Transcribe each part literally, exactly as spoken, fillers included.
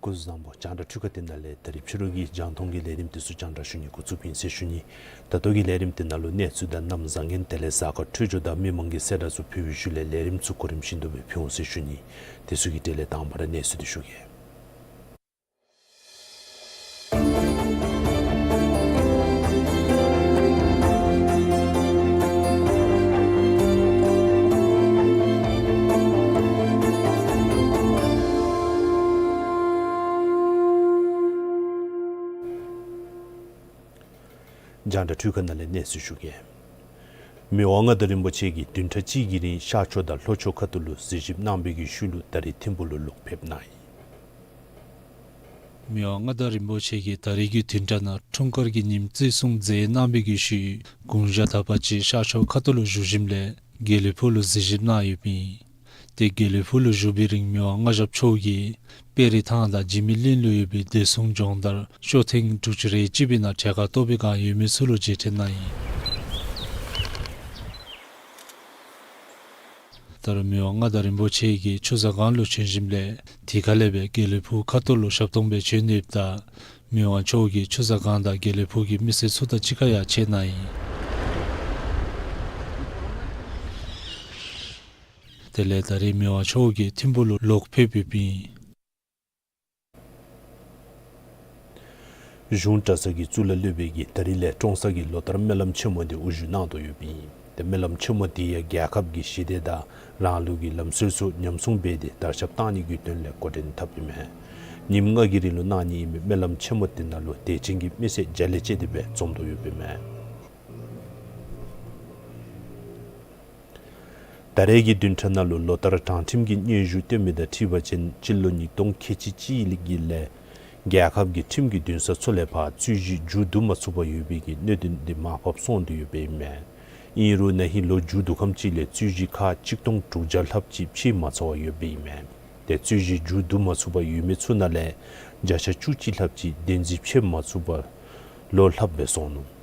སྐུ་གཟུགས་བཟང་པོ། རྒྱང་བསྒྲགས་འཕྲུལ་ཁང་འདི་ནང་ལས་ད་རིས་ཕྱི་རུ་གི་རྒྱང་མཐོང་གི་ལས་རིམ་འདི་ཚུ་རྒྱང་བསྒྲགས་ཞུ་ནི་འགོ་བཙུགསཔ་ཨིན་ཟེར་ཞུ་ནི། ད་ལྟོ་གི་ལས་རིམ་འདི་ནང་ལུ་གནས་ཚུལ་དང་གནམ་བཟང་ངན་དེ་ལས་གཟའ་སྐར་འཕྲོད་སྦྱོར་དང་མི་མང་གི་གསལ་བསྒྲགས་ཚུ་ཕུལ་བའི་ཤུལ་ལས་ལས་རིམ་ཚུ་གོ་རིམ་བཞིན་དུ་སྦེ་ཕུལ་འོང་ཟེར་ཞུ་ནི། དེ་ཚུ་གི་གྲས་ལས་དང་པ་ར་གནས་ཚུལ་འདི་ཞུ་གེ། རྒྱང་བསྒྲགས་འཕྲུལ་ཁང་ནང་ལས་གནས་ཚུལ་ཞུ་གེ། མི་དབང་མངའ་བདག་རིན་པོ་ཆེ་གིས་བདུན་ཕྲག་གཅིག་གི་རིང་ཤར་ཕྱོགས་དང་ལྷོ་ཕྱོགས་ཁ་ཐུག་ལུ་གཟིགས་ཞིབ་གནང་བའི་གི་ཤུལ་ལུ་ད་རིས་ཐིམ་ཕུག་ལུ་ལོག་ཕེབས་གནང་ཡི། མི་དབང་མངའ་བདག་རིན་པོ་ཆེ་གིས་ད་རིས་ཀྱི་བདུན་ཕྲག་ནང་འཁྲུངས་སྐར་གྱི་ཉིནམ་བརྩི་སྲུང་མཛད་གནང་བའི་གི་ཤུལ་དགུང་ཞག་དག་པ་ཅིག་ཤར་ཕྱོགས་ཁ་ཐུག་ལུ་བཞུགས་ཞིནམ་ལས་དགེ་ལེགས་ཕུག་ལུ་གཟིགས་ཞིབ་གནང་ཡོདཔ་ཨིན། ཏེ་དགེ་ལེགས་ཕུག་ལུ་བཞུགས་པའི་རིང་མི་དབང་མངའ་ཞབས་མཆོག་གིས་དཔལ་རི་ཐང་དང་འཇིགས་མེད་གླིང་ལུ་ཡོད་པའི་བདེ་སྲུང་སྦྱོང་བརྡར་ཤོ་ཐེངས་དྲུག་ཅུ་རེ་གཅིག་པའི་ནང་གྲལ་ཁར་གཏོགས་པའི་བསྒང་ཡོད་མི་ཚུ་ལུ་མཇལ་ཕྲད་གནང་ཡི། ད་རུང་མི་དབང་མངའ་བདག་རིན་པོ་ཆེ་གིས་ཆུ་བཟང་སྒང་ལུ་བྱོན་ཞིནམ་ལས་དེ་ཁ་ལས་སྦེ་དགེ་ལེགས་ཕུག་ཁ་ཐུག་ལུ་ཞབས་ཏོག་འབད་བྱོན་ནི་ཡོདཔ་ད་མི་དབང་མཆོག་གིས་ཆུ་བཟང་སྒང་དང་དགེ་ལེགས་ཕུག་གི་མི་སེར་ཚུ་དང་གཅིག་ཁར་ཡང་མཇལ་གནང་ཡི། དེ་ལས་ད་རིས་མི་དབང་མཆོག་གིས་ཐིམ་ཕུག་ལུ་ལོག་ཕེབས་ཡོདཔ་ཨིན། གཞུང་གྲྭ་ཚང་གི་གཙུག་ལག་སློབ་དཔོན་གྱིས་ད་རིས་ལས་ཀྲོང་གསར་གྱི་ལོ་ལྟར་སྨོན་ལམ་ཆེན་མོ་འདི་དབུ་བཞུགས་གནང་དོ་ཡོདཔ་ཨིན། ཏེ་སྨོན་ལམ་ཆེན་མོ་འདི་ཡང་རྒྱལ་ཁབ་ཀྱི་ཞི་བདེ་དང་རང་ལུགས་ཀྱི་ལམ་སྲོལ་ཚུ་ཉམས་སྲུང་འབད་དེ་དར་ཁྱབ་གཏང་ནི་གི་དོན་ལས་འགོ་འདྲེན་འཐབ་ཨིན་མས། ཉིནམ་ལྔ་གི་རིང་ལུ་གནང་ནི་ཨིན་མི་སྨོན་ལམ་ཆེན་མོ་འདི་ནང་ལུ་དད་ཅན་གྱི་མི་སེར་བརྒྱ་ལས་བཅད་དེ་སྦེ་འཛོམས་དོ་ཡོདཔ་ཨིན་མས། ད་རེས་ཀྱི་བདུན་ཕྲག་ནང་ལུ་ལོ་ལྟར་དྲང་ཁྲིམས་ཀྱི་སྙན་ཞུ་བཏོན་མི་དང་འཁྲིལ་བ་ཅིན་སྤྱི་ལོ་ཉིས་སྟོང་ཁལ་གཅིག་གཅིག་གི་ལས་རྒྱལ་ཁབ་ཀྱི་ཁྲིམས་ཀྱི་འདུན་ས་ཚུ་ལས་ཕར་རྩོད་གཞི་མཇུག་བསྡུ་མ་ཚུགས་པར་ཡོད་པའི་གི་གནད་དོན་འདི་མར་ཕབ་སོང་དོ་ཡོདཔ་ཨིན་མས། ཨིན་རུང་ན་ཧིང་ལོ་མཇུག་བསྡུ་ཁམས་ཅིག་ལས་རྩོད་གཞི་ཁག་གཅིག་སྟོང་དྲུག་བརྒྱ་ལྷགཔ་ཅིག་ཕྱེ་མ་ཚར་བར་ཡོདཔ་ཨིན་མས། ཏེ་རྩོད་གཞི་མཇུག་བསྡུ་མ་ཚུགས་པར་ཡོད་མི་ཚུ་ནང་ལས་བརྒྱ་ཆ་བཅུ་གཅིག་ལྷགཔ་ཅིག་བདེན་འཛིན་ཕྱེ་མ་ཚུགས་པར་ལོ་ལྷགཔ་སྦེ་སོང་ནུག།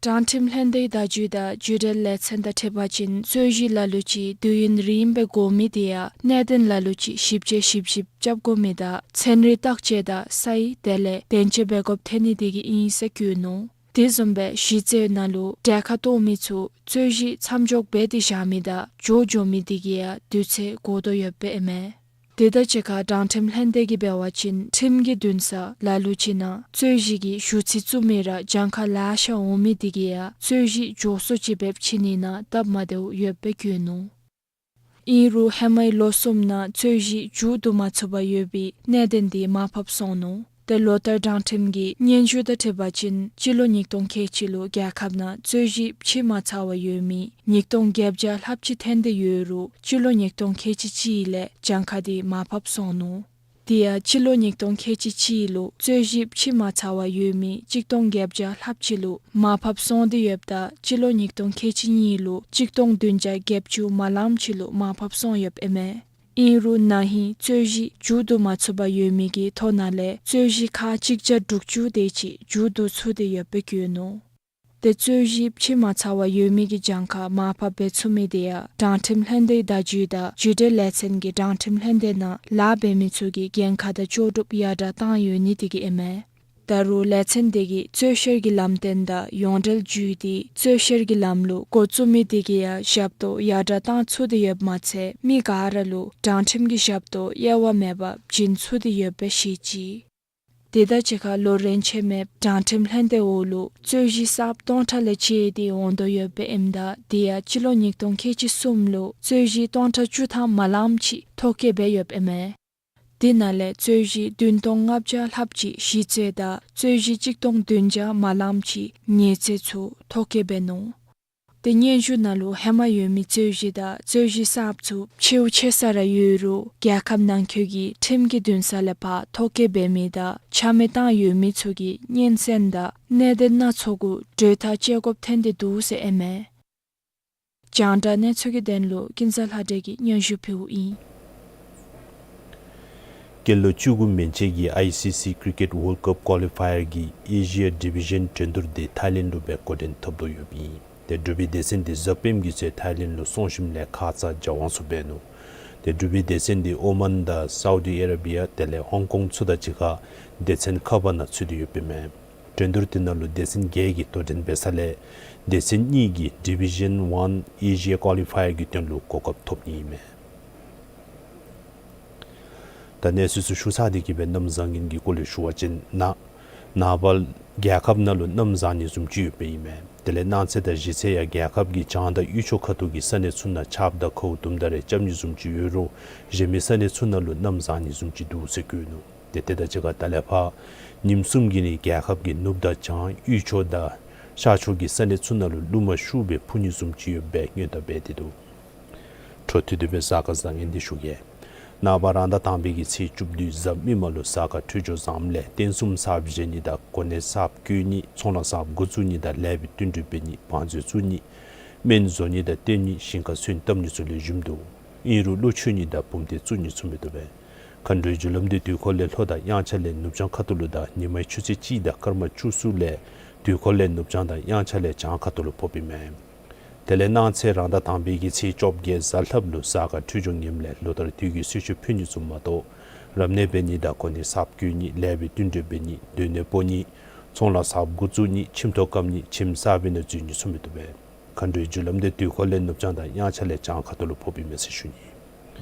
དྲང་ཁྲིམས་ལྷན་སྡེའི་བརྡ་བརྒྱུད་དང་བརྒྱུད་འབྲེལ་ལས་ཚན་དང་འཁྲིལ་བ་ཅིན་རྩོད་གཞི་ལ་ལུ་ཅིག་དུས་ཡུན་རིངམོ་སྦེ་འགོར་མི་དེ་ཡང་གནད་དོན་ལ་ལུ་ཅིག་ཞིབ་དཔྱད་ཞིབ་ཞིབ་རྐྱབ་དགོ་མི་དང་ཚན་རིག་བརྟག་དཔྱད་དང་སའི་དེ་ལས་བདེན་དཔྱད་འབད་དགོཔ་ཐོན་ནི་དེ་གིས་ཨིན་ཟེར་བཀོད་ནུག། དེ་བཟུམ་སྦེ་གཞི་རྩའི་ནང་ལུ་གྲལ་ཁར་གཏོགས་མི་ཚུ་རྩོད་གཞི་མཚམས་འཇོག་འབད་དེ་བཞག་མི་དང་འགྱོ་འགྱོ་མི་དེ་གིས་ཡང་དུས་ཚོད་འགོར་དོ་ཡོདཔ་ཨིན་མས། དེ་དང་གཅིག་ཁར་དྲང་ཁྲིམས་ལྷན་སྡེ་གིས་འབད་བ་ཅིན་ཁྲིམས་ཀྱི་འདུན་ས་ལ་ལུ་ཅིག་ནང་རྩོད་གཞི་གི་ཞུ་ཚིག་བཙུགས་མི་ར་གྱངས་ཁ་ལེ་ཤ་འོང་མི་དེ་གིས་ཡང་རྩོད་གཞི་མགྱོགས་སུ་ཅིག་འབད་ཕྱིན་ནི་ནང་སྟབས་མ་བདེཝ་ཡོདཔ་སྦེ་བཀོད་ནུག། ཨིན་རུང་ཧེ་མའི་ལོ་གསུམ་ནང་རྩོད་གཞི་མཇུག་བསྡུ་མ་ཚུགས་པར་ཡོད་པའི་གནད་དོན་དེ་མར་ཕབ་སོང་ནུག། ཏེ་ལོ་ལྟར་དྲང་ཁྲིམས་ཀྱི་སྙན་ཞུ་དང་འཁྲིལ་བ་ཅིན་སྤྱི་ལོ་ཉིས་སྟོང་ཁལ་གཅིག་ལུ་རྒྱལ་ཁབ་ནང་རྩོད་གཞི་ཕྱེ་མ་ཚར་བར་ཡོད་མི་ཉིས་སྟོང་བརྒྱད་བརྒྱ་ལྷགཔ་ཅིག་ཐོན་ཏེ་ཡོད་རུང་སྤྱི་ལོ་ཉིས་སྟོང་ཁལ་གཅིག་གཅིག་ལས་གྱངས་ཁ་དེ་མར་ཕབ་སོང་ནུག། དེ་ཡང་སྤྱི་ལོ་ཉིས་སྟོང་ཁལ་གཅིག་གཅིག་ལུ་རྩོད་གཞི་ཕྱེ་མ་ཚར་བར་ཡོད་མི་གཅིག་སྟོང་བརྒྱད་བརྒྱ་ལྷགཔ་ཅིག་ལུ་མར་ཕབ་སོང་སྟེ་ཡོདཔ་ད་སྤྱི་ལོ་ཉིས་སྟོང་ཁལ་གཅིག་གཉིས་ལུ་གཅིག་སྟོང་བདུན་བརྒྱ་བརྒྱད་ཅུ་མ་ལངམ་ཅིག་ལུ་མར་ཕབ་སོང་ཡོདཔ་ཨིན་མས། ཨིན་རུང་ན་ཧིང་རྩོད་གཞི་མཇུག་བསྡུ་མ་ཚུགས་པར་ཡོད་མི་གི་ཐོག་ནང་ལས་རྩོད་གཞི་ཁག་གཅིག་བརྒྱ་དྲུག་ཅུ་དེ་ཅིག་མཇུག་བསྡུ་ཚུགས་ཏེ་ཡོདཔ་སྦེ་བཀོད་ནུག། དེ་རྩོད་གཞི་ཕྱེ་མ་ཚར་བར་ཡོད་མི་གི་གྱངས་ཁ་མར་ཕབ་འབད་ཚུགས་མི་དེ་ཡང་དྲང་ཁྲིམས་ལྷན་སྡེའི་བརྡ་བརྒྱུད་དང་བརྒྱུད་འབྲེལ་ལས་ཚན་གྱིས་དྲང་ཁྲིམས་ལྷན་སྡེ་ནང་ལཱ་འབད་མི་ཚུ་གི་འགན་ཁག་དང་ལྕོགས་གྲུབ་ཡར་དྲགས་བཏང་ཡོད་ནི་དེ་གིས་ཨིན་མས། ད་རུང་ལས་ཚན་དེ་གིས་རྩོད་བཤེར་གྱི་ལམ་སྟོན་དང་ཡོངས་འབྲེལ་བརྒྱུད་དེ་རྩོད་བཤེར་གྱི་ལམ་ལུགས་འགོ་བཙུགས་མི་དེ་གིས་ཡང་ཞབས་ཏོག་ཡར་དྲགས་བཏང་ཚུགས་ཏེ་ཡོདཔ་མ་ཚད་མི་ག་ར་ལུ་དྲང་ཁྲིམས་ཀྱི་ཞབས་ཏོག་དབྱེ་བ་མེད་པར་བྱིན་ཚུགས་ཏེ་ཡོདཔ་སྦེ་བཤད་ཅི། དེ་དང་གཅིག་ཁར་ལོ་རེ་ཆད་མེདཔ་དྲང་ཁྲིམས་ལྷན་སྡེ་འོག་ལུ་རྩོད་གཞི་གསརཔ་སྟོང་ཕྲག་ལས་བཅད་དེ་འོང་དོ་ཡོདཔ་ཨིནམ་ད་དེ་ཡང་སྤྱི་ལོ་ཉིས་སྟོང་ཁལ་གཅིག་གསུམ་ལུ་རྩོད་གཞི་སྟོང་ཕྲག་བཅུ་ཐམ་མ་ལངམ་ཅིག་ཐོ་བཀོད་འབད་ཡོདཔ་ཨིན་མས། དེ་ནང་ལས་རྩོད་གཞི་བདུན་སྟོང་ལྔ་བརྒྱ་ལྷགཔ་ཅིག་ཞི་རྩོད་དང་རྩོད་གཞི་གཅིག་སྟོང་བདུན་བརྒྱ་མ་ལངམ་ཅིག་ཉེས་རྩོད་ཚུ་ཐོ་བཀོད་འབད་ནུག། དེ་སྙན་ཞུ་ནང་ལུ་ཧེ་མ་ཡོད་མི་རྩོད་གཞི་དང་རྩོད་གཞི་གསརཔ་ཚུ་ཕྱེཝ་ཕྱེ་ས་ར་ཡོད་རུང་རྒྱལ་ཁབ་ནང་འཁོད་ཀྱི་ཁྲིམས་ཀྱི་འདུན་ས་ལས་ཕར་ཐོ་བཀོད་འབད་མི་དང་ཆ་མེད་བཏང་ཡོད་མི་ཚུ་གི་སྙན་གསན་དང་གནད་དོན་སྣ་ཚོགས་གུ་གྲོས་ཐག་བཅད་དགོཔ་ཐོན་ཏེ་འདུག་ཟེར་ཨིན་མས། རྒྱང་བསྒྲགས་གནས་ཚུལ་གྱི་དོན་ལུ་ཀུན་བཟང་ལྷ་སྒྲོན་གྱིས་སྙན་ཞུ་ཕུལཝ་ཨིན། སྐྱེས་ལོ་བཅུ་དགུ་མན་ཆད་ཀྱི་ཨའི་སི་སི་ཀི་རི་ཀེཊ་ཝཱལཌ་ཀབ་ཀོ་ལི་ཕ་ཡར་གྱི་ཨེ་ཤི་ཡ་ཌི་བི་ཤན་འགྲན་བསྡུར་དེ་ཐའི་ལེནཌ་ལུ་སྦེ་འགོ་འདྲེན་འཐབ་དོ་ཡོདཔ་ཨིན། དེ་འབྲུག་པའི་སྡེ་ཚན་དེ་གཟའ་སྤེནམ་གྱི་ཚེ་ཐའི་ལེནཌ་ལུ་སོང་ཞིནམ་ལས་ཁ་ཙ་བྱཱ་ཝང་ཚུ་འབད་ནུག། དེ་འབྲུག་པའི་སྡེ་ཚན་དེ་ཨོ་མཱན་དང་སའུ་དི་ཨ་ར་བི་ཡ་དེ་ལས་ཧོང་ཀོང་ཚུ་དང་གཅིག་ཁར་སྡེ་ཚན་ཁ་པར་ནང་ཚུད་དེ་ཡོདཔ་ཨིན་མས། འགྲན་བསྡུར་དེ་ནང་ལུ་སྡེ་ཚན་བརྒྱད་ཀྱིས་དོ་འགྲན་འབད་ས་ལས་སྡེ་ཚན་གཉིས་ཀྱིས་ཌི་བི་ཤན་ཝཱན་ཨེ་ཤི་ཡ་ཀོ་ལི་ཕ་ཡར་གྱི་དོན་ལུ་གོ་སྐབས་ཐོབ་ནི་ཨིན་མས། ད་གནས་ཚུལ་ཚུ་ཞུ་ཚར་ཏེ་གི་སྦེ་གནམ་བཟང་ངན་གྱི་སྐོར་ལས་ཞུ་བ་ཅིན་ནཱ་ནངས་པ་རྒྱལ་ཁབ་ནང་ལུ་གནམ་བཟང་ནི་བཟུམ་ཅིག་ཡོདཔ་ཨིན་མས། དེ་ལས་གནངས་ཚེ་དང་གཞེས་ཚེ་ཡང་རྒྱལ་ཁབ་ཀྱི་བྱང་དང་དབུས་ཕྱོགས་ཁ་ཐུག་གི་ས་གནས་ཚུ་ནང་ཆརཔ་དང་ཁཝ་དུམ་གྲ་རེ་རྐྱབ་ནི་བཟུམ་ཅིག་ཡོད་རུང་གཞན་མི་ས་གནས་ཚུ་ནང་ལུ་གནམ་བཟང་ནི་བཟུམ་ཅིག་འདུག་ཟེར་བཀོད་ནུག། དེ་དེ་དང་གཅིག་ཁར་ད་ལས་ཕར་ཉིནམ་གསུམ་གྱི་རིང་རྒྱལ་ཁབ་ཀྱི་ནུབ་དང་བྱང་དབུས་ཕྱོགས་དང་ཤར་ཕྱོགས་ཀྱི་ས་གནས་ཚུ་ནང་ལུ་རླུང་མ་ཤུགས་སྦེ་འཕུ་ནི་བཟུམ་ཅིག་ཡོདཔ་སྦེ་སྔོན་བརྡ་འབད་དེ་འདུག། འཕྲོ་མཐུད་དེ་སྦེ་གཟའ་སྐར་བཟང་ངན་དེ་ཞུ་གེ། ནངས་པ་རང་ཟླ་དང་པའི་གི་ཚེས་བཅུ་བདུན་གཟའ་མིག་དམར་ལུ་གཟའ་སྐར་འཕྲོད་སྦྱོར་བཟངམ་ལས་རྟེན་གསུམ་གསརཔ་བཞེངས་ནི་དང་གོ་གནས་གསརཔ་བསྐོ་ནི་ཚོང་ལཱ་གསརཔ་འགོ་བཙུགས་ནི་དང་ལེགས་པའི་བསྟུན་གྲོས་འབད་ནི་བང་མཛོད་བཙུགས་ནི་སྨན་བཟོ་ནི་དང་བསྟེན་ནི་ཞིང་ཁར་སོན་བཏབ་ནི་ཚུ་ལེགས་ཤོམ་འདུག། ཨིན་རུང་བློ་ཆོས་ཉིད་དང་བུམ་ཐེངས་བཙུགས་ཉིད་ཚུ་མི་བཏུབ་པས། མཁའ་འགྲོའི་རྒྱུ་ལམ་དེ་དུས་འཁོར་ལས་ལྷོ་དང་དབྱངས་འཆར་ལས་ནུབ་བྱང་ཁ་ཐུག་ལུ་དང་ཉི་མའི་ཆུ་ཚོད་གཅིག་དང་སྐར་མ་བཅུ་གསུམ་ལས་དུས་འཁོར་ལས་ནུབ་བྱང་དང་དབྱངས་འཆར་ལས་བྱང་ཁ་ཐུག་ལུ་ཕོགཔ་ཨིན་མས། དེ་ལས་གནངས་ཚེ་རང་ཟླ་དང་པའི་གི་ཚེས་བཅོ་བརྒྱད་གཟའ་ལྷགཔ་ལུ་གཟའ་སྐར་འཕྲོད་སྦྱོར་ངནམ་ལས་ལོ་ལྟར་དུས་ཀྱི་གསོལ་མཆོད་ཕུལ་ཉིད་ཚུ་མ་གཏོགས་རབ་གནས་འབད་ནི་དང་གོ་གནས་གསརཔ་བསྐོ་ནི་ལེགས་པའི་བསྟུན་གྲོས་འབད་ནི་སྡོད་གནས་སྤོ་ནི་ཚོང་ལཱ་གསརཔ་འགོ་བཙུགས་ནི་ཁྱིམ་ཐོག་བཀབ་ནི་ཁྱིམ་གསར་པའི་ནང་འཛུལ་ཉིད་ཚུ་མི་བཏུབ་པས། མཁའ་འགྲོའི་རྒྱུ་ལམ་དེ་དུས་འཁོར་ལས་ནུབ་བྱང་དང་དབྱངས་འཆར་ལས་བྱང་ཁ་ཐུག་ལུ་ཕོགཔ་ཨིན་མས་ཟེར་ཞུ་ནི།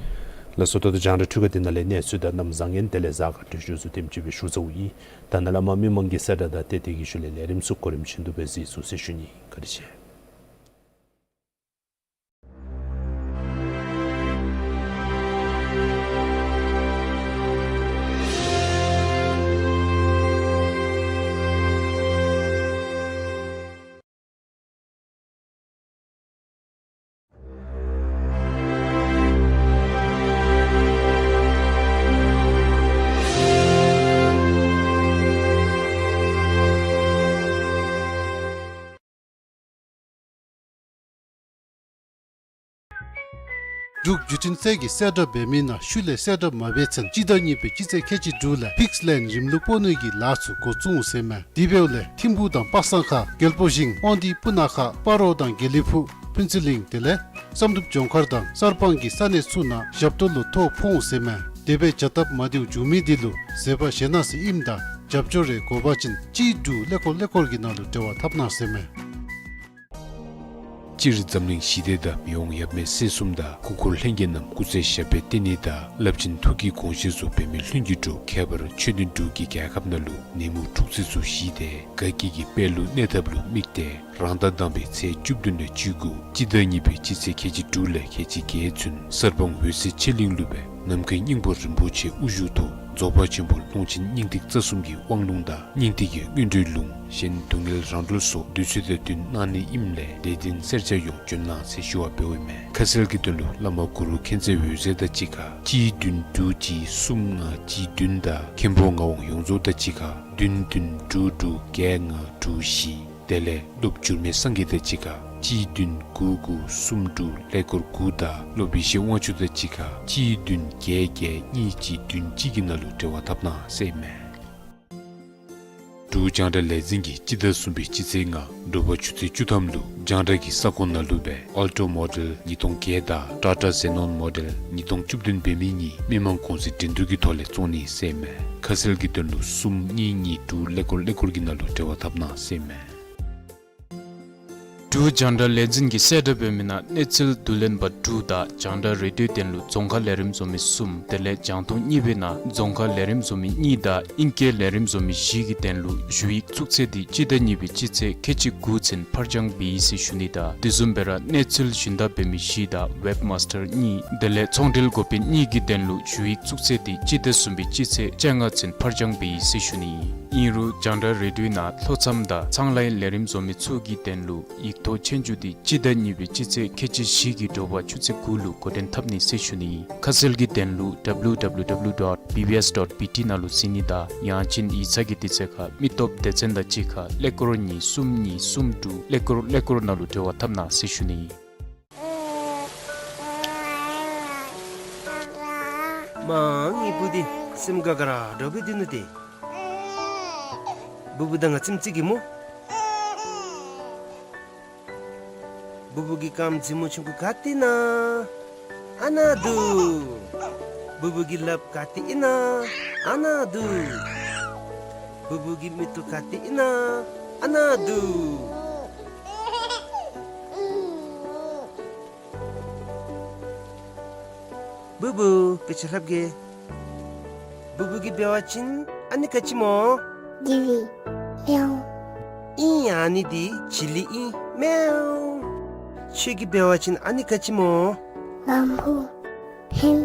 ལགས་སོ། ད་ལྟོ་རྒྱང་བསྒྲགས་འཕྲུལ་ཁང་འདི་ནང་ལས་གནས་ཚུལ་དང་གནམ་བཟང་ངན་དེ་ལས་གཟའ་སྐར་འཕྲོད་སྦྱོར་ཚུ་དེམ་ཅིག་སྦེ་ཞུ་ཚརཝ་ཨིན། ད་ནཱ་ལས་མར་མི་མང་གི་གསལ་བསྒྲགས་དང་ཏེ་དེ་གི་ཤུལ་ལས་ལས་རིམ་ཚུ་གོ་རིམ་བཞིན་དུ་སྦེ་གཟིགས་ཚུགས་ཟེར་ཞུ་ནི། བཀའ་དྲིན་ཆེ། འབྲུག་བརྒྱུད་འཕྲིན་ཚད་ཀྱི་གསལ་བསྒྲགས་འབད་མི་ནང་ཤུལ་ལས་གསལ་བསྒྲགས་མ་འབད་ཚུན་སྤྱི་ཟླ་གཉིས་པའི་སྤྱི་ཚེས་ཁལ་གཅིག་དྲུག་ལས་ཕིགསི་ལེན་རིམ་ལུགས་སྤོ་ནི་གི་ལཱ་ཚུ་འགོ་བཙུགས་འོང་ཟེར་མས། དེ་འབདཝ་ལས་ཐིམ་ཕུག་དང་པ་སངས་ཁ་རྒྱལ་པོ་ཞིང་དབང་འདུས་སྤུ་ན་ཁ་སྤ་རོ་དང་དགེ་ལེགས་ཕུག་ཕུན་ཚོགས་གླིང་དེ་ལས་བསམ་གྲུབ་ལྗོངས་མཁར་དང་གསར་སྤང་གི་ས་གནས་ཚུ་ནང་ཞབས་ཏོག་ལུ་ཐོ་ཕོག་འོང་ཟེར་མས། དེ་སྦེ་བྱ་སྟབས་མ་བདེཝ་བྱུང་མི་དེ་ལུ་བཟོད་པ་བཞེས་གནང་ཟེར་ཨིནམ་ད་རྒྱབ་སྐྱོར་རེ་དགོ་པ་ཅིན་གཅིག་དྲུག་ཀླད་ཀོར་ཀླད་ཀོར་གྱི་ནང་ལུ་འབྲེལ་བ་འཐབ་གནང་ཟེར་མས། སྤྱིར་འཛམ་གླིང་ཞི་བདེ་དང་མི་དབང་ཡབ་མེས་སྲས་གསུམ་དང་སྐུ་འཁོར་ལྷན་རྒྱས་རྣམས་སྐུ་ཚེ་ཞབས་པད་བརྟན་ནི་དང་རླབས་ཆེན་ཐུགས་ཀྱི་དགོངས་བཞེད་ཚུ་འབད་མི་ལྷུན་གྱིས་གྲུབ། ཁྱད་པར་ཆོས་ལྡན་འབྲུག་གི་རྒྱལ་ཁབ་ནང་ལུ་ནད་མུག་འཁྲུག་རྩོད་ཚུ་ཞི་སྟེ་དགའ་སྐྱིད་ཀྱི་དཔལ་ལུ་གནས་ཐབས་ལུ་དམིགས་ཏེ་རང་ཟླ་དང་པའི་ཚེས་བཅུ་བདུན་ལས་བཅུ་དགུ་སྤྱི་ཟླ་གཉིས་པའི་སྤྱི་ཚེས་ཁལ་གཅིག་དྲུག་ལས་ཁལ་གཅིག་བརྒྱད་ཚུན་གསར་སྤང་འོད་གསལ་ཆོས་གླིང་ལུ་སྦེ་ནམ་མཁའི་སྙིང་པོ་རིན་པོ་ཆེ་དབུ་བཞུགས་ཐོག་ རྫོགས་པ་ཆེན་པོ་ཀློང་ཆེན་སྙིང་ཐིག་རྩ་གསུམ་གྱི་དབང་ལུང་དང་སྙིང་ཐིག་གི་སྔོན་འགྲོའི་ལུང་གཞན་སྡུག་བསྔལ་རང་གྲོལ་སོགས་དུས་ཚོད་དང་བསྟུན་གནང་ནི་ཨིནམ་ལས་ལས་དོན་གསལ་ཆ་ཡོངས་འབྱོན་གནང་ཟེར་ཞུ་བ་འབདཝ་ཨིན་མས། ཁ་གསལ་གྱི་དོན་ལུ་བླ་མ་གུ་རུ་མཁྱེན་བརྩེ་འོད་ཟེར་དང་གཅིག་ཁར་གཅིག་བདུན་དྲུག་གཅིག་གསུམ་ལྔ་གཅིག་བདུན་དང་མཁན་པོ་ངག་དབང་ཡོངས་རྫོགས་དང་གཅིག་ཁར་བདུན་བདུན་དྲུག་དྲུག་བརྒྱད་ལྔ་དྲུག་བཞི། དེ་ལས་སློབ་འགྱུར་མེད་སངས་རྒྱས་དང་གཅིག་ཁར་གཅིག་བདུན་དགུ་དགུ་གསུམ་དྲུག་ཀླད་ཀོར་དགུ་དང་སློབ་ཡེ་ཤེས་དབང་ཕྱུག་དང་གཅིག་ཁར་གཅིག་བདུན་བརྒྱད་བརྒྱད་གཉིས་གཅིག་བདུན་གཅིག་གི་ནང་ལུ་འབྲེལ་བ་འཐབ་གནང་ཟེར་ཨིན་མས། འབྲུག་རྒྱང་བསྒྲགས་ལས་འཛིན་གྱིས་སྤྱི་ཟླ་གསུམ་པའི་སྤྱི་ཚེས་ལྔ་དྲོ་པ་ཆུ་ཚོད་བཅུ་ཐམ་ལུ་རྒྱང་བསྒྲགས་ཀྱི་ས་ཁོངས་ནང་ལུ་སྦེ་ཨལ་ཊོ་མོ་ཌེལ་ཉིས་སྟོང་བརྒྱད་དང་ཊ་ཊ་ཛེ་ནོན་མོ་ཌེལ་ཉིས་སྟོང་བཅུ་བདུན་འབད་མི་གཉིས་མི་མང་གུང་སེང་འགྲན་བསྡུར་གྱི་ཐོག་ལས་བཙོང་ནི་ཟེར་ཨིན་མས། ཁ་གསལ་གྱི་དོན་ལུ་གསུམ་གཉིས་གཉིས་དྲུག་ཀླད་ཀོར་ཀླད་ཀོར་གྱི་ནང་ལུ་འབྲེལ་བ་འཐབ་གནང་ཟེར་ཨིན་མས། འབྲུག་རྒྱང་བསྒྲགས་ལས་འཛིན་གྱིས་གསལ་བསྒྲགས་འབད་མི་ནང་གནས་ཚུལ་བསྡུ་ལེན་པ་དྲུག་དང་རྒྱང་བསྒྲགས་རེ་ཌིའོ་དོན་ལུ་རྫོང་ཁ་ལས་རིམ་བཟོ་མི་གསུམ། དེ་ལས་རྒྱང་མཐོང་གཉིས་པའི་ནང་རྫོང་ཁ་ལས་རིམ་བཟོ་མི་གཉིས་དང་ཨིང་སྐད་ལས་རིམ་བཟོ་མི་བཞི་གི་དོན་ལུ་ཞུ་ཡིག་བཙུགས་ཚེས་འདི་སྤྱི་ཟླ་གཉིས་པའི་སྤྱི་ཚེས་ཁལ་གཅིག་དགུ་ཚུན་ཕར་འགྱངས་འབད་ཡི་ཟེར་ཞུ་ནི་དང་དེ་བཟུམ་སྦེ་ར་གནས་ཚུལ་གཞན་དག་འབད་མི་བཞི་དང་ཝེབ་མཱས་ཊར་གཉིས་དེ་ལས་ཚོང་འབྲེལ་འགོ་དཔོན་གཉིས་ཀྱི་དོན་ལུ་ཞུ་ཡིག་བཙུགས་ཚེས་འདི་སྤྱི་ཟླ་གསུམ་པའི་སྤྱི་ཚེས་བཅོ་ལྔ་ཚུན་ཕར་འགྱངས་འབད་ཡི་ཟེར་ཞུ་ནི་ཨིན། ཨིན་རུང་རྒྱང་བསྒྲགས་རེ་ཌིའོའི་ནང་ལྷོ་མཚམས་དང་ཚང་ལའི་ལས་རིམ་བཟོ་མི་ཚུ་གི་དོན་ལུ་ཡིག་ཐོག་ཆོས་རྒྱུགས་འདི་སྤྱི་ཟླ་གཉིས་པའི་སྤྱི་ཚེས་ཁལ་གཅིག་བཞི་གི་དྲོ་པ་ཆུ་ཚོད་དགུ་ལུ་འགོ་འདྲེན་འཐབ་ནི་ཟེར་ཞུ་ནི་ཨིན། ཁ་གསལ་གྱི་དོན་ལུ་ཌབ་ལུ་ཌབ་ལུ་ཌབ་ལུ་ཌོཊ་བི་བི་ཨེསི་ཌོཊ་བི་ཊི་ནང་ལུ་གཟིགས་ནི་དང་ཡང་ཅིན་ཡིག་ཚང་གི་དུས་ཚོད་ཁར་མི་སྟོབས་སྡེ་ཚན་དང་གཅིག་ཁར་ཀླད་ཀོར་གཉིས་གསུམ་གཉིས་གསུམ་དྲུག་ཀླད་ཀོར་ཀླད་ཀོར་ནང་ལུ་འབྲེལ་བ་འཐབ་གནང་ཟེར་ཞུ་ནི་ཨིན། མ་ངེའི་བུ་འདི་སེམས་དགའ་དགའ་ར་འདྲཝ་སྦེ་སྡོད་ནུག་ཏེ། བུ་བུ་དང་ང་ཙམ་ཅིག་གིས་སྨོ། བུ་བུ་གི་རྐངམ་མཛེས་མོ་ཆུང་ཀུ་ག་ཏེ་ཨིན་ན། ཨ་ནཱ་འདུག། བུ་བུ་གི་ལགཔ་ག་ཏེ་ཨིན་ན། ཨ་ནཱ་འདུག། བུ་བུ་གི་མིག་ཏོ་ག་ཏེ་ཨིན་ན། ཨ་ནཱ་འདུག། བུ་བུ་དཔེ་ཆ་ལྷབ་གེ། བུ་བུ་གིས་འབད་བ་ཅིན་ཨ་ནི་ག་ཅི་སྨོ། ཇི་ལི། མེའོ། ཨིན། ཨ་ནི་འདི་ཇི་ལི་ཨིན། མེའོ། ཁྱོད་ཀྱིས་འབད་བ་ཅིན་ཨ་ནི་ག་ཅི་སྨོ། གང་ཕུ་ཧིམ།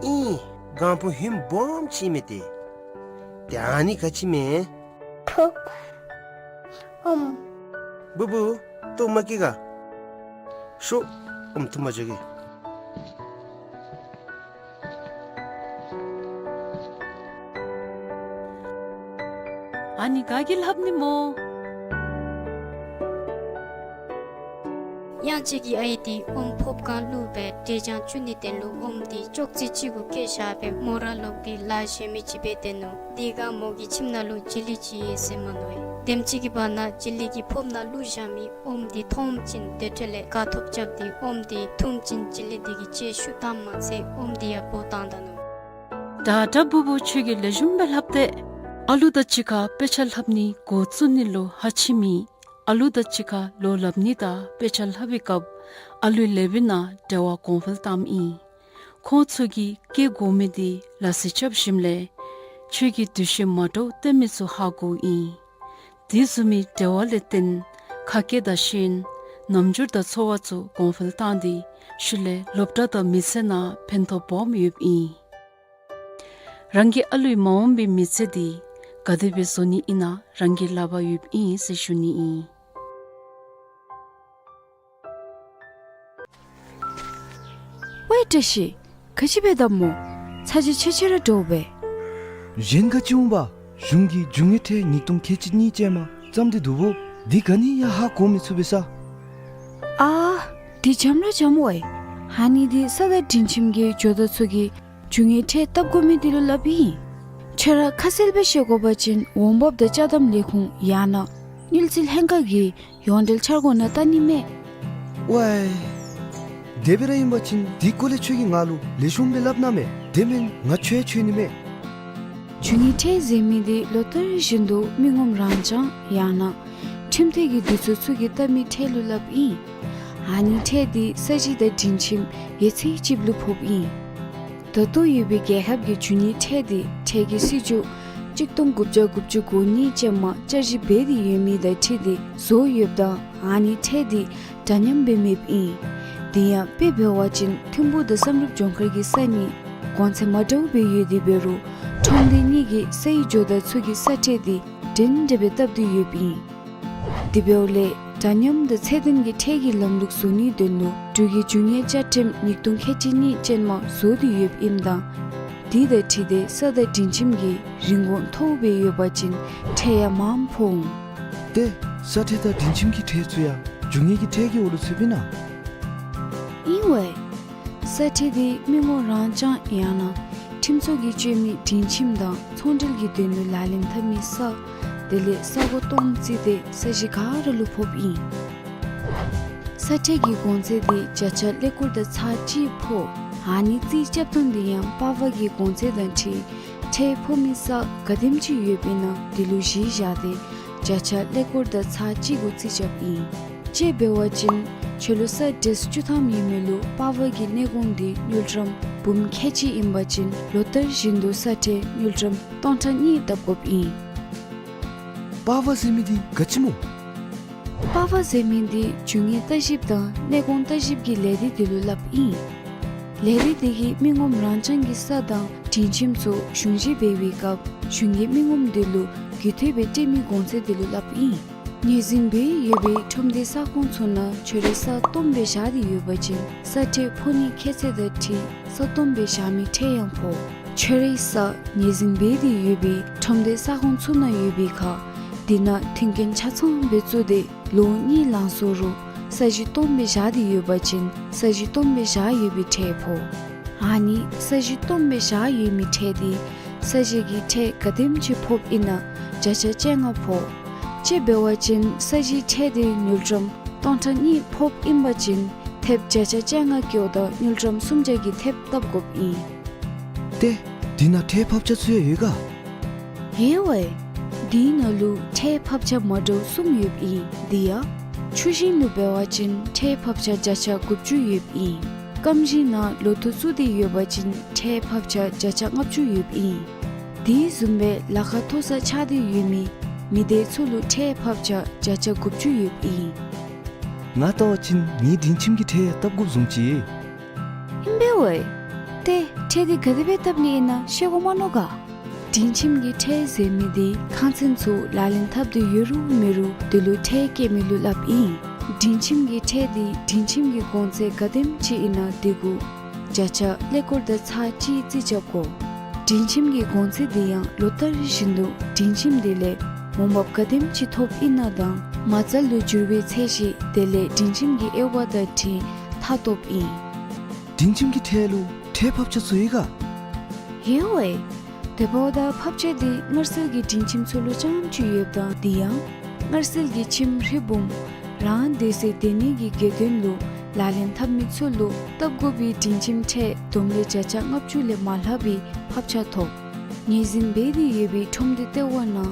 ཨིན། གང་ཕུ་ཧིམ་སྦོམ་ཅིག་ཨིན་མས་ཏེ། ཏེ་ཨ་ནི་ག་ཅི་སྨོ། ཕུབ། ཨོམ། བུ་བུ་ལྟོཝ་མ་བཀྱེས་ག། ཤོག། ཨོམ་འཐུང་པར་འགྱོ་གེ། ཨ་ནི་ག་གིས་ལྷབ་ནི་སྨོ། གཡང་སྐྱིད་ཀྱི་ཨའི་འདི་ཨོམ་ཕོརཔ་སྒང་བླུགས་སྦེ་འབྲས་ལྗང་བཙུགས་ནིའི་དོན་ལུ་ཨོམ་འདི་ཅོག་ཙེ་གཅིག་གུ་བཀལ་བཞག་སྦེ་མོ་ར་ལོག་སྟེ་ལཱ་གཞན་མི་ཅིག་འབད་དེ་ནུག། དེ་སྒང་མོ་གི་ཁྱིམ་ནང་ལུ་ཇི་ལི་ཅིག་ཡོད་ཟེར་མནོ་ཡི། དེམ་ཅིག་གི་བར་ན་ཇི་ལི་གིས་ཕོརཔ་ནང་བླུགས་བཞག་མི་ཨོམ་འདི་མཐོངམ་ཅིག་དེ་འཕྲོ་ལས་དགའ་ཐོབ་རྐྱབ་སྟེ་ཨོམ་འདི་འཐུང་ཅིན་ཇི་ལི་འདི་གི་ལྕེ་ཤུགས་བཏངམ་མ་ཚད་ཨོམ་འདི་ཡང་བོ་བཏང་ད་ནུག། ད་ད་བུ་བུ་ཁྱོད་ཀྱིས་ལེགས་ཤོམ་སྦེ་ལྷབ་སྟེ། ཨ་ལུ་དང་གཅིག་ཁར་དཔེ་ཆ་ལྷབ་ནི་འགོ་བཙུགས་ནི་ལུ་ཧ་ཆི་མེད། ཨ་ལུ་དང་གཅིག་ཁར་ལོ་ལྷབ་ནི་དང་དཔེ་ཆ་ལྷབ་པའི་སྐབས་ཨ་ལུའི་ལགཔ་ནང་འབྲེལ་བ་གོང་འཕེལ་བཏངམ་ཨིན། ཁོང་ཚུ་གིས་བཀལ་དགོ་མི་འདི་ལ་སི་རྐྱབ་ཞིནམ་ལས་ཁྱོད་ཀྱིས་འདུ་ཤེས་མ་འདྲཝ་བསྟེན་མི་ཚུ་ཧ་གོཝ་ཨིན། དེ་བཟུམ་མའི་འབྲེལ་བ་ལས་བརྟེན་ཁ་སྐད་དང་ཤེས་ཡོན་རྣམ་འགྱུར་དང་འཚོ་བ་ཚུ་གོང་འཕེལ་བཏང་སྟེ་ཤུལ་ལས་སློབ་གྲྭ་དང་མི་ཚེ་ནང་ཕན་ཐོགས་སྦོམ་ཡོདཔ་ཨིན། རང་གི་ཨ་ལུའི་མ་འོངས་པའི་མི་ཚེ་འདི་ག་དེ་སྦེ་བཟོ་ནི་ཨིན་ན་རང་གི་ལག་པར་ཡོདཔ་ཨིན་ཟེར་ཞུ་ནི་ཨིན། ཝའེ་བཀྲ་ཤིས། ག་ཅི་འབད་དོ་སྨོ། ཚ་གྱང་ཆེ་ཆེ་ར་འདྲཝ་སྦེ། གཞན་ག་ཅི་འོང་པ། གཞུང་གིས་རྒྱུ་དངོས་ཁྲལ་ཉིས་སྟོང་ཁལ་གཅིག་གཉིས་ཅན་མ་བརྩམས་ཏེ་འདུག་བོ། འདི་ག་ནི་ཡང་ཧ་གོ་མི་ཚུགས་པས་ས། ཨ་འདི་འཇམ་ར་འཇམ་ཝའེ། ཨ་ནི་འདི་ས་དང་སྒྲིང་ཁྱིམ་གྱི་ཇོ་བདག་ཚུ་གིས་རྒྱུ་དངོས་ཁྲལ་བཏབ་དགོ་མི་འདི་ལུ་སླབ་ཨིན། ཁྱོད་ར་ཁ་གསལ་སྦེ་བཤད་དགོ་པ་ཅིན་འོང་འབབ་དང་ཅ་དམ་ལས་ཁུངས་ཡང་ན་དངུལ་རྩིས་ལྷན་ཁག་གི་ཡོངས་འབྲེལ་འཆར་སྒོ་ནང་བལྟ་ནི་མས། ཝའེ། དེ་སྦེ་ར་ཨིན་པ་ཅིན་འདི་སྐོར་ལས་ཁྱོད་ཀྱིས་ང་ལུ་ལེགས་ཤོམ་སྦེ་སླབ་གནང་མས། དེ་མེན་ང་ཁྱོད་འཚོལ་ནི་མས། རྒྱུ་དངོས་ཁྲལ་ཟེར་མི་འདི་ལོ་ལྟར་བཞིན་དུ་མི་ངོམ་རང་འཇགས་ཡང་ན་ཁྲིམས་འཐུས་ཀྱི་དུས་ཚོད་ཚུ་གིས་བཏབ་མི་ཁྲལ་ལུ་སླབ་ཨིན། ཨ་ནི་ཁྲལ་འདི་ས་གཞི་དང་སྒྲིང་ཁྱིམ་ཡོད་ཚད་ཅིག་ལུ་ཕོགཔ་ཨིན། ད་ལྟོ་ཡོད་པའི་རྒྱལ་ཁབ་ཀྱི་རྒྱུ་དངོས་ཁྲལ་འདི་ཁྲལ་གྱི་སྲིད་བྱུས་གཅིག་སྟོང་དགུ་བརྒྱ་དགུ་བཅུ་གོ་གཉིས་ཅན་མ་བསྐྱར་ཞིབ་འབད་དེ་ཡོད་མི་དང་འཁྲིལ་ཏེ་བཟོ་ཡོདཔ་ད་ཨ་ནི་ཁྲལ་འདི་འདྲ་མཉམ་སྦེ་མེདཔ་ཨིན། དེ་ཡང་དཔེ་འབད་བ་ཅིན་ཐིམ་ཕུག་དང་བསམ་གྲུབ་ལྗོངས་མཁར་གྱི་ས་གཉིས་གོང་ཚད་མ་འདྲཝ་སྦེ་ཡོད་དེ་འབད་རུང་ ཁྲོམ་སྡེ་གཉིས་ཀྱི་སའི་ཇོ་བདག་ཚུ་གིས་ས་ཁྲལ་འདི་འདྲན་འདྲ་སྦེ་བཏབ་སྟེ་ཡོདཔ་ཨིན། དེ་འབདཝ་ལས་འདྲ་མཉམ་དང་ཚད་ལྡན་གྱི་ཁྲལ་གྱི་ལམ་ལུགས་བཟོ་ནིའི་དོན་ལུ་འབྲུག་གི་རྒྱུ་དངོས་བཅའ་ཁྲིམས་ཉིས་སྟོང་ཁལ་གཅིག་གཉིས་ཅན་མ་བཟོ་སྟེ་ཡོདཔ་ཨིནམ་ད་དེ་དང་འཁྲིལ་ཏེ་ས་དང་སྒྲིང་ཁྱིམ་གྱི་རིན་གོང་མཐོ་སྦེ་ཡོད་པ་ཅིན་ཁྲལ་ཡང་མངམ་ཕོག་འོང་། ཏེ་ས་ཁྲལ་དང་སྒྲིང་ཁྱིམ་གྱི་ཁྲལ་ཚུ་ཡང་རྒྱུ་དངོས་ཀྱི་ཁྲལ་གྱི་འོག་ལུ་ཚུདཔ་ཨིན་ན། ཨིན་ཝའེ། ས་ཁྲལ་འདི་མི་ངོམ་རང་རྐྱང་ཡང་ན་ཁྲིམས་ཚོགས་ཀྱིས་སྤྱོད་མི་སྒྲིང་ཁྱིམ་དང་ཚོང་འབྲེལ་གྱི་དོན་ལུ་ལག་ལེན་འཐབ་མི་ས་དེ་ལས་ས་གོ་སྟོང་བརྩིས་ཏེ་ས་གཞི་ག་ར་ལུ་ཕོགཔ་ཨིན། ས་ཁྲལ་གྱི་གོང་ཚད་འདི་བརྒྱ་ཆ་ཀླད་ཀོར་དང་ཚག་གཅིག་ཕོག། ཨ་ནི་རྩིས་རྐྱབ་ཐངས་འདི་ཡང་པར་བ་གི་གོང་ཚད་དང་འཁྲིལ་ཁྲལ་ཕོག་མི་ས་ག་དེམ་ཅིག་ཡོདཔ་ཨིན་ན་དེ་ལུ་གཞི་བཞག་སྟེ་བརྒྱ་ཆ་ཀླད་ཀོར་དང་ཚག་གཅིག་གུ་རྩིས་རྐྱབ་ཨིན། དཔྱེ་འབད་བ་ཅིན་ཁྱོད་ལུ་ས་ཌེས་བཅུ་ཐམ་ཡོད་མི་ལུ་པར་བ་གི་གནས་གོང་འདི་དངུལ་ཀྲམ་འབུམ་ཁལ་གཅིག་ཨིན་པ་ཅིན་ལོ་ལྟར་བཞིན་དུ་ས་ཁྲལ་དངུལ་ཀྲམ་སྟོང་ཕྲག་གཉིས་བཏབ་དགོཔ་ཨིན། པར་བ་ཟེར་མི་འདི་ག་ཅི་སྨོ། པར་བ་ཟེར་མི་འདི་རྒྱུ་དངོས་ལྟ་ཞིབ་དང་གནས་གོང་ལྟ་ཞིབ་ཀྱི་ལས་སྡེ་དེ་ལུ་སླབ་ཨིན། ལས་སྡེ་དེ་གིས་མི་ངོམ་རང་རྐྱང་གི་ས་དང་སྒྲིང་ཁྱིམ་ཚུ་གཞུང་བཞེས་འབད་བའི་སྐབས་གཞུང་གིས་མི་ངོམ་དེ་ལུ་རྒུད་འཐུས་སྦེ་སྤྲོད་མི་གོང་ཚད་དེ་ལུ་སླབ་ཨིན། ངོས་འཛིན་འབད་ཡོད་པའི་ཁྲོམ་སྡེའི་ས་ཁོངས་ཚུ་ནང་ཁྱོད་རའི་ས་སྟོངམ་སྦེ་བཞག་སྟེ་ཡོད་པ་ཅིན་ས་ཁྲལ་ཕོག་ནིའི་ཁྱད་ཚད་དང་འཁྲིལ་ས་སྟོངམ་སྦེ་བཞག་མི་ཁྲལ་ཡང་ཕོག། ཁྱོད་རའི་ས་ངོས་འཛིན་འབད་དེ་ཡོད་པའི་ཁྲོམ་སྡེའི་ས་ཁོངས་ཚུ་ནང་ཡོད་པའི་ཁར་དེ་ནང་མཐུན་རྐྱེན་ཆ་ཚང་སྦེ་བཙུགས་ཏེ་ལོ་གཉིས་ལང་སོང་རུང་ས་གཞི་སྟོངམ་སྦེ་བཞག་སྟེ་ཡོད་པ་ཅིན་ས་གཞི་སྟོངམ་སྦེ་བཞག་ཡོད་པའི་ཁྲལ་ཕོག། ཨ་ནི་ས་གཞི་སྟོངམ་སྦེ་བཞག་ཡོད་མི་ཁྲལ་འདི་ས་གཞི་གི་ཁྲལ་ག་དེམ་ཅིག་ཕོགཔ་ཨིན་ན་བརྒྱ་ཆ་བཅོ་ལྔ་ཕོག། དཔྱེ་འབད་བ་ཅིན་ས་གཞིའི་ཁྲལ་འདི་དངུལ་ཀྲམ་སྟོང་ཕྲག་གཉིས་ཕོགཔ་ཨིན་པ་ཅིན་ཐེབས་བརྒྱ་ཆ་བཅོ་ལྔ་བཀལཝ་ད་དངུལ་ཀྲམ་སུམ་བརྒྱ་གི་ཐེབས་བཏབ་དགོཔ་ཨིན། ཏེ་དེ་ནང་ཁྲལ་ཕབ་ཆ་ཚུ་ཡང་ཡོད་ག། ཡོད་ཝའེ། དེ་ནང་ལུ་ཁྲལ་ཕབ་ཆ་མ་འདྲཝ་གསུམ་ཡོདཔ་ཨིན། དེ་ཡང་ཆུ་ཞིང་ལུ་འབད་བ་ཅིན་ཁྲལ་ཕབ་ཆ་བརྒྱ་ཆ་དགུ་བཅུ་ཡོདཔ་ཨིན། སྐམ་ཞིང་ནང་ལོ་ཐོག་བཙུགས་ཏེ་ཡོད་པ་ཅིན་ཁྲལ་ཕབ་ཆ་བརྒྱ་ཆ་ལྔ་བཅུ་ཡོདཔ་ཨིན། དེ་བཟུམ་སྦེ་ལཱ་ཁག་མཐོ་སར་ཆགས་ཏེ་ཡོད་མི་མི་སྡེ་ཚུ་ལུ་ཁྲལ་ཕབ་ཆ་བརྒྱ་ཆ་དགུ་བཅུ་ཡོདཔ་ཨིན། ང་བལྟ་བ་ཅིན་ངེའི་སྒྲིང་ཁྱིམ་གྱི་ཁྲལ་ཡང་བཏབ་དགོཔ་བཟུམ་ཅིག། ཨིན་པས་ཝའེ། ཏེ་ཁྲལ་འདི་ག་དེ་སྦེ་བཏབ་ནི་ཨིན་ན་ཤེས་དགོ་མ་མནོ་ག། སྒྲིང་ཁྱིམ་གྱི་ཁྲལ་ཟེར་མི་འདི་ཁང་ཚན་ཚུ་ལག་ལེན་འཐབ་སྟེ་ཡོད་རུང་མེད་རུང་དེ་ལུ་ཁྲལ་བཀལ་མི་ལུ་སླབ་ཨིན། སྒྲིང་ཁྱིམ་གྱི་ཁྲལ་འདི་སྒྲིང་ཁྱིམ་གྱི་གོང་ཚད་ག་དེམ་ཅིག་ཨིན་ན་དེ་གུ་བརྒྱ་ཆ་ཀླད་ཀོར་དང་ཚག་གཅིག་རྩིས་རྐྱབ་དགོ། སྒྲིང་ཁྱིམ་གྱི་གོང་ཚད་འདི་ཡང་ལོ་ལྟར་བཞིན་དུ་སྒྲིང་ཁྱིམ་དེ་ལས་འོང་འབབ་ག་དེམ་ཅིག་ཐོབ་ཨིན་ན་དང་མ་རྩ་ལུ་འགྱུར་བའི་ཚད་གཞི་དེ་ལས་སྒྲིང་ཁྱིམ་གྱི་དབྱེ་བ་དང་འཁྲིལ་མཐའ་སྟོངམ་ཨིན། སྒྲིང་ཁྱིམ་གྱི་ཁྲལ་ལུ་ཁྲལ་ཕབ་ཆ་ཚུ་ཡོད་ག། ཡོད་ཝའེ། དེ་འབདཝ་ད་ཕབ་ཆ་འདི་མངར་ཟས་ཀྱི་སྒྲིང་ཁྱིམ་ཚུ་ལུ་རྐྱངམ་ཅིག་ཡོདཔ་ད་དེ་ཡང་མངར་ཟས་ཀྱི་ཁྱིམ་རི་བོང་རང་སྡོད་སའི་སྡོད་གནས་ཀྱི་དགེ་འདུན་ལུ་ལག་ལེན་འཐབ་མི་ཚུ་ལུ་བཏབ་དགོ་པའི་སྒྲིང་ཁྱིམ་ཁྲལ་བསྡོམས་ལས་བརྒྱ་ཆ་ལྔ་བཅུ་ལས་མ་ལྷག་པའི་ཕབ་ཆ་ཐོབ། ངོས་འཛིན་འབད་དེ་ཡོད་པའི་ཁྲོམ་སྡེ་ལྟེ་བ་ནང་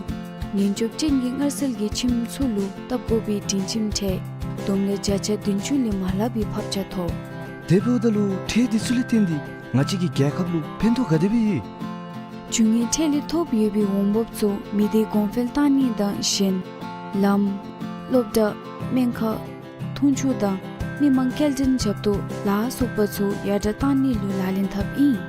ཉེན་སྐྱོབ་ཅན་གྱི་མངར་ཟས་ཀྱི་ཁྱིམ་ཚུ་ལུ་བཏབ་དགོ་པའི་སྒྲིང་ཁྱིམ་ཁྲལ་བསྡོམས་ལས་བརྒྱ་ཆ་བདུན་ཅུ་ལས་མ་ལྷག་པའི་ཕབ་ཆ་ཐོབ། དེ་འབདཝ་ད་ལུ་ཁྲལ་འདི་ཚུ་ལས་བརྟེན་ཏེ་ང་བཅས་ཀྱི་རྒྱལ་ཁབ་ལུ་ཕན་ཐོགས་ག་དེ་སྦེ་ཡོད། རྒྱུ་དངོས་ཁྲལ་ལས་ཐོབ་ཡོད་པའི་འོང་འབབ་ཚུ་མི་སྡེ་གོང་འཕེལ་གཏང་ནི་དང་གཞན་ལམ་སློབ་གྲྭ་སྨན་ཁང་འཐུང་ཆུ་དང་མི་མང་སྐྱེལ་འདྲེན་རྒྱབ་ཏུ་ལ་སོགས་པ་ཚུ་ཡར་དྲག་གཏང་ནི་ལུ་ལག་ལེན་འཐབ་ཨིན།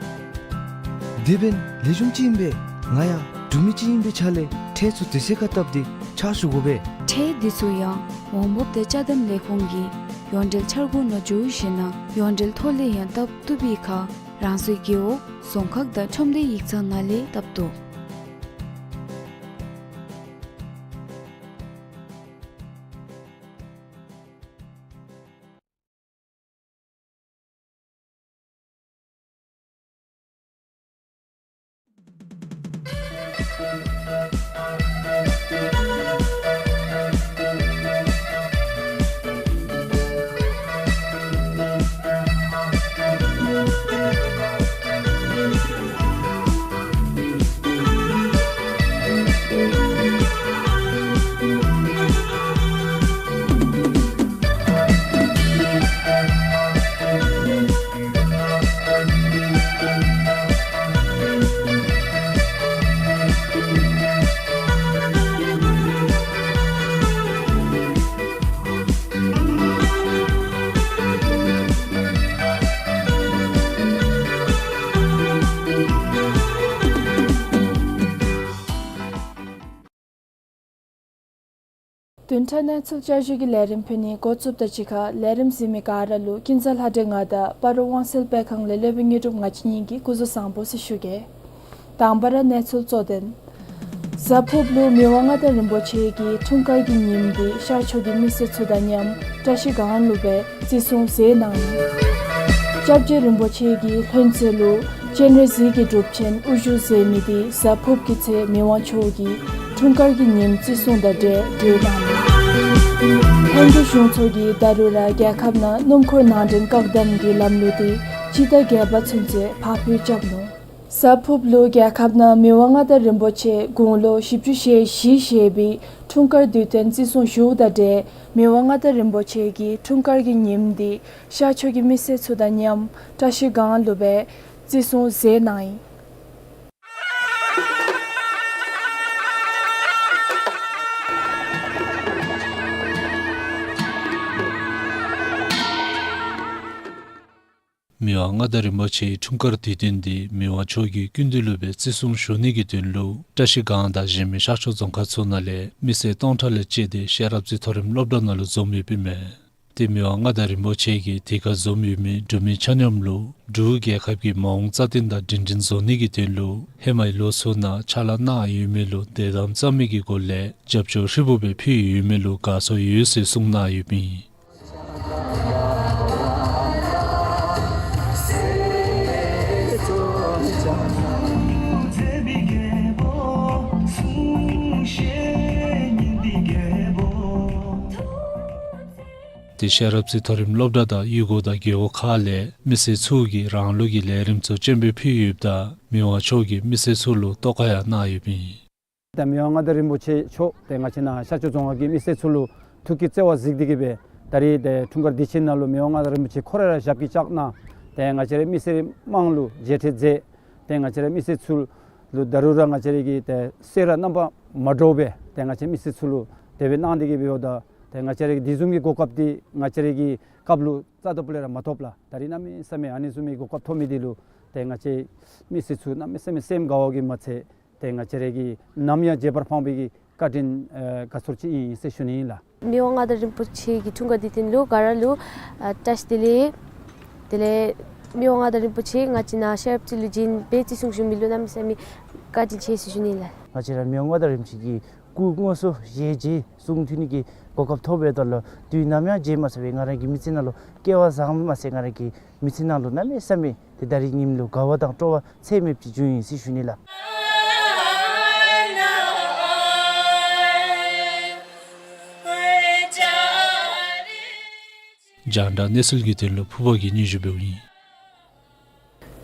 དེ་འབདན་ལེགས་ཤོམ་ཅིག་ཨིན་པས། ང་ཡང་འབྲུག་མི་ཅིག་ཨིན་པའི་ཆ་ལས་ཁྲལ་ཚུ་དུས་ཚོད་ཁར་བཏབ་སྟེ་ཕྱག་ཞུ་དགོ་པས། ཁྲལ་འདི་ཚུ་ཡང་འོང་འབབ་དང་ཅ་དམ་ལས་ཁུངས་ཀྱི་ཡོངས་འབྲེལ་འཆར་སྒོ་ནང་འཇུག་ཞིནམ་ལས་ཡོངས་འབྲེལ་ཐོག་ལས་ཡང་བཏབ་བཏུབ་པའི་ཁར་རང་སོའི་རྒེད་འོག་རྫོང་ཁག་དང་ཁྲོམ་སྡེ་ཡིག་ཚང་ནང་ལས་བཏབ་བཏུབ། བདུན་ཕྲག་གནས་ཚུལ་བསྐྱར་ཞུ་གི་ལས་རིམ་ཕུལ་ནི་འགོ་བཙུགསཔ་ད་གཅིག་ཁར་ལས་རིམ་གཟིགས་མི་ག་ར་ལུ་ཀུན་བཟང་ལྷ་སྒྲོན་ང་དང་སྤ་རོ་དབང་གསལ་དཔེ་ཁང་ལས་སློབ་དཔོན་དངོས་གྲུབ་ང་བཅས་གཉིས་ཀྱིས་སྐུ་གཟུགས་བཟང་པོ་ཟེར་ཞུ་གེ། དང་པ་ར་གནས་ཚུལ་གཙོ་དོན། གཟའ་ཕུརཔ་ལུ་མི་དབང་མངའ་བདག་རིན་པོ་ཆེ་གི་འཁྲུངས་སྐར་གྱི་ཉིནམ་འདི་ཤར་ཕྱོགས་ཀྱི་མི་སེར་ཚུ་དང་མཉམ་བཀྲ་ཤིས་སྒང་ལུ་སྦེ་བརྩི་སྲུང་མཛད་གནང་ཡི། སྐྱབས་རྗེ་རིན་པོ་ཆེ་གི་ལྷུན་རྩེ་ལུ་སྤྱན་རས་གཟིགས་ཀྱི་སྒྲུབ་ཆེན་དབུ་བཞུགས་མཛད་མི་འདི་གཟའ་ཕུརཔ་གི་ཚེ་མི་དབང་མཆོག་གི་འཁྲུངས་སྐར་གྱི་ཉིནམ་བརྩི་སྲུང་དང་འབྲེལ་གྲོལ་གནང་ཡི། ལྷན་རྒྱས་གཞུང་ཚོགས་ཀྱིས་ད་རུང་ར་རྒྱལ་ཁབ་ནང་སྣུམ་འཁོར་ནང་འདྲེན་བཀག་དམ་གྱི་ལམ་ལུགས་འདི་སྤྱི་ཟླ་བརྒྱད་པ་ཚུན་ཚོད་ཕར་འགྱངས་རྐྱབ་ནུག། གཟའ་ཕུརཔ་ལུ་རྒྱལ་ཁབ་ནང་མི་དབང་མངའ་བདག་རིན་པོ་ཆེ་དགུང་ལོ་བཞི་བཅུ་ཞེ་བཞི་བཞེས་པའི་འཁྲུངས་སྐར་དུས་སྟོན་བརྩི་སྲུང་ཞུཝ་དང་འབྲེལ་མི་དབང་མངའ་བདག་རིན་པོ་ཆེ་གི་འཁྲུངས་སྐར་གྱི་ཉིནམ་འདི་ཤར་ཕྱོགས་ཀྱི་མི་སེར་ཚུ་དང་མཉམ་བཀྲ་ཤིས་སྒང་ལུ་སྦེ་བརྩི་སྲུང་མཛད་གནང་ཡི། མི་དབང་མངའ་བདག་རིན་པོ་ཆེའི་འཁྲུངས་སྐར་དུས་སྟོན་འདི་མི་དབང་མཆོག་གི་སྐུ་མདུན་ལུ་སྦེ་བརྩི་སྲུང་ཞུ་ནི་གི་དོན་ལུ་བཀྲ་ཤིས་སྒང་དང་གཞན་མི་ཤར་ཕྱོགས་རྫོང་ཁག་ཚུ་ནང་ལས་མི་སེར་སྟོང་ཕྲག་ལས་བཅད་དེ་ཤེས་རབ་རྩེ་མཐོ་རིམ་སློབ་གྲྭ་ནང་ལུ་འཛོམས་ཡོདཔ་ཨིན་མས། ཏེ་མི་དབང་མངའ་བདག་རིན་པོ་ཆེ་གིས་དེ་ཁར་འཛོམས་ཡོད་མི་འབྲུག་མི་ཆ་མཉམ་ལུ་འབྲུག་རྒྱལ་ཁབ་ཀྱི་མ་འོངས་རྩ་བརྟན་དང་སྒྲིང་སྒྲིང་བཟོ་ནི་གི་དོན་ལུ་ཧེ་མའི་ལོ་ཚུ་ནང་ཕྱག་ལཱ་གནང་ཡོད་མི་ལུ་དད་དམ་རྩ་མེད་ཀྱི་སྒོ་ལས་རྒྱབ་སྐྱོར་ཧྲིལ་བུ་སྦེ་ཕུལ་ཡོད་མི་ལུ་དགའ་ཚོར་ཡོད་ཟེར་གསུངས་གནང་ཡོདཔ་ཨིན། ཏེ་ཤེས་རབ་རྩེ་མཐོ་རིམ་སློབ་གྲྭ་དང་གཡུས་སྒོ་དང་རྒེད་འོག་ཁག་ལས་མི་སེར་ཚུ་གིས་རང་ལུགས་ཀྱི་ལས་རིམ་ཚུ་སྤྱན་འབུལ་ཕུལ་ཡོདཔ་ད་མི་དབང་མཆོག་གིས་མི་སེར་ཚུ་ལུ་ཐུགས་དགའ་ཡང་གནང་ཡོདཔ་ཨིན། ད་མི་དབང་མངའ་བདག་རིན་པོ་ཆེ་མཆོག་ཏེ་ང་བཅས་ནཱ་ཤར་ཕྱོགས་རྫོང་ཁག་གི་མི་སེར་ཚུ་ལུ་ཐུགས་ཀྱི་བརྩེ་བ་གཟིགས་ཏེ་གིས་སྦེ་ད་རིས་ཏེ་འཁྲུངས་སྐར་དུས་ཆེན་ནང་ལུ་མི་དབང་མངའ་བདག་རིན་པོ་ཆེ་ཁོ་ར་ར་ཞབས་ཀྱིས་བཅགས་གནང་། ཏེ་ང་བཅས་རའི་མི་སེར་དམངས་ལུ་མཇལ་འཕྲད་མཛད། ཏེ་ང་བཅས་རའི་མི་སེར་ཚུ་ལུ་ད་རུང་ར་ང་བཅས་རའི་གི་ཏེ་སེམས་ར་རྣམ་པ་མ་འདྲཝ་སྦེ་ཏེ་ང་བཅས་མི་སེར་ཚུ་ལུ་དེ་སྦེ་གནང་སྟེ་གིས་སྦེ་ཡོདཔ་ད་ཏེ་ང་བཅས་རའི་གི་དེ་བཟུམ་གྱི་གོ་སྐབས་འདི་ང་བཅས་རའི་གི་སྐབས་ལུ་རྩ་དོན་པ་ལས་ར་མ་ཐོབ་ལགས། ད་རིས་གནམ་མེད་ས་མེད་ཨ་ནི་བཟུམ་མའི་གོ་སྐབས་ཐོབ་མི་འདི་ལུ་ཏེ་ང་བཅས་མི་སེར་ཚུ་གནམ་མེད་ས་མེད་སེམས་དགའ་བ་གིས་མ་ཚད་ཏེ་ང་བཅས་རའི་གི་ནམ་ཡང་བརྗེད་པར་ཕངས་པའི་གི་བཀའ་དྲིན་ཨེ་དགའ་ཚོར་ཅིག་ཨིན་ཟེར་ཞུ་ནི་ཨིན་ལགས། མི་དབང་མངའ་བདག་རིན་པོ་ཆེ་གི་འཁྲུངས་སྐར་དུས་སྟོན་ལུ་ག་ར་ལུ་ཨ་བཀྲ་ཤིས་བདེ་ལེགས། དེ་ལས་མི་དབང་མངའ་བདག་རིན་པོ་ཆེ་ང་བཅས་ནཱ་ཤེས་རབ་རྩེ་ལུ་བྱོན་སྦེ་བརྩི་སྲུང་ཞུ་མི་ལུ་གནམ་མེད་ས་མེད་བཀའ་དྲིན་ཆེ་ཟེར་ཞུ་ནི་ལགས། ང་བཅས་ར་མི་དབང་མངའ་བདག་རིན་པོ་ཆེ་གི་སྐུ་དངོས་སུ་ཞལ་མཇལ་གསུང་ཐོས་ནི་གི་གོ་སྐབས་ཐོབ་པའི་ཐོག་ལུ་དུས་ནམ་ཡང་བརྗེད་མ་ཚུགས་པའི་ང་རའི་གི་མི་ཚེ་ནང་ལུ་སྐལ་བ་བཟང་མ་ཚད་ང་རའི་གི་མི་ཚེ་ནང་ལུ་གནམ་མེད་ས་མེད་ཏེ་ད་རིས་ཉིནམ་ལུ་དགའ་བ་དང་སྤྲོ་བ་ཚད་མེདཔ་ཅིག་བྱུང་ཡི་ཟེར་ཞུ་ནི་ལགས། རྒྱང་བསྒྲགས་གནས་ཚུལ་གྱི་དོན་ལུ་ཕུར་པ་གིས་སྙན་ཞུ་འབདཝ་ཨིན།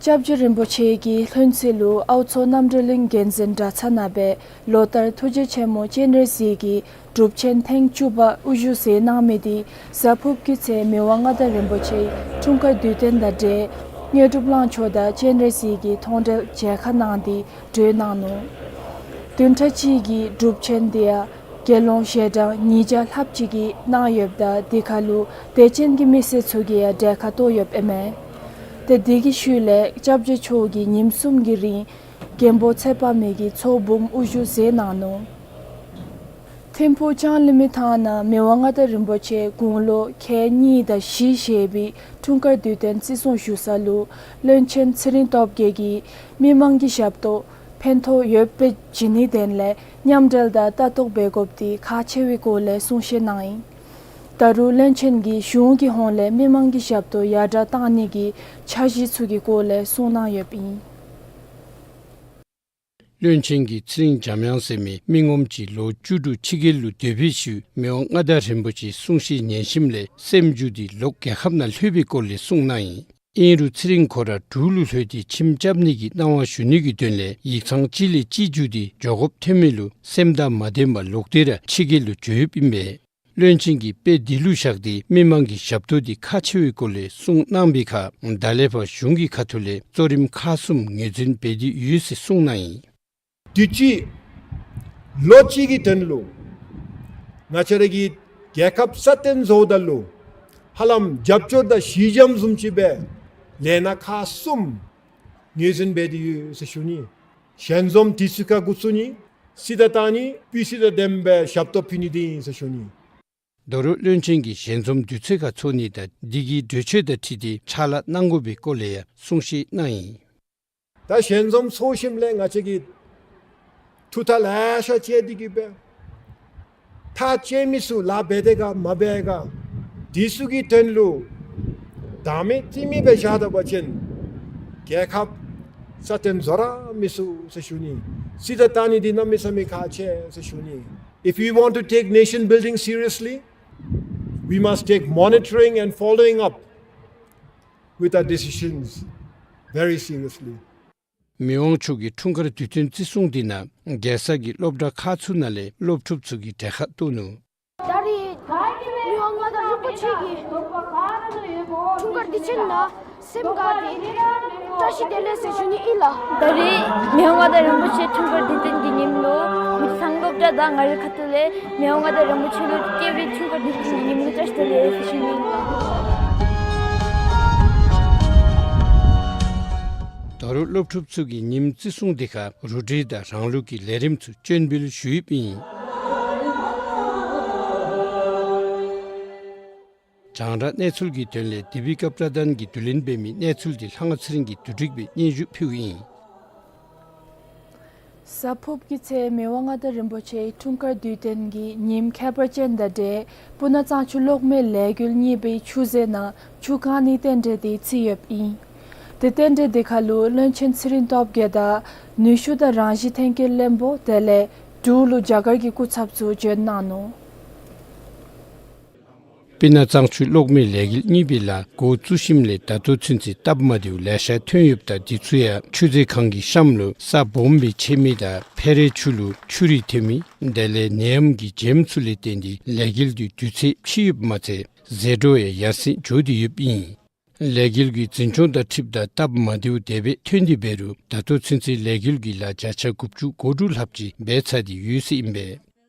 སྐྱབས་རྗེ་རིན་པོ་ཆེ་གི་ལྷུན་རྩེ་ལུ་ཨའུ་མཚོ་རྣམ་གྲོལ་གླིང་མགོན་འཛིན་གྲྭ་ཚང་ནང་སྦེ་ལོ་ལྟར་ཐུགས་རྗེ་ཆེན་མོ་སྤྱན་རས་གཟིགས་ཀྱི་སྒྲུབ་ཆེན་ཐེངས་བཅུ་པ་དབུ་བཞུགས་མཛད་གནང་མི་འདི་གཟའ་ཕུརཔ་གི་ཚེ་མི་དབང་མངའ་བདག་རིན་པོ་ཆེའི་འཁྲུངས་སྐར་དུས་སྟོན་དང་འབྲེལ་དངོས་གྲུབ་གླང་མཆོག་དང་སྤྱན་རས་གཟིགས་ཀྱི་མཐོང་གྲོལ་མཇལ་ཁ་གནང་སྟེ་གྲོལ་གནང་ནུག། བདུན་ཕྲག་གཅིག་གི་སྒྲུབ་ཆེན་འདི་ཡང་དགེ་སློང་ཞལ་གྲངས་ཉིས་བརྒྱ་ལྷགཔ་ཅིག་གིས་གནང་ཡོདཔ་ད་དེ་ཁར་ལུ་དད་ཅན་གྱི་མི་སེར་ཚུ་གིས་ཡང་གྲལ་ཁར་གཏོགས་ཡོདཔ་ཨིན་མས། ཏེ་དེ་གི་ཤུལ་ལས་སྐྱབས་རྗེ་མཆོག་གིས་ཉིནམ་གསུམ་གྱི་རིང་མགོན་པོ་ཚེ་དཔག་མེད་ཀྱི་ཚོགས་འབུམ་དབུ་བཞུགས་མཛད་གནང་ནུག། ཐིམ་ཕུག་ལྕང་གླིང་མི་ཐང་ནང་མི་དབང་མངའ་བདག་རིན་པོ་ཆེ་དགུང་ལོ་ཁལ་གཉིས་དང་བཞི་བཞེས་པའི་འཁྲུངས་སྐར་དུས་སྟོན་བརྩི་སྲུང་ཞུ་ས་ལུ་བློན་ཆེན་ཚེ་རིང་སྟོབས་རྒྱས་ཀྱིས་མི་མང་གི་ཞབས་ཏོག་ཕན་ཐོགས་ཡོདཔ་སྦེ་བྱིན་ནིའི་དོན་ལས་མཉམ་འབྲེལ་དང་ལྟ་རྟོག་འབད་དགོཔ་འདི་ཁག་ཆེ་བའི་སྐོར་ལས་གསུང་བཤད་གནང་ཡི། ད་རུང་བློན་ཆེན་གྱིས་གཞུང་གི་ཧོངས་ལས་མི་མང་གི་ཞབས་ཏོག་ཡར་དྲག་གཏང་ནི་གི་འཆར་གཞི་ཚུ་གི་སྐོར་ལས་གསུང་གནང་ཡོདཔ་ཨིན། བློན་ཆེན་གྱིས་ཚེ་རིང་འཇམ་དབྱངས་ཟེར་མི་མི་ངོམ་ཅིག་ལོ་བཅུ་དྲུག་ཕྱི་རྒྱལ་ལུ་སྡོད་པའི་ཤུལ་མི་དབང་མངའ་བདག་རིན་པོ་ཆེའི་གསུང་བཤད་ཉན་ཞིནམ་ལས་སེམས་འགྱུར་ཏེ་ལོག་རྒྱལ་ཁབ་ནང་ལྷོད་པའི་སྐོར་ལས་གསུངས་གནང་ཡི། ཨིན་རུང་ཚེ་རིང་ཁོ་ར་འབྲུག་ལུ་ལྷོད་དེ་ཁྱིམ་རྐྱབ་ནི་གི་གནང་བ་ཞུ་ནི་གི་དོན་ལས་ཡིག་ཚང་གཅིག་ལས་གཅིག་བརྒྱུད་དེ་འགྱོ་དགོཔ་ཐོན་མི་ལུ་སེམས་དང་མ་ལྡནམ་ལོག་སྟེ་ར་ཕྱི་རྒྱལ་ལུ་འགྱོ་ཡོདཔ་ཨིན་པས། བློན་ཆེན་གྱིས་དཔེ་འདི་ལུ་བཞག་སྟེ་མི་མང་གི་ཞབས་ཏོག་འདི་ཁག་ཆེ་བའི་སྐོར་ལས་གསུང་གནང་བའི་ཁར་ད་ལས་ཕར་གཞུང་གི་ཁ་ཐུག་ལས་གཙོ་རིམ་ཁག་གསུམ་ངོས་འཛིན་འབད་དེ་ཡོད་ཟེར་གསུངས་གནང་ཡི། དུས་ཅི་ལོ་གཅིག་གི་དོན་ལུ་ང་བཅས་ར་གི་རྒྱལ་ཁབ་སྲ་བརྟན་བཟོཝ་ད་ལུ་ཧ་ལམ་རྒྱབ་སྐྱོར་དང་གཞི་འགྱམ་བཟུམ་ཅིག་སྦེ་ལས་སྣ་ཁག་གསུམ་ངོས་འཛིན་འབད་དེ་ཡོད་ཟེར་ཞུ་ནི། ཞལ་འཛོམས་དུས་ཚོད་ཁར་འགོ་བཙུགས་ནི། གཟི་དང་བཏང་ནི་སྤུས་ཚད་དང་ལྡནམ་སྦེ་ཞབས་ཏོག་ཕུལ་ནི་འདི་ཨིན་ཟེར་ཞུ་ནི། ད་རུང་བློན་ཆེན་གྱིས་ཞལ་འཛོམས་དུས་ཚོད་ཁར་ཚོགས་ནི་དང་འདི་གི་གྲོས་ཆོད་དང་འཁྲིལ་ཏེ་ཕྱག་ལཱ་གནང་དགོ་པའི་སྐོར་ལས་ཡང་གསུང་བཤད་གནང་ཡི། ད་ཞལ་འཛོམས་ཚོགས་ཞིནམ་ལས་ང་བཅས་ཀྱིས་ཐུགས་ཐག་ལེ་ཤ་བཅད་དེ་གིས་སྦེ་ཐག་བཅད་མི་ཚུ་ལཱ་འབད་དེ་ག་མ་འབད་ག་དེ་ཚུ་གི་དོན་ལུ་དམ་མེད་རྩིས་མེད་སྦེ་བཞག་ད་པ་ཅིན་རྒྱལ་ཁབ་སྲ་བརྟན་བཟོ་ར་མི་ཚུགས་ཟེར་ཞུ་ནི། གཟི་དང་བཏང་ནི་འདི་གནམ་མེད་ས་མེད་ཁག་ཆེ་ཟེར་ཞུ་ནི། If we want to take nation building seriously, we must take monitoring and following up with our decisions very seriously. མི་དབང་མཆོག་གིས་འཁྲུངས་སྐར་དུས་སྟོན་བརྩི་སྲུང་འདི་ནང་རྒྱལ་ས་གི་སློབ་གྲྭ་ཁག་ཚུ་ནང་ལས་སློབ་ཕྲུག་ཚུ་གིས་གྲལ་ཁར་གཏོགས་ནུག། ད་རེས་མི་དབང་མངའ་བདག་རིན་པོ་ཆེ་གི་འཁྲུངས་སྐར་དུས་ཆེན་ལུ་སེམས་དགའ་སྟེ་བཀྲ་ཤིས་བདེ་ལེགས་ཟེར་ཞུ་ནི་ཨིན་ལགས། ད་རེས་མི་དབང་མངའ་བདག་རིན་པོ་ཆེ་འཁྲུངས་སྐར་དུས་སྟོན་གྱི་ཉིནམ་ལུ་མི་ཚང་སློབ་གྲྭ་དང་ང་རའི་ཁ་ཐུག་ལས་མི་དབང་མངའ་བདག་རིན་པོ་ཆེ་ལུ་སྐྱེས་བུའི་འཁྲུངས་སྐར་དུས་སྟོན་གྱི་ཉིནམ་ལུ་བཀྲ་ཤིས་བདེ་ལེགས་ཟེར་ཞུ་ནི་ཨིན་ལགས། ད་རུང་སློབ་ཕྲུག་ཚུ་གིས་ཉིནམ་བརྩི་སྲུང་འདི་ཁར་རུ་སྒྲིག་དང་རང་ལུགས་ཀྱི་ལས་རིམ་ཚུ་སྤྱན་འབུལ་ཞུ་ཡོདཔ་ཨིན། རྒྱང་བསྒྲགས་གནས་ཚུལ་གྱི་དོན་ལས་དི་བི་ཀ་པྲ་དཱན་གྱིས་བསྡུ་ལེན་འབད་མི་གནས་ཚུལ་འདི་ལྷ་དབང་ཚེ་རིང་གིས་བསྡུ་སྒྲིག་སྦེ་སྙན་ཞུ་ཕུལཝ་ཨིན། གཟའ་ཕུརཔ་གི་ཚེ་མི་དབང་མངའ་བདག་རིན་པོ་ཆེའི་འཁྲུངས་སྐར་དུས་སྟོན་གྱི་ཉིནམ་ཁྱད་པར་ཅན་དང་འབྲེལ་སྤུ་ན་གཙང་ཆུ་གློག་མེ་ལས་འགུལ་གཉིས་པའི་ཆུ་མཛོད་ནང་ཆུ་བཀང་ནིའི་རྟེན་འབྲེལ་འདི་བརྩི་ཡོདཔ་ཨིན། དེ་རྟེན་འབྲེལ་འདི་ཁར་ལུ་བློན་ཆེན་ཚེ་རིང་སྟོབས་རྒྱས་དང་ནུས་ཤུགས་དང་རང་བཞིན་ཐོན་སྐྱེད་བློན་པོ་དེ་ལས་འབྲུག་ལུ་རྒྱ་གར་གྱི་སྐུ་ཚབ་ཚུ་བྱོན་གནང་ནུག། སྤུ་ན་གཙང་ཆུ་གློག་མེ་ལས་འགུལ་གཉིས་པའི་ལཱ་འགོ་བཙུགས་ཞིནམ་ལས་ད་ལྟོ་ཚུན་ཚོད་སྟབས་མ་བདེཝ་ལེ་ཤ་ཐོན་ཡོདཔ་ད་འདི་ཚུ་ཡང་ཆུ་མཛོད་ཁང་གི་གཤམ་ལུ་ས་སྦོམ་སྦེ་ཆད་མི་དང་ཕེ་རེ་ཆུ་ལུ་ཆུ་རུད་ཐོན་མི་དེ་ལས་ནད་ཡམས་ཀྱི་རྒྱ་མཚོ་ལས་བརྟེན་ཏེ་ལས་འགུལ་འདི་དུས་ཚོད་ཕྱིས་ཡོདཔ་མ་ཚད་ཟད་འགྲོ་ཡང་ཡར་སེང་འགྱོ་སྟེ་ཡོདཔ་ཨིན། ལས་འགུལ་གྱི་འཛིན་སྐྱོང་དང་འཁྲིལཝ་ད་སྟབས་མ་བདེཝ་དེ་སྦེ་ཐོན་ཏེ་འབད་རུང་ད་ལྟོ་ཚུན་ཚོད་ལས་འགུལ་གྱི་ལཱ་བརྒྱ་ཆ་དགུ་བཅུ་གོ་དྲུག་ལྷགཔ་ཅིག་འབད་ཚར་ཏེ་ཡོད་ཟེར་ཨིན་པས།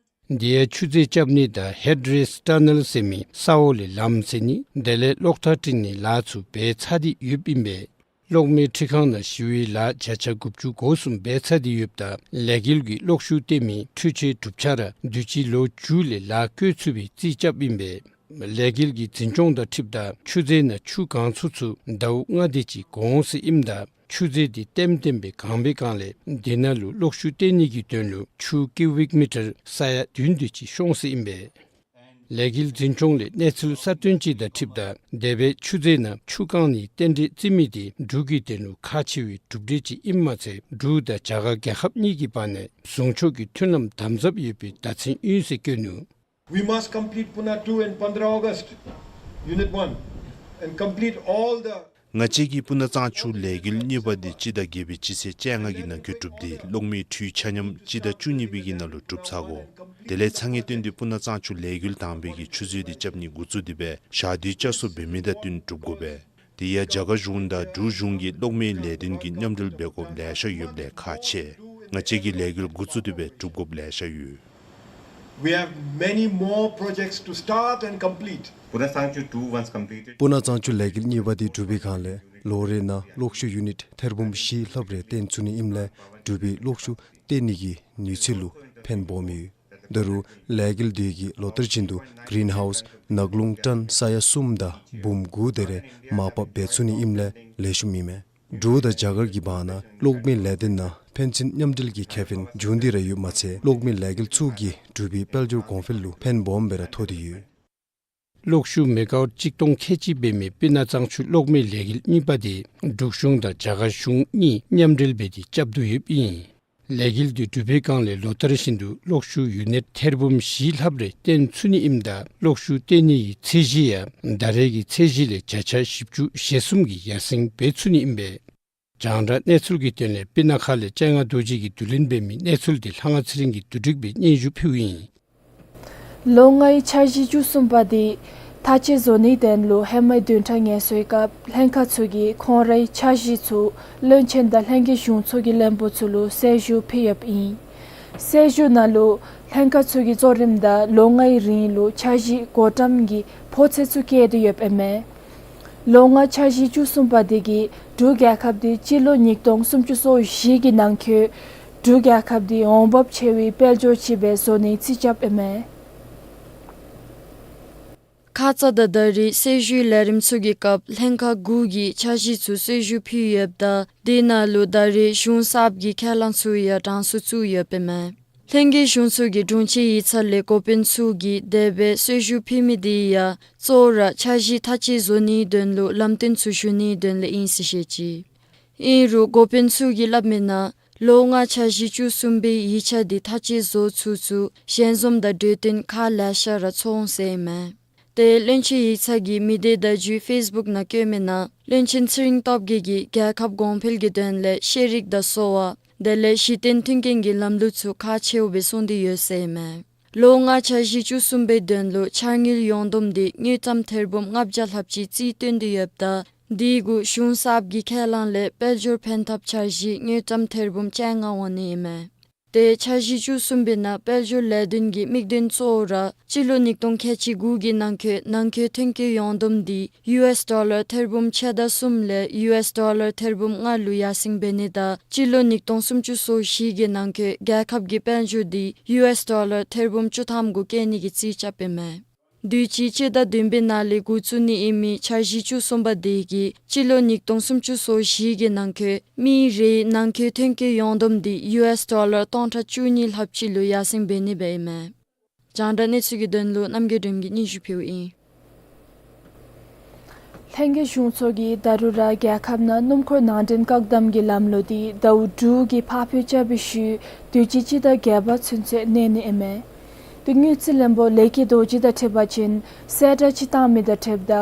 དེ་ཡང་ཆུ་མཛོད་རྐྱབ་ནི་དང་ཧེཌ་རེསི་ཊ་ནཱལ་ཟེར་མི་ས་འོག་ལས་ལམ་བཟོ་ནི་དེ་ལས་གློག་ཐག་བསྲིང་ནི་ལཱ་ཚུ་འབད་ཚར་ཏེ་ཡོདཔ་ཨིན་པས། གློག་མེ་འཕྲུལ་ཁང་ནང་ཞི་བའི་ལཱ་བརྒྱ་ཆ་དགུ་བཅུ་གོ་གསུམ་འབད་ཚར་ཏེ་ཡོདཔ་ད་ལས་འགུལ་གྱི་གློག་ཤུགས་བཏོན་མི་འཕྲུལ་ཆས་གྲུབ་ཆ་ར་དུས་ཅི་ལོ་མཇུག་ལས་ལཱ་བཀོལ་ཚུགས་པའི་རྩིས་རྐྱབ་ཨིན་པས། ལས་འགུལ་གྱི་འཛིན་སྐྱོང་དང་འཁྲིལཝ་ད་ཆུ་མཛོད་ནང་ཆུ་བཀང་ཚུན་ཚོད་ཟླཝ་ལྔ་དེ་ཅིག་འགོར་འོང་ཟེར་ཨིནམ་ད་ཆུ་མཛོད་འདི་ལྟེམ་ལྟེམ་སྦེ་གང་བའི་སྒང་ལས་འདི་ནང་ལུ་གློག་ཤུགས་བཏོན་ནི་གི་དོན་ལུ་ཆུ་ཀིའུ་བིཀ་མི་ཊར་ས་ཡ་བདུན་དེ་ཅིག་ཤོང་ཟེར་ཨིན་པས། ལས་འགུལ་འཛིན་སྐྱོང་ལས་གནས་ཚུལ་གསར་བཏོན་ཅིག་དང་འཁྲིལཝ་ད་དེ་སྦེ་ཆུ་མཛོད་ནང་ཆུ་བཀང་ནིའི་རྟེན་འབྲེལ་བརྩི་མི་འདི་འབྲུག་གི་དོན་ལུ་ཁག་ཆེ་བའི་གྲུབ་འབྲས་ཅིག་ཨིནམ་མ་ཚད་འབྲུག་དང་རྒྱ་གར་རྒྱལ་ཁབ་གཉིས་ཀྱི་བར་ན་ཟུང་ཕྱོགས་ཀྱི་མཐུན་ལམ་དམ་ཟབ་ཡོད་པའི་བརྡ་མཚོན་ཨིན་ཟེར་བཀོད་ནུག། We must complete Puna two in fifteen August, Unit one, and complete all the ང་བཅས་ཀྱིས་སྤུ་ན་གཙང་ཆུ་ལས་འགུལ་གཉིས་པ་འདི་སྤྱི་ཟླ་བརྒྱད་པའི་སྤྱི་ཚེས་བཅོ་ལྔ་གི་ནང་འཁོད་གྲུབ་སྟེ་གློག་མེའི་འཕྲུལ་ཆ་མཉམ་སྤྱི་ཟླ་བཅུ་གཉིས་པའི་གི་ནང་ལུ་གྲུབ་ཚར་དགོ། དེ་ལས་ཚ་ངེས་བཏོན་ཏེ་སྤུ་ན་གཙང་ཆུ་ལས་འགུལ་དང་པའི་གི་ཆུ་མཛོད་འདི་རྐྱབ་ནི་འགོ་བཙུགས་ཏེ་སྦེ་ཞག་དུས་བཅའ་སྲོལ་འབད་མི་དང་བསྟུན་གྲུབ་དགོ་པས། དེ་ཡང་རྒྱ་གར་གཞུང་དང་འབྲུག་གཞུང་གི་གློག་མེའི་ལས་དོན་གྱི་མཉམ་འབྲེལ་འབད་དགོཔ་ལེ་ཤ་ཡོདཔ་ལས་ཁག་ཆེ། ང་བཅས་ཀྱིས་ལས་འགུལ་འགོ་བཙུགས་ཏེ་སྦེ་གྲུབ་དགོཔ་ལེ་ཤ་ཡོད། We have many more projects to start and complete. Puna Tsangchu two once completed. སྤུ་ན་གཙང་ཆུ་ལས་འགུལ་གཉིས་པ་འདི་གྲུབ་པའི་སྒང་ལས་ལོ་རེ་ནང་གློག་ཤུགས་ཡུ་ནིཊ་ཐེར་འབུམ་བཞི་ལྷགཔ་རེ་བཏོན་ཚུགས་ནི་ཨིནམ་ལས་འབྲུག་པའི་གློག་ཤུགས་བཏོན་ནི་གི་ནུས་ཚད་ལུ་ཕན་སྦོམ་ཡོད། ད་རུང་ལས་འགུལ་འདི་གིས་ལོ་ལྟར་བཞིན་དུ་གིརིན་ཧའུསི་ནགས་ཀླུང་ཊཱན་ས་ཡ་གསུམ་དང་འབུམ་དགུ་དེ་རེ་མར་ཕབ་འབད་ཚུགས་ནི་ཨིནམ་ལས་ལེགས་ཤོམ་ཨིན་མས། འབྲུག་དང་རྒྱ་གར་གྱི་བར་ན་གློག་མེའི་ལས་དོན་ནང་ཕན་ཚུན་མཉམ་འབྲེལ་གྱི་ཁེ་ཕན་འབྱུང་སྟེ་ར་ཡོདཔ་མ་ཚད་གློག་མེའི་ལས་འགུལ་ཚུ་གིས་འབྲུག་པའི་དཔལ་འབྱོར་གོང་འཕེལ་ལུ་ཕན་སྦོམ་སྦེ་ར་ཐོགས་ཏེ་ཡོད། གློག་ཤུགས་མེ་ག་ཝཊ་གཅིག་སྟོང་ཁལ་གཅིག་འབད་མི་སྤུ་ན་གཙང་ཆུ་གློག་མེའི་ལས་འགུལ་གཉིས་པ་འདི་འབྲུག་གཞུང་དང་རྒྱ་གར་གཞུང་གཉིས་མཉམ་འབྲེལ་འབད་དེ་རྐྱབ་དོ་ཡོདཔ་ཨིན། ལས་འགུལ་འདི་གྲུབ་པའི་སྒང་ལས་ལོ་ལྟར་བཞིན་དུ་གློག་ཤུགས་ཡུ་ནིཊ་ཐེར་འབུམ་བཞི་ལྷགཔ་རེ་བཏོན་ཚུགས་ནི་ཨིནམ་ད་གློག་ཤུགས་བཏོན་ནི་གི་ཚད་གཞི་ཡང་ད་རེས་ཀྱི་ཚད་གཞི་ལས་བརྒྱ་ཆ་བཞི་བཅུ་ཞེ་གསུམ་གྱི་ཡར་སེང་འབད་ཚུགས་ནི་ཨིན་པས། རྒྱང་བསྒྲགས་གནས་ཚུལ་གྱི་དོན་ལས་སྤུ་ན་ཁ་ལས་སྤྱན་སྔ་རྡོ་རྗེ་གིས་བསྡུ་ལེན་འབད་མི་གནས་ཚུལ་འདི་ལྷ་དབང་ཚེ་རིང་གིས་བསྡུ་སྒྲིག་སྦེ་སྙན་ཞུ་ཕུལཝ་ཨིན། ལོ་ལྔའི་འཆར་གཞི་བཅུ་གསུམ་པ་འདི་ཐག་བཅད་བཟོ་ནིའི་དོན་ལུ་ཧེ་མའི་བདུན་ཕྲག་ངལ་གསོའི་སྐབས་ལྷན་ཁག་ཚུ་གིས་ཁོང་རའི་འཆར་གཞི་ཚུ་བློན་ཆེན་དང་ལྷན་རྒྱས་གཞུང་ཚོགས་ཀྱི་བློན་པོ་ཚུ་ལུ་གསལ་ཞུ་ཕུལ་ཡོདཔ་ཨིན། གསལ་ཞུ་ནང་ལུ་ལྷན་ཁག་ཚུ་གིས་གཙོ་རིམ་དང་ལོ་ལྔའི་རིང་ལུ་འཆར་གཞི་འགོ་འདྲེན་གྱི་ཕོ་ཚོད་ཚུ་བཀོད་དེ་ཡོདཔ་ཨིན་མས། ལོ་ལྔ་འཆར་གཞི་བཅུ་གསུམ་པ་འདི་གིས་འབྲུག་རྒྱལ་ཁབ་འདི་སྤྱི་ལོ་ཉིས་སྟོང་སུམ་ཅུ་སོ་བཞི་གི་ནང་འཁོད་ འབྲུག་རྒྱལ་ཁབ་འདི་འོང་འབབ་ཆེ་བའི་དཔལ་འབྱོར་ཅིག་སྦེ་བཟོ་ནིའི་རྩིས་རྐྱབ་ཨིན་མས། ཁ་ཙ་དང་ད་རེས་གསོ་བཞུགས་ལས་རིམ་ཚུ་གི་སྐབས་ལྷན་ཁག་དགུ་གིས་འཆར་གཞི་ཚུ་གསོ་བཞུགས་ཕུལ་ཡོདཔ་ད་དེ་ནང་ལུ་ད་རེས་གཞུང་གསརཔ་གི་ཁས་བླངས་ཚུ་ཡང་གྲངས་སུ་བཙུགས་ཡོདཔ་ཨིན་མས། ལྷན་རྒྱས་གཞུང་ཚོགས་ཀྱི་དྲུང་ཆེན་ཡིག་ཚང་ལས་འགོ་དཔོན་ཚུ་གིས་དེ་སྦེ་གསོ་བཞུགས་ཕུལ་མི་དེ་ཡང་གཙོ་བོ་ར་འཆར་གཞི་མཐའ་དཔྱད་བཟོ་ནིའི་དོན་ལུ་ལམ་སྟོན་ཚུ་ཞུ་ནིའི་དོན་ལས་ཨིན་ཟེར་བཤད་ཅི། ཨིན་རུང་འགོ་དཔོན་ཚུ་གིས་སླབ་མི་ནང་ལོ་ལྔ་འཆར་གཞི་བཅུ་གསུམ་པའི་ཡིག་ཆ་དེ་མཐའ་དཔྱད་བཟོ་ཚུན་ཚོད་ཞལ་འཛོམས་དང་གྲོས་བསྟུན་ཁག་ལེ་ཤ་ར་ཚོགས་འོང་ཟེར་ཨིན་མས། ཏེ་བློན་ཆེན་ཡིག་ཚང་གིས་མི་སྡེ་བརྡ་བརྒྱུད་ཕེསི་བུཀ་ནང་བཀོད་མི་ནང་བློན་ཆེན་ཚེ་རིང་སྟོབས་རྒྱས་ཀྱིས་རྒྱལ་ཁབ་གོང་འཕེལ་གྱི་དོན་ལས་ཤེས་རིག་དང་གསོ་བ་དེ་ལས་གཞི་རྟེན་མཐུན་རྐྱེན་གྱི་ལམ་ལུགས་ཚུ་ཁག་ཆེཝ་སྦེ་གསུངས་ཏེ་ཡོད་ཟེར་ཨིན་མས། ལོ་ལྔ་འཆར་གཞི་བཅུ་གསུམ་པའི་དོན་ལུ་འཆར་དངུལ་ཡོངས་བསྡོམས་དེ་དངུལ་ཀྲམ་ཐེར་འབུམ་ལྔ་བརྒྱ་ལྷགཔ་ཅིག་རྩིས་སྟོན་ཏེ་ཡོདཔ་ད་དེ་གུ་གཞུང་གསརཔ་གི་ཁས་བླངས་ལས་དཔལ་འབྱོར་ཕན་ཐབས་འཆར་གཞི་དངུལ་ཀྲམ་ཐེར་འབུམ་བཅོ་ལྔ་འོང་ནི་ཨིན་མས། ཏེ་འཆར་གཞི་བཅུ་གསུམ་པའི་ནང་དཔལ་འབྱོར་ལས་དོན་གྱི་དམིགས་དོན་གཙོ་བོ་ར་སྤྱི་ལོ་ཉིས་སྟོང་ཁལ་གཅིག་དགུ་གི་ནང་འཁོད་ནང་འཁོད་ཐོན་སྐྱེད་ཡོངས་བསྡོམས་དེ་ཡུ་ཨེསི་ཌོ་ལར་ཐེར་འབུམ་ཕྱེད་དང་གསུམ་ལས་ཡུ་ཨེསི་ཌོ་ལར་ཐེར་འབུམ་ལྔ་ལུ་ཡར་སེང་འབད་ནི་དང་སྤྱི་ལོ་ཉིས་སྟོང་སུམ་ཅུ་སོ་བཞི་གི་ནང་འཁོད་རྒྱལ་ཁབ་ཀྱི་དཔལ་འབྱོར་དེ་ཡུ་ཨེསི་ཌོ་ལར་ཐེར་འབུམ་བཅུ་ཐམ་གུ་བཀལ་ནི་གི་རྩིས་རྐྱབ་ཨིན་མས། དུས་ཅི་སྤྱི་ཟླ་བདུན་པའི་ནང་ལས་འགོ་བཙུགས་ནི་ཨིན་མི་འཆར་གཞི་བཅུ་གསུམ་པ་དེ་གིས་སྤྱི་ལོ་ཉིས་སྟོང་སུམ་ཅུ་སོ་བཞི་གི་ནང་འཁོད་མི་རེའི་ནང་འཁོད་ཐོན་སྐྱེད་ཡོངས་བསྡོམས་དེ་ཡུ་ཨེསི་ཌོ་ལར་སྟོང་ཕྲག་བཅུ་གཉིས་ལྷགཔ་ཅིག་ལུ་ཡར་སེང་འབད་ནི་སྦེ་ཨིན་མས། རྒྱང་བསྒྲགས་གནས་ཚུལ་གྱི་དོན་ལུ་རྣམ་རྒྱལ་སྒྲོལ་མ་གིས་སྙན་ཞུ་ཕུལཝ་ཨིན། ལྷན་རྒྱས་གཞུང་ཚོགས་ཀྱིས་ད་རུང་ར་རྒྱལ་ཁབ་ནང་སྣུམ་འཁོར་ནང་འདྲེན་བཀག་དམ་གྱི་ལམ་ལུགས་དེ་ཟླཝ་དྲུག་གི་ཕར་འཕུལ་རྐྱབ་པའི་ཤུལ་དུས་ཅི་སྤྱི་ཟླ་བརྒྱད་པ་ཚུན་ཚོད་གནས་ནི་ཨིན་མས། དེ་དངུལ་རྩིས་བློན་པོ་ལས་ཀྱི་རྡོ་རྗེ་དང་འཁྲིལ་བ་ཅིན་གསལ་བསྒྲགས་ཅིག་བཏང་མི་དང་འཁྲིལཝ་ད་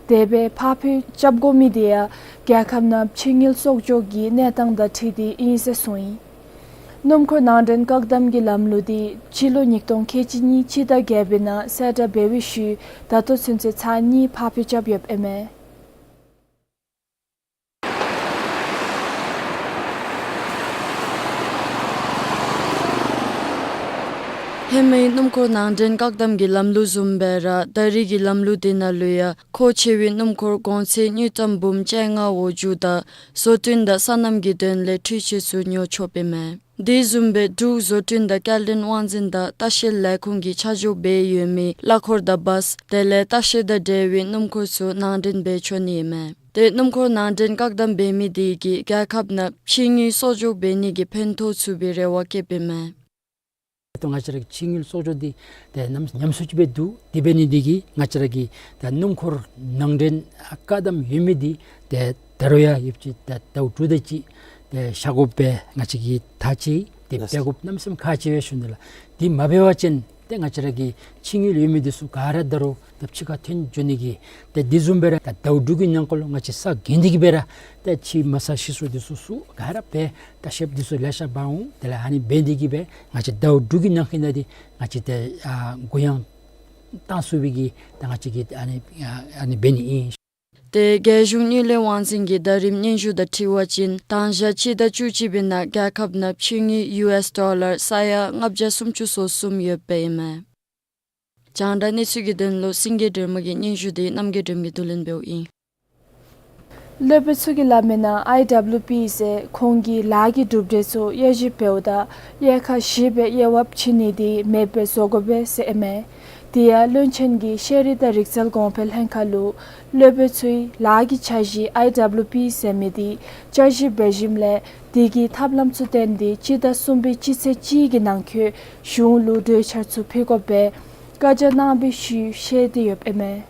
དེ་སྦེ་ཕར་འཕུལ་རྐྱབ་དགོ་མི་དེ་ཡང་རྒྱལ་ཁབ་ནང་ཕྱི་དངུལ་གསོག་འཇོག་གི་གནས་སྟངས་དང་འཁྲིལ་ཏེ་ཨིན་ཟེར་གསུངས་ཡི། སྣུམ་འཁོར་ནང་འདྲེན་བཀག་དམ་གྱི་ལམ་ལུགས་དེ་སྤྱི་ལོ་ཉིས་སྟོང་ཁལ་གཅིག་གཉིས་སྤྱི་ཟླ་བརྒྱད་པའི་ནང་གསལ་བསྒྲགས་འབད་བའི་ཤུལ་ད་ལྟོ་ཚུན་ཚོད་ཚར་གཉིས་ཕར་འཕུལ་རྐྱབ་ཡོདཔ་ཨིན་མས། ཧེ་མའི་སྣུམ་འཁོར་ནང་འདྲེན་བཀག་དམ་གྱི་ལམ་ལུགས་བཟུམ་སྦེ་ར་ད་རེས་ཀྱི་ལམ་ལུགས་དེ་ནང་ལུ་ཡང་མཁོ་ཆེ་བའི་སྣུམ་འཁོར་གོང་ཚད་དངུལ་ཀྲམ་འབུམ་བཅོ་ལྔ་འོག་འགྱོཝ་ད་བཟོ་སྐྲུན་དང་སོ་ནམ་གྱི་དོན་ལས་འཕྲུལ་ཆས་ཚུ་ཉོ་ཆོགཔ་ཨིན་མས། དེ་བཟུམ་སྦེ་འབྲུག་བཟོ་སྐྲུན་དང་སྐྱེལ་འདྲེན་དབང་འཛིན་དང་ལྟ་བཤལ་ལས་ཁུངས་ཀྱིས་ཆ་འཇོག་འབད་ཡོད་མི་གླ་འཁོར་དང་བཱས་དེ་ལས་ལྟ་བཤལ་དང་འབྲེལ་བའི་སྣུམ་འཁོར་ཚུ་ནང་འདྲེན་འབད་ཆོག་ནི་ཨིན་མས། ཏེ་སྣུམ་འཁོར་ནང་འདྲེན་བཀག་དམ་འབད་མི་དེ་གིས་རྒྱལ་ཁབ་ནང་ཕྱི་དངུལ་གསོག་འཇོག་འབད་ནི་གི་ཕན་ཐོགས་ཚུགས་པའི་རེ་བ་བསྐྱེདཔ་ཨིན་མས། ད་ང་བཅས་ར་གི་ཕྱི་དངུལ་གསོག་འཇོག་འདི་ཏེ་ཉམས་ཉམས་སུ་ཅིག་སྦེ་འདུག། དེ་འབད་ནི་དེ་གིས་ང་བཅས་ར་གི་ད་སྣུམ་འཁོར་ནང་འདྲེན་བཀག་དམ་ཡོད་མི་འདི་ཏེ་ད་རུང་ཡང་ཡོདཔ་ཅིག་ད་ཟླཝ་དྲུག་དེ་ཅིག་ཏེ་བཞག་དགོཔ་སྦེ་ང་བཅས་ཀྱིས་ཐག་བཅད་ཏེ་ལགས། འབད་དགོཔ་གནམ་མེད་ས་མེད་ཁག་ཆེ་བས་ཞུ་ནི་ལགས། དེ་མ་འབད་བ་ཅིན་ཏེ་ང་བཅས་ར་གི་ཕྱི་དངུལ་ཡོད་མི་འདི་ཚུ་ག་ར་ད་རུང་ད་ཕྱི་ཁར་ཐོན་འགྱོ་ནི་གི་ཏེ་དེ་བཟུམ་སྦེ་ར་ད་ཟླཝ་དྲུག་གི་ནང་འཁོད་ལུ་ང་བཅས་ས་གི་འདི་གིས་སྦེ་ར་ཏེ་ཕྱི་མ་ས་ཤི་སོ་འདི་ཚུ་ཚུ་ག་ར་སྦེ་ལྟ་བཤལཔ་འདི་ཚུ་ལེ་ཤ་འབག་འོང་། དེ་ལས་ཨ་ནི་འབད་ནི་དེ་གིས་སྦེ་ང་བཅས་ཟླཝ་དྲུག་གི་ནང་འཁོད་ནང་འདི་ང་བཅས་ཏེ་ཨ་གུ་ཡངས་བཏང་ཚུགས་པའི་གི་ད་ང་བཅས་ཀྱིས་ཨ་ནི་ཨ་ཨ་ནི་འབད་ནི་ཨིན། ཏེ་རྒྱལ་གཞུང་དངུལ་ལས་དབང་འཛིན་གྱི་ཟླ་རིམ་སྙན་ཞུ་དང་འཁྲིལ་བ་ཅིན་དང་ཞག་སྤྱི་ཟླ་བཅུ་གཅིག་པའི་ནང་རྒྱལ་ཁབ་ནང་ཕྱི་དངུལ་ཡུ་ཨེསི་ཌོ་ལར་ས་ཡ་ལྔ་བརྒྱ་སུམ་ཅུ་སོ་གསུམ་ཡོདཔ་ཨིན་མས། རྒྱང་བསྒྲགས་གནས་ཚུལ་གྱི་དོན་ལུ་སེང་གེ་སྒྲོལ་མ་གི་སྙན་ཞུ་དེ་རྣམ་རྒྱལ་སྒྲོལ་མ་གིས་བསྡུ་ལེན་འབདཝ་ཨིན། སློབ་དཔོན་ཚུ་གིས་སླབ་མི་ནང་ཨའི་ཌབ་ལུ་པི་ཟེར་ཁོང་གི་ལཱ་གི་གྲུབ་འབྲས་ཚུ་དབྱེ་ཞིབ་འབདཝ་ད་དབྱེ་ཁག་བཞི་སྦེ་དབྱེ་བ་ཕྱེ་ནི་དེ་མེདཔ་སྦེ་བཟོ་དགོ་པས་ཟེར་ཨིན་མས། དེ་ཡང་བློན་ཆེན་གྱིས་ཤེས་རིག་དང་རིག་རྩལ་གོང་འཕེལ་ལྷན་ཁག་ལུ་སློབ་དཔོན་ཚུའི་ལཱ་གི་འཆར་གཞི་ཨའི་ཌབ་ལུ་པི་ཟེར་མི་དེ་དབྱེ་ཞིབ་འབད་ཞིནམ་ལས་དེ་གི་ཐབས་ལམ་ཚུ་བཏོན་ཏེ་སྤྱི་ཟླ་གསུམ་པའི་སྤྱི་ཚེས་གཅིག་གི་ནང་འཁོད་གཞུང་ལུ་གྲོས་འཆར་ཚུ་ཕུལ་དགོ་པའི་བཀའ་རྒྱ་གནང་བའི་ཤུལ་བཤད་དེ་ཡོདཔ་ཨིན་མས།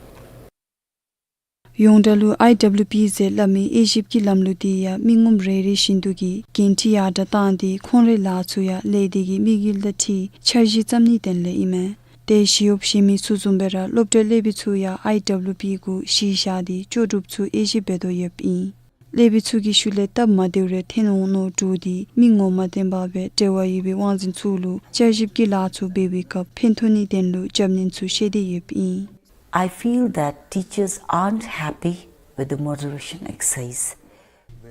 ཡོངས་གྲགས་ལུ་ཨའི་ཌབ་ལུ་པི་ཟེར་སླབ་མི་དབྱེ་ཞིབ་ཀྱི་ལམ་ལུགས་དེ་ཡང་མི་ངོམ་རེ་རེ་བཞིན་དུ་གིས་འགན་འཁྲི་ཡར་དྲག་བཏང་སྟེ་ཁོང་རའི་ལཱ་ཚུ་ཡང་ལས་སྡེ་གི་དམིགས་ཡུལ་དང་འཁྲིལ་འཆར་གཞི་བརྩམ་ནིའི་དོན་ལས་ཨིན་མས། ཏེ་ཞི་གཡོགཔ་གཞན་མི་ཚུ་བཟུམ་སྦེ་ར་སློབ་གྲྭ་སློབ་དཔོན་ཚུ་ཡང་ཨའི་ཌབ་ལུ་པི་གུ་གཞི་བཞག་སྟེ་ལྕོགས་གྲུབ་ཚུ་དབྱེ་ཞིབ་འབད་དོ་ཡོདཔ་ཨིན། སློབ་དཔོན་ཚུ་གིས་ཤུལ་ལས་སྟབས་མ་བདེཝ་རེ་ཐོན་འོང་མནོ་འདྲོག་སྟེ་མི་ངོ་མ་བསྟན་པ་སྦེ་འབྲེལ་བ་ཡོད་པའི་དབང་འཛིན་ཚུ་ལུ་བསྐྱར་ཞིབ་ཀྱི་ལཱ་ཚུ་འབད་བའི་སྐབས་ཕན་ཐོགས་ནིའི་དོན་ལུ་རྒྱབ་སྣོན་ཚུ་བཤད་དེ་ཡོདཔ་ཨིན། I feel that teachers aren't happy with the moderation exercise.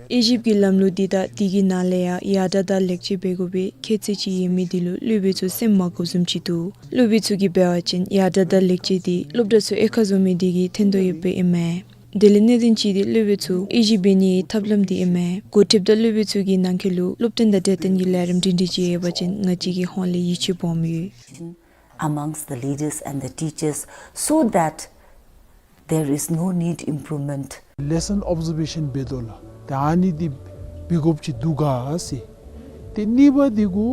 དབྱེ་ཞིབ་ཀྱི་ལམ་ལུགས་འདི་དང་དེ་གི་ནང་ལས་ཡང་ཡར་དྲག་དང་ལེགས་བཅོས་འབད་དགོ་པའི་ཁྱད་ཚད་ཅིག་ཡོད་མི་འདི་ལུ་སློབ་དཔོན་ཚུ་སེམས་མ་དགའཝ་བཟུམ་ཅིག་འདུག། སློབ་དཔོན་ཚུ་གིས་འབད་བ་ཅིན་ཡར་དྲག་དང་ལེགས་བཅོས་འདི་སློབ་གྲྭ་ཚུ་དབྱེ་ཁག་བཟོ་མི་འདི་གིས་ཐོན་དོ་ཡོདཔ་ཨིན་མས། དེ་ལས་གནད་དོན་ཅིག་འདི་སློབ་དཔོན་ཚུ་དབྱེ་ཞིབ་འབད་ནིའི་ཐབས་ལམ་འདི་ཨིན་མས། འགོ་ཁྲིདཔ་དང་སློབ་དཔོན་ཚུ་གི་ནང་འཁོད་ལུ་སློབ་སྟོན་དང་འབྲེལ་ཏེ་གི་ལས་རིམ་སྒྲིང་སྒྲི་ཅིག་ཡོད་པ་ཅིན་ང་བཅས་ཀྱི་ཧོངས་ལས་ཡིད་ཆེས་སྦོམ་ཡོད། Amongst the leaders and the teachers so that there is no need improvement. Lesson observation འབད་དོ་ལགས། ཏེ་ཨ་ནི་འདི་འབད་དགོཔ་ཅིག་འདུག་ག་ཟེར། ཏེ་གཉིས་པ་འདི་གུ་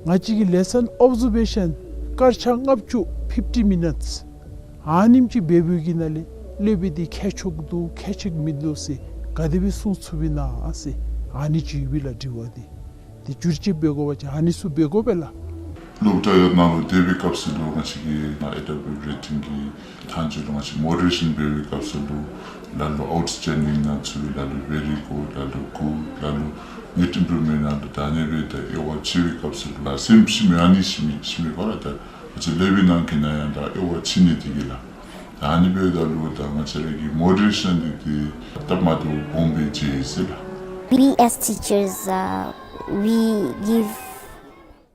ང་བཅས་ཀྱི་lesson observation སྐར་ཆ་ལྔ་བཅུ་fifty minutes ཨ་ནེམ་ཅིག་འབད་བའི་གི་ནང་ལས་སློབ་དཔོན་འདི་ཁྱད་ཆོས་འདུག་ཁྱད་ཆོས་མིན་འདུག་ཟེར་ག་དེ་སྦེ་གསུང་ཚུགས་པས་ན་ཟེར་ཨ་ནི་ཅིག་ཡོད་པས་ལགས་དྲི་བ་འདི། ཏེ་བསྒྱུར་བཅོས་འབད་དགོ་པ་ཅིན་ཨ་ནི་ཚུ་འབད་དགོ་པས་ལགས། སློབ་གྲྭ་ཡོད་ནང་ལུ་སྡོད་པའི་སྐབས་སུ་ལུ་ང་བཅས་ཀྱི་ཨེ་ཌབ་ལིའུ་རེ་ཊིང་གི་མཐའ་མཇུག་ལུ་ང་བཅས་མོ་ཌི་རེ་ཤཱན་འབད་བའི་སྐབས་སུ་ལུ་ལ་ལུ་ཨའུཊ་སི་ཊེན་ཌིང་ནང་ཚུད། ལ་ལུ་ཝེ་རི་གུཌ། ལ་ལུ་གུཌ། ལ་ལུ་ནིཌ་ཨིམ་པུརུབ་མེནཊ་ནང་ལུ་ད་ཨ་ནི་སྦེ་ད་དབྱེ་བ་ཕྱེ་བའི་སྐབས་སུ་ལུ་ལགས་སེམས་ཤི་མི་ཨ་ནི་ཤི་མི་ཤི་མི་ག་ར་ད་ང་བཅས་སློབ་དཔོན་ནང་གི་ནང་ཡང་ད་དབྱེ་བ་ཕྱེ་ནི་འདི་གིས་ལགས། ད་ཨ་ནི་འབདཝ་ད་ལུ་ད་ང་བཅས་ར་གི་མོ་ཊི་བེ་ཤཱན་འདི་ཏེ་སྟབས་མ་བདེཝ་སྦོམ་སྦེ་མཇལ་ཡི་ཟེར་ལགས། We as teachers, uh, we give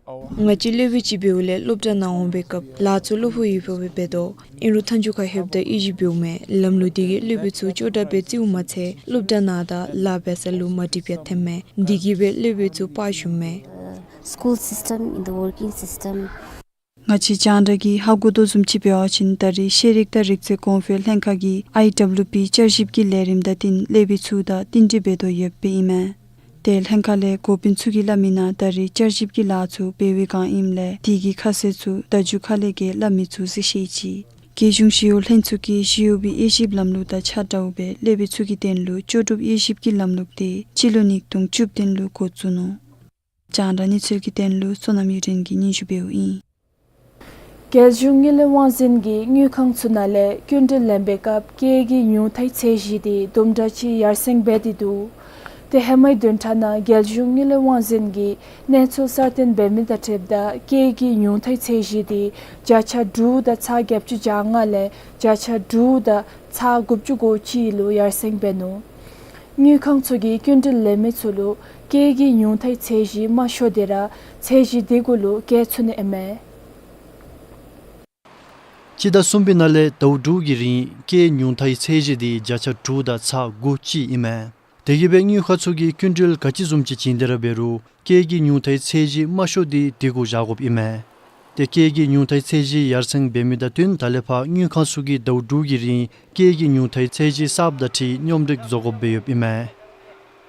ང་བཅས་སློབ་དཔོན་ཅིག་འབདཝ་ལས་སློབ་གྲྭ་ནང་འོང་པའི་སྐབས་ལཱ་ཚུ་གློ་བུར་ཡོདཔ་སྦེ་འབད་དོ། ཨིན་རུང་མཐའ་མཇུག་ཁར་ལྷོདཔ་ད་དབྱེ་ཞིབ་འབདཝ་མས། ལམ་ལུགས་འདི་གིས་སློབ་དཔོན་ཚུ་ཅོག་འཐདཔ་སྦེ་རྩིཝ་མ་ཚད་སློབ་གྲྭ་ནང་དང་ལཱ་འབད་ས་ལུ་མ་འགྲིགཔ་ཡང་ཐོནམ་མས། འདི་གིས་སྦེ་སློབ་དཔོན་ཚུ་དཔའ་ཞུམ་མས། School system, in the working system. ང་བཅས་རྒྱང་བསྒྲགས་ཀྱིས་ཧ་གོ་དོ་བཟུམ་ཅིག་འབད་བ་ཅིན་ད་རེས་ཤེས་རིག་དང་རིག་རྩལ་གོང་འཕེལ་ལྷན་ཁག་གིས་ཨའི་ཌབ་ལིའུ་པི་བསྐྱར་ཞིབ་ཀྱི་ལས་རིམ་དང་བསྟུན་སློབ་དཔོན་ཚུ་དང་བསྟུན་གྲོས་འབད་དོ་ཡོདཔ་ཨིན་མས། ཏེ་ལྷན་ཁག་ལས་འགོ་དཔོན་ཚུ་གིས་སླབ་མི་ནང་ད་རེས་བསྐྱར་ཞིབ་ཀྱི་ལཱ་ཚུ་འབད་བའི་བསྒང་ཨིནམ་ལས་དེ་གི་ཁ་གསལ་ཚུ་ད་མཇུག་ཁ་ལས་ཀྱི་སླབ་མི་ཚུ་གཟིགས་ཤིག་ཅིག། རྒྱལ་གཞུང་ཞི་གཡོག་ལྷན་ཚོགས་ཀྱིས་ཞི་གཡོགཔ་གི་དབྱེ་ཞིབ་ལམ་ལུགས་དང་ཆ་འདྲཝ་སྦེ་སློབ་དཔོན་ཚུ་གི་དོན་ལུ་ལྕོགས་གྲུབ་དབྱེ་ཞིབ་ཀྱི་ལམ་ལུགས་དེ་སྤྱི་ལོ་ཉིས་སྟོང་བཅུ་བདུན་ལུ་འགོ་བཙུགས་ནུག། རྒྱང་བསྒྲགས་གནས་ཚུལ་གྱི་དོན་ལུ་བསོད་ནམས་ཡུན་བརྟན་གྱིས་སྙན་ཞུ་འབདཝ་ཨིན། རྒྱལ་གཞུང་དངུལ་ལས་དབང་འཛིན་གྱིས་དངུལ་ཁང་ཚུ་ནང་ལས་སྐྱིན་འགྲུལ་ལེན་པའི་སྐབས་སྐྱེད་ཀྱི་ཉུང་མཐའི་ཚད་གཞི་དེ་དུམ་གྲ་ཅིག་ཡར་སེང་འབད་དེ་འདུག། ཏེ་ཧེ་མའི་བདུན་ཕྲག་ནང་རྒྱལ་གཞུང་དངུལ་ལས་དབང་འཛིན་གྱིས་གནས་ཚུལ་གསར་བཏོན་འབད་མི་དང་འཁྲིལཝ་ད་སྐྱེད་ཀྱི་ཉུང་མཐའི་ཚད་གཞི་དེ་བརྒྱ་ཆ་དྲུག་དང་ཚག་བརྒྱད་ཅུ་གྱ་ལྔ་ལས་བརྒྱ་ཆ་དྲུག་དང་ཚག་དགུ་བཅུ་གོ་གཅིག་ལུ་ཡར་སེང་འབད་ནུག། དངུལ་ཁང་ཚུ་གིས་སྐྱིན་འགྲུལ་ལེན་མི་ཚུ་ལུ་སྐྱེད་ཀྱི་ཉུང་མཐའི་ཚད་གཞི་དམའ་ཤོས་དེ་ར་ཚད་གཞི་དེ་གུ་ལུ་བཀལ་ཚུགས་ནི་ཨིན་མས། སྤྱི་ཟླ་གསུམ་པའི་ནང་ལས་ཟླཝ་དྲུག་གི་རིང་སྐྱེད་ཉུང་མཐའི་ཚད་གཞི་དེ་བརྒྱ་ཆ་དྲུག་དང་ཚག་དགུ་གཅིག་ཨིན་མས། དེ་གིས་སྦེ་དངུལ་ཁང་ཚུ་གིས་སྐྱིན་འགྲུལ་ག་ཅི་བཟུམ་ཅིག་བྱིན་ཏེ་ར་འབད་རུང་སྐྱེད་ཀྱི་ཉུང་མཐའི་ཚད་གཞི་དམའ་ཤོས་དེ་དེ་གུ་བཞག་དགོཔ་ཨིན་མས། ཏེ་སྐྱེད་ཀྱི་ཉུང་མཐའི་ཚད་གཞི་ཡར་སེང་འབད་མི་དང་བསྟུན་ད་ལས་ཕར་དངུལ་ཁང་ཚུ་གིས་ཟླཝ་དྲུག་གི་རིང་སྐྱེད་ཀྱི་ཉུང་མཐའི་ཚད་གཞི་གསརཔ་དང་འཁྲིལ་སྙོམས་སྒྲིག་བཟོ་དགོཔ་སྦེ་ཡོདཔ་ཨིན་མས།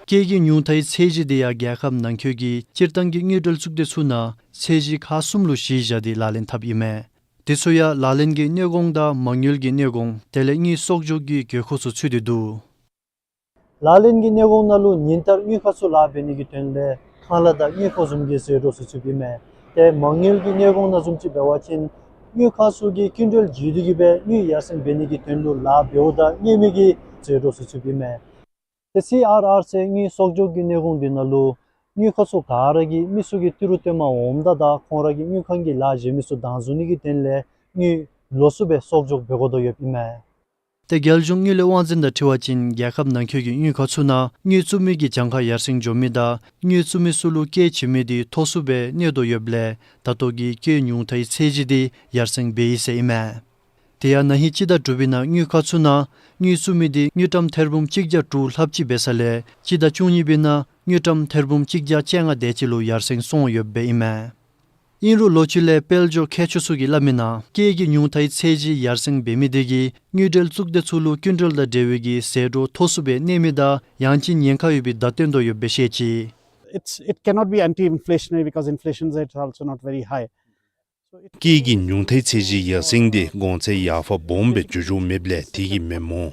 སྐྱེད་ཀྱི་ཉུང་མཐའི་ཚད་གཞི་དེ་ཡང་རྒྱལ་ཁབ་ནང་འཁོད་ཀྱི་སྤྱིར་བཏང་གི་དངུལ་འབྲེལ་གཙུག་སྡེ་ཚུ་ནང་ཚད་གཞི་ཁག་གསུམ་ལུ་གཞི་བཞག་སྟེ་ལག་ལེན་འཐབ་ཨིན་མས། དེ་ཚུ་ཡང་ལག་ལེན་གྱི་གནས་གོང་དང་མ་དངུལ་གྱི་གནས་གོང་དེ་ལས་དངུལ་གསོག་འཇོག་གི་དགོས་མཁོ་ཚུ་ཚུད་དེ་འདུག། ལག་ལེན་གྱི་གནས་གོང་ནང་ལུ་ཉིན་ལྟར་དངུལ་ཁང་ཚུ་ལཱ་འབད་ནི་གི་དོན་ལས་ཁང་གླ་དང་དངུལ་ཁང་བཟུམ་གྱི་ཟད་འགྲོ་ཚུ་ཚུདཔ་ཨིན་མས། ཏེ་མ་དངུལ་གྱི་གནས་གོང་ནང་བཟུམ་ཅིག་འབད་བ་ཅིན་དངུལ་ཁང་ཚུ་གིས་སྐྱིན་འགྲུལ་བརྒྱུད་དེ་གིས་སྦེ་དངུལ་ཡར་སེང་འབད་ནི་གི་དོན་ལུ་ལཱ་འབདཝ་ད་དངུལ་མེད་ཀྱི་ཟད་འགྲོ་ཚུ་ཚུདཔ་ཨིན་མས། ཏེ་སི་ཨར་ཨར་ཟེར་དངུལ་གསོག་འཇོག་གི་གནས་གོང་འདི་ནང་ལུ་དངུལ་ཁང་ཚུ་ག་ར་གིས་མི་ཚུ་གི་ཏི་རུ་བཏོན་མ་འོངམ་ད་ད་ཁོང་ར་གི་དངུལ་ཁང་གི་ལཱ་གཞན་མི་ཚུ་དང་འཛུལ་ནི་གི་དོན་ལས་དངུལ་ལོགས་སུ་སྦེ་གསོག་འཇོག་འབད་དགོ་དོ་ཡོདཔ་ཨིན་མས། ཏེ་རྒྱལ་གཞུང་དངུལ་ལས་དབང་འཛིན་དང་འཁྲིལ་བ་ཅིན་རྒྱལ་ཁབ་ནང་འཁོད་ཀྱི་དངུལ་ཁང་ཚུ་ནང་དངུལ་བཙུགས་མི་གི་གྱངས་ཁ་ཡར་སེང་འགྱོ་མི་དང་དངུལ་བཙུགས་མི་ཚུ་ལུ་སྐྱེད་བྱིན་མི་དེ་མཐོ་སུ་སྦེ་གནས་དོ་ཡོདཔ་ལས་ད་ལྟོ་གི་སྐྱེད་ཉུང་མཐའི་ཚད་གཞི་དེ་ཡར་སེང་འབད་ཡི་ཟེར་ཨིན་མས། དེ་ཡང་ན་ཧིང་སྤྱི་ཟླ་དྲུག་པའི་ནང་དངུལ་ཁང་ཚུ་ནང་དངུལ་བཙུགས་མི་དེ་དངུལ་ཀྲམ་ཐེར་འབུམ་གཅིག་བརྒྱ་དྲུག་ལྷགཔ་ཅིག་འབད་ས་ལས་སྤྱི་ཟླ་བཅུ་གཉིས་པའི་ནང་དངུལ་ཀྲམ་ཐེར་འབུམ་གཅིག་བརྒྱ་བཅོ་ལྔ་དེ་ཅིག་ལུ་ཡར་སེང་སོང་ཡོདཔ་ཨིན་མས། ཨིན་རུང་ལོ་རྒྱུས་ལས་དཔལ་འབྱོར་མཁས་མཆོག་ཚུ་གིས་སླབ་མི་ནང་སྐྱེད་ཀྱི་ཉུང་མཐའི་ཚད་གཞི་ཡར་སེང་འབད་མི་དེ་གིས་དངུལ་འབྲེལ་གཙུག་སྡེ་ཚུ་ལུ་སྐྱིན་འགྲུལ་དང་འབྲེལ་བའི་གི་ཟད་འགྲོ་མཐོ་སུ་སྦེ་གནས་མི་དང་ཡང་ཅིན་ཉེན་ཁ་ཡོད་པའི་བརྡ་སྟོན་དོ་ཡོདཔ་སྦེ་བཤད་ཅི། It's, it cannot be anti-inflationary because inflation rate is also not very high. སྐྱེད་ཀྱི་ཉུང་མཐའི་ཚད་གཞི་ཡར་སེང་དེ་གོང་ཚད་ཡར་འཕར་སྦོམ་སྦེ་འགྱོ་འགྱོཝ་མེདཔ་ལས་དེ་གིས་མེན་སྨོ།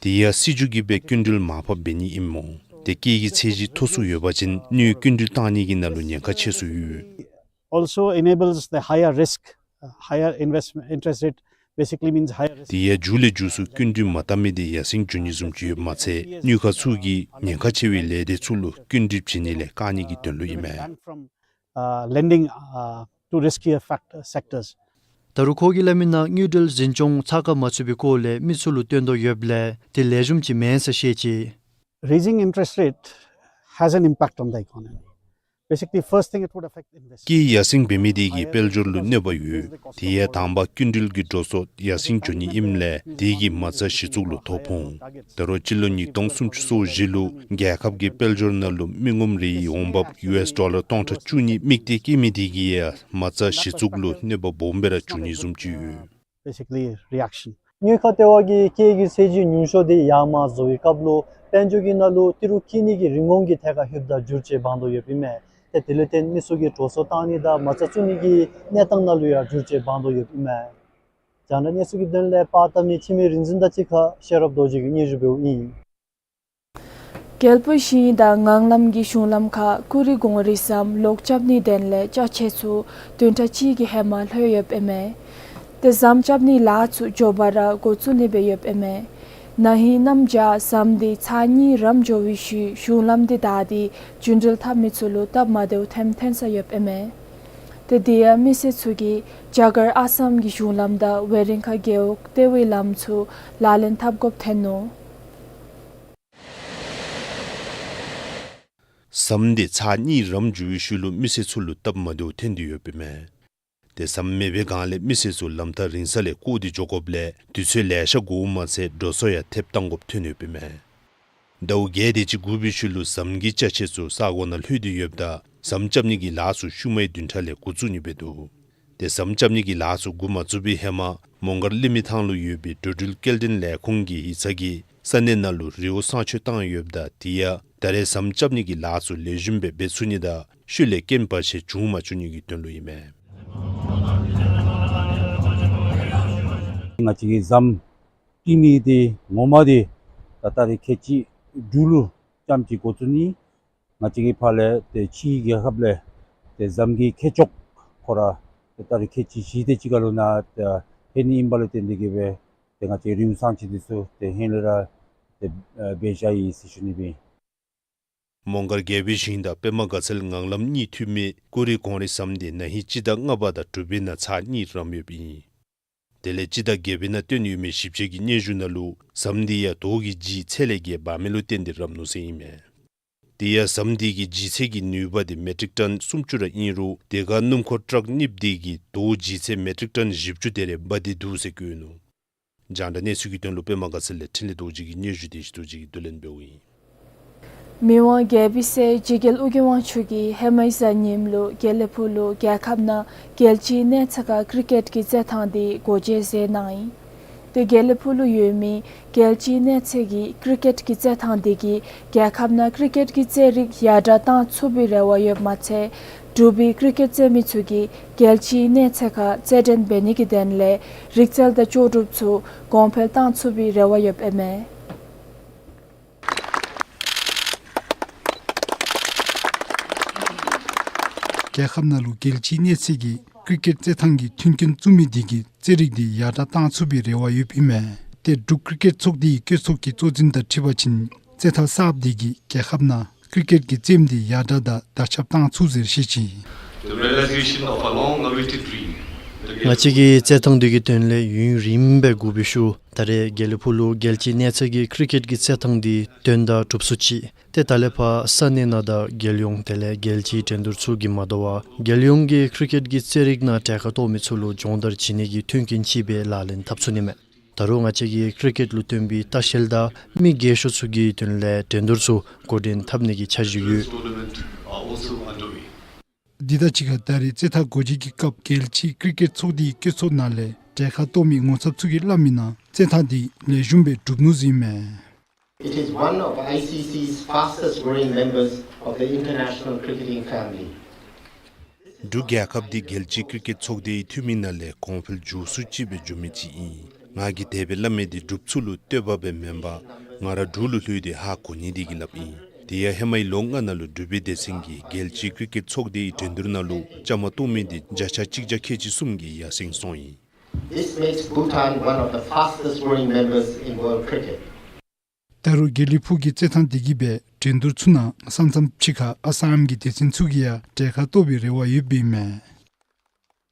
དེ་ཡང་སྲིད་བྱུས་ཀྱིས་སྦེ་སྐྱིན་འགྲུལ་མར་ཕབ་འབད་ནི་ཨིན་སྨོ། ཏེ་སྐྱེད་ཀྱི་ཚད་གཞི་མཐོ་སུ་ཡོད་པ་ཅིན་དངུལ་སྐྱིན་འགྲུལ་བཏང་ནི་གི་ནང་ལུ་ཉེན་ཁ་ཆེ་སུ་ཡོད། Also enables the higher risk, uh, higher investment interest rate basically means higher risk. དེ་ཡང་མཇུག་ལས་མཇུག་སུ་སྐྱིན་འགྲུལ་མ་བཏང་མི་དེ་ཡར་སེང་འགྱོ་ནི་བཟུམ་ཅིག་ཡོདཔ་མ་ཚད་དངུལ་ཁང་ཚུ་གིས་ཉེན་ཁ་ཆེ་བའི་ལས་སྡེ་ཚུ་ལུ་སྐྱིན་འགྲུལ་བྱིན་ནི་ལས་བཀག་ནི་གི་དོན་ལུ་ཨིན་མས། Ban from, uh, lending, uh, to riskier fact- sectors. ད་རུང་ཁོ་གིས་སླབ་མི་ནང་དངུལ་འབྲེལ་འཛིན་སྐྱོང་ཚགས་ཁར་མ་ཚུད་པའི་སྐོར་ལས་མི་ཚུ་ལུ་སྟོན་དོ་ཡོདཔ་ལས་དེ་ལེགས་ཤོམ་ཅིག་མེན་ཟེར་བཤད་ཅི། Raising interest rate has an impact on the economy. Basically, first thing, it would affect investment. སྐྱེད་ཡར་སེང་འབད་མི་དེ་གིས་དཔལ་འབྱོར་ལུ་གནོད་པ་ཡོད། དེ་ཡང་དང་པ་སྐྱིན་འགྲུལ་གྱི་འགྲོ་སོང་ཡར་སེང་འགྱོ་ནི་ཨིནམ་ལས་དེ་གིས་མ་རྩ་གཞི་བཙུགས་ལུ་ཐོ་ཕོག་འོང་། ད་རུང་སྤྱི་ལོ་ཉིས་སྟོང་སུམ་ཅུ་སོ་བཞི་ལུ་རྒྱལ་ཁབ་ཀྱི་དཔལ་འབྱོར་ནང་ལུ་མི་ངོམ་རེའི་འོང་འབབ་ཡུ་ཨེསི་ཌོ་ལར་སྟོང་ཕྲག་བཅུ་གཉིས་དམིགས་གཏད་བསྐྱེད་མི་དེ་གིས་ཡང་མ་རྩ་གཞི་བཙུགས་ལུ་གནོད་པ་སྦོམ་སྦེ་ར་འབྱུང་ནི་བཟུམ་ཅིག་ཡོད། Basically, reaction. དངུལ་ཁང་ལྟེ་བ་གིས་སྐྱེད་ཀྱི་ཚད་གཞི་ཉུང་ཤོས་དེ་ཡར་མར་བཟོ་བའི་སྐབས་ལུ་དཔལ་འབྱོར་གྱི་ནང་ལུ་ཏི་རུ་སྐྱེད་ནི་གི་རིན་གོང་གི་ཐད་ཁར་ལྷོདཔ་ད་འགྱུར་བཅོས་འབག་དོ་ཡོདཔ་ཨིན་མས། ཏེ་དེ་ལུ་བརྟེན་མི་ཚུ་གིས་འགྲོ་སོང་བཏང་ནི་དང་མ་རྩ་བཙུགས་ནི་གི་གནས་སྟངས་ནང་ལུ་ཡང་འགྱུར་བཅོས་འབག་དོ་ཡོདཔ་ཨིན་མས། རྒྱང་བསྒྲགས་གནས་ཚུལ་གྱི་དོན་ལས་པར་བཏབ་མི་འཆི་མེད་རིག་འཛིན་དང་གཅིག་ཁར་ཤེས་རབ་རྡོ་རྗེ་གིས་སྙན་ཞུ་འབདཝ་ཨིན། རྒྱལ་པོ་ཞིང་དང་ངང་ལམ་གྱི་གཞུང་ལམ་ཁར་ཀུ་རི་གོང་རི་ཟམ་ལོག་རྐྱབ་ནིའི་དོན་ལས་ཅ་ཆས་ཚུ་བདུན་ཕྲག་གཅིག་གི་ཧེ་མ་ལྷོད་ཡོདཔ་ཨིན་མས། ཏེ་ཟམ་རྐྱབ་ནིའི་ལཱ་ཚུ་མགྱོགས་པ་ར་འགོ་བཙུགས་ནི་སྦེ་ཡོདཔ་ཨིན་མས། ན་ཧིང་གནམ་བྱཱར་ཟམ་དེ་ཚར་གཉིས་རམ་འགྱོ་བའི་ཤུལ་གཞུང་ལམ་དེ་བདའ་སྟེ་རྒྱུན་འགྲུལ་འཐབ་མི་ཚུ་ལུ་སྟབས་མ་བདེཝ་ཐོནམ་ཐོན་ས་ཡོདཔ་ཨིན་མས། ཏེ་དེ་ཡང་མི་སེར་ཚུ་གིས་རྒྱ་གར་ཨ་སམ་གྱི་གཞུང་ལམ་དང་ཝེ་རིང་ཁ་རྒེད་འོག་ལྟེ་བའི་ལམ་ཚུ་ལག་ལེན་འཐབ་དགོཔ་ཐོན་ནུག། ཟམ་དེ་ཚར་གཉིས་རམ་འགྱོ་བའི་ཤུལ་ལུ་མི་སེར་ཚུ་ལུ་སྟབས་མ་བདེཝ་ཐོན་ཏེ་ཡོདཔ་ཨིན་མས། ཏེ་ཟམ་མེད་པའི་སྒང་ལས་མི་སེར་ཚུ་ལམ་ཐག་རིང་ས་ལས་བསྐོར་ཏེ་འགྱོ་དགོཔ་ལས་དུས་ཚོད་ལེ་ཤ་འགོརཝ་མ་ཚད་འགྲོ་སོང་ཡང་ཐེབས་བཏང་དགོཔ་ཐོན་ཡོདཔ་ཨིན་མས། ཟླཝ་བརྒྱད་དེ་ཅིག་འགོར་བའི་ཤུལ་ལུ་ཟམ་གྱི་ཅ་ཆས་ཚུ་ས་གོ་ནང་ལྷོད་དེ་ཡོདཔ་ད་ཟམ་རྐྱབ་ནི་གི་ལཱ་ཚུ་ཤུལ་མའི་བདུན་ཕྲག་ལས་འགོ་བཙུགས་ནི་སྦེ་འདུག། ཏེ་ཟམ་རྐྱབ་ནི་གི་ལཱ་ཚུ་འགོ་མ་བཙུགས་པའི་ཧེ་མ་མོང་སྒར་གླིང་མི་ཐང་ལུ་ཡོད་པའི་འགྲོ་འགྲུལ་སྐྱེལ་འདྲེན་ལས་ཁུངས་ཀྱི་ཡིག་ཚང་གིས་ས་གནས་ནང་ལུ་རི་བོ་གསང་སྤྱོད་བཏང་ཡོདཔ་ད་དེ་ཡང་ད་རེས་ཟམ་རྐྱབ་ནི་གི་ལཱ་ཚུ་ལེགས་ཤོམ་སྦེ་འབད་ཚུགས་ནི་དང་ཤུལ་ལས་རྐྱེན་བར་ཆད་བྱུང་མ་བཅུག་ནི་གི་དོན་ལུ་ཨིན་མས། ང་བཅས་ཀྱི་ཟམ་བཏིང་ནི་དེ་ངོ་མ་དེ་ད་ད་རེས་ཁལ་གཅིག་དྲུག་ལུ་ཙམ་ཅིག་འགོ་བཙུགས་ནི། ང་བཅས་ཀྱི་ཕར་ལས་ཏེ་ཕྱིའི་རྒྱལ་ཁབ་ལས་ཏེ་ཟམ་གྱི་ཁེ་ཕྱོགས་ཁོ་ར་ཏེ་ད་རེས་ཁལ་གཅིག་བཞི་དེ་ཅིག་ཁར་ལུ་ནཱ་ཏེ་ལྷོད་ནི་ཨིན་པ་ལུ་བརྟེན་ཏེ་གིས་སྦེ་ཏེ་ང་བཅས་རི་བོ་གསང་སྤྱོད་དེ་ཚུ་ཏེ་ཧེང་ལས་ར་ཏེ་འབད་བཞག་ཡི་ཟེར་ཞུ་ནི་སྦེ། མོང་སྒར་རྒྱལ་པོའི་ཞིང་དང་པདྨ་དགའ་ཚལ་ངང་ལམ་གཉིས་མཐུད་མི་ཀུ་རི་གོང་རི་ཟམ་དེ་ན་ཧིང་སྤྱི་ཟླ་ལྔ་པ་དང་དྲུག་པའི་ནང་ཚར་གཉིས་རམ་ཡོདཔ་ཨིན། དེ་ལས་སྤྱི་ཟླ་བརྒྱད་པའི་ནང་བཏོན་ཡོད་མི་ཞིབ་དཔྱད་ཀྱི་སྙན་ཞུ་ནང་ལུ་ཟམ་དེ་ཡང་རྡོ་གི་ལྗིད་ཚད་ལས་བརྒལ་འབག་མི་ལུ་བརྟེན་ཏེ་རམ་ནུག་ཟེར་ཨིན་མས། དེ་ཡང་ཟམ་དེ་གི་ལྗིད་ཚད་ཀྱི་ནུས་པ་དེ་མེ་ཊིག་ཊོན་སུམ་ཅུ་ར་ཨིན་རུང་དེ་ཁར་སྣུམ་འཁོར་ཊཱག་གཉིསཔོ་དེ་གིས་རྡོ་ལྗིད་ཚད་མེ་ཊིག་ཊོན་བཞི་བཅུ་དེ་རེ་འབག་སྟེ་འདུག་ཟེར་བཀོད་ནུག། རྒྱང་བསྒྲགས་གནས་ཚུལ་གྱི་དོན་ལུ་པདྨ་དགའ་ཚལ་ལས་འཕྲིན་ལས་རྡོ་རྗེ་གིས་སྙན་ཞུ་དེ་བཞིན་རྡོ་རྗེ་གིས་བསྡུ་ལེན་འབདཝ་ཨིན། མི་དབང་རྒྱལ་པོའི་སྲས་འཇིགས་རྒྱལ་ཨོ་རྒྱན་དབང་ཕྱུག་གིས་ཧེ་མའི་གཟའ་ཉིམ་ལུ་དགེ་ལེགས་ཕུག་ལུ་རྒྱལ་ཁབ་ནང་རྒྱལ་སྤྱིའི་གནས་ཚད་ཁར་ཀི་རི་ཀེཊ་ཀྱི་རྩེད་ཐང་དེ་སྒོ་འབྱེད་མཛད་གནང་ཡི། ཏེ་དགེ་ལེགས་ཕུག་ལུ་ཡོད་མི་རྒྱལ་སྤྱིའི་གནས་ཚད་ཀྱི་ཀི་རི་ཀེཊ་ཀྱི་རྩེད་ཐང་དེ་གིས་རྒྱལ་ཁབ་ནང་ཀི་རི་ཀེཊ་ཀྱི་རྩེད་རིགས་ཡར་དྲགས་བཏང་ཚུགས་པའི་རེ་བ་ཡོདཔ་མ་ཚད་འབྲུག་པའི་ཀི་རི་ཀེཊ་རྩེད་མི་ཚུ་གིས་རྒྱལ་སྤྱིའི་གནས་ཚད་ཁར་རྩེད་འགྲན་འབད་ནི་གི་དོན་ལས་རིག་རྩལ་དང་ལྕོགས་གྲུབ་ཚུ་གོང་འཕེལ་བཏང་ཚུགས་པའི་རེ་བ་ཡོདཔ་ཨིན་མས། རྒྱལ་ཁབ་ནང་ལུ་རྒྱལ་སྤྱིའི་གནས་ཚད་ཀྱི་ཀི་རི་ཀེཊ་རྩེད་ཐང་གི་མཐུན་རྐྱེན་བཙུགས་མི་དེ་གིས་རྩེད་རིགས་དེ་ཡར་དྲགས་བཏང་ཚུགས་པའི་རེ་བ་ཡོདཔ་ཨིན་མས། ཏེ་འབྲུག་ཀི་རི་ཀེཊ་ཚོགས་སྡེའི་བཀོད་ཚོགས་ཀྱི་གཙོ་འཛིན་དང་འཁྲིལ་བ་ཅིན་རྩེད་ཐང་གསརཔ་དེ་གིས་རྒྱལ་ཁབ་ནང་ཀི་རི་ཀེཊ་ཀྱི་རྩེདམོ་དེ་ཡར་དྲགས་དང་དར་ཁྱབ་བཏང་ཚུགས་ཟེར་བཤད་ཅི། The realization of a long-awaited dream. ང་བཅས་ཀྱིས་རྩེད་ཐང་དེ་གི་དོན་ལས་ཡུན་རིངམོ་སྦེ་སྒུག་པའི་ཤུལ་ད་རེས་དགེ་ལེགས་ཕུག་ལུ་རྒྱལ་སྤྱིའི་གནས་ཚད་ཀྱི་ཀི་རི་ཀེཊ་ཀྱི་རྩེད་ཐང་དེ་དོན་དག་གྲུབ་ཚུགས་ཅི། ཏེ་ད་ལས་ཕར་ས་གནས་ནང་དང་རྒྱལ་ཡོངས་དེ་ལས་རྒྱལ་སྤྱིའི་འགྲན་བསྡུར་ཚུ་གིས་མ་དོ་བར་རྒྱལ་ཡོངས་ཀྱི་ཀི་རི་ཀེཊ་ཀྱི་རྩེད་རིགས་ནང་གྲལ་ཁར་གཏོགས་མི་ཚུ་ལུ་སྦྱོང་བརྡར་བྱིན་ནི་གི་མཐུན་རྐྱེན་ཅིག་སྦེ་ལག་ལེན་འཐབ་ཚུགས་ནི་མས། ད་རུང་ང་བཅས་ཀྱིས་ཀི་རི་ཀེཊ་ལུ་བརྟེན་པའི་ལྟ་བཤལ་དང་མི་རྒས་ཤོས་ཚུ་གི་དོན་ལས་འགྲན་བསྡུར་ཚུ་འགོ་འདྲེན་འཐབ་ནི་གི་འཆར་གཞི་ཡོད། འདི་དང་གཅིག་ཁར་ད་རེས་རྩེད་ཐང་སྒོ་འབྱེད་ཀྱི་སྐབས་རྒྱལ་སྤྱིའི་ཀི་རི་ཀེཊ་ཚོགས་སྡེའི་བཀོད་ཚོགས་ནང་ལས་གྲལ་ཁར་གཏོགས་མི་ངོ་ཚབ་ཚུ་གིས་སླབ་མིའི་ནང་རྩེད་ཐང་དེ་ལེགས་ཤོམ་སྦེ་གྲུབ་ནུག་ཟེར་ཨིན་མས། It is one of I C C's fastest growing members of the international cricketing family. འབྲུག་རྒྱལ་ཁབ་འདི་རྒྱལ་སྤྱིའི་ཀི་རི་ཀེཊ་ཚོགས་སྡེའི་འཐུས་མི་ནང་ལས་གོང་འཕེལ་མགྱོགས་སུ་ཅིག་སྦེ་འགྱོ་མི་ཅིག་ཨིན། ང་གིས་དེ་སྦེ་སླབ་མི་འདི་འབྲུགཔ་ཚུ་ལུ་བསྟོད་པ་སྦེ་མེན་པར་ང་ར་འབྲུག་ལུ་ལྷོད་དེ་ཧ་གོ་ནི་དེ་གིས་སླབ་ཨིན། དེ་ཡང་ཧེ་མའི་ལོ་ལྔ་ནང་ལུ་འབྲུག་པའི་སྡེ་ཚན་གྱིས་རྒྱལ་སྤྱིའི་ཀི་རི་ཀེཊ་ཚོགས་སྡེའི་འགྲན་བསྡུར་ནང་ལུ་བཅའ་མར་གཏོགས་མི་འདི་བརྒྱ་ཆ་གཅིག་བརྒྱ་ཁལ་གཅིག་གསུམ་གྱིས་ཡར་སེང་སོང་ཡི། This makes Bhutan one of the fastest growing members in world cricket. ད་རུང་དགེ་ལེགས་ཕུག་གི་རྩེད་ཐང་དེ་གིས་སྦེ་འགྲན་བསྡུར་ཚུ་ནང་ས་མཚམས་ཕྱི་ཁར་ཨ་སམ་གྱི་སྡེ་ཚན་ཚུ་གིས་ཡང་གྲལ་ཁར་གཏོགས་པའི་རེ་བ་ཡོདཔ་ཨིན་མས།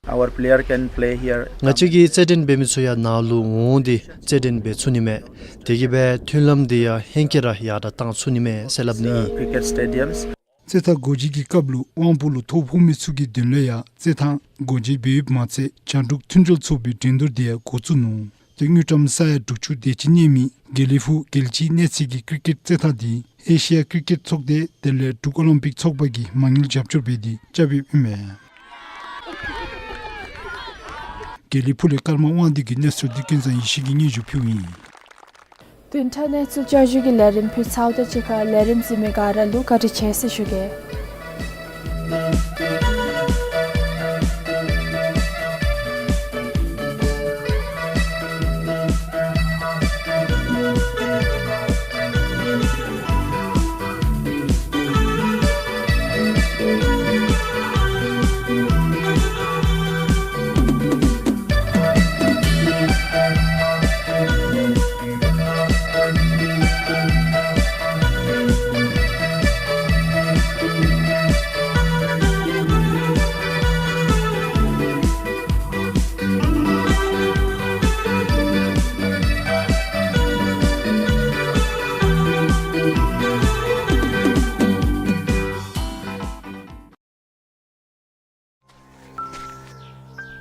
Our player can play here. ང་བཅས་ཀྱི་རྩེད་འགྲན་འབད་མི་ཚུ་ཡང་ནཱ་ལུ་འོང་སྟེ་རྩེད་འགྲན་འབད་ཚུགས་ནི་མས། དེ་གིས་སྦེ་མཐུན་ལམ་དེ་ཡང་ཧེང་སྐལ་ར་ཡར་དྲགས་བཏང་ཚུགས་ནི་མས་ཟེར་སླབ་ནི་ཨིན། Cricket stadiums. རྩེད་ཐང་སྒོ་འབྱེད་ཀྱི་སྐབས་ལུ་དབང་པོ་ལུ་ཐོ་ཕོག་མི་ཚུ་གི་དོན་ལུ་ཡང་རྩེད་ཐང་སྒོ་འབྱེད་འབད་ཡོདཔ་མ་ཚད་བྱང་འབྲུག་མཐུན་སྒྲོལ་ཚོགས་པའི་འགྲན་བསྡུར་དེ་ཡང་འགོ་བཙུགས་ནུག། ཏེ་དངུལ་ཀྲམ་ས་ཡ་དྲུག་ཅུ་དེ་ཅིག་གནས་མི་དགེ་ལེགས་ཕུག་རྒྱལ་སྤྱིའི་གནས་ཚད་ཀྱི་ཀི་རི་ཀེཊ་རྩེད་ཐང་དེ་ཨེ་ཤི་ཡ་ཀི་རི་ཀེཊ་ཚོགས་སྡེ་དེ་ལས་འབྲུག་ཨོ་ལིམ་པིག་ཚོགས་པ་གིས་མ་དངུལ་རྒྱབ་སྐྱོར་འབད་དེ་རྐྱབ་ཡོདཔ་ཨིན་མས། དགེ་ལེགས་ཕུག་ལས་ཀརྨ་དབང་འདུས་ཀྱི་གནས་ཚུལ་འདི་ཀུན་བཟང་ཡེ་ཤེས་ཀྱིས་སྙན་ཞུ་ཕུལཝ་ཨིན། བདུན་ཕྲག་གནས་ཚུལ་བསྐྱར་ཞུ་གི་ལས་རིམ་ཕུལ་ཚརཝ་དང་གཅིག་ཁར་ལས་རིམ་གཟིགས་མི་ག་ར་ལུ་བཀའ་དྲིན་ཆེ་ཟེར་ཞུ་གེ།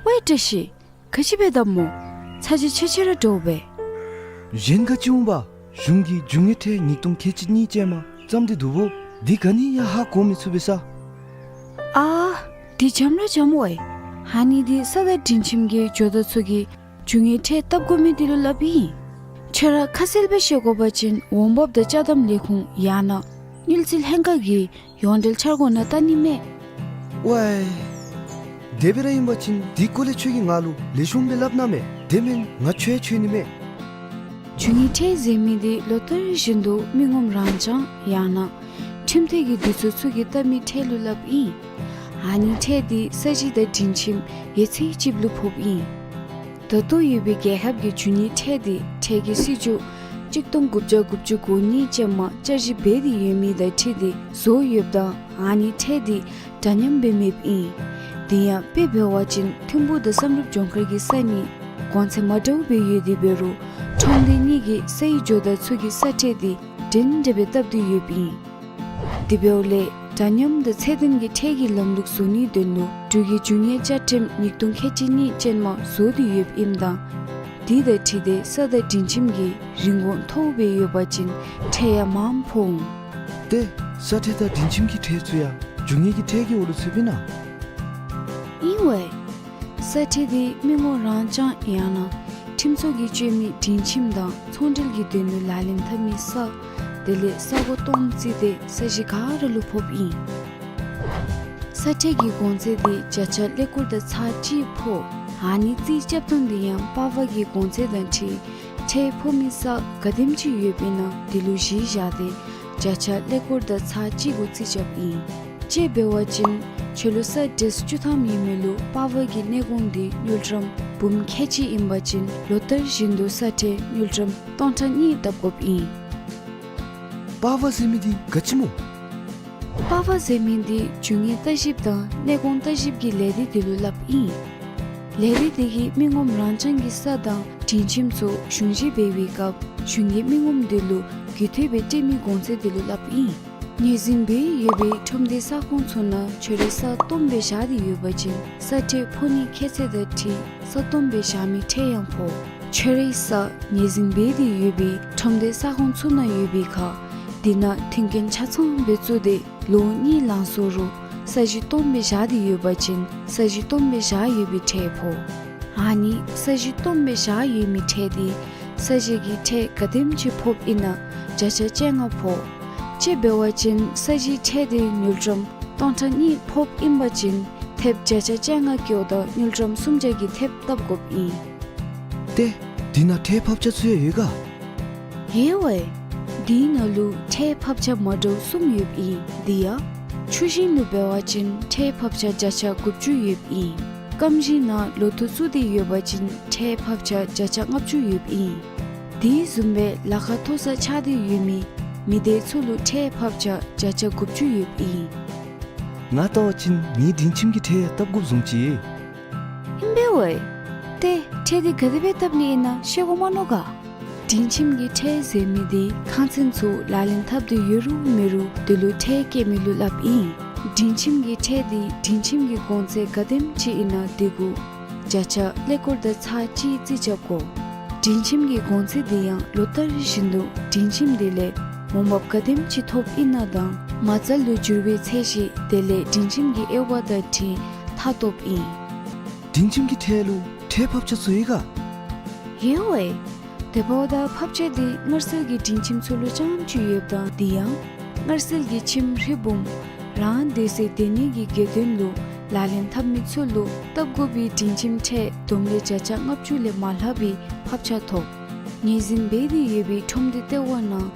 ཝའེ་བཀྲ་ཤིས། ག་ཅི་འབད་དོ་སྨོ། ཚ་གྱང་ཆེ་ཆེ་ར་འདྲཝ་སྦེ། གཞན་ག་ཅི་འོང་པ། གཞུང་གིས་རྒྱུ་དངོས་ཁྲལ་ཉིས་སྟོང་ཁལ་གཅིག་གཉིས་ཅན་མ་བརྩམས་ཏེ་འདུག་སྨོ། འདི་ག་ནི་ཡང་ཧ་གོ་མི་ཚུགས་པས་ས། ཨ། འདི་འཇམ་ར་འཇམ་ཝའེ། ཨ་ནི་འདི་ས་དང་སྒྲིང་ཁྱིམ་གྱི་ཇོ་བདག་ཚུ་གིས་རྒྱུ་དངོས་ཁྲལ་བཏབ་དགོ་མི་འདི་ལུ་སླབ་ཨིན། ཁྱོད་ར་ཁ་གསལ་སྦེ་ཤེས་དགོ་པ་ཅིན་འོང་འབབ་དང་ཅ་དམ་ལས་ཁུངས་ཡང་ན་དངུལ་རྩིས་ལྷན་ཁག་གི་ཡོངས་འབྲེལ་འཆར་སྒོ་ནང་བལྟ་ནི་མས། ཝའེ། དེ་སྦེ་ར་ཨིན་པ་ཅིན་འདི་སྐོར་ལས་ཁྱོད་ཀྱིས་ང་ལུ་ལེགས་ཤོམ་སྦེ་སླབ་གནང་མས། དེ་མེན་ང་ཁྱོད་ཡང་འཆོལ་ནི་མས། རྒྱུ་དངོས་ཁྲལ་ཟེར་མི་འདི་ལོ་ལྟར་བཞིན་དུ་མི་ངོམ་རང་རྐྱང་ཡང་ན་ཁྲིམས་འཐུས་ཀྱི་འདུས་ཚོགས་ཚུ་གིས་བཏབ་མི་ཁྲལ་ལུ་སླབ་ཨིན། ཨ་ནི་ཁྲལ་འདི་ས་གཞི་དང་སྒྲིང་ཁྱིམ་ཡོད་ཚད་ཅིག་ལུ་ཕོགཔ་ཨིན། ད་ལྟོ་ཡོད་པའི་རྒྱལ་ཁབ་ཀྱི་རྒྱུ་དངོས་ཁྲལ་འདི་ཁྲལ་གྱི་སྲིད་བྱུས་གཅིག་སྟོང་དགུ་བརྒྱ་དགུ་བཅུ་གོ་གཉིས་ཅན་མ་བསྐྱར་ཞིབ་འབད་དེ་ཡོད་མི་དང་འཁྲིལ་ཏེ་བཟོ་ཡོདཔ་ད་ཨ་ནི་ཁྲལ་འདི་འདྲ་མཉམ་སྦེ་མེདཔ་ཨིན། དེ་ཡང་དཔེ་འབད་བ་ཅིན་ཐིམ་ཕུག་དང་བསམ་གྲུབ་ལྗོངས་མཁར་གྱི་ས་གཉིས་གོང་ཚད་མ་འདྲཝ་སྦེ་ཡོད་དེ་འབད་རུང་ཁྲོམ་སྡེ་གཉིས་ཀྱི་སའི་ཇོ་བདག་ཚུ་གིས་ས་ཁྲལ་འདི་འདྲན་འདྲ་སྦེ་བཏབ་སྟེ་ཡོདཔ་ཨིན། དེ་འབདཝ་ལས་འདྲ་མཉམ་དང་ཚད་ལྡན་གྱི་ཁྲལ་གྱི་ལམ་ལུགས་བཟོ་ནིའི་དོན་ལུ་འབྲུག་གི་རྒྱུ་དངོས་བཅའ་ཁྲིམས་ཉིས་སྟོང་ཁལ་གཅིག་གཉིས་ཅན་མ་བཟོ་སྟེ་ཡོདཔ་ཨིནམ་ད་དེ་དང་འཁྲིལ་ཏེ་ས་དང་སྒྲིང་ཁྱིམ་གྱི་རིན་གོང་མཐོཝ་སྦེ་ཡོད་པ་ཅིན་ཁྲལ་ཡང་མངམ་ཕོག་འོང་། ཏེ་ས་ཁྲལ་དང་སྒྲིང་ཁྱིམ་གྱི་ཁྲལ་ཚུ་ཡང་རྒྱུ་དངོས་ཀྱི་ཁྲལ་གྱི་འོག་ལུ་ཚུདཔ་ཨིན་ན། ཨིན་ཝའེ། ས་ཁྲལ་འདི་མི་ངོམ་རང་རྐྱང་ཡང་ན་ཁྲིམས་ཚོགས་ཀྱིས་སྤྱོད་མི་སྒྲིང་ཁྱིམ་དང་ཚོང་འབྲེལ་གྱི་དོན་ལུ་ལག་ལེན་འཐབ་མི་ས་དེ་ལས་ས་སྒོ་སྟོངམ་བརྩིས་ཏེ་ས་གཞི་ག་ར་ལུ་ཕོགཔ་ཨིན། ས་ཁྲལ་གྱི་གོང་ཚད་འདི་བརྒྱ་ཆ་ཀླད་ཀོར་དང་ཚག་གཅིག་ཕོག། ཨ་ནི་རྩིས་རྐྱབ་ཐངས་འདི་ཡང་པར་པ་གི་གོང་ཚད་དང་འཁྲིལ་ཁྲལ་ཕོག་མི་ས་ག་དེམ་ཅིག་ཡོདཔ་ཨིན་ན་དེ་ལུ་གཞི་བཞག་སྟེ་བརྒྱ་ཆ་ཀླད་ཀོར་དང་ཚག་གཅིག་གུ་རྩིས་རྐྱབ་ཨིན། དཔྱེ་འབད་བ་ཅིན་ཁྱོད་ལུ་ས་ཌེས་བཅུ་ཐམ་ཡོད་མི་ལུ་པར་པ་གི་གནས་གོང་འདི་དངུལ་ཀྲམ་འབུམ་ཁལ་གཅིག་ཨིན་པ་ཅིན་ལོ་ལྟར་བཞིན་དུ་ས་ཁྲལ་དངུལ་ཀྲམ་སྟོང་ཕྲག་གཉིས་བཏབ་དགོཔ་ཨིན། པར་པ་ཟེར་མི་འདི་ག་ཅི་སྨོ། པར་པ་ཟེར་མི་འདི་རྒྱུ་དངོས་ལྟ་ཞིབ་དང་གནས་གོང་ལྟ་ཞིབ་ཀྱི་ལས་སྡེ་དེ་ལུ་སླབ་ཨིན། ལས་སྡེ་དེ་གིས་མི་ངོམ་རང་རྐྱང་གི་ས་དང་སྒྲིང་ཁྱིམ་ཚུ་གཞུང་བཞེས་འབད་བའི་སྐབས་གཞུང་གིས་མི་ངོམ་དེ་ལུ་རྒུད་འཐུས་སྦེ་སྤྲོད་མི་གོང་ཚད་དེ་ལུ་སླབ་ཨིན། ངོས་འཛིན་འབད་ཡོད་པའི་ཁྲོམ་སྡེའི་ས་ཁོངས་ཚུ་ནང་ཁྱོད་རའི་ས་སྟོངམ་སྦེ་བཞག་སྟེ་ཡོད་པ་ཅིན་ས་ཁྲལ་ཕོག་ནིའི་ཁྱད་ཚད་དང་འཁྲིལ་ས་སྟོངམ་སྦེ་བཞག་མི་ཁྲལ་ཡང་ཕོག། ཁྱོད་རའི་ས་ངོས་འཛིན་འབད་དེ་ཡོད་པའི་ཁྲོམ་སྡེའི་ས་ཁོངས་ཚུ་ནང་ཡོད་པའི་ཁར་དེ་ནང་མཐུན་རྐྱེན་ཆ་ཚང་སྦེ་བཙུགས་ཏེ་ལོ་གཉིས་ལང་སོང་རུང་ས་གཞི་སྟོངམ་སྦེ་བཞག་སྟེ་ཡོད་པ་ཅིན་ས་གཞི་སྟོངམ་སྦེ་བཞག་ཡོད་པའི་ཁྲལ་ཕོག། ཨ་ནི་ས་གཞི་སྟོངམ་སྦེ་བཞག་ཡོད་མི་ཁྲལ་འདི་ས་གཞི་གི་ཁྲལ་ག་དེམ་ཅིག་ཕོགཔ་ཨིན་ན་བརྒྱ་ཆ་བཅོ་ལྔ་ཕོག། དཔྱེ་འབད་བ་ཅིན་ས་གཞིའི་ཁྲལ་འདི་དངུལ་ཀྲམ་སྟོང་ཕྲག་གཉིས་ཕོགཔ་ཨིན་པ་ཅིན་ཐེབས་བརྒྱ་ཆ་བཅོ་ལྔ་བཀོཝ་ད་དངུལ་ཀྲམ་སུམ་བརྒྱ་གི་ཐེབས་བཏབ་དགོཔ་ཨིན། ཏེ་དེ་ནང་ཁྲལ་ཕབ་ཆ་ཚུ་ཡང་ཡོད་ག། ཡོད་ཝའེ། དེའི་ནང་ལུ་ཁྲལ་ཕབ་ཆ་མ་འདྲཝ་གསུམ་ཡོདཔ་ཨིན། དེ་ཡང་ཆུ་ཞིང་ལུ་འབད་བ་ཅིན་ཁྲལ་ཕབ་ཆ་བརྒྱ་ཆ་དགུ་བཅུ་ཡོདཔ་ཨིན། སྐམ་ཞིང་ནང་ལོ་ཐོག་བཙུགས་ཏེ་ཡོད་པ་ཅིན་ཁྲལ་ཕབ་ཆ་བརྒྱ་ཆ་ལྔ་བཅུ་ཡོདཔ་ཨིན། དེ་བཟུམ་སྦེ་ལཱ་ཁག་མཐོ་ས་ཆགས་ཏེ་ཡོད་མི་མི་སྡེ་ཚུ་ལུ་ཁྲལ་ཕབ་ཆ་བརྒྱ་ཆ་དགུ་བཅུ་ཡོདཔ་ཨིན། ང་བལྟ་བ་ཅིན་ངེའི་སྒྲིང་ཁྱིམ་གྱི་ཁྲལ་ཡང་བཏབ་དགོཔ་བཟུམ་ཅིག། ཨིན་པས་ཝའེ། ཏེ་ཁྲལ་འདི་ག་དེ་སྦེ་བཏབ་ནི་ཨིན་ན་ཤེས་དགོ་མ་མནོ་ག། སྒྲིང་ཁྱིམ་གྱི་ཁྲལ་ཟེར་མི་འདི་ཁང་ཚན་ཚུ་ལག་ལེན་འཐབ་སྟེ་ཡོད་རུང་མེད་རུང་དེ་ལུ་ཁྲལ་བཀལ་མི་ལུ་སླབ་ཨིན། སྒྲིང་ཁྱིམ་གྱི་ཁྲལ་འདི་སྒྲིང་ཁྱིམ་གྱི་གོང་ཚད་ག་དེམ་ཅིག་ཨིན་ན་དེ་གུ་བརྒྱ་ཆ་ཀླད་ཀོར་དང་ཚག་གཅིག་རྩིས་རྐྱབ་དགོ། སྒྲིང་ཁྱིམ་གྱི་གོང་ཚད་འདི་ཡང་ལོ་ལྟར་བཞིན་དུ་སྒྲིང་ཁྱིམ་དེ་ལས་འོང་འབབ་ག་དེམ་ཅིག་ཐོབ་ཨིན་ན་དང་མ་རྩ་ལུ་འགྱུར་བའི་ཚད་གཞི་དེ་ལས་སྒྲིང་ཁྱིམ་གྱི་དབྱེ་བ་དང་འཁྲིལ་མཐའ་སྟོབ་ཨིན། སྒྲིང་ཁྱིམ་གྱི་ཁྲལ་ལུ་ཁྲལ་ཕབ་ཆ་ཚུ་ཡོད་ག། ཡོད་ཝའེ། དེ་འབདཝ་ད་ཕབ་ཆ་འདི་མངར་ཟིལ་གྱི་སྒྲིང་ཁྱིམ་ཚུ་ལུ་རྐྱངམ་ཅིག་ཡོདཔ་ད་དེ་ཡང་མངར་ཟིལ་གྱི་ཁྱིམ་རི་བུམ་རང་སྡོད་སའི་སྡོད་གནས་ཀྱི་དགེ་འདུན་ལུ་ལག་ལེན་འཐབ་མི་ཚུ་ལུ་བཏབ་དགོ་པའི་སྒྲིང་ཁྱིམ་ཁྲལ་བསྡོམས་ལས་བརྒྱ་ཆ་ལྔ་བཅུ་ལས་མ་ལྷག་པའི་ཕབ་ཆ་ཐོབ། ངོས་འཛིན་འབད་དེ་ཡོད་པའི་ཁྲོམ་སྡེ་ལྟེ་བ་ནང་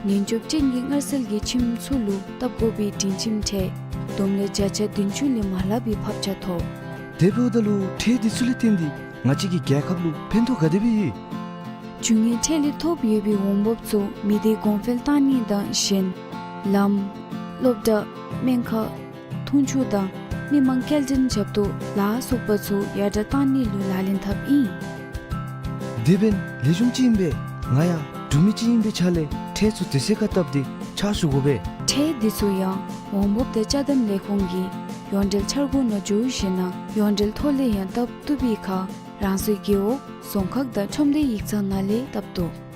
ཉེན་སྐྱོབ་ཅན་གྱི་མངར་ཟིལ་གྱི་ཁྱིམ་ཚུ་ལུ་བཏབ་དགོ་པའི་སྒྲིང་ཁྱིམ་ཁྲལ་བསྡོམས་ལས་བརྒྱ་ཆ་བདུན་ཅུ་ལས་མ་ལྷག་པའི་ཕབ་ཆ་ཐོབ། དེ་འབདཝ་ད་ལུ་ཁྲལ་འདི་ཚུ་ལས་བརྟེན་ཏེ་ང་བཅས་ཀྱི་རྒྱལ་ཁབ་ལུ་ཕན་ཐོགས་ག་དེ་སྦེ་ཡོད། རྒྱུ་དངོས་ཁྲལ་ལས་ཐོབ་ཡོད་པའི་འོང་འབབ་ཚུ་མི་སྡེ་གོང་འཕེལ་གཏང་ནི་དང་གཞན་ལམ་སློབ་གྲྭ་སྨན་ཁང་འཐུང་ཆུ་དང་མི་མང་སྐྱེལ་འདྲེན་ཞབས་ཏོག་ལ་སོགས་པ་ཚུ་ཡར་དྲག་གཏང་ནི་ལུ་ལག་ལེན་འཐབ་ཨིན། དེ་འབདན་ལེགས་ཤོམ་ཅིག་ཨིན་པས། ང་ཡང་འབྲུག་མི་ཅིག་ཨིན་པའི་ཆ་ལས་ཁྲལ་ཚུ་དེ་ཚེ་ཁར་བཏབ་སྟེ་ཕྱག་ཞུ་དགོ་པས། ཁྲལ་འདི་ཚུ་ཡང་འོང་འབབ་དང་ཅ་དམ་ལས་ཁུངས་ཀྱི་ཡོངས་འབྲེལ་འཆར་སྒོ་ནང་འཇུག་ཞིནམ་ལས་ཡོངས་འབྲེལ་ཐོག་ལས་ཡང་བཏབ་བཏུབ་པའི་ཁར་རང་སོའི་རྒེད་འོག་རྫོང་ཁག་དང་ཁྲོམ་སྡེ་ཡིག་ཚང་ནང་ལས་བཏབ་བཏུབ།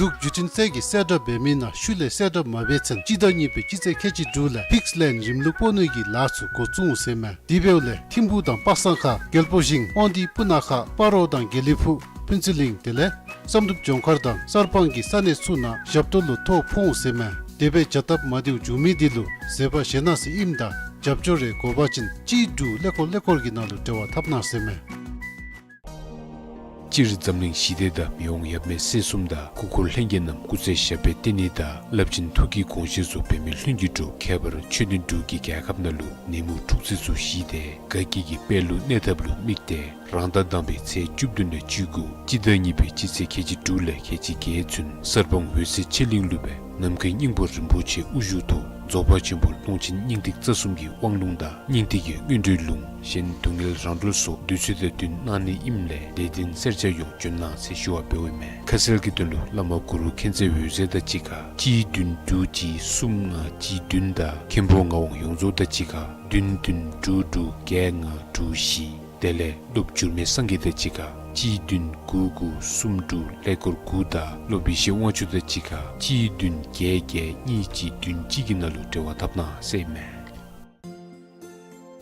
འབྲུག་བརྒྱུད་འཕྲིན་ཚད་ཀྱིས་གསལ་བསྒྲགས་འབད་མི་ནང་ཤུལ་ལས་གསལ་བསྒྲགས་མ་འབད་ཚུན་སྤྱི་ཟླ་གཉིས་པའི་སྤྱི་ཚེས་ཁལ་གཅིག་དྲུག་ལས་ཕིགསི་ལེན་རིམ་ལུགས་སྤོ་ནི་གི་ལཱ་ཚུ་འགོ་བཙུགས་འོང་ཟེར་མས། དེ་འབདཝ་ལས་ཐིམ་ཕུག་དང་པ་སངས་ཁ་རྒྱལ་པོ་ཞིང་དབང་འདུས་སྤུ་ན་ཁ་སྤ་རོ་དང་དགེ་ལེགས་ཕུག་ཕུན་ཚོགས་གླིང་དེ་ལས་བསམ་གྲུབ་ལྗོངས་མཁར་དང་གསར་སྤང་གི་ས་གནས་ཚུ་ནང་ཞབས་ཏོག་ལུ་ཐོ་ཕོག་འོང་ཟེར་མས། དེ་སྦེ་བྱ་སྟབས་མ་བདེཝ་བྱུང་མི་དེ་ལུ་བཟོད་པ་བཞེས་གནང་ཟེར་ཨིནམ་ད་རྒྱབ་སྐྱོར་རེ་དགོ་པ་ཅིན་གཅིག་དྲུག་ཀླད་ཀོར་ཀླད་ཀོར་གྱི་ནང་ལུ་འབྲེལ་བ་འཐབ་གནང་ཟེར་མས། སྤྱིར་འཛམ་གླིང་ཞི་བདེ་དང་མི་དབང་ཡབ་མེས་སྲས་གསུམ་དང་སྐུ་འཁོར་ལྷན་རྒྱས་རྣམས་སྐུ་ཚེ་ཞབས་པད་བརྟན་ནི་དང་རླབས་ཆེན་ཐུགས་ཀྱི་དགོངས་བཞེད་ཚུ་འབད་མི་ལྷུན་གྱིས་གྲུབ། ཁྱད་པར་ཆོས་ལྡན་འབྲུག་གི་རྒྱལ་ཁབ་ནང་ལུ་ནད་མུག་འཁྲུག་རྩོད་ཚུ་ཞི་སྟེ་དགའ་སྐྱིད་ཀྱི་དཔལ་ལུ་གནས་ཐབས་ལུ་དམིགས་ཏེ་རང་ཟླ་དང་པའི་ཚེས་བཅུ་བདུན་ལས་བཅུ་དགུ་སྤྱི་ཟླ་གཉིས་པའི་སྤྱི་ཚེས་ཁལ་གཅིག་དྲུག་ལས་ཁལ་གཅིག་བརྒྱད་ཚུན་གསར་སྤང་འོད་གསལ་ཆོས་གླིང་ལུ་སྦེ་ནམ་མཁའི་སྙིང་པོ་རིན་པོ་ཆེ་དབུ་བཞུགས་ཐོག་རྫོགས་པ་ཆེན་པོ་ཀློང་ཆེན་སྙིང་ཐིག་རྩ་གསུམ་གྱི་དབང་ལུང་དང་སྙིང་ཐིག་གི་སྔོན་འགྲོའི་ལུང་གཞན་སྡུག་བསྔལ་རང་གྲོལ་སོགས་དུས་ཚོད་དང་བསྟུན་གནང་ནི་ཨིནམ་ལས་དད་ལྡན་སེར་སྐྱ་ཡོངས་འབྱོན་གནང་ཟེར་ཞུ་བ་འབདཝ་ཨིན་མས། ཁ་གསལ་གྱི་དོན་ལུ་བླ་མ་གུ་རུ་མཁྱེན་བརྩེ་འོད་ཟེར་དང་གཅིག་ཁར་གཅིག་བདུན་དྲུག་གཅིག་གསུམ་ལྔ་གཅིག་བདུན་དང་མཁན་པོ་ངག་དབང་ཡོངས་རྫོགས་དང་གཅིག་ཁར་བདུན་བདུན་དྲུག་དྲུག་བརྒྱད་ལྔ་དྲུག་བཞི། དེ་ལས་སློབ་འགྱུར་མེད་སངས་རྒྱས་དང་གཅིག་ཁར་གཅིག་བདུན་དགུ་དགུ་གསུམ་དྲུག་ཀླད་ཀོར་དགུ་དང་སློབ་ཡེ་ཤེས་དབང་ཕྱུག་དང་གཅིག་ཁར་གཅིག་བདུན་བརྒྱད་བརྒྱད་གཉིས་གཅིག་བདུན་གཅིག་གི་ནང་ལུ་འབྲེལ་བ་འཐབ་གནང་ཟེར་ཨིན་མས།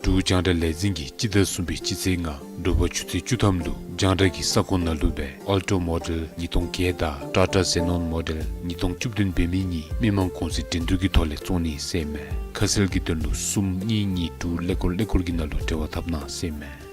འབྲུག་རྒྱང་བསྒྲགས་ལས་འཛིན་གྱིས་སྤྱི་ཟླ་གསུམ་པའི་སྤྱི་ཚེས་ལྔ་དྲོ་པ་ཆུ་ཚོད་བཅུ་ཐམ་ལུ་རྒྱང་བསྒྲགས་ཀྱི་ས་ཁོངས་ནང་ལུ་སྦེ་ཨལ་ཊོ་མོ་ཌེལ་ཉིས་སྟོང་བརྒྱད་དང་ཊ་ཊ་ཛེ་ནོན་མོ་ཌེལ་ཉིས་སྟོང་བཅུ་བདུན་འབད་མི་གཉིས་མི་མང་གུང་སེང་འགྲན་བསྡུར་གྱི་ཐོག་ལས་བཙོང་ནི་ཟེར་ཨིན་མས། ཁ་གསལ་གྱི་དོན་ལུ་གསུམ་གཉིས་གཉིས་དྲུག་ཀླད་ཀོར་ཀླད་ཀོར་གྱི་ནང་ལུ་འབྲེལ་བ་འཐབ་གནང་ཟེར་ཨིན་མས།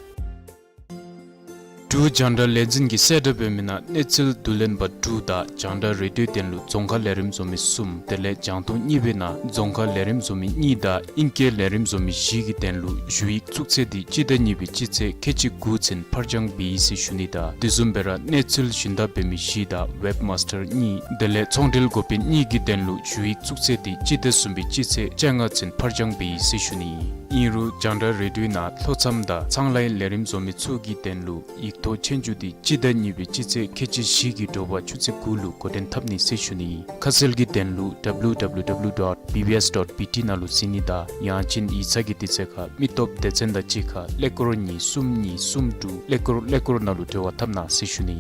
འབྲུག་རྒྱང་བསྒྲགས་ལས་འཛིན་གྱིས་གསལ་བསྒྲགས་འབད་མི་ནང་གནས་ཚུལ་བསྡུ་ལེན་པ་དྲུག་དང་རྒྱང་བསྒྲགས་རེ་ཌིའོའི་དོན་ལུ་རྫོང་ཁ་ལས་རིམ་བཟོ་མི་གསུམ་དེ་ལས་རྒྱང་མཐོང་གཉིས་པའི་ནང་རྫོང་ཁ་ལས་རིམ་བཟོ་མི་གཉིས་དང་ཨིང་སྐད་ལས་རིམ་བཟོ་མི་བཞི་གི་དོན་ལུ་ཞུ་ཡིག་བཙུགས་ཚེས་འདི་སྤྱི་ཟླ་གཉིས་པའི་སྤྱི་ཚེས་ཁལ་གཅིག་དགུ་ཚུན་ཕར་འགྱངས་འབད་ཡི་ཟེར་ཞུ་ནི་དང་དེ་བཟུམ་སྦེ་ར་གནས་ཚུལ་ཞུན་དག་འབད་མི་བཞི་དང་ཝེབ་མཱས་ཊར་གཉིས་དེ་ལས་ཚོང་འབྲེལ་འགོ་དཔོན་གཉིས་ཀྱི་དོན་ལུ་ཞུ་ཡིག་བཙུགས་ཚེས་འདི་སྤྱི་ཟླ་གསུམ་པའི་སྤྱི་ཚེས་བཅོ་ལྔ་ཚུན་ཕར་འགྱངས་འབད་ཡི་ཟེར་ཞུ་ནི། ཨིན་རུང་རྒྱང་བསྒྲགས་རེ་ཌིའོའི་ནང་ལྷོ་མཚམས་དང་ཚངས་ལའི་ལས་རིམ་བཟོ་མི་ཚུ་གི་དོན་ལུ་ཡིག་ཐོག་ཆོས་རྒྱུགས་འདི་སྤྱི་ཟླ་གཉིས་པའི་སྤྱི་ཚེས་ཁལ་གཅིག་བཞི་གི་དྲོ་པ་ཆུ་ཚོད་དགུ་ལུ་འགོ་འདྲེན་འཐབ་ནི་ཟེར་ཞུ་ནི། ཁ་གསལ་གྱི་དོན་ལུ་W W W dot B B S dot B T ནང་ལུ་གཟིགས་ནི་དང་ཡང་ཅིན་ཡིག་ཚང་གི་དུས་ཚོད་ཁར་མི་སྟོབས་སྡེ་ཚན་དང་གཅིག་ཁར་ཀླད་ཀོར་གཉིས་གསུམ་གཉིས་གསུམ་དྲུག་ཀླད་ཀོར་ཀླད་ཀོར་ནང་ལུ་འབྲེལ་བ་འཐབ་གནང་ཟེར་ཞུ་ནི།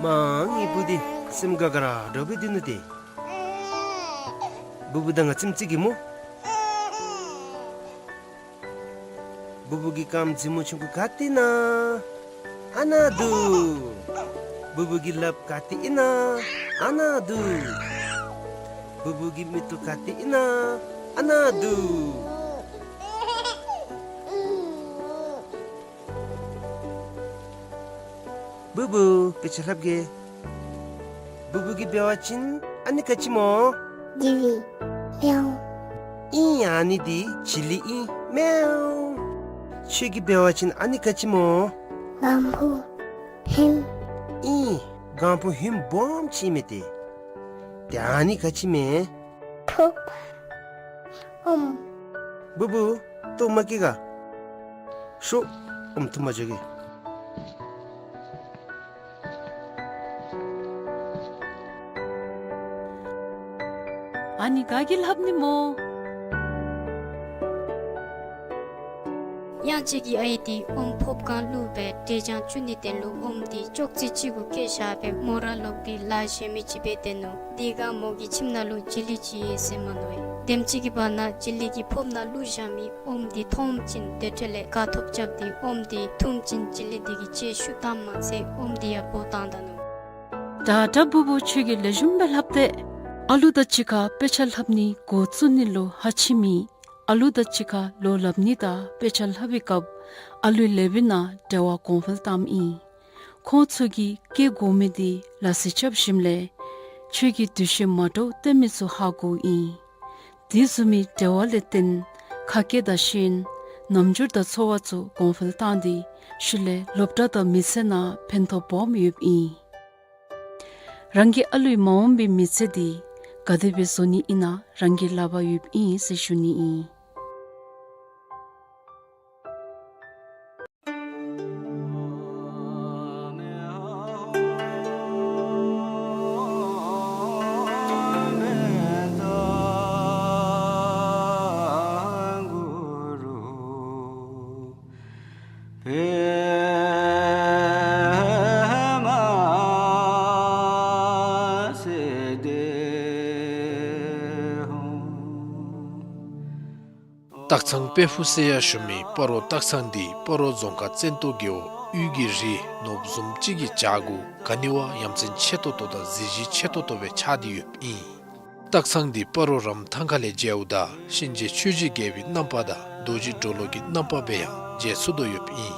མ་ངེའི་བུ་འདི་སེམས་དགའ་དགའ་ར་འདྲཝ་སྦེ་སྡོད་ནུག་ཏེ། བུ་བུ་དང་ང་ཙམ་ཅིག་གིས་སྨོ། བུ་བུ་གི་རྐངམ་མཛེས་མོ་ཆུང་ཀུ་ག་ཏེ་ཨིན་ན། ཨ་ནཱ་འདུག། བུ་བུ་གི་ལགཔ་ག་ཏེ་ཨིན་ན། ཨ་ནཱ་འདུག། བུ་བུ་གི་མིག་ཏོ་ག་ཏེ་ཨིན་ན། ཨ་ནཱ་འདུག། བུ་བུ་དཔེ་ཆ་ལྷབ་གེ། བུ་བུ་གིས་འབད་བ་ཅིན་ཨ་ནི་ག་ཅི་སྨོ། ཇི་ལི། མེའུ། ཨིན། ཨ་ནི་འདི་ཇི་ལི་ཨིན། མེའུ། ཁྱོད་ཀྱིས་འབད་བ་ཅིན་ཨ་ནི་ག་ཅི་སྨོ། སྒང་བུ་ཧིང་། ཨིན། སྒང་བུ་ཧིང་སྦོམ་ཅིག་མས་ཏེ། ཏེ་ཨ་ནི་ག་ཅི་མས། ཕུརཔ་ཨོམ། བུ་བུ། ཏོ་མ་སྐྱེ་ག། ཤོག། ཨོམ་འཐུ་མ་འགྱོ་གེ། ཨ་ནི་ག་གིས་ལྷབ་ནི་སྨོ། གཡང་ཅིག་གི་ཨའི་འདི་ཨོམ་ཕོརཔ་སྒང་བླུགས་སྦེ་འབྲས་ལྗང་བཙུགས་ནི་དེ་ལུ་ཨོམ་འདི་ཅོག་ཙེ་ཅིག་གུ་བཀལ་བཞག་སྦེ་མོ་ར་ལོག་སྟེ་ལཱ་གཞན་མི་ཅིག་འབད་དེ་ནུག། དེ་སྒང་མོ་གི་ཁྱིམ་ནང་ལུ་བྱི་ལི་ཅིག་ཡོད་ཟེར་མ་ནུག། དེམ་ཅིག་གི་བར་ན་བྱི་ལི་གིས་ཕོརཔ་ནང་བླུགས་བཞག་མི་ཨོམ་འདི་མཐོངམ་ཅིག་དེ་འཕྲལ་ལས་དགའ་ཐོབ་རྐྱབ་སྟེ་ཨོམ་འདི་འཐུངམ་ཅིག་བྱི་ལི་འདི་གིས་ལྕེ་བཤུད་བཏངམ་མ་ཚད་ཨོམ་འདི་ཡང་འབོ་བཏང་ད་ནུག། ད་ད་བུ་བུ་ཁྱོད་ཀྱིས་ལེགས་ཤོམ་སྦེ་ལྷབ་སྟེ། ཨ་ལུ་དང་གཅིག་ཁར་དཔེ་ཆ་ལྷབ་ནི་འགོ་བཙུགས་ནི་ལུ་ཧ་ཅིག་མེད། ཨ་ལུ་དང་གཅིག་ཁར་ལོ་ལྷབ་ནི་དང་དཔེ་ཆ་ལྷབ་པའི་སྐབས་ཨ་ལུའི་ལེགས་པའི་ནང་འབྲེལ་བ་གོང་འཕེལ་བཏངམ་ཨིན། ཁོང་ཚུ་གིས་སྐྱེ་དགོ་མི་འདི་ལ་སི་རྐྱབ་ཞིནམ་ལས་ཁྱོད་ཀྱིས་འདུ་ཤེས་མ་འདྲཝ་སྟོན་མི་ཚུ་ཧ་གོཝ་ཨིན། དེ་བཟུམ་མའི་འབྲེལ་བ་ལས་བརྟེན་ཁ་སྐད་དང་ཤེས་ཡོན་རྣམ་འགྱུར་དང་ཚོར་བ་ཚུ་གོང་འཕེལ་བཏང་སྟེ་ཤུལ་ལས་སློབ་གྲྭ་དང་མི་ཚེ་ནང་ཕན་ཐོགས་སྦོམ་ཡོདཔ་ཨིན། རང་གི་ཨ་ལུའི་མ་འོངས་པའི་མི་ཚེ་འདི་ག་དེ་སྦེ་བཟོ་ནི་ཨིན་ན་རང་གི་ལག་པར་ཡོདཔ་ཨིན་ཟེར་ཞུ་ནི་ཨིན། སྟག་ཚང་དཔལ་ཕུག་ཟེར་ཡང་ཞུ་མི་སྤ་རོ་སྟག་ཚང་འདི་སྤ་རོ་རྫོང་ཁག་བཙན་ཏོ་རྒེད་འོག་དབུས་ཀྱི་རི་ནོར་བུ་བཟུམ་ཅིག་གི་བྱག་གུ་ག་ནི་བ་ཡ་མཚན་ཆེ་ཏོག་ཏོ་དང་གཟི་བརྗིད་ཆེ་ཏོག་ཏོ་སྦེ་ཆགས་ཏེ་ཡོདཔ་ཨིན། སྟག་ཚང་འདི་སྤ་རོ་རམ་ཐང་ཁ་ལས་མཇལཝ་ད་གཤིན་རྗེ་ཆོས་རྗེ་རྒྱལ་པོའི་རྣམ་པ་དང་རྡོ་རྗེ་གྲོ་ལོད་ཀྱི་རྣམ་པ་སྦེ་ཡང་མཇལ་ཚུགས་དོ་ཡོདཔ་ཨིན།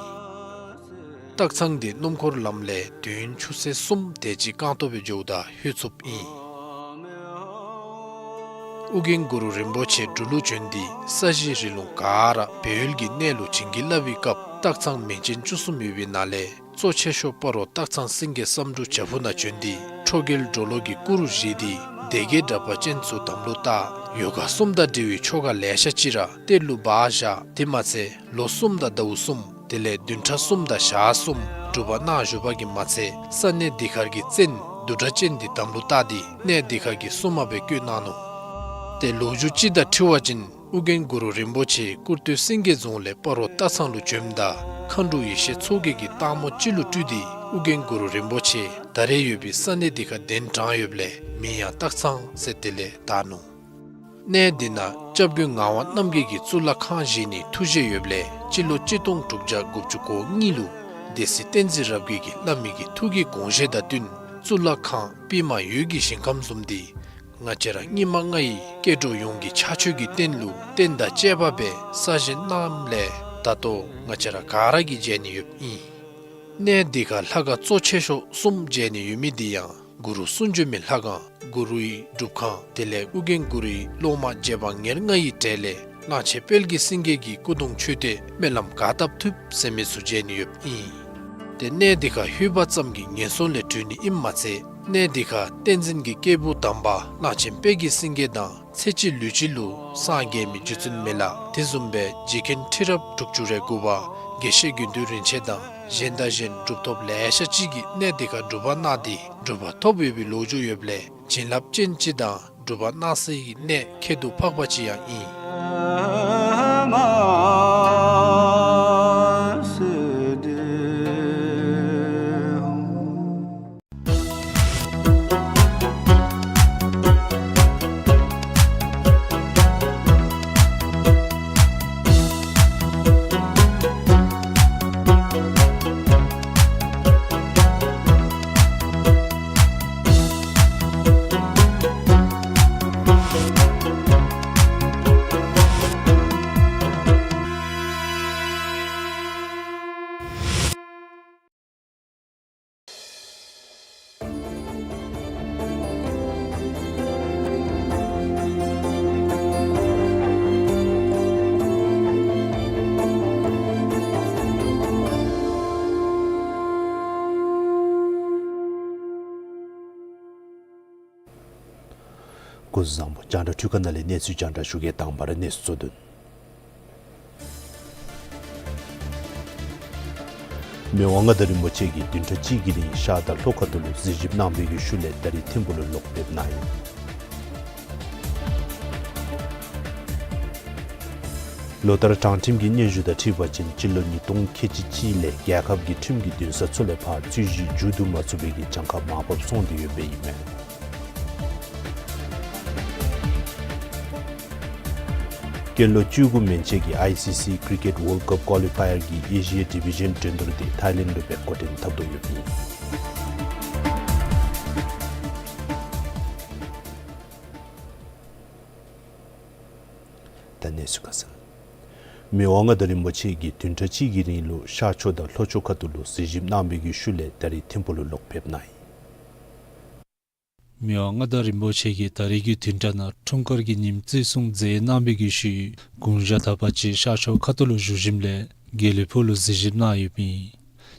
སྟག་ཚང་འདི་སྣུམ་འཁོར་ལམ་ལས་དུས་ཡུན་ཆུ་ཚོད་གསུམ་དེ་ཅིག་རྐང་སྟོང་སྦེ་འགྱོཝ་ད་ལྷོད་ཚུགསཔ་ཨིན། ཨོ་རྒྱན་གུ་རུ་རིན་པོ་ཆེ་འབྲུག་ལུ་བྱོན་ཏེ་ས་གཞི་རི་ལུང་ག་ར་སྦས་ཡུལ་གྱི་གནས་ལུ་བྱིན་གྱིས་བརླབས་པའི་སྐབས་སྟག་ཚང་མིང་ཅན་བཅུ་གསུམ་ཡོད་པའི་ནང་ལས་གཙོ་ཆེ་ཤོས་སྤ་རོ་སྟག་ཚང་སེང་གེ་བསམ་འགྲུབ་བྱག་ཕུག་ནང་བྱོན་ཏེ་ཁྲོ་རྒྱལ་གྲོ་ལོད་ཀྱི་སྐུ་རུ་བཞེངས་ཏེ་སྡེ་བརྒྱད་དྲེགས་པ་ཅན་ཚུ་དམ་ལུ་བཏགས། ཡོ་ག་གསུམ་དང་འབྲེལ་བའི་ཆོ་ག་ལེ་ཤ་ཅིག་ར་གཏེར་ལུ་སྦ་བཞག། དེ་མ་ཚད་ལོ་གསུམ་དང་ཟླཝ་གསུམ་དེ་ལས་བདུན་ཕྲག་གསུམ་དང་ཞག་གསུམ་སྒྲུབ་པ་གནང་བཞུགས་པ་གིས་མ་ཚད་ས་གནས་འདི་ཁར་གྱི་བཙན་བདུད་དྲག་ཅན་འདི་དམ་ལུ་བཏགས་ཏེ་གནས་འདི་ཁར་གྱི་སྲུང་མ་སྦེ་བསྐོས་གནང་ནུག། ཏེ་ལོ་རྒྱུས་ཅིག་དང་འཁྲིལ་བ་ཅིན་ཨོ་རྒྱན་གུ་རུ་རིན་པོ་ཆེ་ཀུར་སྟོད་སེང་གེ་རྫོང་ལས་སྤ་རོ་སྟག་ཚང་ལུ་བྱོནམ་ད་མཁའ་འགྲོ་ཡེ་ཤེས་མཚོ་རྒྱལ་གྱི་སྟག་མོ་ཅིག་ལུ་སྤྲུལ་ཏེ་ཨོ་རྒྱན་གུ་རུ་རིན་པོ་ཆེ་ད་རེས་ཡོད་པའི་ས་གནས་འདི་ཁར་གདན་དྲངས་ཡོདཔ་ལས་མིང་ཡང་སྟག་ཚང་ཟེར་དེ་ལས་བཏགས་ནུག། གནས་འདི་ནང་སྐྱབས་མགོན་ངག་དབང་རྣམ་རྒྱལ་གྱིicigar་ཁང་བཞེངས་ནིའི་ཐུགས་བཞེད་ཡོདཔ་ལས་སྤྱི་ལོ་གཅིག་སྟོང་དྲུག་བརྒྱ་དགུ་བཅུ་གོ་གཉིས་ལུ་སྡེ་སྲིད་བསྟན་འཛིན་རབ་རྒྱས་ཀྱིས་བླ་མའི་གི་ཐུགས་ཀྱི་དགོངས་བཞེད་དང་བསྟུན་གཙུག་ལག་ཁང་པདྨ་འོད་ཀྱི་ཞིང་ཁམས་བཟུམ་འདི་ང་བཅས་ར་སྙིགས་མ་ལྔ་ཡི་སྐྱེ་འགྲོ་ཡོངས་ཀྱི་ཕྱག་མཆོད་ཀྱི་རྟེན་ལུ་རྟེན་དང་བཅས་པ་སྦེ་གསར་བཞེངས་གནངམ་ལས་ད་ལྟོ་ང་བཅས་ར་ག་ར་གིས་མཇལ་ནི་ཡོདཔ་ཨིན། གནས་འདི་ཁར་ལྷ་ཁང་གཙོ་ཆེ་ཤོས་གསུམ་མཇལ་ནི་ཡོད་མི་འདི་ཡང་གུ་རུ་གསུང་བྱོན་མའི་ལྷ་ཁང་གུ་རུའི་སྒྲུབ་ཁང་དེ་ལས་ཨོ་རྒྱན་གུ་རུའི་སློབ་མ་རྗེ་འབངས་ཉེར་ལྔ་ཡི་གྲས་ལས་གླང་ཆེན་དཔལ་གྱི་སེང་གེ་གི་སྐུ་གདུང་མཆོད་རྟེན་སྨོན་ལམ་ག་བཏབ་ཐུབ་ཟེར་མི་ཚུ་མཇལ་ནི་ཡོདཔ་ཨིན། ཏེ་གནས་འདི་ཁར་ལྷོད་པ་ཙམ་གྱིས་ངན་སོང་ལས་གྲོལ་ནི་ཨིནམ་མ་ཚད་གནས་འདི་ཁར་བསྟན་འཛིན་གྱི་སྐྱེས་བུ་དམ་པ་གླང་ཆེན་དཔལ་གྱི་སེང་གེ་དང་ཚེ་གཅིག་ལུས་གཅིག་ལུ་སངས་རྒྱས་མི་རྗེ་བཙུན་མི་ལ་དེ་བཟུམ་སྦེ་རྗེ་མཁན་ཁྲི་རབས་དྲུག་ཅུ་རེ་དགུ་པ་དགེ་བཤེས་དགེ་འདུན་རིན་ཆེན་དང་གཞན་དང་གཞན་གྲུབ་ཐོབ་ལེ་ཤ་ཅིག་གིས་གནས་འདི་ཁར་སྒྲུབ་པ་གནང་སྟེ་གྲུབ་པ་ཐོབ་ཡོད་པའི་ལོ་རྒྱུས་ཡོདཔ་ལས་བྱིན་རླབས་ཅན་ཅིག་དང་སྒྲུབ་པ་གནང་སའི་གནས་ཁྱད་དུ་འཕགས་པ་ཅིག་ཡང་ཨིན། སྐུ་གཟུགས་བཟང་པོ། རྒྱང་བསྒྲགས་འཕྲུལ་ཁང་ནང་ལས་གནས་ཚུལ་རྒྱང་བསྒྲགས་ཞུ་གེ། དང་པ་ར་གནས་ཚུལ་གཙོ་དོན། མི་དབང་མངའ་བདག་རིན་པོ་ཆེ་གིས་བདུན་ཕྲག་གཅིག་གི་རིང་ཤར་དང་ལྷོ་ཁ་ཐུག་ལུ་གཟིགས་ཞིབ་གནང་བའི་གི་ཤུལ་ལས་ད་རིས་ཐིམ་ཕུག་ལུ་ལོག་ཕེབས་གནང་ཡི། ལོ་ལྟར་དྲང་ཁྲིམས་ཀྱི་སྙན་ཞུ་དང་འཁྲིལ་བ་ཅིན་སྤྱི་ལོ་ཉིས་སྟོང་ཁལ་གཅིག་གཅིག་ལས་རྒྱལ་ཁབ་ཀྱི་ཁྲིམས་ཀྱི་འདུན་ས་ཚུ་ལས་ཕར་རྩོད་གཞི་མཇུག་བསྡུ་མ་ཚུགས་པའི་གི་གྱངས་ཁ་མར་ཕབ་སོང་སྟེ་ཡོདཔ་ཨིན་མས། དཀྱིལ་ལོ་བཅུ་དགུ་མན་ཆད་ཀྱི་ཨའི་སི་སི་ཀི་རི་ཀེཊ་ཝཱརལཌ་ཀབ་ཀོ་ལི་ཕ་ཡར་གྱི་ཨེ་ཤི་ཡ་ཌི་བི་ཤན་འགྲན་བསྡུར་དེ་ཐཱའི་ལེནཌ་ལུ་སྦེ་འགོ་འདྲེན་འཐབ་དོ་ཡོདཔ་ཨིན། ད་གནས་ཚུལ་ཁ་གསལ། མི་དབང་མངའ་བདག་རིན་པོ་ཆེ་གིས་བདུན་ཕྲག་གཅིག་གི་རིང་ལུ་ཤར་ཕྱོགས་དང་ལྷོ་ཕྱོགས་ཁ་ཐུག་ལུ་གཟིགས་ཞིབ་གནང་བའི་གི་ཤུལ་ལས་ད་རིས་ཐིམ་ཕུག་ལུ་ལོག་ཕེབས་གནང་ཡི། མི་དབང་མངའ་བདག་རིན་པོ་ཆེ་གིས་ད་རིས་ཀྱི་བདུན་ཕྲག་ནང་འཁྲུངས་སྐར་གྱི་ཉིནམ་བརྩི་སྲུང་མཛད་གནང་བའི་གི་ཤུལ་དགུང་ཞག་དག་པ་ཅིག་ཤར་ཕྱོགས་ཁ་ཐུག་ལུ་བཞུགས་ཞིནམ་ལས་དགེ་ལེགས་ཕུག་ལུ་གཟིགས་ཞིབ་གནང་ཡོདཔ་ཨིན།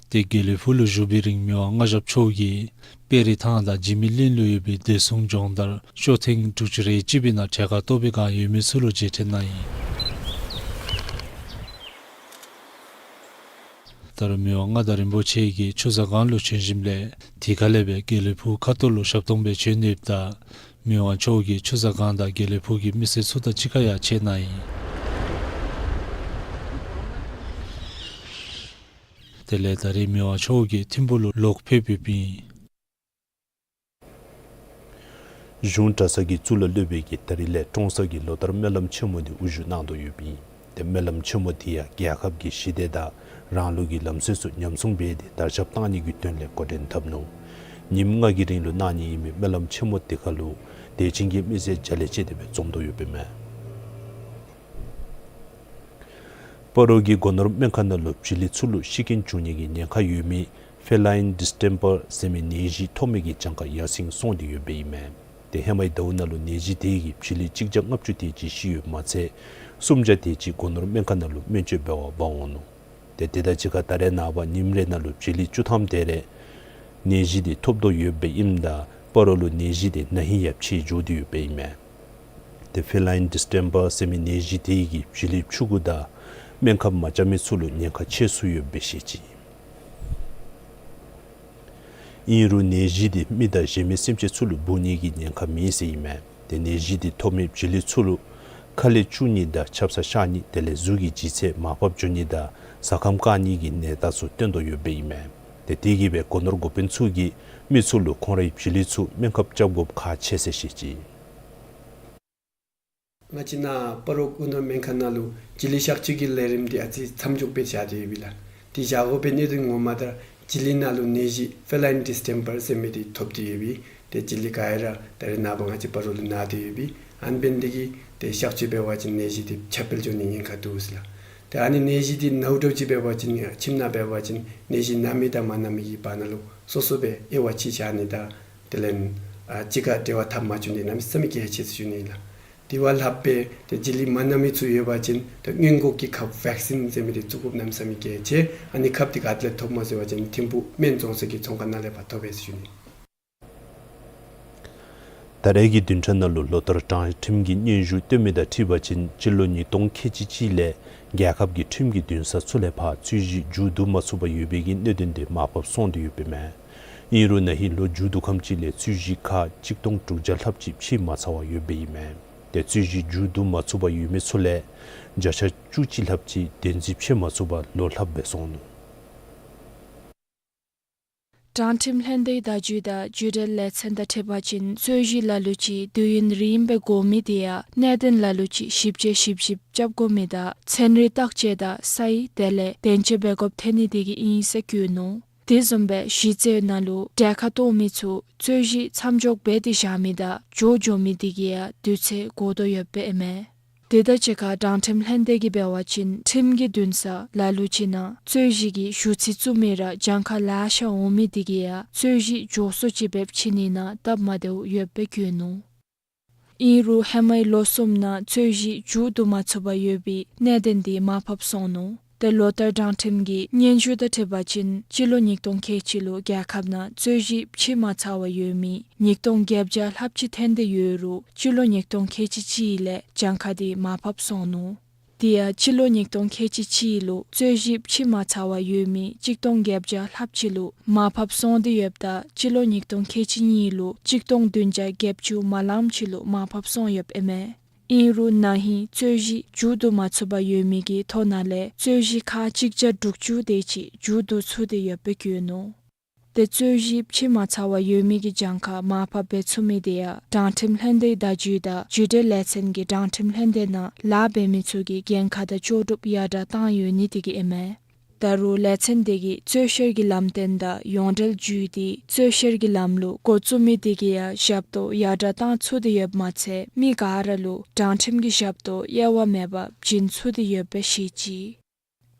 ཏེ་དགེ་ལེགས་ཕུག་ལུ་བཞུགས་པའི་རིང་མི་དབང་མངའ་ཞབས་མཆོག་གིས་དཔལ་རི་ཐང་དང་འཇིགས་མེད་གླིང་ལུ་ཡོད་པའི་བདེ་སྲུང་སྦྱོང་བརྡར་ཤོག་ཐེངས་དྲུག་ཅུ་རེ་གཅིག་པའི་ནང་གྲལ་ཁར་གཏོགས་པའི་བསྒང་ཡོད་མི་ཚུ་ལུ་མཇལ་ཕྲད་གནང་ཡི། ད་རུང་མི་དབང་མངའ་བདག་རིན་པོ་ཆེ་གིས་ཆུ་བཟང་སྒང་ལུ་བྱོན་ཞིནམ་ལས་དེ་ཁ་ལས་སྦེ་དགེ་ལེགས་ཕུག་ཁ་ཐུག་ལུ་ཞབས་སྟོང་སྦེ་བྱོན་ནི་ཡོདཔ་ད་མི་དབང་མཆོག་གིས་ཆུ་བཟང་སྒང་དང་དགེ་ལེགས་ཕུག་གི་མི་སེར་ཚུ་དང་གཅིག་ཁར་ཡང་མཇལ་གནང་ཡི། དེ་ལས་ད་རིས་མི་དབང་མཆོག་གིས་ཐིམ་ཕུག་ལུ་ལོག་ཕེབས་ཡོདཔ་ཨིན། གཞུང་གྲྭ་ཚང་གི་གཙུག་ལག་སློབ་དཔོན་གྱིས་ད་རིས་ལས་ཀྲོང་གསར་གྱི་ལོ་ལྟར་སྨོན་ལམ་ཆེན་མོ་དེ་དབུ་བཞུགས་གནང་དོ་ཡོདཔ་ཨིན། ཏེ་སྨོན་ལམ་ཆེན་མོ་དེ་ཡང་རྒྱལ་ཁབ་ཀྱི་ཞི་བདེ་དང་རང་ལུགས་ཀྱི་ལམ་སྲོལ་ཚུ་ཉམས་སྲུང་འབད་དེ་དར་ཁྱབ་གཏང་ནི་གི་དོན་ལས་འགོ་འདྲེན་འཐབ་ནུག། ཉིནམ་ལྔ་གི་རིང་ལུ་གནང་ནི་ཨིན་མི་སྨོན་ལམ་ཆེན་མོ་དེ་ཁ་ལུ་དད་ཅན་གྱི་མི་སེར་བརྒྱ་ལས་བཅད་དེ་སྦེ་འཛོམས་དོ་ཡོདཔ་ཨིན་མས། སྤ་རོ་གི་སྒོ་ནོར་སྨན་ཁང་ནང་ལུ་བྱི་ལི་ཚུ་ལུ་ཤི་རྐྱེན་བྱུང་ནི་གི་ཉེན་ཁ་ཡོད་མི་ཕེ་ལའིན་ཌིས་ཊེམ་པར་ཟེར་མི་ནད་གཞི་ཐོབ་མི་གི་གྱངས་ཁ་ཡར་སེང་སོང་སྟེ་ཡོདཔ་ཨིན་མས། ཏེ་ཧེ་མའི་ཟླཝ་ནང་ལུ་ནད་གཞི་དེ་གིས་བྱི་ལི་གཅིག་བརྒྱ་ལྔ་བཅུ་དེ་ཅིག་ཤི་ཡོདཔ་མ་ཚད་སུམ་བརྒྱ་དེ་ཅིག་སྒོ་ནོར་སྨན་ཁང་ནང་ལུ་སྨན་བཅོས་འབད་བར་འབག་འོང་ནུག། ཏེ་དེ་དང་གཅིག་ཁར་ད་རེས་ནངས་པ་ཉིནམ་རེ་ནང་ལུ་བྱི་ལི་བཅུ་ཐམ་དེ་རེ་ནད་གཞི་དེ་ཐོབ་དོ་ཡོདཔ་ཨིནམ་ད་སྤ་རོ་ལུ་ནད་གཞི་དེ་ན་ཧིང་ཡང་ཕྱི་འགྱོ་སྟེ་ཡོདཔ་ཨིན་མས། ཏེ་ཕེ་ལའིན་ཌིས་ཊེམ་པར་ཟེར་མི་ནད་གཞི་དེ་གིས་བྱི་ལི་ཕྱུ་གུ་དང་སྨན་ཁབ་མ་བཙུགས་མི་ཚུ་ལུ་ཉེན་ཁ་ཆེ་སུ་ཡོདཔ་སྦེ་བཤད་ཅི། ཨིན་རུང་ནད་གཞི་དེ་མི་དང་གཞན་མི་སེམས་ཅན་ཚུ་ལུ་འབུ་ནི་གི་ཉེན་ཁ་མེད་ཟེར་ཨིན་མས། ཏེ་ནད་གཞི་དེ་ཐོབ་མི་བྱི་ལི་ཚུ་ལུ་ཁ་ལས་སྐྱུག་ནི་དང་ཆབ་གསང་ཤར་ནི་དེ་ལས་གཟུགས་ཀྱི་ལྗིད་ཚད་མར་བབས་འགྱོ་ནི་དང་ཟ་ཁམས་བཀག་ནི་གི་ནད་རྟགས་ཚུ་སྟོན་དོ་ཡོདཔ་ཨིན་མས། ཏེ་དེ་གིས་སྦེ་སྒོ་ནོར་འགོ་དཔོན་ཚུ་གིས་མི་ཚུ་ལུ་ཁོང་རའི་བྱི་ལི་ཚུ་སྨན་ཁབ་རྐྱབ་དགོཔ་ཁག་ཆེ་ཟེར་བཤད་ཅི། ང་བཅས་ནཱ་སྤ་རོ་སྒོ་ནོར་སྨན་ཁང་ནང་ལུ་བྱི་ལི་གཤག་བཅོས་ཀྱི་ལས་རིམ་འདི་ཨ་ཙི་མཚམས་འཇོག་སྦེ་བཞག་སྟེ་ཡོདཔ་ཨིན་ལགས། དེ་བཞག་དགོ་པའི་གནད་དོན་ངོ་མ་ད་བྱི་ལི་ནང་ལུ་ནད་གཞི་ཕེ་ལའིན་ཌིས་ཊེམ་པར་ཟེར་མི་དེ་ཐོབ་སྟེ་ཡོདཔ་ཨིན། ཏེ་བྱི་ལི་ག་ར་ད་རེས་ནངས་པ་ང་བཅས་སྤ་རོ་ལུ་ན་སྟེ་ཡོདཔ་ཨིན། ཨ་ནི་འབད་ནི་དེ་གིས་ཏེ་གཤག་བཅོས་འབད་བ་ཅིན་ནད་གཞི་དེ་ཁྱབ་སྤེལ་འགྱོ་ནི་ཉེན་ཁ་འདུག་ཟེར་ལགས། ཏེ་ཨ་ནི་ནད་གཞི་དེ་ནཝ་འདྲཝ་ཅིག་འབད་བ་ཅིན་ཁྱིམ་ནང་འབད་བ་ཅིན་ནད་གཞི་ན་མི་དང་མ་ན་མི་གི་བར་ན་ལུ་སོ་སོ་སྦེ་དབྱེ་བ་ཕྱེ་བཞག་ནི་དང་དེ་ལས་ཨ་གཅིག་ཁར་འབྲེལ་བ་འཐབ་མ་བཅུག་ནི་གནམ་མེད་ས་མེད་གལ་ཆེ་ཟེར་ཞུ་ནི་ཨིན་ལགས། དེ་བ་ལྷགཔ་སྦེ་ཏེ་བྱི་ལི་མ་ན་མི་ཚུ་ཡོད་པ་ཅིན་ཏེ་སྔོན་འགོག་གི་ཁབ་ཝེག་སིན་ཟེར་མི་དེ་བཙུགས་དགོཔ་གནམ་མེད་ས་མེད་གལ་ཆེ། ཨ་ནི་ཁབ་དེ་ག་ཏེ་ལས་ཐོབ་སྨོ་ཟེར་བ་ཅིན་ཐིམ་ཕུག་སྨན་རྫོང་ཟེར་གྱི་ཚོང་ཁང་ནང་ལས་ཕར་ཐོབ་པས་ཟེར་ཞུ་ནི། ད་རེས་ཀྱི་བདུན་ཕྲག་ནང་ལུ་ལོ་ལྟར་དྲང་ཁྲིམས་ཀྱི་སྙན་ཞུ་བཏོན་མི་དང་འཁྲིལ་བ་ཅིན་སྤྱི་ལོ་ཉིས་སྟོང་ཁལ་གཅིག་གཅིག་ལས་རྒྱལ་ཁབ་ཀྱི་ཁྲིམས་ཀྱི་འདུན་ས་ཚུ་ལས་ཕར་རྩོད་གཞི་མཇུག་བསྡུ་མ་ཚུགས་པར་ཡོད་པའི་གི་གནད་དོན་དེ་མར་ཕབ་སོང་སྟེ་ཡོདཔ་ཨིན་མས། ཨིན་རུང་ན་ཧིང་ལོ་མཇུག་བསྡུ་ཁམས་ཅིག་ལས་རྩོད་གཞི་ཁག་གཅིག་སྟོང་དྲུག་བརྒྱ་ལྷགཔ་ཅིག་ཕྱེ་མ་ཚར་བར་ཡོདཔ་ཨིན་མས། ཏེ་རྩོད་གཞི་མཇུག་བསྡུ་མ་ཚུགས་པར་ཡོད་མི་ཚུ་ལས་བརྒྱ་ཆ་བཅུ་གཅིག་ལྷགཔ་ཅིག་བདེན་རྫུན་ཕྱེ་མ་ཚུགས་པར་ལོ་ལྷགཔ་སྦེ་སོང་ནུག། དྲང་ཁྲིམས་ལྷན་སྡེའི་བརྡ་བརྒྱུད་དང་བརྒྱུད་འབྲེལ་ལས་ཚན་དང་འཁྲིལ་བ་ཅིན་རྩོད་གཞི་ལ་ལུ་ཅིག་དུས་ཡུན་རིངམོ་སྦེ་འགོར་མི་དེ་ཡང་གནད་དོན་ལ་ལུ་ཅིག་ཞིབ་དཔྱད་ཞིབ་ཞིབ་རྐྱབ་དགོ་མི་དང་ཚན་རིག་བརྟག་དཔྱད་དང་སའི་དེ་ལས་བདེན་དཔྱད་འབད་དགོཔ་ཐོན་ནི་དེ་གིས་ཨིན་ཟེར་བཀོད་ནུག། དེ་བཟུམ་སྦེ་གཞི་རྩའི་ནང་ལུ་གྲལ་ཁར་གཏོགས་མི་ཚུ་རྩོད་གཞི་མཚམས་འཇོག་འབད་དེ་བཞག་མི་དང་འགྱོ་འགྱོ་མི་དེ་གིས་ཡང་དུས་ཚོད་འགོར་དོ་ཡོདཔ་ཨིན་མས། དེ་དང་གཅིག་ཁར་དྲང་ཁྲིམས་ལྷན་སྡེ་གིས་འབད་བ་ཅིན་ཁྲིམས་ཀྱི་འདུན་ས་ལ་ལུ་ཅིག་ནང་རྩོད་གཞི་གི་ཞུ་ཚིག་བཙུགས་མི་ར་གྱངས་ཁ་ལེ་ཤ་འོང་མི་དེ་གིས་ཡང་རྩོད་གཞི་མགྱོགས་སུ་ཅིག་འབད་ཕྱིན་ནི་ནང་སྟབས་མ་བདེཝ་ཡོདཔ་སྦེ་བཀོད་ནུག། ཨིན་རུང་ཧེ་མའི་ལོ་གསུམ་ནང་རྩོད་གཞི་མཇུག་བསྡུ་མ་ཚུགས་པར་ཡོད་པའི་གནད་དོན་དེ་མར་ཕབ་སོང་ནུག། ལོ་ལྟར་དྲང་ཁྲིམས་ཀྱི་སྙན་ཞུ་དང་འཁྲིལ་བ་ཅིན་སྤྱི་ལོ་ཉིས་སྟོང་ཁལ་གཅིག་ལུ་རྒྱལ་ཁབ་ནང་རྩོད་གཞི་ཕྱེ་མ་ཚར་བར་ཡོད་མི་ཉིས་སྟོང་བརྒྱད་བརྒྱ་ལྷགཔ་ཅིག་ཐོན་ཏེ་ཡོད་རུང་སྤྱི་ལོ་ཉིས་སྟོང་ཁལ་གཅིག་གཅིག་ལས་གྱངས་ཁ་དེ་མར་ཕབ་སོང་ནུག། དེ་ཡང་སྤྱི་ལོ་ཉིས་སྟོང་ཁལ་གཅིག་གཅིག་ལུ་རྩོད་གཞི་ཕྱེ་མ་ཚར་བར་ཡོད་མི་གཅིག་སྟོང་བརྒྱད་བརྒྱ་ལྷགཔ་ཅིག་ལུ་མར་ཕབ་སོང་སྟེ་ཡོདཔ་ད་སྤྱི་ལོ་ཉིས་སྟོང་ཁལ་གཅིག་གཉིས་ལུ་གཅིག་སྟོང་བདུན་བརྒྱ་བརྒྱད་ཅུ་མ་ལངམ་ཅིག་ལུ་མར་ཕབ་སོང་ཡོདཔ་ཨིན་མས། ཨིན་རུང་ན་ཧིང་རྩོད་གཞི་མཇུག་བསྡུ་མ་ཚུགས་པར་ཡོད་མི་གི་ཐོག་ནང་ལས་རྩོད་གཞི་ཁག་གཅིག་བརྒྱ་དྲུག་ཅུ་དེ་ཅིག་མཇུག་བསྡུ་ཚུགས་ཏེ་ཡོདཔ་སྦེ་བཀོད་ནུག། དེ་རྩོད་གཞི་ཕྱེ་མ་ཚར་བར་ཡོད་མི་གི་གྱངས་ཁ་མར་ཕབ་འབད་ཚུགས་མི་དེ་ཡང་དྲང་ཁྲིམས་ལྷན་སྡེའི་བརྡ་བརྒྱུད་དང་བརྒྱུད་འབྲེལ་ལས་ཚན་གྱིས་དྲང་ཁྲིམས་ལྷན་སྡེ་ནང་ལཱ་འབད་མི་ཚུ་གི་འགན་ཁག་དང་ལྕོགས་གྲུབ་ཡར་དྲགས་བཏང་ཡོད་ནི་དེ་གིས་ཨིན་མས། ད་རུང་ལས་ཚན་དེ་གིས་རྩོད་བཤེར་གྱི་ལམ་སྟོན་དང་ཡོངས་འབྲེལ་བརྒྱུད་དེ་རྩོད་བཤེར་གྱི་ལམ་ལུགས་འགོ་བཙུགས་མི་དེ་གིས་ཡང་ཞབས་ཏོག་ཡར་དྲགས་བཏང་ཚུགས་ཏེ་ཡོདཔ་མ་ཚད་མི་ག་ར་ལུ་དྲང་ཁྲིམས་ཀྱི་ཞབས་ཏོག་དབྱེ་བ་མེད་པར་བྱིན་ཚུགས་ཏེ་ཡོདཔ་སྦེ་བཤད་ཅི།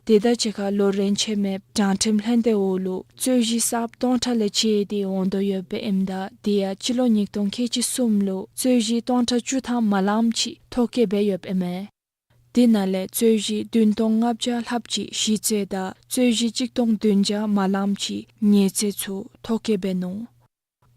དེ་དང་གཅིག་ཁར་ལོ་རན་ཆད་མེད་པར་དྲང་ཁྲིམས་ལྷན་སྡེ་འོག་ལུ་རྩོད་གཞི་གསརཔ་སྟོང་ཕྲག་ལས་བཅད་དེ་འོང་དོ་ཡོདཔ་ཨིནམ་ད་དེ་ཡང་སྤྱི་ལོ་ཉིས་སྟོང་ཁལ་གཅིག་གསུམ་ལུ་རྩོད་གཞི་སྟོང་ཕྲག་བཅུ་ཐམ་མ་ལངམ་ཅིག་ཐོ་བཀོད་འབད་ཡོདཔ་ཨིན་མས། དེ་ནང་ལས་རྩོད་གཞི་བདུན་སྟོང་ལྔ་བརྒྱ་ལྷགཔ་ཅིག་ཞི་རྩོད་དང་རྩོད་གཞི་གཅིག་སྟོང་བདུན་བརྒྱ་མ་ལངམ་ཅིག་ཉེས་རྩོད་ཚུ་ཐོ་བཀོད་འབད་ནུག།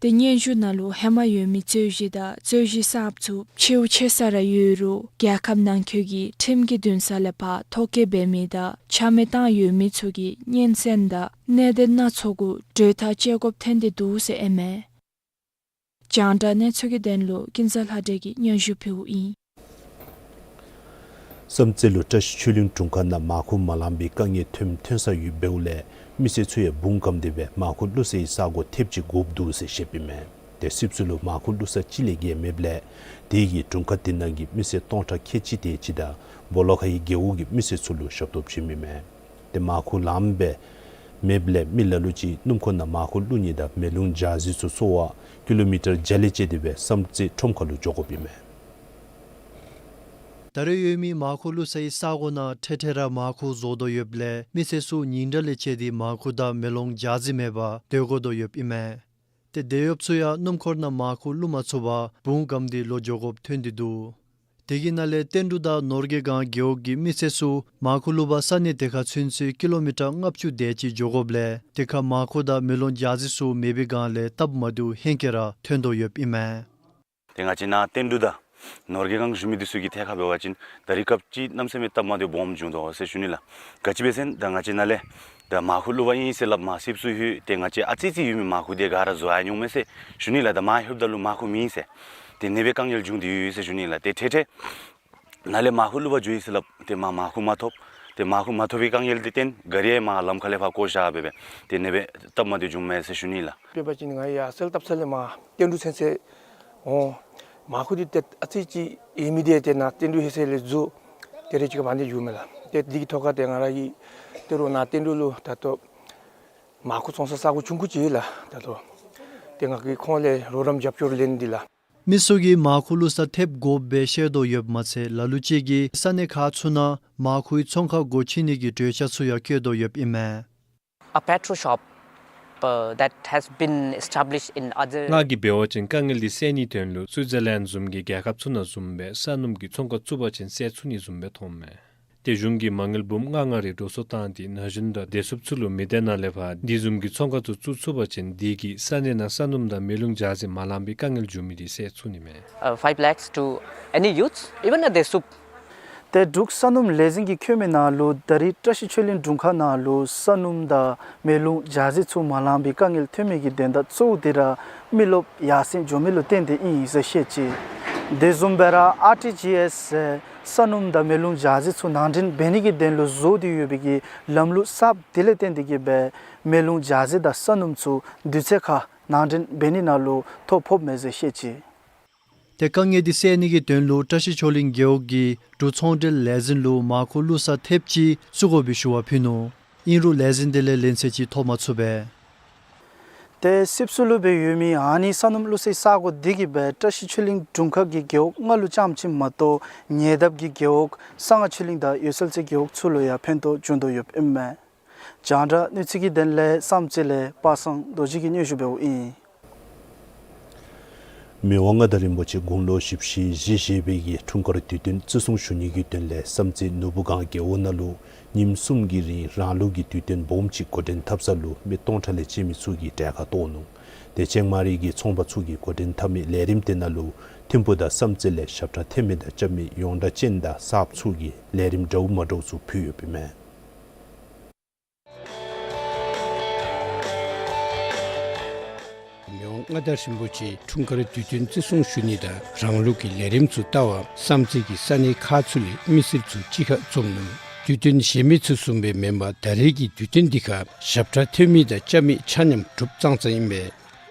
དེ་སྙན་ཞུ་ནང་ལུ་ཧེ་མ་ཡོད་མི་རྩོད་གཞི་དང་རྩོད་གཞི་གསརཔ་ཚུ་ཕྱེཝ་ཕྱེ་ས་ར་ཡོད་རུང་རྒྱལ་ཁབ་ནང་འཁོད་ཀྱི་ཁྲིམས་ཀྱི་འདུན་ས་ལས་ཕར་ཐོ་བཀོད་འབད་མི་དང་ཆ་མེད་བཏང་ཡོད་མི་ཚུ་གི་སྙན་གསན་དང་གནད་དོན་སྣ་ཚོགས་གུ་གྲོས་ཐག་བཅད་དགོཔ་ཐོན་ཏེ་འདུག་ཟེར་ཨིན་མས། རྒྱང་བསྒྲགས་གནས་ཚུལ་གྱི་དོན་ལུ་ཀུན་བཟང་ལྷ་སྒྲོན་གྱིས་སྙན་ཞུ་ཕུལཝ་ཨིན། བསམ་རྩེ་ལུ་བཀྲ་ཤིས་ཆོས་གླིང་དྲུང་ཁག་ནང་མར་ཁུ་མ་ལངམ་པའི་དཀའ་ངལ་ཐོནམ་ཐོན་ས་ཡོདཔ་འབདཝ་ལས་མི་སེར་ཚུ་ཡང་འབུངས་བསྒམས་ཏེ་སྦེ་མར་ཁུ་བླུག་སའི་ས་སྒོ་ཐེབས་ཅིག་དགོཔ་འདུག་ཟེར་བཤདཔ་ཨིན་མས། དེ་སིབ་སུ་ལུ་མར་ཁུ་བླུག་ས་གཅིག་ལས་བརྒལ་མེདཔ་ལས་དེ་གིས་དྲུང་ཁག་དེ་ནང་གི་མི་སེར་སྟོང་ཕྲག་ཁལ་གཅིག་དེ་ཅིག་དང་སྦོ་ལོགས་ཁའི་རྒེད་འོག་གི་མི་སེར་ཚུ་ལུ་ཞབས་ཏོག་བྱིནམ་ཨིན་མས། དེ་མར་ཁུ་ལངམ་སྦེ་མེདཔ་ལས་མི་ལ་ལུ་ཅིག་སྣུམ་འཁོར་ནང་མར་ཁུ་བླུག་ནི་དང་མེ་རླུང་འཇའ་ཟེར་ཚུ་འཚོལ་བར་ཀི་ལོ་མི་ཊར་བརྒྱ་ལས་བཅད་དེ་སྦེ་བསམ་རྩེ་ཁྲོམ་ཁ་ལུ་འགྱོ་དགོཔ་ཨིན་མས། ད་རེས་ཡོད་མི་མར་ཁུ་བླུག་སའི་ས་སྒོ་ནང་འཕྲལ་འཕྲལ་ར་མར་ཁུ་བཟོ་དོ་ཡོདཔ་ལས་མི་སེར་ཚུ་ཉིན་གྲངས་ལས་བཅད་དེ་མར་ཁུ་དང་མེ་རླུང་འཇའ་ཟེར་མེད་པར་སྡོད་དགོ་དོ་ཡོདཔ་ཨིན་མས། ཏེ་དེད་གཡོགཔ་ཚུ་ཡང་སྣུམ་འཁོར་ནང་མར་ཁུ་བླུག་མ་ཚུགས་པར་འབུངས་བསྒམས་ཏེ་ལོག་འགྱོ་དགོཔ་ཐོན་ཏེ་འདུག། དེ་གི་ནང་ལས་བསྟན་འབྲུག་དང་ནོར་རྒྱས་སྒང་རྒེད་འོག་གི་མི་སེར་ཚུ་མར་ཁུ་བླུག་པར་ས་གནས་དེ་ཁར་ཚུན་ཚོད་ཀི་ལོ་མི་ཊར་ལྔ་བཅུ་དེ་ཅིག་འགྱོ་དགོཔ་ལས་དེ་ཁར་མར་ཁུ་དང་མེ་རླུང་འཇའ་ཟེར་ཚུ་མེད་པའི་སྒང་ལས་སྟབས་མ་བདེཝ་ཧེང་སྐལ་ར་ཐོན་དོ་ཡོདཔ་ཨིན་མས། ཏེ་ང་བཅས་ནཱ་བསྟན་འབྲུག་དང་ནོར་རྒྱས་སྒང་བཞུགས་མི་འདི་ཚུ་གི་ཐད་ཁར་འབད་བ་ཅིན་ད་རིས་སྐབས་ཅིག་གནམ་མེད་ས་མེད་སྟབས་མ་བདེཝ་སྦོམ་བྱུང་དོ་ཟེར་ཞུ་ནི་ལགས། ག་ཅི་འབད་ཟེར་ན་ད་ང་བཅས་ནཱ་ལས་ད་མར་ཁུ་བླུག་པར་ཨིན་ཟེར་སླབ་མར་སིབ་སུ་ལྷོད། ཏེ་ང་བཅས་ཨ་ཙི་ཅིག་ཡོད་མི་མར་ཁུ་དེ་ག་ར་བཟོ་ཡར་འོང་མས་ཟེར་ཞུ་ནི་ལགས། ད་མར་ལྷོདཔ་ད་ལུ་མར་ཁུ་མེད་ཟེར། ཏེ་ཨ་ནི་སྦེ་དཀའ་ངལ་བྱུང་སྟེ་ཡོད་ཟེར་ཞུ་ནི་ལགས། ཏེ་འཕྲལ་འཕྲལ་ནཱ་ལས་མར་ཁུ་བླུག་པར་འགྱོ་ཡི་ཟེར་སླབ། ཏེ་མར་མར་ཁུ་མ་ཐོབ། ཏེ་མར་ཁུ་མ་ཐོབ་པའི་དཀའ་ངལ་དེ་བརྟེན་ག་རི་ཡང་མར་ལམ་ཁ་ལས་ཕར་བཀོ་བཞག་སྦེ་སྦེ་ཏེ་ཨ་ནི་སྦེ་སྟབས་མ་བདེཝ་བྱུངམ་མས་ཟེར་ཞུ་ནི་ལགས། དཔེ་འབད་བ་ཅིན་ང་ཡར་གསལ་བཏབ་ས་ལས་མར་བསྟན་འབྲུག་ཚུན་ཚོད་འོང་མར་ཁུ་འདི་ཏེ་ཨ་ཙི་ཅིག་ཡོད་མི་དེ་ཏེ་ནཱ་བསྟན་འབྲུག་ལྷོད་ས་ལས་བཟོ་ཏེ་རེ་ཅིག་ཁར་བཏང་སྟེ་འགྱོཝ་མས་ལགས། ཏེ་འདི་གི་ཐོག་ཁར་ཏེ་ང་ར་གིས་ཏེ་རོགས་ནཱ་བསྟན་འབྲུག་ལུ་ད་ལྟོ་མར་ཁུ་བཙོང་ས་ས་སྒོ་ཆུང་ཀུ་ཅིག་ཡོད་ལགས། ད་ལྟོ་ཏེ་ང་གིས་ཁོང་ལས་རོགས་རམ་རྒྱབ་སྐྱོར་ལེན་ནི་འདི་ལགས། མི་ཚུ་གིས་མར་ཁུ་བླུག་ས་ཐེབས་དགོཔ་སྦེ་བཤད་དོ་ཡོདཔ་མ་ཚད་ལ་ལུ་ཅིག་གིས་ས་གནས་ཁག་ཚུ་ནང་མར་ཁུའི་ཚོང་ཁང་སྒོ་ཕྱེ་ནི་གི་གྲོས་འཆར་ཚུ་ཡང་བཀོད་དོ་ཡོདཔ་ཨིན་མས། A petrol shop, uh, that has been established in other ང་གིས་འབད་བ་ཅིན་དཀའ་ངལ་འདི་སེལ་ནིའི་དོན་ལུ་སུའི་ཛར་ལེནཌ་བཟུམ་གྱི་རྒྱལ་ཁབ་ཚུ་ནང་བཟུམ་སྦེ་ས་སྣུམ་གྱི་ཚོང་ཁང་བཙུགས་པ་ཅིན་སེལ་ཚུགས་ནི་བཟུམ་སྦེ་མཐོངམ་མས། ཏེ་གཞུང་གིས་མ་དངུལ་འབུམ་ལྔ་ལྔ་རེ་འགྲོ་སོང་བཏང་སྟེ་ན་གཞོན་དང་བདེ་སྲུངཔ་ཚུ་ལུ་མི་སྡེ་ནང་ལས་ཕར་འདི་བཟུམ་གྱི་ཚོང་ཁང་ཚུ་བཙུགས་ཚུགས་པ་ཅིན་དེ་གིས་ས་གནས་ནང་ས་སྣུམ་དང་མེ་རླུང་འཇའ་ཟེར་མ་ལངམ་པའི་དཀའ་ངལ་འབྱུང་མི་དེ་སེལ་ཚུགས་ནི་མས། Uh, five lakhs to any youth, even a བདེ་སྲུངཔ། ཏེ་འབྲུག་ས་སྣུམ་ལས་འཛིན་གྱིས་བཀོད་མི་ནང་ལུ་ད་རིས་བཀྲ་ཤིས་ཆོས་གླིང་དྲུང་ཁག་ནང་ལུ་ས་སྣུམ་དང་མེ་རླུང་འཇའ་ཟེར་ཚུ་མ་ལངམ་པའི་དཀའ་ངལ་ཐོན་མི་གི་དོན་དག་གཙོ་བོ་དེ་ར་མི་རློབས་ཡར་སེང་འགྱོ་མི་ལུ་བརྟེན་ཏེ་ཨིན་ཟེར་བཤད་ཅི། དེ་བཟུམ་སྦེ་ར་ཨར་ཊི་ཇི་ཨེསི་ཟེར་ས་སྣུམ་དང་མེ་རླུང་འཇའ་ཟེར་ཚུ་ནང་འདྲེན་འབད་ནི་གི་དོན་ལུ་བཟོ་སྟེ་ཡོད་པའི་གི་ལམ་ལུགས་གསརཔ་དེ་ལས་བརྟེན་ཏེ་གིས་སྦེ་མེ་རླུང་འཇའ་ཟེར་དང་ས་སྣུམ་ཚུ་དུས་ཚོད་ཁར་ནང་འདྲེན་འབད་ནི་ནང་ལུ་ཐོ་ཕོགཔ་མས་ཟེར་བཤད་ཅི། ཏེ་དཀའ་ངལ་འདི་སེལ་ནི་གི་དོན་ལུ་བཀྲ་ཤིས་ཆོས་གླིང་རྒེད་འོག་གིས་འབྲུག་ཚོང་འབྲེལ་ལས་འཛིན་ལུ་མར་ཁུ་བླུག་ས་ཐེབས་ཅིག་བཙུགས་དགོ་པའི་ཞུ་བ་ཕུལ་ནུག། ཨིན་རུང་ལས་འཛིན་དེ་ལས་ལན་ཚད་ཅིག་ཐོབ་མ་ཚུགས་པས། ཏེ་སིབ་སུ་ལུ་སྦེ་ཡོད་མི་ཨ་ནི་ས་སྣུམ་བླུག་སའི་ས་སྒོ་འདི་གིས་སྦེ་བཀྲ་ཤིས་ཆོས་གླིང་དྲུང་ཁག་གི་རྒེད་འོག་ལྔ་ལུ་རྐྱངམ་ཅིག་མ་གཏོགས་ཉེ་འདབས་ཀྱི་རྒེད་འོག་གསང་སྔགས་ཆོས་གླིང་དང་འོད་གསལ་རྩེ་རྒེད་འོག་ཚུ་ལུ་ཡང་ཕན་ཐོགས་བྱུང་དོ་ཡོདཔ་ཨིན་མས། རྒྱང་བསྒྲགས་གནས་ཚུལ་གྱི་དོན་ལས་བསམ་རྩེ་ལས་པ་སངས་རྡོ་རྗེ་གིས་སྙན་ཞུ་འབདཝ་ཨིན། མི་དབང་མངའ་བདག་རིན་པོ་ཆེ་དགུང་ལོ་བཞི་བཅུ་ཞེ་བཞི་པའི་འཁྲུངས་སྐར་དུས་སྟོན་བརྩི་སྲུང་ཞུ་ནི་གི་དོན་ལས་བསམ་རྩེ་ནོར་བུ་སྒང་རྒེད་འོག་ནང་ལུ་ཉིནམ་གསུམ་གྱི་རིང་རང་ལུགས་ཀྱི་དུས་སྟོན་སྦོམ་ཅིག་འགོ་འདྲེན་འཐབ་ས་ལུ་མི་སྟོང་ཕྲག་ལས་བཅད་མི་ཚུ་གིས་གྲལ་ཁར་གཏོགས་ནུག། དེ་ཅིན་མ་རིག་གི་ཚོང་པ་ཚུ་གིས་འགོ་འདྲེན་འཐབ་མི་ལས་རིམ་དེ་ནང་ལུ་ཐིམ་ཕུག་དང་བསམ་རྩེ་ལས་ཞབས་ཁྲ་འཐེན་མི་དང་རྐྱབ་མི་ཡོངས་གྲགས་ཅན་དང་གསར་པ་ཚུ་གིས་ལས་རིམ་འདྲཝ་མ་འདྲཝ་ཚུ་ཕུལ་ཡོདཔ་ཨིན་མས། མི་དབང་མངའ་བདག་རིན་པོ་ཆེ་འཁྲུངས་སྐར་དུས་སྟོན་བརྩི་སྲུང་ཞུ་ནི་དང་རང་ལུགས་ཀྱི་ལས་རིམ་ཚུ་བལྟ་བར་བསམ་རྩེ་གི་ས་གནས་ཁག་ཚུ་ལས་མི་སེར་ཚུ་གཅིག་ཁར་འཛོམས་ནུག། དུས་སྟོན་གཞན་མི་ཚུ་བཟུམ་སྦེ་མེན་པར་ད་རེས་ཀྱི་དུས་སྟོན་འདི་ཁར་ཞབས་ཁྲ་འཐེན་མི་དང་རྐྱབ་མི་ཆ་མཉམ་གྲུབ་ཙང་ཙང་ཨིན་པས།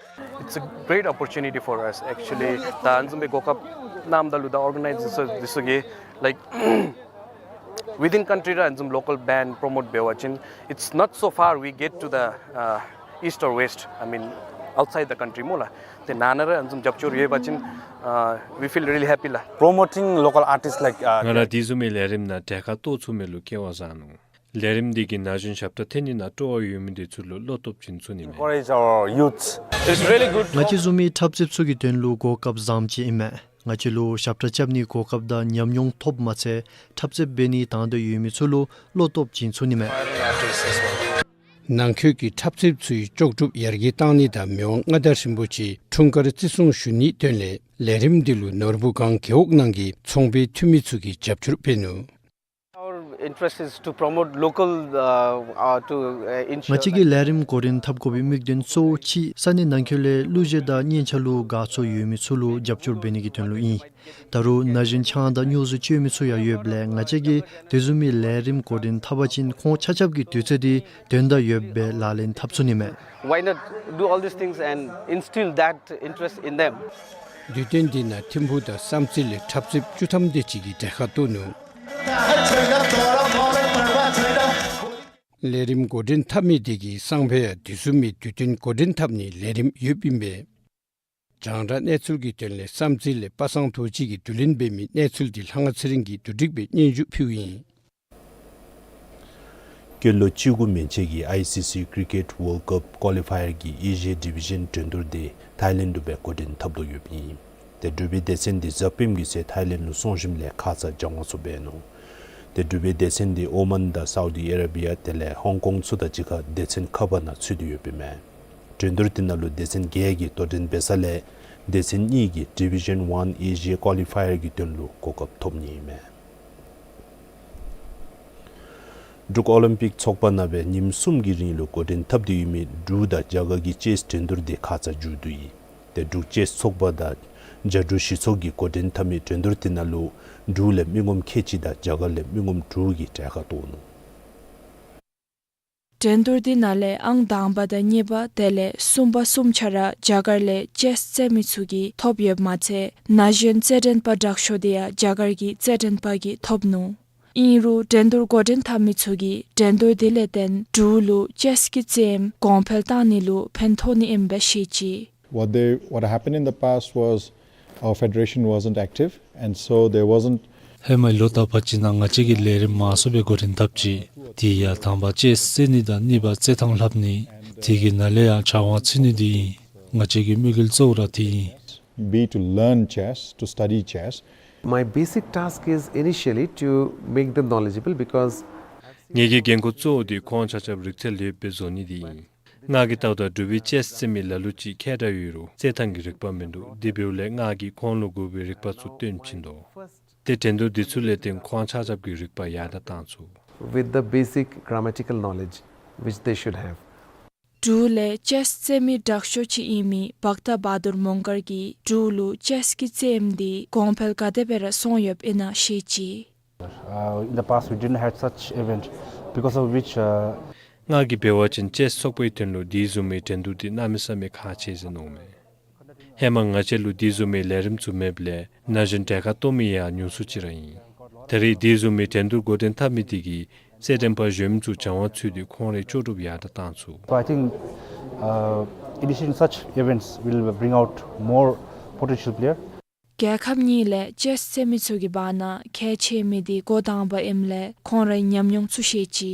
It's a great opportunity for us actually. ད་ཨ་ནི་བཟུམ་སྦེ་གོ་སྐབས་གནངམ་ད་ལུ་ད་ཨོར་ག་ནའིཛ་ཟར་འདི་ཚུ་གིས་like within country ར་ཨ་ནི་བཟུམ་local band promote འབད་བ་ཅིན་it's not so far we get to the uh, east or west, I mean outside the country སྨོ་ལགས། ཏེ་ནང་ན་ར་ཨ་ནི་བཟུམ་རྒྱབ་སྐྱོར་ཡོད་པ་ཅིན uh, we feel really happy ལགས། Promoting local artists like uh, ང་ར་དེ་བཟུམ་མའི་ལས་རིམ་ནང་གྲལ་ཁར་གཏོགས་ཚུགས་མི་ལུ་སྐལ་བ་བཟང་ནུག། ལས་རིམ་འདི་གིས་ན་གཞོན་ཞབས་ཁྲ་འཐེན་ནི་ནང་སྤྲོ་བ་ཡོད་མི་འདི་ཚུ་ལུ་བློ་སྟོབས་བྱིན་ཚུགས་ནི་མས། Encourage our youths. It's really good. ང་བཅས་བཟུམ་མའི་འཁྲབ་རྩེདཔ་ཚུ་གི་དོན་ལུ་གོ་སྐབས་བཟངམ་ཅིག་ཨིན་མས། ང་བཅས་ལུ་ཞབས་ཁྲ་རྐྱབ་ནིའི་གོ་སྐབས་དང་ཉམས་མྱོང་ཐོབ་མ་ཚད་འཁྲབ་རྩེདཔ་འབད་ནིའི་དང་འདོད་ཡོད་མི་ཚུ་ལུ་བློ་སྟོབས་བྱིན་ཚུགས་ནི་མས། ནང་འཁོད་ཀྱི་འཁྲབ་རྩེདཔ་ཚུའི་ལྕོགས་གྲུབ་ཡར་རྒྱས་གཏང་ནི་དང་མི་དབང་མངའ་བདག་རིན་པོ་ཆེ་འཁྲུངས་སྐར་བརྩི་སྲུང་ཞུ་ནིའི་དོན་ལས་ལས་རིམ་འདི་ལུ་ནོར་བུ་སྒང་རྒེད་འོག་ནང་གི་ཚོང་པའི་འཐུས་མི་ཚུ་གིས་རྒྱབ་སྐྱོར་འབད་ནུག། Our interest is to promote local, uh, uh, to, uh, ensure ང་བཅས་ཀྱིས་ལས་རིམ་འགོ་འདྲེན་འཐབ་དགོ་པའི་དམིགས་དོན་གཙོ་བོ་ཅིག་ས་གནས་ནང་འཁོད་ལས་གླུ་གཞས་དང་སྙན་ཆ་ལུ་དགའ་ཚོར་ཡོད་མི་ཚུ་ལུ་རྒྱབ་སྐྱོར་འབད་ནི་གི་དོན་ལུ་ཨིན། ད་རུང་ན་གཞོན་ཆང་དང་སྨྱོ་རྫས་སྤྱོད་མི་ཚུ་ཡང་ཡོདཔ་ལས་ང་བཅས་ཀྱིས་དེ་བཟུམ་མའི་ལས་རིམ་འགོ་འདྲེན་འཐབ་པ་ཅིན་ཁོང་ཆ་ཁྱབ་ཀྱི་དུས་ཚོད་འདི་དོན་དང་ཡོདཔ་སྦེ་ལག་ལེན་འཐབ་ཚུགས་ནི་མས། Why not do all these things and instill that interest in them? དུས་སྟོན་འདི་ནང་ཐིམ་ཕུག་དང་བསམ་རྩེ་ལས་འཁྲབ་རྩེདཔ་བཅུ་ཐམ་དེ་ཅིག་གིས་གྲལ་ཁར་གཏོགས་ནུག། ལས་རིམ་འགོ་འདྲེན་འཐབ་མི་དེ་གིས་སང་ཕོད་ཡང་དེ་བཟུམ་མའི་དུས་སྟོན་འགོ་འདྲེན་འཐབ་ནིའི་ལས་རིམ་ཡོདཔ་ཨིན་པས། རྒྱང་བསྒྲགས་གནས་ཚུལ་གྱི་དོན་ལས་བསམ་རྩེ་ལས་པ་སངས་རྡོ་རྗེ་གིས་བསྡུ་ལེན་འབད་མི་གནས་ཚུལ་འདི་ལྷ་དབང་ཚེ་རིང་གིས་བསྡུ་སྒྲིག་འབད་སྙན་ཞུ་ཕུལཝ་ཨིན། སྐྱེས་ལོ་བཅུ་དགུ་མན་ཆད་ཀྱི་ཨའི་སི་སི་Cricket World Cup Qualifier གྱི་ཨེ་ཤི་ཡ་ཌི་བི་ཤཱན་འགྲན་བསྡུར་དེ་ཐཱའི་ལེནཌ་ལུ་སྦེ་འགོ་འདྲེན་འཐབ་དོ་ཡོདཔ་ཨིན། ཏེ་འབྲུག་པའི་སྡེ་ཚན་འདི་གཟའ་སྤེནམ་གི་ཚེ་ཐཱའི་ལེནཌ་ལུ་སོང་ཞིནམ་ལས་ཁ་ཙ་སྦྱང་བ་ཚུ་འབད་ནུག། ཏེ་འབྲུག་པའི་སྡེ་ཚན་འདི་ཨོ་མཱན་དང་སའུ་ཌི་ཨ་ར་བི་ཡ་དེ་ལས་ཧོང་ཀོང་ཚུ་དང་གཅིག་ཁར་སྡེ་ཚན་ཁ་པར་ནང་ཚུད་དེ་ཡོདཔ་ཨིན་མས། འགྲན་བསྡུར་དེ་ནང་ལུ་སྡེ་ཚན་བརྒྱད་ཀྱིས་དོ་འགྲན་འབད་ས་ལས་སྡེ་ཚན་གཉིས་ཀྱིས་Division One Asia Qualifier གྱི་དོན་ལུ་གོ་སྐབས་ཐོབ་ནི་ཨིན་མས། འབྲུག་ཨོ་ལིམ་པིག་ཚོགས་པ་ནང་སྦེ་ཉིནམ་གསུམ་གྱི་རིང་ལུ་འགོ་འདྲེན་འཐབ་སྟེ་ཡོད་མི་འབྲུག་དང་རྒྱ་གར་གྱི་ཅེསི་འགྲན་བསྡུར་དེ་ཁ་ཙ་མཇུག་བསྡུ་ཡི། ཏེ་འབྲུག་ཅེསི་ཚོགས་པ་དང་རྒྱ་འབྲུག་གཞི་ཚོགས་ཀྱིས་འགོ་འདྲེན་འཐབ་མི་འགྲན་བསྡུར་དེ་ནང་ལུ་འབྲུག་ལས་མི་ངོམ་ཁལ་གཅིག་དང་རྒྱ་གར་ལས་མི་ངོམ་དྲུག་གིས་གྲལ་ཁར་གཏོགས་ནུག། འགྲན་བསྡུར་དེ་ནང་ལས་ཨང་དང་པ་དང་གཉིས་པ་དེ་ལས་གསུམ་པ་གསུམ་ཆ་ར་རྒྱ་གར་ལས་ཅེསི་རྩེད་མི་ཚུ་གིས་ཐོབ་ཡོདཔ་མ་ཚད་ན་གཞོན་རྩེད་འགྲན་པ་དྲག་ཤོས་དེ་ཡང་རྒྱ་གར་གྱི་རྩེད་འགྲན་པ་གིས་ཐོབ་ནུག། ཨིན་རུང་འགྲན་བསྡུར་འགོ་འདྲེན་འཐབ་མི་ཚུ་གིས་འགྲན་བསྡུར་དེ་ལས་བརྟེན་འབྲུག་ལུ་ཅེསི་གི་རྩེདམོ་གོང་འཕེལ་བཏང་ནི་ལུ་ཕན་ཐོགས་ནི་ཨིནམ་སྦེ་བཤད་ཅི། What they, what happened in the past was our federation wasn't active, and so there wasn't. ཧེ་མའི་ལོ་དག་པ་ཅིག་ནང་ང་བཅས་ཀྱིས་ལས་རིམ་མང་སུ་སྦེ་འགོ་འདྲེན་འཐབ་ཅི། དེ་ཡང་དང་པ་ཅེསི་རྩེད་ནི་དང་གཉིས་པ་རྩེད་ཐང་ལྷབ་ནི། དེ་གི་ནང་ལས་ཡང་བྱང་བ་ཚུད་ནི་དེ་ཨིན། ང་བཅས་ཀྱི་དམིགས་ཡུལ་གཙོ་བོ་ར་དེ་ཨིན། Be to learn chess, to study chess. My basic task is initially to make them knowledgeable because ངེ་གི་འགན་ཁུར་གཙོ་བོ་དེ་ཁོང་ཆ་ཁྱབ་རིག་རྩལ་ཡོདཔ་སྦེ་བཟོ་ནི་དེ་ཨིན། ང་གིས་བལྟཝ་ད་འབྲུག་པའི་ཅེསི་རྩེད་མི་ལ་ལུ་ཅིག་མཁས་དྲགས་ཡོད་རུང་རྩེད་ཐང་གི་རིག་པ་མིན་འདུག། དེ་འབདཝ་ལས་ང་གིས་ཁོང་ལུ་དགོ་པའི་རིག་པ་ཚུ་སྟོན་བྱིན་དོ། ཏེ་འགྲན་བསྡུར་འདི་ཚུ་ལས་བརྟེན་ཁོང་ཆ་ཁྱབ་ཀྱི་རིག་པ་ཡར་དྲགས་བཏང་ཚུགས། With the basic grammatical knowledge which they should have. འབྲུག་ལས་ཅེསི་རྩེད་མི་དྲག་ཤོས་ཅིག་ཨིན་མི་བཀྟ་བ་དུར་མོང་སྒར་གྱིས་འབྲུག་ལུ་ཅེསི་གི་རྩེདམོ་དེ་གོང་འཕེལ་ག་དེ་སྦེ་ར་སོང་ཡོདཔ་ཨིན་ན་བཤད་ཅི། Uh, in the past, we didn't had such event, because of which, uh, ང་གིས་འབད་བ་ཅིན་ཅེསི་ཚོགས་པའི་དོན་ལུ་དེ་བཟུམ་མའི་འགྲན་བསྡུར་དེ་གནམ་མེད་ས་མེད་ཁག་ཆེ་ཟེར་མནོཝ་མས། ཧེ་མ་ང་བཅས་ལུ་དེ་བཟུམ་མའི་ལས་རིམ་ཚུ་མེདཔ་ལས་ན་གཞོན་གྲལ་ཁར་གཏོགས་མི་ཡང་ཉུང་སུ་ཅིག་ར་ཨིན། ད་རེས་དེ་བཟུམ་མའི་འགྲན་བསྡུར་འགོ་འདྲེན་འཐབ་མི་དེ་གིས་རྩེད་འགྲན་པ་གཞོནམ་ཚུ་སྦྱང་བ་ཚུད་དེ་ཁོང་རའི་ལྕོགས་གྲུབ་ཡར་དྲགས་བཏང་ཚུགས། So I think, uh, initiating such events will bring out more potential player. རྒྱལ་ཁབ་གཉིས་ལས་ཅེསི་རྩེད་མི་ཚུ་གི་བར་ན་གལ་ཆེ་མི་དེ་འགོ་དང་པ་ཨིནམ་ལས་ཁོང་རའི་ཉམས་མྱོང་ཚུ་བཤད་ཅི།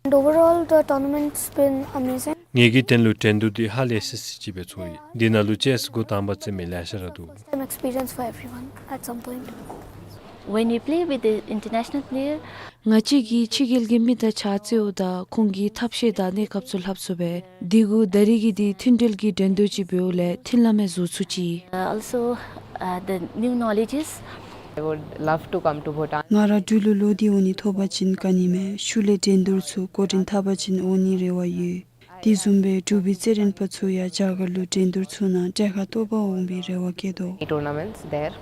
And overall, the tournament's been amazing. ངེ་གི་དོན་ལུ་འགྲན་བསྡུར་འདི་ཧ་ལས་སི་སི་ཅིག་སྦེ་ཚོར་ཡི། འདི་ནང་ལུ་ཅེསི་འགོ་དང་པ་རྩེད་མི་ལེ་ཤ་ར་འདུག། First time experience for everyone at some point. When we play with the international player, ང་བཅས་ཀྱིས་ཕྱི་རྒྱལ་གྱི་མི་དང་ཕྱག་རྩེཝ་ད་ཁོང་གི་ཐབས་ཤེས་དང་གནས་སྐབས་ཚུ་ལྷབ་ཚུགས་པས། དེ་གུ་ད་རིས་ཀྱི་འདི་མཐུན་འབྲེལ་གྱི་འགྲན་བསྡུར་ཅིག་འབདཝ་ལས་མཐུན་ལམ་ཡང་བཟོ་ཚུགས་ཅི། Uh, also, uh, the new knowledges. I would love to come to Bhutan. ང་ར་འབྲུག་ལུ་ལོག་སྟེ་འོང་ནི་ཐོབ་པ་ཅིན་དགའ་ནི་མས། ཤུལ་ལས་འགྲན་བསྡུར་ཚུ་འགོ་འདྲེན་འཐབ་པ་ཅིན་འོང་ནི་རེ་བ་ཡོད། དེ་བཟུམ་སྦེ་འབྲུག་པའི་རྩེད་འགྲན་པ་ཚུ་ཡང་རྒྱ་གར་ལུ་འགྲན་བསྡུར་ཚུ་ནང་གྲལ་ཁར་གཏོགས་པར་འོང་པའི་རེ་བ་བསྐྱེད་དོ། Tournaments there.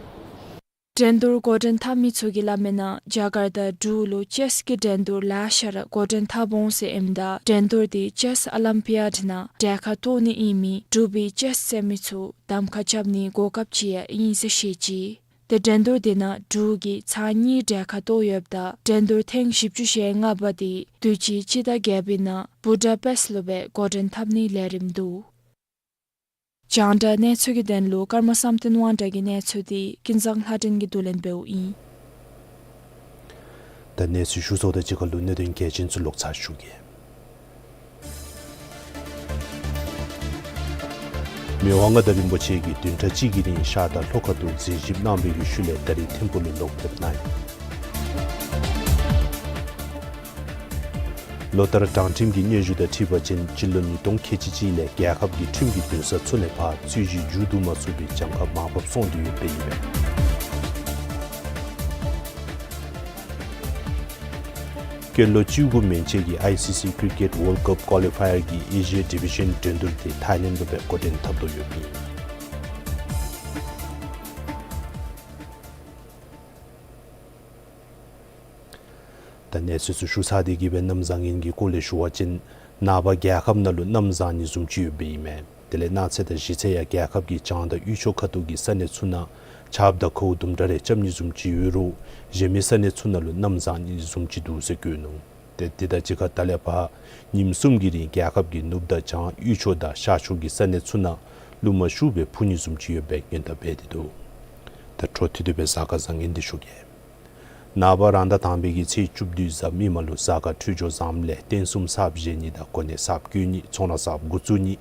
འགྲན་བསྡུར་འགོ་འདྲེན་འཐབ་མི་ཚུ་གིས་སླབ་མིའི་ནང་རྒྱ་གར་དང་འབྲུག་ལུ་ཅེསི་གི་འགྲན་བསྡུར་ལེ་ཤ་ར་འགོ་འདྲེན་འཐབ་འོང་ཟེར་ཨིནམ་ད་འགྲན་བསྡུར་དེ་ཅེསི་ཨོ་ལིམ་པི་ཡཱཌ་ནང་གྲལ་ཁར་གཏོགས་ནི་ཨིན་མི་འབྲུག་པའི་ཅེསི་རྩེད་མི་ཚུ་གདམ་ཁ་རྐྱབ་ནིའི་གོ་སྐབས་ཅིག་ཡང་ཨིན་ཟེར་བཤད་ཅི། དེ་འགྲན་བསྡུར་དེ་ནང་འབྲུག་གིས་ཚར་གཉིས་གྲལ་ཁར་གཏོགས་ཡོདཔ་ད་འགྲན་བསྡུར་ཐེངས་བཞི་བཅུ་ཞེ་ལྔ་པ་དེ་དུས་ཅི་སྤྱི་ཟླ་བརྒྱད་པའི་ནང་བུ་ཌ་པེསཊ་ལུ་སྦེ་འགོ་འདྲེན་འཐབ་ནིའི་ལས་རིམ་འདུག། རྒྱང་བསྒྲགས་གནས་ཚུལ་གྱི་དོན་ལུ་ཀརྨ་བསམ་གཏན་དབང་གྲགས་ཀྱི་གནས་ཚུལ་དེ་ཀུན་བཟང་ལྷ་སྒྲོན་གྱིས་བསྡུ་ལེན་འབདཝ་ཨིན། ད་གནས་ཚུལ་ཞུ་ཚརཝ་དང་གཅིག་ཁར་ལུ་གནད་དོན་གལ་ཆེན་ཚུ་ལོག་ཚར་ཞུ་གེ། མི་དབང་མངའ་བདག་རིན་པོ་ཆེ་གིས་བདུན་ཕྲག་གཅིག་གི་རིང་ཤར་དང་ལྷོ་ཁ་ཐུག་གཟིགས་ཞིབ་གནང་བའི་ཤུལ་ལས་ད་རིས་ཐིམ་ཕུག་ལུ་ལོག་ཕེབས་གནང་ཡི། ལོ་ལྟར་དྲང་ཁྲིམས་ཀྱི་སྙན་ཞུ་དང་འཁྲིལ་བ་ཅིན་སྤྱི་ལོ་ཉིས་སྟོང་ཁལ་གཅིག་གཅིག་ལས་རྒྱལ་ཁབ་ཀྱི་ཁྲིམས་ཀྱི་འདུན་ས་ཚུ་ནང་ཕར་རྩོད་གཞི་མཇུག་བསྡུ་མ་ཚུགས་པའི་གྱངས་ཁ་མར་ཕབ་སོང་སྟེ་ཡོདཔ་ཨིན་མས། སྐྱེས་ལོ་བཅུ་དགུ་མན་ཆད་ཀྱི་ཨའི་སི་སི་ཀི་རི་ཀེཊ་ཝཱརལཌ་ཀབ་ཀོ་ལི་ཕ་ཡར་གྱི་ཨེ་ཤི་ཡ་ཌི་བི་ཤན་འགྲན་བསྡུར་དེ་ཐའི་ལེནཌ་ལུ་སྦེ་འགོ་འདྲེན་འཐབ་དོ་ཡོདཔ་ཨིན། ད་གནས་ཚུལ་ཚུ་ཞུ་ཚར་ཏེ་གི་སྦེ་གནམ་བཟང་ངན་གྱི་སྐོར་ལས་ཞུ་བ་ཅིན་ནངས་པ་རྒྱལ་ཁབ་ནང་ལུ་གནམ་བཟང་ནི་བཟུམ་ཅིག་ཡོདཔ་ཨིན་མས། དེ་ལས་གནངས་ཚེ་དང་གཞེས་ཚེ་ཡང་རྒྱལ་ཁབ་ཀྱི་བྱང་དང་དབུས་ཕྱོགས་ཁ་ཐུག་གི་ས་གནས་ཚུ་ནང་ཆརཔ་དང་ཁཝ་དུམ་གྲ་རེ་རྐྱབ་ནི་བཟུམ་ཅིག་ཡོད་རུང་གཞན་མི་ས་གནས་ཚུ་ནང་ལུ་གནམ་བཟང་ནི་བཟུམ་ཅིག་འདུག་ཟེར་བཀོད་ནུག། ཏེ་དེ་དང་གཅིག་ཁར་ད་ལས་ཕར་ཉིནམ་གསུམ་གྱི་རིང་རྒྱལ་ཁབ་ཀྱི་ནུབ་དང་བྱང་དབུས་ཕྱོགས་དང་ཤར་ཕྱོགས་ཀྱི་ས་གནས་ཚུ་ནང་རླུང་མ་ཤུགས་སྦེ་འཕུ་ནི་བཟུམ་ཅིག་ཡོད་པའི་སྔོན་བརྡ་འབད་དེ་འདུག། ད་འཕྲོ་མཐུད་དེ་སྦེ་གཟའ་སྐར་བཟང་ངན་དེ་ཞུ་གེ། ནངས་པ་རང་ཟླ་དང་པའི་གི་ཚེས་བཅུ་བདུན་གཟའ་མིག་དམར་ལུ་གཟའ་སྐར་འཕྲོད་སྦྱོར་བཟངམ་ལས་རྟེན་གསུམ་གསརཔ་བཞེངས་ནི་དང་གོ་གནས་གསརཔ་བསྐོ་ནི་ཚོང་ར་གསརཔ་འགོ་བཙུགས་ནི་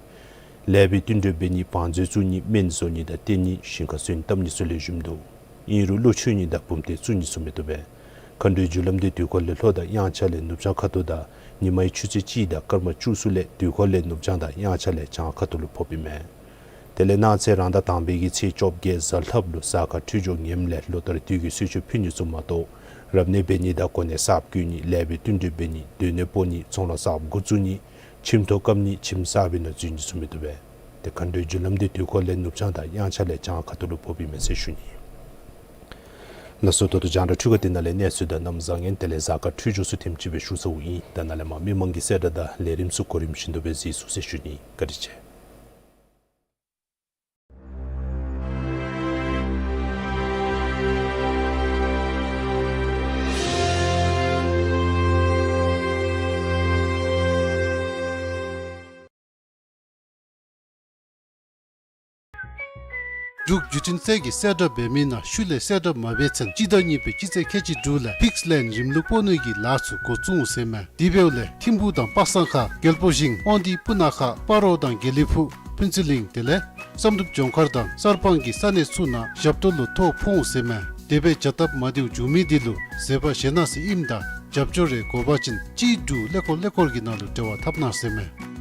ལེགས་པའི་བསྟུན་གྲོས་འབད་ནི་བང་མཛོད་བཙུགས་ནི་སྨན་བཟོ་ནི་དང་བསྟེན་ནི་ཞིང་ཁ་སོན་བཏབ་ནི་ཚུ་ལེགས་ཤོམ་འདུག། ཨིན་རུང་གླུ་མཆོད་ནི་དང་འབུམ་སྡེ་བཙུགས་ནི་ཚུ་མི་བཏུབ་པས། མཁའ་འགྲོའི་རྒྱུ་ལམ་དེ་དུས་འཁོར་ལས་ལྷོ་དང་དབྱངས་འཆར་ལས་ནུབ་བྱང་ཁ་ཐུག་དང་ཉི་མའི་ཆུ་ཚོད་གཅིག་དང་སྐར་མ་བཅུ་གསུམ་ལས་དུས་འཁོར་ལས་ནུབ་བྱང་དང་དབྱངས་འཆར་ལས་བྱང་ཁ་ཐུག་ལུ་ཕོགཔ་ཨིན་མས། དེ་ལས་གནངས་ཚེ་རང་ཟླ་དང་པའི་གི་ཚེས་བཅོ་བརྒྱད་གཟའ་ལྷགཔ་ལུ་གཟའ་སྐར་འཕྲོད་སྦྱོར་ངནམ་ལས་ལོ་ལྟར་དུས་ཀྱི་གསོལ་མཆོད་ཕུལ་ནི་ཚུ་མ་གཏོགས་རབ་གནས་འབད་ནི་དང་གོ་གནས་གསརཔ་བསྐོ་ནི་ལེགས་པའི་བསྟུན་གྲོས་འབད་ནི་སྡོད་གནས་སྤོ་ནི་ཚོང་ར་གསརཔ་འགོ་བཙུགས་ནི་ཁྱིམ་ཐོག་བཀབ་ནི་ཁྱིམ་གསར་པའི་ནང་འཛུལ་ནི་ཚུ་མི་བཏུབ་པས། ཏེ་མཁའ་འགྲོའི་རྒྱུ་ལམ་དེ་དུས་འཁོར་ལས་ནུབ་བྱང་དང་དབྱངས་འཆར་ལས་བྱང་ཁ་ཐུག་ལུ་ཕོགཔ་ཨིན་མས་ཟེར་ཞུ་ནི། ལགས་སོ། ད་ལྟོ་རྒྱང་བསྒྲགས་འཕྲུལ་ཁང་འདི་ནང་ལས་གནས་ཚུལ་དང་གནམ་བཟང་ངན་དེ་ལས་གཟའ་སྐར་འཕྲོད་སྦྱོར་ཚུ་ཐེངས་གཅིག་སྦེ་ཞུ་ཚརཝ་ཨིན། ད་ནཱ་ལས་མར་མི་མང་གི་གསལ་བསྒྲགས་དང་ལས་རིམ་ཚུ་གོ་རིམ་བཞིན་དུ་སྦེ་གཟིགས་ཚུགས་ཟེར་ཞུ་ནི། བཀའ་དྲིན་ཆེ། འབྲུག་བརྒྱུད་འཕྲིན་ཚད་ཀྱིས་གསལ་བསྒྲགས་འབད་མི་ནང་ཤུལ་ལས་གསལ་བསྒྲགས་མ་འབད་ཚུན་སྤྱི་ཟླ་གཉིས་པའི་སྤྱི་ཚེས་ཁལ་གཅིག་དྲུག་ལས་ཕིགསི་ལེནཌ་རིམ་ལུགས་སྤོ་ནི་གི་ལཱ་ཚུ་འགོ་བཙུགས་འོང་ཟེར་མས། དེ་འབདཝ་ལས་ཐིམ་ཕུག་དང་པ་སངས་ཁ་རྒྱལ་པོ་ཞིང་དབང་འདུས་སྤུ་ན་ཁ་སྤ་རོ་དང་དགེ་ལེགས་ཕུག་ཕུན་ཚོགས་གླིང་དེ་ལས་བསམ་གྲུབ་ལྗོངས་མཁར་དང་གསར་སྤང་གི་ས་གནས་ཚུ་ནང་ཞབས་ཏོག་ལུ་ཐོ་ཕོག་འོང་ཟེར་མས། དེ་སྦེ་བྱ་སྟབས་མ་བདེཝ་བྱུང་མི་དེ་ལུ་ཟད་པ་བཞེས་གནང་ཟེར་ཨིནམ་ད་རྒྱབ་སྐྱོར་རེ་དགོ་པ་ཅིན་གཅིག་དྲུག་ཀླད་ཀོར་ཀླད་ཀོར་གྱི་ནང་ལུ་འབྲེལ་བ་འཐབ་གནང་ཟེར་མས།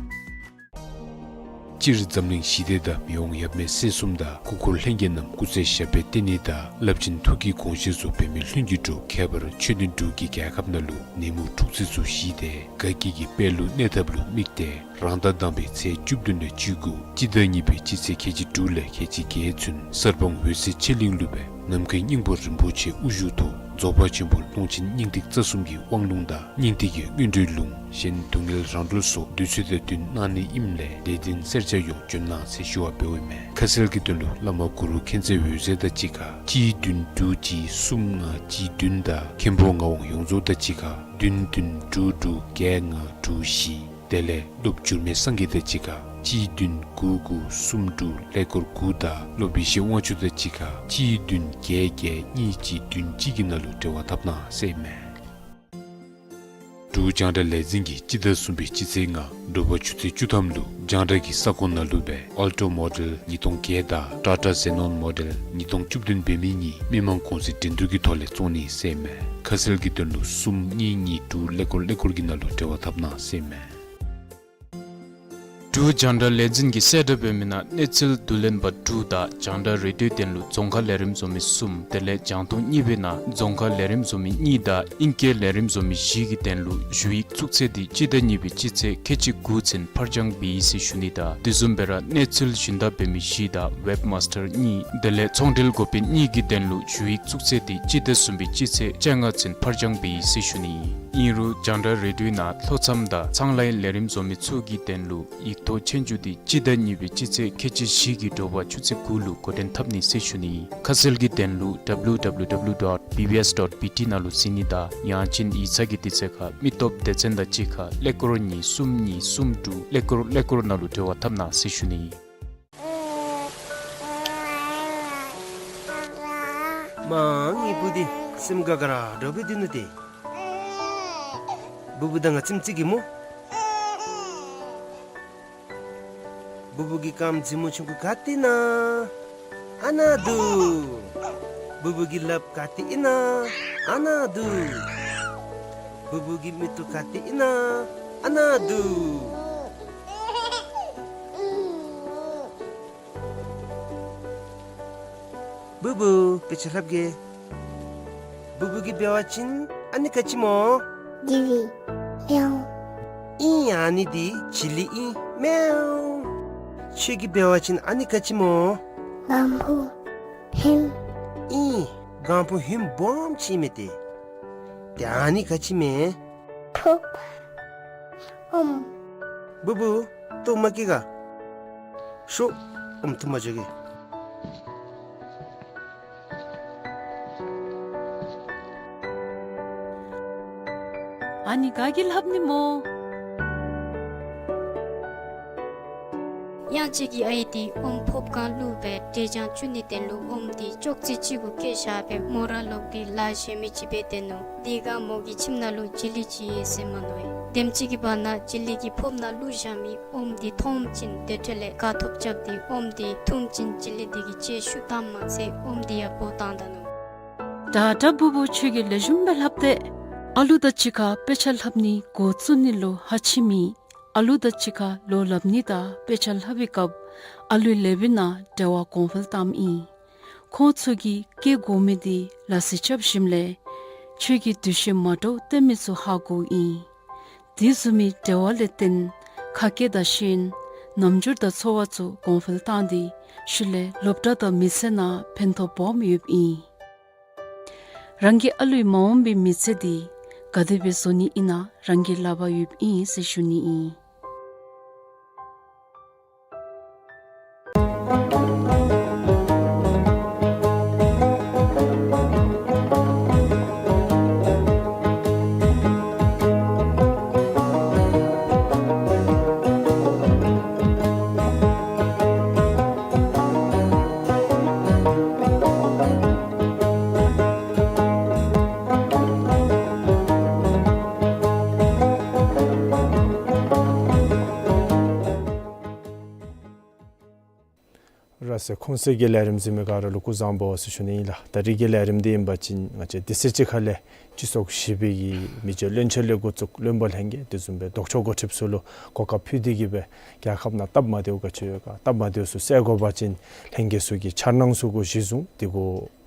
སྤྱིར་འཛམ་གླིང་ཞི་བདེ་དང་མི་དབང་ཡབ་མེས་སྲས་གསུམ་དང་སྐུ་འཁོར་ལྷན་རྒྱས་རྣམས་སྐུ་ཚེ་ཞབས་པད་བརྟན་ནི་དང་རླབས་ཆེན་ཐུགས་ཀྱི་དགོངས་བཞེད་ཚུ་འབད་མི་ལྷུན་གྱིས་གྲུབ། ཁྱད་པར་ཆོས་ལྡན་འབྲུག་གི་རྒྱལ་ཁབ་ནང་ལུ་ནད་མུག་འཁྲུག་རྩོད་ཚུ་ཞི་སྟེ་དགའ་སྐྱིད་ཀྱི་དཔལ་ལུ་གནས་ཐབས་ལུ་དམིགས་ཏེ་རང་ཟླ་དང་པའི་ཚེས་བཅུ་བདུན་ལས་བཅུ་དགུ་སྤྱི་ཟླ་གཉིས་པའི་སྤྱི་ཚེས་ཁལ་གཅིག་དྲུག་ལས་ཁལ་གཅིག་བརྒྱད་ཚུན་གསར་སྤང་འོད་གསལ་ཆོས་གླིང་ལུ་སྦེ་ནམ་མཁའི་སྙིང་པོ་རིན་པོ་ཆེ་དབུ་བཞུགས་ཐོག་རྫོགས་པ་ཆེན་པོ་ཀློང་ཆེན་སྙིང་ཐིག་རྩ་གསུམ་གྱི་དབང་ལུང་དང་སྙིང་ཐིག་གི་སྔོན་འགྲོའི་ལུང་གཞན་སྡུག་བསྔལ་རང་གྲོལ་སོགས་བདུད་རྩི་དང་བསྟུན་གནང་ནི་ཨིནམ་ལས་དད་ལྡན་སེར་སྐྱ་ཡོངས་བྱོན་གནང་ཟེར་ཞུ་བ་འབདཝ་ཨིན་མས། ཁ་གསལ་གྱི་དོན་ལུ་བླ་མ་གུ་རུ་མཁྱེན་བརྩེ་འོད་ཟེར་དང་གཅིག་ཁར་གཅིག་བདུན་དྲུག་གཅིག་གསུམ་ལྔ་གཅིག་བདུན་དང་མཁན་པོ་ངག་དབང་ཡོངས་རྫོགས་དང་གཅིག་ཁར་བདུན་བདུན་དྲུག་དྲུག་བརྒྱད་ལྔ་དྲུག་བཞི། དེ་ལས་སློབ་འགྱུར་མེད་སངས་རྒྱས་དང་གཅིག་ཁར་གཅིག་བདུན་དགུ་དགུ་གསུམ་དྲུག་ཀླད་ཀོར་དགུ་དང་སློབ་ཡེ་ཤེས་དབང་ཕྱུག་དང་གཅིག་ཁར་གཅིག་བདུན་བརྒྱད་བརྒྱད་གཉིས་གཅིག་བདུན་གཅིག་གི་ནང་ལུ་འབྲེལ་བ་འཐབ་གནང་ཟེར་ཨིན་མས། འབྲུག་རྒྱང་བསྒྲགས་ལས་འཛིན་གྱིས་སྤྱི་ཟླ་གསུམ་པའི་སྤྱི་ཚེས་ལྔ་དྲོ་པ་ཆུ་ཚོད་བཅུ་ཐམ་ལུ་རྒྱང་བསྒྲགས་ཀྱི་ས་ཁོངས་ནང་ལུ་སྦེ་Alto model ཉིས་སྟོང་བརྒྱད་དང་Tata Xenon model ཉིས་སྟོང་བཅུ་བདུན་འབད་མི་གཉིས་མི་མང་གུང་སེང་འགྲན་བསྡུར་གྱི་ཐོག་ལས་བཙོང་ནི་ཟེར་ཨིན་མས། ཁ་གསལ་གྱི་དོན་ལུ་གསུམ་གཉིས་གཉིས་དྲུག་ཀླད་ཀོར་ཀླད་ཀོར་གྱི་ནང་ལུ་འབྲེལ་བ་འཐབ་གནང་ཟེར་ཨིན་མས། འབྲུག་རྒྱང་བསྒྲགས་ལས་འཛིན་གྱིས་གསལ་བསྒྲགས་འབད་མི་ནང་གནས་ཚུལ་བསྡུ་ལེན་པ་དྲུག་དང་རྒྱང་བསྒྲགས་རེ་ཌིའོ་དོན་ལུ་རྫོང་ཁ་ལས་རིམ་བཟོ་མི་གསུམ་དེ་ལས་རྒྱང་མཐོང་གཉིས་པའི་ནང་རྫོང་ཁ་ལས་རིམ་བཟོ་མི་གཉིས་དང་ཨིང་སྐད་ལས་རིམ་བཟོ་མི་བཞི་གི་དོན་ལུ་ཞུ་ཡིག་བཙུགས་ཚེས་འདི་སྤྱི་ཟླ་གཉིས་པའི་སྤྱི་ཚེས་ཁལ་གཅིག་དགུ་ཚུན་ཕར་འགྱངས་འབད་ཡི་ཟེར་ཞུ་ནི་དང་དེ་བཟུམ་སྦེ་ར་གནས་ཚུལ་སྦྱིན་བདག་འབད་མི་བཞི་དང་ཝེབ་མཱས་ཊར་གཉིས་དེ་ལས་ཚོང་འབྲེལ་འགོ་དཔོན་གཉིས་ཀྱི་དོན་ལུ་ཞུ་ཡིག་བཙུགས་ཚེས་འདི་སྤྱི་ཟླ་གསུམ་པའི་སྤྱི་ཚེས་བཅོ་ལྔ་ཚུན་ཕར་འགྱངས་འབད་ཡི་ཟེར་ཞུ་ནི་ཨིན། ཨིན་རུང་རྒྱང་བསྒྲགས་རེ་ཌིའོ་ནང་ལྷོ་མཚམས་དང་ཚང་ལའི་ལས་རིམ་བཟོ་མི་ཚུ་གི་དོན་ལུ་ཡིག་ཐོག་ཆོས་རྒྱུགས་འདི་སྤྱི་ཟླ་གཉིས་པའི་སྤྱི་ཚེས་ཁལ་གཅིག་བཞི་གི་དྲོ་པ་ཆུ་ཚོད་དགུ་ལུ་འགོ་འདྲེན་འཐབ་ནི་ཟེར་ཞུ་ནི། ཁ་གསལ་གྱི་དོན་ལུ་W W W dot B B S dot B T ནང་ལུ་གཟིགས་ནི་དང་ཡང་ཅིན་ཡིག་ཚང་གི་དུས་ཚོད་ཁར་མི་སྟོབས་སྡེ་ཚན་དང་གཅིག་ཁར་ཀླད་ཀོར་གཉིས་གསུམ་གཉིས་གསུམ་དྲུག་ཀླད་ཀོར་ཀླད་ཀོར་ནང་ལུ་འབྲེལ་བ་འཐབ་གནང་ཟེར་ཞུ་ནི། མ་ངེའི་བུ་འདི་སེམས་དགའ་དགའ་ར་འདྲཝ་སྦེ་སྡོད་ནུག་ཏེ། བུ་བུ་དང་ང་ཙམ་ཅིག་གིས་སྨོ། བུ་བུ་གི་རྐངམ་མཛེས་མོ་ཆུང་ཀུ་ག་ཏེ་ཨིན་ན། ཨ་ནཱ་འདུག། བུ་བུ་གི་ལགཔ་ག་ཏེ་ཨིན་ན། ཨ་ནཱ་འདུག། བུ་བུ་གི་མིག་ཏོ་ག་ཏེ་ཨིན་ན། ཨ་ནཱ་འདུག། བུ་བུ་དཔེ་ཆ་ལྷབ་གེ། བུ་བུ་གིས་འབད་བ་ཅིན་ཨ་ནི་ག་ཅི་སྨོ། ཇི་ལི། མེའུ། ཨིན། ཨ་ནི་འདི་ཇི་ལི་ཨིན། མེའུ། ཁྱོད་ཀྱིས་འབད་བ་ཅིན་ཨ་ནི་ག་ཅི་སྨོ། གང་བུ་ཧིམ། ཨིན། གང་བུ་ཧིམ་སྦོམ་ཅིག་མས་ཏེ། ཏེ་ཨ་ནི་ག་ཅི་མས། ཕོརཔ། ཨོམ། བུ་བུ་ལྟོཝ་མ་བཀྱེས་ག། ཤོག། ཨོམ་འཐུ་མ་འགྱོ་གེ། ཨ་ནི་ག་གིས་ལྷབ་ནི་སྨོ། གཡང་སྐྱིད་ཀྱི་ཨའི་འདི་ཨོམ་ཕོརཔ་སྒང་བླུགས་སྦེ་འབྲས་ལྗང་བཙུགས་ནི་དོན་ལུ་ཨོམ་འདི་ཅོག་ཙེ་གཅིག་གུ་བཀལ་བཞག་སྦེ་མོ་ར་ལོག་སྟེ་ལཱ་གཞན་མི་ཅིག་འབད་སྡོད་ནུག། དེ་སྒང་མོ་གི་ཁྱིམ་ནང་ལུ་ཇི་ལི་ཅིག་ཡོད་ཟེར་མནོ་ཡི། དེམ་ཅིག་གི་བར་ན་ཇི་ལི་གི་ཕོརཔ་ནང་བླུགས་བཞག་མི་ཨོམ་འདི་མཐོངམ་ཅིག་དེ་འཕྲོ་ལས་དགའ་ཐོབ་རྐྱབ་སྟེ་ཨོམ་འདི་འཐུངམ་ཅིག་ཇི་ལི་འདི་གིས་ལྕེ་བཤུད་བཏངམ་མ་ཚད་ཨོམ་འདི་ཡང་འབོ་བཏང་ད་ནུག། ད་ད་བུ་བུ་ཁྱོད་ཀྱིས་ལེགས་ཤོམ་སྦེ་ལྷབ་སྟེ། ཨ་ལུ་དང་གཅིག་ཁར་དཔེ་ཆ་ལྷབ་ནི་འགོ་བཙུགས་ནི་ལུ་ཧ་ཅིག་མེད། ཨ་ལུ་དང་གཅིག་ཁར་ལོ་ལྷབ་ནི་དང་དཔེ་ཆ་ལྷབ་པའི་སྐབས་ཨ་ལུའི་ལགཔ་ནང་འབྲེལ་བ་གོང་འཕེལ་བཏངམ་ཨིན། ཁོང་ཚུ་གིས་སྐད་གོ་མི་འདི་ལ་སི་རྐྱབ་ཞིནམ་ལས་ཁྱོད་ཀྱིས་འདུ་ཤེས་མ་འདྲཝ་སྟོན་མི་ཚུ་ཧ་གོཝ་ཨིན། དེ་བཟུམ་མའི་འབྲེལ་བ་ལས་བརྟེན་ཁ་སྐད་དང་ཤེས་ཡོན་རྣམ་འགྱུར་དང་འཚོ་བ་ཚུ་གོང་འཕེལ་བཏང་སྟེ་ཤུལ་ལས་སློབ་གྲྭ་དང་མི་ཚེ་ནང་ཕན་ཐོགས་སྦོམ་ཡོདཔ་ཨིན། རང་གི་ཨ་ལུའི་མ་འོངས་པའི་མི་ཚེ་འདི་ག་དེ་སྦེ་བཟོ་ནི་ཨིན་ན་རང་གི་ལག་པར་ཡོདཔ་ཨིན་ཟེར་ཞུ་ནི་ཨིན། ར་སེ་ཁོང་སེ་གི་ལས་རིམ་གཟིགས་མི་ག་ར་ལུ་སྐུ་གཟུགས་བཟང་པོ་ཟེར་ཞུ་ནི་ཨིན་ལགས། ད་རིས་ཀྱི་ལས་རིམ་འདི་ཨིན་པ་ཅིན་ང་བཅས་དུས་ཚོད་ཅིག་ཁ་ལས་སྤྱི་ཚོགས་བཞི་པའི་གི་མི་སྤྱོད་བློན་ཆེན་ལས་འགོ་བཙུགས་བློན་པོ་ལྷན་རྒྱས་དེ་བཟུམ་སྦེ་ལྡོག་ཕྱོགས་འགོ་ཁྲིདཔ་ཚུ་ལུ་གོ་སྐབས་ཕུལ་ཏེ་གི་སྦེ་རྒྱལ་ཁབ་ནང་སྟབས་མ་བདེཝ་ག་ཅི་ཡོད་ག་སྟབས་མ་བདེཝ་ཚུ་སེལ་དགོ་པ་ཅིན་ལྷན་རྒྱས་ཚུ་གིས་འཆར་སྣང་ཚུ་གུ་གཞི་བཟུང་སྟེ་གོ་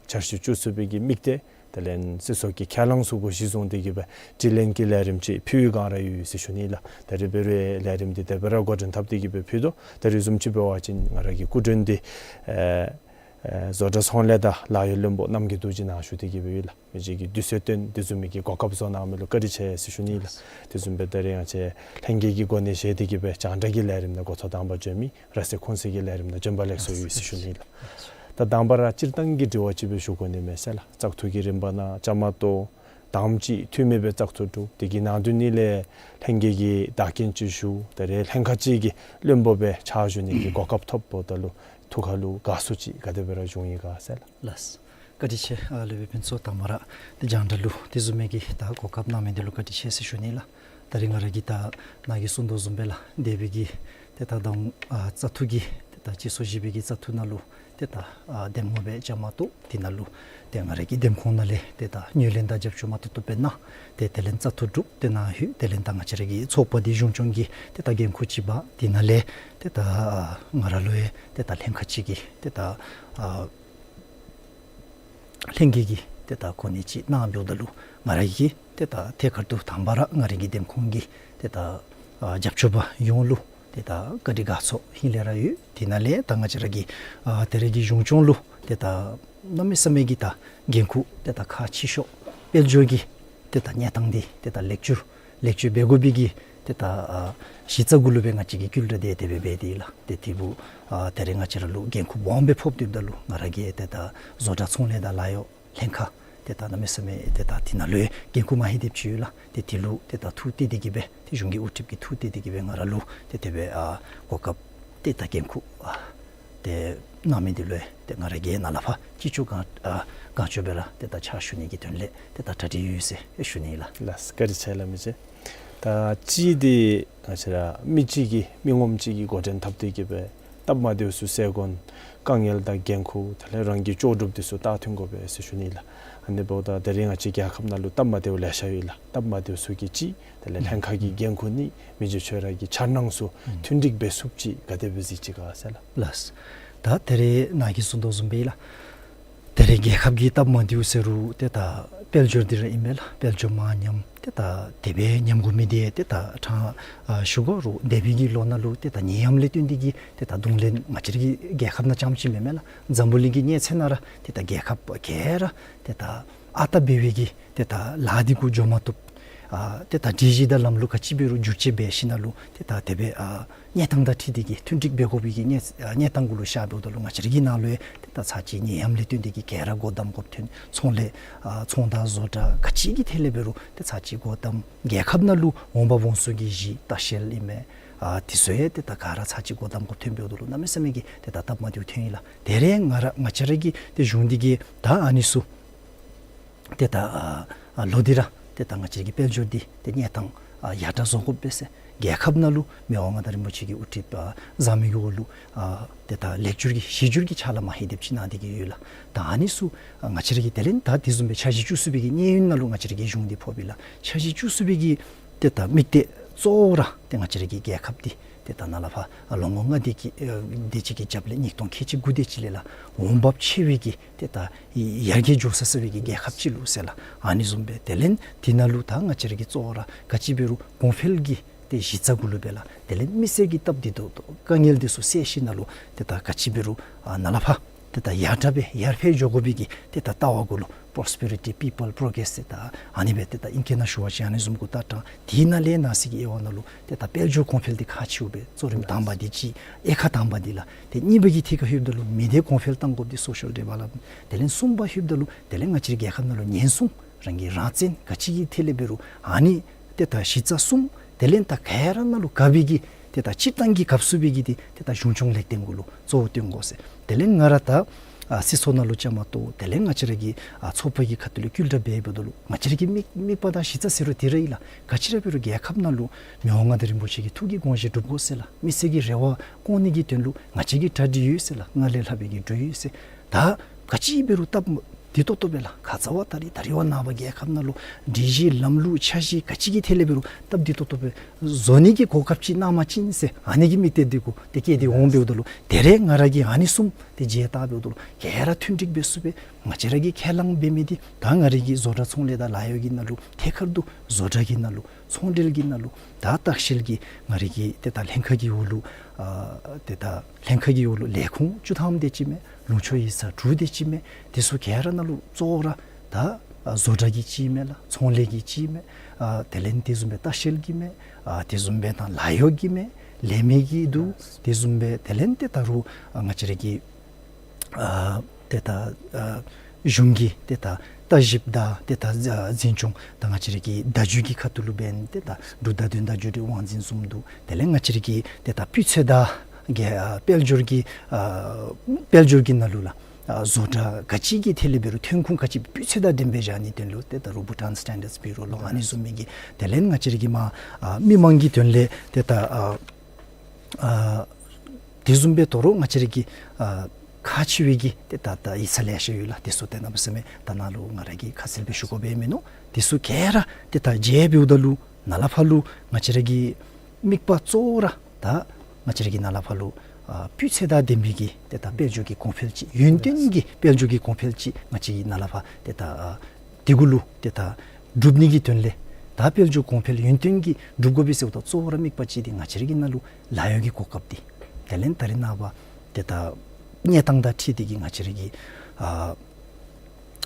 འཆར་གཞི་བཅུ་གསུམ་པའི་གི་དམིགས་གཏད་དེ་ལས་སྲིད་ཚོགས་ཀྱི་ཁས་བླངས་ཚུ་གུ་གཞི་བཟུང་སྟེ་གི་སྦེ་དྲི་ལན་གྱི་ལས་རིམ་ཅིག་ཕུལ་བའི་སྒང་ར་ཡོད་ཟེར་ཞུ་ནི་ལགས། ད་རིས་འབད་རུང་ལས་རིམ་འདི་དེ་སྦེ་ར་འགོ་འདྲེན་འཐབ་སྟེ་གི་སྦེ་ཕུལ་དོ། ད་རིས་བཟུམ་ཅིག་འབད་བ་ཅིན་ང་ར་གི་སྐུ་མགྲོན་འདི་ཨེ་ཨེ་བཟོ་གྲྭ་ཚོང་ལས་དང་ལཱ་གཡོག་བློན་པོ་རྣམ་རྒྱལ་རྡོ་རྗེ་ནཱ་ཞུ་སྟེ་གི་སྦེ་ཡོད་ལགས། མི་རྗེ་གིས་དུས་ཚོད་བཏོན་དེ་བཟུམ་མའི་གི་གོ་སྐབས་བཟོ་གནང་མི་ལུ་བཀའ་དྲིན་ཆེ་ཟེར་ཞུ་ནི་ལགས། དེ་བཟུམ་སྦེ་ད་རིས་ང་བཅས་ལྷན་རྒྱས་ཀྱི་གོ་གནས་བཞེས་ཏེ་གི་སྦེ་རྒྱང་བསྒྲགས་ཀྱི་ལས་རིམ་ནང་འགོ་ཐོག་དང་པ་འབྱོན་མི་ར་སེ་ཁོང་སེ་གི་ལས་རིམ་ནང་འབྱོན་པ་ལེགས་སོ་ཡོད་ཟེར་ཞུ་ནི་ལགས། ད་དང་པ་ར་སྤྱིར་བཏང་གི་དྲི་བ་ཅིག་སྦེ་ཞུ་དགོ་ནི་མས་ཟེར་ལགས། བཙག་འཐུ་གི་རིམ་པ་ནང་བཅའ་མར་གཏོགས་དང་པ་ཅིག་འཐུས་མི་སྦེ་བཙག་འཐུ་གྲུབ། དེ་གི་ནང་དོན་ནི་ལས་ལྷན་རྒྱས་ཀྱིས་བདག་རྐྱེན་ཅིག་ཞུ། ད་རེས་ལྷན་ཁག་ཅིག་གི་བློན་པོ་སྦེ་ཕྱག་ཞུ་ནི་གི་གོ་སྐབས་ཐོབ་པ་ད་ལུ་ཐུགས་ཁར་ལུ་དགའ་ཚོར་ཅིག་ག་དེ་སྦེ་ར་བྱུང་ཡི་ག་ཟེར་ལགས། ལགས། བཀའ་དྲིན་ཆེ། ཨ་སློབ་དཔོན་ཕུན་ཚོགས་དང་པ་ར་ཏེ་རྒྱང་བསྒྲགས་ལུ་དེ་བཟུམ་མའི་གི་ད་གོ་སྐབས་གནང་མི་འདི་ལུ་བཀའ་དྲིན་ཆེ་ཟེར་ཞུ་ནི་ལགས། ད་རིས་ང་ར་གིས་ད་ནཱ་གིས་གསུང་དོ་བཟུམ་སྦེ་ལགས་འདས་པའི་གི་ཏེ་ད་ཟླཝ་ཨ་རྩ་ཐུག་གི་ཏེ་ད་སྤྱི་ཚོགས་བཞི་པའི་གི་རྩ་ཐུག་ནང་ལུ་ཏེ་ད་ཨ་འདེམས་ངོ་སྦེ་བཅའ་མར་གཏོགས་དེ་ནང་ལུ་ཏེ་ང་ར་གི་འདེམས་ཁོངས་ནང་ལས་ཏེ་ད་ངོས་ལེན་དང་རྒྱབ་སྐྱོར་མ་ཏོག་ཏོ་སྦེ་གནང་། ཏེ་དེ་ལས་རྩ་ཐུག་གྲུབ་སྟེ་ནཱ་ལྷོད། དེ་ལས་ད་ང་བཅས་ར་གི་ཚོགས་པ་འདི་གཞུང་སྐྱོང་གི་ཏེ་ད་འགན་ཁུར་ཅིག་འབག། དེ་ནང་ལས་ཏེ་ད་ཨ་ང་ར་ལུ་ཡང་ཏེ་ད་ལྷན་ཁག་ཅིག་གི་ཏེ་ད་ཨ་ལྷན་རྒྱས་ཀྱི་ཏེ་ད་གོ་གནས་ཅིག་གནང་འབདཝ་ད་ལུ་ང་ར་གིས་ཏེ་ད་ཐད་ཀར་དུ་དང་པ་ར་ང་ར་གི་འདེམས་ཁོངས་ཀྱི་ཏེ་ད་ཨ་རྒྱབ་སྐྱོར་པ་ཡོངས་ལུ་ཏེ་ད་བཀའ་དྲིན་དགའ་ཚོར་ཧིང་ལས་ར་ཡོད། དེ་ནང་ལས་ད་ང་བཅས་ར་གི་ཨ་ད་རེས་ཀྱི་གཞུང་སྐྱོང་ལུ་ཏེ་ད་གནམ་མེད་ས་མེད་ཀྱི་ད་འགན་ཁུར་ཏེ་ད་ཁག་ཆེ་ཤོས་དཔལ་འབྱོར་གྱི་ཏེ་ད་གནས་སྟངས་འདི་ཏེ་ད་ལེགས་བཅོས་ལེགས་བཅོས་འབད་དགོ་པའི་གི་ཏེ་ད་ཨ་གཞི་རྩ་གུ་ལུ་སྦེ་ང་བཅས་ཀྱིས་བསྐུལ་བསྒྲགས་དེ་དེ་སྦེ་འབད་དེ་ལགས། ཏེ་དེ་འབདཝ་ཨ་ད་རེས་ང་བཅས་ར་ལུ་འགན་ཁུར་སྦོམ་སྦེ་ཕོགཔ་འདི་འབདཝ་ད་ལུ་ང་ར་གིས་ཏེ་ད་བཟོ་གྲྭ་ཚོང་ལས་དང་ལཱ་གཡོག་ལྷན་ཁག་ཏེ་ད་གནམ་མེད་ས་མེད་ཏེ་ད་དེ་ནང་ལུ་ཡང་འགན་ཁུར་མ་ཧེ་དེབ་ཅིག་ཡོད་ལགས། ཏེ་དེ་ལུ་ཏེ་ད་ཐུགས་གཏད་དེ་གིས་སྦེ་ཏེ་གཞུང་གི་དབུ་ཁྲིདཔ་གིས་ཐུགས་གཏད་དེ་གིས་སྦེ་ང་ར་ལུ་ཏེ་དེ་སྦེ་ཨ་གོ་སྐབས་ཏེ་ད་འགན་ཁུར་ཨ་ཏེ་གནང་མི་འདི་ལུ་ཡང་ཏེ་ང་ར་གིས་ནཱ་ལས་ཕར་ཅི་ལྕོགས་གང་ཨ་གང་ལྕོགས་སྦེ་ར་ཏེ་ད་ཕྱག་ཞུ་ནི་གི་དོན་ལས་ཏེ་ད་གྲ་སྒྲིག་ཡོད་ཟེར་ཞུ་ནི་ལགས། ལགས་བཀའ་དྲིན་ཆེ་ལགས་མི་རྗེ། ད་ཅི་འདི་ང་བཅས་ར་མི་གཅིག་གིས་མི་ངོམ་གཅིག་གིས་འགོ་འདྲེན་འཐབ་སྟེ་གིས་སྦེ་སྟབས་མ་བདེཝ་ཚུ་སེལ་དགོ་ན་དཀའ་ངལ་དང་འགན་ཁུར་དེ་ལས་རང་གི་ལྕོགས་གྲུབ་འདི་ཚུ་བལྟ་ཐོན་དགོ་པས་ཟེར་ཞུ་ནི་ལགས། ཨ་ནི་འབདཝ་ད་ད་རེས་ང་བཅས་རྒྱལ་ཁབ་ནང་ལུ་སྟབས་མ་བདེཝ་ལེ་ཤ་ཡོད་ལགས། སྟབས་མ་བདེཝ་ཚུ་གི་ཅིག་དེ་ལས་ལྷན་ཁག་གི་འགན་ཁུར་ནི་མི་རྗེ་ཁྱོད་ར་གི་འཆར་སྣང་ཚུ་མཐུན་འགྲིག་འབད་ཚུགསཔ་ཅིག་ག་དེ་སྦེ་གཟིགས་ཅི་ག་ཟེར་ལགས། ལགས། ད་ད་རེས་ནཱ་གིས་གསུང་དོ་བཟུམ་སྦེ་ལགས། ད་རེས་རྒྱལ་ཁབ་ཀྱི་སྟབས་མ་བདེཝ་ཟེར་རུང་ཏེ་ད་དཔལ་འབྱོར་འདི་ར་ཨིན་མས་ལགས། དཔལ་འབྱོར་མར་ཉམས། ཏེ་ད་དེ་སྦེ་ཉམས་དགོ་མི་འདི་ཏེ་ད་ཕྲང་ཨ་ཞུ་དགོ་རུང་འདས་པའི་གི་ལོ་ནང་ལུ་ཏེ་ད་ནད་ཡམས་ལས་བརྟེན་ཏེ་གིས་ཏེ་ད་གདོང་ལེན་ང་བཅས་ར་གི་རྒྱལ་ཁབ་ནང་རྐྱངམ་ཅིག་མེན་མས་ལགས། འཛམ་བུ་གླིང་གི་གནས་ཚད་ནང་ར་ཏེ་ད་རྒྱལ་ཁབ་ག་ར་ཏེ་ད་ཨ་རྟག་འབད་བའི་གི་ཏེ་ད་ལཱ་འདི་གུ་འགྱོ་མ་བཏུབ། ཨ་ཏེ་ད་སྒྲིག་གཞི་དང་ལམ་ལུགས་ག་ཅི་འབད་རུང་བསྒྱུར་བཅོས་འབད་ཞིནམ་ལས་ཏེ་ད་དེ་སྦེ་ཨ་གནས་སྟངས་དང་འཁྲིལ་ཏེ་གིས་མཐུན་འགྲིག་འབད་དགོ་པའི་གི་གནས་གནས་སྟངས་གུ་ལུ་ཤར་འབདཝ་ད་ལུ་ང་བཅས་ར་གི་ནང་ལུ་ཡང་ཏེ་ད་ཚར་གཅིག་ནད་ཡམས་ལས་བརྟེན་ཏེ་གིས་ག་ར་སྒོ་བསྡམ་དགོཔ་ཐོན། ཚོང་ལས་ཨ་ཚོང་དང་བཟོ་གྲྭ་ག་ཅི་གི་ཐད་ལས་འབད་རུང་ཏེ་ཚར་གཅིག་སྒོ་བསྡམ། རྒྱལ་ཁབ་ནང་ལུ་འོང་འབབ་འོང་ཚུགས་ཀྱི་གཞི་ལྟ་བཤལ་ཨིན་མས། ཨ་དེ་ཚུ་ཡང་ཏེ་ད་ག་ར་ཚར་གཅིག་སྒོ་བསྡམ་དགོཔ་ཐོན་འབདཝ་ད་ལུ་གནམ་མེད་ས་མེད་ཀྱི་ཏེ་ད་སྟབས་མ་བདེཝ་ཐོན་ཡི་ལགས། ད་རེས་ང་ར་ང་བཅས་ར་གི་ཏེ་གཞུང་འདི་གིས་ད་ཨ་ནི་ཚུ་ཏེ་ད་ཨ་ཨ་ལོག་སྟེ་ར་ཏེ་ད་ང་བཅས་ར་གི་དཔལ་འབྱོར་འདི་ཏེ་གནས་སྟངས་ཨ་ཡར་དྲག་བཟོ་དགོ་པས་ཟེར་རྒྱལ་ཁབ་ནང་ལུ་མི་དབང་མངའ་བདག་རིན་པོ་ཆེ་གི་དབུ་ཁྲིདཔ་ཨ་བཟང་མི་གི་འོག་ལུ་ཨ་ཏེ་ད་ལེགས་བསྒྱུར་གྱི་གཞི་བསྒྱུར་གྱི་ཕྱག་ལཱ་མ་ཧེ་དེབ་ཅིག་གནང་སྟེ་གིས་ཡོད་ལགས། ད་ཨ་ནི་ཚུ་ཨ་ང་བཅས་ར་གི་དེ་ལས་ད་དེ་བཟུམ་སྦེ་འཆར་གཞི་བཅུ་གསུམ་པའི་གི་གནས་ཡུན་ནང་ལུ་ང་བཅས་ར་གི་གཞུང་འདི་ཕོགཔ་ཨིན་ལགས། འཆར་གཞི་བཅུ་གསུམ་པའི་གི་ཏེ་ད་དམིགས་གཏད་གཙོ་བོ་ར་ཏེ་ང་བཅས་ར་གི་རྒྱལ་ཁབ་འདི་ཏེ་ད་ནཱ་ལས་ཕར་ཨ་ལོ་ངོ་ལྔ་དེ་ཅིག་ཨ་དེ་ཅིག་གི་རྒྱབ་ལས་ཉིས་སྟོང་ཁལ་གཅིག་དགུ་དེ་ཅིག་ལས་ལགས་འོང་འབབ་ཆེ་བའི་གི་ཏེ་ད་ཡར་རྒྱས་འགྱོ་ས་ས་བའི་གི་རྒྱལ་ཁབ་ཅིག་ལུ་ཟེར་ལགས། ཨ་ནི་བཟུམ་སྦེ་དེ་ལས་དེ་ནང་ལུ་ད་ང་བཅས་ར་གི་གཙོ་བོ་ར་ག་ཅི་འབད་རུང་གོང་འཕེལ་གྱི་ཏེ་གཞི་རྩ་གུ་ལུ་སྦེ་ལགས། དེ་ལས་མི་སེར་གྱི་སྟབས་བདེ་ཏོག་ཏོ་དཀའ་ངལ་འདི་ཚུ་སེལ་ཞིནམ་ལས་ཏེ་ད་ག་ཅི་འབད་རུང་ཨ་ནཱ་ལས་ཕར་ཏེ་ད་ཡར་དྲག་སྦེ་ཡར་འཕེལ་འགྱོ་དགོ་པའི་གི་ཏེ་ད་ལྟ་བ་གུ་ལུ་Prosperity People Progress ཟེར་ད་ཨ་ནི་སྦེ་ཏེ་ད་ཨིང་སྐད་ནང་ཞུ་བ་ཅིན་ཨ་ནི་བཟུམ་གུ་ད་དྲང་། དེ་ནང་ལས་ནང་གསེས་ཀྱི་དབྱེ་བ་ནང་ལུ་ཏེ་ད་དཔལ་འབྱོར་གོང་འཕེལ་འདི་ཁག་ཆེཝ་སྦེ་གཙོ་རིམ་དང་པ་འདི་ཅིག་དབྱེ་ཁག་དང་པ་འདི་ལགས། ཏེ་གཉིས་པ་གི་ཐད་ཁར་ལྷོདཔ་ད་ལུ་མི་སྡེ་གོང་འཕེལ་གཏང་དགོཔ་འདི་Social Development། དེ་ལས་གསུམ་པ་ལྷོདཔ་ད་ལུ་དེ་ལས་ང་བཅས་ར་རྒྱལ་ཁབ་ནང་ལུ་ཉེན་སྲུང་རང་གི་རང་བཙན་ག་ཅི་གི་ཐད་ལས་འབད་རུང་ཨ་ནི་ཏེ་ད་གཞི་རྩ་གསུམ་དེ་ལས་ད་ག་ར་ནང་ལུ་དགའ་བའི་གི་ཏེ་ད་སྤྱིར་བཏང་གི་དགའ་ཚུགས་པའི་གི་ཏེ་ཏེ་ད་གཞུང་སྐྱོང་ལེགས་ལྡན་གུ་ལུ་གཙོ་བོ་བཏོན་དགོ་ཟེར། དེ་ལས་ང་ར་ད་ཨ་སྲིད་ཚོགས་ནང་ལུ་བཅའ་མར་གཏོགས་དེ་ལས་ང་བཅས་ར་གི་ཨ་ཚོགས་པ་གི་ཁ་ཐུག་ལས་བསྐུལ་བསྒྲགས་འབད་འབདཝ་ད་ལུ་ང་བཅས་ར་གི་དམིགས་དམིགས་པ་དང་གཞི་རྩ་ཟེར་རུང་དེ་ར་ཨིན་ལགས། ག་ཅི་ར་འབད་རུང་རྒྱལ་ཁབ་ནང་ལུ་མི་དབང་མངའ་བདག་རིན་པོ་ཆེ་གི་ཐུགས་ཀྱི་དགོངས་བཞེད་སྒྲུབ་དགོ་ཟེར་ལགས། མི་སེར་གྱི་རེ་བ་སྐོང་ནི་གི་དོན་ལུ་ང་བཅས་ཀྱིས་གྲ་སྒྲིག་ཡོད་ཟེར་ལགས། སྔར་ལས་ལྷག་པའི་གི་གྲ་སྒྲིག་ཡོད་ཟེར། ད་ག་ཅི་འབད་རུང་སྟབས་བདེ་ཏོག་ཏོ་སྦེ་ལགས། ཁ་ཙ་བ་ད་རིས་ད་རིས་བ་ནངས་པ་རྒྱལ་ཁབ་ནང་ལུ་སྒྲིག་གཞི་ལམ་ལུགས་འཆར་གཞི་ག་ཅི་གི་ཐད་ལས་འབད་རུང་སྟབས་བདེ་ཏོག་ཏོ་སྦེ་བཟོ་ནི་གི་གོ་སྐབས་ཅིག་གནང་པ་ཅིན་ཟེར་ཨ་ནི་གི་དམིགས་གཏད་འདི་གུ་ཏེ་བསྐྱེད་དེ་འོང་འབདཝ་ད་ལུ་དེ་རེས་ང་ར་གིས་ཨ་ནི་གསུམ་ཏེ་མཇལ་བལྟ་འབདཝ་ད་ལུ་ག་ར་མཐུན་འགྲིག་འབད་ཚུགས་པས། ང་བཅས་ར་གིས་ཁས་བླངས་འབད་མི་འདི་ད་ང་ར་གི་བཟོ་གྲྭ་ཚོང་ལས་དང་ལཱ་གཡོག་གི་ནང་ལུ་ཐད་ཀར་དུ་བཟོ་གྲྭ་གི་ནང་ལུ་ཚོང་འབྲེལ་གྱི་ནང་ལུ་ད་ལྟ་བཤལ་གྱི་ང་ར་གི་ཏེ་ད་ལྷན་ཁག་གི་འོག་ལུ་ཨ་ཏེ་ད་ལྷན་ཁག་གི་འོག་ལུ་ལས་ཁུངས་བཅུ་ཐམ་དེ་ཅིག་མས། ལུང་ཕྱོགས་ཡིག་ཚང་དྲུག་དེ་ཅིག་མས། དེ་ཚུ་ག་ར་ནང་ལུ་གཙོ་བོ་ར་ད་ཨ་བཟོ་གྲྭ་གི་ཅིག་མས་ལགས། ཚོང་ལས་ཀྱི་ཅིག་མས། ཨ་དེ་ལས་དེ་བཟུམ་སྦེ་ལྟ་བཤལ་གྱི་མས། ཨ་དེ་བཟུམ་སྦེ་ད་ལཱ་གཡོག་གི་མས། ལས་མི་གི་འདུག། དེ་བཟུམ་སྦེ་དེ་ལས་ཏེ་ད་རུང་ཨ་ང་བཅས་ར་གི་ཨ་ཏེ་ད་ཨ་གཞུང་གི་ཏེ་ད་ལྟ་ཞིབ་དང་ཏེ་ད་འཛིན་སྐྱོང་དང་ང་བཅས་ར་གི་བརྡ་བརྒྱུད་ཀྱི་ཁ་ཐུག་ལུ་འབད་ཏེ་ད་འབྲུག་བརྡ་དོན་དང་བརྒྱུད་རིམ་དབང་འཛིན་བཟུམ་འདུག། དེ་ལས་ང་བཅས་ར་གི་ཏེ་ད་སྤུས་ཚད་དང་གི་ཨ་དཔལ་འབྱོར་གྱི་ཨ་དཔལ་འབྱོར་གྱི་ནང་ལུ་ལགས། ཨ་བཟོ་གྲྭ་ག་ཅི་གི་ཐད་ལས་འབད་རུང་ཐོན་ཁུངས་ག་ཅི་སྤུས་ཚད་དང་ལྡནམ་སྦེ་བཞག་ནིའི་དོན་ལུ་ཏེ་ད་རུང་བྷུ་ཊཱན་སི་ཊེན་ཌརཌསི་བྷི་རོ་ལོ་ཨ་ནི་བཟུམ་མའི་གི་དེ་ལས་ང་བཅས་ར་གི་མ་ཨ་མི་མང་གི་དོན་ལས་ཏེ་ད་ཨ་ཨ་དེ་བཟུམ་སྦེ་དོ་རུང་ང་བཅས་ར་གི་ཨ་ཁག་ཆེ་བའི་གི་ཏེ་ད་ད་ཡིག་ཚང་ལེ་ཤ་ཡོད་ལགས། དེ་ཚུ་ཏེ་གནམ་མེད་ས་མེད་ད་ནཱ་ལུ་ང་ར་གིས་ཁ་གསལ་སྦེ་ཞུ་དགོཔ་མིན་ནུག། དེ་ཚུ་ག་ར་ཏེ་ད་མཇལ་འབདཝ་ད་ལུ་ནཱ་ལས་ཕར་ལུ་ང་བཅས་ར་གི་དམིགས་པ་གཙོ་བོ་ར་ད་ང་བཅས་ར་གི་ནཱ་ལས་ཕར་ལུ་ཨ་སྤུས་ཚད་དང་ལྡན་པའི་གི་ཏེ་ད་དཔལ་འབྱོར་གྱི་གོང་འཕེལ་ཅིག་ཡུན་བརྟན་གྱི་དཔལ་འབྱོར་གྱི་གོང་འཕེལ་ཅིག་ང་བཅས་ཀྱི་ནཱ་ལས་ཕར་ཏེ་ད་ཨ་དེ་གུ་ལུ་ཏེ་ད་སྒྲུབ་ནི་གི་དོན་ལས་ད་དཔལ་འབྱོར་གོང་འཕེལ་ཡུན་བརྟན་གྱི་སྒྲུབ་དགོ་པས་ཟེརཝ་ད་གཙོ་བོ་ར་དམིགས་པ་ཅིག་འདི་ང་བཅས་ར་གི་ནང་ལུ་ལཱ་གཡོག་གི་གོ་སྐབས་འདི་དེ་ལས་ད་རེས་ནངས་པ་ཏེ་ད་གནས་སྟངས་དང་འཁྲིལ་ཏེ་གི་ང་བཅས་ར་གི་ཨ་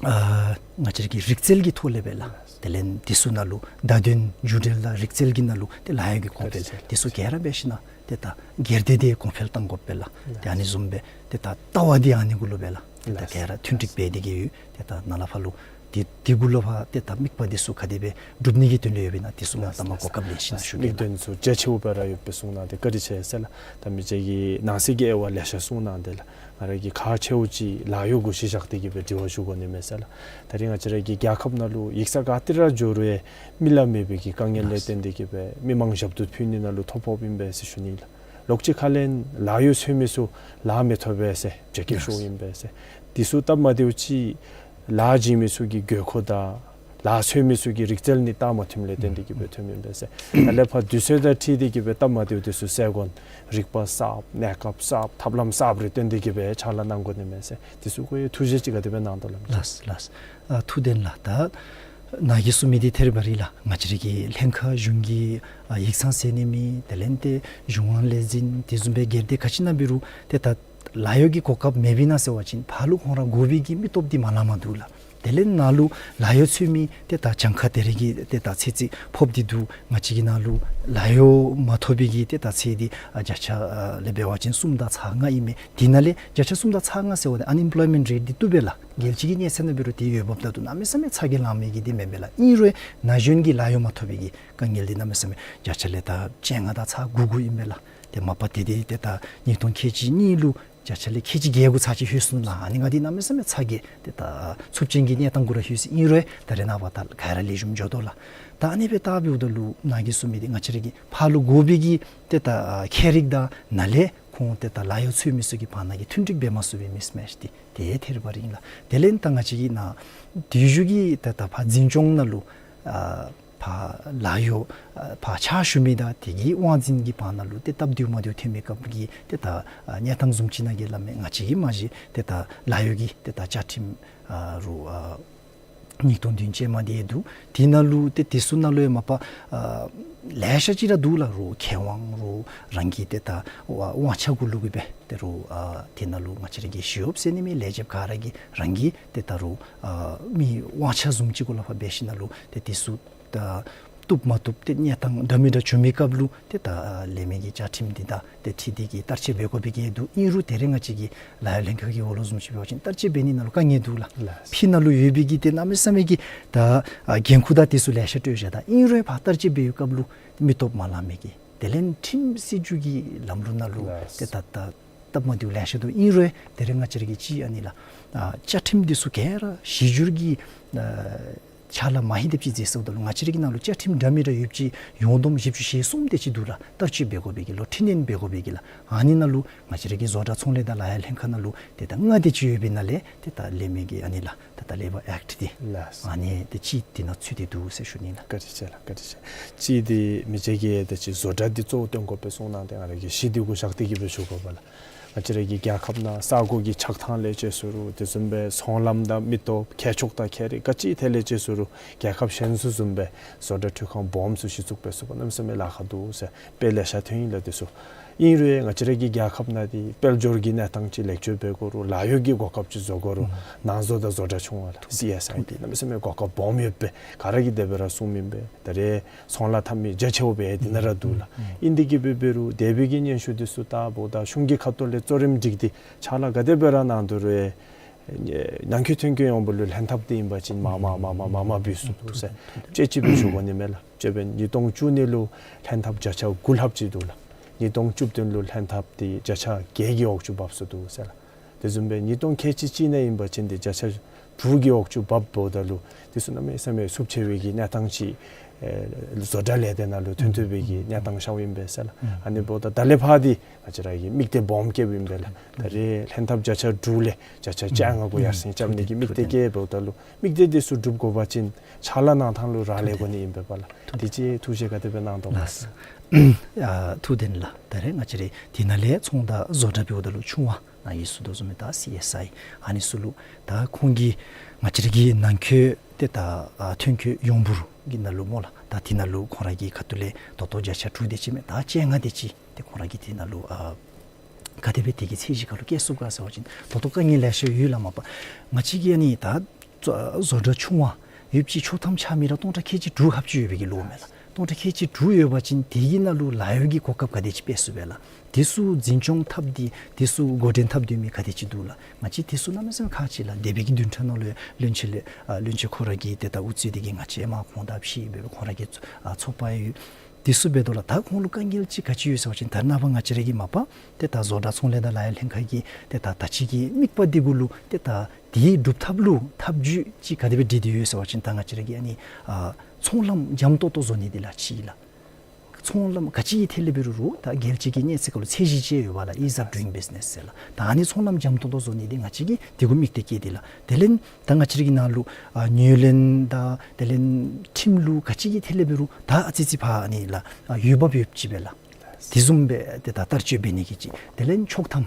ཨ་ང་བཅས་ར་གི་རིག་རྩལ་གྱི་ཐོག་ལས་སྦེ་ལགས། དེ་ལས་དེ་ཚུ་ནང་ལུ་བརྡ་དོན་མཇུག་འབྲས་དང་རིག་རྩལ་གྱི་ནང་ལུ་ཏེ་ལཱ་གཡོག་གི་གོང་འཕེལ་དེ་ཚུ་ག་ར་འབད་ཞིན་ན་ཏེ་ད་སྒེར་སྡེ་འདི་གོང་འཕེལ་གཏང་དགོཔ་སྦེ་ལགས། ཏེ་ཨ་ནི་བཟུམ་སྦེ་ཏེ་ད་ལྟ་བ་འདི་ཨ་ནི་གུ་ལུ་སྦེ་ལགས། ཏེ་ད་ག་ར་མཐུན་འགྲིག་འབད་དེ་གི་ཡོད། ཏེ་ད་ནཱ་ལས་ཕར་ལུ་ཏེ་དེ་གུ་ལུ་ཕར་ཏེ་ད་དམིགས་པ་འདི་ཚུ་ག་དེ་སྦེ་སྒྲུབ་ནི་གི་དོན་ལུ་ཡོདཔ་ཨིན་ན་དེ་ཚུ་མ་ལགས་ལྟ་མ་ལགས་གོ་སྐབས་ལེན་ཞིན་ན་ཞུ་གེ་དམིགས་ལགས། དོན་ཚུ་རྒྱ་ཆེཝ་སྦེ་ར་ཡོད་པའི་གསུང་གནང་སྟེ་བཀའ་དྲིན་ཆེ་ཟེར་ལགས། ད་མི་རྗེ་གིས་ནང་གསེས་ཀྱི་དབྱེ་བ་ལེ་ཤ་གསུང་གནང་སྟེ་ལགས། ང་ར་གིས་ཁག་ཆེཝ་ཅིག་ལཱ་གཡོག་གུ་གཞི་བཞག་སྟེ་གི་སྦེ་དྲི་བ་ཞུ་དགོ་ནི་མས་ཟེར་ལགས། ད་རིས་ང་བཅས་ར་གི་རྒྱལ་ཁབ་ནང་ལུ་ཡིག་ཚང་ག་ཏེ་ར་འགྱོ་རུང་ཡང་མི་ལཱ་མེད་པའི་གི་དཀའ་ངལ་ལས་བརྟེན་ཏེ་གི་སྦེ་མི་མང་ཞབས་ཏོག་ཕུལ་ནི་ནང་ལུ་ཐོ་ཕོགཔ་ཨིན་པས་ཟེར་ཞུ་ནི་ལགས། ལོག་ཅིག་ཁ་ལས་ལཱ་གཡོག་འཚོལ་མི་ཚུ་ལཱ་མི་ཐོབ་པས་ཟེར་བྱ་སྐྱིད་ཤོརཝ་ཨིན་པས་ཟེར། དེ་ཚུ་སྟབས་མ་བདེཝ་ཅིག་ལཱ་བྱིན་མི་ཚུ་གི་དགོས་མཁོ་དང་ལཱ་འཚོལ་མི་ཚུ་གི་རིག་རྩལ་ནི་སྟབས་མ་མཐུནམ་ལས་བརྟེན་ཏེ་གི་སྦེ་ཐོནམ་ཨིན་པས་ཟེར། ད་ལས་ཕར་དུས་ཚོད་དང་འཁྲིལ་ཏེ་གི་སྦེ་སྟབས་མ་བདེཝ་དེ་ཚུ་སེལ་དགོ་ནི་རིག་པ་གསརཔ་གནས་སྐབས་གསརཔ་ཐབས་ལམ་གསརཔ་རེ་བཏོན་ཏེ་གི་སྦེ་ཕྱག་ལཱ་གནང་དགོ་ནི་མས་ཟེར། དེ་ཚུ་གུ་ཡང་ཐུགས་བཞེད་ཅིག་ག་དེ་སྦེ་གནང་དོ་ལགས། ལགས་ལགས། ཨ་ཐུགས་བདེན་ལགས། ད་ནཱ་གིས་གསུང་མི་འདི་ཐད་རི་བ་རི་ལགས། ང་བཅས་ར་གི་ལྷན་ཁག་གཞུང་གི་ཨ་ཡིག་ཚང་ཟེར་ནི་མེད། དེ་ལས་ཏེ་གཞུང་དབང་ལས་འཛིན་དེ་བཟུམ་སྦེ་སྒེར་སྡེ་ག་ཅི་ནང་འབད་རུང་ཏེ་ད་ལཱ་གཡོག་གི་གོ་སྐབས་མེདཔ་ཨིན་ན་ཟེར་བ་ཅིན་ཕར་ལུ་ཁོང་ར་དགོ་པའི་གི་མི་སྟོབས་འདི་མ་ལང་མ་འདུག་ལགས། དེ་ལས་ནཱ་ལུ་ལཱ་གཡོག་འཚོལ་མི་ཏེ་ད་གྱངས་ཁ་དེ་རེ་གི་ཏེ་ད་ཚད་ཅིག་ཕོགཔ་འདི་འདུག། ང་བཅས་ཀྱི་ནང་ལུ་ལཱ་གཡོག་མ་ཐོབ་པའི་གི་ཏེ་ད་ཚད་འདི་ཨ་བརྒྱ་ཆ་ཨ་ལས་འབད་བ་ཅིན་གསུམ་དང་ཚག་ལྔ་ཨིན་མས། དེ་ནང་ལས་བརྒྱ་ཆ་གསུམ་དང་ཚག་ལྔ་ཟེར་བ་འདི་ཨན་ཨེམ་པོལོའི་མེནཊ་རེཊ་འདི་བཏུབ་པས་ལགས། རྒྱལ་སྤྱི་གི་གནས་ཚད་ནང་འབད་རུང་དེ་ཡོདཔ་ད་འདུག། གནམ་མེད་ས་མེད་ཚ་གྱང་ལང་མི་གི་འདི་མེན་པས་ལགས། ཨིན་རུང་ན་གཞོན་གྱི་ལཱ་གཡོག་མ་ཐོབ་པའི་གི་དཀའ་ངལ་འདི་གནམ་མེད་ས་མེད་བརྒྱ་ཆ་ལས་ད་བཅོ་ལྔ་དང་ཚག་དགུ་དགུ་ཨིན་པས་ལགས། ཏེ་མ་པ་དེ་དེ་ཏེ་ད་ཉིས་སྟོང་ཁལ་གཅིག་གཉིས་ལུ་བརྒྱ་ཆ་ལས་ཁལ་གཅིག་བརྒྱད་དགུ་ཚར་ཅིག་ལྷོད་སོང་ལགས། ཨ་ནི་ང་འདི་གནམ་མེད་ས་མེད་ཚ་གྱང་ཏེ་ད་ཚབས་ཆེན་གྱི་གནས་སྟངས་གུ་ར་ལྷོད་སོང་། ཨིན་རུང་ད་རེས་ནངས་པ་ད་ག་ར་ལེགས་ཤོམ་འགྱོ་དོ་ལགས། ད་ཨ་ནི་སྦེ་ལྟ་བའི་འོག་ལུ་ནཱ་གིས་གསུང་མི་འདི་ང་བཅས་ར་གི་ཕར་ལུ་དགོ་པའི་གི་ཏེ་ད་ཁྱད་རིག་དང་ནཱ་ལས་ཁོང་ཏེ་ད་ལཱ་གཡོག་འཚོལ་མི་ཚུ་གི་བར་ན་གི་མཐུན་འགྲིག་འབད་མ་ཚུགས་པའི་མིས་མེཆ་འདི་དེ་ཐད་རི་བ་རི་ཨིན་ལགས། དེ་ལས་ད་ང་བཅས་ཀྱི་ནཱ་དེ་བཞུགས་ཀྱི་ཏེ་ད་ཕར་འཛིན་སྐྱོང་ནང་ལུ་ཨ་ཕར་ལཱ་གཡོག་ཨ་ཕར་ཕྱག་ཞུ་མི་དང་དེ་གི་དབང་འཛིན་གྱི་བར་ན་ལུ་ཏེ་སྟབས་བདེཝ་མ་བདེཝ་ཐོན་མི་སྐབས་ཀྱི་ཏེ་ད་ཨ་གནས་སྟངས་བཟུམ་ཅིག་ནང་གི་སླབ་མས། ང་བཅས་ཀྱིས་མ་གཞི་ཏེ་ད་ལཱ་གཡོག་གི་ཏེ་ད་བཅའ་ཁྲིམས་ཨ་རུ་ཨ་ཉིས་སྟོང་བདུན་ཅན་མ་འདི་འདུག། དེ་ནང་ལུ་ཏེ་དེ་ཚུ་ནང་ལུ་ཡང་མ་པ་ཨ་ལེ་ཤ་ཅིག་ར་འདུག་ལགས། རུང་ཁེ་དབང་རུང་རང་གི་ཏེ་ད་དབང་ཆ་གུ་ལུ་གི་སྦེ་ཏེ་རུང་ཨ་དེ་ནང་ལུ་ང་བཅས་ར་གི་ཞི་གཡོགཔ་ཟེར་ནི་མེད། ལས་བྱེདཔ་ག་ར་གི་རང་གི་ཏེ་ད་རུང་ཨ་མི་དབང་ཆ་བཟུམ་ཅིག་གུ་ལུ་ཕར་འབད་ཞིན་ན་ལུ་ཏེ་དེ་ཚུ་ད་བཏུབ་མ་བཏུབ་ཏེ་གནས་སྟངས་འདྲ་མི་འདྲ་བྱུང་མི་སྐབས་ལུ་ཏེ་ད་ཨ་ལས་མི་གི་བཅའ་ཁྲིམས་འདི་དང་ཏེ་འཁྲིལ་ཏེ་གི་བསྟར་སྤྱོད་འབད་དགོ་པའི་གི་འདུག། ཨིན་རུང་ད་རེས་ང་བཅས་ཀྱི་ལཱ་གཡོག་ལྷན་ཁག་གི་འོག་ལུ་བཟུམ་ཅིག་འབད་བ་ཅིན་བསྟར་སྤྱོད་འབད་ནི་ནང་ལུ་དཀའ་ངལ་འདུག་ལགས། ལགས། ཕྱི་ནང་ལུ་ཡོད་པའི་གི་ཏེ་གནམ་མེད་ས་མེད་ཀྱི་ད་ཨ་འགན་ཁུར་དང་དེ་ཚུ་ལེ་ཤ་སྤྲོད་བཞག། ད་ཨིན་རུང་ཕར་བསྟར་སྤྱོད་འབད་བའི་སྐབས་ལུ་མི་སྟོབས་མ་ལང་མི་གི་དེ་ལས་ཁྲིམས་སྲིད་བྱུས་ཀྱི་ལམ་ལུགས་ནང་ལུ་ལགས། ཏེ་ད་ད་སྟབས་མ་བདེཝ་ལེ་ཤ་འདུག། ཨིན་རུང་ད་རེས་ང་བཅས་ར་གི་ཅིག་ཨ་ནི་ལགས་ཨ་བཅའ་ཁྲིམས་འདི་ཚུ་ག་ར་གཞི་འགྱུར་གྱི་ཨ་ཕྱག་ལཱ་མ་ལྷོད་དེ་ཅིག་མཛད་སོངམ་ད་ལུ་ང་བཅས་ར་གི་ནང་ལུ་བཅའ་ཁྲིམས་འདྲ་མི་འདྲ་ཡོདཔ་ཅིག་ཡོངས་བསྡོམས་བཞི་བཅུ་ཞེ་གསུམ་དེ་ཅིག་འདུག་ལགས། བསྟར་སྤྱོད་འབད་དགོ་པའི་གི་ལོ་འཕྲི་སྣོན་འབད་དགོ་པའི་གི་ལགས། ཨ་ནི་ནང་ལུ་ང་བཅས་ར་གི་བཟོ་གྲྭ་ཚོང་ལས་དང་ལཱ་གཡོག་ལྷན་ཁག་ནང་ལུ་ཏེ་ད་ལྔ་དེ་ཅིག་ཡོད་པའི་ནང་ལས་ཏེ་ད་ལས་མི་གི་ཨ་ནི་ལགས་ད་ད་ལེ་བར་ཨེཀཊ་འདི་ལགས། ཨ་ནི་ཏེ་ཅིག་འདི་ནང་ཚུད་དེ་འདུག་ཟེར་ཞུ་ནི་ལགས། བཀའ་དྲིན་ཆེ་ལགས། བཀའ་དྲིན་ཆེ། ཅིག་འདི་མི་རྗེ་གིས་ཏེ་ཅིག་བཟོ་གྲྭ་འདི་གཙོ་བོ་བཏོན་དགོ་པའི་གསུང་གནང་སྟེ་ང་ར་གིས་གཞི་འདི་གུ་བཞག་སྟེ་གི་སྦེ་ཞུ་དགོ་པས་ལགས། ང་བཅས་ར་གི་རྒྱལ་ཁབ་ནང་ས་གོ་གི་ཆགས་ཐངས་ལས་བཅས་སུ་རུང་དེ་བཟུམ་སྦེ་ཚོང་ལམ་དང་མི་སྟོབས་ཁྱད་ཆོས་དང་ཁྱད་རིག་ག་ཅི་ཐད་ལས་བཅས་སུ་རུང་རྒྱལ་ཁབ་གཞན་ཚུ་བཟུམ་སྦེ་བཟོ་གྲྭ་འཕྲུལ་ཁང་སྦོམ་ཚུ་གཞི་བཙུགས་འབད་ཚུགས་པ་གནམ་མེད་ས་མེད་ལཱ་ཁག་འདུག་ཟེར་དཔེ་ལེ་ཤ་ཐོན་ཡི་ལགས། དེ་ཚུ་ཨིན་རུང་ང་བཅས་ར་གི་རྒྱལ་ཁབ་ནང་འདི་དཔལ་འབྱོར་གྱི་གནས་སྟངས་ཅིག་ལེགས་བཅོས་འབད་དགོ་རུང་ལཱ་གཡོག་གི་གོ་སྐབས་ཅིག་བཟོ་དགོ་རུང་ནང་བཟོ་དང་བཟོ་གྲྭ་ཆུང་བ་ལགས་སི་ཨེསི་ཨའི་འདི་གནམ་མེད་ས་མེད་གོ་སྐབས་སྦོམ་ཡོད་པས། ག་ར་གིས་དེ་སྦེ་ར་གསུངམ་ཨིན་པས། ད་རེས་ཚོང་ལཱ་འཐབ་མི་རྒྱ་ཆེཝ་སྦེ་འདི་ནང་ར་འདུག་ལགས། ཨིན་དེ་གི་སྦེ་འབད་རུང་དེ་སྦེ་གི་སྙན་ཞུ་འདི་ཚུ་བཏང་འབདཝ་ད་གཞུང་གི་ཁ་ཐུག་ལས་གཙོ་རིམ་སྒྲིག་སྟེ་ཕྱག་ལཱ་ག་དེ་སྦེ་ར་གནང་དོ་རུང་ནང་འཁོད་ཐོན་སྐྱེད་ཡོངས་འབོར་ལུ་ལྷན་ཐབས་འདི་ཨིན་པ་ཅིན་མ་མ་མ་མ་མ་མ་འབད་ཚུགས་འདུག་ཟེར་དཔྱེ་ཅིག་སྦེ་ཞུ་དགོ་ནི་མས་ལགས། དཔྱེ་འབད་ཉིས་སྟོང་བཅུ་གཉིས་ལུ་ལྷན་ཐབས་བརྒྱ་ཆ་དགུ་ལྷགཔ་ཅིག་འདུག་ལགས། ཉིས་སྟོང་བཅུ་བདུན་ལུ་ལྷན་ཐབས་འདི་བརྒྱ་ཆ་བརྒྱད་ཀྱི་འོག་ཅུ་བབས་སོ་འདུག་ཟེར་ལགས། དེ་བཟུམ་སྦེ་ཉིས་སྟོང་ཁལ་གཅིག་གཅིག་ནང་ཨིན་པ་ཅིན་དེ་བརྒྱ་ཆ་དྲུག་གི་འོག་ཅུ་བབ་འབདཝ་ད་ལུ་དེ་ཚུ་གནམ་མེད་ས་མེད་ཚབས་ཆེ་བའི་གི་གནས་སྟངས་ཅིག་ཨེ་བཟོ་གྲྭ་ལས་སྡེ་ནང་ལུ་ཐོན་ཐོན་པའི་གི་གནས་སྟངས་ཤརཝ་ཨིན་པས་ཟེར་ལགས། ཨ་ནི་འབདཝ་ད་ད་ལས་ཕར་འདི་ང་བཅས་ར་གིས་དམིགས་གཏད་སྦོམ་བསྐྱེདཔ་ཨིན་པས་ལགས། ད་རེས་ལྷན་ཐབས་བརྒྱ་ཆ་དྲུག་ལས་བརྒྱ་ཆ་བཅོ་ལྔ་གུ་ཡར་སེང་རྐྱབ་ནི་གི་དམིགས་གཏད་བསྐྱེདཔ་འབདཝ་ད་ལུ་དམིགས་གཏད་འདི་ཚུ་འགྲུབ་དགོ་པ་ཅིན་ཕྱག་ལཱ་གནང་ཐངས་ལུ་རག་ལས་དགོ་ནི་ཨིན་པས་པ་ལགས། དེ་ཅིག་ཐུགས་བཞེད་ག་དེ་སྦེ་གནང་དོ་ལགས། ལགས། ཨ་ཐུགས་བདེན་ལགས། ད་རེས་ང་བཅས་ར་དེ་ནང་ལས་ཚོང་དང་བཟོ་གྲྭ་འབདཝ་ད་ལུ་ཆུང་བ་ནཱ་གིས་ཞུ་དོ་བཟུམ་སྦེ་ད་སི་ཨེསི་ཨའི་ཨ་ནི་ཚུ་ལུ་ད་ཁོང་གིས་ང་བཅས་ར་གི་ནང་འཁོད་ཏེ་ད་ཨ་ཐོན་སྐྱེད་ཡོངས་འབོར་གྱི་ནང་ལུ་སྨོ་ལགས། ད་དེ་ནང་ལུ་ཁོང་ར་གི་ཁ་ཐུག་ལས་ད་ལྟོ་བརྒྱ་ཆ་དྲུག་དེ་ཅིག་མེན་ན་ད་བཅོ་ལྔ་དེ་ཅིག་ཏེ་ཁོང་ར་གིས་དེ་ནང་ལུ་ཨ་ག་དེ་སྦེ་དེ་གི་ཚད་གཞི་ཁར་ལུ་བསྐྱེད་ཚུགས་ག་ཟེར་བ་ཅིན་ད་ལྟོ་དཀའ་ངལ་ལེ་ཤ་ཡོད་ལགས། མ་པ་ང་བཅས་ཀྱི་ཨ་ནི་ད་བཟོ་གྲྭ་ཆུང་བ་ཡོདཔ་ཅིག་ཆོག་ཐམ་ཆ་མི་ར་སྟོང་ཕྲག་ཁལ་གཅིག་དྲུག་ལྷགཔ་ཅིག་ཡོད་པའི་གི་ལོ་མས་ལགས། སྟོང་ཕྲག་ཁལ་གཅིག་དྲུག་ཡོད་པ་ཅིན་དེ་གི་ནང་ལུ་ལཱ་གཡོག་གི་གོ་སྐབས་ག་དེ་ཅིག་སྤེལ་ཚུགས་པས་ལགས། དེ་ཚུ་འཛིན་སྐྱོང་འཐབ་སྟེ་དེ་ཚུ་འགོ་འདྲེན་འཐབ་སྡོད་མི་ག་དེ་ཅིག་འདུག་ལགས། ང་བཅས་དེ་ཚུ་གནམ་མེད་ས་མེད་ཁག་ཆེ་ལགས། འདས་པའི་གི་བདུན་ཕྲག་ནང་ལུ་བློན་ཆེན་ལས་ཨ་བློན་ཆེན་ཁོ་ར་གིས་ཏེ་ད་དབུ་གཙོས་ཏེ་གིས་ང་བཅས་དམངས་ཁོངས་དང་ཕྱི་འབད་བའི་ཁོང་ར་གི་ཨ་ཚོགས་པ་ཡོད། དེ་ཚུ་འབད་དོ་ལགས། ད་ཁོང་ལུ་དཀའ་ངལ་ཅིག་ག་ཅི་ཡོད་ཟེར་བ་ཅིན་ད་རེས་ནངས་པ་ང་བཅས་ར་གི་མ་པ་ཏེ་ད་བཟོ་གྲྭ་ཚོང་ལས་དང་ལཱ་གཡོག་ལྷན་ཁག་གི་ཏེ་ད་ད་ཅི་གི་དམིགས་པ་འདི་གུ་ལུ་ཏེ་ད་དེའི་སྒྲུབ་ཐབས་ལུ་ཐབས་བྱུས་ཅིག་ག་དེ་སྦེ་སྒྲིག་སྟེ་ཡོད་ཟེར་བ་ཅིན་ད་ང་བཅས་ར་གི་ཨ་ནི་ཨ་ཚོང་ལམ་འཇམ་ཏོང་ཏོ་བཟོ་ནི་འདི་ལགས་གཅིག་ལགས། ཚོང་ལམ་ག་ཅི་གི་ཐད་ལས་འབད་རུང་རུང་ད་རྒྱལ་སྤྱི་གི་གནས་ཚད་ཁར་ལུ་ཚད་གཞི་ཅིག་ཡོད་པ་ལགས། Ease of doing business ཟེར་ལགས། ད་ཨ་ནི་ཚོང་ལམ་འཇམ་ཏོང་ཏོ་བཟོ་ནི་འདི་ང་བཅས་ཀྱིས་དེ་གུ་དམིགས་གཏད་བསྐྱེད་དེ་ལགས། དེ་ལས་ད་ང་བཅས་ར་གི་ནང་ལུ་ཨ་ཉེར་ལེན་དང་དེ་ལས་ཁྲིམས་ལུགས་ག་ཅི་གི་ཐད་ལས་འབད་རུང་ད་ཨ་ཙི་ཙི་ཕར་ཨ་ནི་ལགས་ཨ་འོས་འབབ་ཡོདཔ་ཅིག་སྦེ་ལགས། དེ་བཟུམ་སྦེ་ཏེ་ད་བསྟར་སྤྱོད་འབད་ནི་གི་ཅིག། དེ་ལས་ཆོག་ཐམ་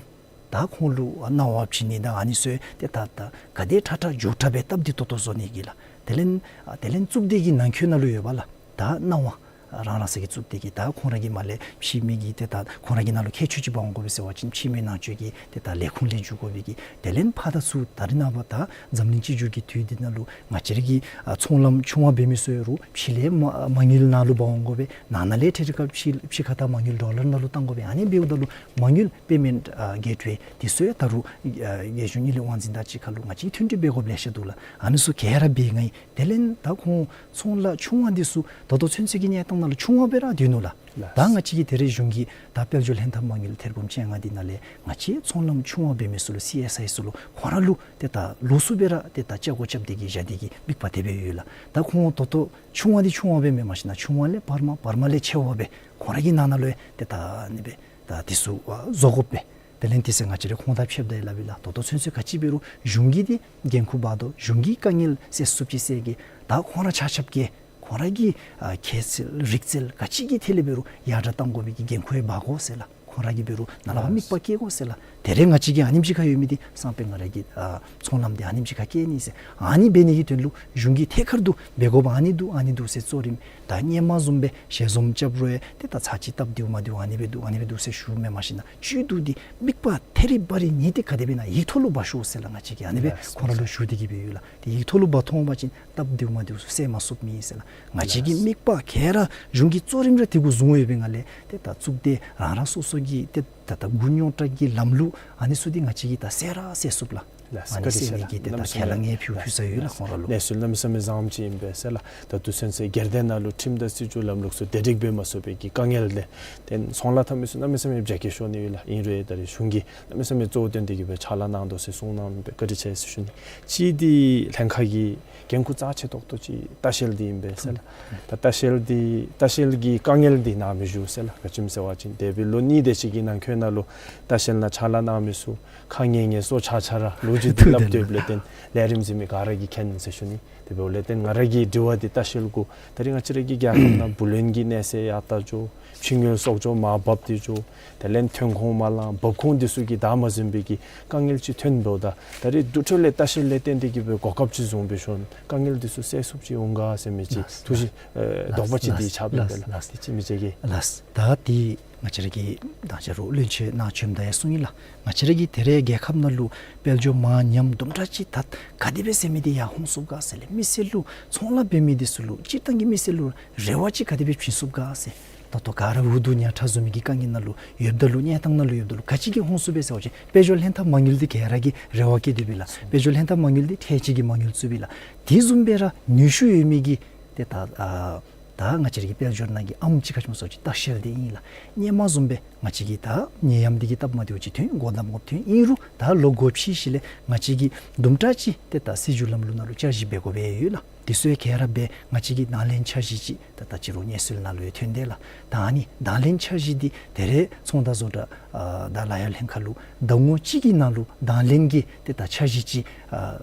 ད་ཁོང་ལུ་ཨ་གནང་བ་བྱིན་ནི་དང་ཨ་ནི་ཚུ་ཏེ་ད་ད་ག་དེ་དྲག་དྲག་མགྱོགས་དྲགས་སྦེ་སྟབས་བདེ་ཏོག་ཏོ་བཟོ་ནི་གི་ལགས། དེ་ལས་ཨ་དེ་ལས་གཙུག་སྡེ་གི་ནང་འཁོད་ནང་ལུ་ཡོད་པ་ལགས། ད་གནང་བ་རང་རང་སོ་གི་གཙུག་སྡེ་གི་ད་ཁོང་ར་གི་མར་ལས་ཕྱི་མི་གི་ཏེ་ད་ཁོང་ར་གི་ནང་ལུ་མཁས་མཆོག་ཅིག་འབག་འོང་དགོ་པས་ཟེར་བ་ཅིན་ཕྱི་མི་ནང་འཛུལ་གྱི་ཏེ་ད་ལས་ཁུངས་ལས་འཛུལ་དགོ་པའི་གི། དེ་ལས་ཕར་དང་ཚུར་ད་རེས་ནངས་པ་ད་འཛམ་གླིང་གཅིག་གྱུར་གྱི་དུས་འདི་ནང་ལུ་ང་བཅས་ར་གི་ཨ་ཚོང་ལམ་ཆུང་བ་འབད་མི་ཚུ་ཡོད་རུང་ཕྱི་ལས་མ་མ་དངུལ་ནང་ལུ་འབག་འོང་དགོ་པས། ནང་ན་ལས་ཁྲལ་རིག་ཕྱི་ཕྱི་ཁ་ཐུག་མ་དངུལ་ཌོ་ལར་ནང་ལུ་བཏང་དགོ་པས། ཨ་ནི་འབདཝ་ད་ལུ་མ་དངུལ་པེ་མེནཊ་ཨ་གེཊ་ཝེ་དེ་ཚུ་ཡང་ད་རུང་ཨ་རྒྱལ་གཞུང་དངུལ་ལས་དབང་འཛིན་དང་གཅིག་ཁར་ལུ་ང་བཅས་མཐུན་སྒྲིག་འབད་དགོཔ་ལེ་ཤ་འདུག་ལགས། ཨ་ནི་ཚུ་ག་ར་འབད་ནི་ཨིན། དེ་ལས་ད་ཁོང་ཚོང་ལཱ་ཆུང་བ་འདི་ཚུ་ད་ལྟོ་ཚུན་ཚོད་ཀྱི་གནས་སྟངས་ནང་ལུ་ཆུང་བ་སྦེ་ར་སྡོད་ནུག་ལགས། ལགས། ད་ང་བཅས་ཀྱིས་ད་རེས་གཞུང་གི་ད་དཔལ་འབྱོར་ལྷན་ཐབས་མ་དངུལ་ཐེར་འབུམ་བཅོ་ལྔ་འདི་ནང་ལས་ང་བཅས་ཚོང་ལམ་ཆུང་བ་འབད་མི་ཚུ་ལུ་སི་ཨེསི་ཨའི་ཚུ་ལུ་ཁོང་ར་ལུ་ཏེ་ད་ལོགས་སུ་སྦེ་ར་ཏེ་ད་ལྕགས་སྒོ་རྐྱབ་སྟེ་གིས་བཞག་སྟེ་གིས་དམིགས་པ་དེ་སྦེ་ཡོད་ལགས། ད་ཁོང་ད་ལྟོ་ཆུང་བ་འདི་ཆུང་བ་སྦེ་མེན་མ་གཞི་ན་ཆུང་བ་ལས་བར་མ་བར་མ་ལས་ཆེ་བ་སྦེ་ཁོང་ར་གི་ནང་ན་ལུ་ཡང་ཏེ་ད་ཨ་ནི་སྦེ་ད་དེ་ཚུ་ཨ་བཟོ་དགོ་པས། དེ་ལས་དེ་ཚུ་ང་བཅས་ར་ཁོང་དང་ཕྱདཔ་ད་ཡང་སླབ་ཨིན་ལགས། ད་ལྟོ་ཚུན་ཚོད་ག་ཅི་འབད་རུང་གཞུང་གིས་འདི་འགན་ཁུར་འབག་དོ། གཞུང་གིས་དཀའ་ངལ་སེལ་ཚུགསཔ་ཅིག་སེལ་གེ། ད་ཁོང་ར་ཆ་ཁྱབ་ཀྱིས་ཁོང་ར་གི་ཨ་ཁྱད་བསད་རིག་རྩལ་ག་ཅི་གི་ཐད་ལས་འབད་རུང་ཡར་དྲག་གཏང་དགོ་པའི་གི་འགན་ཁུར་ཡང་འབག་དགོ་ཟེར་ལགས། ཁོང་ར་གིས་འབད་རུང་ནཱ་ལས་ཕར་དམིགས་པ་བསྐྱེད་དགོ་ཟེར་ལགས། ད་རེས་ང་བཅས་ཀྱི་ཨ་ནེམ་ཅིག་ཁར་ཡོད་མི་འདི་སང་ཕོད་ང་ར་གི་ཨ་ཚོང་ལམ་འདི་ཨ་ནེམ་ཅིག་ཁར་བསྐྱེད་ནི་ཟེར། ཨ་ནི་འབད་ནི་གི་དོན་ལུ་གཞུང་གིས་ཐད་ཀར་དུ་འབད་དགོཔ་ཨ་ནི་འདུག་ཨ་ནི་འདུག་ཟེར་གཙོ་རིམ་ད་སྔོན་མ་བཟུམ་སྦེ་ཞལ་འཛོམས་རྐྱབ་རུང་ཡང་ཏེ་ད་ཚར་གཅིག་སྟབས་བདེཝ་མ་བདེཝ་ཨ་ནི་སྦེ་འདུག་ཨ་ནི་སྦེ་འདུག་ཟེར་ཞུཝ་མེན་མ་གཞི་ན་བཅུད་བསྡུ་སྟེ་དམིགས་པ་ཐད་རི་བ་རི་ཉིད་དེ་ག་དེ་སྦེ་ཨིན་ན་ཡིག་ཐོག་ལུ་འབག་ཤོག་ཟེར་ལགས། ང་བཅས་ཀྱིས་ཨ་ནི་སྦེ་ལགས། ཁོང་ར་ལུ་ཞུ་སྟེ་གིས་སྦེ་ཡོད་ལགས། ཏེ་ཡིག་ཐོག་ལུ་འབག་ཐོན་པ་ཅིན་སྟབས་བདེཝ་མ་བདེཝ་ཚུ་སེལ་མ་ཚུགསཔ་མེད་ཟེར་ལགས། ང་བཅས་ཀྱི་ལགས། དམིགས་པ་ག་ར་གཞུང་གིས་གཙོ་རིམ་ར་དེ་གུ་བཟུང་ཡོད་པའི་ངང་ལས་ཏེ་ད་གཙུག་སྡེ་རང་རང་སོ་སོ་གི་ཏེ་ད་ད་མགུ་རྙོག་དྲགས་ཀྱི་ལམ་ལུགས་ཨ་ནི་ཚུ་འདི་ང་བཅས་ཀྱིས་ད་སེལ་ར་སེལ་ཚུགས་ལགས། ལགས། ཨ་ནི་བཀའ་དྲིན་ཆེ་སེལ་ནི་ལགས། གི་ཏེ་ད་གནམ་མེད་ས་མེད་ཁས་བླངས་ཡང་ཕུལ་ཕུལ་ས་ཡོད་ལགས། ལགས། ཁོང་ར་ལུ་གནས་ཚུལ་གནམ་མེད་ས་མེད་བཟང་པོ་ཅིག་ཨིན་པས་ཟེར་ལགས། ད་ལྟོ་ཚུན་ཚོད་སྒེར་སྡེ་ནང་ལུ་ཁྲིམས་དང་སྲིད་བྱུས་ལམ་ལུགས་ཚུ་བདེ་སྒྲིག་འབད་མ་ཚུགས་པའི་གི་དཀའ་ངལ་ལས་ཏེ་ཚོང་ལཱ་འཐབ་མི་ཚུ་གནམ་མེད་ས་མེད་རྒྱ་སྐྱེད་ཤོར་ནི་ཡོད་ལགས། ཨིན་རུང་ད་རེས་གཞུང་གིས་གནམ་མེད་ས་མེད་གཙོ་བོ་བཏོན་ཏེ་གིས་སྦེ་ཕྱག་ལཱ་གནང་དོ་ཟེར་གསུངས་གནང་སྦེ་བཀའ་དྲིན་ཆེ་ཟེར་ཞུ་ནི། གཅིག་འདི་ལྷན་ཁག་གི་འགན་ཁུར་རྩ་ཆེ་ཏོག་ཏོ་ཅིག་ལྟ་བཤལ་འདི་ཨིན་པས་ཟེར་ལགས། ད་ལྟ་བཤལ་འདི་ལྟ་བཤལ་གྱི་དཀའ་ངལ་འདི་གནང་མི་བཞུགས་ཟེར་ལགས། ག་ཅི་སྨོ་ཟེར་བ་ཅིན་འདས་པའི་ལོ་གཉིས་དེ་ཅིག་གི་ནང་འཁོད་ནང་ལུ་ལྟ་བཤལ་ནང་ཕྱག་ལཱ་གནང་མི་ཚུ་ཁ་ངལ་ངལ་སོ་ཆ་ཆ་ར་ལོ་རྒྱུས་འདི་སླབ་སྡོདཔ་ལས་བརྟེན་ལས་རིམ་གཟིགས་མི་ག་ར་གིས་མཁྱེན་ཟེར་ཞུ་ནི། དེ་འབདཝ་ལས་བརྟེན་ང་ར་གི་དྲི་བ་འདི་ལྟ་བཤལ་གུ་ད་རེས་ང་བཅས་ར་གི་རྒྱལ་ཁབ་ནང་བུ་ལོན་གྱི་གནས་ཚད་ཡར་ལྟ་འགྱོ། ཕྱི་དངུལ་གསོག་འཇོག་མར་བབས་ཏེ་འགྱོ། དེ་ལས་ཐོན་ཁུངས་མ་ལང་འབབ་ཁུངས་འདི་ཚུ་གི་བདའ་མ་ཟུན་པའི་གི་དཀའ་ངལ་ཅིག་ཐོན་འབདཝ་ད་ད་རེས་དུར་ཁྲོད་ལས་ལྟ་བཤལ་ལས་བརྟེན་ཏེ་གིས་སྦེ་གོ་སྐབས་ཅིག་བཟུང་སྦེ་ཤོང་དཀའ་ངལ་འདི་ཚུ་སེལ་ཚུགསཔ་ཅིག་འོང་ག་ཟེར་མི་ཅིག་ལགས། ཐུགས་བཞེད་ཨེ་ལགས། དོགས་པ་ཅིག་འདི་ལགས། ཆགས་པས་ལགས། པས་ལགས། ལགས། དེ་ཅིག་མི་བྱེད་གེ། ལགས། ད་འདི་ང་བཅས་ར་གི་ད་ཅི་རུང་བློན་ཆེན་ནཱ་བྱོནམ་ད་ཡང་གསུངས་ཡི་ལགས། ང་བཅས་ར་གི་ད་རེས་རྒྱལ་ཁབ་ནང་ལུ་དཔལ་འབྱོར་མར་ཉམས་དུམ་གྲ་ཅིག་ད་ག་དེ་སྦེ་ཟེར་མི་འདི་ཡར་ལྷོང་ཚུགས་ག་ཟེར་ལགས། མི་སེར་ལུ་ཚོང་ལཱ་འབད་མི་འདི་ཚུ་ལུ་སྤྱིར་བཏང་གི་མི་སེར་ལུ་རེ་བ་ཅིག་ག་དེ་སྦེ་བྱིན་ཚུགས་ག་ཟེར། ད་ལྟོ་ག་ར་འུ་སྡུག་ཉམ་ཐག་བཟོ་མི་གི་དཀའ་ངལ་ནང་ལུ་ཡོདཔ་ད་ལུ་གནས་སྟངས་ནང་ལུ་ཡོདཔ་ད་ལུ་ག་ཅི་གིས་ལྷོང་ཚུགས་པས་ཟེར་བ་ཅིན་དཔལ་འབྱོར་ལྷན་ཐབས་མ་དངུལ་འདི་ག་ར་གིས་རེ་བ་བསྐྱེད་དེ་སྦེ་ལགས། དཔལ་འབྱོར་ལྷན་ཐབས་མ་དངུལ་འདི་ཁྲལ་ཅིག་གི་མ་དངུལ་ཚུ་སྦེ་ལགས། དེ་བཟུམ་སྦེ་ར་ནུས་ཤུགས་ཡོད་མི་གི་ཏེ་ད་ཨ་ ད་ང་བཅས་ར་གི་དཔལ་འབྱོར་ནང་གི་ཨམ་ཅིག་ཁ་ཆུམ་སོ་ཅིག་ལྟ་བཤལ་འདི་ཨིན་ལགས། སྔོན་མ་བཟུམ་སྦེ་ང་བཅས་ཀྱིས་ད་ནད་ཡམས་འདི་གིས་སྟབས་མ་བདེཝ་ཅིག་ཐོན་སྒོ་བསྡམ་དགོཔ་ཐོན་ཨིན་རུང་ད་ལོག་སྒོ་ཕྱེ་ཞིནམ་ལས་ང་བཅས་ཀྱིས་དུམ་གྲ་ཅིག་ཏེ་ད་སྲིད་བྱུས་ལམ་ལུགས་ནང་ལུ་བསྐྱར་ཞིབ་འབད་དགོ་པས་ཡོད་ལགས། དེ་ཚུ་ཡང་ག་ར་འབད་ང་བཅས་ཀྱི་དང་ལེན་འཆར་གཞི་ཅིག་ད་ད་ཅི་རུང་གནས་ཚུལ་ནང་ལུ་ཡང་ཐོན་དེས་ལགས། ད་ཨ་ནི་དང་ལེན་འཆར་གཞི་འདི་ད་རེས་ཚོང་དང་བཟོ་གྲྭ་ཨ་དང་ལཱ་གཡོག་ལྷན་ཁག་ལུ་ཟླ་ངོ་གཅིག་གི་ནང་ལུ་དང་ལེན་གྱི་ཏེ་ད་འཆར་གཞི་ཅིག་ཨ་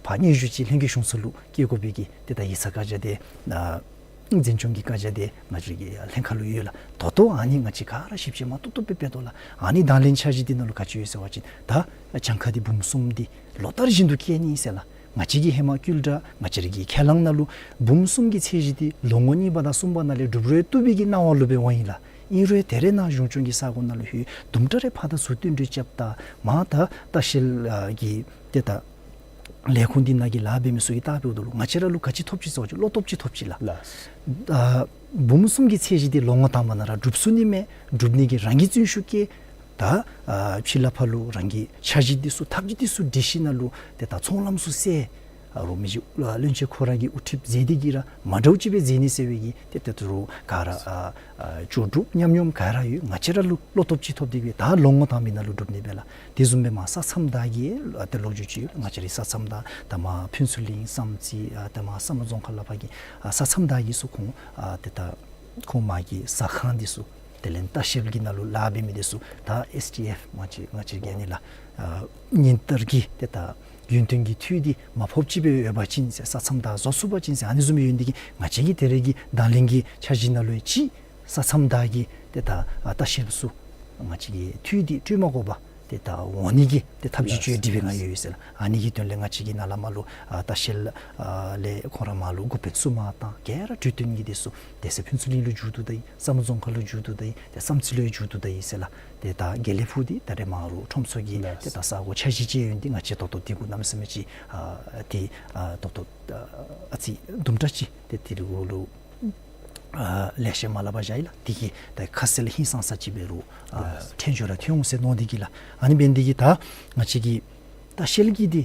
ཕར་སྙན་ཞུ་ཅིག་ལྷན་རྒྱས་གཞུང་ཚོགས་ལུ་བསྐྱལ་དགོ་པའི་གི་ཏེ་ད་ཡིག་ཚང་བཀའ་རྒྱ་འདི་ཨ་འཛིན་སྐྱོང་གི་བཀའ་རྒྱ་འདི་ང་བཅས་ཀྱི་ལྷན་ཁག་ལུ་ཡོད་ལགས། ད་ལྟོ་ཨ་ནི་ང་བཅས་ག་ར་ཞིབ་དཔྱད་མ་ཏོག་ཏོ་སྦེ་འབད་དོ་ལགས། ཨ་ནི་དང་ལེན་འཆར་གཞི་འདི་ནང་ལུ་ག་ཅི་ཡོད་ཟེར་བ་ཅིན་ད་གྱངས་ཁ་འདི་འབུམ་གསུམ་འདི་ལོ་ལྟར་བཞིན་དུ་བསྐྱལ་ནི་ཨིན་ཟེར་ལགས། ང་བཅས་ཀྱི་ཧེ་མ་བསྐུལ་བསྒྲགས་ང་བཅས་ར་གི་ཁས་བླངས་ནང་ལུ་འབུམ་གསུམ་གྱི་ཚད་གཞི་འདི་ལོ་ངོ་གཉིས་པ་དང་གསུམ་པ་ནང་ལས་འགྲུབ་རུང་བཏུབ་པའི་གི་སྣང་བ་ལུ་སྦེ་འོང་ཡི་ལགས། ཨིན་རུང་ད་རེས་ནཱ་གཞུང་སྐྱོང་གི་ས་གོ་ནང་ལུ་ལྷོད་དུམ་གྲ་རེ་ཕར་དང་ཚུར་བསྟུན་གྲོས་རྐྱབ་ད་མར་ད་ལྟ་བཤལ་ཨ་གི་ཏེ་ད་ལས་ཁུངས་འདི་ནང་གི་ལཱ་འབད་མི་ཚུ་གིས་བལྟ་འབདཝ་ད་ལུ་ང་བཅས་ར་ལུ་ག་ཅི་ཐོབ་ཅི་ཟེར་བ་ཅིན་བློ་སྟོབས་ཅིག་ཐོབ་ཅི་ལགས། ལགས། ཨ་འབུམ་གསུམ་གྱི་ཚད་གཞི་འདི་ལོ་ངོ་དང་པ་ནང་ར་འགྲུབ་ཚུགས་ནི་མས། འགྲུབ་ནི་གི་རང་གི་བརྩོན་ཤུགས་བསྐྱེད། ད་ཨ་ཕྱི་ལས་ཕར་ལུ་རང་གི་འཆར་གཞི་འདི་ཚུ་ཐབས་ཇུས་འདི་ཚུ་སྒྲིག་ཞིནམ་ལས་ཏེ་ད་ཚོང་ལམ་ཚུ་སེལ། ཨ་རོགས་མི་རྗེ་ཨ་བློན་ཆེན་ཁོ་ར་གིས་དབུ་ཁྲིད་མཛད་དེ་གིས་ར་མ་འདྲཝ་ཅིག་སྦེ་མཛད་ནི་ཟེར་བའི་གི་ཏེ་ད་རུང་ག་ར་ཨ་ཨ་ལྕོགས་གྲུབ་ཉམས་མྱོང་ག་ར་ཡོད། ང་བཅས་ར་ལུ་བློ་སྟོབས་ཅིག་ཐོབ་སྟེ་གིས་ད་ལོ་ངོ་དང་པའི་ནང་ལུ་འགྲུབ་ནི་སྦེ་ལགས། དེ་བཟུམ་སྦེ་མར་ས་མཚམས་བདའ་གི་ཨ་ཏེ་ལོ་རྒྱུས་ཅིག་ཡོད། ང་བཅས་རའི་ས་མཚམས་བདའ་ད་མར་ཕུན་ཚོགས་གླིང་བསམ་རྩེ་ཨ་ཏེ་མར་བསམ་གྲུབ་རྫོང་ཁག་ལས་ཕར་གྱི་ཨ་ས་མཚམས་བདའ་གི་ཚུ་ཁོང་ཨ་ཏེ་ད་ཁོང་མར་གྱི་ཟ་ཁང་འདི་ཚུ་དེ་ལས་ལྟ་བཤལ་གྱི་ནང་ལུ་ལཱ་འབད་མི་འདི་ཚུ་ད་ཨེསི་ཌི་ཨེཕ་ང་བཅས་ང་བཅས་ཀྱི་ཨ་ནི་ལགས། ཨ་ཉིན་ལྟར་གྱི་ཏེ་ད་ཡུན་བརྟན་གྱི་འཐུས་འདི་མ་ཕོགཔ་ཅིག་སྦེ་ཡོད་པ་ཅིན་ཟེར་ས་མཚམས་བདའ་བཟོ་ཚུགས་པ་ཅིན་ཟེར་ཨ་ནི་བཟུམ་ཡོད་ནི་འདི་གིས་ང་བཅས་ཀྱི་ད་རེས་ཀྱི་དང་ལེན་གྱི་འཆར་གཞི་ནང་ལུ་ཡང་ཅིག་ས་མཚམས་བདའ་གི་ཏེ་ད་ཨ་ལྟ་བཤལ་ཚུ་ང་བཅས་ཀྱི་འཐུས་འདི་སྤྲོད་མ་དགོ་པར་ཏེ་ད་འོང་ནི་གི་ཏེ་ཐབས་ཇུས་ཅིག་སྒྲིག་སྦེ་ང་ཡོད་ཡོད་ཟེར་ལགས། ཨ་ནི་གི་དོན་ལས་ང་བཅས་ཀྱིས་ནཱ་ལས་མར་ལུ་ཨ་ལྟ་བཤལ་ཨ་ལས་ཁོང་ར་མར་ལུ་འགོ་དཔོན་ཚུ་མར་བཏང་། ག་ར་གྲོས་བསྟུན་གྱིས་འདི་ཚུ་དེ་ཚེ་ཕུན་ཚོགས་གླིང་ལུ་མཇུག་བསྡུ་ད་ཡི། བསམ་གྲུབ་རྫོང་ཁག་ལུ་མཇུག་བསྡུ་ད་ཡི། ཏེ་བསམ་རྩེ་ལུ་ཡང་མཇུག་བསྡུ་ད་ཡི་ཟེར་ལགས། ཏེ་ད་དགེ་ལེགས་ཕུག་འདི་ད་རེས་མར་ལུ་ཁྲོམ་ཚོགས་ཀྱི་ལགས། ཏེ་ད་ས་གོ་འཆར་གཞི་ཅིག་ཡོད་ནི་འདི་ང་བཅས་ད་ལྟོ་དེ་གུ་གནམ་མེད་ས་མེད་ཅིག་ཨ་ཏེ་ཨ་ད་ལྟོ་ཨ་ཨ་ཙི་དུམ་གྲ་ཅིག་ཏེ་དེ་རུ་ལུ་ཨ་ལེགས་ཤོམ་མ་སླབ་པར་བཞག་ཡི་ལགས། དེ་གིས་ད་ཁ་གསལ་ཧིང་སངས་ས་ཅིག་འབད་རུང་ཨ་ལགས། ཕྲན་ཅིག་ར་ཐོན་འོང་ཟེར་མནོ་སྟེ་གིས་ལགས། ཨ་ནི་འབད་ནི་འདི་གིས་ད་ང་བཅས་ཀྱི་ལྟ་བཤལ་གྱི་འདི་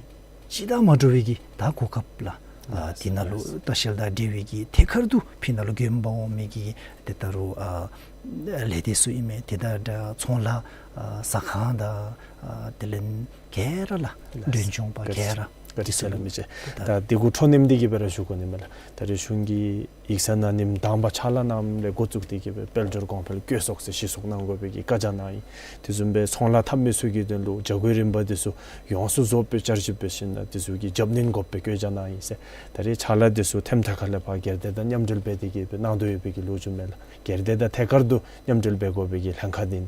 ཅིག་དང་མ་འདྲ་བའི་གི་ད་གོ་སྐབས་ལགས། ཨ་ལགས། དེ་ནང་ལུ་ལགས། ལྟ་བཤལ་དང་འབྲེལ་བའི་གི་ཐད་ཀར་དུ་ཕྱི་ནང་ལུ་རྒྱུན་པར་འོང་མི་གི་ཏེ་ད་རུང་ཨ་ལས་སྡེ་ཚུ་ཨིན་མས། ཏེ་ད་ད་ཚོང་ལཱ་ཨ་ཟ་ཁང་དང་ཨ་དེ་ལས་ག་ར་ལགས། ལགས། འབྲས་ལྗོངས་པ་ག་ར་བཀའ་དྲིན་ཆེ་ལགས་མི་རྗེ། ད་དེ་གུ་འཕྲོ་མཉམ་འདི་གིས་སྦེ་ར་ཞུ་དགོ་ནི་མས་ལགས། ད་རེས་གཞུང་གིས་ཡིག་ཚང་ནང་ཉིནམ་དང་པ་ཕྱག་ལཱ་གནངམ་ལས་འགོ་བཙུགས་ཏེ་གིས་སྦེ་དཔལ་འབྱོར་གོང་འཕེལ་བཀོད་ཚོགས་ཟེར་གཞི་བཙུགས་གནང་དགོ་པའི་གི་བཀའ་རྒྱ་གནང་ཡི། དེ་བཟུམ་སྦེ་ཚོང་ལཱ་འཐབ་མི་ཚུ་གི་དོན་ལུ་བྱ་སྒོའི་རིམ་པ་འདི་ཚུ་ཡོངས་སུ་རྫོགསཔ་སྦེ་བསྐྱར་ཞིབ་འབད་ཞིནམ་ལས་དེ་ཚུ་གི་རྒྱབ་སྣོན་དགོ་པའི་བཀའ་རྒྱ་གནང་ཡི་ཟེར། ད་རེས་ཕྱག་ལཱ་འདི་ཚུ་ཐེམ་ཐ་ཁ་ལས་ཕར་སྒེར་སྡེ་དང་མཉམ་འབྲེལ་འབད་དེ་གིས་སྦེ་གནང་དོ་ཡོད་པའི་གི་ལོ་རྒྱུས་མས་ལགས། སྒེར་སྡེ་དང་ཐད་ཀར་དུ་མཉམ་འབྲེལ་འབད་དགོ་པའི་གི་ལྷན་ཁག་འདི་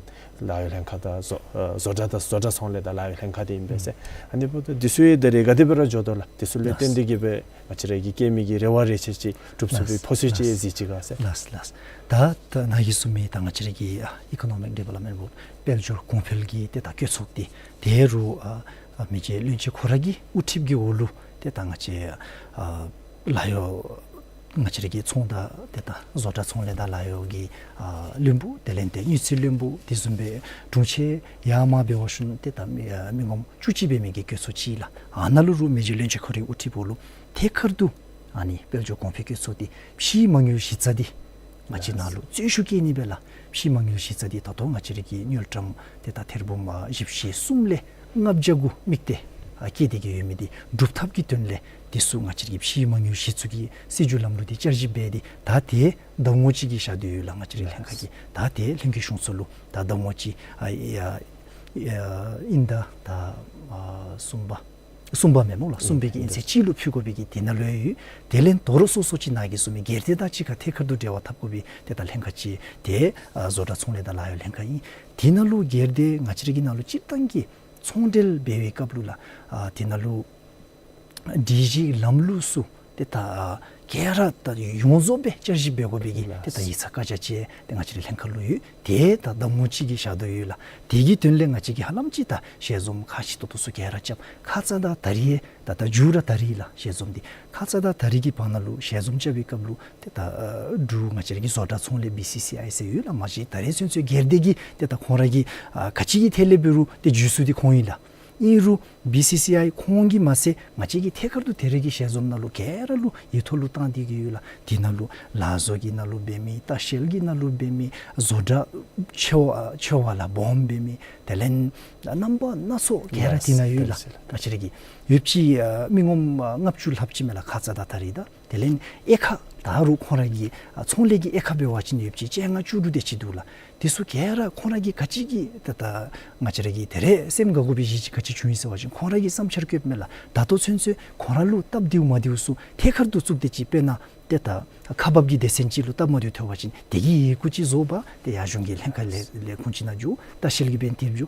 ལཱ་གཡོག་ལྷན་ཁག་དང་བཟོ་ཨ་བཟོ་གྲྭ་དང་བཟོ་གྲྭ་ཚོང་ལས་དང་ལཱ་གཡོག་ལྷན་ཁག་འདི་ཨིན་པས་ཟེར། ཨ་ནི་འབདཝ་ད་འདི་ཚུ་ཡང་ད་རེས་ག་དེ་སྦེ་ར་འགྱོ་དོ་ལགས། འདི་ཚུ་ལུ་བརྟེན་ཏེ་གིས་སྦེ་ང་བཅས་ར་གིས་བསྐྱེད་མི་གི་རེ་བ་རེ་ཆེ་ཅིག་འགྲུབ་ཚུགས་པའི་ལགས། ཕོ་ཚོད་ཅིག་ལགས། གཟིགས་ཅི་ག་ཟེར། ལགས་ལགས། ད་ད་ནཱ་གིས་གསུངས་མི་ད་ང་བཅས་ར་གི་ཨ་ཨི་ཀོ་ནོ་མིག་ཌི་ཝེ་ལོབ་མེནཊ་བོརཌ་དཔལ་འབྱོར་གོང་འཕེལ་གྱི་ཏེ་ད་བཀོད་ཚོགས་འདི་ད་རུང་ཨ་ཨ་མི་རྗེ་བློན་ཆེན་ཁོ་ར་གི་དབུ་ཁྲིད་ཀྱི་འོག་ལུ་ཏེ་ད་ང་བཅས་ཨ་ལཱ་གཡོག་ང་བཅས་ར་གི་ཚོང་དང་ཏེ་ད་བཟོ་གྲྭ་ཚོང་ལས་དང་ལཱ་གཡོག་གི་ཨ་བློན་པོ་དེ་ལས་ཏེ་དངུལ་རྩིས་བློན་པོ་དེ་བཟུམ་སྦེ་དྲུང་ཆེན་ཡར་མར་འབད་བ་ཅིན་ཏེ་ད་མི་ཨ་མི་ངོམ་བཅུ་གཅིག་འབད་མི་གི་བཀོད་ཚོགས་ཅིག་ལགས། ཨ་ནཱ་ལུ་རུང་མི་རྗེ་བློན་ཆེན་ཁོ་རའི་དབུ་ཁྲིད་འོག་ལུ་ཐད་ཀར་དུ་ཨ་ནི་དཔལ་འབྱོར་གོང་འཕེལ་བཀོད་ཚོགས་འདི་ཕྱིའི་མ་དངུལ་གཞི་རྩ་འདི་ང་བཅས་ནཱ་ལུ་བརྩོན་ཤུགས་བསྐྱེད་ནི་སྦེ་ལགས། ཕྱིའི་མ་དངུལ་གཞི་རྩ་འདི་ད་ལྟོ་ང་བཅས་ར་གི་དངུལ་ཀྲམ་ཏེ་ད་ཐེར་འབུམ་ཨ་བཞི་བཅུ་ཞེ་གསུམ་ལས་ལྔ་བརྒྱ་གུ་དམིགས་ཏེ་ཨ་བསྐྱེད་དེ་གིས་ཡོད་མི་འདི་སྒྲུབ་ཐབས་ཀྱི་དོན་ལས་འདི་ཚུ་ང་བཅས་ར་གི་ཕྱིའི་མ་དངུལ་གཞི་བཙུགས་ཀྱི་སྲིད་བྱུས་ལམ་ལུགས་འདི་བསྐྱར་ཞིབ་འབད་དེ་ད་ཏེ་ཟླ་ངོ་གཅིག་གི་ཞག་དུས་ཡོད་ལགས། ང་བཅས་རའི་ལྷན་ཁག་གིས་ད་ཏེ་ལྷན་རྒྱས་གཞུང་ཚོགས་ལུ་ད་ཟླ་ངོ་གཅིག་ཨ་ཨ་ཨ་དབྱིན་ཟླ་ད་ཨ་གསུམ་པ་གསུམ་པ་མེན་སྨོ་ལགས། གསུམ་པའི་གི་དབྱིན་ཚེས་གཅིག་ལུ་ཕུལ་དགོ་པའི་གི་དེ་ནང་ལུ་ཡོད། དེ་ལས་ད་རུང་སོ་སོ་ཅིག་ནཱ་གིས་གསུངས་མི་སྒེར་སྡེ་དང་གཅིག་ཁར་ཐད་ཀར་དུ་འབྲེལ་བ་འཐབ་དགོ་པའི་ཏེ་ད་ལྷན་ཁག་ཅིག་ཏེ་ཨ་བཟོ་གྲྭ་ཚོང་ལས་དང་ལཱ་གཡོག་ལྷན་ཁག་ཨིན། དེ་ནང་ལུ་སྒེར་སྡེ་ང་བཅས་ར་གི་ནང་ལུ་སྤྱིར་བཏང་གི་ཚོང་འབྲེལ་འབད་བའི་སྐབས་ལུ་ལགས་ཨ་དེ་ནང་ལུ་སྒྲིག་གཞི་ལམ་ལུགས་ཚུ་ཏེ་ད་ག་ར་ད་ཡོངས་རྫོགས་སྦེ་བསྐྱར་ཞིབ་འབད་དགོ་པའི་གི་ཏེ་ད་ཡིག་ཚང་བཀའ་རྒྱ་ཅིག་ཏེ་ང་བཅས་རའི་ལྷན་ཁག་ལུ་ཡོད། ཏེ་ད་ཟླ་ངོ་གཅིག་གི་ཞག་དུས་ཡོད་ལགས། དེ་གི་དོན་ལས་ང་བཅས་ཀྱིས་ཧ་ལམ་ཅིག་ད་ཞལ་འཛོམས་ཁག་ཆེ་ཏོག་ཏོ་ཚུ་ག་ར་རྐྱབ། ཁ་ཙ་དང་ད་རིས་ད་ད་མཇུག་ར་ད་རིས་ལགས་ཞལ་འཛོམས་འདི། ཁ་ཙ་དང་ད་རིས་ཀྱི་བར་ན་ལུ་ཞལ་འཛོམས་རྐྱབ་པའི་སྐབས་ལུ་ཏེ་ད་ཨ་འབྲུག་ང་བཅས་ར་གི་བཟོ་གྲྭ་ཚོང་ལས་བི་སི་སི་ཨའི་ཟེར་ཡོད་ལགས། མ་གཞི་ད་རེས་ཚུན་ཚོད་སྒེར་སྡེ་གི་ཏེ་ད་ཁོང་ར་གི་ཨ་ག་ཅི་གི་ཐད་ལས་འབད་རུང་ཏེ་བརྒྱུད་ཚུགས་འདི་ཁོང་ཨིན་ལགས། ཨིན་རུང་བི་སི་སི་ཨའི་ཁོང་གིས་མ་ཚད་ང་བཅས་ཀྱིས་ཐད་ཀར་དུ་དེ་རིང་གི་ཞལ་འཛོམས་ནང་ལུ་ག་ར་ལུ་ཡིག་ཐོག་ལུ་བཏང་སྟེ་གི་ཡོད་ལགས། དེ་ནང་ལུ་ལག་བཟོ་གི་ནང་ལུ་འབད་མི་ལྟ་བཤལ་གྱི་ནང་ལུ་འབད་མི་བཟོ་གྲྭ་ཆེ་བ་ཆེ་བ་ལས་སྦོམ་འབད་མི་དེ་ལས་རྣམ་པ་སྣ་ཚོགས་ག་ར་དེ་ནང་ཡོད་ལགས། ང་བཅས་ར་གི་ཡོདཔ་ཅིག་ཨ་མི་ངོམ་ཨ་ལྔ་བཅུ་ལྷགཔ་ཅིག་མས་ལགས་ཁ་ཙ་ད་ད་རེས་ད། དེ་ལས་དབྱེ་ཁག་ད་རུང་ཁོང་ར་གི་ཨ་ཚོང་ལས་ཀྱི་དབྱེ་ཁག་འབད་བ་ཅིན་ཡོདཔ་ཅིག་བཅོ་ལྔ་བཅུ་དྲུག་དེ་ཅིག་འདུག་ལགས། དེ་ཚུ་ག་ར་ཁོང་ར་གིས་ག་ཅི་གི་ད་ད་ང་བཅས་ར་གིས་དེ་རེ་སེམས་དགའ་དགོ་པའི་གཞི་ཅིག་ག་ཅི་བྱུང་ཡི་ཟེར་བ་ཅིན་ཁོང་ར་གིས་བསམ་འཆར་བཀོདཔ་མས་ལགས། ད་ལྟོ་ཚུན་ཚོད་ཁོང་ར་ལུ་སྟབས་བདེཝ་མ་བདེཝ་ཚུ་ཐད་ཀར་དུ་བཙུགས་ཏེ་ཅིག་དཔེར་ན་ཏེ་ད་ཁག་འབག་གི་སྡེ་ཚན་ཅིག་ལུ་སྟབས་མ་བདེཝ་ཐོན་པ་ཅིན་དེ་གི་ཡི་གུ་ཅིག་བཟོ་འབག་ཏེ་ཡར་གཞུང་གི་ལྷན་ཁག་ལས་ལས་ཁུངས་ཅིག་ནང་འགྱོ། ལྟ་བཤལ་གྱི་འབད་ནི་དེ་འགྱོ།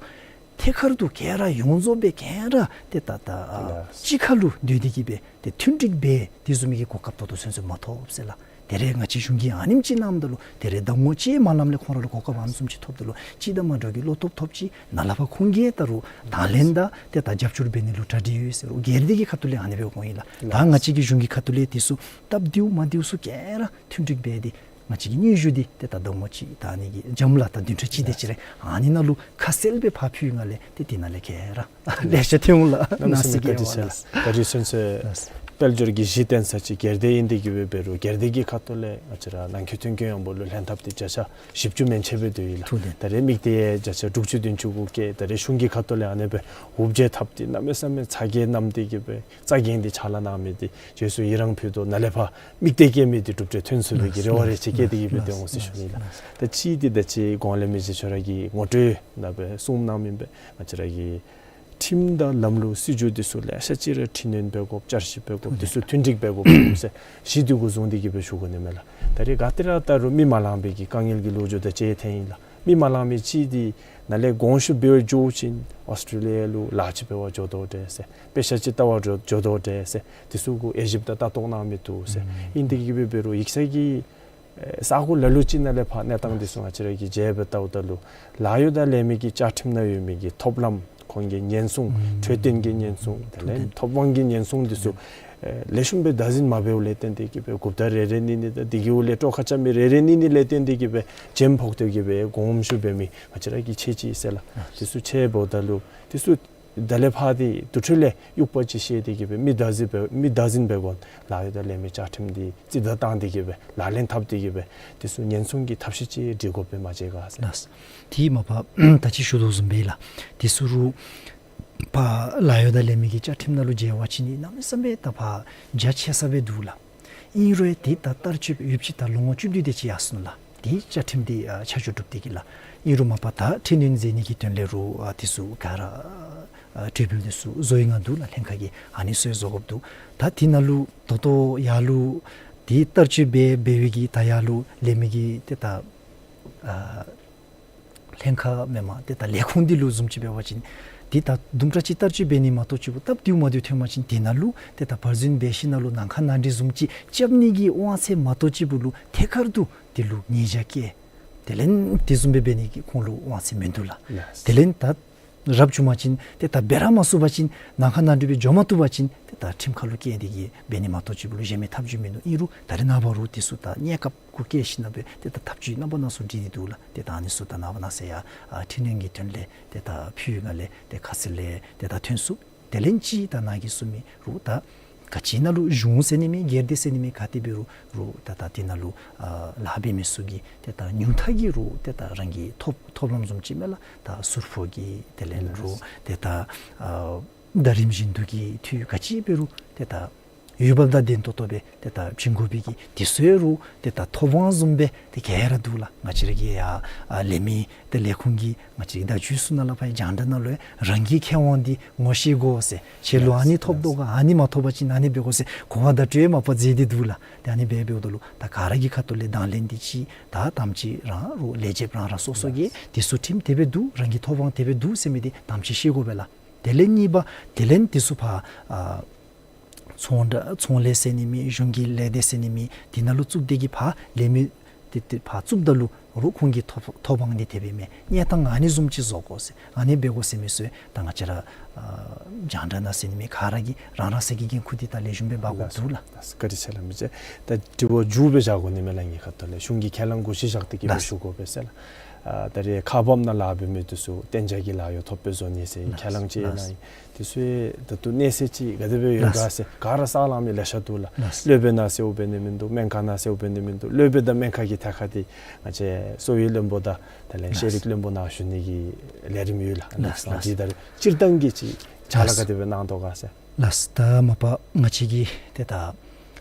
ཐད་ཀར་དུ་ག་ར་ཡོངས་རྫོགས་སྦེ་ག་ར་ཏེ་ད་ད་ཨ་ལགས། གཅིག་ཁར་ལུ་སྡོད་དེ་གི་སྦེ་ཏེ་མཐུན་འགྲིག་འབད་དེ་བཟུམ་མའི་གི་གོ་སྐབས་ད་ལྟོ་ཚུན་ཚོད་མ་ཐོབ་ཟེར་ལགས། དེ་རེ་ང་བཅས་གཞུང་གིས་ཨ་ནེམ་ཅིག་གནངམ་ད་ལུ་དེ་རེ་ཟླ་ངོ་གཅིག་མ་ལངམ་ལས་ཁོང་ར་ལུ་གོ་སྐབས་ཨ་ནི་བཟུམ་ཅིག་ཐོབ་ད་ལུ་གཅིག་དང་མ་འདྲཝ་གི་བློ་སྟོབས་ཐོབ་ཅི། ནཱ་ལས་ཕར་ཁོང་གིས་ད་རུང་དང་ལེན་དང་ཏེ་ད་རྒྱབ་སྐྱོར་འབད་ནི་ལུ་གྲ་སྒྲིག་ཡོད་ཟེར་རུང་སྒེར་སྡེ་གི་ཁ་ཐུག་ལས་ཨ་ནི་སྦེ་འོང་ཡི་ལགས། ད་ང་བཅས་ཀྱི་གཞུང་གི་ཁ་ཐུག་ལས་དེ་ཚུ་སྟབས་བདེཝ་མ་བདེཝ་ཚུ་ག་ར་མཐུན་འགྲིག་འབད་དེ་ང་བཅས་ཀྱི་སྙན་ཞུ་འདི་ཏེ་ད་ཟླ་ངོ་གཅིག་ད་ཨ་ནི་གི་འཇམ་ལ་ད་བདུན་ཕྲག་གཅིག་དེ་ཅིག་རེ་ཨ་ནི་ནང་ལུ་ཁ་གསལ་སྦེ་ཕར་ཕུལ་ང་ལས་ཏེ་དེ་ནང་ལས་ག་ར་ལེ་ཤ་ཐོན་འོང་ལགས། གནམ་མེད་ས་མེད་བཀའ་དྲིན་ཆེ་ལགས། ད་རེས་ཚུན་ཚོད་དཔལ་འབྱོར་གྱི་གཞི་རྟེན་ས་ཅིག་སྒེར་སྡེ་ཨིན་ཏེ་གི་སྦེ་འབད་རུང་སྒེར་སྡེ་གི་ཁ་ཐུག་ལས་ང་བཅས་ར་ནང་འཁོད་མཐུན་རྐྱེན་ཡོངས་འབོར་ལུ་ལྷན་ཐབས་འདི་བརྒྱ་ཆ་བཞི་བཅུ་མན་ཆད་སྦེ་སྡོད་ཡི་ལགས། ཐུགས་བདེན། ད་རེས་དམིགས་གཏད་བརྒྱ་ཆ་དྲུག་ཅུ་བདུན་ཅུ་གུ་བཀལ། ད་རེས་གཞུང་གི་ཁ་ཐུག་ལས་ཨ་ནི་སྦེ་འོབ་རྒྱལ་ཐབས་འདི་གནམ་མེད་ས་མེད་ཚ་གྱང་བསྣམས་ཏེ་གི་སྦེ་རྩ་འགེངས་ཏེ་ཕྱག་ལཱ་གནང་མི་འདི་རྗེས་སུ་ཡི་རང་ཕུལ་དོ། ནཱ་ལས་ཕར་དམིགས་གཏད་བསྐྱེད་མི་འདི་གྲུབ་འབྲས་ཐོན་ཚུགས་པའི་གི་རེ་བ་རེ་ཆེ་བསྐྱེད་དེ་གི་སྦེ་སྡོད་འོང་ཟེར་ཞུ་ནི་ལགས། ད་ཅི་འདི་ད་ཅི་གོང་ལས་མི་རྗེ་ཁྱོད་ར་གིས་ངོ་སྤྲོད་ནང་སྦེ་གསུངམ་གནང་མི་སྦེ་ང་བཅས་ར་གི་ཁྲིམས་དང་ལམ་ལུགས་སྲིད་བྱུས་འདི་ཚུ་ལེ་ཤ་ཅིག་ར་འཕྲི་སྣོན་འབད་དགོཔ་བསྐྱར་ཞིབ་འབད་དགོཔ་འདི་ཚུ་མཐུན་འགྲིག་འབད་དགོཔ་ཟེར་གཞི་འདི་གུ་བཟུང་སྟེ་གི་སྦེ་ཞུ་དགོ་ནི་མས་ལགས། ད་རེས་ག་ཏེ་ར་ད་རུང་མི་མ་ལང་པའི་གི་དཀའ་ངལ་གྱི་ལོ་རྒྱུས་དང་བཅས་ཐོན་ཡི་ལགས། མི་མ་ལང་མི་ཅིག་འདི་ནཱ་ལས་དགོངས་ཞུ་འབད་བར་འགྱོ་ཞིནམ་ཨོསི་ཊེ་ལི་ཡ་ལུ་ལཱ་ཅིག་འབད་བར་འགྱོ་དོ་འདྲས་ཟེར། དཔེ་ཆ་ཅིག་ལྟ་བར་འགྱོ་འགྱོ་དོ་འདྲས་ཟེར། དེ་ཚུ་གུ་དབྱེ་ཞིབ་དང་ལྟ་རྟོག་གནང་མི་འདུག་ཟེར། ཨིན་ཏེ་གི་སྦེ་འབད་རུང་ཡིག་ཚང་གི་ཨེ་ས་གོ་ལ་ལུ་ཅིག་ནང་ལས་ཕར་གནས་སྟངས་འདི་ཚུ་ང་བཅས་ར་གིས་མཇལ་སྦེ་བལྟཝ་ད་ལུ་ལཱ་གཡོག་དང་ལས་མི་གི་བཅའ་ཁྲིམས་ནང་ཡོད་མི་གི་ཐོབ་ལམ་ཁོང་གི་ཉེན་སྲུང་ཨུམ་འཕྲོད་བསྟེན་གྱི་ཉེན་སྲུང་དེ་ལས་ཐོབ་དབང་གི་ཉེན་སྲུང་འདི་ཚུ་ཨེ་ལེགས་ཤོམ་སྦེ་བདག་འཛིན་མ་འབདཝ་ལས་བརྟེན་ཏེ་གི་སྦེ་འགོ་བདག་རེ་རེ་གཉིས་གཉིས་དང་དེ་གི་འོག་ལས་དཀྲོག་ཁ་རྐྱབ་མི་རེ་རེ་གཉིས་གཉིས་ལས་བརྟེན་ཏེ་གི་སྦེ་འཇམ་ཕོག་སྟེ་གི་སྦེ་དགོངསམ་ཞུ་འབད་མི་ང་བཅས་ར་གིས་ཆེ་ཅི་ཟེར་ལགས། དེ་ཚུ་ཆེ་འབདཝ་ད་ལུ་དེ་ཚུ་ད་ལས་ཕར་འདི་དུར་ཁྲོད་ལས་དབྱུག་པ་ཅིག་བཤེད་དེ་གི་སྦེ་མི་བདག་འཛིན་འབད་མི་བདག་འཛིན་འབད་དགོ། ལཱ་གཡོག་དང་ལས་མི་བཅའ་ཁྲིམས་འདི་རྩིས་བརྡ་བཏང་སྟེ་གི་སྦེ་ལག་ལེན་འཐབ་སྟེ་གི་སྦེ་དེ་ཚུ་ཉེན་སྲུང་གི་ཐབས་ཤེས་ཅིག་སྒྲིག་དགོ་པས་མ་གཞི་ག་ཟེར། ལགས། དེ་མ་པ་ད་ཅི་ཞུ་དོ་བཟུམ་སྦེ་ལགས། དེ་ཚུ་རུང་ཕར་ལཱ་གཡོག་དང་ལས་མི་གི་བཅའ་ཁྲིམས་ནང་ལུ་མཇལ་བ་ཅིན་ནི་གནམ་མེད་ས་མེད་ད་ཕར་རྒྱ་ཆེ་ས་སྦེ་འདུག་ལགས། ཨིན་རུང་ཡང་དེ་ད་བསྟར་སྤྱོད་ཡོདཔ་ཅིག་ད་ལོ་ངོ་བཅུ་བདུན་དེ་ཅིག་ཡར་སོ་ནུག་ལགས། དེ་བཅའ་ཁྲིམས་འདི་ཨ་ཆ་འཇོག་གྲུབ་སྟེ་གི་ལགས། ཨིན་རུང་མ་པ་ད་འཕྲི་སྣོན་མཛད་ནི་གི་དོན་ལས་རུང་ཨ་དེ་ཚུ་ག་ར་ཨ་གྲོས་འབུལ་དེ་ཚུ་བཟོ་ཡི་ང་འདུག་ལགས། ལྷན་ཁག་གིས་ཨ་ནི་ཚུ་ཡང་བཟོ་དགོཔ་འདུག། ད་དེ་ནང་ལུ་ད་ལྟོ་ཡར་ལུ་དེ་བསྟར་སྤྱོད་འབད་འབད་བའི་གི་ད་ཡར་ལུ་ལས་མི་གི་ཏེ་ད་ཨ་ལྷན་ཁག་མེན་པར་ཏེ་ད་ལས་ཁུངས་འདི་ལུ་བཟུམ་ཅིག་འབད་བ་ཅིན་ཏེ་ད་དུམ་གྲ་ཅིག་བསྟར་སྤྱོད་འབད་ནི་མ་གཏོགས་ཅིག་པོ་སྟབས་བདེཝ་མ་བདེཝ་ཐོན་པ་ཅིན་དེ་ནང་ལུ་ཏེ་ད་བར་འཛུལ་འབད་ཞིནམ་ལས་ནང་ཁ་ནང་འགྲིག་བཟུམ་ཅིག་རྐྱབ་ནི་གི་དབང་ཚད་མ་གཏོགས་ཅིག་པོ་ལུ་ཐད་ཀར་དུ་དེ་ལུ་ཉེས་བྱ་བཀལ། དེ་ལས་དེ་བཟུམ་སྦེ་འབད་ནི་གི་ཁོང་ལུ་དབང་ཚད་མིན་འདུག་ལགས། ལགས། དེ་ལས་ད་རབ་བྱུང་པ་ཅིན་ཏེ་ད་འབད་ར་མ་ཚུགས་པ་ཅིན་ནང་ཁ་ནང་འགྲིག་སྦེ་འགྱོ་མ་བཏུབ་པ་ཅིན་ཏེ་ད་ཁྲིམས་ཁ་ལུ་བཀལ་ཏེ་གི་འབད་ནི་མ་གཏོགས་ཅིག་པོ་ལུ་གཞན་མི་ཐབས་བྱུས་མིན་འདུག། ཨིན་རུང་ད་རེས་ནངས་པ་རུང་དེ་ཚུ་ད་གནས་སྐབས་གུ་བཀལ་ཞིནམ་ལས་ཏེ་ད་ཐབས་བྱུས་རྣམ་པ་སྣ་ཚོགས་སྒྲིག་སྟེ་འདུག་ལགས། ཏེ་ད་ཨ་ནི་ཚུ་ད་ནངས་པ་གནངས་ཚེ་ཡང་ཨ་འཕྲི་སྣོན་གྱི་དོན་ལས་ཏེ་ད་ཕུལ་ཡི་ང་ལས་ཏེ་ཁ་གསལ་ལས་ཏེ་ད་ཐོན་ཚུགས། དེ་ལས་ཅིག་ད་ནཱ་གིས་གསུངས་མི་རུང་ད་ག་ཅི་ནང་ལུ་གཞུང་ཟེར་ནི་མེད། སྒེར་སྡེ་ཟེར་ནི་མེད། ག་ཏེ་འབད་རུང་རུང་ད་ད་དེ་ནང་ལུ་ཨ་ལཱ་འབད་མི་ཚུ་གིས་ཏེ་ད་ཉུང་མཐའ་གི་རུང་ཏེ་ད་རང་གི་ཐོབ་ཐོབ་ལམ་བཟུམ་ཅིག་མས་ལགས། ད་ཟུར་ཕོགས་ཀྱི་དེ་ལས་རུང་ཏེ་ད་ཨ་ཟླ་རིམ་བཞིན་དུ་གི་འཐུས་ག་ཅི་འབད་རུང་ཏེ་ད་འོས་འབབ་དང་ལྡན་ཏོག་ཏོ་སྦེ་ཏེ་ད་བྱིན་དགོ་པའི་གི་དེ་ཚུ་ཡང་རུང་ཏེ་ད་ཐོབ་དབང་བཟུམ་སྦེ་ཏེ་ག་ར་འདུག་ལགས། ང་བཅས་ར་གི་ཡ་ཨ་ལས་མི་ཏེ་ལས་ཁུངས་ཀྱི་ང་བཅས་ར་བརྡ་བརྒྱུད་ཚུ་ནང་ལས་ཕར་རྒྱང་བསྒྲགས་ནང་ལུ་ཡང་རང་གི་ཁེ་དབང་འདི་ངོ་ཤེས་དགོ་ཟེར། ཁྱོད་ལུ་ཨ་ནི་ཐོབ་དོ་ག། ཨ་ནི་མ་ཐོབ་པ་ཅིན་ཨ་ནི་འབད་དགོ་ཟེར་གོ་བ་བརྡ་སྤྲོད་མ་པ་མཛད་དེ་འདུག་ལགས། ཏེ་ཨ་ནི་འབད་འབདཝ་ད་ལུ་ད་ག་ར་གི་ཁ་ཐུག་ལས་དང་ལེན་འདི་ཅིག་ད་དམ་ཅིག་རང་རུང་ལས་བྱེདཔ་རང་རང་སོ་སོ་གིས་དེ་ཚུ་ཁྲིམས་དེ་སྦེ་འདུག། རང་གི་ཐོབ་དབང་དེ་སྦེ་འདུག་ཟེར་མི་འདི་དམ་ཅིག་ཤེས་དགོ་པས་ལགས། དེ་ལས་གཉིས་པ་དེ་ལས་དེ་ཚུ་ཕར་ཨ་ཚོང་འབྲེལ་ཚོང་ལས་ཟེར་ནི་མེད། གཞུང་གི་ལས་སྡེ་ཟེར་ནི་མེད། དེ་ནང་ལུ་བཙུགས་ཏེ་གི་ཕར་ལས་མི་དེ་དེ་ཕར་བཙུགསཔ་ད་ལུ་རུང་ཁོང་གི་ཐོབ་ཐོབ་དབང་འདི་དེ་སྦེ་མེན། གནས་སྟངས་ཨ་ནི་བཟུམ་ཅིག་བཟོ་དགོ་ཟེར་ཨ་ནི་འབད་དགོ་ཟེར་མི་ཚུ་ད་ང་བཅས་ར་ཨ་རྒྱང་བསྒྲགས་ནང་ཟེར་ནི་མེད། ག་ར་གིས་རང་རང་སོའི་གི་འགན་ཁུར་འདི་ད་ལེགས་ཤོམ་སྦེ་འབག་དགོཔ་འདུག་ལགས། ལགས་སོ། བཀའ་དྲིན་ཆེ་ལགས། མི་རྗེ་ད་དྲི་བ་མཇུག་སྦེ་བཞག་དགོ་ནི་མས་ལགས། ངེའི་ཁ་ཐུག་ལས་གཞུང་གིས་ཁས་བླངས་གུ་ཅིག་བཞག་སྟེ་གི་སྦེ་ཞུ་དགོ་པས་ཟེར་ལགས། ཨ་ད་རེས་ཁག་འབག་ནང་ལཱ་འབད་མི་འདི་ཚུ་གཏན་འཇགས་ཀྱི་ལཱ་གཡོག་ཐོབ་སྦེ་བཟོ་ནི་ཟེར་ཁས་བླངས་ཅིག་གནང་ཡི། འདི་ཚུ་ད་ལྟོ་གནས་ཚད་ཅིག་ག་དེ་སྦེ་ཡོད་ག་ཟེར་ག་ར་གསར་ལངས་མི་ལེ་ཤ་འདུག་ལགས། སློབ་དཔོན་ནང་གསལ་པོ་འབད་ནི་མིན་འདུག། སྨན་ཁང་ནང་གསལ་པོ་འབད་ནི་མིན་འདུག། སློབ་དཔོན་དང་སྨན་ཁང་གི་ཐད་ཁར་འདི་ང་བཅས་གསོ་བའི་བློན་པོ་དང་དེ་ལས་ཤེས་རིག་བློན་པོ་ནཱ་ཞུ་ནི་གི་ལས་རིམ་ཡོད་ལགས། ལགས་ལགས། འདི་ད་རེས་སྤྱིར་བཏང་གི་ཅིག་ཕྱག་ལཱ་ག་དེ་སྦེ་གནང་དོ་ག་ཟེར། ལགས། ད་མ་པ་ང་བཅས་ཀྱི་ཏེ་ད་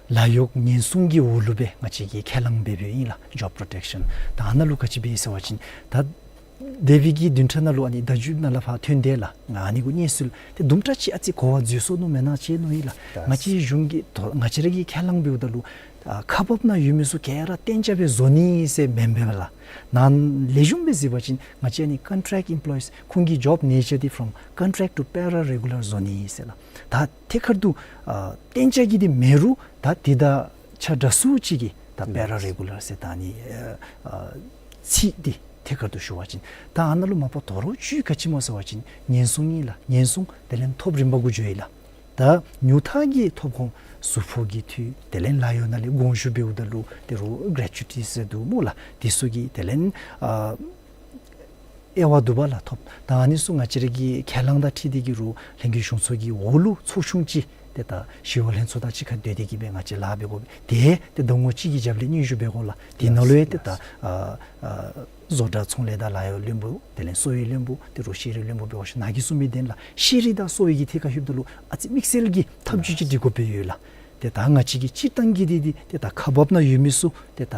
ལཱ་གཡོག་ཉེན་སྲུང་གི་འོག་ལུ་སྦེ་ང་བཅས་ཀྱིས་ཁས་བླངས་འབད་འབདཝ་ཨིན་ལགས། ཇོབ་པྲོ་ཊེཀ་ཤཱན། ད་ཨ་ནཱ་ལུ་ག་ཅི་འབད་ཟེར་བ་ཅིན་ད་འདས་པའི་གི་བདུན་ཕྲག་ནང་ལུ་ཨ་ནི་བརྡ་བརྒྱུད་ནང་ལས་ཕར་ཐོན་དེས་ལགས། ང་ཨ་ནི་གུ་གནས་ཚུལ་ཏེ་དུམ་གྲ་ཅིག་ཨ་ཙི་གོ་བ་འཛོལ་སོ་ནུག་མེན་ན་ཅིག་མནོ་ཡི་ལགས། ལགས། ང་བཅས་གཞུང་གི་ཐོག་ང་བཅས་ར་གིས་ཁས་བླངས་འབདཝ་ད་ལུ་ཨ་ཁག་འབག་ནང་ཡོད་མི་ཚུ་ག་ར་གཏན་འཇགས་སྦེ་བཟོ་ནི་ཟེར་མེན་པས་ལགས། ནཱ་ལེགས་ཤོམ་སྦེ་གཟིགས་པ་ཅིན་ང་བཅས་ཨ་ནི་ཀོན་ཊེཀཊ་ཨེམ་པོ་ལོ་ཡིས་ཁོང་གི་ཇོབ་ནེ་ཅར་འདི་ཕོརམ་ཀོན་ཊེཀཊ་ཊུ་པེ་ར་རེ་གུ་ལར་བཟོ་ནི་ཟེར་ལགས། ད་ཐད་ཀར་དུ་ཨ་གཏན་འཇགས་ཀྱི་འདི་མེད་རུང་ད་འདི་དང་ཆ་འདྲ་སུ་ཅིག་གིས་ད་པེ་ར་རེ་གུ་ལར་ཟེར་ད་ཨ་ནི་ཨ་ཨ་ཚིག་འདི་ཐད་ཀར་དུ་ཞུ་བ་ཅིན་ད་ཨ་ནཱ་ལུ་མ་པ་དོ་རུང་བཅུད་ག་ཅི་སྨོ་ཟེར་བ་ཅིན་ཉེན་སྲུང་ཨིན་ལགས། ཉེན་སྲུང་དེ་ལས་ཐོབ་རིམ་པ་གུ་འགྱོ་ཡི་ལགས། ད་ཉུང་མཐའ་གི་ཐོབ་ཁོངས་གཟུགས་པོ་གི་འཐུས་དེ་ལས་ལཱ་གཡོག་ནང་ལས་དགོངས་ཞུ་འབདཝ་ད་ལུ་ཏེ་རུང་གྲེ་ཅུ་ཊི་ཟེར་འདུག་སྨོ་ལགས། འདི་ཚུ་གི་དེ་ལས་ཨ་དབྱེ་བ་བསྡུ་བ་ལགས་ཐོབ། ད་ཨ་ནི་ཚུ་ང་བཅས་ར་གི་ཁས་བླངས་དང་འཁྲིལ་ཏེ་གི་རུང་ལྷན་རྒྱས་གཞུང་ཚོགས་ཀྱི་འོག་ལུ་ཚོགས་ཆུང་ཅིག་ཏེ་ད་ཞི་གཡོག་ལྷན་ཚོགས་དང་གཅིག་ཁར་སྡོད་དེ་གི་སྦེ་ང་བཅས་ལཱ་འབད་དགོ་པས། ཏེ་ཏེ་ཟླ་ངོ་གཅིག་གི་རྒྱབ་ལས་སྙན་ཞུ་འབད་དགོ་ལགས། དེ་ནང་ལུ་ཡང་ཏེ་ད་ཨ་ཨ་བཟོ་གྲྭ་ཚོང་ལས་དང་ལཱ་གཡོག་བློན་པོ་དེ་ལས་གསོ་བའི་བློན་པོ་ཏེ་རུང་ཤེས་རིག་བློན་པོ་འབད་བ་ཅིན་ནཱ་གིས་གསུང་མི་བདེན་ལགས། ཤེས་རིག་དང་གསོ་བའི་གི་ཐད་ཁར་ལྷོདཔ་ད་ལུ་ཨ་ཙི་དམིགས་བསལ་གྱི་ཐབས་ཇུས་ཅིག་སྒྲིག་དགོཔ་སྦེ་ཡོད་ལགས། ཏེ་ད་ང་བཅས་ཀྱི་སྤྱིར་བཏང་གི་འདི་འདི་ཏེ་ད་ཁག་འབག་ནང་ཡོད་མི་ཚུ་ཏེ་ད་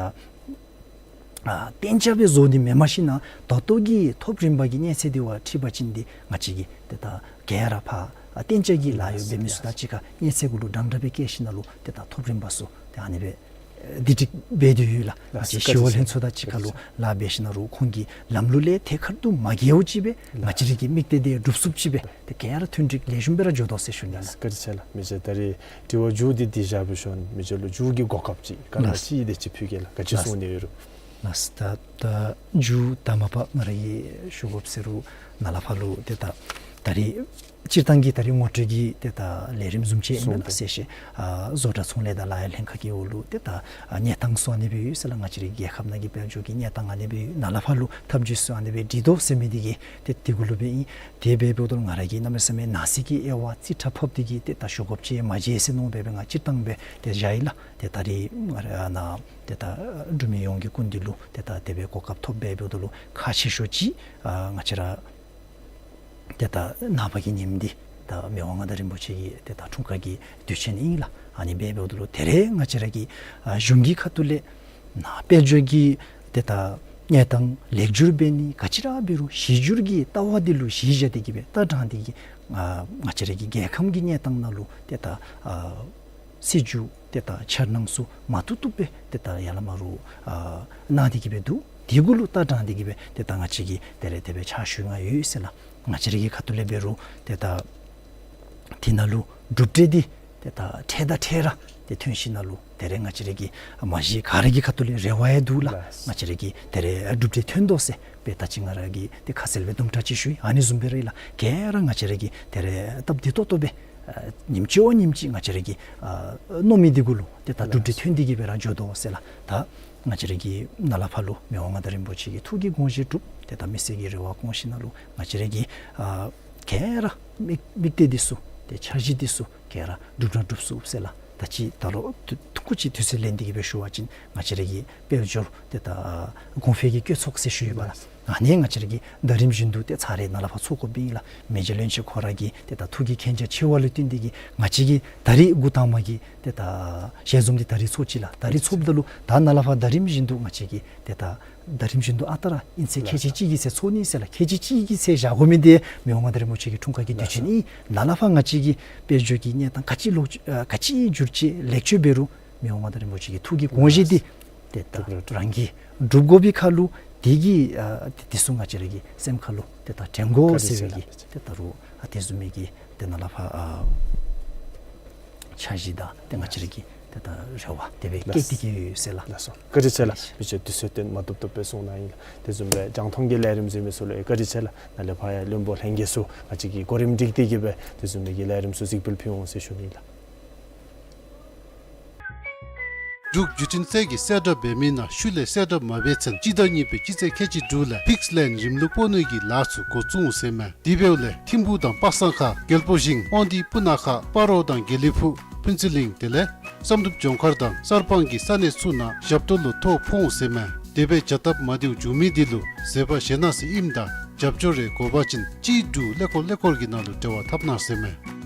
ཨ་གཏན་འཇགས་སྦེ་བཟོ་ནི་མེན་མ་གཞི་ནཱ་ད་ལྟོ་གི་ཐོབ་རིམ་པ་གི་གནས་ཚད་འདི་བ་འཁྲིལ་བ་ཅིན་འདི་ང་བཅས་ཀྱིས་ཏེ་ད་ག་ར་ཕར་ཨ་གཏན་འཇགས་ཀྱི་ལཱ་གཡོག་འབད་མི་ཚུ་དང་གཅིག་ཁར་གནས་ཚད་གུ་ལུ་འདྲན་འདྲ་སྦེ་བཀལ་ཞིནམ་ལས་ཏེ་ད་ཐོབ་རིམ་པ་ཚུ་ཏེ་ཨ་ནི་སྦེ་ཨེ་བསྡུ་སྒྲིག་འབད་དེ་ཡོད་ལགས། ལགས། ང་བཅས་ཞི་གཡོག་ལྷན་ཚོགས་དང་གཅིག་ཁར་ལུ་ལཱ་འབད་ཞིནམ་ལས་ཁོང་གི་ལམ་ལུགས་ལས་ཐད་ཀར་དུ་མ་འགལཝ་ཅིག་སྦེ་ང་བཅས་ར་གི་དམིགས་གཏད་འདི་འགྲུབ་ཚུགསཔ་ཅིག་སྦེ་ཏེ་ག་ར་མཐུན་འགྲིག་ལེགས་ཤོམ་སྦེ་ར་འགྱོ་དོ་ཟེར་ཞུ་ནི་ལགས། བཀའ་དྲིན་ཆེ་ལགས། མི་རྗེ་ད་རེས་དྲི་བ་མཇུག་འདི་འདི་བཞག་སྦེ་ཞུ་ནི། མི་རྗེ་ལུ་མཇུག་གི་གོ་སྐབས་ཅིག་ག་ར་ལགས། ཅིག་དེ་ཅིག་ཕུལ་གེ་ལགས། ག་ཅི་གསུང་ནི་ཡོད་རུང་། ལགས། ད་ད་མཇུག་ད་མ་པ་ང་ར་གིས་ཞུ་དགོཔ་ཟེར་རུང་ནཱ་ལས་ཕར་ལུ་ཏེ་ད་ད་རེས་སྤྱིར་བཏང་གི་ད་རེས་ངོ་སྤྲོད་ཀྱི་ཏེ་ད་ལས་རིམ་བཟུམ་ཅིག་ཨིན་པས་ལགས། གསུང་སྟེ། ཨ་བཟོ་གྲྭ་ཚོང་ལས་དང་ལཱ་གཡོག་ལྷན་ཁག་གི་འོག་ལུ་ཏེ་ད་ཨ་གནས་སྟངས་ཚུ་ཨ་ནི་སྦེ་ཡོད་ཟེར་ལགས། ང་བཅས་ར་གི་རྒྱལ་ཁབ་ནང་གི་དཔལ་འབྱོར་གྱི་གནས་སྟངས་ཨ་ནི་སྦེ་ཡོད། ནཱ་ལས་ཕར་ལུ་ཐབས་ཇུས་ཚུ་ཨ་ནི་སྦེ་སྒྲིག་དོ་ཟེར་མི་འདི་གིས་ཏེ་དེ་གུ་ལུ་སྦེ་ཨིན། དེ་སྦེ་འབདཝ་ད་ལུ་ང་ར་གིས་གནམ་མེད་ས་མེད་ནང་གསེས་ཀྱི་དབྱེ་བ་རྩིས་ཁྲ་ཕབ་སྟེ་གི་ཏེ་ད་ཞུ་དགོཔ་ཅིག་མ་མཇལ་ཟེར་མནོ་སྦེ་སྦེ་ང་སྤྱིར་བཏང་སྦེ་ཏེ་བཞག་ཡི་ལགས། ཏེ་ད་རེས་ང་ར་ནཱ་ཏེ་ད་འབྲུག་མི་ཡོངས་ཀྱི་སྐུ་མདུན་ལུ་ཏེ་ད་དེ་སྦེ་གོ་སྐབས་ཐོབ་སྦེ་འབདཝ་ད་ལུ་ཁག་ཆེ་ཤོས་ཅིག་ཨ་ང་བཅས་ར་ཏེ་ད་ནངས་པ་གི་ཉིནམ་འདི་ད་མི་དབང་མངའ་བདག་རིན་པོ་ཆེ་གི་ཏེ་ད་འཁྲུངས་སྐར་གྱི་དུས་ཆེན་ཨིན་ལགས། ཨ་ནི་སྦེ་འབདཝ་ད་ལུ་ད་རེས་ང་བཅས་ར་གི་ཨ་གཞུང་གི་ཁ་ཐུག་ལས་ནཱ་དཔལ་འབྱོར་གྱི་ཏེ་ད་གནས་སྟངས་ལེགས་བསྒྱུར་འབད་ནི་ག་ཅི་ར་འབད་རུང་གཞི་བསྒྱུར་གྱི་ལྟ་བ་འདི་ལུ་གཞི་བཞག་སྟེ་གི་སྦེ་ལྟ་སྟངས་འདི་གིས་ཨ་ང་བཅས་ར་གི་རྒྱལ་ཁམས་ཀྱི་གནས་སྟངས་ནང་ལུ་ཏེ་ད་ཨ་སྲིད་བྱུས་ཏེ་ད་འཆར་སྣང་ཚུ་མ་བཏུབ་བཏུབ་སྦེ་ཏེ་ད་ཡར་ལས་མར་ཨ་གནང་སྟེ་གི་སྦེ་འདུག། དེ་གུ་ལུ་ལྟ་སྟངས་འདི་གིས་སྦེ་ཏེ་ད་ང་བཅས་ཀྱིས་ད་རེས་དེ་སྦེ་ཕྱག་ཞུ་ནི་ཡོད་ཟེར་ལགས། ང་བཅས་ར་གི་ཁ་ཐུག་ལས་འབད་རུང་ཏེ་ད་དེ་ནང་ལུ་གྲུབ་འབྲས་འདི་ཏེ་ད་འཕྲལ་དང་འཕྲལ་ར་ཏེ་ཐོན་ཞིནམ་ལས་ད་རེས་ང་བཅས་ར་གི་མ་གཞི་ག་ར་གི་ཁ་ཐུག་ལས་རེ་བ་ཡང་འདུག་ལགས། ལགས། ང་བཅས་ར་གི་ད་རེས་གྲུབ་འབྲས་ཐོན་དོ་ཟེར་སྦེ་ད་ཅི་ང་ར་གིས་ཏེ་ཁ་གསལ་སྦེ་དུམ་གྲ་ཅིག་ཞུ་ཡི། ཨ་ནི་བཟུམ་སྦེ་ར་ཨིན་ལགས། ག་ར་ང་བཅས་ར་གིས་ད་རེས་སྟབས་བདེ་ཏོག་ཏོ་སྦེ་ཨ་ཉིནམ་གཅིག་བ་ཉིནམ་གཅིག་ང་བཅས་ར་གིས་ཨ་མནོ་མི་འདི་གུ་ལུ་ཏེ་ད་གྲུབ་འབྲས་ཐོན་ཏེ་གི་སྦེ་ར་འགྱོ་དོ་ཟེར་ལགས། ད་ང་བཅས་ར་གིས་ནཱ་ལས་ཕར་ལུ་མི་དབང་མངའ་བདག་རིན་པོ་ཆེ་གི་ཐུགས་ཀྱི་དགོངས་བཞེད་སྒྲུབ་ཏེ་ད་མི་སེར་གྱི་རེ་བ་སྐོང་ཞིནམ་ལས་ང་བཅས་ར་གི་ཨ་ག་ར་དམིགས་དམིགས་གཏད་འདི་ཚུ་ཏེ་འཆར་གཞི་འདི་ཚུ་ག་ར་འགྲུབ་ར་འགྲུབ་ཚུགས་ཟེར་ལགས། ད་ཅི་ད་ལོ་ཐུང་ཀུ་ཅིག་དུས་ཚོད་ལེན་ཏེ་གི་སྦེ་ཞུ་བ་ཅིན་ང་བཅས་ར་གི་དཔལ་འབྱོར་ཏེ་ད་གོང་འཕེལ་གྱི་སྐྱེད་ཚོགས་ཟེར་ཞུ་ཡོདཔ་ལགས། ཨ་ནི་ང་བཅས་ར་གིས་ཟླ་རིམ་བཞིན་དུ་ཏེ་ཚར་རེ་ནཱ་ལས་ཕར་ཚོགས་དགོཔ་ཨིན་ལགས། མི་རྗེ་བློན་ཆེན་ཁོ་ར་གི་ཏེ་ད་ཐུགས་ཀྱི་མཁྱེན་རྒྱ་ཆེ་བ་ལུ་བརྟེན་ཏེ་གི་ང་བཅས་ཀྱིས་ད་རེས་འགོ་དང་པ་གི་ཏེ་ད་ཞལ་འཛོམས་འདི་ད་རེས་ཚོགས་ཅི་ལགས། ད་རེས་ཚོགསཔ་ད་ལུ་ད་ནཱ་ལས་ཕར་ཟླ་རིམ་བཞིན་དུ་ང་བཅས་ཀྱིས་ཏེ་ད་ཟླ་རིམ་བཞིན་དུ་ཨ་རྟག་ར་ཨིན་ཚེ་ཁལ་གཅིག་གཅིག་གི་ཚེ་ཚོགས་ནི་ཟེར་ལགས། ཁལ་གཅིག་གཅིག་གི་ཚེ་བཞག་དགོ་མི་འདི་མི་དབང་མངའ་བདག་རིན་པོ་ཆེ་གི་འཁྲུངས་སྐར་གྱི་དུས་ཆེན་ཨིན། ནཱ་ལས་ཕར་ང་བཅས་ཀྱི་དཔལ་འབྱོར་གྱི་གནས་སྟངས་ག་ཅི་ལོག་ཨ་ག་ཅི་འགྱུར་ཅི་ལེགས་བཅོས་འབད་རུང་མི་དབང་མངའ་བདག་རིན་པོ་ཆེ་གི་ཐུགས་ཀྱི་དགོངས་བཞེད་འདི་ཏེ་ད་རང་གིས་སྒྲུབ་དགོ་པའི་ཁར་ལུ་དེ་གི་ཨ་དེ་ཚུ་ང་བཅས་ར་གི་སེམས་ཁར་ལུ་ཏེ་ད་དྲན་དགོ་ཟེར་བའི་གི་ཏེ་ད་རུང་ཨ་དེ་བཟུམ་མའི་གི་ཏེ་ནཱ་ལས་ཕར་ཨ་འཆར་གཞི་དང་ཏེ་ང་བཅས་ར་གི་ཏེ་ད་རེ་བ་དེ་སྦེ་བསྐྱེད་དེ་གི་ཡོད་ཟེར་ལགས། ལགས་སོ། བཀའ་དྲིན་ཆེ་ལགས། མི་རྗེ་དུས་ཚོད་བཏོན་མ་བཏུབ་བཏུབ་སྦེ་གསུང་གནང་ཡི་ལགས། དེ་བཟུམ་སྦེ་རྒྱང་མཐོང་གི་ལས་རིམ་གཟིགས་མི་ཚུ་ལུ་ཡང་བཀའ་དྲིན་ཆེ་ལགས། ནཱ་ལས་ཕར་ཡང་བློན་པོ་ལྷན་རྒྱས་ཚུ་ང་བཅས་ཀྱིས་གོ་རིམ་སྒྲིག་སྟེ་གི་སྦེ་དེ་བཟུམ་མའི་གི་ལས་རིམ་ཚུ་གཟིགས་འབུལ་ཕུལ་འོང་ཟེར་ཞུ་ནི་ལགས། འབྲུག་བརྒྱུད་འཕྲིན་ཚད་ཀྱིས་གསལ་བསྒྲགས་འབད་མི་ནང་ཤུལ་ལས་གསལ་བསྒྲགས་མ་འབད་ཚུན་སྤྱི་ཟླ་གཉིས་པའི་སྤྱི་ཚེས་ཁལ་གཅིག་དྲུག་ལས་ཕིགསི་ལེན་རིམ་ལུགས་སྤོ་ནི་གི་ལཱ་ཚུ་འགོ་བཙུགས་འོང་ཟེར་མས། དེ་འབདཝ་ལས་ཐིམ་ཕུག་དང་པ་སངས་ཁ་རྒྱལ་པོ་ཞིང་དབང་འདུས་སྤུ་ན་ཁ་སྤ་རོ་དང་དགེ་ལེགས་ཕུག་ཕུན་ཚོགས་གླིང་དེ་ལས་བསམ་གྲུབ་ལྗོངས་མཁར་དང་གསར་སྤང་གི་ས་གནས་ཚུ་ནང་ཞབས་ཏོག་ལུ་ཐོ་ཕོག་འོང་ཟེར་མས། དེ་སྦེ་བྱ་སྟབས་མ་བདེཝ་བྱུང་མི་དེ་ལུ་བཟོད་པ་བཞེས་གནང་ཟེར་ཨིནམ་ད་རྒྱབ་སྐྱོར་རེ་དགོ་པ་ཅིན་གཅིག་དྲུག་ཀླད་ཀོར་ཀླད་ཀོར་གྱི་ནང་ལུ་འབྲེལ་བ་འཐབ་གནང་ཟེར་མས།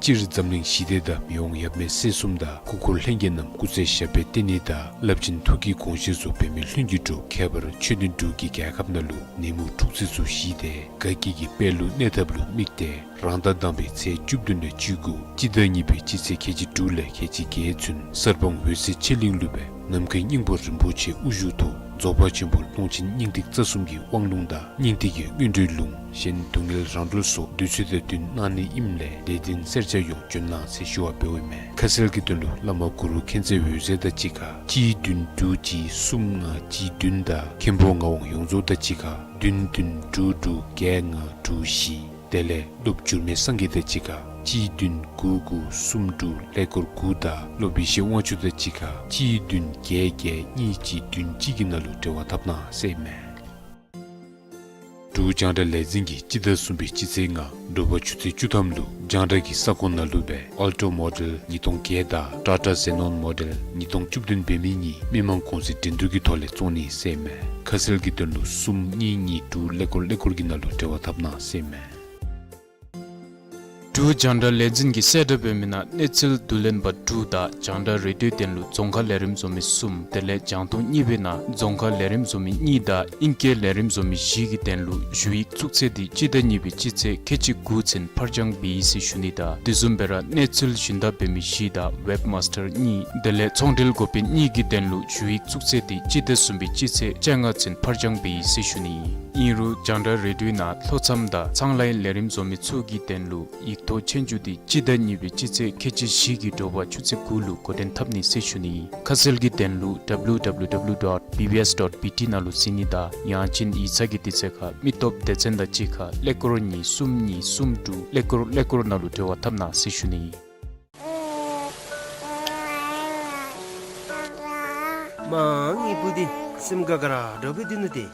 སྤྱིར་འཛམ་གླིང་ཞི་བདེ་དང་མི་དབང་ཡབ་མེས་སྲས་གསུམ་དང་སྐུ་འཁོར་ལྷན་རྒྱས་རྣམས་སྐུ་ཚེ་ཞབས་པད་བརྟན་ནི་དང་རླབས་ཆེན་ཐུགས་ཀྱི་དགོངས་བཞེད་ཚུ་འབད་མི་ལྷུན་གྱིས་གྲུབ། ཁྱད་པར་ཆོས་ལྡན་འབྲུག་གི་རྒྱལ་ཁབ་ནང་ལུ་ནད་མུག་འཁྲུག་རྩོད་ཚུ་ཞི་སྟེ་དགའ་སྐྱིད་ཀྱི་དཔལ་ལུ་གནས་ཐབས་ལུ་དམིགས་ཏེ་རང་ཟླ་དང་པའི་ཚེས་བཅུ་བདུན་ལས་བཅུ་དགུ་སྤྱི་ཟླ་གཉིས་པའི་སྤྱི་ཚེས་ཁལ་གཅིག་དྲུག་ལས་ཁལ་གཅིག་བརྒྱད་ཚུན་གསར་སྤང་འོད་གསལ་ཆོས་གླིང་ལུ་སྦེ་ནམ་མཁའི་སྙིང་པོ་རིན་པོ་ཆེ་དབུ་བཞུགས་ཐོག་རྫོགས་པ་ཆེན་པོ་ཀློང་ཆེན་སྙིང་ཐིག་རྩ་གསུམ་གྱི་དབང་ལུང་དང་སྙིང་ཐིག་གི་སྔོན་འགྲོའི་ལུང་གཞན་སྡུག་བསྔལ་རང་གྲོལ་སོགས་བདུད་རྩི་དང་བསྟུན་གནང་ནི་ཨིནམ་ལས་ལེགས་ལྡན་སེར་སྐྱ་ཡོངས་འབྱོན་གནང་ཟེར་ཞུ་བ་འབདཝ་ཨིན་མས། ཁ་གསལ་གྱི་དོན་ལུ་བླ་མ་གུ་རུ་མཁྱེན་བརྩེ་འོད་ཟེར་དང་གཅིག་ཁར་གཅིག་བདུན་དྲུག་གཅིག་གསུམ་ལྔ་གཅིག་བདུན་དང་མཁན་པོ་ངག་དབང་ཡོངས་རྫོགས་དང་གཅིག་ཁར་བདུན་བདུན་དྲུག་དྲུག་བརྒྱད་ལྔ་དྲུག་བཞི། དེ་ལས་སློབ་འགྱུར་མེད་སངས་རྒྱས་དང་གཅིག་ཁར་གཅིག་བདུན་དགུ་དགུ་གསུམ་དྲུག་ཀླད་ཀོར་དགུ་དང་སློབ་ཡེ་ཤེས་དབང་ཕྱུག་དང་གཅིག་ཁར་གཅིག་བདུན་བརྒྱད་བརྒྱད་གཉིས་གཅིག་བདུན་གཅིག་གི་ནང་ལུ་འབྲེལ་བ་འཐབ་གནང་ཟེར་ཨིན་མས། འབྲུག་རྒྱང་བསྒྲགས་ལས་འཛིན་གྱིས་སྤྱི་ཟླ་གསུམ་པའི་སྤྱི་ཚེས་ལྔ་དྲོ་པ་ཆུ་ཚོད་བཅུ་ཐམ་ལུ་རྒྱང་བསྒྲགས་ཀྱི་ས་ཁོངས་ནང་ལུ་སྦེ་ཨལ་ཊོ་མོ་ཌེལ་ཉིས་སྟོང་བརྒྱད་དང་ཊ་ཊ་ཛེ་ནོན་མོ་ཌེལ་ཉིས་སྟོང་བཅུ་བདུན་འབད་མི་གཉིས་མི་མང་གུང་སེང་འགྲན་བསྡུར་གྱི་ཐོག་ལས་བཙོང་ནི་ཟེར་ཨིན་མས། ཁ་གསལ་གྱི་དོན་ལུ་གསུམ་གཉིས་གཉིས་དྲུག་ཀླད་ཀོར་ཀླད་ཀོར་གྱི་ནང་ལུ་འབྲེལ་བ་འཐབ་གནང་ཟེར་ཨིན་མས། འབྲུག་རྒྱང་བསྒྲགས་ལས་འཛིན་གྱིས་གསལ་བསྒྲགས་འབད་མི་ནང་གནས་ཚུལ་བསྡུ་ལེན་པ་དྲུག་དང་རྒྱང་བསྒྲགས་རེ་ཌིའོ་དོན་ལུ་རྫོང་ཁ་ལས་རིམ་བཟོ་མི་གསུམ། དེ་ལས་རྒྱང་མཐོང་གཉིས་པའི་ནང་རྫོང་ཁ་ལས་རིམ་བཟོ་མི་གཉིས་དང་ཨིང་སྐད་ལས་རིམ་བཟོ་མི་བཞི་གི་དོན་ལུ་ཞུ་ཡིག་བཙུགས་ཚད་འདི་སྤྱི་ཟླ་གཉིས་པའི་སྤྱི་ཚེས་ཁལ་གཅིག་དགུ་ཚུན་ཕར་འགྱངས་འབད་ཡི་ཟེར་ཞུ་ནི་དང་དེ་བཟུམ་སྦེ་ར་གནས་ཚུལ་ཞུན་དག་འབད་མི་བཞི་དང་ཝེབ་མཱས་ཊར་གཉིས་དེ་ལས་ཚོང་འབྲེལ་འགོ་དཔོན་གཉིས་ཀྱི་དོན་ལུ་ཞུ་ཡིག་བཙུགས་ཚད་འདི་སྤྱི་ཟླ་གསུམ་པའི་སྤྱི་ཚེས་བཅོ་ལྔ་ཚུན་ཕར་འགྱངས་འབད་ཡི་ཟེར་ཞུ་ནི། ཨིན་རུང་རྒྱང་བསྒྲགས་རེ་ཌིའོ་ནང་ལྷོ་མཚམས་དང་ཚངས་ལའི་ལས་རིམ་བཟོ་མི་ཚུ་གི་དོན་ལུ་ཡིག་ཐོག་ཆོས་རྒྱུགས་འདི་སྤྱི་ཟླ་གཉིས་པའི་སྤྱི་ཚེས་ཁལ་གཅིག་བཞི་གི་དྲོ་པ་ཆུ་ཚོད་དགུ་ལུ་འགོ་འདྲེན་འཐབ་ནི་ཟེར་ཞུ་ནི། ཁ་གསལ་གྱི་དོན་ལུ་ཌབ་ལུ་ཌབ་ལུ་ཌབ་ལུ་ཌོཊ་བི་བི་ཨེསི་ཌོཊ་བི་ཊི་ནང་ལུ་གཟིགས་ནི་དང་ཡང་ཅིན་ཡིག་ཚང་གི་དུས་ཚོད་ཁར་མི་སྟོབས་སྡེ་ཚན་དང་གཅིག་ཁར་ཀླད་ཀོར་གཉིས་གསུམ་གཉིས་གསུམ་དྲུག་ཀླད་ཀོར་ཀླད་ཀོར་ནང་ལུ་འབྲེལ་བ་འཐབ་གནང་ཟེར་ཞུ་ནི། མ་ངེའི་བུ་འདི་སེམས་དགའ་དགའ་ར་འདྲཝ་སྦེ་སྡོད་ནུག་ཏེ།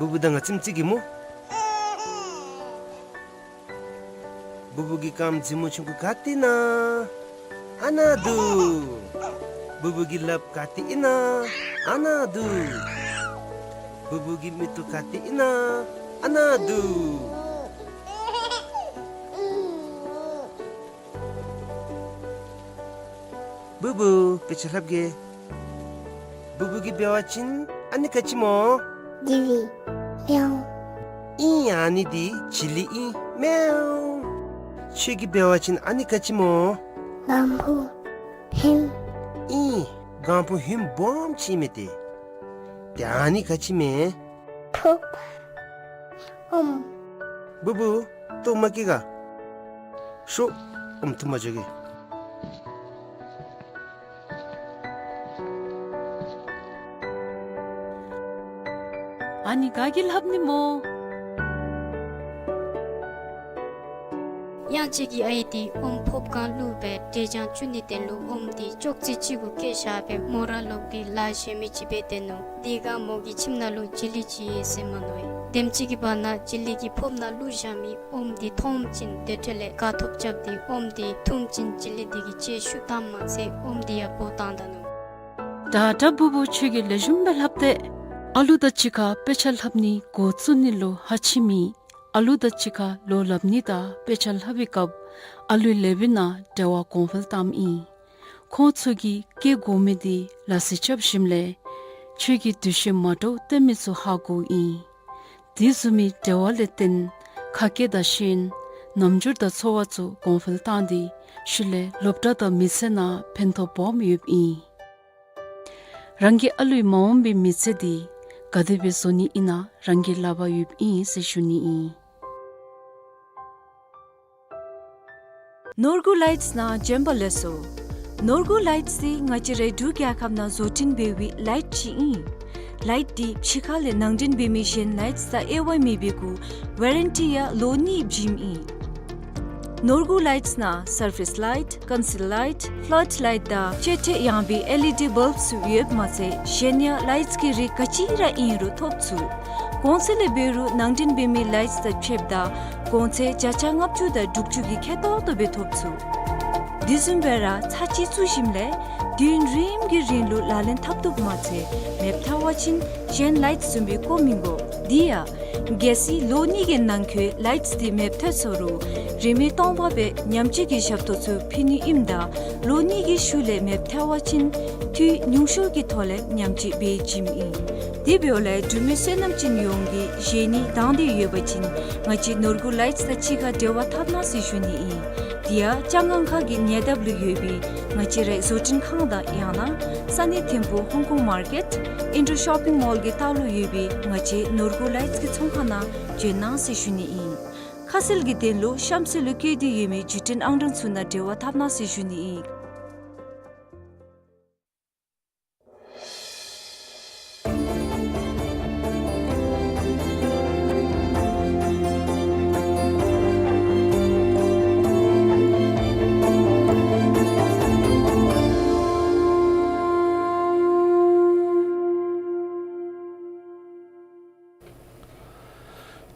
བུ་བུ་དང་ང་ཙམ་ཅིག་གིས་སྨོ། བུ་བུ་གི་རྐངམ་མཛེས་མོ་ཆུང་ཀུ་ག་ཏེ་ཨིན་ན། ཨ་ནཱ་འདུག། བུ་བུ་གི་ལགཔ་ག་ཏེ་ཨིན་ན། ཨ་ནཱ་འདུག། བུ་བུ་གི་མིག་ཏོ་ག་ཏེ་ཨིན་ན། ཨ་ནཱ་འདུག། བུ་བུ་དཔེ་ཆ་ལྷབ་གེ། བུ་བུ་གིས་འབད་བ་ཅིན་ཨ་ནི་ག་ཅི་སྨོ། ཇི་ལི། མེའོ། ཨིན། ཨ་ནི་འདི་ཇི་ལི་ཨིན། མེའོ། ཁྱོད་ཀྱིས་འབད་བ་ཅིན་ཨ་ནི་ག་ཅི་སྨོ། གང་བུ་ཧིམ། ཨིན། གང་བུ་ཧིམ་སྦོམ་ཅིག་ཨིན་མས་ཏེ། ཏེ་ཨ་ནི་ག་ཅི་མས། ཕུབ། ཨོམ། བུ་བུ། ལྟོཝ་མ་བཀྱེས་ག། ཤོག། ཨོམ་འཐུ་མ་འགྱོ་གེ། ཨ་ནི་ག་གིས་ལྷབ་ནི་སྨོ། གཡང་ཆེན་གྱི་ཨའི་འདི་ཨོམ་ཕོརཔ་སྒང་བླུགས་སྦེ་འབྲས་ཆང་བཙུགས་ནིའི་དོན་ལུ་ཨོམ་འདི་ཅོག་ཙེ་གཅིག་གུ་བཀལ་བཞག་སྦེ་མོ་ར་ལོག་སྟེ་ལཱ་གཞན་མི་ཅིག་འབད་དེ་ནུག། དེ་སྒང་མོ་གི་ཁྱིམ་ནང་ལུ་ཇི་ལི་ཅིག་ཡོད་ཟེར་མ་མནོ་བས། དེམ་ཅིག་གི་བར་ན་ཇི་ལི་གི་ཕོརཔ་ནང་བླུགས་བཞག་མི་ཨོམ་འདི་མཐོངམ་ཅིག་དེ་འཕྲོ་ལས་དགའ་ཐོབ་རྐྱབ་སྟེ་ཨོམ་འདི་འཐུངམ་ཅིག་ཇི་ལི་འདི་གིས་ལྕེ་ཤུགས་བཏངམ་མ་ཚད་ཨོམ་འདི་ཡང་བོ་བཏང་ད་ནུག། ད་ད་བུ་བུ་ཁྱོད་ཀྱིས་ལེགས་ཤོམ་སྦེ་ལྷབ་སྟེ། ཨ་ལུ་དང་གཅིག་ཁར་དཔེ་ཆ་ལྷབ་ནི་འགོ་བཙུགས་ནི་ལུ་ཧ་ཅིག་མེད། ཨ་ལུ་དང་གཅིག་ཁར་ལོ་ལྷབ་ནི་དང་དཔེ་ཆ་ལྷབ་པའི་སྐབས་ཨ་ལུའི་ལེ་བི་ནང་འབྲེལ་བ་གོང་འཕེལ་བཏངམ་ཨིན། ཁོང་ཚུ་གིས་བཀལ་དགོ་མི་འདི་ལ་སི་རྐྱབ་ཞིནམ་ལས་ཁྱོད་ཀྱིས་འདུ་ཤེས་མ་འདྲཝ་བསྟེན་མི་ཚུ་ཧ་གོཝ་ཨིན། དེ་བཟུམ་མའི་འབྲེལ་བ་ལས་བརྟེན་ཁ་སྐད་དང་ཤེས་ཡོན་རྣམ་འགྱུར་དང་འཚོ་བ་ཚུ་གོང་འཕེལ་བཏང་སྟེ་ཤུལ་ལས་སློབ་གྲྭ་དང་མི་ཚེ་ནང་ཕན་ཐོགས་སྦོམ་ཡོདཔ་ཨིན། རང་གི་ཨ་ལུའི་མ་འོངས་པའི་མི་ཚེ་འདི་ག་དེ་སྦེ་བཟོ་ནི་ཨིན་ན་རང་གི་ལག་པར་ཡོདཔ་ཨིན་ཟེར་ཞུ་ནི་ཨིན། ནོར་བུ་ལའིཊསི་ནང་བྱོན་པ་ལེགས་སོ། ནོར་བུ་ལའིཊསི་འདི་ང་བཅས་རའི་འབྲུག་རྒྱལ་ཁབ་ནང་བཟོ་སྐྲུན་འབད་བའི་ལའིཊ་ཅིག་ཨིན། ལའིཊ་འདི་ཕྱི་ཁ་ལས་ནང་འདྲེན་འབད་མི་གཞན་ལའིཊསི་དང་དབྱེ་བ་མེད་པའི་གུ་ཝ་རན་ཊི་ཡང་ལོ་གཉིས་བྱིནམ་ཨིན། ནོར་གུ་ལའིཊསི་ནང་སར་ཕེསི་ལའིཊ་ཀོན་སིལ་ལའིཊ་ཕླཌ་ལའིཊ་དང་ཅེ་ཏྲེ་ཡངས་པའི་ཨེལ་ཨི་ཌི་བཱལབསི་ཡོདཔ་མ་ཚད་གཞན་ཡང་ལའིཊསི་གི་རིགས་ག་ཅི་ར་ཨིན་རུང་ཐོབ་ཚུགས། གོང་ཚད་ལས་འབད་རུང་ནང་འདྲེན་འབད་མི་ལའིཊསི་དང་ཕྱདཔ་ད་གོང་ཚད་བརྒྱ་ཆ་ལྔ་བཅུ་དང་དྲུག་ཅུ་གི་ཁེ་ཏོག་ཏོ་སྦེ་ཐོབ་ཚུགས། དེ་བཟུམ་སྦེ་ར་ཚར་གཅིག་བཙུགས་ཞིནམ་ལས་དུས་ཡུན་རིངམོ་གི་རིང་ལུ་ལག་ལེན་འཐབ་བཏུབ་མ་ཚད་མེདཔ་ཐལ་བ་ཅིན་གཞན་ལའིཊསི་བཟུམ་སྦེ་བཀོ་མི་དགོ། དེ་ཡང་གལ་སྲིད་ལོ་གཉིས་ཀྱི་ནང་འཁོད་ལའིཊསི་དེ་མེདཔ་ཐལ་སོང་རུང་རིན་མེད་སྟོང་པ་སྦེ་ཉམས་བཅོས་ཀྱི་ཞབས་ཏོག་ཚུ་ཕུལ་ནི་ཨིནམ་ད་ལོ་གཉིས་ཀྱི་ཤུལ་ལས་མེདཔ་ཐལ་བ་ཅིན་འཐུས་ཉུང་ཤོས་ཀྱི་ཐོག་ལས་ཉམས་བཅོས་འབད་བྱིནམ་ཨིན། དེ་འབདཝ་ལས་འབྲུག་མི་བསོད་ནམས་ཅན་ཡོངས་ཀྱིས་བཞེས་ནི་དང་འདོད་ཡོད་པ་ཅིན་ང་བཅས་ནོར་གུ་ལའིཊསི་དང་གཅིག་ཁར་འབྲེལ་བ་འཐབ་གནང་ཟེར་ཞུ་ནི་ཨིན། དེ་ཡང་ལྕང་སྒང་ཁ་གི་ཉེ་འདབས་ལུ་ཡོད་པའི་ང་བཅས་རའི་བཟོ་སྐྲུན་ཁང་དང་ཡང་ན་ས་གནས་ཐིམ་ཕུག་ཧོང་ཀོང་མར་ཀེཊ་ཨིན་ཌོ་ཤོ་པིང་མོལ་གྱི་ལྟག་ལུ་ཡོད་པའི་ང་བཅས་ནོར་གུ་ལའིཊསི་གི་ཚོང་ཁང་ནང་བྱོན་གནང་ཟེར་ཞུ་ནི་ཨིན། ཁ་གསལ་གྱི་དོན་ལུ་གཤམ་གསལ་ལུ་བཀོད་དེ་ཡོད་མི་བརྒྱུད་འཕྲིན་ཨང་གྲངས་ཚུ་ནང་འབྲེལ་བ་འཐབ་གནང་ཟེར་ཞུ་ནི་ཨིན།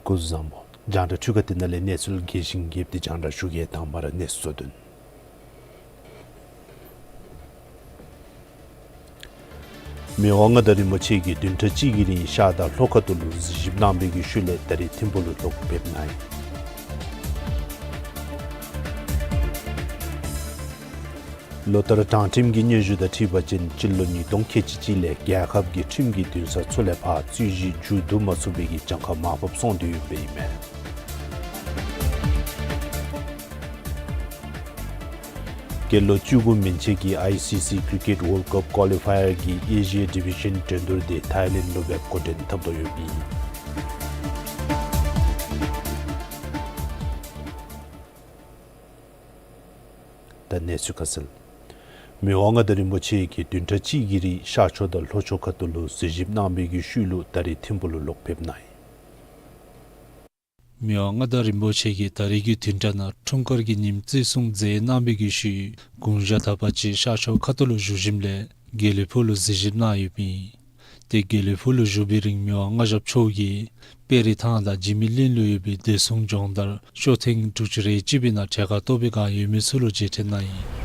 སྐུ་གཟུགས་བཟང་པོ། རྒྱང་བསྒྲགས་འཕྲུལ་ཁང་འདི་ནང་ལས་གནས་ཚུལ་རྒྱས་ཤིང་རྒྱསཔ་དེ་རྒྱང་བསྒྲགས་ཞུ་གེ། དང་པ་ར་གནས་ཚུལ་གཙོ་དོན། མི་དབང་མངའ་བདག་རིན་པོ་ཆེ་གིས་བདུན་ཕྲག་གཅིག་གི་རིང་ཤར་དང་ལྷོ་ཁ་ཐུག་ལུ་གཟིགས་ཞིབ་གནང་བའི་གི་ཤུལ་ལས་ད་རིས་ཐིམ་ཕུག་ལུ་ལོག་ཕེབས་གནང་ཡི། ལོ་ལྟར་དྲང་ཁྲིམས་ཀྱི་སྙན་ཞུ་དང་འཁྲིལ་བ་ཅིན་སྤྱི་ལོ་ཉིས་སྟོང་ཁལ་གཅིག་གཅིག་ལས་རྒྱལ་ཁབ་ཀྱི་ཁྲིམས་ཀྱི་འདུན་ས་ཚུ་ལས་ཕར་རྩོད་གཞི་མཇུག་བསྡུ་མ་ཚུགས་པའི་གི་གྱངས་ཁ་མར་ཕབ་སོང་སྟེ་ཡོདཔ་ཨིན་མས། སྐྱེས་ལོ་བཅུ་དགུ་མན་ཆད་ཀྱི་ཨའི་སི་སི་ཀི་རི་ཀེཊ་ཝཱལཌ་ཀབ་ཀོ་ལི་ཕ་ཡར་གྱི་ཨེ་ཤི་ཡ་ཌི་བི་ཤན་འགྲན་བསྡུར་དེ་ཐའི་ལེནཌ་ལུ་སྦེ་འགོ་འདྲེན་འཐབ་དོ་ཡོདཔ་ཨིན། ད་གནས་ཚུལ་ཁ་གསལ། མི་དབང་མངའ་བདག་རིན་པོ་ཆེ་གིས་བདུན་ཕྲག་གཅིག་གི་རིང་ཤར་ཕྱོགས་དང་ལྷོ་ཕྱོགས་ཁ་ཐུག་ལུ་གཟིགས་ཞིབ་གནང་བའི་གི་ཤུལ་ལུ་ད་རིས་ཐིམ་ཕུག་ལུ་ལོག་ཕེབས་གནང་ཡི། མི་དབང་མངའ་བདག་རིན་པོ་ཆེ་གིས་ད་རིས་ཀྱི་བདུན་ཕྲག་ནང་འཁྲུངས་སྐར་གྱི་ཉིནམ་བརྩི་སྲུང་མཛད་གནང་བའི་གི་ཤུལ་དགུང་ཞག་དག་པ་ཅིག་ཤར་ཕྱོགས་ཁ་ཐུག་ལུ་བཞུགས་ཞིནམ་ལས་དགེ་ལེགས་ཕུག་ལུ་གཟིགས་ཞིབ་གནང་ཡོདཔ་ཨིན། ཏེ་དགེ་ལེགས་ཕུག་ལུ་བཞུགས་པའི་རིང་མི་དབང་མངའ་ཞབས་མཆོག་གིས་དཔལ་རི་ཐང་དང་འཇིགས་མེད་གླིང་ལུ་ཡོད་པའི་བདེ་སྲུང་སྦྱོང་བརྡར་ཤོག་ཐེངས་དྲུག་ཅུ་རེ་གཅིག་པའི་ནང་གྲལ་ཁར་གཏོགས་པའི་སྒང་ཡོད་མི་ཚུ་ལུ་མཇལ་ཕྲད་གནང་ཡི།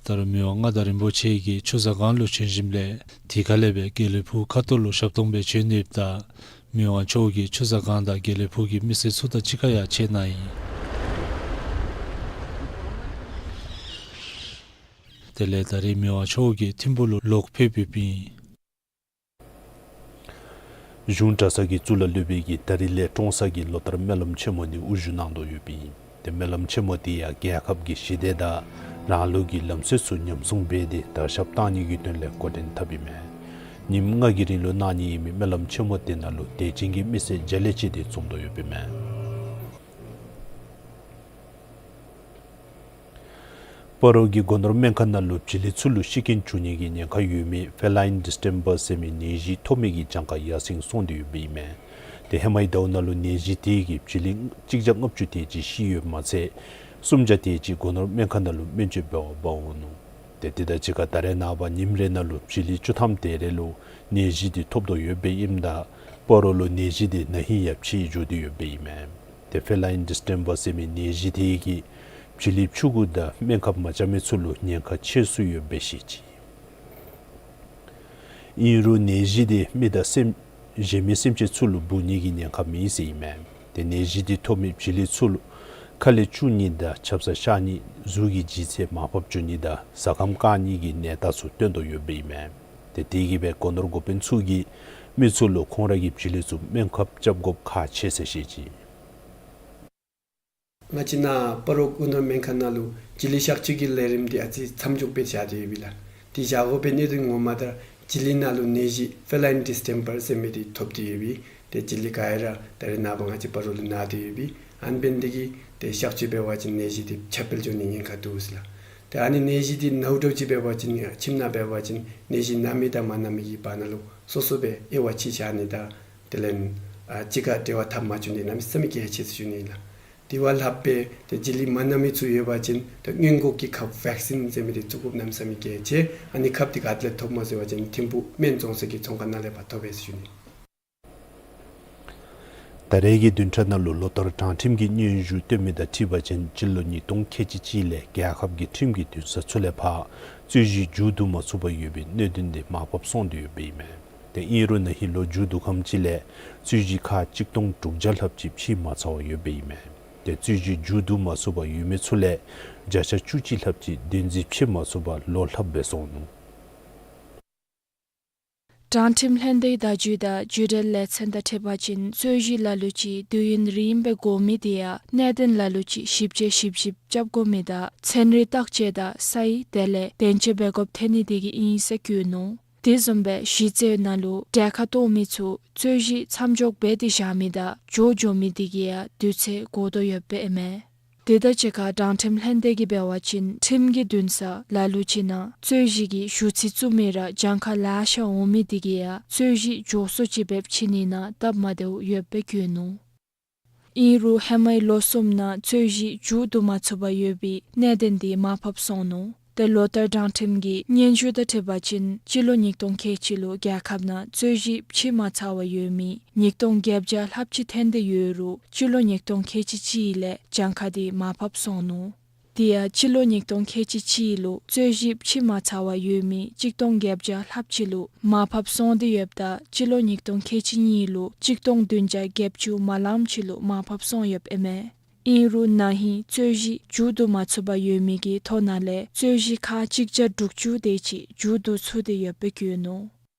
ད་རུང་མི་དབང་མངའ་བདག་རིན་པོ་ཆེ་གིས་ཆུ་བཟང་སྒང་ལུ་བྱོན་ཞིནམ་ལས་དེ་ཁ་ལས་སྦེ་དགེ་ལེགས་ཕུག་ཁ་ཐུག་ལུ་ཞབས་ཏོག་འབད་བྱོན་ནི་ཡོདཔ་ད་མི་དབང་མཆོག་གིས་ཆུ་བཟང་སྒང་དང་དགེ་ལེགས་ཕུག་གི་མི་སེར་ཚུ་དང་གཅིག་ཁར་ཡང་མཇལ་གནང་ཡི། དེ་ལས་ད་རིས་མི་དབང་མཆོག་གིས་ཐིམ་ཕུག་ལུ་ལོག་ཕེབས་ཡོདཔ་ཨིན། གཞུང་གྲྭ་ཚང་གི་གཙུག་ལག་སློབ་དཔོན་གྱིས་ད་རིས་ལས་ཀྲོང་གསར་གྱི་ལོ་ལྟར་སྨོན་ལམ་ཆེན་མོ་འདི་དབུ་བཞུགས་གནང་དོ་ཡོདཔ་ཨིན། ཏེ་སྨོན་ལམ་ཆེན་མོ་འདི་ཡང་རྒྱལ་ཁབ་ཀྱི་ཞི་བདེ་དང་རང་ལུགས་ཀྱི་ལམ་སྲོལ་ཚུ་ཉམས་སྲུང་འབད་དེ་དར་ཁྱབ་གཏང་ནི་གི་དོན་ལས་འགོ་འདྲེན་འཐབ་ཨིན་མས། ཉིནམ་ལྔ་གི་རིང་ལུ་གནང་ནི་ཨིན་མི་སྨོན་ལམ་ཆེན་མོ་དེ་ནང་ལུ་དད་ཅན་གྱི་མི་སེར་བརྒྱ་ལས་ཅིག་དེ་འཛོམས་དོ་ཡོདཔ་ཨིན་མས། སྤ་རོ་གི་སྒོ་ནོར་སྨན་ཁང་ནང་ལུ་བྱི་ལི་ཚུ་ལུ་ཤི་རྐྱེན་བྱུང་ནི་གི་ཉེན་ཁ་ཡོད་མི་ཕེ་ལའིན་ཌི་སི་ཊེམ་པར་ཟེར་མི་ནད་གཞི་ཐོབ་མི་གི་གྱངས་ཁ་ཡར་སེང་སོང་སྟེ་ཡོདཔ་ཨིན་མས། ཏེ་ཧེ་མའི་ཟླཝ་ནང་ལུ་ནད་གཞི་དེ་གིས་བྱི་ལི་གཅིག་བརྒྱ་ལྔ་བཅུ་དེ་ཅིག་ཤི་ཡོདཔ་མ་ཚད་སུམ་བརྒྱ་དེ་ཅིག་སྒོ་ནོར་སྨན་ཁང་ནང་ལུ་སྨན་བཅོས་འབད་བར་འབག་འོང་ནུག། ཏེ་དེ་དང་གཅིག་ཁར་ད་རེས་ནངས་པ་ཉིནམ་རེ་ནང་ལུ་བྱི་ལི་བཅུ་ཐམ་དེ་རེ་ལུ་ནད་གཞི་དེ་ཐོབ་དོ་ཡོདཔ་ཨིནམ་ད་སྤ་རོ་ལུ་ནད་གཞི་དེ་ན་ཧིང་ཡང་ཕྱི་འགྱོ་སྟེ་ཡོདཔ་ཨིན་མས། ཏེ་ཕེ་ལའིན་ཌི་སི་ཊེམ་པར་ཟེར་མི་ནད་གཞི་དེ་གིས་བྱི་ལི་ཕྱུ་གུ་དང་སྨན་ཁབ་མ་རྐྱབ་མི་ཚུ་ལུ་ཉེན་ཁ་ཆེ་སུ་ཡོདཔ་སྦེ་བཤད་ཅི། ཨིན་རུང་ནད་གཞི་དེ་མི་དང་སེམས་གཞན་མི་སེམས་ཅན་ཚུ་ལུ་འབུ་ནི་གི་ཉེན་ཁ་མེད་ཟེར་ཨིན་མས། ཏེ་ནད་གཞི་དེ་ཐོབ་མི་བྱི་ལི་ཚུ་ལུ་ཁ་ལས་སྐྱུག་ནི་དང་ཆབ་གསང་ཤར་ནི་གཟུགས་ཀྱི་ལྗིད་ཚད་མར་ཕབ་འགྱོ་ནི་དང་ཟ་ཁམས་བཀག་ནི་གི་ནད་རྟགས་ཚུ་སྟོན་དོ་ཡོདཔ་ཨིན་མས། ཏེ་དེ་གིས་སྦེ་སྒོ་ནོར་འགོ་དཔོན་ཚུ་གིས་མི་ཚུ་ལུ་ཁོང་ར་གི་བྱི་ལི་ཚུ་སྨན་ཁབ་རྐྱབ་དགོཔ་ཁག་ཆེ་ཟེར་བཤད་ཅི། ང་བཅས་ནཱ་སྤ་རོ་སྒོ་ནོར་སྨན་ཁང་ནང་ལུ་བྱི་ལི་གཤག་བཅོས་ཀྱི་ལས་རིམ་འདི་ཨ་ཙི་མཚམས་འཇོག་སྦེ་བཞག་སྟེ་ཡོད་པས་ལགས། དེ་བཞག་དགོ་པའི་གནད་དོན་ངོ་མ་ད་བྱི་ལི་ནང་ལུ་ནད་གཞི་ཕེ་ལའིན་ཌི་སི་ཊེམ་པར་ཟེར་མི་འདི་ཐོབ་སྟེ་ཡོད་པས། ཏེ་བྱི་ལི་ག་ར་ད་རེས་ནངས་པ་ང་བཅས་སྤ་རོ་ལུ་ན་སྟེ་ཡོད་པས། ཨ་ནི་འབད་ནི་དེ་གིས་ཏེ་གཤག་བཅོས་འབད་བ་ཅིན་ནད་གཞི་འདི་ཁྱབ་སྤེལ་འགྱོ་ནི་ཉེན་ཁ་འདུག་ཟེར་ལགས། ཏེ་ཨ་ནི་ནད་གཞི་འདི་ནཝ་འདྲཝ་ཅིག་འབད་བ་ཅིན་ཁྱིམ་ནང་འབད་བ་ཅིན་ནད་གཞི་ན་མི་དང་མ་ན་མི་གི་བར་ན་ལུ་སོ་སོ་སྦེ་དབྱེ་བ་ཕྱེ་བཞག་ནི་དང་དེ་ལས་ ཨ་གཅིག་ཁར་འབྲེལ་བ་འཐབ་མ་བཅུག་ནི་གནམ་མེད་ས་མེད་གལ་ཆེ་ཟེར་ཞུ་ནི་ལགས། དེ་བ་ལྷགཔ་སྦེ་ཏེ་བྱི་ལི་མ་ན་མི་ཚུ་ཡོད་པ་ཅིན་ཏེ་སྔོན་འགོག་གི་ཁབ་བེག་སིན་ཟེར་མི་འདི་བཙུགས་དགོཔ་གནམ་མེད་ས་མེད་གལ་ཆེ། ཨ་ནི་ཁབ་འདི་ག་ཏེ་ལས་ཐོབ་སྨོ་ཟེར་བ་ཅིན་ཐིམ་ཕུག་སྨན་བཙོང་སའི་གི་ཚོང་ཁང་ནང་ལས་ཕར་ཐོབ་པས་ཟེར་ཞུ་ནི། ད་རེས་ཀྱི་བདུན་ཕྲག་ནང་ལུ་ལོ་ལྟར་དྲང་ཁྲིམས་ཀྱི་སྙན་ཞུ་བཏོན་མི་དང་འཁྲིལ་བ་ཅིན་སྤྱི་ལོ་ཉིས་སྟོང་ཁལ་གཅིག་གཅིག་ལས་རྒྱལ་ཁབ་ཀྱི་ཁྲིམས་ཀྱི་འདུན་ས་ཚུ་ལས་ཕར་རྩོད་གཞི་མཇུག་བསྡུ་མ་ཚུགས་པར་ཡོད་པའི་གནད་དོན་འདི་མར་ཕབ་སོང་སྟེ་ཡོདཔ་ཨིན་མས། ཏེ་ཨིན་རུང་ན་ཧིང་ལོ་མཇུག་བསྡུ་ཁམས་ཅིག་ལས་རྩོད་གཞི་ཁག་གཅིག་སྟོང་དྲུག་བརྒྱ་ལྷགཔ་ཅིག་ཕྱེ་མ་ཚར་བར་ཡོདཔ་ཨིན་མས། ཏེ་རྩོད་གཞི་མཇུག་བསྡུ་མ་ཚུགས་པར་ཡོད་མི་ཚུ་ལས་བརྒྱ་ཆ་བཅུ་གཅིག་ལྷགཔ་ཅིག་བདེན་འཛིན་ཕྱེ་མ་ཚུགས་པར་ལོ་ལྷགཔ་སྦེ་སོང་ནུག། དྲང་ཁྲིམས་ལྷན་སྡེའི་བརྡ་བརྒྱུད་དང་བརྒྱུད་འབྲེལ་ལས་ཚན་དང་འཁྲིལ་བ་ཅིན་རྩོད་གཞི་ལ་ལུ་ཅིག་དུས་ཡུན་རིངམོ་སྦེ་འགོར་མི་དེ་ཡང་གནད་དོན་ལ་ལུ་ཅིག་ཞིབ་དཔྱད་ཞིབ་ཞིབ་རྐྱབ་དགོ་མི་དང་ཚན་རིག་བརྟག་དཔྱད་དང་སའི་དེ་ལས་བདེན་དཔྱད་འབད་དགོཔ་ཐོན་ནི་དེ་གིས་ཨིན་ཟེར་བཀོད་ནུག། དེ་བཟུམ་སྦེ་གཞི་རྩའི་ནང་ལུ་གྲལ་ཁར་གཏོགས་མི་ཚུ་རྩོད་གཞི་མཚམས་འཇོག་འབད་དེ་བཞག་མི་དང་འགྱོ་འགྱོ་མི་དེ་གིས་ཡང་དུས་ཚོད་འགོར་དོ་ཡོདཔ་ཨིན་མས། དེ་དང་གཅིག་ཁར་དྲང་ཁྲིམས་ལྷན་སྡེ་གིས་འབད་བ་ཅིན་ཁྲིམས་ཀྱི་འདུན་ས་ལ་ལུ་ཅིག་ནང་རྩོད་གཞི་གི་ཞུ་ཚིག་བཙུགས་མི་ར་གྱངས་ཁ་ལེ་ཤ་འོང་མི་དེ་གིས་ཡང་རྩོད་གཞི་མགྱོགས་སུ་ཅིག་འབད་བཅུག་ནི་ནང་སྟབས་མ་བདེཝ་ཡོདཔ་སྦེ་བཀོད་ནུག། ཨིན་རུང་ཧེ་མའི་ལོ་གསུམ་ནང་རྩོད་གཞི་མཇུག་བསྡུ་མ་ཚུགས་པར་ཡོད་པའི་གནད་དོན་དེ་མར་ཕབ་སོང་ནུག། ཏེ་ལོ་ལྟར་དྲང་ཁྲིམས་ཀྱི་སྙན་ཞུ་དང་འཁྲིལ་བ་ཅིན་སྤྱི་ལོ་ཉིས་སྟོང་ཁལ་གཅིག་ལུ་རྒྱལ་ཁབ་ནང་རྩོད་གཞི་ཕྱེ་མ་ཚར་བར་ཡོད་མི་ཉིས་སྟོང་བརྒྱད་བརྒྱ་ལྷགཔ་ཅིག་ཐོན་ཏེ་ཡོད་རུང་སྤྱི་ལོ་ཉིས་སྟོང་ཁལ་གཅིག་གཅིག་ལས་གྱངས་ཁ་དེ་མར་ཕབ་སོང་ནུག། དེ་ཡང་སྤྱི་ལོ་ཉིས་སྟོང་ཁལ་གཅིག་གཅིག་ལུ་རྩོད་གཞི་ཕྱེ་མ་ཚར་བར་ཡོད་མི་གཅིག་སྟོང་བརྒྱད་བརྒྱ་ལྷགཔ་ཅིག་ལུ་མར་ཕབ་སོང་སྟེ་ཡོདཔ་ད་སྤྱི་ལོ་ཉིས་སྟོང་ཁལ་གཅིག་གཉིས་ལུ་གཅིག་སྟོང་བདུན་བརྒྱ་བརྒྱད་ཅུ་མ་ལངམ་ཅིག་ལུ་མར་ཕབ་སོང་ཡོདཔ་ཨིན་མས། ཨིན་རུང་ན་ཧིང་རྩོད་གཞི་མཇུག་བསྡུ་མ་ཚུགས་པར་ཡོད་མི་གི་ཐོ་ནང་ལས་རྩོད་གཞི་ཁག་གཅིག་བརྒྱ་དྲུག་ཅུ་དེ་ཅིག་མཇུག་བསྡུ་ཚུགས་ཏེ་ཡོདཔ་སྦེ་བཀོད་ནུག།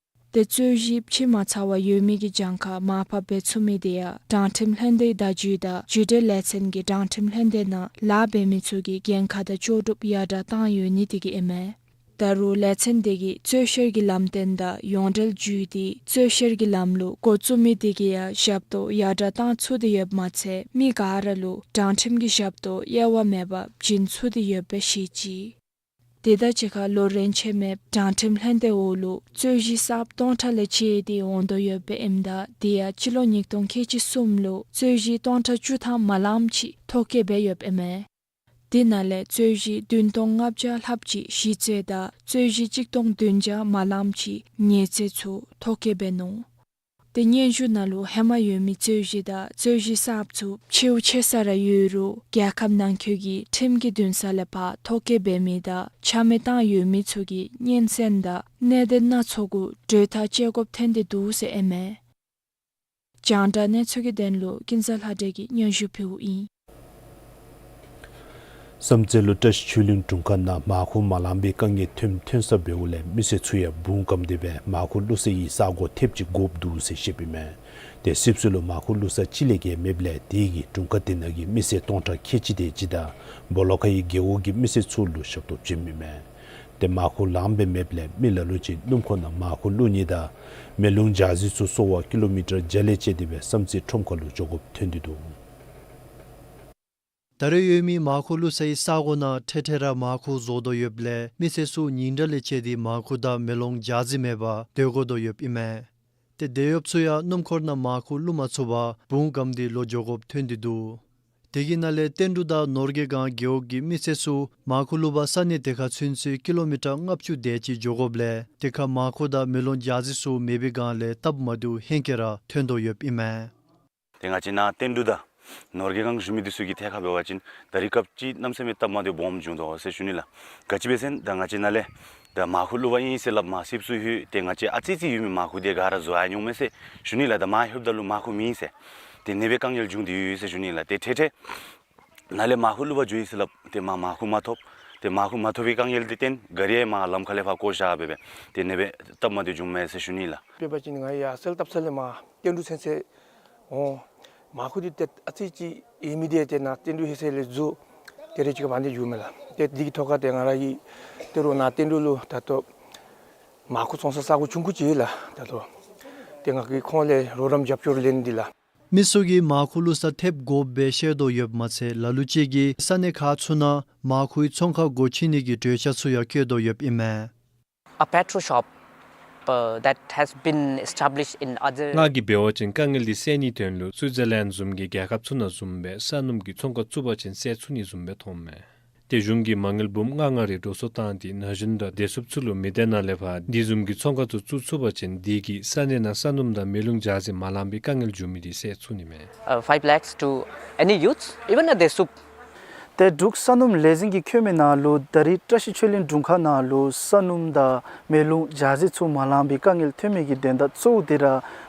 ཏེ་རྩོད་གཞི་ཕྱེ་མ་ཚར་བར་ཡོད་མི་གི་གྱངས་ཁ་མར་ཕབ་འབད་ཚུགས་མི་དེ་ཡང་དྲང་ཁྲིམས་ལྷན་སྡེའི་བརྡ་བརྒྱུད་དང་བརྒྱུད་འབྲེལ་ལས་ཚན་གྱིས་དྲང་ཁྲིམས་ལྷན་སྡེ་ནང་ལཱ་འབད་མི་ཚུ་གི་འགན་ཁག་དང་ལྕོགས་གྲུབ་ཡར་དྲགས་བཏང་ཡོད་ནི་དེ་གིས་ཨིན་མས། ད་རུང་ལས་ཚན་དེ་གིས་རྩོད་བཤེར་གྱི་ལམ་སྟོན་དང་ཡོངས་འབྲེལ་བརྒྱུད་དེ་རྩོད་བཤེར་གྱི་ལམ་ལུགས་འགོ་བཙུགས་མི་དེ་གིས་ཡང་ཞབས་ཏོག་ཡར་དྲགས་བཏང་ཚུགས་ཏེ་ཡོདཔ་མ་ཚད་མི་ག་ར་ལུ་དྲང་ཁྲིམས་ཀྱི་ཞབས་ཏོག་དབྱེ་བ་མེད་པར་བྱིན་ཚུགས་ཏེ་ཡོདཔ་སྦེ་བཤད་ཅི། དེ་དང་གཅིག་ཁར་ལོ་རེ་ཆད་མེད་དྲང་ཁྲིམས་ལྷན་སྡེའི་འོག་ལུ་རྩོད་གཞི་གསརཔ་སྟོང་ཕྲག་ལས་བཅད་དེ་འོང་དོ་ཡོདཔ་ཨིནམ་ད་དེ་ཡང་སྤྱི་ལོ་ཉིས་སྟོང་ཁལ་གཅིག་གསུམ་ལུ་རྩོད་གཞི་སྟོང་ཕྲག་བཅུ་ཐམ་མ་ལངམ་ཅིག་ཐོ་བཀོད་འབད་ཡོདཔ་ཨིན་མས། དེ་ནང་ལས་རྩོད་གཞི་བདུན་སྟོང་ལྔ་བརྒྱ་ལྷགཔ་ཅིག་གཞི་རྩའི་དང་རྩོད་གཞི་གཅིག་སྟོང་བདུན་བརྒྱ་མ་ལངམ་ཅིག་ཉེས་རྩོད་ཚུ་ཐོ་བཀོད་འབད་ནུག། ཏེ་སྙན་ཞུ་ནང་ལུ་ཧེ་མ་ཡོད་མི་རྩོད་གཞི་དང་རྩོད་གཞི་གསརཔ་ཚུ་ཕྱེཝ་ཕྱེ་ས་ར་ཡོད་རུང་རྒྱལ་ཁབ་ནང་འཁོད་ཀྱི་ཁྲིམས་ཀྱི་འདུན་ས་ལས་ཕར་ཐོ་བཀོད་འབད་མི་དང་ཆ་མེད་བཏང་ཡོད་མི་ཚུ་གི་སྙན་གསན་དང་གནད་དོན་སྣ་ཚོགས་གུ་གྲོས་ཐག་བཅད་དགོཔ་ཐོན་ཏེ་འདུག་ཟེར་ཨིན་མས། རྒྱང་བསྒྲགས་གནས་ཚུལ་གྱི་དོན་ལུ་ཀུན་བཟང་ལྷ་སྒྲོན་གྱིས་སྙན་ཞུ་ཕུལཝ་ཨིན། བསམ་རྩེ་ལུ་བཀྲ་ཤིས་ཆོས་གླིང་དྲུང་ཁག་ནང་མར་ཁུ་མ་ལངམ་པའི་དཀའ་ངལ་ཐོནམ་ཐོན་ས་འབདཝ་ལས་མི་སེར་ཚུ་ཡང་འབུངས་བསྒམས་ཏེ་སྦེ་མར་ཁུ་བླུག་སའི་ས་གོ་ཐེབས་ཅིག་དགོཔ་འདུག་ཟེར་བཤདཔ་ཨིན་མས། ཏེ་སིབ་སུ་ལུ་མར་ཁུ་བླུག་ས་གཅིག་ལས་བརྒལ་མེདཔ་ལས་དེ་གིས་དྲུང་ཁག་དེ་ནང་གི་མི་སེར་སྟོང་ཕྲག་ཁལ་གཅིག་དེ་ཅིག་དང་སྦོ་ལོགས་ཁའི་རྒེད་འོག་གི་མི་སེར་ཚུ་ལུ་ཞབས་ཏོག་བྱིནམ་ཨིན་མས། ཏེ་མར་ཁུ་ལངམ་སྦེ་མེདཔ་ལས་མི་ལ་ལུ་ཅིག་སྣུམ་འཁོར་ནང་མར་ཁུ་བླུག་ནི་དང་མེ་ལོང་ཇ་རྫི་ཚུ་སོར་བར་ཀི་ལོ་མི་ཊར་བརྒྱ་ལས་བཅད་དེ་སྦེ་བསམ་རྩེ་ཁྲོམ་ཁ་ལུ་འགྱོ་དགོཔ་ཐོན་ཏེ་འདུག། ད་རེས་ཡོད་མི་མར་ཁུ་བླུག་སའི་ས་གོ་ནང་ཐེངས་ཐེངས་ར་མར་ཁུ་བཟོ་དོ་ཡོདཔ་ལས་མི་སེར་ཚུ་ཉིན་གྲངས་ལས་བཅད་དེ་མར་ཁུ་དང་མེ་ལོང་ཇ་རྫི་མེད་པར་སྡོད་དགོ་དོ་ཡོདཔ་ཨིན་མས། ཏེ་སྡོད་ཡོདཔ་ཚུ་ཡང་སྣུམ་འཁོར་ནང་མར་ཁུ་བླུག་མ་ཚུགས་པར་འབུངས་བསྒམས་ཏེ་ལོག་འགྱོ་དགོཔ་ཐོན་ཏེ་འདུག། དེ་གི་ནང་ལས་བསྟན་འབྲུག་དང་ནོར་དགེ་སྒང་རྒེད་འོག་གི་མི་སེར་ཚུ་མར་ཁུ་བླུག་པར་ས་གནས་དེ་ཁར་ཚུན་ཚོད་ཀི་ལོ་མི་ཊར་ལྔ་བཅུ་དེ་ཅིག་འགྱོ་དགོཔ་ལས་དེ་ཁར་མར་ཁུ་དང་མེ་ལོང་ཇ་རྫི་ཚུ་མེད་པའི་སྒང་ལས་སྟབས་མ་བདེཝ་ཧེང་སྐལ་ར་ཐོན་དོ་ཡོདཔ་ཨིན་མས། ཏེ་ང་བཅས་ནཱ་བསྟན་འབྲུག་དང་ནོར་དགེ་སྒང་བཞུགས་མི་འདི་ཚུ་གི་ཐད་ཁར་འབད་བ་ཅིན་ད་རིས་སྐབས་ཅིག་གནམ་མེད་ས་མེད་སྟབས་མ་བདེཝ་སྦོམ་བྱུང་དོ་ཟེར་ཞུ་ནི་ལགས། ག་ཅི་འབད་ཟེར་ན་ད་ང་བཅས་ནཱ་ལས་ད་མར་ཁུ་བླུག་པར་ཨིན་ཟེར་སླབ་མར་སིབ་སུ་ལྷོད་ཏེ་ང་བཅས་ཨ་ཙི་ཙི་ཡོད་མི་མར་ཁུ་དེ་ག་ར་བཟོ་ཡར་འོང་མས་ཟེར་ཞུ་ནི་ལགས། ད་མར་ལྷོདཔ་ད་ལུ་མར་ཁུ་མེད་ཟེར། ཏེ་ཨ་ནི་སྦེ་དཀའ་ངལ་བྱུང་སྟེ་ཡོད་ཟེར་ཞུ་ནི་ལགས། ཏེ་ཐེངས་ཐེངས་ནཱ་ལས་མར་ཁུ་བླུག་པར་འགྱོ་ཡི་ཟེར་སླབ་ཏེ་མར་མར་ཁུ་མ་ཐོབ། ཏེ་མར་ཁུ་མ་ཐོབ་པའི་དཀའ་ངལ་དེ་བརྟེན་ག་རི་ཡང་མར་ལམ་ཁ་ལས་ཕར་བཀོ་བཞག་སྦེ་སྦེ་ཏེ་ཨ་ནི་སྦེ་སྟབས་མ་བདེཝ་བྱུངམ་མས་ཟེར་ཞུ་ནི་ལགས། དཔེར་ན་ང་ཡར་གསལ་བཏབ་ས་ལས་མར་བསྟན་འབྲུག་ཚུན་ཚོད་འོང་། མར་ཁུ་འདི་ཏེ་ཨ་ཙི་ཅིག་ཡོད་མི་དེ་ཏེ་ནཱ་བསྟན་འབྲུག་ལྷོད་ས་ལས་འཛུལ་ཏེ་རེ་ཅིག་བར་འདི་འགྱོཝ་མས་ལགས། ཏེ་འདི་གི་ཐོག་ཁར་ཏེ་ང་ར་གིས་ཏེ་རུང་ནཱ་བསྟན་འབྲུག་ལུ་ད་ལྟོ་མར་ཁུ་བཙོང་ས་ས་གོ་ཆུང་ཀུ་ཅིག་ཡོད་ལགས། ད་ལྟོ་ཏེ་ང་གིས་ཁོང་ལས་རོགས་རམ་རྒྱབ་སྐྱོར་ལེན་འདི་ལགས། མི་ཚུ་གིས་མར་ཁུ་བླུག་ས་ཐེབས་དགོཔ་སྦེ་བཤད་དོ་ཡོདཔ་མ་ཚད་ལ་ལུ་ཅིག་གིས་ས་གནས་ཁག་ཚུ་ནང་མར་ཁུའི་ཚོང་ཁང་སྒོ་ཕྱེ་ནི་གི་གྲོས་འཆར་ཚུ་ཡང་བཀོད་དོ་ཡོདཔ་ཨིན་མས། A petrol shop uh, that has been established in other. ང་གིས་འབད་བ་ཅིན་དཀའ་ངལ་འདི་སེལ་ནིའི་དོན་ལུ་སུའི་ཛར་ལེནཌ་བཟུམ་གྱི་རྒྱལ་ཁབ་ཚུ་ནང་བཟུམ་སྦེ་ས་སྣུམ་གྱི་ཚོང་ཁང་བཙུགས་པ་ཅིན་སེལ་ཚུགས་ནི་བཟུམ་སྦེ་མཐོངམ་མས། དེ་གཞུང་གིས་མ་དངུལ་འབུམ་ལྔ་ལྔ་རེ་འགྲོ་སོང་བཏང་སྟེ་ན་གཞོན་དང་བདེ་སྲུངཔ་ཚུ་ལུ་མི་སྡེ་ནང་ལས་ཕར་འདི་བཟུམ་གྱི་ཚོང་ཁང་ཚུ་བཙུགས་ཚུགས་པ་ཅིན་འདི་གིས་ས་གནས་ནང་ས་སྣུམ་དང་མེ་རླུང་འཇའ་ཟེར་མ་ལང་པའི་དཀའ་ངལ་འབྱུང་མི་འདི་སེལ་ཚུགས་ནི་མས། Uh, five lakhs to any youths, even a བདེ་སྲུངཔ། ཏེ་འབྲུག་ས་སྣུམ་ལས་འཛིན་གྱིས་བཀོད་མི་ནང་ལུ་ད་རིས་བཀྲ་ཤིས་ཆོས་གླིང་དྲུང་ཁག་ནང་ལུ་ས་སྣུམ་དང་མེ་རླུང་འཇའ་ཟེར་ཚུ་མ་ལང་པའི་དཀའ་ངལ་ཐོན་མི་གི་དོན་དག་གཙོ་བོ་འདི་ར་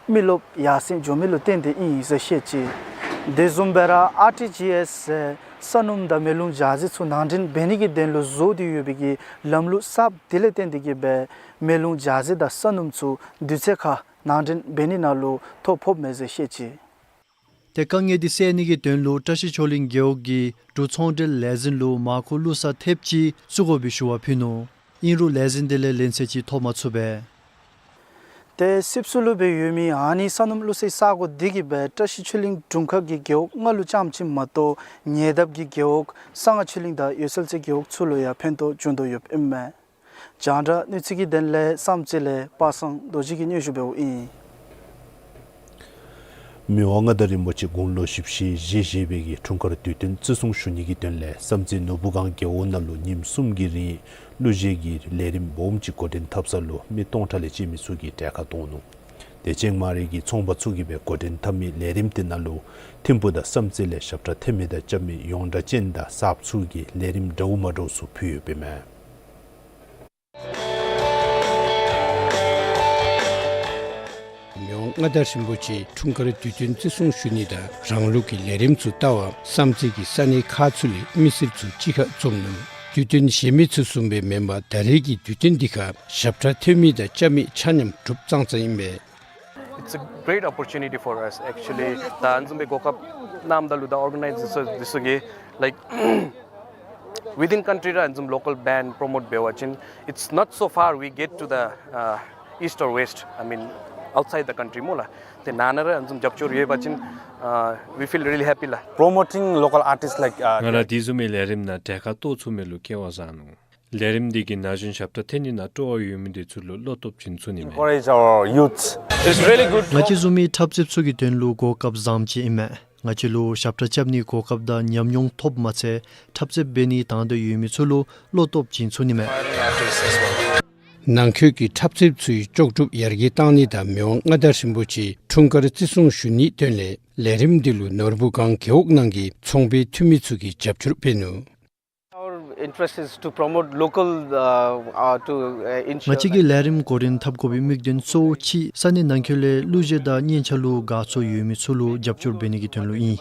མི་རློབས་ཡར་སེང་འགྱོ་མི་ལུ་བརྟེན་ཏེ་ཨིན་ཟེར་བཤད་ཅི། དེ་བཟུམ་སྦེ་ར་ཨར་ཊི་ཇི་ཨེསི་ཟེར་ས་སྣུམ་དང་མེ་རླུང་འཇའ་ཟེར་ཚུ་ནང་འདྲེན་འབད་ནི་གི་དོན་ལུ་བཟོ་སྟེ་ཡོད་པའི་གི་ལམ་ལུགས་གསརཔ་དེ་ལས་བརྟེན་ཏེ་གིས་སྦེ་མེ་རླུང་འཇའ་ཟེར་དང་ས་སྣུམ་ཚུ་དུས་ཚོད་ཁར་ནང་འདྲེན་འབད་ནི་ནང་ལུ་ཐོ་ཕོགཔ་མས་ཟེར་བཤད་ཅི། ཏེ་དཀའ་ངལ་འདི་སེལ་ནི་གི་དོན་ལུ་བཀྲ་ཤིས་ཆོས་གླིང་རྒེད་འོག་གིས་འབྲུག་ཚོང་འབྲེལ་ལས་འཛིན་ལུ་མར་ཁུ་བླུག་ས་ཐེབས་ཅིག་བཙུགས་དགོ་པའི་ཞུ་བ་ཕུལ་ནུག། ཨིན་རུང་ལས་འཛིན་དེ་ལས་ལན་ཚད་ཅིག་ཐོབ་མ་ཚུགས་པས། ཏེ་སིབ་སུ་ལུ་སྦེ་ཡོད་མི་ཨ་ནི་ས་སྣུམ་བླུག་སའི་ས་གོ་འདི་གིས་སྦེ་བཀྲ་ཤིས་ཆོས་གླིང་དྲུང་ཁག་གི་རྒེད་འོག་ལྔ་ལུ་རྐྱངམ་ཅིག་མ་གཏོགས་ཉེ་འདབས་ཀྱི་རྒེད་འོག་གསང་སྔགས་ཆོས་གླིང་དང་འོད་གསལ་རྩེ་རྒེད་འོག་ཚུ་ལུ་ཡང་ཕན་ཐོགས་འབྱུང་དོ་ཡོདཔ་ཨིན་མས། རྒྱང་བསྒྲགས་གནས་ཚུལ་གྱི་དོན་ལས་བསམ་རྩེ་ལས་པ་སངས་རྡོ་རྗེ་གིས་སྙན་ཞུ་འབདཝ་ཨིན། མི་དབང་མངའ་བདག་རིན་པོ་ཆེ་དགུང་ལོ་བཞི་བཅུ་ཞེ་བཞི་པའི་གི་འཁྲུངས་སྐར་དུས་སྟོན་བརྩི་སྲུང་ཞུ་ནི་གི་དོན་ལས་བསམ་རྩེ་ནོར་བུ་སྒང་རྒེད་འོག་ནང་ལུ་ཉིནམ་གསུམ་གྱི་རིང་གླུ་གཞས་ཀྱི་ལས་རིམ་སྦོམ་ཅིག་འགོ་འདྲེན་འཐབ་ས་ལུ་མི་སྟོང་ཕྲག་ལས་བཅད་མི་ཚུ་གིས་གྲལ་ཁར་གཏོགས་ནུག། དེ་ཅིག་མ་རིག་གི་ཚོང་པ་ཚུ་གིས་སྦེ་འགོ་འདྲེན་འཐབ་མི་ལས་རིམ་དེ་ནང་ལུ་ཐིམ་ཕུག་དང་བསམ་རྩེ་ལས་ཞབས་ཁྲ་འཐེན་མི་དང་རྐྱབ་མི་ཡོངས་གྲགས་ཅན་དང་གསརཔ་ཚུ་གིས་ལས་རིམ་འདྲཝ་མ་འདྲཝ་ཚུ་ཕུལ་ཡོདཔ་ཨིན་མས། མི་དབང་མངའ་བདག་རིན་པོ་ཆེའི་འཁྲུངས་སྐར་དུས་སྟོན་བརྩི་སྲུང་ཞུ་ནི་དང་རང་ལུགས་ཀྱི་ལས་རིམ་ཚུ་བལྟ་བར་བསམ་རྩེ་གི་ས་གནས་ཁག་ཚུ་ལས་མི་སེར་ཚུ་གཅིག་ཁར་འཛོམས་ནུག། དུས་སྟོན་གཞན་མི་ཚུ་བཟུམ་སྦེ་མེན་པར་ད་རེས་ཀྱི་དུས་སྟོན་འདི་ཁར་ཞབས་ཁྲ་འཐེན་མི་དང་རྐྱབ་མི་ཆ་མཉམ་གྲུབ་ཙང་ཙང་ཨིན་པས། It's a great opportunity for us, actually. ད་ཨ་ནི་བཟུམ་སྦེ་གོ་སྐབས་གནངམ་ད་ལུ་ད་ཨོར་ག་ནའིཛར་འདི་ཚུ་གིས་like within country ར་ཨ་ནི་བཟུམ་local band promote འབད་བ་ཅིན། It's not so far we get to the, uh, east or west, I mean, outside the country སྨོ་ལགས། ཏེ་ནང་ན་ར་ཨ་ནི་བཟུམ་རྒྱབ་སྐྱོར་ཡོད་པ་ཅིན། Uh, we feel really happy ལགས། Promoting local artists like, uh, ང་ར་དེ་བཟུམ་མའི་ལས་རིམ་ནང་གྲལ་ཁར་གཏོགས་ཚུགས་མི་ལུ་སྐལ་བ་བཟང་ནུག། ལས་རིམ་འདི་གིས་ན་གཞོན་ཞབས་ཁྲ་འཐེན་ནི་ནང་སྤྲོ་བ་ཡོད་མི་དེ་ཚུ་ལུ་བློ་སྟོབས་བྱིན་ཚུགས་ནི་མས། Encourage our youths. It's really good. ང་བཅས་བཟུམ་མའི་འཁྲབ་རྩེདཔ་ཚུ་གི་དོན་ལུ་གོ་སྐབས་བཟངམ་ཅིག་ཨིན་མས། ང་བཅས་ལུ་ཞབས་ཁྲ་རྐྱབ་ནིའི་གོ་སྐབས་དང་ཉམས་མྱོང་ཐོབ་མ་ཚད་འཁྲབ་རྩེདཔ་འབད་ནིའི་དང་འདོད་ཡོད་མི་ཚུ་ལུ་བློ་སྟོབས་བྱིན་ཚུགས་ནི་མས། ནང་འཁོད་ཀྱི་འཁྲབ་རྩེདཔ་ཚུའི་ལྕོགས་གྲུབ་ཡར་རྒྱས་གཏང་ནི་དང་མི་དབང་མངའ་བདག་རིན་པོ་ཆེའི་འཁྲུངས་སྐར་བརྩི་སྲུང་ཞུ་ནིའི་དོན་ལས་ལས་རིམ་འདི་ལུ་ནོར་བུ་སྒང་རྒེད་འོག་ནང་གི་ཚོང་པའི་འཐུས་མི་ཚུ་གིས་རྒྱབ་སྐྱོར་འབད་ནུག། Our interest is to promote local, uh, uh, to, uh, ང་ensure བཅས་ཀྱི་ལས་རིམ་འགོ་འདྲེན་འཐབ་དགོ་པའི་དམིགས་དོན་གཙོ་བོ་ཅིག་ས་གནས་ནང་འཁོད་ལས་གླུ་གཞས་དང་སྙན་ཆ་ལུ་དགའ་ཚོར་ཡོད་མི་ཚུ་ལུ་རྒྱབ་སྐྱོར་འབད་ནི་གི་དོན་ལུ་ཨིན།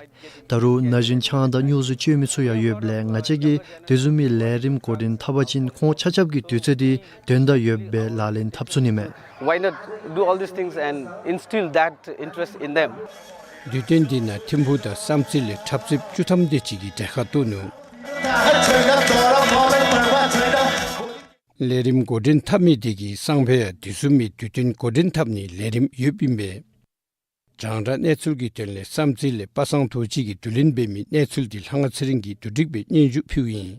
ད་རུང་ན་གཞོན་ཆང་དང་སྨྱོ་རྫས་སྤྱོད་མི་ཚུ་ཡང་ཡོདཔ་ལས་ང་བཅས་ཀྱིས་དེ་བཟུམ་མའི་ལས་རིམ་འགོ་འདྲེན་འཐབ་པ་ཅིན་ཁོང་ཆ་ཁྱབ་ཀྱི་དུས་ཚོད་འདི་དོན་དང་ཡོདཔ་སྦེ་ལག་ལེན་འཐབ་ཚུགས་ནི་མས། Why not do all these things and instill that interest in them? དུས་སྟོན་འདི་ནང་ཐིམ་ཕུག་དང་བསམ་རྩེ་ལས་འཁྲབ་རྩེདཔ་བཅུ་ཐམ་དེ་ཅིག་གིས་གྲལ་ཁར་གཏོགས་ནུག། ལས་རིམ་འགོ་འདྲེན་འཐབ་མི་དེ་གིས་སང་ཕོད་ཡང་དེ་བཟུམ་མའི་དུས་སྟོན་འགོ་འདྲེན་འཐབ་ནིའི་ལས་རིམ་ཡོདཔ་ཨིན་པས། རྒྱང་བསྒྲགས་གནས་ཚུལ་གྱི་དོན་ལས་བསམ་རྩེ་ལས་པ་སངས་རྡོ་རྗེ་གིས་བསྡུ་ལེན་འབད་མི་གནས་ཚུལ་འདི་ལྷ་དབང་ཚེ་རིང་གིས་བསྡུ་སྒྲིག་འབད་སྙན་ཞུ་ཕུལཝ་ཨིན།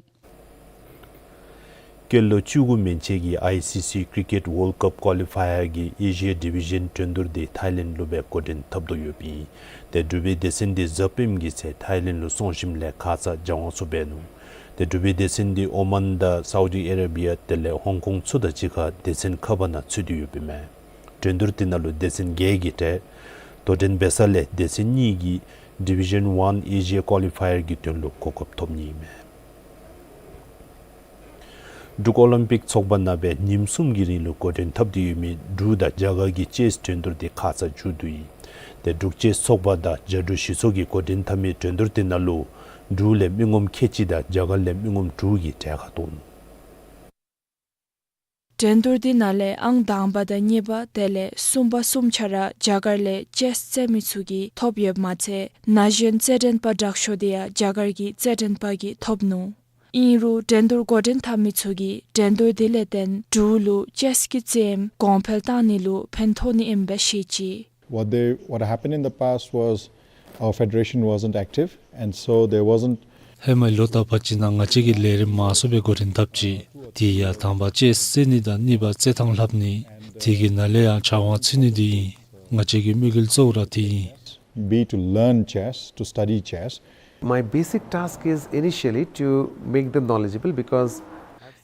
སྐྱེས་ལོ་བཅུ་དགུ་མན་ཆད་ཀྱི་ཨའི་སི་སི་Cricket World Cup Qualifier གྱི་ཨེ་ཤི་ཡ་ཌི་བི་ཤན་འགྲན་བསྡུར་འདི་ཐའི་ལེནཌ་ལུ་སྦེ་འགོ་འདྲེན་འཐབ་དོ་ཡོདཔ་ཨིན། ཏེ་འབྲུག་པའི་སྡེ་ཚན་འདི་གཟའ་སྤེནམ་གྱི་ཚེ་ཐའི་ལེནཌ་ལུ་སོང་ཞིནམ་ལས་ཁ་ཙ་སྦྱང་བ་ཚུ་འབད་ནུག། ཏེ་འབྲུག་པའི་སྡེ་ཚན་འདི་ཨོ་མཱན་དང་སའུ་ཌི་ཨ་རེ་བི་ཡ་དེ་ལས་ཧོང་ཀོང་ཚུ་དང་གཅིག་ཁར་སྡེ་ཚན་ཁ་འབག་ནང་ཚུད་དེ་ཡོདཔ་ཨིན་མས། འགྲན་བསྡུར་དེ་ནང་ལུ་སྡེ་ཚན་བརྒྱད་ཀྱིས་གྲལ་དོ་འགྲན་འབད་ས་ལས་སྡེ་ཚན་གཉིས་ཀྱིས་Division One Asia Qualifier གྱི་དོན་ལུ་གོ་སྐབས་ཐོབ་ནི་ཨིན་མས། འབྲུག་ཨོ་ལིམ་པིག་ཚོགས་པ་ནང་སྦེ་ཉིནམ་གསུམ་གྱི་རིང་ལུ་འགོ་འདྲེན་འཐབ་སྟེ་ཡོད་མི་འབྲུག་དང་རྒྱ་གར་གྱི་ཅེསི་འགྲན་བསྡུར་དེ་ཁ་ཙ་མཇུག་བསྡུ་ཡི། ཏེ་འབྲུག་ཅེསི་ཚོགས་པ་དང་རྒྱ་འབྲུག་གཞི་ཚོགས་ཀྱིས་འགོ་འདྲེན་འཐབ་མི་འགྲན་བསྡུར་དེ་ནང་ལུ་འབྲུག་ལས་མི་ངོམ་ཁལ་གཅིག་དང་རྒྱ་གར་ལས་མི་ངོམ་དྲུག་གིས་གྲལ་ཁར་གཏོགས་ནུག། འགྲན་བསྡུར་དེ་ནང་ལས་ཨང་དང་པ་དང་གཉིས་པ་དེ་ལས་གསུམ་པ་གསུམ་ཆ་ར་རྒྱ་གར་ལས་ཅེསི་རྩེད་མི་ཚུ་གིས་ཐོབ་ཡོདཔ་མ་ཚད་ན་གཞོན་རྩེད་འགྲན་པ་དྲག་ཤོས་དེ་ཡང་རྒྱ་གར་གྱི་རྩེད་འགྲན་པ་གིས་ཐོབ་ནུག། ཨིན་རུང་འགྲན་བསྡུར་འགོ་འདྲེན་འཐབ་མི་ཚུ་གིས་འགྲན་བསྡུར་དེ་ལས་བརྟེན་འབྲུག་ལུ་ཅེསི་གི་རྩེདམོ་གོང་འཕེལ་གཏང་ནི་ལུ་ཕན་ཐོགས་ནི་ཨིནམ་སྦེ་བཤད་ཅི། What they, what happened in the past was our federation wasn't active, and so there wasn't. ཧེ་མའི་ལོ་དག་པ་ཅིག་ནང་ང་བཅས་ཀྱིས་ལས་རིམ་མང་སུ་སྦེ་འགོ་འདྲེན་འཐབ་ཅི། དེ་ཡང་དང་པ་ཅེསི་རྩེད་ནི་དང་གཉིས་པ་རྩེད་ཐང་ལྷབ་ནི། དེ་གི་ནང་ལས་ཡང་བྱ་དབང་བརྩི་ནི་འདི་ཨིན། ང་བཅས་ཀྱི་དམིགས་ཡུལ་གཙོ་བོ་ར་དེ་ཨིན། Be to learn chess, to study chess. My basic task is initially to make them knowledgeable because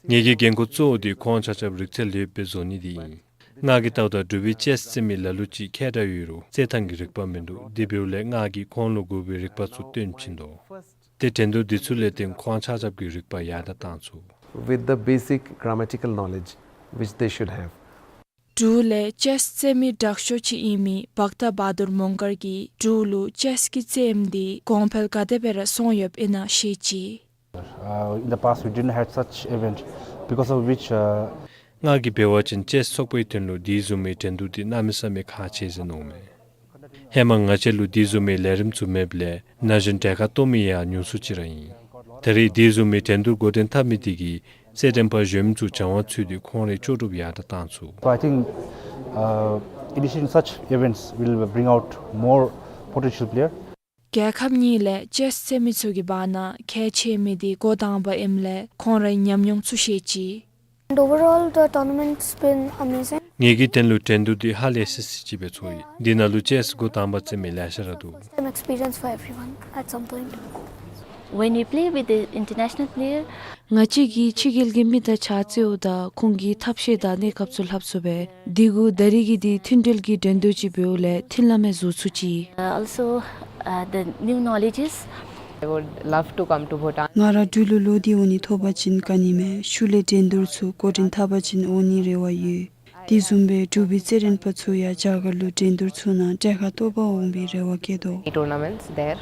ངེ་གི་འགན་ཁུར་གཙོ་བོ་འདི་ཁོང་ཆ་ཁྱབ་རིག་རྩལ་ཡོདཔ་སྦེ་བཟོ་ནི་འདི་ཨིན། ང་གིས་བལྟཝ་ད་འབྲུག་པའི་ཅེསི་རྩེད་མི་ལ་ལུ་ཅིག་མཁས་དྲགས་ཡོད་རུང་རྩེད་ཐངས་ཀྱི་རིག་པ་མིན་འདུག། དེ་འབདཝ་ལས་ང་གིས་ཁོང་ལུ་དགོ་པའི་རིག་པ་ཚུ་སྟོན་བྱིན་དོ། ཏེ་འགྲན་བསྡུར་འདི་ཚུ་ལས་བརྟེན་ཁོང་ཆ་ཁྱབ་ཀྱི་རིག་པ་ཡར་དྲག་བཏང་ཚུགས། With the basic grammatical knowledge which they should have. འབྲུག་ལས་ཅེསི་རྩེད་མི་དྲག་ཤོས་ཅིག་ཨིན་མི་བཀྟ་བྷ་དུར་མོང་གར་གྱིས་འབྲུག་ལུ་ཅེསི་གི་རྩེདམོ་འདི་གོང་འཕེལ་ག་དེ་སྦེ་ར་སོང་ཡོདཔ་ཨིན་ན་བཤད་ཅི། Uh, in the past, we didn't had such event, because of which, uh, ང་གིས་འབད་བ་ཅིན་ཅེསི་ཚོགས་པའི་དོན་ལུ་དེ་བཟུམ་མའི་འགྲན་བསྡུར་འདི་གནམ་མེད་ས་མེད་ཁག་ཆེ་ཟེར་མནོཝ་མས། ཧེ་མ་ང་བཅས་ལུ་དེ་བཟུམ་མའི་ལས་རིམ་ཚུ་མེདཔ་ལས་ན་གཞོན་གྲལ་ཁར་གཏོགས་མི་ཡང་ཉུང་སུ་ཅིག་ར་ཨིན། ད་རེས་དེ་བཟུམ་མའི་འགྲན་བསྡུར་འགོ་འདྲེན་འཐབ་མི་དེ་གིས་རྩེད་འགྲན་པ་གཞོནམ་ཚུ་སྦྱང་བ་ཚུད་དེ་ཁོང་རའི་ལྕོགས་གྲུབ་ཡར་དྲག་བཏང་ཚུགས། So I think, uh, initiating such events will bring out more potential player. རྒྱལ་ཁབ་གཉིས་ལས་ཅེསི་རྩེད་མི་ཚུ་གི་བར་ན་ཁག་ཆེ་མི་འདི་འགོ་དང་པ་ཨིནམ་ལས་ཁོང་རའི་ཉམས་མྱོང་ཚུ་བཤད་ཅི། And overall, the tournament's been amazing. ངེ་གི་དོན་ལུ་འགྲན་བསྡུར་འདི་ཧ་ལས་སི་སི་ཅིག་སྦེ་ཚོར་ཡི། འདི་ནང་ལུ་ཅེསི་འགོ་དང་པ་རྩེད་མི་ལེ་ཤ་ར་འདུག། Some experience for everyone at some point. When we play with the international player, ང་བཅས་ཀྱིས་ཕྱི་རྒྱལ་གྱི་མི་དང་ཕྱག་རྩེཝ་ད་ཁོང་གི་ཐབས་ཤེས་དང་གནས་སྐབས་ཚུ་ལྷབ་ཚུགས་པས། དེ་གུ་ད་རེས་ཀྱི་འདི་མཐུན་འབྲེལ་གྱི་འགྲན་བསྡུར་ཅིག་འབདཝ་ལས་མཐུན་ལམ་ཡང་བཟོ་ཚུགས་ཅི། Uh, also, uh, the new knowledges. I would love to come to Bhutan. ང་ར་འབྲུག་ལུ་ལོག་སྟེ་འོང་ནི་ཐོབ་པ་ཅིན་དགའ་ནི་མས། ཤུལ་ལས་འགྲན་བསྡུར་ཚུ་འགོ་འདྲེན་འཐབ་པ་ཅིན་འོང་ནི་རེ་བ་ཡོད། དེ་བཟུམ་སྦེ་འབྲུག་པའི་རྩེད་འགྲན་པ་ཚུ་ཡང་རྒྱ་གར་ལུ་འགྲན་བསྡུར་ཚུ་ནང་གྲལ་ཁར་གཏོགས་པར་འོང་པའི་རེ་བ་བསྐྱེད་དོ། Tournaments there.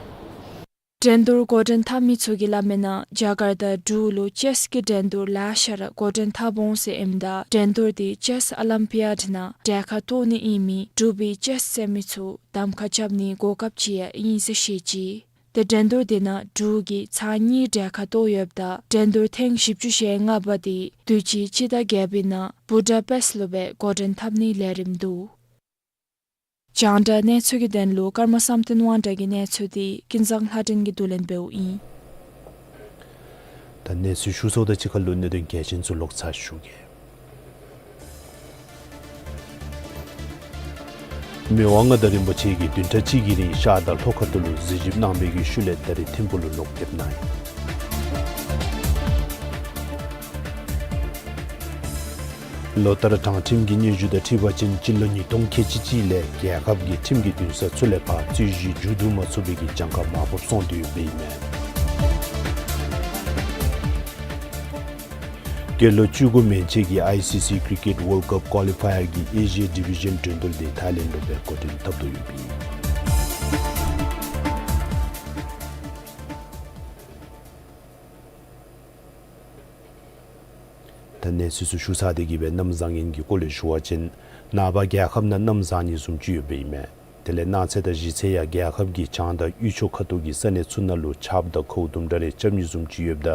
འགྲན་བསྡུར་འགོ་འདྲེན་འཐབ་མི་ཚུ་གིས་སླབ་མིའི་ནང་རྒྱ་གར་དང་འབྲུག་ལུ་ཅེསི་གི་འགྲན་བསྡུར་ལེ་ཤ་ར་འགོ་འདྲེན་འཐབ་འོང་ཟེར་ཨིནམ་ད་འགྲན་བསྡུར་འདི་ཅེསི་ཨོ་ལིམ་པི་ཡཱཌ་ནང་གྲལ་ཁར་གཏོགས་ནི་ཨིན་མི་འབྲུག་པའི་ཅེསི་རྩེད་མི་ཚུ་གདམ་ཁ་རྐྱབ་ནིའི་གོ་སྐབས་ཅིག་ཡང་ཨིན་ཟེར་བཤད་ཅི། ཏེ་འགྲན་བསྡུར་འདི་ནང་འབྲུག་གིས་ཚར་གཉིས་གྲལ་ཁར་གཏོགས་ཡོདཔ་ད་འགྲན་བསྡུར་ཐེངས་བཞི་བཅུ་ཞེ་ལྔ་པ་འདི་དུས་ཅི་སྤྱི་ཟླ་བརྒྱད་པའི་ནང་བུ་ཌ་པེསཊ་ལུ་སྦེ་འགོ་འདྲེན་འཐབ་ནིའི་ལས་རིམ་འདུག། རྒྱང་བསྒྲགས་གནས་ཚུལ་གྱི་དོན་ལུ་ཀརྨ་བསམ་གཏན་དབང་གྲགས་ཀྱི་གནས་ཚུལ་འདི་ཀུན་བཟང་ལྷ་སྒྲོན་གྱིས་བསྡུ་ལེན་འབདཝ་ཨིན། ད་གནས་ཚུལ་ཞུ་ཚརཝ་དང་གཅིག་ཁར་ལུ་གནད་དོན་གལ་ཆེན་ཚུ་ལོག་ཚར་ཞུ་གེ། མི་དབང་མངའ་བདག་རིན་པོ་ཆེ་གིས་བདུན་ཕྲག་གཅིག་གི་རིང་ཤར་དང་ལྷོ་ཁ་ཐུག་ལུ་གཟིགས་ཞིབ་གནང་བའི་གི་ཤུལ་ལས་ད་རིས་ཐིམ་ཕུག་ལུ་ལོག་ཕེབས་གནང་ཡི། ལོ་ལྟར་དྲང་ཁྲིམས་ཀྱི་སྙན་ཞུ་དང་འཁྲིལ་བ་ཅིན་སྤྱི་ལོ་ཉིས་སྟོང་ཁལ་གཅིག་གཅིག་ལས་རྒྱལ་ཁབ་ཀྱི་ཁྲིམས་ཀྱི་འདུན་ས་ཚུ་ལས་ཕར་རྩོད་གཞི་མཇུག་བསྡུ་མ་ཚུགས་པའི་གི་གྱངས་ཁ་མར་ཕབ་སོང་སྟེ་ཡོདཔ་ཨིན་མས། སྐྱེས་ལོ་བཅུ་དགུ་མན་ཆད་ཀྱི་ཨའི་སི་སི་ཀི་རི་ཀེཊ་ཝཱལཌ་ཀཔ་ཀོ་ལི་ཕ་ཡར་གྱི་ཨེ་ཤི་ཡ་ཌི་བི་ཞཱན་འགྲན་བསྡུར་འདི་ཐཱའི་ལེནཌ་ལུ་སྦེ་འགོ་འདྲེན་འཐབ་དོ་ཡོདཔ་ཨིན། ད་གནས་ཚུལ་ཚུ་ཞུ་ཚར་ཏེ་གི་སྦེ་གནམ་བཟང་ངན་གྱི་སྐོར་ལས་ཞུ་བ་ཅིན་ནངས་པ་རྒྱལ་ཁབ་ནང་གནམ་བཟང་ནི་བཟུམ་ཅིག་ཡོདཔ་ཨིན་མས། དེ་ལས་གནངས་ཚེ་དང་གཞེས་ཚེ་ཡང་རྒྱལ་ཁབ་ཀྱི་བྱང་དང་དབུས་ཕྱོགས་ཁ་ཐུག་གི་ས་གནས་ཚུ་ནང་ལུ་ཆརཔ་དང་ཁཝ་དུམ་གྲ་རེ་རྐྱབ་ནི་བཟུམ་ཅིག་ཡོདཔ་ད་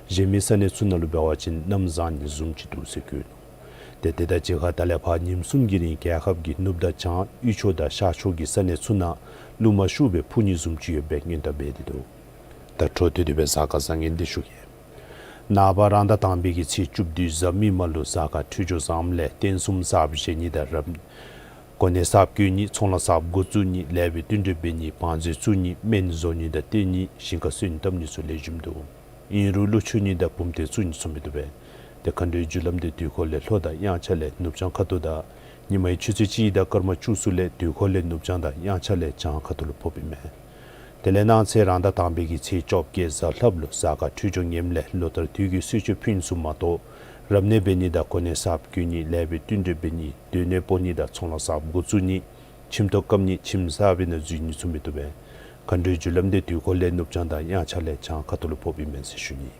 གཞན་མི་ས་གནས་ཚུ་ནང་ལུ་འབད་བ་ཅིན་གནམ་བཟང་ནི་བཟུམ་ཅིག་འདུག་ཟེར་བཀོད་ནུག། ཏེ་དེ་དང་གཅིག་ཁར་ད་ལས་ཕར་ཉིནམ་གསུམ་གྱི་རིང་རྒྱལ་ཁབ་ཀྱི་ནུབ་དང་བྱང་དབུས་ཕྱོགས་དང་ཤར་ཕྱོགས་ཀྱི་ས་གནས་ཚུ་ནང་རླུང་མ་ཤུགས་སྦེ་འཕུ་ནི་བཟུམ་ཅིག་ཡོད་པའི་སྔོན་བརྡ་འབད་དེ་འདུག། ད་འཕྲོ་མཐུད་དེ་སྦེ་གཟའ་སྐར་བཟང་ངན་འདི་ཞུ་གེ། ནངས་པ་རང་ཟླ་དང་པའི་གི་ཚེས་བཅུ་བདུན་གཟའ་མིག་དམར་ལུ་གཟའ་སྐར་འཕྲོད་སྦྱོར་བཟངམ་ལས་རྟེན་གསུམ་གསརཔ་བཞེངས་ནི་དང་རབ་གོ་གནས་གསརཔ་བསྐོ་ནི་ཚོང་ལཱ་གསརཔ་འགོ་བཙུགས་ནི་ལེགས་པའི་བསྟུན་གྲོས་འབད་ནི་བང་མཛོད་བཙུགས་ནི་སྨན་བཟོ་ནི་དང་བསྟེན་ནི་ཞིང་ཁ་སོན་བཏབ་ནི་ཚུ་ལེགས་ཤོམ་འདུག། ཨིན་རུང་ཀླུ་མཆོད་ནི་དང་བུམ་གཏེར་བཙུགས་ནི་ཚུ་མི་བཏུབ་པས། ཏེ་མཁའ་འགྲོའི་རྒྱུ་ལམ་འདི་དུས་འཁོར་ལས་ལྷོ་དང་དབྱངས་འཆར་ལས་ནུབ་བྱང་ཁ་ཐུག་དང་ཉི་མའི་ཆུ་ཚོད་གཅིག་དང་སྐར་མ་བཅུ་གསུམ་ལས་དུས་འཁོར་ལས་ནུབ་བྱང་དང་དབྱངས་འཆར་ལས་བྱང་ཁ་ཐུག་ལུ་ཕོགཔ་ཨིན་མས། དེ་ལས་གནངས་ཚེ་རང་ཟླ་དང་པའི་གི་ཚེས་བཅོ་བརྒྱད་གཟའ་ལྷགཔ་ལུ་གཟའ་སྐར་འཕྲོད་སྦྱོར་ངནམ་ལས་ལོ་ལྟར་དུས་ཀྱི་གསོལ་མཆོད་ཕུལ་ནི་ཚུ་མ་གཏོགས་རབ་གནས་འབད་ནི་དང་གོ་གནས་གསརཔ་བསྐོ་ནི་ལེགས་པའི་བསྟུན་གྲོས་འབད་ནི་སྡོད་གནས་སྤོ་ནི་དང་ཚོང་ལཱ་གསརཔ་འགོ་བཙུགས་ནི་ཁྱིམ་ཐོག་བཀབ་ནི་ཁྱིམ་གསར་པའི་ནང་འཛུལ་ནི་ཚུ་མི་བཏུབ་པས། མཁའ་འགྲོའི་རྒྱུ་ལམ་འདི་དུས་འཁོར་ལས་ནུབ་བྱང་དང་དབྱངས་འཆར་ལས་བྱང་ཁ་ཐུག་ལུ་ཕོགཔ་ཨིན་མས་ཟེར་ཞུ་ནི།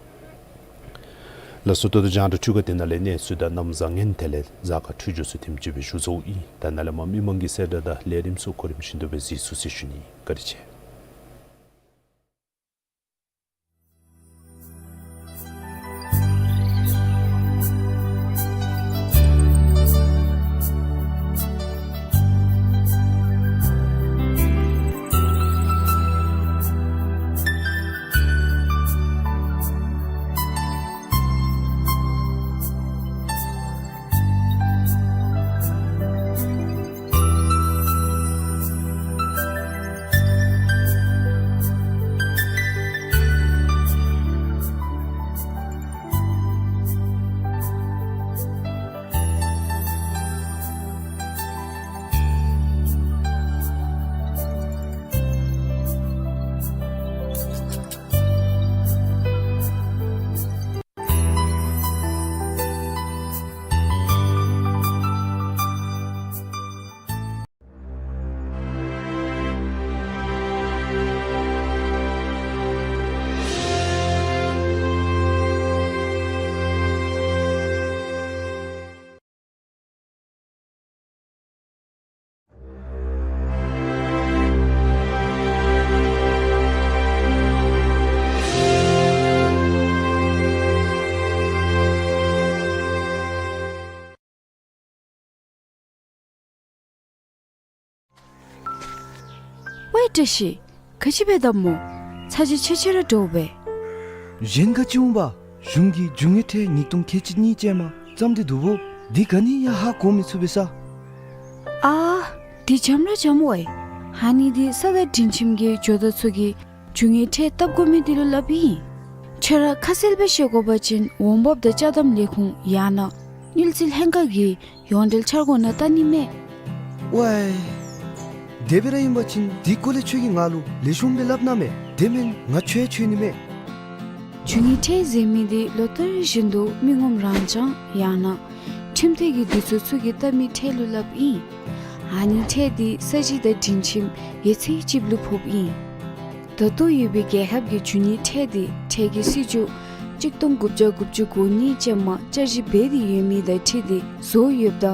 ལགས་སོ། ད་ལྟོ་རྒྱང་བསྒྲགས་འཕྲུལ་ཁང་འདི་ནང་ལས་གནས་ཚུལ་དང་གནམ་བཟང་ངན་དེ་ལས་གཟའ་སྐར་འཕྲོད་སྦྱོར་ཚུ་དེམ་ཅིག་སྦེ་ཞུ་ཚརཝ་ཨིན། ད་ནཱ་ལས་མར་མི་མང་གི་གསལ་བསྒྲགས་དང་ལས་རིམ་ཚུ་གོ་རིམ་བཞིན་དུ་སྦེ་གཟིགས་ཚུགས་ཟེར་ཞུ་ནི། བཀའ་དྲིན་ཆེ། ཝའེ་བཀྲ་ཤིས། ག་ཅི་འབད་དོ་མོ། ཚ་གྱང་ཆེ་ཆེ་ར་འདྲཝ་སྦེ། གཞན་ག་ཅི་འོང་པ། གཞུང་གིས་རྒྱུ་དངོས་ཁྲལ་ཉིས་སྟོང་ཁལ་གཅིག་གཉིས་ཅན་མ་བརྩམས་ཏེ་འདུག་པོ། འདི་ག་ནི་ཡང་ཧ་གོ་མི་ཚུགས་པས་ས། ཨ། འདི་འཇམ་ར་འཇམ་ཝའེ། ཨ་ནི་འདི་ས་དང་འབྲིང་ཁྱིམ་གྱི་ཇོ་བདག་ཚུ་གིས་རྒྱུ་དངོས་ཁྲལ་བཏབ་དགོ་མི་འདི་ལུ་སླབ་ཨིན། ཁྱོད་ར་ཁ་གསལ་སྦེ་ཤེས་དགོ་པ་ཅིན་འོང་འབབ་དང་ཅ་དམ་ལས་ཁུངས་ཡང་ན་དངུལ་རྩིས་ལྷན་ཁག་གི་ཡོངས་འབྲེལ་འཆར་སྒོ་ནང་བལྟ་ནི་མས། ཝའེ། དེ་སྦེ་ར་ཨིན་པ་ཅིན་འདི་སྐོར་ལས་ཁྱོད་ཀྱིས་ང་ལུ་ལེགས་ཤོམ་སྦེ་སླབ་གནང་མས། དེ་མེན་ང་ཁྱོད་ཡང་འཚོལ་ནི་མས། རྒྱུ་དངོས་ཁྲལ་ཟེར་མི་འདི་ལོ་ལྟར་བཞིན་དུ་མི་ངོམ་རང་རྐྱང་ཡང་ན་ཁྲིམས་འཐུས་ཀྱི་འདུ་ཚོགས་ཚུ་གིས་བཏབ་མི་ཁྲལ་ལུ་སླབ་ཨིན། ཨ་ནི་ཁྲལ་འདི་ས་གཞི་དང་འབྲིང་ཁྱིམ་ཡོད་ཚད་ཅིག་ལུ་ཕོགཔ་ཨིན། ད་ལྟོ་ཡོད་པའི་རྒྱལ་ཁབ་ཀྱི་རྒྱུ་དངོས་ཁྲལ་འདི་ཁྲལ་གྱི་སྲིད་བྱུས་གཅིག་སྟོང་དགུ་བརྒྱ་དགུ་བཅུ་གོ་གཉིས་ཅན་མ་བསྐྱར་ཞིབ་འབད་དེ་ཡོད་མི་དང་འཁྲིལ་ཏེ་བཟོ་ཡོདཔ་ད་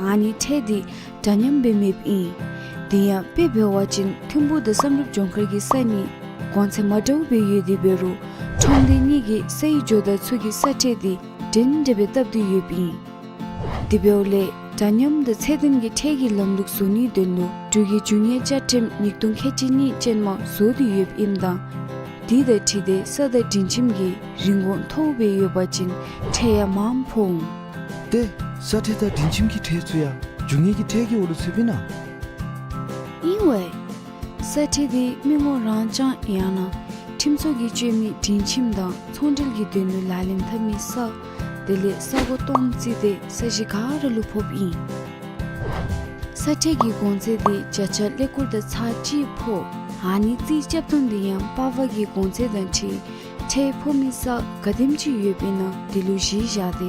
ཨ་ནི་ཁྲལ་འདི་འདྲ་མཉམ་སྦེ་མེདཔ་ཨིན། དེ་ཡང་དཔེ་འབད་བ་ཅིན་ཐིམ་ཕུག་དང་བསམ་གྲུབ་ལྗོངས་མཁར་གྱི་ས་གཉིས་གོང་ཚད་མ་འདྲཝ་སྦེ་ཡོད་དེ་འབད་རུང་ཁྲོམ་སྡེ་གཉིས་ཀྱི་སའི་ཇོ་བདག་ཚུ་གིས་ས་ཁྲལ་འདི་འདྲན་འདྲ་སྦེ་བཏབ་སྟེ་ཡོདཔ་ཨིན། དེ་འབདཝ་ལས་འདྲ་མཉམ་དང་ཚད་ལྡན་གྱི་ཁྲལ་གྱི་ལམ་ལུགས་བཟོ་ནིའི་དོན་ལུ་འབྲུག་གི་རྒྱུ་དངོས་བཅའ་ཁྲིམས་ཉིས་སྟོང་ཁལ་གཅིག་གཉིས་ཅན་མ་བཟོ་སྟེ་ཡོདཔ་ཨིནམ་ད་དེ་དང་འཁྲིལ་ཏེ་ས་དང་འབྲིང་ཁྱིམ་གྱི་རིན་གོང་མཐོཝ་སྦེ་ཡོད་པ་ཅིན་ཁྲལ་ཡང་མངམ་ཕོག་འོང་། ཏེ་ས་ཁྲལ་དང་འབྲིང་ཁྱིམ་གྱི་ཁྲལ་ཚུ་ཡང་རྒྱུ་དངོས་ཀྱི་ཁྲལ་གྱི་འོག་ལུ་ཚུདཔ་ཨིན་ན། ཨིན་ཝའེ། ས་ཁྲལ་འདི་མི་ངོམ་རང་རྐྱང་ཡང་ན་ཁྲིམས་ཚོགས་ཀྱིས་སྤྱོད་མི་འབྲིང་ཁྱིམ་དང་ཚོང་འབྲེལ་གྱི་དོན་ལུ་ལག་ལེན་འཐབ་མི་ས་དེ་ལས་ས་སྒོ་སྟོང་རྩིས་ཏེ་ས་གཞི་ག་ར་ལུ་ཕོགཔ་ཨིན། ས་ཁྲལ་གྱི་གོང་ཚད་འདི་བརྒྱ་ཆ་ཀླད་ཀོར་དང་ཚག་གཅིག་ཕོག། ཨ་ནི་རྩིས་རྐྱབ་ཐངས་འདི་ཡང་པར་པ་གི་གོང་ཚད་དང་འཁྲིལ་ཁྲལ་ཕོག་མི་ས་ག་དེམ་ཅིག་ཡོདཔ་ཨིན་ན་དེ་ལུ་གཞི་བཞག་སྟེ་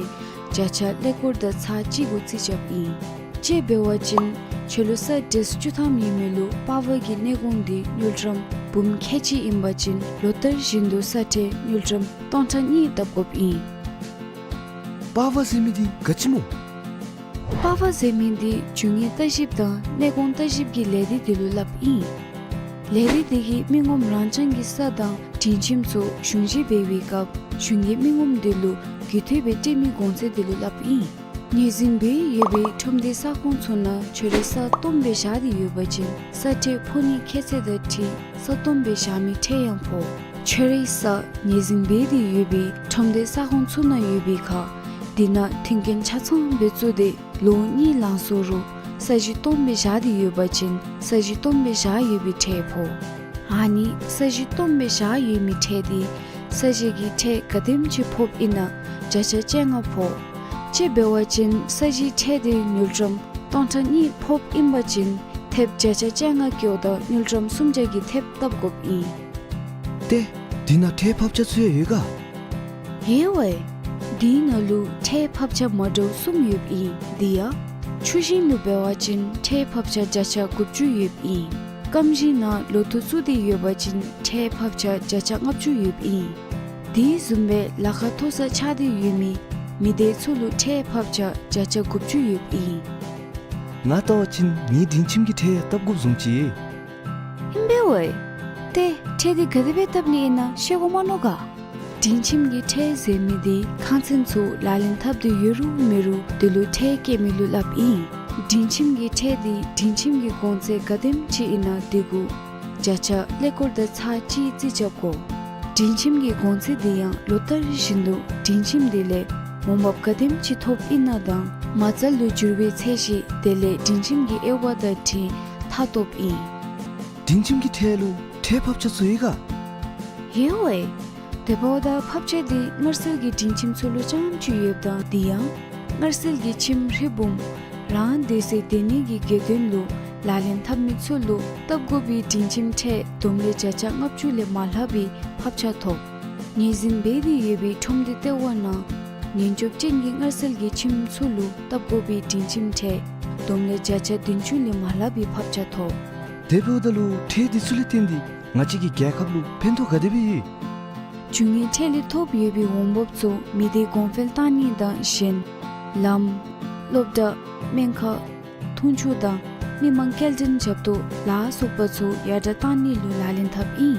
བརྒྱ་ཆ་ཀླད་ཀོར་དང་ཚག་གཅིག་གུ་རྩིས་རྐྱབ་ཨིན། དཔྱེ་འབད་བ་ཅིན་ཁྱོད་ལུ་ས་ཌེས་བཅུ་ཐམ་ཡོད་མི་ལུ་པར་པ་གི་གནས་གོང་འདི་དངུལ་ཀྲམ་འབུམ་ཁལ་གཅིག་ཨིན་པ་ཅིན་ལོ་ལྟར་བཞིན་དུ་ས་ཁྲལ་དངུལ་ཀྲམ་སྟོང་ཕྲག་གཉིས་བཏབ་དགོཔ་ཨིན། པར་པ་ཟེར་མི་འདི་ག་ཅི་སྨོ། པར་པ་ཟེར་མི་འདི་རྒྱུ་དངོས་ལྟ་ཞིབ་དང་གནས་གོང་ལྟ་ཞིབ་ཀྱི་ལས་སྡེ་འདི་ལུ་སླབ་ཨིན། ལས་སྡེ་འདི་གིས་མི་ངོམ་རང་རྐྱང་གི་ས་དང་འབྲིང་ཁྱིམ་ཚུ་གཞུང་བཞེས་འབད་བའི་སྐབས་གཞུང་གིས་མི་ངོམ་འདི་ལུ་རྒུད་འཐུས་སྦེ་སྤྲོད་མི་གོང་ཚད་འདི་ལུ་སླབ་ཨིན། ངོས་འཛིན་འབད་ཡོད་པའི་ཁྲོམ་སྡེ་ས་ཁོངས་ཚུ་ནང་ཁྱོད་རའི་ས་སྟོངམ་སྦེ་བཞག་སྟེ་ཡོད་པ་ཅིན་ས་ཁྲལ་ཕོག་ནིའི་ཁྱད་ཚད་དང་འཁྲིལ་ས་སྟོངམ་སྦེ་བཞག་མི་ཁྲལ་ཡང་ཕོག། ཁྱོད་རའི་ས་ངོས་འཛིན་འབད་དེ་ཡོད་པའི་ཁྲོམ་སྡེ་ས་ཁོངས་ཚུ་ནང་ཡོད་པའི་ཁར་དེ་ནང་མཐུན་རྐྱེན་ཆ་ཚང་སྦེ་བཙུགས་ཏེ་ལོ་གཉིས་ལང་སོང་རུང་ས་གཞི་སྟོངམ་སྦེ་བཞག་སྟེ་ཡོད་པ་ཅིན་ས་གཞི་སྟོངམ་སྦེ་བཞག་ཡོད་པའི་ཁྲལ་ཕོག། ཨ་ནི་ས་གཞི་སྟོངམ་སྦེ་བཞག་ཡོད་མི་ཁྲལ་འདི་ས་གཞི་གི་ཁྲལ་ག་དེམ་ཅིག་ཕོགཔ་ཨིན་ན་བརྒྱ་ཆ་བཅོ་ལྔ་ཕོག། དཔྱེ་འབད་བ་ཅིན་ས་གཞིའི་ཁྲལ་འདི་དངུལ་ཀྲམ་སྟོང་ཕྲག་གཉིས་ཕོགཔ་ཨིན་པ་ཅིན་ཐེབས་བརྒྱ་ཆ་བཅོ་ལྔ་བཀོཝ་ད་དངུལ་ཀྲམ་སུམ་བརྒྱ་གི་ཐེབས་བཏབ་དགོཔ་ཨིན། ཏེ་འདི་ནང་ཁྲལ་ཕབ་ཆ་ཚུ་ཡང་ཡོད་ག། ཡོད་ཝའེ། འདི་ནང་ལུ་ཁྲལ་ཕབ་ཆ་མ་འདྲཝ་གསུམ་ཡོདཔ་ཨིན། དེ་ཡང་ཆུ་ཞིང་ལུ་འབད་བ་ཅིན་ཁྲལ་ཕབ་ཆ་བརྒྱ་ཆ་དགུ་བཅུ་ཡོདཔ་ཨིན། སྐམ་ཞིང་ནང་ལོ་ཐོག་བཙུགས་ཏེ་ཡོད་པ་ཅིན་ཁྲལ་ཕབ་ཆ་བརྒྱ་ཆ་ལྔ་བཅུ་ཡོདཔ་ཨིན། དེ་བཟུམ་སྦེ་ལཱ་ཁག་མཐོ་ས་ཆགས་ཏེ་ཡོད་མི་མི་སྡེ་ཚུ་ལུ་ཁྲལ་ཕབ་ཆ་བརྒྱ་ཆ་དགུ་བཅུ་ཡོདཔ་ཨིན། ང་བལྟ་བ་ཅིན་ངེའི་འབྲིང་ཁྱིམ་གྱི་ཁྲལ་ཡང་བཏབ་དགོཔ་བཟུམ་ཅིག། ཨིན་པས་ཝའེ། ཏེ་ཁྲལ་འདི་ག་དེ་སྦེ་བཏབ་ནི་ཨིན་ན་ཤེས་དགོ་མ་མནོ་ག། འབྲིང་ཁྱིམ་གྱི་ཁྲལ་ཟེར་མི་འདི་ཁང་ཚན་ཚུ་ལག་ལེན་འཐབ་སྟེ་ཡོད་རུང་མེད་རུང་དེ་ལུ་ཁྲལ་བཀལ་མི་ལུ་སླབ་ཨིན། འབྲིང་ཁྱིམ་གྱི་ཁྲལ་འདི་འབྲིང་ཁྱིམ་གྱི་གོང་ཚད་ག་དེམ་ཅིག་ཨིན་ན་དེ་གུ་བརྒྱ་ཆ་ཀླད་ཀོར་དང་ཚག་གཅིག་རྩིས་རྐྱབ་དགོ། འབྲིང་ཁྱིམ་གྱི་གོང་ཚད་འདི་ཡང་ལོ་ལྟར་བཞིན་དུ་འབྲིང་ཁྱིམ་དེ་ལས་འོང་འབབ་ག་དེམ་ཅིག་ཐོབ་ཨིན་ན་དང་མ་རྩ་ལུ་འགྱུར་བའི་ཚད་གཞི་དེ་ལས་འབྲིང་ཁྱིམ་གྱི་དབྱེ་བ་དང་འཁྲིལ་མཐའ་སྟོངམ་ཨིན། འབྲིང་ཁྱིམ་གྱི་ཁྲལ་ལུ་ཁྲལ་ཕབ་ཆ་ཚུ་ཡོད་ག། ཡོད་ཝའེ། དེ་འབདཝ་ད་ཕབ་ཆ་འདི་མངར་སིལ་གྱི་འབྲིང་ཁྱིམ་ཚུ་ལུ་རྐྱངམ་ཅིག་ཡོདཔ་ད་དེ་ཡང་མངར་སིལ་གྱི་ཁྱིམ་རི་བུམ་རང་སྡོད་སའི་སྡོད་གནས་ཀྱི་དགེ་འདུན་ལུ་ལག་ལེན་འཐབ་མི་ཚུ་ལུ་བཏབ་དགོ་པའི་འབྲིང་ཁྱིམ་ཁྲལ་བསྡོམས་ལས་བརྒྱ་ཆ་ལྔ་བཅུ་ལས་མ་ལྷག་པའི་ཕབ་ཆ་ཐོབ། ངོས་འཛིན་འབད་དེ་ཡོད་པའི་ཁྲོམ་སྡེ་ལྟེ་བ་ནང་ཉེན་སྐྱོབ་ཅན་གྱི་མངར་སིལ་གྱི་ཁྱིམ་ཚུ་ལུ་བཏབ་དགོ་པའི་འབྲིང་ཁྱིམ་ཁྲལ་བསྡོམས་ལས་བརྒྱ་ཆ་བདུན་ཅུ་ལས་མ་ལྷག་པའི་ཕབ་ཆ་ཐོབ། དེ་འབདཝ་ད་ལུ་ཁྲལ་འདི་ཚུ་ལས་བརྟེན་ཏེ་ང་བཅས་ཀྱི་རྒྱལ་ཁབ་ལུ་ཕན་ཐོགས་ག་དེ་སྦེ་ཡོད། རྒྱུ་དངོས་ཁྲལ་ལས་ཐོབ་ཡོད་པའི་འོང་འབབ་ཚུ་མི་སྡེ་གོང་འཕེལ་གཏང་ནི་དང་གཞན་ལམ་སློབ་གྲྭ་སྨན་ཁང་འཐུང་ཆུ་དང་མི་མང་སྐྱེལ་འདྲེན་རྒྱབ་ཏུ་ལ་སོགས་པ་ཚུ་ཡར་དྲག་གཏང་ནི་ལུ་ལག་ལེན་འཐབ་ཨིན།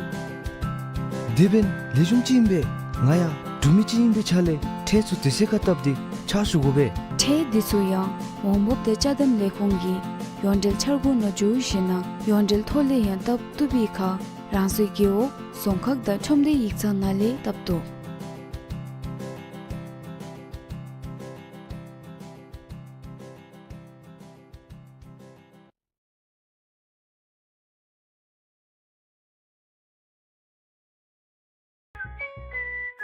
དེ་འབདན་ལེགས་ཤོམ་ཅིག་ཨིན་པས། ང་ཡང་འབྲུག་མི་ཅིག་ཨིན་པའི་ཆ་ལས་ཁྲལ་ཚུ་དེ་ཚུ་ག་བཏབ་སྟེ་ཕྱག་ཞུ་དགོ་པས། ཁྲལ་འདི་ཚུ་ཡང་འོང་འབབ་དང་ཅ་དམ་ལས་ཁུངས་ཀྱིས་ ཡོངས་འབྲེལ་འཆར་སྒོ་ནང་འཛུལ་ཞིནམ་ལས་ཡོངས་འབྲེལ་ཐོག་ལས་ཡང་བཏབ་བཏུབ་པའི་ཁར་རང་སོའི་རྒེད་འོག་རྫོང་ཁག་དང་ཁྲོམ་སྡེ་ཡིག་ཚང་ནང་ལས་བཏབ་བཏུབ།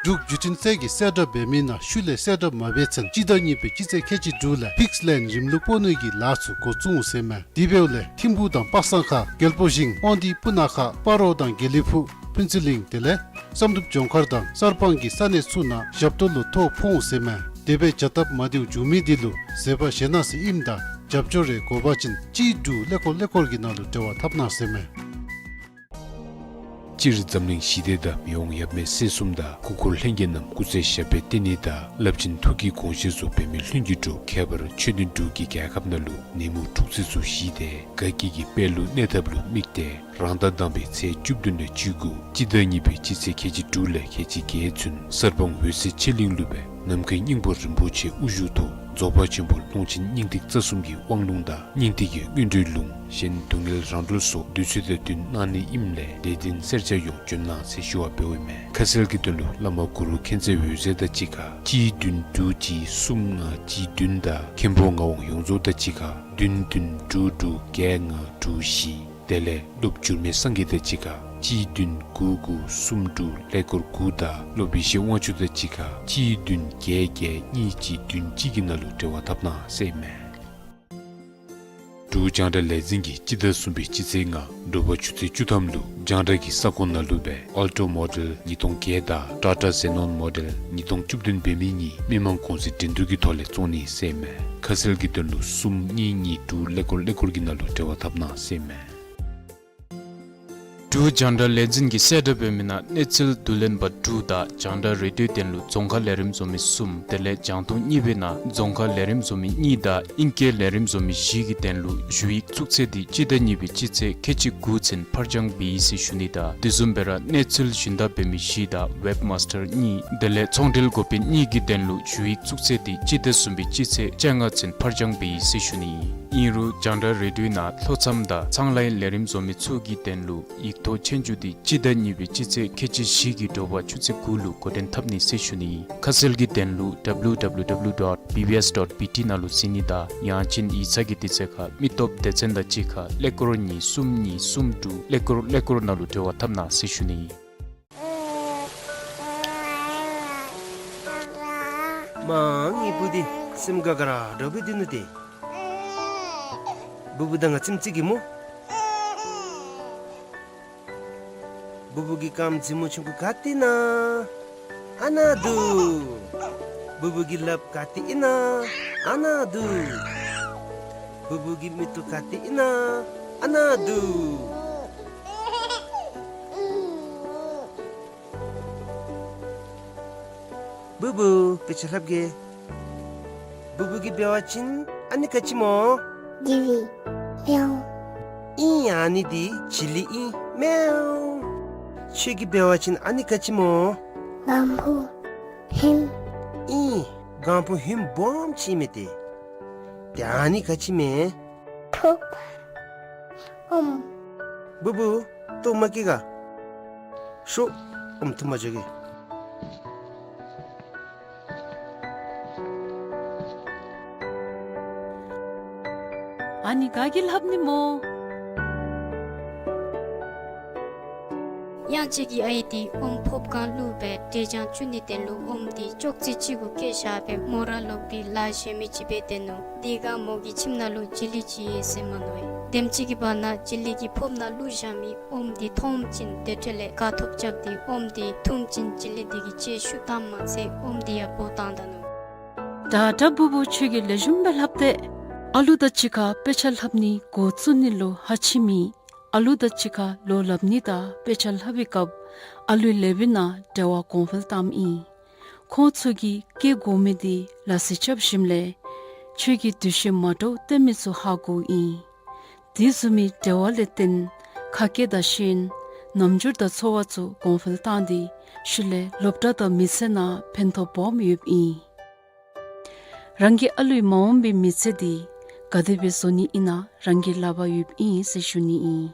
འབྲུག་བརྒྱུད་འཕྲིན་ཚད་ཀྱིས་གསལ་བསྒྲགས་འབད་མི་ནང་ཤུལ་ལས་གསལ་བསྒྲགས་མ་འབད་ཚུན་སྤྱི་ཟླ་གཉིས་པའི་སྤྱི་ཚེས་ཁལ་གཅིག་དྲུག་ལས་ཕིགསི་ལེན་རིམ་ལུགས་སྤོ་ནི་གི་ལཱ་ཚུ་འགོ་བཙུགས་འོང་ཟེར་མས། དེ་འབདཝ་ལས་ཐིམ་ཕུག་དང་པ་སངས་ཁ་དགེ་ལེགས་ཕུག་ཞིང་དབང་འདུས་སྤུ་ན་ཁ་སྤ་རོ་དང་དགེ་ལེགས་ཕུག་ཕུན་ཚོགས་གླིང་དེ་ལས་བསམ་གྲུབ་ལྗོངས་མཁར་དང་གསར་སྤང་གི་ས་གནས་ཚུ་ནང་ཞབས་ཏོག་ལུ་ཐོ་ཕོག་འོང་ཟེར་མས། དེ་སྦེ་བྱ་སྟབས་མ་བདེཝ་བྱུང་མི་དེ་ལུ་བཟོད་པ་བཞེས་གནང་ཟེར་ཨིནམ་ད་རྒྱབ་སྐྱོར་རེ་དགོ་པ་ཅིན་གཅིག་དྲུག་ཀླད་ཀོར་ཀླད་ཀོར་གྱི་ནང་ལུ་འབྲེལ་བ་འཐབ་གནང་ཟེར་མས། སྤྱིར་འཛམ་གླིང་ཞི་བདེ་དང་མི་དབང་ཡབ་མེས་སྲས་གསུམ་དང་སྐུ་འཁོར་ལྷན་རྒྱས་རྣམས་སྐུ་ཚེ་ཞབས་པད་བརྟན་ནི་དང་རླབས་ཆེན་ཐུགས་ཀྱི་དགོངས་བཞེད་ཚུ་འབད་མི་ལྷུན་གྱིས་གྲུབ། ཁྱད་པར་ཆོས་ལྡན་འབྲུག་གི་རྒྱལ་ཁབ་ནང་ལུ་ནད་མུག་འཁྲུག་རྩོད་ཚུ་ཞི་སྟེ་དགའ་སྐྱིད་ཀྱི་དཔལ་ལུ་གནས་ཐབས་ལུ་དམིགས་ཏེ་རང་ཟླ་དང་པའི་ཚེས་བཅུ་བདུན་ལས་བཅུ་དགུ་སྤྱི་ཟླ་གཉིས་པའི་སྤྱི་ཚེས་ཁལ་གཅིག་དྲུག་ལས་ཁལ་གཅིག་བརྒྱད་ཚུན་གསར་སྤང་འོད་གསལ་ཆོས་གླིང་ལུ་སྦེ་ནམ་མཁའི་སྙིང་པོ་རིན་པོ་ཆེ་དབུ་བཞུགས་ཐོག་རྫོགས་པ་ཆེན་པོ་ཀློང་ཆེན་སྙིང་ཐིག་རྩ་གསུམ་གྱི་དབང་ལུང་དང་སྙིང་ཐིག་གི་སྔོན་འགྲོའི་ལུང་གཞན་སྡུག་བསྔལ་རང་གྲོལ་སོགས་བདུད་རྩི་དང་བསྟུན་གནང་ནི་ཨིནམ་ལས་ལེགས་ལྡན་གསེར་ཆ་ཡོངས་བྱོན་གནང་ཟེར་ཞུ་བ་འབདཝ་ཨིན་མས། ཁ་གསལ་གྱི་དོན་ལུ་བླ་མ་གུ་རུ་མཁྱེན་བརྩེ་འོད་ཟེར་དང་གཅིག་ཁར་གཅིག་བདུན་དྲུག་གཅིག་གསུམ་ལྔ་གཅིག་བདུན་དང་མཁན་པོ་ངག་དབང་ཡོངས་རྫོགས་དང་གཅིག་ཁར་བདུན་བདུན་དྲུག་དྲུག་བརྒྱད་ལྔ་དྲུག་བཞི། དེ་ལས་སློབ་འགྱུར་མེད་སངས་རྒྱས་དང་གཅིག་ཁར་གཅིག་བདུན་དགུ་དགུ་གསུམ་དྲུག་ཀླད་ཀོར་དགུ་དང་སློབ་ཡེ་ཤེས་དབང་ཕྱུག་དང་གཅིག་ཁར་གཅིག་བདུན་བརྒྱད་བརྒྱད་གཉིས་གཅིག་བདུན་གཅིག་གི་ནང་ལུ་འབྲེལ་བ་འཐབ་གནང་ཟེར་ཨིན་མས། འབྲུག་རྒྱང་བསྒྲགས་ལས་འཛིན་གྱིས་སྤྱི་ཟླ་གསུམ་པའི་སྤྱི་ཚེས་ལྔ་དྲོ་པ་ཆུ་ཚོད་བཅུ་ཐམ་ལུ་རྒྱང་བསྒྲགས་ཀྱི་ས་ཁོངས་ནང་ལུ་སྦེ་ཨལ་ཊོ་མོ་ཌེལ་ཉིས་སྟོང་བརྒྱད་དང་ཊ་ཊ་ཛེ་ནོན་མོ་ཌེལ་ཉིས་སྟོང་བཅུ་བདུན་འབད་མི་གཉིས་མི་མང་གོང་ཚད་འགྲན་བསྡུར་གྱི་ཐོག་ལས་བཙོང་ནི་ཟེར་ཨིན་མས། ཁ་གསལ་གྱི་དོན་ལུ་གསུམ་གཉིས་གཉིས་དྲུག་ཀླད་ཀོར་ཀླད་ཀོར་གྱི་ནང་ལུ་འབྲེལ་བ་འཐབ་གནང་ཟེར་ཨིན་མས། འབྲུག་རྒྱང་བསྒྲགས་ལས་འཛིན་གྱིས་གསལ་བསྒྲགས་འབད་མི་ནང་གནས་ཚུལ་བསྡུ་ལེན་པ་དྲུག་དང་རྒྱང་བསྒྲགས་རེ་ཌིའོ་དོན་ལུ་རྫོང་ཁ་ལས་རིམ་བཟོ་མི་གསུམ་དེ་ལས་རྒྱང་མཐོང་གཉིས་པའི་ནང་རྫོང་ཁ་ལས་རིམ་བཟོ་མི་གཉིས་དང་ཨིང་སྐད་ལས་རིམ་བཟོ་མི་བཞི་གི་དོན་ལུ་ཞུ་ཡིག་བཙུགས་ཚད་དེ་སྤྱི་ཟླ་གཉིས་པའི་སྤྱི་ཚེས་ཁལ་གཅིག་དགུ་ཚུན་ཕར་འགྱངས་འབད་ཡི་ཟེར་ཞུ་ནི་དང་དེ་བཟུམ་སྦེ་ར་གནས་ཚུལ་ཞུན་དག་འབད་མི་བཞི་དང་ཝེབ་མཱས་ཊར་གཉིས་དེ་ལས་ཚོང་འབྲེལ་འགོ་དཔོན་གཉིས་ཀྱི་དོན་ལུ་ཞུ་ཡིག་བཙུགས་ཚད་དེ་སྤྱི་ཟླ་གསུམ་པའི་སྤྱི་ཚེས་བཅོ་ལྔ་ཚུན་ཕར་འགྱངས་འབད་ཡི་ཟེར་ཞུ་ནི། ཨིན་རུང་རྒྱང་བསྒྲགས་རེ་ཌིའོ་ནང་ལྷོ་མཚམས་དང་ཚངས་ལའི་ལས་རིམ་བཟོ་མི་ཚུ་གི་དོན་ལུ་ཡིག་ཐོག་ཆོས་རྒྱུགས་དེ་སྤྱི་ཟླ་གཉིས་པའི་སྤྱི་ཚེས་ཁལ་གཅིག་བཞི་གི་དྲོ་པ་ཆུ་ཚོད་དགུ་ལུ་འགོ་འདྲེན་འཐབ་ནི་ཟེར་ཞུ་ནི། ཁ་གསལ་གྱི་དོན་ལུ་W W W dot B B S dot B T ནང་ལུ་གཟིགས་ནི་དང་ཡང་ཅིན་ཡིག་ཚང་གི་དུས་ཚོད་ཁར་མི་སྟོབས་སྡེ་ཚན་དང་གཅིག་ཁར་ཀླད་ཀོར་གཉིས་གསུམ་གཉིས་གསུམ་དྲུག་ཀླད་ཀོར་ཀླད་ཀོར་ནང་ལུ་འབྲེལ་བ་འཐབ་གནང་ཟེར་ཞུ་ནི། མ་ངེའི་བུ་འདི་སེམས་དགའ་དགའ་ར་འདྲཝ་སྦེ་སྡོད་ནུག་ཏེ། བུ་བུ་དང་ང་ཙམ་ཅིག་གིས་སྨོ། བུ་བུ་གི་རྐངམ་མཛེས་མོ་ཆུང་ཀུ་ག་ཏེ་ཨིན་ན། ཨ་ནཱ་འདུག། བུ་བུ་གི་ལགཔ་ག་ཏེ་ཨིན་ན། ཨ་ནཱ་འདུག། བུ་བུ་གི་མིག་ཏོ་ག་ཏེ་ཨིན་ན། ཨ་ནཱ་འདུག། བུ་བུ་དཔེ་ཆ་ལྷབ་གེ། བུ་བུ་གིས་འབད་བ་ཅིན་ཨ་ནི་ག་ཅི་སྨོ། ཇི་ལི། མེའོ། ཨིན། ཨ་ནི་འདི་ཇི་ལི་ཨིན། མེའོ། ཁྱོད་ཀྱིས་འབད་བ་ཅིན་ཨ་ནི་ག་ཅི་སྨོ། སྒང་ཕུ། ཧིམ། ཨིན། སྒང་ཕུ་ཧིམ་སྦོམ་ཅིག་མས་ཏེ། ཏེ་ཨ་ནི་ག་ཅི་སྨོ། ཕོརཔ། ཨོམ། བུ་བུ་ལྟོཝ་མ་བཀྱེས་ག། ཤོག། ཨོམ་འཐུ་མ་འགྱོ་གེ། ཨ་ནི་ག་གིས་ལྷབ་ནི་སྨོ། གཡང་ཆེན་གྱི་ཨའི་འདི་ཨོམ་ཕོརཔ་སྒང་བླུགས་སྦེ་འབྲས་ཆང་བཙུགས་ནིའི་དོན་ལུ་ཨོམ་འདི་ཅོག་ཙེ་གཅིག་གུ་བཀལ་བཞག་སྦེ་མོ་ར་ལོག་སྟེ་ལཱ་གཞན་མི་ཅིག་འབད་སྡོད་ནུག། དེ་སྒང་མོ་གི་ཁྱིམ་ནང་ལུ་ཇི་ལི་ཅིག་ཡོད་ཟེར་མ་མནོ་བས། དེམ་ཅིག་གི་བར་ན་ཇི་ལི་གིས་ཕོརཔ་ནང་བླུགས་བཞག་མི་ཨོམ་འདི་མཐོངམ་ཅིག་དེ་འཕྲོ་ལས་དགའ་ཐོབ་རྐྱབ་སྟེ་ཨོམ་འདི་འཐུངམ་ཅིག་ཇི་ལི་འདི་གིས་ལྕེ་ཤུགས་བཏངམ་མ་ཚད་ཨོམ་འདི་ཡང་བོ་བཏང་ད་ནུག། ད་ད་བུ་བུ་ཁྱོད་ཀྱིས་ལེགས་ཤོམ་སྦེ་ལྷབ་སྟེ། ཨ་ལུ་དང་གཅིག་ཁར་དཔེ་ཆ་ལྷབ་ནི་འགོ་བཙུགས་ནི་ལུ་ཧ་ཆི་མེད། ཨ་ལུ་དང་གཅིག་ཁར་ལོ་ལྷབ་ནི་དང་དཔེ་ཆ་ལྷབ་པའི་སྐབས་ཨ་ལུའི་ལེ་བའི་ནང་འབྲེལ་བ་གོང་འཕེལ་བཏངམ་ཨིན། ཁོང་ཚུ་གིས་སྐྱེ་དགོ་མི་འདི་ལ་རྩིས་རྐྱབ་ཞིནམ་ལས་ཁྱོད་ཀྱིས་འདུ་ཤེས་མ་འདྲཝ་སྟོན་མི་ཚུ་ཧ་གོཝ་ཨིན། དེ་བཟུམ་མའི་འབྲེལ་བ་ལས་བརྟེན་ཁ་སྐད་དང་ཤེས་ཡོན་རྣམ་འགྱུར་དང་འཚོ་བ་ཚུ་གོང་འཕེལ་བཏང་སྟེ་ཤུལ་ལས་སློབ་གྲྭ་དང་མི་ཚེ་ནང་ཕན་ཐོགས་སྦོམ་ཡོདཔ་ཨིན། རང་གི་ཨ་ལུའི་མ་འོངས་པའི་མི་ཚེ་འདི་ ག་དེ་སྦེ་བཟོ་ནི་ཨིན་ན་རང་གི་ལག་པར་ཡོདཔ་ཨིན་ཟེར་ཞུ་ནི་ཨིན།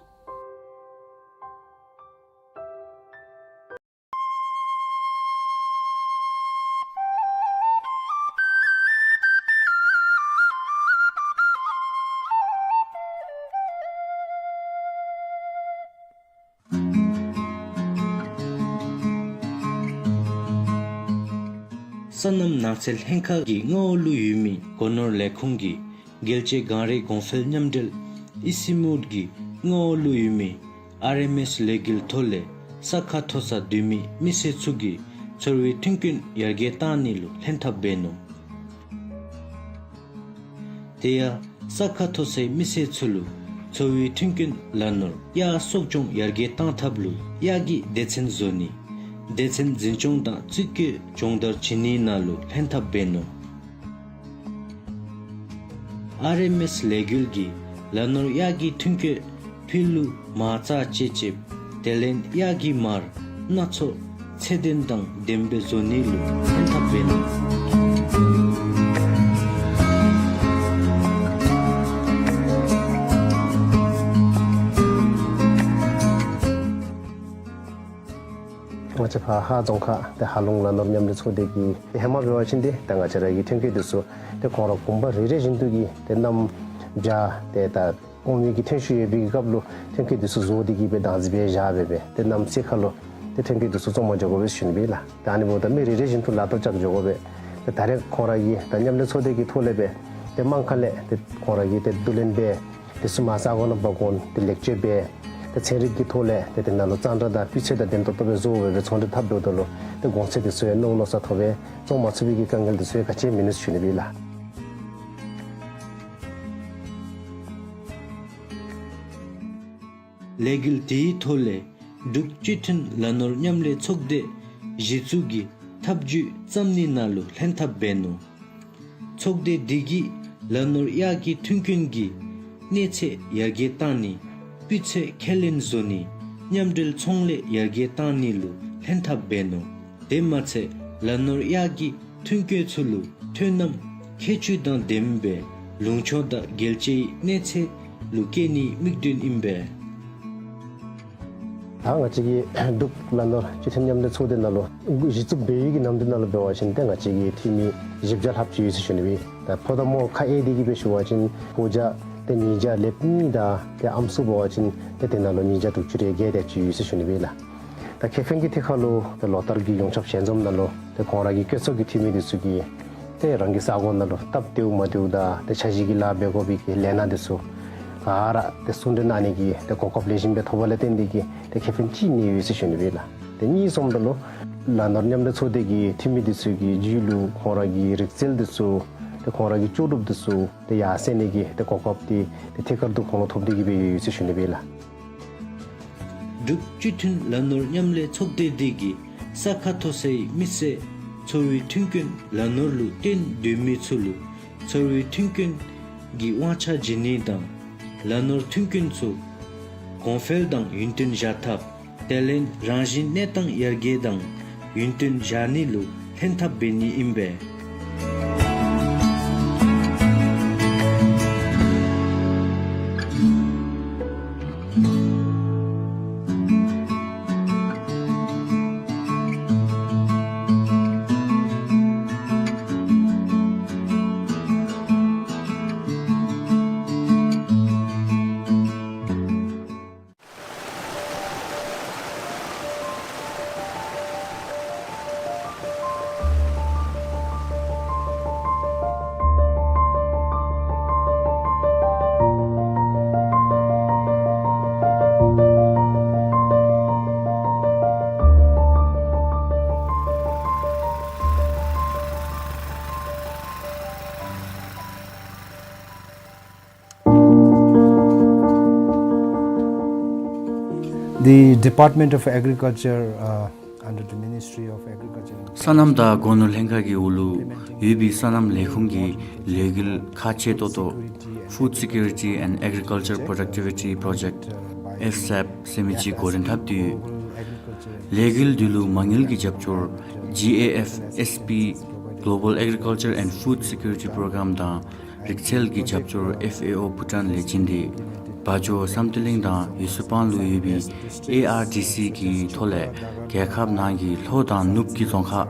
སོ་ནམ་ནགས་ཚལ་ལྷན་ཁག་གི་མངའ་འོག་ལུ་ཡོད་མི་སྒོ་ནོར་ལས་ཁུངས་ཀྱི་རྒྱལ་གཅེས་གངས་རི་གོང་འཕེལ་མཉམ་འབྲེལ་ཨི་སི་མུད་ཀྱི་མངའ་འོག་ལུ་ཡོད་མི་ཨར་ཨེམ་ཨེསི་ལས་འགུལ་ཐོག་ལས་ས་ཁ་མཐོ་སར་སྡོད་མི་མི་སེར་ཚུ་གི་འཚོ་བའི་མཐུན་རྐྱེན་ཡར་རྒྱས་བཏང་ནི་ལུ་ལྷན་ཐབས་འབད་ནུག། དེ་ཡང་ས་ཁ་མཐོ་སའི་མི་སེར་ཚུ་ལུ་འཚོ་བའི་མཐུན་རྐྱེན་ལ་ནོར་གཡག་གསོ་སྐྱོང་ཡར་རྒྱས་བཏང་ཐབས་ལུ་གཡག་གི་སྡེ་ཚན་བཟོ་ནི། སྡེ་ཚན་འཛིན་སྐྱོང་དང་རྩིས་བཀོད་སྦྱོང་བརྡར་བྱིན་ནི་ནང་ལུ་ལྷན་ཐབས་འབད་ནུག། ཨར་ཨེམ་ཨེསི་ལས་འགུལ་གྱིས་ལ་ནོར་གཡག་གི་མཐུན་རྐྱེན་ཕུལ་ལུ་མ་རྩ་བཅད་ཅེས་དེ་ལས་གཡག་གི་མར་སྣ་ཚོགས་ཚད་ལྡན་དང་ལྡནམ་སྦེ་བཟོ་ནི་ལུ་ལྷན་ཐབས་འབད་ནུག། ང་བཅས་ཕར་ཧཱ་རྫོང་ཁག་ཏེ་ཧཱ་ལུང་ལ་ནོར་མཉམ་ལས་ཚོགས་སྡེ་གི་ཏེ་ཧེ་མ་འབད་བ་ཅིན་ཏེ་ད་ང་བཅས་ར་གི་མཐུན་རྐྱེན་འདི་ཚུ་ཏེ་ཁོང་ར་གུང་པ་རེ་རེ་བཞིན་དུ་གིས་ཏེ་གནམ་བྱཱར་ཏེ་ད་ཨོམ་ཡིག་གི་ཐོན་ཤུགས་ཡོད་པའི་གི་སྐབས་ལུ་མཐུན་རྐྱེན་འདི་ཚུ་བཟོ་སྟེ་གིས་སྦེ་བདག་འཛིན་འབད་བཞག་སྦེ་སྦེ་ཏེ་གནམ་སེར་ཁ་ལུ་ཏེ་མཐུན་རྐྱེན་འདི་ཚུ་བཙོང་མ་འགྱོ་དགོ་པས་ཞུ་ནི་སྦེ་ལགས། ད་ཨ་ནི་འབདཝ་ད་མི་རེ་རེ་བཞིན་དུ་ལག་ཐོག་བཅག་འགྱོ་དགོ་པས། ཏེ་ད་རེས་ཁོང་ར་གིས་ད་མཉམ་ལས་ཚོགས་སྡེ་གི་ཐོག་ལས་སྦེ་ཏེ་དམངས་ཁ་ལས་ཏེ་ཁོང་ར་གིས་ཏེ་བསྡུ་ལེན་འབད་དེ་ཚུ་མར་ས་གོ་ནང་འབག་འོང་ཏེ་ལེགས་བཅོས་འབད། ཏེ་ཚན་རིག་གི་ཐོག་ལས་ཏེ་དེ་ནང་ལུ་གཙང་སྦྲ་དང་སྤུས་ཚད་དང་ལྡན་ཏོག་ཏོ་སྦེ་བཟོ་སྦེ་སྦེ་ཚོང་འབྲེལ་འཐབ་འགྱོཝ་ད་ལུ་ཏེ་གོང་ཚད་དེ་ཚུ་ཡང་གནོང་གནོང་ས་ཐོབ་པས། བཙོང་མ་ཚུགས་པའི་གི་དཀའ་ངལ་དེ་ཚུ་ཡང་ག་ཅི་ཡང་མིན་ནུག་ཞུ་ནི་སྦེ་ལགས། ལས་འགུལ་དེའི་ཐོག་ལས་འབྲུག་སྤྱི་མཐུན་ལ་ནོར་མཉམ་ལས་ཚོགས་སྡེ་གཞི་བཙུགས་ཀྱི་ཐབས་ཇུས་བརྩམ་ནི་ནང་ལུ་ལྷན་ཐབས་འབད་ནུག། ཚོགས་སྡེ་འདི་གིས་ལ་ནོར་གཡག་གི་མཐུན་རྐྱེན་གྱི་གནས་ཚད་ཡར་རྒྱས་བཏང་ནི། སྤུས་ཚད་ཁས་ལེན་བཟོ་ནི། མཉམ་འབྲེལ་ཚོང་ལས་ཡར་རྒྱས་བཏང་ནི་ལུ་ལྷན་ཐབས་འབད་ནུག། དེ་མ་ཚད་ལ་ནོར་གཡག་གི་མཐུན་རྐྱེན་ཚུ་ལུ་ཐོན་རྣམ་ཁྱད་ཆོས་དང་ལྡནམ་སྦེ་ལུང་ཕྱོགས་དང་རྒྱལ་སྤྱིའི་གནས་ཚད་ལུ་བསྐྱལ་ནིའི་དམིགས་དོན་ཨིན་པས། ད་ང་བཅས་ཀྱི་འབྲུག་ལ་ནོར་སྤྱི་མཐུན་མཉམ་ལས་ཚོགས་སྡེ་ནང་ལུ་གཞི་བཙུགས་འབད་བའི་གི་ནམ་དུས་ནང་ལུ་འབད་བ་ཅིན་ཏེ་ང་བཅས་ཀྱི་འཐུས་མི་བཞི་བརྒྱ་ལྷགཔ་ཅིག་ཡོད་ཟེར་ཞུ་ནི་སྦེ། ད་ཕོ་དང་མོ་ཁ་དབྱེ་སྟེ་གིས་སྦེ་ཞུ་བ་ཅིན་ཕོ་རྒྱས་ཏེ་ཉིས་བརྒྱ་ལྷགཔ་གཉིས་དང་ཏེ་ཨམ་སྲུ་འབད་བ་ཅིན་ཏེ་དེ་ནང་ལུ་ཉིས་བརྒྱ་དྲུག་ཅུ་རེ་བརྒྱད་དེ་ཅིག་ཡོད་ཟེར་ཞུ་ནི་སྦེ་ལགས། ད་ཁེ་ཕན་གྱི་ཐད་ཁར་ལུ་ཏེ་ལོ་ལྟར་གྱི་ཡོངས་ཁྱབ་ཞལ་འཛོམས་ནང་ལུ་ཏེ་ཁོང་ར་གི་བཀོད་ཚོགས་ཀྱི་འཐུས་མི་འདི་ཚུ་གིས་ཏེ་རང་གི་ས་གོ་ནང་ལུ་སྟབས་བདེཝ་མ་བདེཝ་དང་ཏེ་འཆར་གཞི་གི་ལཱ་འབད་དགོ་པའི་གི་ལས་སྣ་འདི་ཚུ་ག་ར་ཏེ་གསུང་གྲོས་གནང་ནི་གི་ཏེ་གོ་སྐབས་ལེགས་ཤོམ་སྦེ་ཐོབ་པ་ལས་བརྟེན་ཏེ་གིས་ཏེ་ཁེ་ཕན་ཅིག་གནས་ཡོད་ཟེར་ཞུ་ནི་སྦེ་ལགས། ཏེ་གཉིས་སོངམ་ད་ལུ་ལ་ནོར་མཉམ་ལས་ཚོགས་སྡེ་གི་འཐུས་མི་འདི་ཚུ་གི་རྒྱུད་ལུ་ཁོང་ར་གི་རིག་རྩལ་འདི་ཚུ་ཏེ་ཁོང་ར་གི་ལྕོགས་གྲུབ་འདི་ཚུ་ཏེ་ཡར་སེང་ནི་གི་ཏེ་གོ་སྐབས་འདི་ཏེ་ཐད་ཀར་དུ་ཁོང་ལུ་ཐོབ་སྟེ་གིས་སྦེ་ཡོད་ཟེར་ཞུ་ནི་སྦེ་ལགས། འབྲུག་སྤྱི་མཐུན་ལ་ནོར་མཉམ་ལས་ཚོགས་སྡེ་འདི་གིས་ས་ཁ་མཐོ་སའི་མི་སེར་འཚོ་བའི་མཐུན་རྐྱེན་ལ་ནོར་ལུ་བརྟེན་སྡོད་མི་ཚུ་ལུ་འཚོ་བའི་མཐུན་རྐྱེན་གྱི་དབང་ཆ་བྱིན་ནི་དང་ལ་ནོར་མཐུན་རྐྱེན་ཚུ་གོང་འཕེལ་དང་ཡུན་བརྟན་བཞག་ཐབས། དེ་ལས་རང་བཞིན་གནས་སྟངས་ཡར་རྒྱས་དང་ཡུན་བརྟན་བཞག་ནི་ལུ་ལྷན་ཐབས་འབད་ནི་ཨིན་པས། The Department of Agriculture, uh, under the Ministry of Agriculture and སོ་ནམ་དང་སྒོ་ནོར་ལྷན་ཁག་གི་འོག་ལུ་ཡོད་པའི་སོ་ནམ་ལས་ཁུངས་ཀྱི་ལས་འགུལ་ཁག་ཆེ་ཏོག་ཏོ་Food Security and Agriculture Productivity Project, ཨེཕ་སེབ་ཟེར་མི་ཅིག་འགོ་འདྲེན་འཐབ་སྟེ་ཡོད། ལས་འགུལ་འདི་ལུ་མ་དངུལ་གྱི་རྒྱབ་སྐྱོར་ཇི་ཨེ་ཨེཕ་ཨེསི་པི་Global Agriculture and Food Security Program དང་ རིག་རྩལ་གྱི་རྒྱབ་སྐྱོར་ཨེཕ་ཨེ་ཨོ་བྷུ་ཊཱན་ལས་བྱིན་ཏེ་བ་ཇོ་བསམ་གཏན་གླིང་དང་ཡུ་སུ་པང་ལུ་ཡོད་པའི་ཨེ་ཨར་ཌི་སི་གི་ཐོག་ལས་རྒྱལ་ཁབ་ནང་གི་ལྷོ་དང་ནུབ་ཀྱི་རྫོང་ཁག་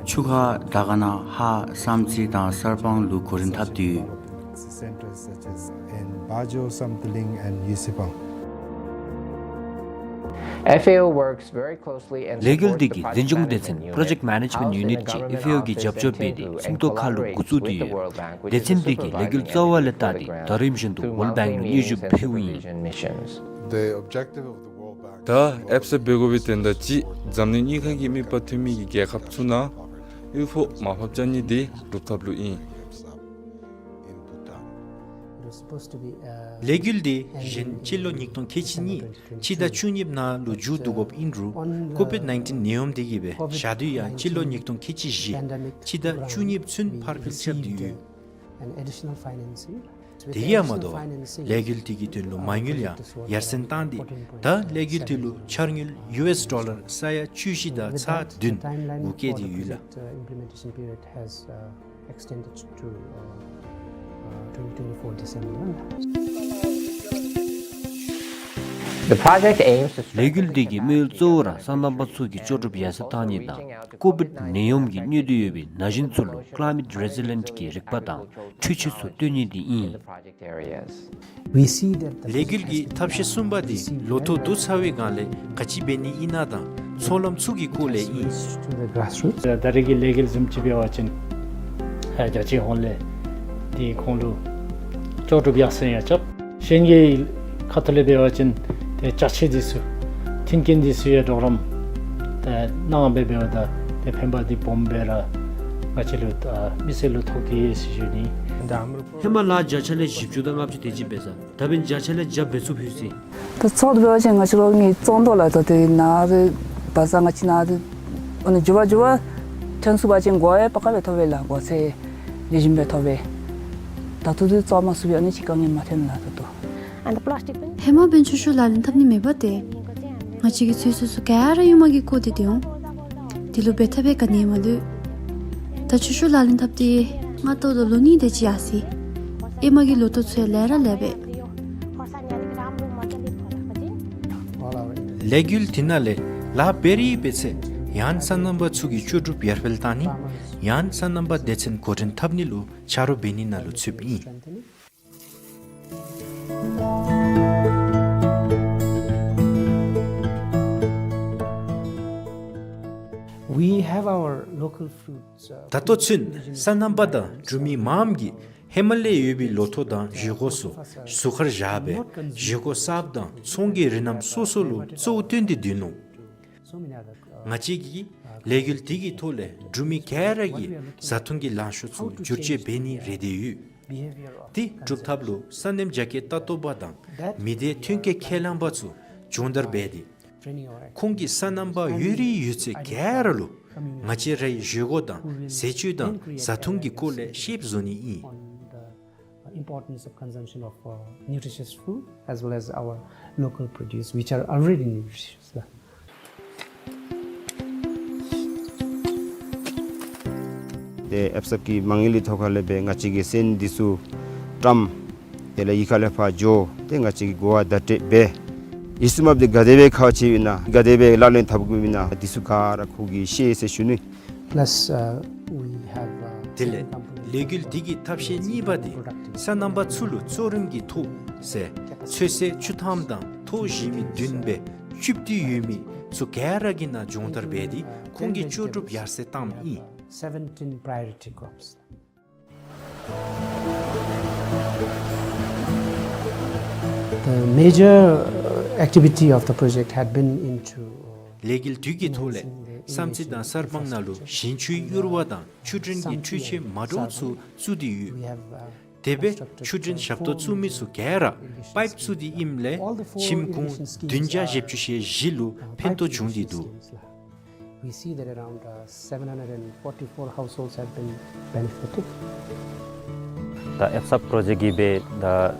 ཆུ་ཁ་དར་དཀར་ན་ཧ་བསམ་རྩེ་དང་གསར་སྤང་ལུ་གོ་རིམ་འཐབ་སྟེ་ཡོད། Centers such as in Bajo, Samtiling and Yusipang. F A O works very closely and ལས་འགུལ་འདི་གིས་འཛིན་སྐྱོང་སྡེ་ཚན་Project Management Unit ཅེས་ཨེཕ་ཨེ་ཨོ་གི་རྒྱབ་སྐྱོར་འབད་དེ་ཚོགས་འདུ་ཁག་ལུ་འགོ་བཙུགས་ཏེ་ཡོད། སྡེ་ཚན་འདི་གིས་ལས་འགུལ་རྩ་བ་ལས་བལྟ་སྟེ་ད་རིམ་བཞིན་དུ་World Bank ལུ་དངོས་སུ་ཕུལཝ་ཨིན། The objective of the World Bank ད་ཨེཕ་སབ་འབད་དགོ་པའི་དོན་དག་ཅིག་འཛམ་གླིང་དངུལ་ཁང་གིས་མིག་དཔེ་སྟོན་མི་གི་རྒྱལ་ཁབ་ཚུ་ནང་དངུལ་ཕོགས་མར་ཕབ་རྐྱབ་ནི་འདི་སྒྲུབ་ཐབས་ལུ་ཨིན། ལས་འགུལ་འདི་གཞེས་སྤྱི་ལོ་ཉིས་སྟོང་ཁལ་གཅིག་གཉིས་སྤྱི་ཟླ་བཅུ་གཉིས་ནང་ལུ་མཇུག་བསྡུ་དགོཔ་ཨིན་རུང་ཀོ་བིཌ་ནའིན་ཊིན་ནད་ཡམས་འདི་གིས་སྦེ་བཞག་དོ་ཡང་སྤྱི་ལོ་ཉིས་སྟོང་ཁལ་གཅིག་བཞི་སྤྱི་ཟླ་བཅུ་གཉིས་ཚུན་ཕར་འགྱངས་རྐྱབ་སྟེ་ཡོད། དེ་ཡང་མ་དོ་བར་ལས་འགུལ་འདི་གི་དོན་ལུ་མ་དངུལ་ཡང་ཡར་སེང་བཏང་སྟེ་ད་ལས་འགུལ་འདི་ལུ་འཆར་དངུལ་ཡུ་ཨེསི་ཌོ་ལར་ས་ཡ་བཅུ་བཞི་དང་ཚག་བདུན་འགོར་བསྐྱལ་ཏེ་ཡོད་ལགས། Extended to, uh, uh, twenty twenty-four December. The project aims to ལས་འགུལ་འདི་གི་དམིགས་ཡུལ་གཙོ་བོ་ར་སོ་ནམ་པ་ཚུ་གི་ལྕོགས་གྲུབ་ཡར་སེང་བཏང་ནི་དང་ཀོ་བིཌ་ནད་ཡམས་ཀྱིས་གནོད་དོ་ཡོད་པའི་ན་གཞོན་ཚུ་ལུ་Climate Resilient གི་རིག་པ་དང་འཕྲུལ་ཆས་ཚུ་སྟོན་ནི་འདི་ཨིན། ལས་འགུལ་གྱི་ཐབས་ཤེས་གསུམ་པ་འདི་ལོ་ཐོག་བསྡུ་ཚར་བའི་སྒང་ལས་ག་ཅི་འབད་ནི་ཨིན་ན་དང་ཚོགས་ལམ་ཚུ་གི་སྐོར་ལས་ཨིན། ད་རེས་ཀྱི་ལས་འགུལ་བཟུམ་ཅིག་འབད་བ་ཅིན་ཨ་རྒྱ་ཆེའི་ཧོངས་ལས་འདི་ཁོང་ལུ་ལྕོགས་གྲུབ་ཡར་སེང་ཡང་རྐྱབ། གཞན་གྱི་ཁ་ཐུག་ལས་འབད་བ་ཅིན་ཏེ་ཅ་ཆས་འདི་ཚུ་མཐུན་རྐྱེན་འདི་ཚུ་ཡང་གྲོགས་རམ་ཏེ་གནང་སྦེ་འབདཝ་ད་ཏེ་ཕན་པ་འདི་སྦོམ་སྦེ་ར་ང་བཅས་ལུ་ཨ་མི་སེར་ལུ་ཐོགས་ཏེ་ཡོད་ཟེར་ཞུ་ནི། ཧེ་མ་ལཱ་བརྒྱ་ཆ་ལས་བཞི་བཅུ་དང་ལྔ་བཅུ་དེ་ཅིག་འབད་ས་ད་འབདན་བརྒྱ་ཆ་ལས་བརྒྱ་འབད་ཚུགས་ཡོད་ཟེར། ད་ཚོགས་འདུ་འབད་བ་ཅིན་ང་བཅས་ར་ནི་ཚོགས་འདུ་ལགས་ད་ཏེ་ནཱ་རེ་བ་ས་ང་བཅས་ནཱ་རེ་ཨ་ནི་འགྱོ་བ་འགྱོ་བ་ཐོན་ཚུགས་པ་ཅིན་གོ་བ་ཡང་པ་ཀ་སྦེ་ཐོབ་པས་ལགས། གོ་ཚད་ལེགས་ཤོམ་སྦེ་ཐོབ་པས། ད་ལྟོ་འདི་ཚོགས་མ་ཚུགས་པའི་ཨ་ནི་ཅིག་དཀའ་ངལ་མ་ཐོན་ལགས་ད་ལྟོ། ཧེ་མ་འབདན་ཆུ་ཤོག་ལག་ལེན་འཐབ་ནི་མེད་པ་ཏེ་ང་བཅས་ཀྱི་ཚོད་བསྲེ་ཚུ་ག་ར་ཡུར་མ་གིས་བཀོ་སྟེ་སྡོད་འོང་། དེ་ལུ་འབད་ཐབས་པའི་ག་ནི་ཡང་མ་ལུས། ད་ཆུ་ཤོག་ལག་ལེན་འཐབ་སྟེ་ང་ལྟོ་ལོ་ལོ་གཉིས་དེ་ཅིག་ཡར་སོ་ཡི། ཧེ་མ་གི་ལོ་ཐོག་ཚུ་ཡང་ལེགས་ར་ལེགས་པས། ལས་འགུལ་འདི་ནང་ལས་ལཱ་འབད་རིགས་འབད་ཚེ་ཡང་སོ་ནམ་པ་ཚུ་གི་ལྕོགས་གྲུབ་ཡར་འཕེལ་བཏང་ནི་ཡང་སོ་ནམ་པ་སྡེ་ཚན་འགོ་འདྲེན་འཐབ་ནི་ལུ་ཆ་རོགས་འབད་ནི་ནང་ལུ་ཚུདཔ་ཨིན། We have our local fruits, uh, ད་ལྟོ་ཚུན་སོ་ནམ་པ་དང་འབྲུག་མི་མངམ་གིས་ཧེ་མ་ལས་ཡོད་པའི་ལོ་ཐོག་དང་བཞེས་སྒོ་ཚུ་ཟུར་ཁར་བཞག་སྦེ་བཞེས་སྒོ་གསརཔ་དང་ཚོང་གི་རིགས་རྣམས་སོ་སོ་ལུ་གཙོ་བོ་བཏོན་ཏེ་སྡོད་ནུག། ང་བཅས་ཀྱིས་ལས་འགུལ་འདི་གི་ཐོག་ལས་འབྲུག་མི་ག་ར་གི་བཟའ་འཐུང་གི་ལང་ཤོར་ཚུ་བསྒྱུར་བཅོས་འབད་ནི་རེ་འདོད་ཡོད། འདི་སྒྲུབ་ཐབས་ལུ་སོ་ནམ་རྒྱ་སྐྱེད་ལྟ་རྟོག་པ་དང་མི་སྡེ་ཐོན་སྐྱེད་ཁས་བླངས་པ་ཚུ་སྦྱོང་བརྡར་འབད་དེ་ཁོང་གིས་སོ་ནམ་པ་ཡོད་རིགས་ཡོད་ཚད་ག་ར་ལུ་ང་བཅས་རའི་བཞེས་སྒོ་དང་ཟས་བཅུད་དང་བཟའ་འཐུང་གི་སྐོར་ལས་བཤདཔ་བཟོ་ནི་ཨིན། Importance of consumption of, uh, nutritious food as well as our local produce, which are already nutritious. ཏེ་ཨེཕ་སབ་ཀྱི་མ་དངུལ་ལི་ཐོག་ཁ་ལས་སྦེ་ང་བཅས་ཀྱི་སོན་འདི་ཚུ་བཀྲམ། དེ་ལས་གཡུས་ཁ་ལས་ཕར་འགྱོ། ཏེ་ང་བཅས་ཀྱིས་གོ་བ་བརྡ་སྤྲོད་འབད། ཡིད་སུམ་འབདཝ་འདི་ག་དེ་སྦེ་ཁག་ཆེཝ་ཨིན་ན་ག་དེ་སྦེ་ལག་ལེན་འཐབ་དགོཔ་ཨིན་ན་འདི་ཚུ་ག་ར་ཁོ་གིས་ཤེས་ཟེར་ཞུ་ནི། Plus, uh, we have, uh, དེ་ལས་ལས་འགུལ་འདི་གི་ཐབས་ཤེས་གཉིས་པ་འདི་སོ་ནམ་པ་ཚུ་ལུ་གཙོ་རིམ་གྱི་ཐོག་ཟེར་ཚོད་བསྲེ་ཆུ་ཐང་དང་ཐོག་བཞེས་མི་བདུན་སྦེ་བཅུ་བདུན་ཡོད་མི་ཚུ་ག་ར་གི་ནང་སྦྱོང་བརྡར་འབད་དེ་ཁོང་གི་ལྕོགས་གྲུབ་ཡར་སེང་བཏངམ་ཨིན། Seventeen priority crops. The major, uh, activity of the project had been into, uh, ལས་འགུལ་འདི་གི་ཐོག་ལས་བསམ་རྩེ་དང་གསར་སྤང་ནང་ལུ་ཞིང་ཆུའི་གཡུར་བ་དང་ཆུ་འདྲེན་གྱི་འཕྲུལ་ཆས་མ་འདྲཝ་ཚུ་བཙུགས་ཏེ་ཡོད། We have, uh, དེ་སྦེ་ཆུ་འདྲེན་ཞབས་ཏོག་བཙུགས་མི་ཚུ་ག་ར་པའིཔ་བཙུགས་ཏེ་ཨིནམ་ལས་ཁྱིམ་ཁོང་བདུན་བརྒྱ་བཞི་བཅུ་ཞེ་བཞི་ལུ་ཕན་ཐོགས་བྱུང་སྟེ་འདུག། We see that around, uh, seven hundred and forty-four households have been benefited. ད་ཨེཕ་སབ་པྲོ་ཇེཀཊ་གིས་སྦེ་ད་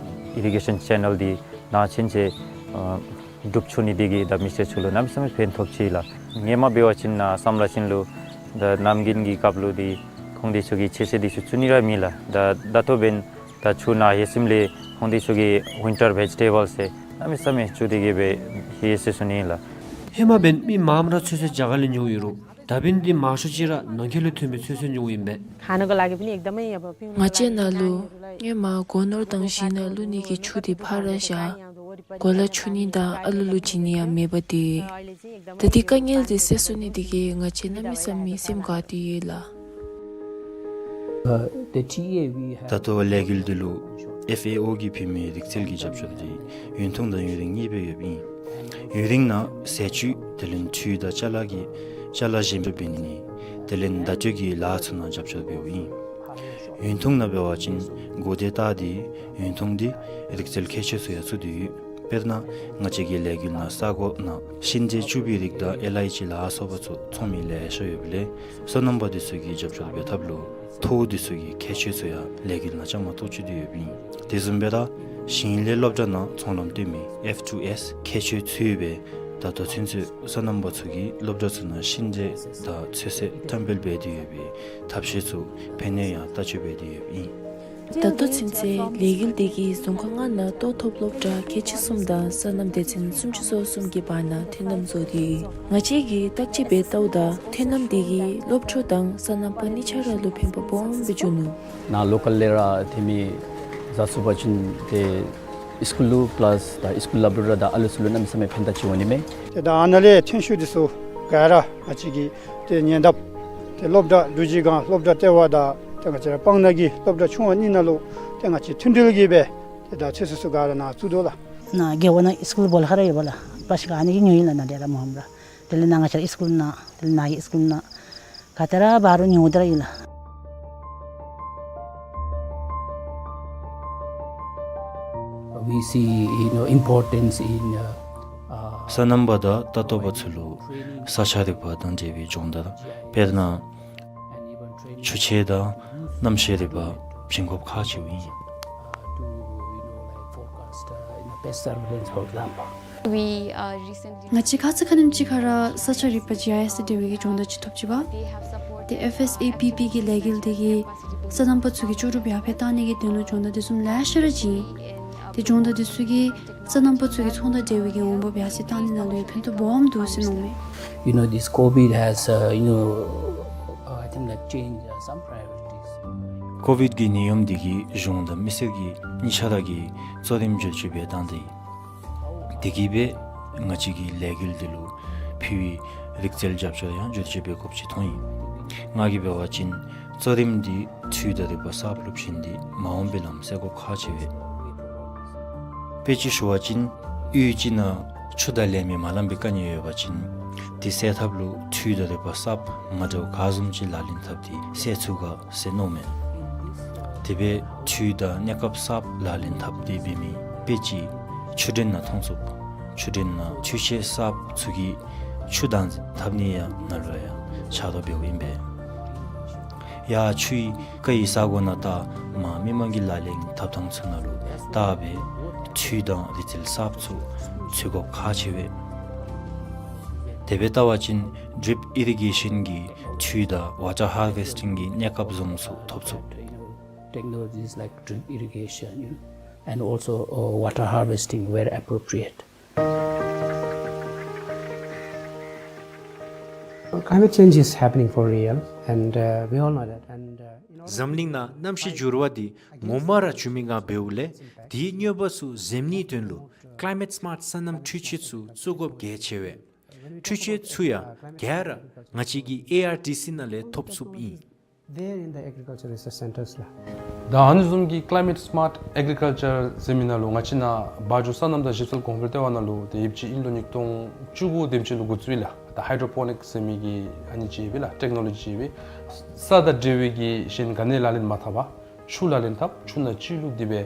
ཨི་རི་གེ་ཤཱན་ཅེ་ནཱལ་འདི་ནང་ཚུན་ཚོད་ཨ་སྒྲུབ་ཚུགས་ནི་འདི་གིས་ད་མི་སེར་ཚུ་ལུ་གནམ་མེད་ས་མེད་ཕན་ཐོགས་ཅི་ལགས། སྔོན་མ་འབད་བ་ཅིན་ནཱ་བསམ་བློ་ཅན་ལུ་ད་གནམ་དགུན་གྱི་སྐབས་ལུ་འདི་ཁོང་འདི་ཚུ་གིས་ཆུ་སེར་འདི་ཚུ་བཙུགས་ནི་ར་མེད་ལགས། ད་ད་ལྟོ་འབདན་ད་ ད་ཆུ་ནང་ཧེ་སིམ་ལས་ཧོང་འདི་ཚུ་གི་ཝིན་ཊར་བེ་ཇི་ཊེ་བཱལསི་ཟེར་གནམ་མེད་ས་མེད་བཙུགས་ཏེ་གི་སྦེ་ཧེ་བསད་སོ་ནི་ལགས། ཧེ་མ་འབདན་མི་མངམ་ར་ཚོད་བསྲེ་རྒྱ་གར་ལས་ཉོཝ་ཨིན་རུང་ད་འབདན་འདི་མང་ཤོས་ཅིག་ར་ནང་འཁོད་ལས་ཐོན་པའི་ཚོད་བསྲེ་ཉོཝ་ཨིན་པས། खानको लागि पनि एकदमै अब पिउनको ང་བཅས་ནཱ་ལུ་སྔོན་མ་སྒོ་ནོར་དང་ཞིང་ནང་བླུག་ནི་གི་ཆུ་འདི་ཕར་བཞག། གོ་ལ་ཆུ་ནི་དང་ཨ་ལུ་ལུ་བྱིན་ནི་ཡང་མེད་པ་འདི། ད་འདི་དཀའ་ངལ་འདི་སེལ་སོ་ནི་འདི་གིས་ང་བཅས་གནམ་མེད་ས་མེད་སེམས་དགའ་སྟེ་ཡོད་ལགས། Uh, the T A we have ད་ལྟོ་ལས་འགུལ་འདི་ལུ་ཨེཕ་ཨེ་ཨོ་གིས་ཕུལ་མི་རིག་རྩལ་གྱི་རྒྱབ་སྐྱོར་འདི་ཡུན་ཐུང་དང་ཡུན་རིང་གཉིས་སྦེ་ཡོདཔ་ཨིན། ཡུན་རིང་ནང་ཟས་བཅུད་དེ་ལས་འཕྲུལ་དང་ཅ་ལ་གི་ཅ་ལ་ཞིམ་པོ་འབད་ནི་ནི་དེ་ལས་བརྡ་སྤྲོད་ཀྱི་ལཱ་ཚུ་ནང་རྒྱབ་སྐྱོར་འབདཝ་ཨིན། ཡུན་ཐུང་ནང་འབད་བ་ཅིན་གོ་བརྡའི་རྟགས་འདི་ཡུན་ཐུང་སྟེ་རིག་རྩལ་ཁྱད་ཆོས་ཚུ་ཡང་ཚུད་དེ་ཡོད། དཔེར་ན་ང་བཅས་ཀྱི་ལས་འགུལ་ནང་ས་གོ་ནང་ཤིང་འབྲས་བཅུ་པའི་རིགས་དང་ཨེལ་ཨའི་ཇི་ལ་སོགས་པ་ཚུ་འཚོ་མི་ལེ་ཤ་ཡོདཔ་ལས་སོ་ནམ་པ་འདི་ཚུ་གིས་རྒྱབ་སྐྱོར་འབད་ཐབས་ལུ་ཐོག་འདི་ཚུ་གི་ཁྱད་ཆོས་ཚུ་ཡང་ལས་འགུལ་ནང་བཅའ་མར་གཏོགས་ཚུད་དེ་ཡོདཔ་ཨིན། དེ་བཟུམ་སྦེ་ར་ཞིང་ལས་སློབ་གྲྭ་ནང་ཚོང་ལམ་སྟོན་མི་ཨེཕ་ཊུ་ཨེསི་ཁྱད་ཆོས་ཚུད་སྦེ་ད་ལྟོ་ཚུན་ཚོད་སོ་ནམ་པ་ཚུ་གིས་སློབ་གྲྭ་ཚུ་ནང་ཤིང་འབྲས་དང་ཚོད་བསྲེ་བཀྲམ་སྤེལ་འབད་དེ་ཡོད་པའི་ཐབས་ཤེས་ཚུ་ཕན་ནུས་ཡང་ལྟ་སྤྱོད་འབད་དེ་ཡོདཔ་ཨིན། ད་ལྟོ་ཚུན་ཚོད་ལས་འགུལ་འདི་གིས་རྫོང་ཁག་ལྔ་ནང་ལྟོ་ཐོབ་སློབ་གྲྭ་ཁལ་གཅིག་གསུམ་དང་སོ་ནམ་སྡེ་ཚན་སུམ་ཅུ་སོ་གསུམ་གྱི་བར་ན་ཐོན་ལམ་བཟོ་སྟེ་ཡོད། ང་བཅས་ཀྱིས་བརྟག་དཔྱད་འབད་བལྟཝ་ད་ཐོན་ལམ་འདི་གིས་སློབ་ཕྲུག་དང་སོ་ནམ་པ་གཉིས་ཆ་ར་ལུ་ཕན་པ་སྦོམ་སྦེ་འབྱུང་ནུག། ནཱ་ལོ་ཀལ་ལས་ར་ཐོན་མི་བཟའ་ཚུགས་པ་ཅིན་ཏེ་སི་ཀུལ་ལུ་པ་ལཱསི་ད་སི་ཀུལ་སློབ་གྲྭ་དང་ཨ་ལུ་ཚུ་ལུ་གནམ་མེད་ས་མེད་ཕན་ཐོགས་ཅིག་འོང་ནི་མས། ཏེ་ད་ཨ་ནཱ་ལས་ཐོན་ཤུགས་འདི་ཚུ་ག་ར་ང་བཅས་ཀྱི་ཏེ་ཉེ་འདབས་ཏེ་སློབ་གྲྭ་འབྲུག་རྗེས་སྒང་སློབ་གྲྭ་ལྟེ་བ་དང་ཏེ་ང་བཅས་ར་སྤང་ནགས་ཀྱི་སློབ་གྲྭ་ཆུང་བ་གཉིས་ནང་ལུ་ཏེ་ང་བཅས་མཐུན་སྒྲིལ་གྱིས་སྦེ་ཏེ་ད་ཚོད་བསྲེ་ཚུ་ག་ར་ནཱ་བཙུགས་དོ་ལགས། ནཱ་རྒེད་འོག་ནང་སི་ཀུལ་སྦོ་ལོགས་ཁར་ར་ཡོད་པ་ལགས། པ་ཤི་ག་ཨ་ནི་གིས་ཉོ་ཡི་ལགས། ནཱ་འདི་ར་མོ་ཧམ་ར་དེ་ལས་ནཱ་ང་བཅས་ར་སི་ཀུལ་ནང་དེ་ལས་ནཱ་གི་སི་ཀུལ་ནང་ག་ཏེ་ར་འབད་རུང་ཉོ་སྟེ་ར་ཡོད་ལགས། We see, you know, importance in, uh, uh, སོ་ནམ་པ་དང་ལྟ་རྟོག་པ་ཚུ་ལུ་ས་ཆ་རིག་པ་དང་འབྲེལ་བའི་སྦྱོང་བརྡར། དཔེར་ན་ཆུ་དཔྱད་དང་གནམ་གཤིས་རིག་པ་བྱིན་དགོཔ་ཁག་ཆེཝ་ཨིན། We, uh, recently ང་བཅས་ཁ་ཙ་ཁ་ཉིནམ་ཅིག་ཁར་ར་ས་ཆ་རིག་པ་ཇི་ཨའི་ཨེསི་དང་འབྲེལ་བའི་སྦྱོང་བརྡར་ཅིག་ཐོབ་ཅི་པ། ཏེ་ཨེཕ་ཨེསི་ཨེ་པི་པི་གི་ལས་འགུལ་འདི་གིས་སོ་ནམ་པ་ཚུ་གི་ལྕོགས་གྲུབ་ཡར་འཕེལ་གཏང་ནི་གི་དོན་ལུ་སྦྱོང་བརྡར་འདི་བཟུམ་ལེ་ཤ་ར་བྱིན། ཏེ་སྦྱོང་བརྡར་འདི་ཚུ་གིས་སོ་ནམ་པ་ཚུ་གི་ཚོང་དང་འབྲེལ་བའི་འོང་འབབ་ཡར་སེང་གཏང་ནི་ནང་ལུ་ཡང་ཕན་ཐོགས་སྦོམ་འདུག་ཟེར་མནོཝ་མས། You know, this COVID has, uh, you know, uh, I think, like, changed, uh, some priorities. ཀོ་ཝིཌ་ཀྱི་ནད་ཡམས་འདི་གིས་གཞུང་དང་མི་སེར་གྱི་གཉིས་ཆ་ར་གི་གཙོ་རིམ་བསྒྱུར་བཅོས་འབད་བཏང་སྟེ། དེ་གིས་སྦེ་ང་བཅས་ཀྱི་ལས་འགུལ་འདི་ལུ་ཕུལ་བའི་རིག་རྩལ་རྒྱབ་སྐྱོར་ཡང་བསྒྱུར་བཅོས་འབད་དགོཔ་ཅིག་མཐོང་ཡི། ང་གིས་འབད་བ་ཅིན་གཙོ་རིམ་འདི་འཕྲུལ་དང་རིག་པ་གསརཔ་ལུ་བྱིན་ཏེ་མ་འོངས་པའི་ལམ་སེལ་དགོཔ་ཁག་ཆེ་བས། དཔེ་ཅིག་ཞུ་བ་ཅིན་གཡུས་ཅིག་ནང་ཆུ་དང་ལེན་མི་མ་ལང་པའི་དཀའ་ངལ་ཡོད་པ་ཅིན་དེ་སེལ་ཐབས་ལུ་འཕྲུལ་དང་རིག་པ་གསརཔ་མ་འདྲཝ་ག་བཟུམ་ཅིག་ལག་ལེན་འཐབ་སྟེ་སེལ་ཚུགས་ག་ཟེར་མནོཝ་མས། དེ་སྦེ་འཕྲུལ་དང་གནས་སྐབས་གསརཔ་ལག་ལེན་འཐབ་སྟེ་འབད་མི་དཔེ་ཅིག་ཆུ་འདྲེན་ནང་མཐོང་ཚུགས། ཆུ་འདྲེན་ནང་འཕྲུལ་ཆས་གསརཔ་ཚུ་གིས་ཆུ་བདག་འཛིན་འཐབ་ནི་ཡང་ནཱ་ལུ་ཡང་ཕྱག་རོགས་འབདཝ་ཨིན་པས། ཡར་ཆུའི་རྐ་ཡི་ས་གོ་ནང་བཏགས་མར་མི་མང་གིས་ལག་ལེན་འཐབ་ཐངས་ཚུ་ནང་ལུ་བལྟ་སྦེ་འཕྲུལ་དང་རིག་རྩལ་གསརཔ་ཚུ་འཚོལ་དགོཔ་ཁག་ཆེ་བས། དེ་སྦེ་བལྟ་བ་ཅིན་ཌྲིཔ་ཨི་རི་གེ་ཤཱན་གྱི་འཕྲུལ་དང་ཝ་ཊར་ཧར་ཝེསི་ཊིང་གི་གནས་སྐབས་བཟུམ་ཚུ་ཐོབ་ཚུགས། Technologies like drip irrigation, you know, and also, uh, water harvesting where appropriate. Climate change is happening for real, and, uh, we all know that. And, uh, you know འཛམ་གླིང་ནང་གནམ་གཤིས་འགྱུར་བ་འདི་ངོ་མ་ར་འབྱུང་མི་ངང་འབདཝ་ལས་དེའི་གནོད་པ་ཚུ་འཛེམ་ནིའི་དོན་ལུ་Climate Smart སོ་ནམ་འཕྲུལ་ཆས་ཚུ་བཙུགས་དགོཔ་གལ་ཆེ་བས། འཕྲུལ་ཆས་ཚུ་ཡང་ག་ར་ང་བཅས་ཀྱི་ཨེ་ཨར་ཌི་སི་ནང་ལས་ཐོབ་ཚུགསཔ་ཨིན། There in the agriculture research centers ལགས། ད་ཨ་ནི་བཟུམ་གྱི་Climate Smart Agriculture ཟེར་མི་ནང་ལུ་ང་བཅས་ནཱ་བ་འཇོ་སོ་ནམ་དང་ཞིབ་འཚོལ་གོང་འཕེལ་ལྟེ་བ་ནང་ལུ་ཏེ་ཡོདཔ་ཅིག་ཨིན། ལོ་ཉིས་སྟོང་བཅུ་དགུ་དེམ་ཅིག་ལུ་འགོ་བཙུགས་ཡི་ལགས། ད་ཧའི་ཌོ་པོ་ནིཀསི་ཟེར་མི་གི་ཨ་ནི་ཅིག་ཡོད་པས་ལགས། ཊེཀ་ནོ་ལོ་ཇི་ཅིག་ཡོད་པས། ས་དང་འབྲེལ་བའི་གི་གཞན་ག་ནི་ཡང་ལག་ལེན་མ་འཐབ་པར་ཆུ་ལག་ལེན་འཐབ། ཆུ་ནང་ཅིག་བླུགས་ཏེ་སྦེ་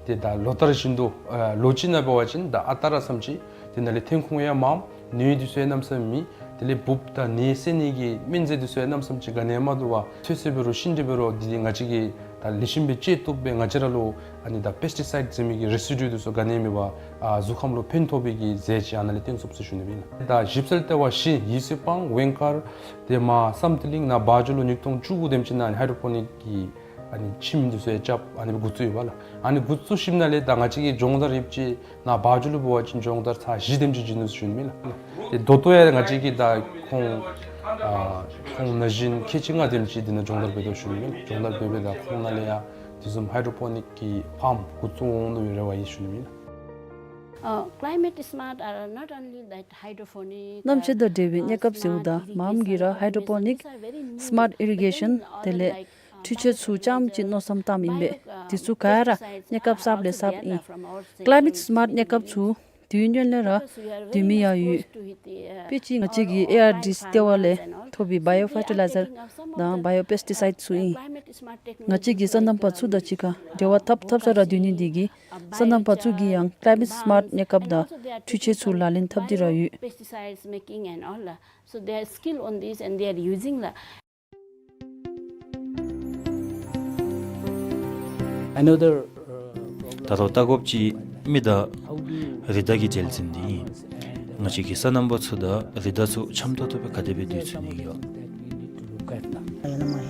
ཏེ་ད་ལོ་ལྟར་བཞིན་དུ་ཨ་ལོ་གཅིག་ནང་འབད་བ་ཅིན་ད་ཨ་རྟག་ར་བསམ་ཅིག་དེ་ནང་ལས་ཐོན་ཁུངས་ཡང་མངམ། ནད་འདི་ཚུ་ཡང་གནམ་མེད་ས་མེད་མེད། དེ་ལས་འབུཔ་དང་ནད་སེལ་ནི་གི་སྨན་རྫས་འདི་ཚུ་ཡང་གནམ་མེད་ས་མེད་ཅིག་ག་ནི་ཡང་མ་བླུགས་པར་ཚོད་བསྲེ་འབད་རུང་ཤིང་འབྲས་འབད་རུང་འདི་འདི་ང་བཅས་ཀྱིས་ད་ལེགས་ཤོམ་སྦེ་བཅད་བཏུབ་སྦེ་ང་བཅས་ར་ལུ་ཨ་ནི་ད་པེསི་ཊི་སའིཌ་ཟེར་མི་གི་རེ་སི་ཌུ་འདི་ཚུ་ག་ནི་ཡང་མེད་པར་ཨ་གཟུགས་ཁམས་ལུ་ཕན་ཐོགས་པའི་གི་རྫས་ཅིག་ཨ་ནཱ་ལས་བཏོན་ཚུགས་ཟེར་ཞུ་ནི་ཨིན་ལགས། ད་ཞིབ་འཚོལ་ལྟེ་བ་བཞི་ཡིད་སེ་སྤང་ཝེང་མཁར་དེ་མར་བསམ་གཏན་གླིང་ནཱ་བ་འཇོ་ལུ་ཉིས་སྟོང་བཅུ་དགུ་དེམ་ཅིག་ནང་ཧའི་ཌོ་པོ་ནིཀ་གི་ ཨ་ནི་ཁྱིམ་འདི་ཚུ་ཡང་རྐྱབ་ཨ་ནི་འགོ་བཙུགས་ཡོདཔ་ལགས། ཨ་ནི་འགོ་བཙུགས་ཞིནམ་ལས་ད་ང་བཅས་ཀྱི་སྦྱོང་བརྡར་ཡོདཔ་ཅིག་ནཱ་བ་འཇུ་ལུ་འབད་བ་ཅིན་སྦྱོང་བརྡར་ཚར་བཞི་དེམ་ཅིག་བྱིན་ནུག་ཟེར་ཞུ་ནི་ཨིན་ལགས། ཏེ་ད་ལྟོ་ཡང་ང་བཅས་ཀྱིས་ད་ཁོང་ཨ་ཁོང་ན་གཞོན་ཁལ་གཅིག་ལྔ་དེམ་ཅིག་འདི་ནང་སྦྱོང་བརྡར་འབད་དོ་ཟེར་ཞུ་ནི་ཨིན་ལགས། སྦྱོང་བརྡར་འབད་སྦེ་ད་ཁོང་ནཱ་ལས་ཡང་དེ་བཟུམ་ཧའི་ཌྲོ་པོ་ནིཀ་གི་ཕཱརམ་འགོ་བཙུགས་འོང་ནིའི་རེ་བ་ཡོད་ཟེར་ཞུ་ནི་ཨིན་ལགས། Uh, climate smart are not only that hydroponic, གནམ་གཤིས་དང་འབྲེལ་བའི་མྱེད་རྐྱབ་ཟེརཝ་ད་མངམ་གིས་ར་ཧའི་ཌྲོ་པོ་ནིཀ་སི་མཱཊ་ཨི་རི་གེ་ཤཱན་དེ་ལས་འཕྲུལ་ཆས་ཚུ་རྐྱངམ་ཅིག་མནོ་བསམ་བཏངམ་ཨིན་པས། དེ་ཚུ་ག་ར་མྱེད་རྐྱབ་གསརཔ་ལས་གསརཔ་ཨིན། ཀ་ལའི་མེཊ་སི་མཱཊ་མྱེད་རྐྱབ་ཚུ་དུས་ཡུན་ལས་ར་དུས་མི་ཡང་ཡོད། དཔེ་ཅིག་ང་བཅས་ཀྱི་ཨེ་ཨར་ཌི་སི་ལྟེ་བ་ལས་ཐོབ་པའི་བཱ་ཡོ་ཕར་ཊི་ལའི་ཛར་དང་བཱ་ཡོ་པེསི་ཊི་སའིཌ་ཚུ་ཨིན། ང་བཅས་ཀྱིས་སོ་ནམ་པ་ཚུ་དང་གཅིག་ཁར་འབྲེལ་བ་འཐབ་འཐབ་ས་ར་སྡོད་ནི་འདི་གིས་སོ་ནམ་པ་ཚུ་གིས་ཡང་ཀ་ལའི་མེཊ་སི་མཱཊ་མྱེད་རྐྱབ་དང་འཕྲུལ་ཆས་ཚུ་ལག་ལེན་འཐབ་སྟེ་ར་ཡོད། Pesticides making and all, uh, so they are skilled on this and they are using, uh, Another, uh, problem. ད་རུང་ལྟ་དགོཔ་ཅིག་མི་དང་རི་དྭགས་ཀྱི་འབྲེལ་འཛིང་འདི་ཨིན། ང་བཅས་ཀྱིས་སོ་ནམ་པ་ཚུ་དང་རི་དྭགས་ཚུ་འཆམ་ཏོག་ཏོ་སྦེ་ག་དེ་སྦེ་སྡོད་ཚུགས་ནི་ཡོད།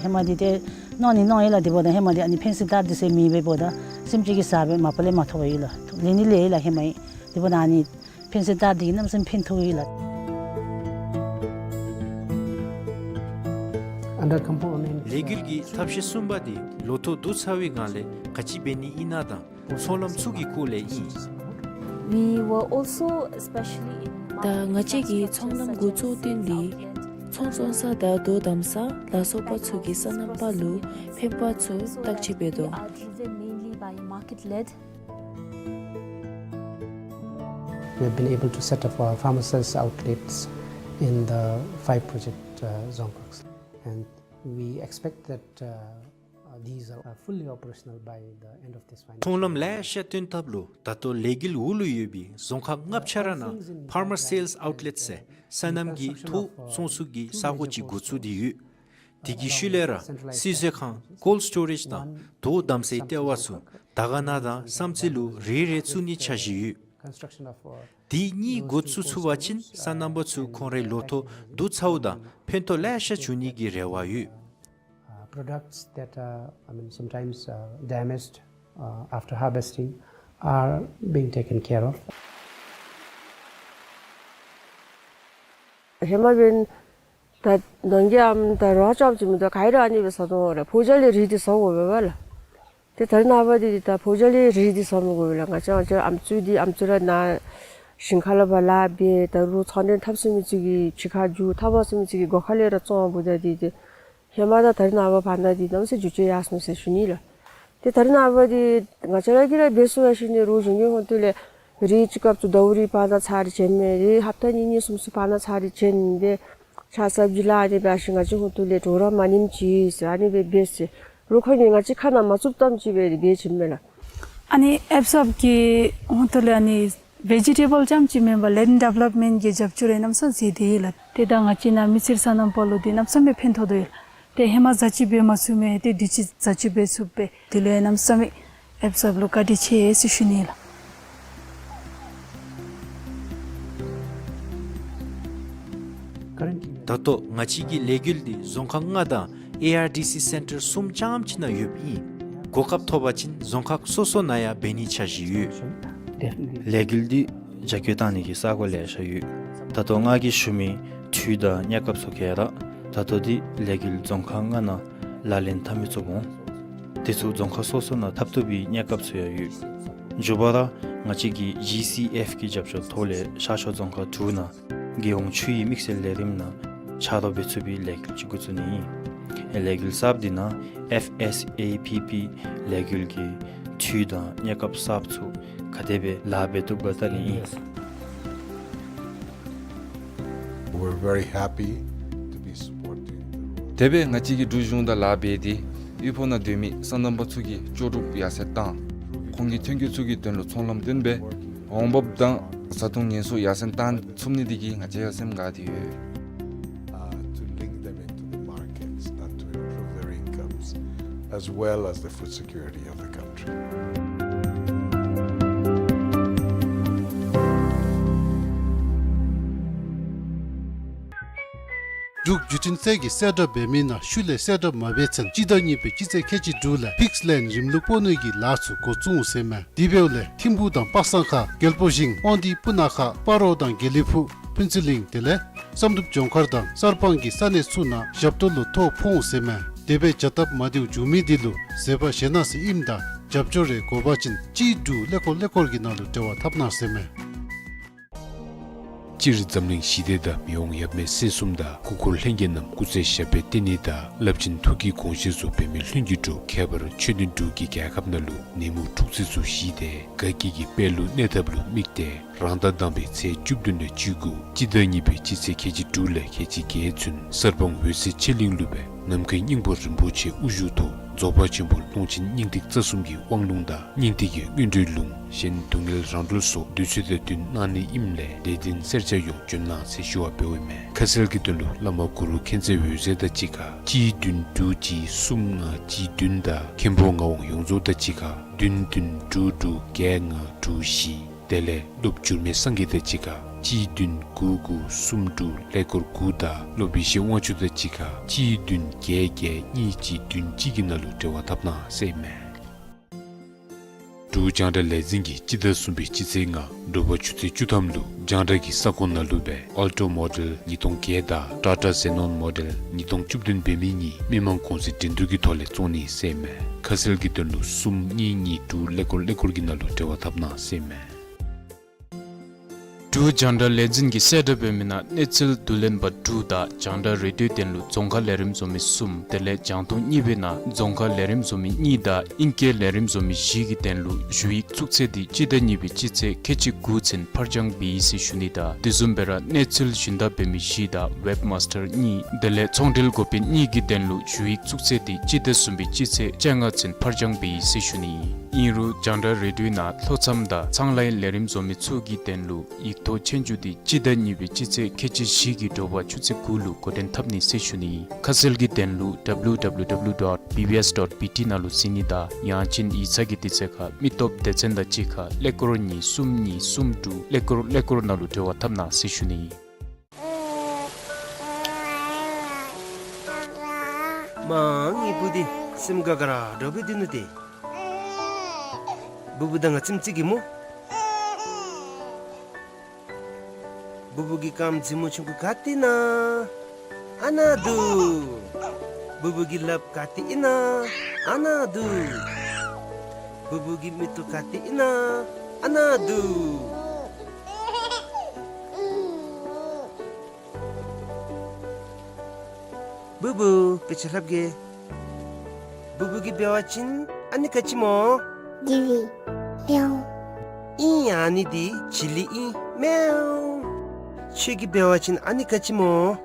ཧེ་མ་འདི་ཏེ་གནོད་ནི་གནོད་ཡི་ལགས། དེ་འབདཝ་ད་ཧེ་མ་འདི་ཨ་ནི་ཕན་སེམས་ཏོག་ཏོ་ཟེར་མེད་པས། འབདཝ་ད་སེམས་ཅན་གྱི་བཟའ་འབད་མ་པ་ལས་མ་ཐོབ་པས་ལགས། ལེན་ནི་ལེན་ཡི་ལགས་ཧེ་མ་ཡི། དེ་འབདཝ་ད་ཨ་ནི་ཕན་སེམས་ཏོག་ཏོ་འདི་གིས་གནམ་མེད་ས་མེད་ཕན་ཐོགས་ཡི་ལགས། Under component, ལས་འགུལ་གྱི་ཐབས་ཤེས་གསུམ་པ་འདི་ལོ་ཐོག་བསྡུ་ཚར་བའི་སྒང་ལས་ག་ཅི་འབད་ནི་ཨིན་ན་དང་ཚོང་ལམ་ཚུ་གི་སྐོར་ལས་ཨིན། We were also especially in ད་ང་བཅས་ཀྱིས་ཚོང་ལམ་འགོ་བཙུགས་དོན་འདི་ཚོང་བཙོང་ས་དང་དོ་དམ་ས་ལ་སོགས་པ་ཚུ་གིས་སོ་ནམ་པ་ལུ་ཕན་པ་ཚུ་བརྟག་དཔྱད་འབད་དོ། Are driven mainly by market-led. We have been able to set up our farmer sales outlets in the five project, uh, Dzongkhag, and we expect that, uh, uh, these are, uh, fully operational by the end of this financial year. ཚོང་ལམ་ལེ་ཤ་བཏོན་ཐབས་ལུ་ད་ལྟོ་ལས་འགུལ་འོག་ལུ་ཡོད་པའི་རྫོང་ཁག་ལྔ་ཆ་ར་ནང་ཕཱར་མར་སེལསི་ཨའུཊ་ལེཊ་ཟེར་སོ་ནམ་གྱི་ཐོག་ཚོང་ཚུགས་ཀྱི་ས་གོ་ཅིག་འགོ་བཙུགས་ཏེ་ཡོད། དེ་གི་ཤུལ་ལས་ར་བསིལ་མཛོད་ཁང་ཀོལཌ་སི་ཊོ་རེཇ་དང་དོ་དམ་སའི་ལྟེ་བ་ཚུ་དར་དཀར་ན་དང་བསམ་རྩེ་ལུ་རེ་རེ་བཙུགས་ནིའི་འཆར་གཞི་ཡོད། Construction of, uh, དེ་གཉིས་འགོ་བཙུགས་ཚུགས་པ་ཅིན་སོ་ནམ་པ་ཚུ་ཁོང་རའི་ལོ་ཐོག་བསྡུ་ཚརཝ་ད་ཕན་ཐོགས་ལེ་ཤ་འབྱུང་ནིའི་རེ་བ་ཡོད། Uh, products that are, I mean, sometimes, uh, damaged, uh, after harvesting are being taken care of. ཧེ་མ་འབདན་ད་ནང་གི་ཨམ་ད་རོ་ཙམ་ཅིག་མེན་ད་ག་ར་ཨ་ནི་སྦེ་ཟ་དོ་ར། ཕོ་རྒྱས་ལས་རིལ་འདི་ཟ་དགོ་པས་ལགས། ཏེ་ད་རེས་ནངས་པ་འདི་ད་ཕོ་རྒྱས་ལས་རིལ་འདི་ཟ་མི་དགོ་པས་ལགས། ང་བཅས་ང་བཅས་ཨམ་སྲུ་འདི་ཨམ་སྲུ་ར་ནཱ་ཞིང་ཁ་ལས་ཕར་ལཱ་འབད་ད་རུང་ཚོང་འབྲེལ་འཐབ་ཟེར་མི་ཚུ་གི་ཕྱི་ཁར་འགྱོ་འཐབ་པ་ཟེར་མི་ཚུ་གི་སྒོ་ཁ་ལས་ར་བཙོང་བ་འབདཝ་ད་འདི་ཏེ་ཧེ་མ་དང་ད་རེས་ནངས་པ་བར་ན་འདི་གནམ་མེད་ས་མེད་འགྱུར་བཅོས་ཡར་སོང་ཟེར་ཞུ་ནི་ལགས། ཏེ་ད་རེས་ནངས་པ་འདི་ང་བཅས་ར་གིས་ར་འབད་ཚུགས་ཡར་ཞུ་ནི། རོགས་གཞུང་གི་ཧོངས་ཏོ་ལས་རིལ་གཅིག་སྐབས་ཚུ་ཟླཝ་རེ་བར་ན་ཚར་རེ་བྱིན་མས། རིལ་ཧབ་ཏ་གཉིས་གཉིས་གསུམ་གསུམ་བར་ན་ཚར་རེ་བྱིན་ཏེ་ཆ་སབ་ཇི་ལཱ་ཨ་ནི་འབད་ཞིནམ་ང་བཅས་ཧོངས་ཏོ་ལས་གྲོགས་ར་མ་ཉམས་ཅིག་ཟེར་ཨ་ནི་སྦེ་འབད་ཟེར། རོགས་ཁོང་གིས་ང་བཅས་ཁ་ནང་མ་བཙུགསཔ་ཙམ་ཅིག་སྦེ་འབད་བྱིན་མས་ལགས། ཨ་ནི་ཨེཕ་སབ་ཀྱི་ཧོངས་ཏོ་ལས་ཨ་ནི་བེ་ཇི་ཊེ་བཱལ་རྐྱངམ་ཅིག་མེན་པར་ལེནཌ་ཌི་ཝེ་ལོབ་མེནཊ་གི་རྒྱབ་སྐྱོར་རེ་གནམ་མེད་ས་མེད་མཛད་དེ་ཡོད་ལགས། ཏེ་ད་ང་བཅས་ནཱ་མི་སེར་སོ་ནམ་པ་ལུ་འདི་གནམ་མེད་ས་མེད་ཕན་ཐོགས་དོ་ཡོད། ཏེ་ཧེ་མ་བཟའ་བཅའ་འབད་མ་ཚུགས་མི་ཏེ་དུས་ཅི་བཟའ་བཅའ་འབད་ཚུགས་པས། དེ་ལས་གནམ་མེད་ས་མེད་ཨེཕ་སབ་ལུ་བཀའ་དྲིན་ཆེ་ཟེར་ཞུ་ནི་ལགས། ད་ལྟོ་ང་བཅས་ཀྱི་ལས་འགུལ་འདི་རྫོང་ཁག་ལྔ་དང་ཨེ་ཨར་ཌི་སི་སེན་ཊར་གསུམ་རྐྱངམ་ཅིག་ནང་ཡོདཔ་ཨིན། གོ་སྐབས་ཐོབ་པ་ཅིན་རྫོང་ཁག་སོ་སོ་ནང་ཡང་འབད་ནིའི་འཆར་གཞི་ཡོད། ལས་འགུལ་འདི་རྒྱ་སྐྱེད་གཏང་ནི་གི་ས་གོ་ལེ་ཤ་ཡོད། ད་ལྟོ་ང་གིས་ཞུ་མི་འཕྲུལ་དང་གནས་སྐབས་ཚུ་ག་ར་ད་ལྟོ་འདི་ལས་འགུལ་རྫོང་ཁག་ལྔ་ནང་ལག་ལེན་འཐབ་མི་ཚུགས་འོང་། དེ་ཚུ་རྫོང་ཁག་སོ་སོ་ནང་འཐབ་བཏུབ་པའི་གནས་སྐབས་ཚུ་ཡང་ཡོད། མཇུག་པར་ང་བཅས་ཀྱི་ཇི་སི་ཨེཕ་གི་རྒྱབ་སྐྱོར་ཐོག་ལས་ཤར་ཕྱོགས་རྫོང་ཁག་དྲུག་ནང་རྒྱལ་ཡོངས་ཆུ་ཡི་དམིགས་བསལ་ལས་རིམ་ནང་ཆ་རོགས་འབད་ཚུགས་པའི་ལས་འགུལ་ཅིག་འགོ་བཙུགས་ནི་ཨིན། ལས་འགུལ་གསརཔ་འདི་ནང་ཨེཕ་ཨེསི་ཨེ་ཕི་ཕི་ལས་འགུལ་གྱི་འཕྲུལ་དང་གནས་སྐབས་གསརཔ་ཚུ་ག་དེ་སྦེ་ལཱ་འབད་བཏུབ་ག་བལྟ་ནི་ཨིན། We're very happy to be supporting the road. དེ་སྦེ་ང་བཅས་ཀྱི་འབྲུག་གཞུང་དང་ལཱ་འབད་དེ་ཡུལ་ཕོགས་ནང་སྡོད་མི་སོ་ནམ་པ་ཚུ་གི་ལྕོགས་གྲུབ་ཡར་སེང་བཏང་ཁོང་གི་ཐོན་སྐྱེད་ཚུ་གི་དོན་ལུ་ཚོང་ལམ་བཏོན་སྦེ་འོང་འབབ་དང་བཟའ་འཐུང་ཉེན་སྲུང་ཡར་སེང་བཏང་ཚུགས་ནི་དེ་གིས་ང་བཅས་ཡང་སེམས་དགའ་སྟེ་ཡོད། Uh, to link them into the markets and to improve their incomes as well as the food security of the country. འབྲུག་བརྒྱུད་འཕྲིན་ཚད་ཀྱིས་གསལ་བསྒྲགས་འབད་མི་ནང་ཤུལ་ལས་གསལ་བསྒྲགས་མ་འབད་ཚུན་སྤྱི་ཟླ་གཉིས་པའི་སྤྱི་ཚེས་ཁལ་གཅིག་དྲུག་ལས་ཕིགསི་ལེན་རིམ་ལུགས་སྤོ་ནི་གི་ལཱ་ཚུ་འགོ་བཙུགས་འོང་ཟེར་མས། དེ་འབདཝ་ལས་ཐིམ་ཕུག་དང་པ་སངས་ཁ་རྒྱལ་པོ་ཞིང་དབང་འདུས་སྤུ་ན་ཁ་སྤ་རོ་དང་དགེ་ལེགས་ཕུག་ཕུན་ཚོགས་གླིང་དེ་ལས་བསམ་གྲུབ་ལྗོངས་མཁར་དང་གསར་སྤང་གི་ས་གནས་ཚུ་ནང་ཞབས་ཏོག་ལུ་ཐོ་ཕོག་འོང་ཟེར་མས། དེ་སྦེ་བྱ་སྟབས་མ་བདེཝ་བྱུང་མི་དེ་ལུ་ཟད་པ་བཞེས་གནང་ཟེར་ཨིནམ་ད་རྒྱབ་སྐྱོར་རེ་དགོ་པ་ཅིན་གཅིག་དྲུག་ཀླད་ཀོར་ཀླད་ཀོར་གྱི་ནང་ལུ་འབྲེལ་བ་འཐབ་གནང་ཟེར་མས། སྤྱིར་འཛམ་གླིང་ཞི་བདེ་དང་མི་དབང་ཡབ་མེས་སྲས་གསུམ་དང་སྐུ་འཁོར་ལྷན་རྒྱས་རྣམས་སྐུ་ཚེ་ཞབས་པད་བརྟན་ནི་དང་རླབས་ཆེན་ཐུགས་ཀྱི་དགོངས་བཞེད་ཚུ་འབད་མི་ལྷུན་གྱིས་གྲུབ། ཁྱད་པར་ཆོས་ལྡན་འབྲུག་གི་རྒྱལ་ཁབ་ནང་ལུ་ནད་མུག་འཁྲུག་རྩོད་ཚུ་ཞི་སྟེ་དགའ་སྐྱིད་ཀྱི་དཔལ་ལུ་གནས་ཐབས་ལུ་དམིགས་ཏེ་རང་ཟླ་དང་པའི་ཚེས་བཅུ་བདུན་ལས་བཅུ་དགུ་སྤྱི་ཟླ་གཉིས་པའི་སྤྱི་ཚེས་ཁལ་གཅིག་དྲུག་ལས་ཁལ་གཅིག་བརྒྱད་ཚུན་གསར་སྤང་འོད་གསལ་ཆོས་གླིང་ལུ་སྦེ་ནམ་མཁའི་སྙིང་པོ་རིན་པོ་ཆེ་དབུ་བཞུགས་ཐོག་རྫོགས་པ་ཆེན་པོ་ཀློང་ཆེན་སྙིང་ཐིག་རྩ་གསུམ་གྱི་དབང་ལུང་དང་སྙིང་ཐིག་གི་སྔོན་འགྲོའི་ལུང་གཞན་སྡུག་བསྔལ་རང་གྲོལ་སོགས་བདུད་རྩི་དང་བསྟུན་གནང་ནི་ཨིནམ་ལས་ལེགས་ལྡན་སེར་སྐྱ་ཡོངས་འབྱོན་གནང་ཟེར་ཞུ་བ་འབདཝ་ཨིན་མས། ཁ་གསལ་གྱི་དོན་ལུ་བླ་མ་གུ་རུ་མཁྱེན་བརྩེ་འོད་ཟེར་དང་གཅིག་ཁར་གཅིག་བདུན་དྲུག་གཅིག་གསུམ་ལྔ་གཅིག་བདུན་དང་མཁན་པོ་ངག་དབང་ཡོངས་རྫོགས་དང་གཅིག་ཁར་བདུན་བདུན་དྲུག་དྲུག་བརྒྱད་ལྔ་དྲུག་བཞི། དེ་ལས་སློབ་འགྱུར་མེད་སངས་རྒྱས་དང་གཅིག་ཁར་གཅིག་བདུན་དགུ་དགུ་གསུམ་དྲུག་ཀླད་ཀོར་དགུ་དང་སློབ་ཡེ་ཤེས་དབང་ཕྱུག་དང་གཅིག་ཁར་གཅིག་བདུན་བརྒྱད་བརྒྱད་གཉིས་གཅིག་བདུན་གཅིག་གི་ནང་ལུ་འབྲེལ་བ་འཐབ་གནང་ཟེར་ཨིན་མས། འབྲུག་རྒྱང་བསྒྲགས་ལས་འཛིན་གྱིས་སྤྱི་ཟླ་གསུམ་པའི་སྤྱི་ཚེས་ལྔ་དྲོ་པ་ཆུ་ཚོད་བཅུ་ཐམ་ལུ་རྒྱང་བསྒྲགས་ཀྱི་ས་ཁོངས་ནང་ལུ་སྦེ་ཨལ་ཊོ་མོ་ཌེལ་ཉིས་སྟོང་བརྒྱད་དང་ཊ་ཊ་ཛེ་ནོན་མོ་ཌེལ་ཉིས་སྟོང་བཅུ་བདུན་འབད་མི་གཉིས་མི་མང་གོང་ཚད་འགྲན་བསྡུར་གྱི་ཐོག་ལས་བཙོང་ནི་ཟེར་ཨིན་མས། ཁ་གསལ་གྱི་དོན་ལུ་གསུམ་གཉིས་གཉིས་དྲུག་ཀླད་ཀོར་ཀླད་ཀོར་གྱི་ནང་ལུ་འབྲེལ་བ་འཐབ་གནང་ཟེར་ཨིན་མས། འབྲུག་རྒྱང་བསྒྲགས་ལས་འཛིན་གྱིས་གསལ་བསྒྲགས་འབད་མི་ནང་གནས་ཚུལ་བསྡུ་ལེན་པ་དྲུག་དང་རྒྱང་བསྒྲགས་རེ་ཌིའོ་དོན་ལུ་རྫོང་ཁ་ལས་རིམ་བཟོ་མི་གསུམ། དེ་ལས་རྒྱང་མཐོང་གཉིས་པའི་ནང་རྫོང་ཁ་ལས་རིམ་བཟོ་མི་གཉིས་དང་ཨིང་སྐད་ལས་རིམ་བཟོ་མི་བཞི་གི་དོན་ལུ་ཞུ་ཡིག་བཙུགས་ཚེས་འདི་སྤྱི་ཟླ་གཉིས་པའི་སྤྱི་ཚེས་ཁལ་གཅིག་དགུ་ཚུན་ཕར་འགྱངས་འབད་ཡི་ཟེར་ཞུ་ནི་དང་དེ་བཟུམ་སྦེ་ར་གནས་ཚུལ་ཞུན་དག་འབད་མི་བཞི་དང་ཝེབ་མཱས་ཊར་གཉིས་དེ་ལས་ཚོང་འབྲེལ་འགོ་དཔོན་གཉིས་ཀྱི་དོན་ལུ་ཞུ་ཡིག་བཙུགས་ཚེས་འདི་སྤྱི་ཟླ་གསུམ་པའི་སྤྱི་ཚེས་བཅོ་ལྔ་ཚུན་ཕར་འགྱངས་འབད་ཡི་ཟེར་ཞུ་ནི། ཨིན་རུང་རྒྱང་བསྒྲགས་རེ་ཌིའོ་ནང་ལྷོ་མཚམས་དང་ཚངས་ལའི་ལས་རིམ་བཟོ་མི་ཚུ་གི་དོན་ལུ་ཡིག་ཐོག་ཆོས་རྒྱུགས་འདི་སྤྱི་ཟླ་གཉིས་པའི་སྤྱི་ཚེས་ཁལ་གཅིག་བཞི་གི་དྲོ་པ་ཆུ་ཚོད་དགུ་ལུ་འགོ་འདྲེན་འཐབ་ནི་ཟེར་ཞུ་ནི། ཁ་གསལ་གྱི་དོན་ལུ་ཌབ་ལུ་ཌབ་ལུ་ཌབ་ལུ་ཌོཊ་བི་བི་ཨེསི་ཌོཊ་བི་ཊི་ནང་ལུ་གཟིགས་ནི་དང་ཡང་ཅིན་ཡིག་ཚང་གི་དུས་ཚོད་ཁར་མི་སྟོབས་སྡེ་ཚན་དང་གཅིག་ཁར་ཀླད་ཀོར་གཉིས་གསུམ་གཉིས་གསུམ་དྲུག་ཀླད་ཀོར་ཀླད་ཀོར་ནང་ལུ་འབྲེལ་བ་འཐབ་གནང་ཟེར་ཞུ་ནི། མ་ངེའི་བུ་འདི་སེམས་དགའ་དགའ་ར་འདྲཝ་སྦེ་སྡོད་ནུག་ཏེ། བུ་བུ་དང་ང་གཅིག་ཁར་གཟིགས་གེ་སྨོ། བུ་བུ་གི་རྐངམ་མཛེས་མོ་ཆུང་ཀུ་ག་ཏེ་ཨིན་ན། ཨ་ནཱ་འདུག། བུ་བུ་གི་ལགཔ་ག་ཏེ་ཨིན་ན། ཨ་ནཱ་འདུག། བུ་བུ་གི་མིག་ཏོ་ག་ཏེ་ཨིན་ན། ཨ་ནཱ་འདུག། བུ་བུ་དཔེ་ཆ་ལྷབ་གེ། བུ་བུ་གིས་འབད་བ་ཅིན་ཨ་ནི་ག་ཅི་སྨོ། ཇི་ལི། མེའོ། ཨིན། ཨ་ནི་འདི་ཇི་ལི་ཨིན། མེའོ། ཁྱོད་ཀྱིས་འབད་བ་ཅིན་ཨ་ནི་ག་ཅི་སྨོ།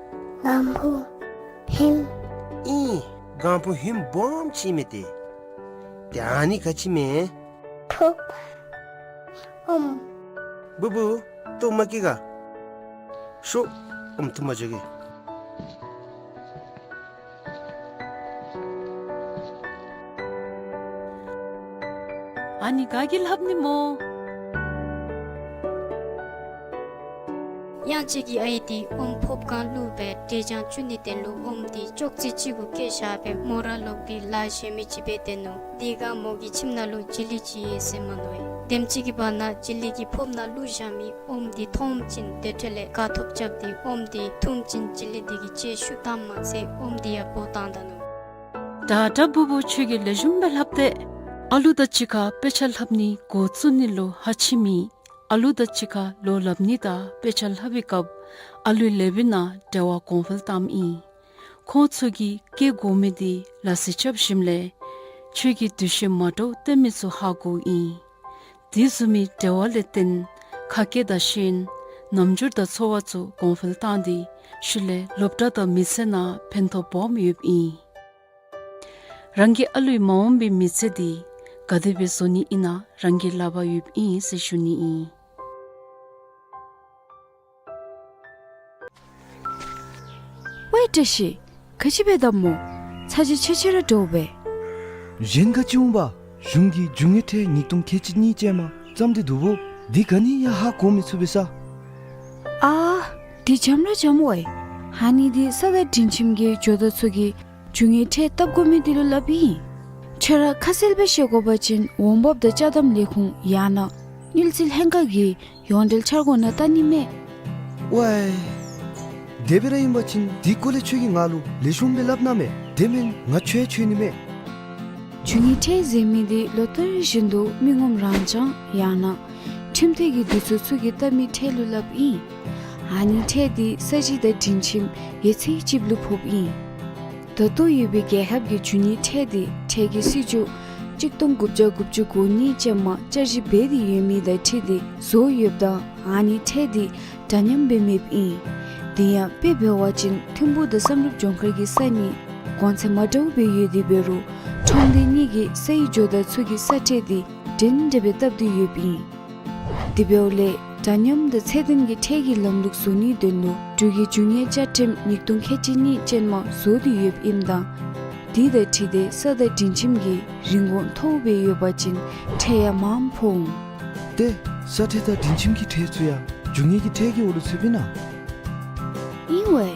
གང་བུ་ཧིམ། ཨིན། གང་བུ་ཧིམ་སྦོམ་ཅིག་ཨིན་མས་ཏེ། ཏེ་ཨ་ནི་ག་ཅི་མས། ཕུབ། ཨོམ། བུ་བུ་ལྟོཝ་མ་བཀྱེས་ག། ཤོག། ཨོམ་འཐུ་མ་འགྱོ་གེ། ཨ་ནི་ག་གིས་ལྷབ་ནི་སྨོ། གཡང་ཆེན་གྱི་ཨའི་འདི་ཨོམ་ཕོརཔ་སྒང་བླུགས་སྦེ་འབྲས་ཆང་བཙུགས་ནིའི་དོན་ལུ་ཨོམ་འདི་ཅོག་ཙེ་གཅིག་གུ་བཀལ་བཞག་སྦེ་མོ་ར་ལོག་སྟེ་ལཱ་གཞན་མི་ཅིག་འབད་དེ་ནུག། དེ་སྒང་མོ་གི་ཁྱིམ་ནང་ལུ་ཇི་ལི་ཅིག་ཡོད་ཟེར་མ་མནོ་བས། དེམ་ཅིག་གི་བར་ན་ཇི་ལི་གི་ཕོརཔ་ནང་བླུགས་བཞག་མི་ཨོམ་འདི་མཐོངམ་ཅིག་དེ་འཕྲོ་ལས་དགའ་ཐོབ་རྐྱབ་སྟེ་ཨོམ་འདི་འཐུངམ་ཅིག་ཇི་ལི་འདི་གིས་ལྕེ་ཤུགས་བཏངམ་མ་ཚད་ཨོམ་འདི་ཡང་སྦོ་བཏང་ད་ནུག། ད་ད་བུ་བུ་ཁྱོད་ཀྱིས་ལེགས་ཤོམ་སྦེ་ལྷབ་སྟེ། ཨ་ལུ་དང་གཅིག་ཁར་དཔེ་ཆ་ལྷབ་ནི་འགོ་བཙུགས་ནི་ལུ་ཧ་ཅི་མེད། ཨ་ལུ་དང་གཅིག་ཁར་ལོ་ལྷབ་ནི་དང་དཔེ་ཆ་ལྷབ་པའི་སྐབས་ཨ་ལུའི་ལེ་བི་ནང་འབྲེལ་བ་གོང་འཕེལ་བཏངམ་ཨིན། ཁོང་ཚུ་གིས་སྐྱེ་དགོ་མི་འདི་ལ་སི་རྐྱབ་ཞིནམ་ལས་ཁྱོད་ཀྱི་འདུ་ཤེས་མ་འདྲཝ་སྟོན་མི་ཚུ་ཧ་གོཝ་ཨིན། དེ་བཟུམ་མའི་འབྲེལ་བ་ལས་བརྟེན་ཁ་སྐད་དང་ཤེས་ཡོན་རྣམ་འགྱུར་དང་འཚོ་བ་ཚུ་གོང་འཕེལ་བཏང་སྟེ་ཤུལ་ལས་སློབ་གྲྭ་དང་མི་ཚེ་ནང་ཕན་ཐོགས་སྦོམ་ཡོདཔ་ཨིན། རང་གི་ཨ་ལུའི་མ་འོངས་པའི་མི་ཚེ་འདི་ག་དེ་སྦེ་བཟོ་ནི་ཨིན་ན་རང་གི་ལག་པར་ཡོདཔ་ཨིན་ཟེར་ཞུ་ནི་ཨིན། ཝའེ་བཀྲ་ཤིས། ག་ཅི་འབད་དོ་སྨོ། ཚ་གྱང་ཆེ་ཆེ་ར་འདྲཝ་སྦེ། གཞན་ག་ཅི་འོང་པ། གཞུང་གིས་རྒྱུ་དངོས་ཁྲལ་ཉིས་སྟོང་ཁལ་གཅིག་གཉིས་ཅན་མ་བརྩམས་ཏེ་འདུག་སྦོ། འདི་ག་ནི་ཡང་ཧ་གོ་མི་ཚུགས་པས་ས། ཨ། འདི་འཇམ་ར་འཇམ་ཝའེ། ཨ་ནི་འདི་ས་དང་དྲིན་ཆེན་གྱི་ཇོ་བདག་ཚུ་གིས་རྒྱུ་དངོས་ཁྲལ་བཏབ་དགོ་མི་འདི་ལུ་སླབ་ཨིན། ཁྱོད་ར་ཁ་གསལ་སྦེ་ཤེས་དགོ་པ་ཅིན་འོང་འབབ་དང་ཅ་དམ་ལས་ཁུངས་ཡང་ན་དངུལ་རྩིས་ལྷན་ཁག་གི་ཡོངས་འབྲེལ་འཆར་སྒོ་ནང་བལྟ་ནི་མས། ཝའི། དེ་སྦེ་ར་ཨིན་པ་ཅིན་འདི་སྐོར་ལས་ཁྱོད་ཀྱིས་ང་ལུ་ལེགས་ཤོམ་སྦེ་སླབ་གནང་མས། དེ་མེན་ང་ཁྱོད་ཡང་འཚོལ་ནི་མས། རྒྱུ་དངོས་ཁྲལ་ཟེར་མི་འདི་ལོ་ལྟར་བཞིན་དུ་མི་ངོམ་རང་འཇགས་ཡང་ན་ཁྲིམས་འཐུས་ཀྱི་དུས་ཚོད་ཚུ་གིས་བཏབ་མི་ཁྲལ་ལུ་སླབ་ཨིན། ཨ་ནི་ཁྲལ་འདི་ས་གཞི་དང་དྲིན་ཆེན་ཡོད་ཚད་ཅིག་ལུ་ཕོགཔ་ཨིན། ད་ལྟོ་ཡོད་པའི་རྒྱལ་ཁབ་ཀྱི་རྒྱུ་དངོས་ཁྲལ་འདི་ཁྲལ་གྱི་སྲིད་བྱུས་གཅིག་སྟོང་དགུ་བརྒྱ་དགུ་བཅུ་གོ་གཉིས་ཅན་མ་བསྐྱར་ཞིབ་འབད་དེ་ཡོད་མི་དང་འཁྲིལ་ཏེ་བཟོ་ཡོདཔ་ད་ཨ་ནི་ཁྲལ་འདི་འདྲ་མཉམ་སྦེ་མེདཔ་ཨིན། དེ་ཡང་དཔེ་འབད་བ་ཅིན་ཐིམ་ཕུག་དང་བསམ་གྲུབ་ལྗོངས་མཁར་གྱི་ས་གཉིས་གོང་ཚད་མ་འདྲཝ་སྦེ་ཡོད་དེ་འབད་རུང་ཁྲོམ་སྡེ་གཉིས་ཀྱི་སའི་ཇོ་བདག་ཚུ་གིས་ས་ཁྲལ་འདི་འདྲན་འདྲ་སྦེ་བཏབ་སྟེ་ཡོདཔ་ཨིན། དེ་འབདཝ་ལས་འདྲ་མཉམ་དང་ཚད་ལྡན་གྱི་ཁྲལ་གྱི་ལམ་ལུགས་བཟོ་ནིའི་དོན་ལུ་འབྲུག་གི་རྒྱུ་དངོས་བཅའ་ཁྲིམས་ཉིས་སྟོང་ཁལ་གཅིག་གཉིས་ཅན་མ་བཟོ་སྟེ་ཡོདཔ་ཨིནམ་ད་དེ་དང་འཁྲིལ་ཏེ་ས་དང་དྲིན་ཆེན་གྱི་རིན་གོང་མཐོཝ་སྦེ་ཡོད་པ་ཅིན་ཁྲལ་ཡང་མངམ་ཕོག་འོང་། ཏེ་ས་ཁྲལ་དང་དྲིན་ཆེན་གྱི་ཁྲལ་ཚུ་ཡང་རྒྱུ་དངོས་ཀྱི་ཁྲལ་གྱི་འོག་ལུ་ཚུདཔ་ཨིན་ན། ཨིན་ཝའི།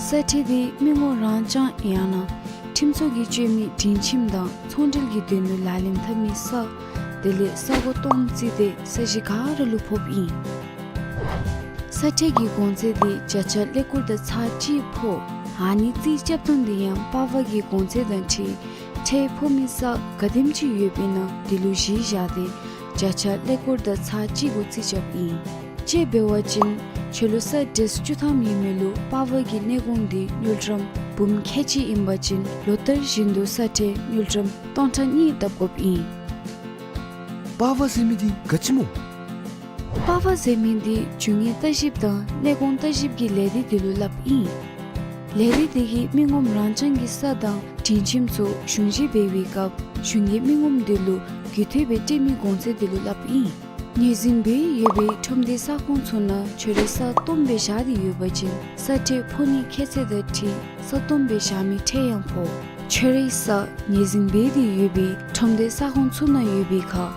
ས་ཁྲལ་འདི་མི་ངོམ་རང་འཇགས་ཡང་ན་ཁྲིམས་ཚོགས་ཀྱིས་སྤྱོད་མི་དྲིན་ཆེན་དང་ཚོང་འབྲེལ་གྱི་དོན་ལུ་ལག་ལེན་འཐབ་མི་ས་དེ་ལས་ས་སྒོ་སྟོང་རྩིས་ཏེ་ས་གཞི་ག་ར་ལུ་ཕོགཔ་ཨིན། ས་ཁྲལ་གྱི་གོང་ཚད་འདི་བརྒྱ་ཆ་ཀླད་ཀོར་དང་ཚག་གཅིག་ཕོག། ཨ་ནི་རྩིས་རྐྱབ་ཐངས་འདི་ཡང་པར་བ་གི་གོང་ཚད་དང་འཁྲིལ་ཁྲལ་ཕོག་མི་ས་ག་དེམ་ཅིག་ཡོདཔ་ཨིན་ན་དེ་ལུ་གཞི་བཞག་སྟེ་བརྒྱ་ཆ་ཀླད་ཀོར་དང་ཚག་གཅིག་གུ་རྩིས་རྐྱབ་ཨིན། དཔྱེ་འབད་བ་ཅིན་ཁྱོད་ལུ་ས་ཌེས་བཅུ་ཐམ་ཡོད་མི་ལུ་པར་བ་གི་གནས་གོང་འདི་དངུལ་ཀྲམ་འབུམ་ཁལ་གཅིག་ཨིན་པ་ཅིན་ལོ་ལྟར་བཞིན་དུ་ས་ཁྲལ་དངུལ་ཀྲམ་སྟོང་ཕྲག་གཉིས་བཏབ་དགོཔ་ཨིན། པར་བ་ཟེར་མི་འདི་ག་ཅི་སྨོ། པར་བ་ཟེར་མི་འདི་རྒྱུ་དངོས་ལྟ་ཞིབ་དང་གནས་གོང་ལྟ་ཞིབ་ཀྱི་ལས་སྡེ་འདི་ལུ་སླབ་ཨིན། ལས་སྡེ་འདི་གིས་མི་ངོམ་རང་འཇགས་ཀྱི་ས་དང་དྲིན་ཆེན་ཚུ་གཞུང་བཞེས་འབད་བའི་སྐབས་གཞུང་གིས་མི་ངོམ་འདི་ལུ་རྒུད་འཐུས་སྦེ་སྤྲོད་མི་གོང་ཚད་འདི་ལུ་སླབ་ཨིན། ངོས་འཛིན་འབད་ཡོད་པའི་ཁྲོམ་སྡེ་ས་ཁོངས་ཚུ་ནང་ཁྱོད་རའི་ས་སྟོངམ་སྦེ་བཞག་སྟེ་ཡོད་པ་ཅིན་ས་ཁྲལ་ཕོག་ནིའི་ཁྱད་ཚད་དང་འཁྲིལ་ས་སྟོངམ་སྦེ་བཞག་མི་ཁྲལ་ཡང་ཕོག། ཁྱོད་རའི་ས་ངོས་འཛིན་འབད་དེ་ཡོད་པའི་ཁྲོམ་སྡེ་ས་ཁོངས་ཚུ་ནང་ཡོད་པའི་ཁར་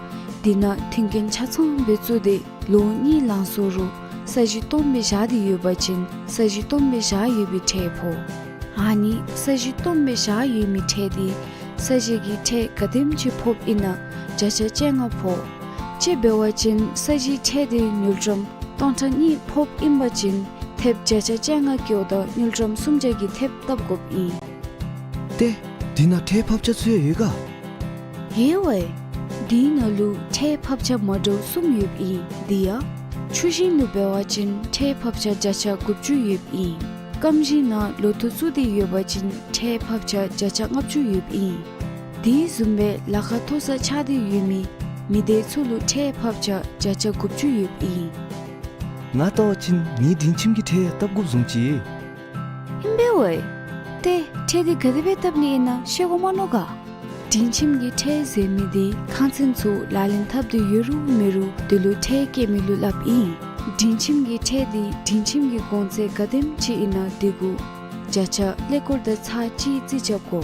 དེ་ནང་མཐུན་རྐྱེན་ཆ་ཚང་སྦེ་བཙུགས་ཏེ་ལོ་གཉིས་ལང་སོང་རུང་ས་གཞི་སྟོངམ་སྦེ་བཞག་སྟེ་ཡོད་པ་ཅིན་ས་གཞི་སྟོངམ་སྦེ་བཞག་ཡོད་པའི་ཁྲལ་ཕོག། ཨ་ནི་ས་གཞི་སྟོངམ་སྦེ་བཞག་ཡོད་མི་ཁྲལ་འདི་ས་གཞི་གི་ཁྲལ་ག་དེམ་ཅིག་ཕོགཔ་ཨིན་ན་བརྒྱ་ཆ་བཅོ་ལྔ་ཕོག། དཔྱེ་འབད་བ་ཅིན་ས་གཞིའི་ཁྲལ་འདི་དངུལ་ཀྲམ་སྟོང་ཕྲག་གཉིས་ཕོགཔ་ཨིན་པ་ཅིན་ཐེབས་བརྒྱ་ཆ་བཅོ་ལྔ་བཀོཝ་ད་དངུལ་ཀྲམ་སུམ་བརྒྱ་གི་ཐེབས་བཏབ་དགོཔ་ཨིན། ཏེ་འདི་ནང་ཁྲལ་ཕབ་ཆ་ཚུ་ཡང་ཡོད་ག། ཡོད་ཝའི། འདི་ནང་ལུ་ཁྲལ་ཕབ་ཆ་མ་འདྲཝ་གསུམ་ཡོདཔ་ཨིན། དེ་ཡང་ཆུ་ཞིང་ལུ་འབད་བ་ཅིན་ཁྲལ་ཕབ་ཆ་བརྒྱ་ཆ་དགུ་བཅུ་ཡོདཔ་ཨིན། སྐམ་ཞིང་ནང་ལོ་ཐོག་བཙུགས་ཏེ་ཡོད་པ་ཅིན་ཁྲལ་ཕབ་ཆ་བརྒྱ་ཆ་ལྔ་བཅུ་ཡོདཔ་ཨིན། དེ་བཟུམ་སྦེ་ལཱ་ཁག་མཐོ་སར་ཆགས་ཏེ་ཡོད་མི་མི་སྡེ་ཚུ་ལུ་ཁྲལ་ཕབ་ཆ་བརྒྱ་ཆ་དགུ་བཅུ་ཡོདཔ་ཨིན། ང་བལྟ་བ་ཅིན་ངེའི་དྲིན་ཆེན་གྱི་ཁྲལ་ཡང་བཏབ་དགོཔ་བཟུམ་ཅིག། ཨིན་པས་ཝའི། ཏེ་ཁྲལ་འདི་ག་དེ་སྦེ་བཏབ་ནི་ཨིན་ན་ཤེས་དགོ་མ་མནོ་ག། དྲིན་ཆེན་གྱི་ཁྲལ་ཟེར་མི་འདི་ཁང་ཚན་ཚུ་ལག་ལེན་འཐབ་སྟེ་ཡོད་རུང་མེད་རུང་དེ་ལུ་ཁྲལ་བཀལ་མི་ལུ་སླབ་ཨིན། དྲིན་ཆེན་གྱི་ཁྲལ་འདི་དྲིན་ཆེན་གྱི་གོང་ཚད་ག་དེམ་ཅིག་ཨིན་ན་དེ་གུ་བརྒྱ་ཆ་ཀླད་ཀོར་དང་ཚག་གཅིག་རྩིས་རྐྱབ་དགོ།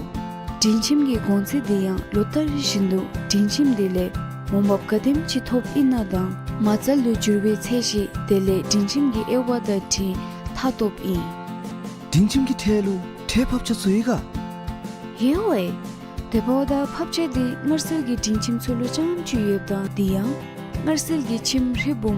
དྲིན་ཆེན་གྱི་གོང་ཚད་འདི་ཡང་ལོ་ལྟར་བཞིན་དུ་དྲིན་ཆེན་འདི་ལས་འོང་འབབ་ག་དེམ་ཅིག་ཐོབ་ཨིན་ན་དང་མ་རྩ་ལུ་འགྱུར་བའི་ཚད་གཞི་དེ་ལས་དྲིན་ཆེན་གྱི་དབྱེ་བ་དང་འཁྲིལ་མཐའ་སྟོངམ་ཨིན། དྲིན་ཆེན་གྱི་ཁྲལ་ལུ་ཁྲལ་ཕབ་ཆ་ཚུ་ཡོད་ག། ཡོད་ཝའི། དེ་འབདཝ་ད་ཕབ་ཆ་འདི་མངར་སེལ་གྱི་སྒྲིང་ཁྱིམ་ཚུ་ལུ་རྐྱངམ་ཅིག་ཡོདཔ་ད་དེ་ཡང་མངར་སེལ་གྱི་ཁྱིམ་ཧྲིལ་བུམ་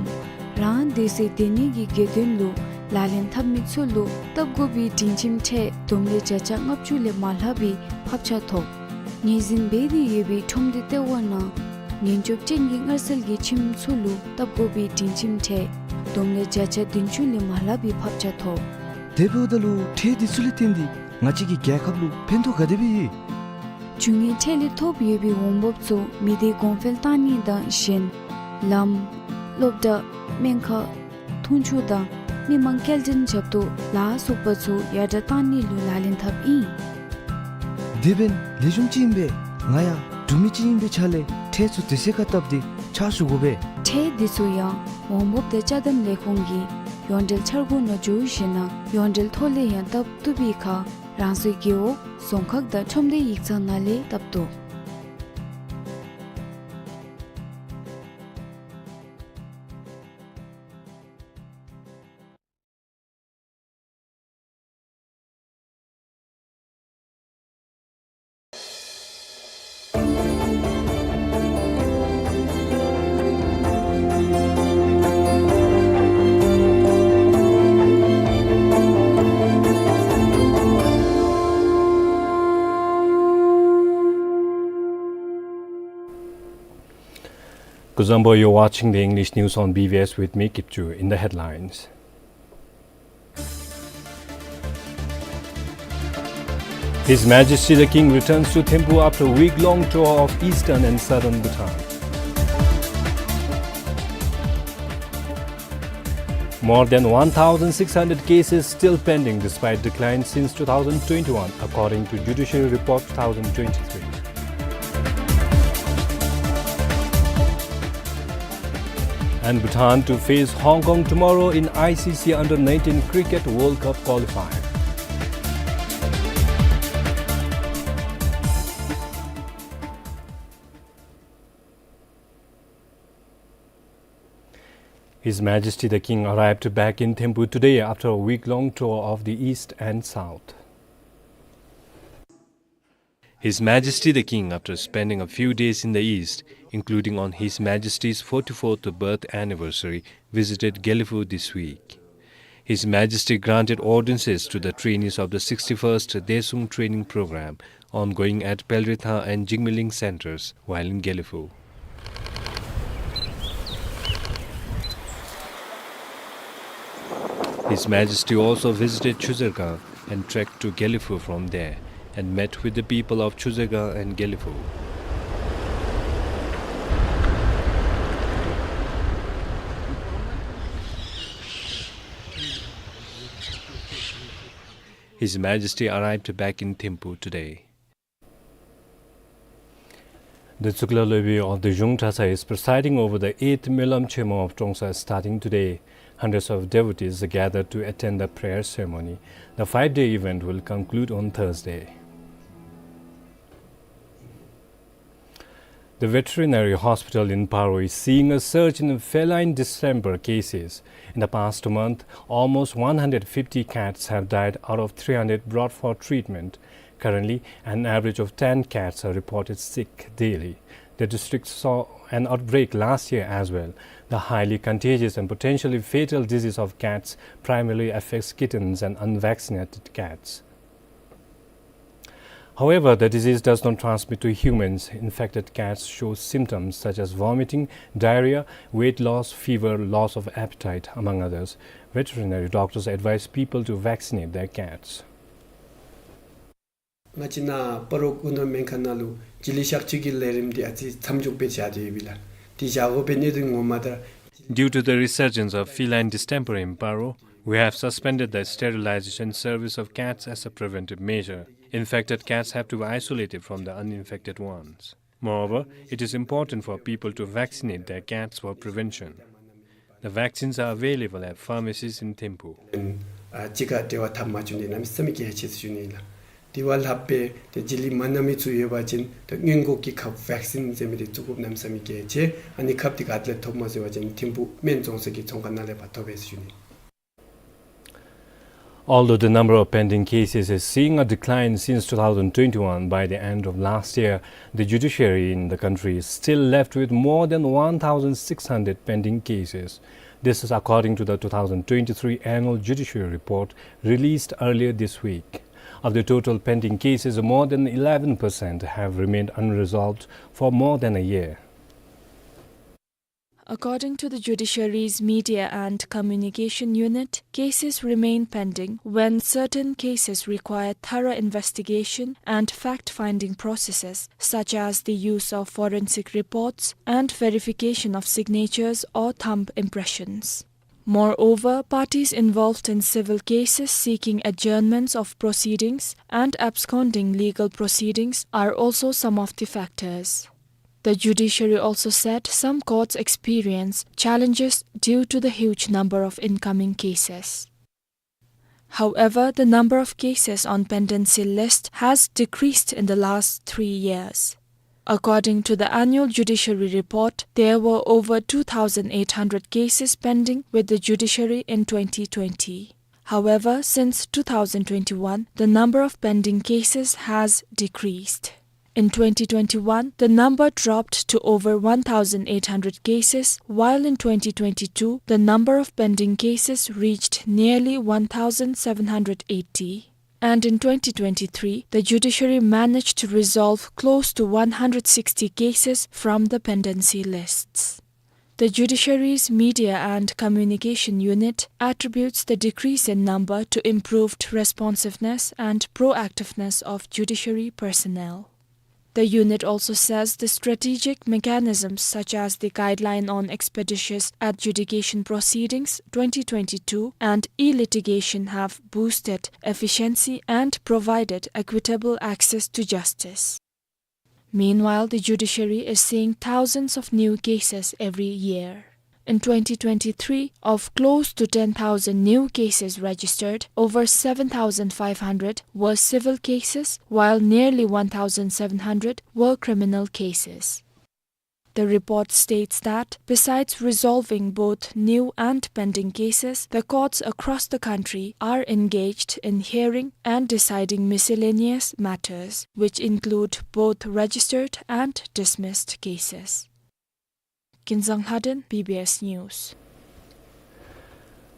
རང་སྡོད་སའི་སྡོད་གནས་ཀྱི་དགོས་དོན་ལུ་ལག་ལེན་འཐབ་མི་ཚུ་ལུ་བཏབ་དགོ་པའི་སྒྲིང་ཁྱིམ་ཁྲལ་བསྡོམས་ལས་བརྒྱ་ཆ་ལྔ་བཅུ་ལས་མ་ལྷག་པའི་ཕབ་ཆ་ཐོབ། ངོས་འཛིན་འབད་དེ་ཡོད་པའི་ཁྲོམ་སྡེ་ལྟེ་བ་ནང་ཉེན་སྐྱོབ་ཅན་གྱི་མངར་སེལ་གྱི་ཁྱིམ་ཚུ་ལུ་བཏབ་དགོ་པའི་སྒྲིང་ཁྱིམ་ཁྲལ་བསྡོམས་ལས་བརྒྱ་ཆ་བདུན་ཅུ་ལས་མ་ལྷག་པའི་ཕབ་ཆ་ཐོབ། དེ་འབདཝ་ད་ལུ་ཁྲལ་འདི་ཚུ་ལས་བརྟེན་ཏེ་ང་བཅས་ཀྱི་རྒྱལ་ཁབ་ལུ་ཕན་ཐོགས་ག་དེ་སྦེ་ཡོད། རྒྱུ་དངོས་ཁྲལ་ལས་ཐོབ་ཡོད་པའི་འོང་འབབ་ཚུ་མི་སྡེ་གོང་འཕེལ་གཏང་ནི་དང་གཞན་ལམ་སློབ་གྲྭ་སྨན་ཁང་འཐུང་ཆུ་དང་མི་མང་སྐྱེལ་འདྲེན་རྒྱབ་ཏུ་ལཱ་སོགས་པ་ཚུ་ཡར་དྲག་གཏང་ནི་ལུ་ལག་ལེན་འཐབ་ཨིན། དེ་འབདན་ལེགས་ཤོམ་ཅིག་ཨིན་པས། ང་ཡང་འབྲུག་མི་ཅིག་ཨིན་པའི་ཆ་ལས་ཁྲལ་ཚུ་དེ་ཚེ་ཁར་བཏབ་སྟེ་ཕྱག་ཞུ་དགོ་པས། ཁྲལ་འདི་ཚུ་ཡང་འོང་འབབ་དང་ཅ་དམ་ལས་ཁུངས་ཀྱི་ཡོངས་འབྲེལ་འཆར་སྒོ་ནང་འཇུག་ཞིནམ་ལས་ཡོངས་འབྲེལ་ཐོག་ལས་ཡང་བཏབ་བཏུབ་པའི་ཁར་རང་སོའི་རྒེད་འོག་རྫོང་ཁག་དང་ཁྲོམ་སྡེ་ཡིག་ཚང་ནང་ལས་བཏབ་བཏུབ། Kuzuzangpo, you're watching the English news on B B S with me, Kipchu. In the headlines, His Majesty the King returns to Thimphu after week-long tour of eastern and southern Bhutan. More than one thousand six hundred cases still pending despite decline since two thousand twenty-one, according to Judiciary Report two thousand twenty-three. And Bhutan to face Hong Kong tomorrow in I C C Under nineteen Cricket World Cup qualifier. His Majesty the King arrived back in Thimphu today after a week-long tour of the East and South. His Majesty the King, after spending a few days in the East, including on His Majesty's forty-fourth birth anniversary, visited Gelephu this week. His Majesty granted audiences to the trainees of the sixty-first Daesung Training Programme, ongoing at Pelritha and Jigmeling centres while in Gelephu. His Majesty also visited Chuzergang and trekked to Gelephu from there and met with the people of Chuzergang and Gelephu. His Majesty arrived back in Thimphu today. The Tsuklak Loipi of the Zhung Trasa is presiding over the eighth Melam Chemo of Trongsa starting today. Hundreds of devotees are gathered to attend the prayer ceremony. The five-day event will conclude on Thursday. The veterinary hospital in Paro is seeing a surge in feline distemper cases. In the past month, almost one hundred fifty cats have died out of three hundred brought for treatment. Currently, an average of ten cats are reported sick daily. The district saw an outbreak last year as well. The highly contagious and potentially fatal disease of cats primarily affects kittens and unvaccinated cats. However, the disease does not transmit to humans. Infected cats show symptoms such as vomiting, diarrhea, weight loss, fever, loss of appetite, among others. Veterinary doctors advise people to vaccinate their cats. ང་བཅས་ནཱ་སྤ་རོ་ཀུན་སྨན་ཁང་ནང་ལུ་བྱི་ལི་གཤག་བཅོས་ཀྱི་ལས་རིམ་འདི་ཨ་ཙི་མཚམས་འཇོག་སྦེ་བཞག་སྟེ་ཡོདཔ་ཨིན་ལགས། དེ་བཞག་དགོ་པའི་གནད་དོན་ངོ་མ་ད། Due to the resurgence of feline distemper in Paro, we have suspended the sterilization service of cats as a preventive measure. Infected cats have to be isolated from the uninfected ones. Moreover, it is important for people to vaccinate their cats for prevention. The vaccines are available at pharmacies in Thimphu. ཨ་གཅིག་ཁར་འབྲེལ་བ་འཐབ་མ་བཅུག་ནི་གནམ་མེད་ས་མེད་གལ་ཆེ་ཟེར་ཞུ་ནི་ཨིན་ལགས། དེ་བ་ལྷག་སྦེ་ཏེ་བྱི་ལི་མ་ན་མི་ཚུ་ཡོད་པ་ཅིན་ཏེ་སྔོན་འགོག་གི་ཁབ་བེག་སིན་ཟེར་མི་འདི་བཙུགས་དགོཔ་གནམ་མེད་ས་མེད་གལ་ཆེ། ཨ་ནི་ཁབ་འདི་ག་ཏེ་ལས་ཐོབ་སྨོ་ཟེར་བ་ཅིན་ཐིམ་ཕུག་སྨན་རྫོང་ས་གི་ཚོང་ཁང་ནང་ལས་ཕར་ཐོབ་པས་ཟེར་ཞུ་ནི། Although the number of pending cases is seeing a decline since two thousand twenty-one, by the end of last year, the judiciary in the country is still left with more than one thousand six hundred pending cases. This is according to the two thousand twenty-three annual judiciary report released earlier this week. Of the total pending cases, more than eleven percent have remained unresolved for more than a year. According to the judiciary's Media and Communication Unit, cases remain pending when certain cases require thorough investigation and fact-finding processes, such as the use of forensic reports and verification of signatures or thumb impressions. Moreover, parties involved in civil cases seeking adjournments of proceedings and absconding legal proceedings are also some of the factors. The judiciary also said some courts experience challenges due to the huge number of incoming cases. However, the number of cases on pendency list has decreased in the last three years. According to the annual judiciary report, there were over two thousand eight hundred cases pending with the judiciary in twenty twenty. However, since two thousand twenty-one, the number of pending cases has decreased. In twenty twenty-one, the number dropped to over one thousand eight hundred cases, while in twenty twenty-two, the number of pending cases reached nearly one thousand seven hundred eighty. And in twenty twenty-three, the judiciary managed to resolve close to one hundred sixty cases from the pendency lists. The judiciary's media and communication unit attributes the decrease in number to improved responsiveness and proactiveness of judiciary personnel. The unit also says the strategic mechanisms such as the Guideline on Expeditious Adjudication Proceedings twenty twenty-two and e-litigation have boosted efficiency and provided equitable access to justice. Meanwhile, the judiciary is seeing thousands of new cases every year. In twenty twenty-three, of close to ten thousand new cases registered, over seven thousand five hundred were civil cases, while nearly one thousand seven hundred were criminal cases. The report states that, besides resolving both new and pending cases, the courts across the country are engaged in hearing and deciding miscellaneous matters, which include both registered and dismissed cases. Kinzang Lhaden, B B S News.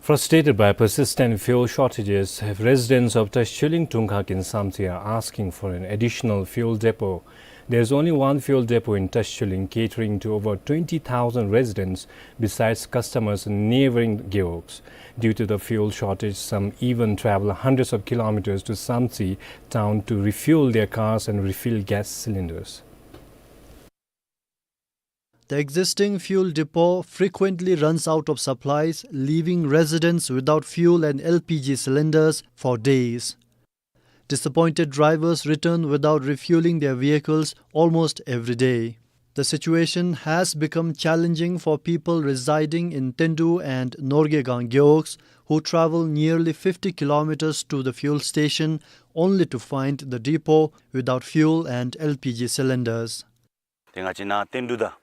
Frustrated by persistent fuel shortages, residents of Tashi Chuling Dungkhag in Samtse are asking for an additional fuel depot. There is only one fuel depot in Tashi Chuling, catering to over twenty thousand residents, besides customers in neighboring gewogs. Due to the fuel shortage, some even travel hundreds of kilometers to Samtse town to refuel their cars and refill gas cylinders. The existing fuel depot frequently runs out of supplies, leaving residents without fuel and L P G cylinders for days. Disappointed drivers return without refueling their vehicles almost every day. The situation has become challenging for people residing in Tendu and Norgegang gewogs, who travel nearly fifty kilometers to the fuel station only to find the depot without fuel and L P G cylinders. ཏེ་ང་བཅས་ནཱ་ཏེན་ཌུ་དང་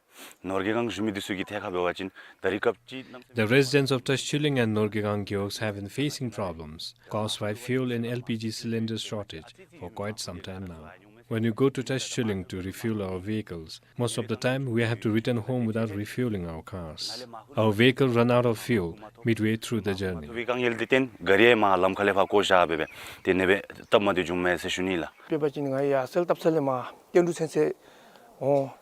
ནོར་གེ་སྒང་བཞུགས་མི་འདི་ཚུ་གི་ཐད་ཁར་འབད་བ་ཅིན་ད་རེས་སྐབས་ཅིག་གནམ་The residents of Tashi Chuling and Norgegang gewogs have been facing problems caused by fuel and L P G cylinder shortage for quite some time now. When we go to Tashi Chuling to refuel our vehicles, most of the time we have to return home without refueling our cars. Our vehicle run out of fuel midway through the journey. ཝི་ཀང་ཡེལ་ཏེ་ཏེན་ག་རི་ཡང་མར་ལམ་ཁ་ལས་ཕར་བཀོ་བཞག་སྦེ་སྦེ་ཏེ་ཨ་ནེ་སྦེ་སྟབས་མ་བདེཝ་བྱུངམ་མས་ཟེར་ཞུ་ནི་ལགས། དཔེ་འབད་བ་ཅིན་ང་ཡར་སེལ་བཏབ་ས་ལས་མར་ཏེན་ཌུ་ཚུན་ཚོད་འོང་།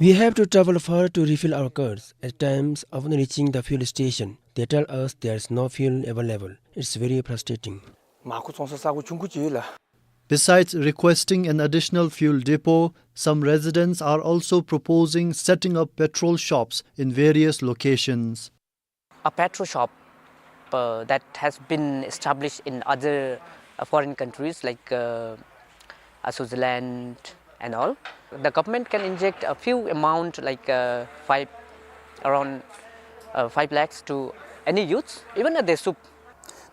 We have to travel far to refill our cars. At times, upon reaching the fuel station, they tell us there is no fuel available. It's very frustrating. མར་ཁུ་བཙོང་ས་ས་གོ་ཆུང་ཀུ་ཅིག་ལགས། Besides requesting an additional fuel depot, some residents are also proposing setting up petrol shops in various locations. A petrol shop, uh, that has been established in other, uh, foreign countries like, uh, uh, Switzerland and all. The government can inject a few amount like, uh, five, around, uh, five lakhs to any youths, even a Desup.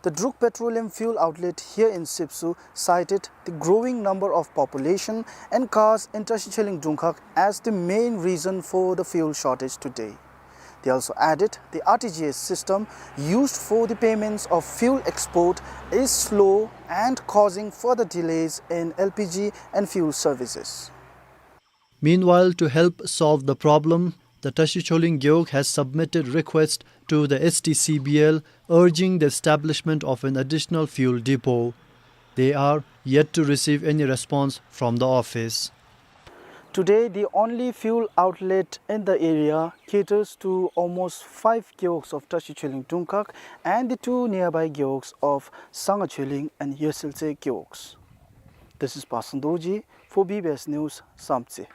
The Druk Petroleum fuel outlet here in Sipsu cited the growing number of population and cars in Tashi Chuling Dungkhag as the main reason for the fuel shortage today. They also added the R T G S system used for the payments of fuel export is slow and causing further delays in L P G and fuel services. Meanwhile, to help solve the problem, the Tashi Chuling Gewog has submitted request to the S T C B L urging the establishment of an additional fuel depot. They are yet to receive any response from the office. Today, the only fuel outlet in the area caters to almost five gewogs of Tashi Chuling Dungkhag and the two nearby gewogs of Sanga Chuling and Yesel Tse gewogs. This is Pasang Dorji for B B S News, Samtse.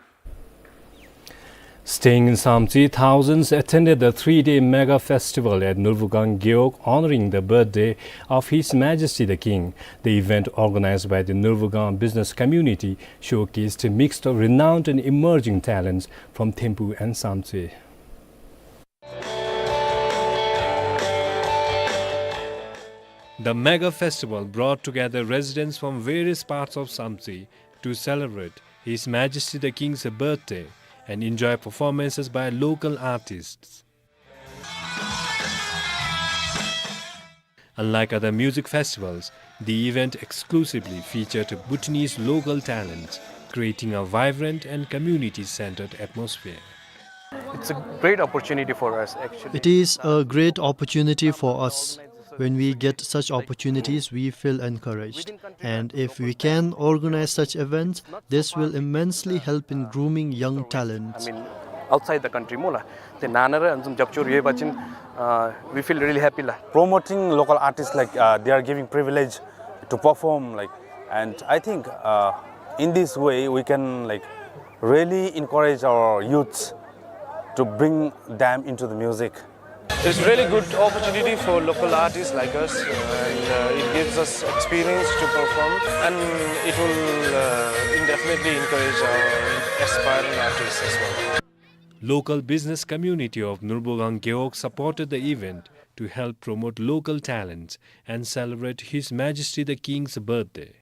Staying in Samtse, thousands attended the three-day mega festival at Nurvugang Gewog, honoring the birthday of His Majesty the King. The event, organized by the Nurvugang business community, showcased a mix of renowned and emerging talents from Thimphu and Samtse. The mega festival brought together residents from various parts of Samtse to celebrate His Majesty the King's birthday and enjoy performances by local artists. Unlike other music festivals, the event exclusively featured Bhutanese local talents, creating a vibrant and community-centered atmosphere. It's a great opportunity for us, actually. It is a great opportunity for us. When we get such opportunities, we feel encouraged. And if we can organize such events, this will immensely help in grooming young talents. I mean, outside the country སྨོ་ལགས། ཏེ་ནང་ན་ར་ཨ་ནི་བཟུམ་རྒྱབ་སྐྱོར་ཡོད་པ་ཅིན་uh, we feel really happy ལགས། Promoting local artists, like, uh, they are giving privilege to perform, like, and I think, uh, in this way we can, like, really encourage our youths to bring them into the music. It's really good opportunity for local artists like us, uh, and uh, it gives us experience to perform, and it will uh, indefinitely encourage our aspiring artists as well. Local business community of Nurbugang Gewog supported the event to help promote local talents and celebrate His Majesty the King's birthday.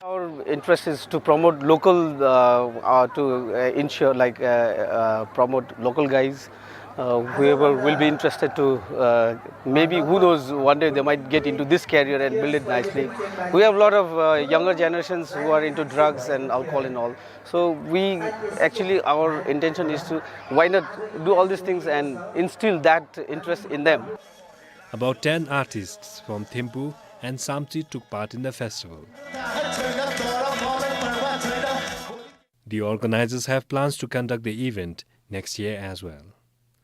Our interest is to promote local, uh, uh, to uh, ensure, like, uh, uh, promote local guys, uh, whoever will be interested to, uh, maybe, who knows, one day they might get into this career and build it nicely. We have a lot of uh, younger generations who are into drugs and alcohol and all. So we actually, our intention is to, why not do all these things and instill that interest in them. About ten artists from Thimphu and Samtse took part in the festival. The organizers have plans to conduct the event next year as well.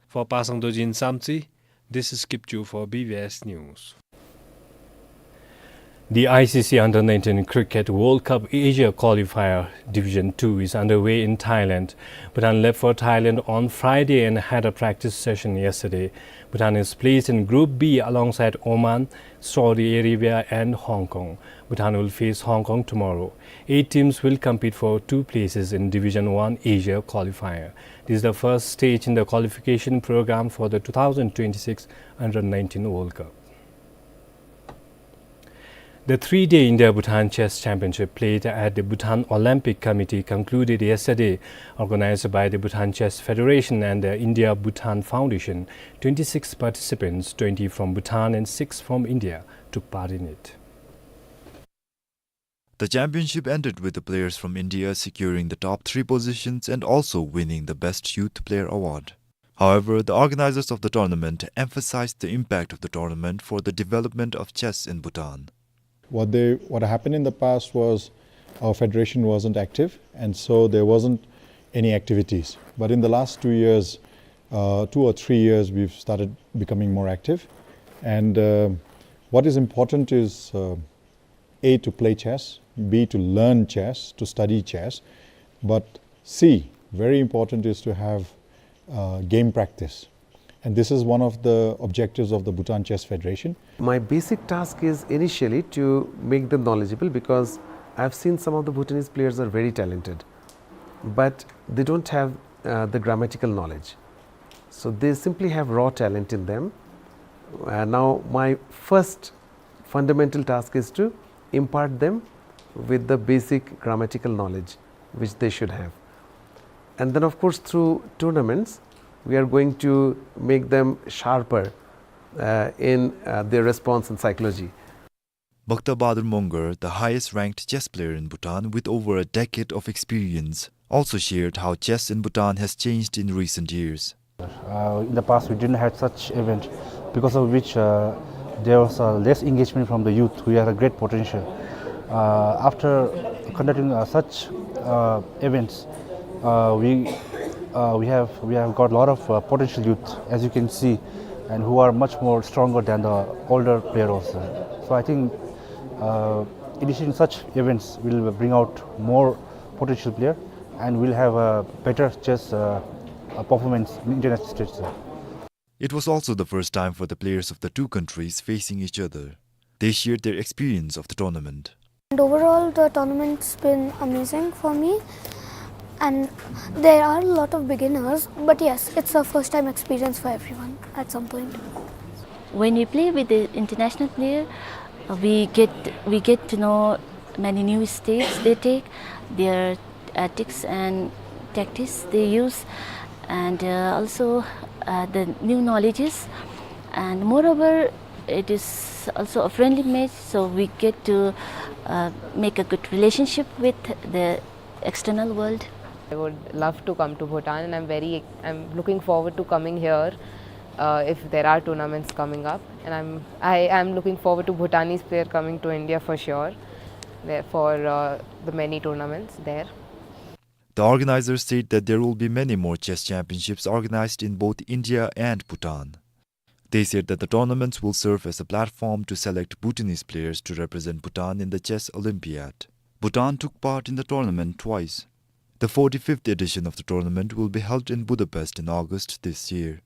For Pasang Dorji in Samtse, this is Kipchu for B B S News. The I C C Under nineteen Cricket World Cup Asia Qualifier Division two is underway in Thailand. Bhutan left for Thailand on Friday and had a practice session yesterday. Bhutan is placed in Group B alongside Oman, Saudi Arabia and Hong Kong. Bhutan will face Hong Kong tomorrow. Eight teams will compete for two places in Division one Asia Qualifier. This is the first stage in the qualification program for the two thousand twenty-six Under nineteen World Cup. The three-day India-Bhutan Chess Championship played at the Bhutan Olympic Committee concluded yesterday. Organized by the Bhutan Chess Federation and the India-Bhutan Foundation, twenty-six participants, twenty from Bhutan and six from India, took part in it. The championship ended with the players from India securing the top three positions and also winning the Best Youth Player award. However, the organizers of the tournament emphasized the impact of the tournament for the development of chess in Bhutan. What they, what happened in the past was our federation wasn't active, and so there wasn't any activities. But in the last two years, uh, two or three years, we've started becoming more active. And, uh, what is important is, uh, A, to play chess, B, to learn chess, to study chess, but C, very important, is to have, uh, game practice. And this is one of the objectives of the Bhutan Chess Federation. My basic task is initially to make them knowledgeable, because I've seen some of the Bhutanese players are very talented, but they don't have, uh, the grammatical knowledge. So they simply have raw talent in them. Uh, now, my first fundamental task is to impart them with the basic grammatical knowledge which they should have. And then, of course, through tournaments, we are going to make them sharper, uh, in, uh, their response and psychology. Bhakta Bahadur Mongar, the highest ranked chess player in Bhutan with over a decade of experience, also shared how chess in Bhutan has changed in recent years. Uh, in the past, we didn't have such event, because of which, uh, there was, uh, less engagement from the youth who have a great potential. Uh, after conducting, uh, such, uh, events, uh, we, uh, we have, we have got a lot of, uh, potential youth, as you can see, and who are much more stronger than the older player also. So I think, uh, initiating such events will bring out more potential player, and will have a better chess, uh, uh, performance in international stage, sir. It was also the first time for the players of the two countries facing each other. They shared their experience of the tournament. And overall, the tournament's been amazing for me. And there are a lot of beginners, but yes, it's a first time experience for everyone at some point. When we play with the international player, uh, we get, we get to know many new steps they take, their tactics and tactics they use, and, uh, also, uh, the new knowledges. And moreover, it is also a friendly match, so we get to, uh, make a good relationship with the external world. I would love to come to Bhutan, and I'm very, I'm looking forward to coming here, uh, if there are tournaments coming up. And I'm, I am looking forward to Bhutanese player coming to India for sure, there, for, uh, the many tournaments there. The organizers said that there will be many more chess championships organized in both India and Bhutan. They said that the tournaments will serve as a platform to select Bhutanese players to represent Bhutan in the Chess Olympiad. Bhutan took part in the tournament twice. The forty-fifth edition of the tournament will be held in Budapest in August this year.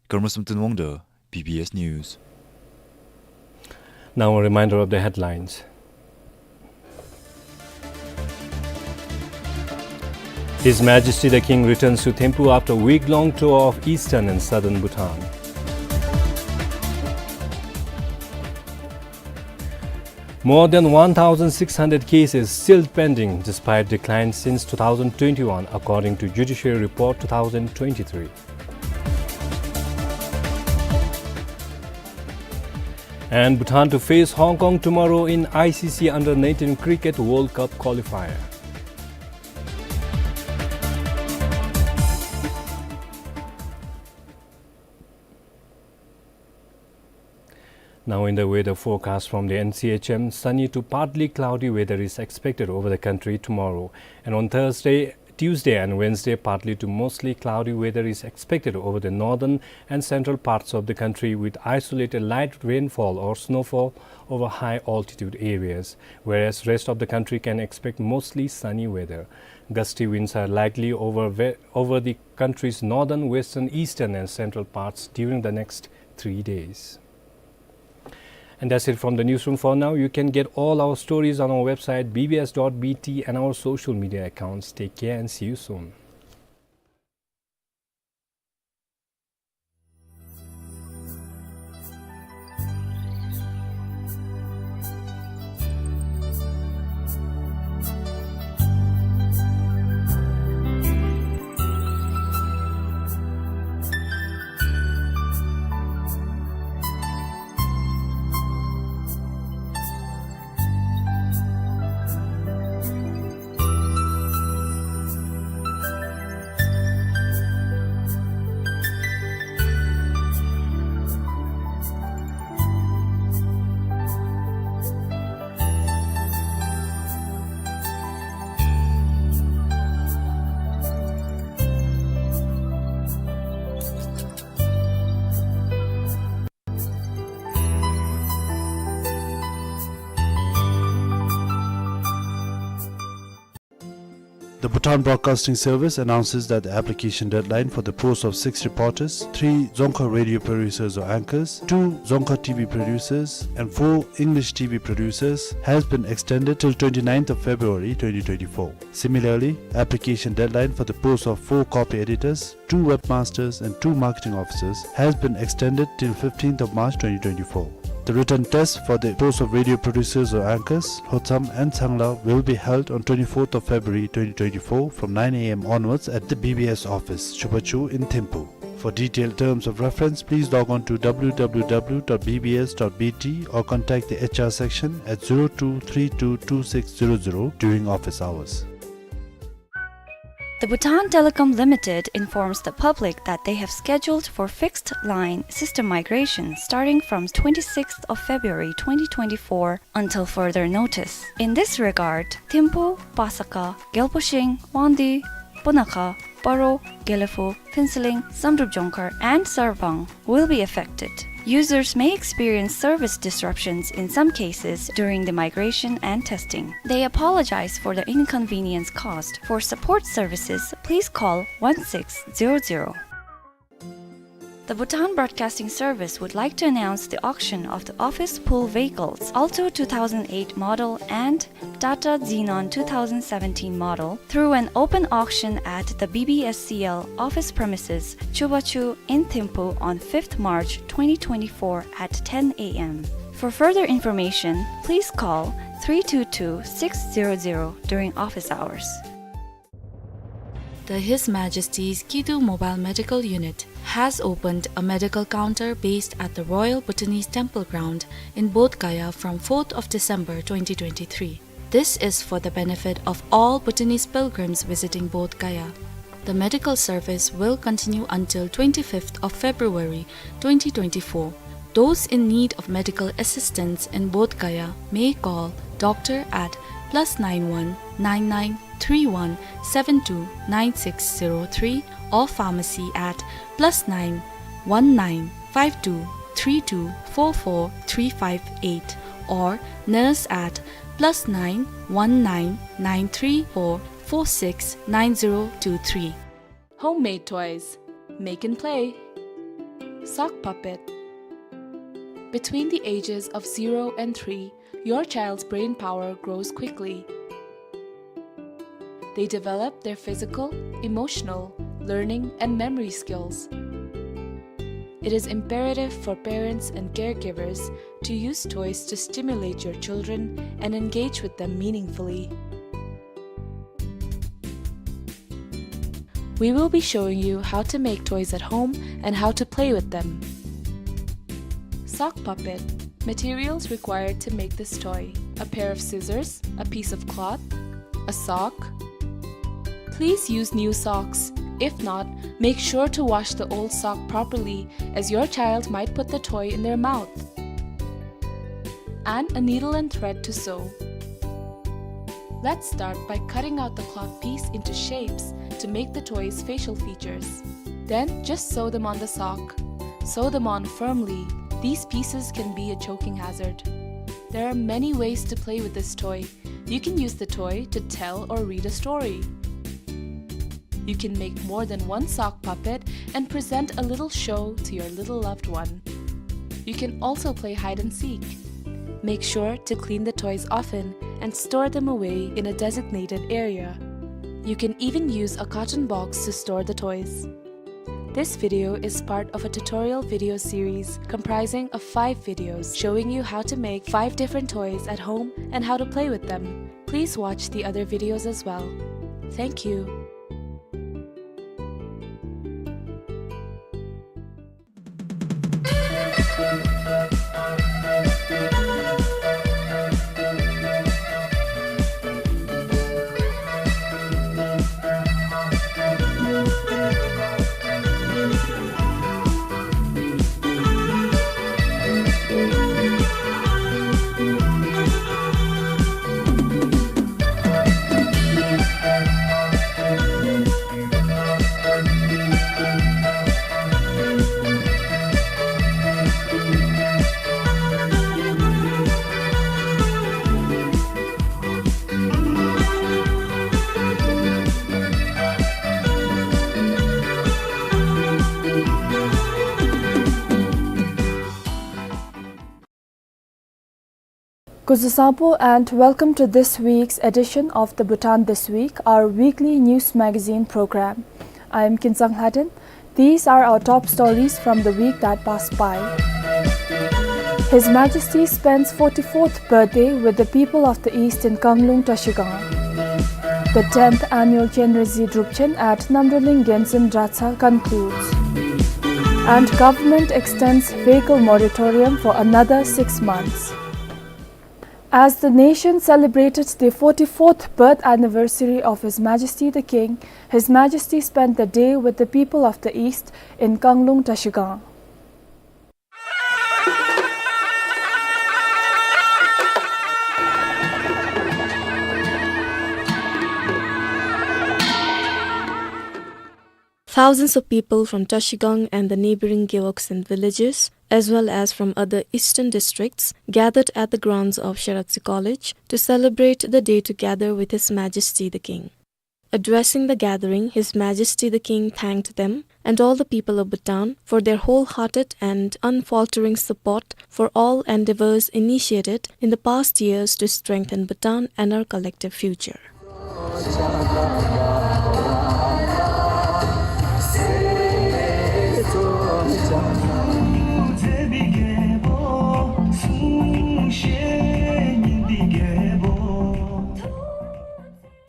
Karma Samten Wangda, B B S News. Now a reminder of the headlines. His Majesty the King returns to Thimphu after week-long tour of eastern and southern Bhutan. More than one thousand six hundred cases still pending despite decline since two thousand twenty-one, according to Judiciary Report two thousand twenty-three. And Bhutan to face Hong Kong tomorrow in I C C under nineteen Cricket World Cup qualifier. Now in the weather forecast from the N C H M, sunny to partly cloudy weather is expected over the country tomorrow. And on Thursday, Tuesday and Wednesday, partly to mostly cloudy weather is expected over the northern and central parts of the country, with isolated light rainfall or snowfall over high altitude areas, whereas rest of the country can expect mostly sunny weather. Gusty winds are likely over ve-, over the country's northern, western, eastern and central parts during the next three days. And that's it from the newsroom for now. You can get all our stories on our website, B B S dot B T, and our social media accounts. Take care and see you soon. The Bhutan Broadcasting Service announces that the application deadline for the post of six reporters, three Dzongkha radio producers or anchors, two Dzongkha T V producers, and four English T V producers has been extended till twenty-ninth of February twenty twenty-four. Similarly, application deadline for the post of four copy editors, two webmasters and two marketing officers has been extended till fifteenth of March twenty twenty-four. The written test for the post of radio producers or anchors, Hotsam and Changla, will be held on twenty-fourth of February twenty twenty-four from nine A M onwards at the B B S office, Chubachu in Thimphu. For detailed terms of reference, please log on to W W W dot B B S dot B T or contact the H R section at zero two three two two six zero zero during office hours. The Bhutan Telecom Limited informs the public that they have scheduled for fixed line system migration starting from twenty-sixth of February twenty twenty-four until further notice. In this regard, Thimphu, Pasakha, Gyalpo Shing, Wangdue, Punakha, Paro, Gelephu, Phuentsholing, Samdrup Jongkhar, and Sarpang will be affected. Users may experience service disruptions in some cases during the migration and testing. They apologize for the inconvenience caused. For support services, please call one six zero zero. The Bhutan Broadcasting Service would like to announce the auction of the office pool vehicles Alto two thousand eight model and Tata Xenon two thousand seventeen model through an open auction at the B B S C L office premises, Chubachu in Thimphu on fifth March twenty twenty-four at ten A M. For further information, please call three two two six zero zero during office hours. The His Majesty's Kidu Mobile Medical Unit has opened a medical counter based at the Royal Bhutanese Temple Ground in Bodh Gaya from fourth of December twenty twenty-three. This is for the benefit of all Bhutanese pilgrims visiting Bodh Gaya. The medical service will continue until twenty-fifth of February twenty twenty-four. Those in need of medical assistance in Bodh Gaya may call doctor at plus nine one nine nine three one seven two nine six zero three or pharmacy at plus nine one nine five two three two four four three five eight or nurse at plus nine one nine nine three four four six nine zero two three. Homemade toys. Make and play. Sock puppet. Between the ages of zero and three, your child's brain power grows quickly. They develop their physical, emotional, learning, and memory skills. It is imperative for parents and caregivers to use toys to stimulate your children and engage with them meaningfully. We will be showing you how to make toys at home and how to play with them. Sock puppet. Materials required to make this toy: a pair of scissors, a piece of cloth, a sock. Please use new socks. If not, make sure to wash the old sock properly, as your child might put the toy in their mouth. And a needle and thread to sew. Let's start by cutting out the cloth piece into shapes to make the toy's facial features. Then just sew them on the sock. Sew them on firmly. These pieces can be a choking hazard. There are many ways to play with this toy. You can use the toy to tell or read a story. You can make more than one sock puppet and present a little show to your little loved one. You can also play hide and seek. Make sure to clean the toys often and store them away in a designated area. You can even use a carton box to store the toys. This video is part of a tutorial video series comprising of five videos showing you how to make five different toys at home and how to play with them. Please watch the other videos as well. Thank you. Kuzuzangpo and welcome to this week's edition of the Bhutan This Week, our weekly news magazine program. I am Kinsang Hladen. These are our top stories from the week that passed by. His Majesty spends forty-fourth birthday with the people of the East in Kanglung Trashigang. The tenth annual Chenrezig Drupchen at Namdruling Genzin Dratshang concludes. And government extends vehicle moratorium for another six months. As the nation celebrated the forty-fourth birth anniversary of His Majesty the King, His Majesty spent the day with the people of the East in Kanglung Trashigang. Thousands of people from Trashigang and the neighboring gewogs and villages, as well as from other eastern districts, gathered at the grounds of Sherab Tsi College to celebrate the day together with His Majesty the King. Addressing the gathering, His Majesty the King thanked them and all the people of Bhutan for their wholehearted and unfaltering support for all endeavors initiated in the past years to strengthen Bhutan and our collective future.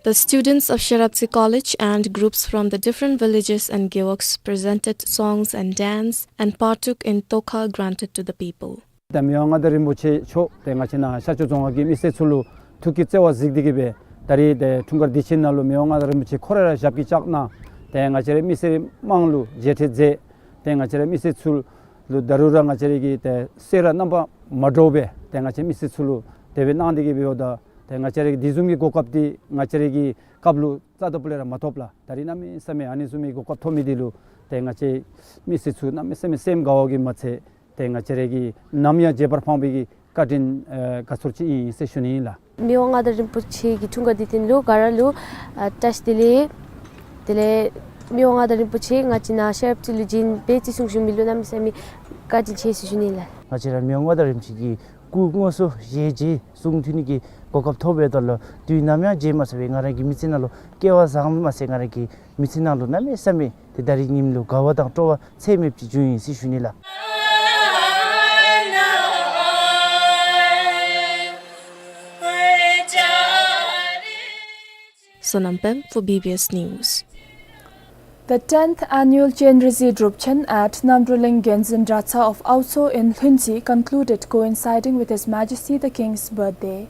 The students of Sherab Tsi College and groups from the different villages and gewogs presented songs and dance and partook in tokha granted to the people. ད་མི་དབང་མངའ་བདག་རིན་པོ་ཆེ་མཆོག་ཏེ་ང་བཅས་ནཱ་ཤར་ཕྱོགས་རྫོང་ཁག་གི་མི་སེར་ཚུ་ལུ་ཐུགས་ཀྱི་བརྩེ་བ་གཟིགས་ཏེ་གིས་སྦེ་ད་རིས་ཏེ་འཁྲུངས་སྐར་དུས་ཆེན་ནང་ལུ་མི་དབང་མངའ་བདག་རིན་པོ་ཆེ་ཁོ་ར་ར་ཞབས་ཀྱིས་བཅགས་གནང་ཏེ་ང་བཅས་རའི་མི་སེར་དམངས་ལུ་མཇལ་འཕྲད་མཛད་ཏེ་ང་བཅས་རའི་མི་སེར་ཚུ་ ལུ་ད་རུང་ར་ང་བཅས་ར་གི་ཏེ་སེམས་ར་རྣམ་པ་མ་འདྲཝ་སྦེ་ཏེ་ང་བཅས་མི་སེར་ཚུ་ལུ་དེ་སྦེ་གནང་སྟེ་གི་འབདཝ་ད་ཏེ་ང་བཅས་ར་གི་དེ་བཟུམ་གྱི་གོ་སྐབས་འདི་ང་བཅས་ར་གི་སྐབས་ལུ་རྩ་དང་པོ་ལས་ར་མ་ཐོབ་ལགས། ད་རིས་གནམ་མེད་ས་མེད་ཨ་ནི་བཟུམ་མའི་གོ་སྐབས་ཐོབ་མི་འདི་ལུ་ཏེ་ང་བཅས་མི་སེར་ཚུ་གནམ་མེད་ས་མེད་སེམས་དགའ་བ་གིས་མ་ཚད་ཏེ་ང་བཅས་ར་གི་ནམ་ཡང་བརྗེད་པར་ཕངས་པའི་གི་བཀའ་དྲིན་ཨེ་དགའ་ཚོར་ཅིག་ཨིན་ཟེར་ཞུ་ནི་ཨིན་ལགས། མི་དབང་མངའ་བདག་རིན་པོ་ཆེ་གི་འཁྲུངས་སྐར་དུས་སྟོན་ལུ་ག་ར་ལུ་ཨ་བཀྲ་ཤིས་བདེ་ལེགས། དེ་ལས་མི་དབང་མངའ་བདག་རིན་པོ་ཆེ་ང་བཅས་ནང་ཤེས་རབ་ཅིག་ལུ་བྱོན་སྦེ་ཅིག་གསུང་ཞུ་མི་ལུ་གནམ་མེད་ས་མེད་བཀའ་དྲིན་ཆེ་ཟེར་ཞུ་ནི་ལགས། ང་བཅས་ར་མི་དབང་མངའ་བདག་རིན་པོ་ཆེ་གི་སྐུ་དངོས་སུ་ཞལ་མཇལ་གསུང་ཐོས་ནི་གི་གོ་སྐབས་ཐོབ་པའི་ཐོག་ལུ་དུས་ནམ་ཡང་བརྗེད་མ་ཚུགས་པའི་ང་ར་གི་མི་ཚེ་ནང་ལུ་སྐལ་བ་བཟང་མ་ཚད་ང་ར་གི་མི་ཚེ་ནང་ལུ་གནམ་མེད་ས་མེད་ཏེ་ད་རིས་ཉིནམ་ལུ་དགའ་བ་དང་སྤྲོ་བ་ཚད་མེདཔ་ཅིག་བྱུང་ཡི་ཟེར་ཞུ་ནི་ལགས། Sonam Pem for B B S News. The tenth annual Chenrezig Drupchen at Namdruling Genzin Dratshang of Aotso in Lhuentse concluded, coinciding with His Majesty the King's birthday.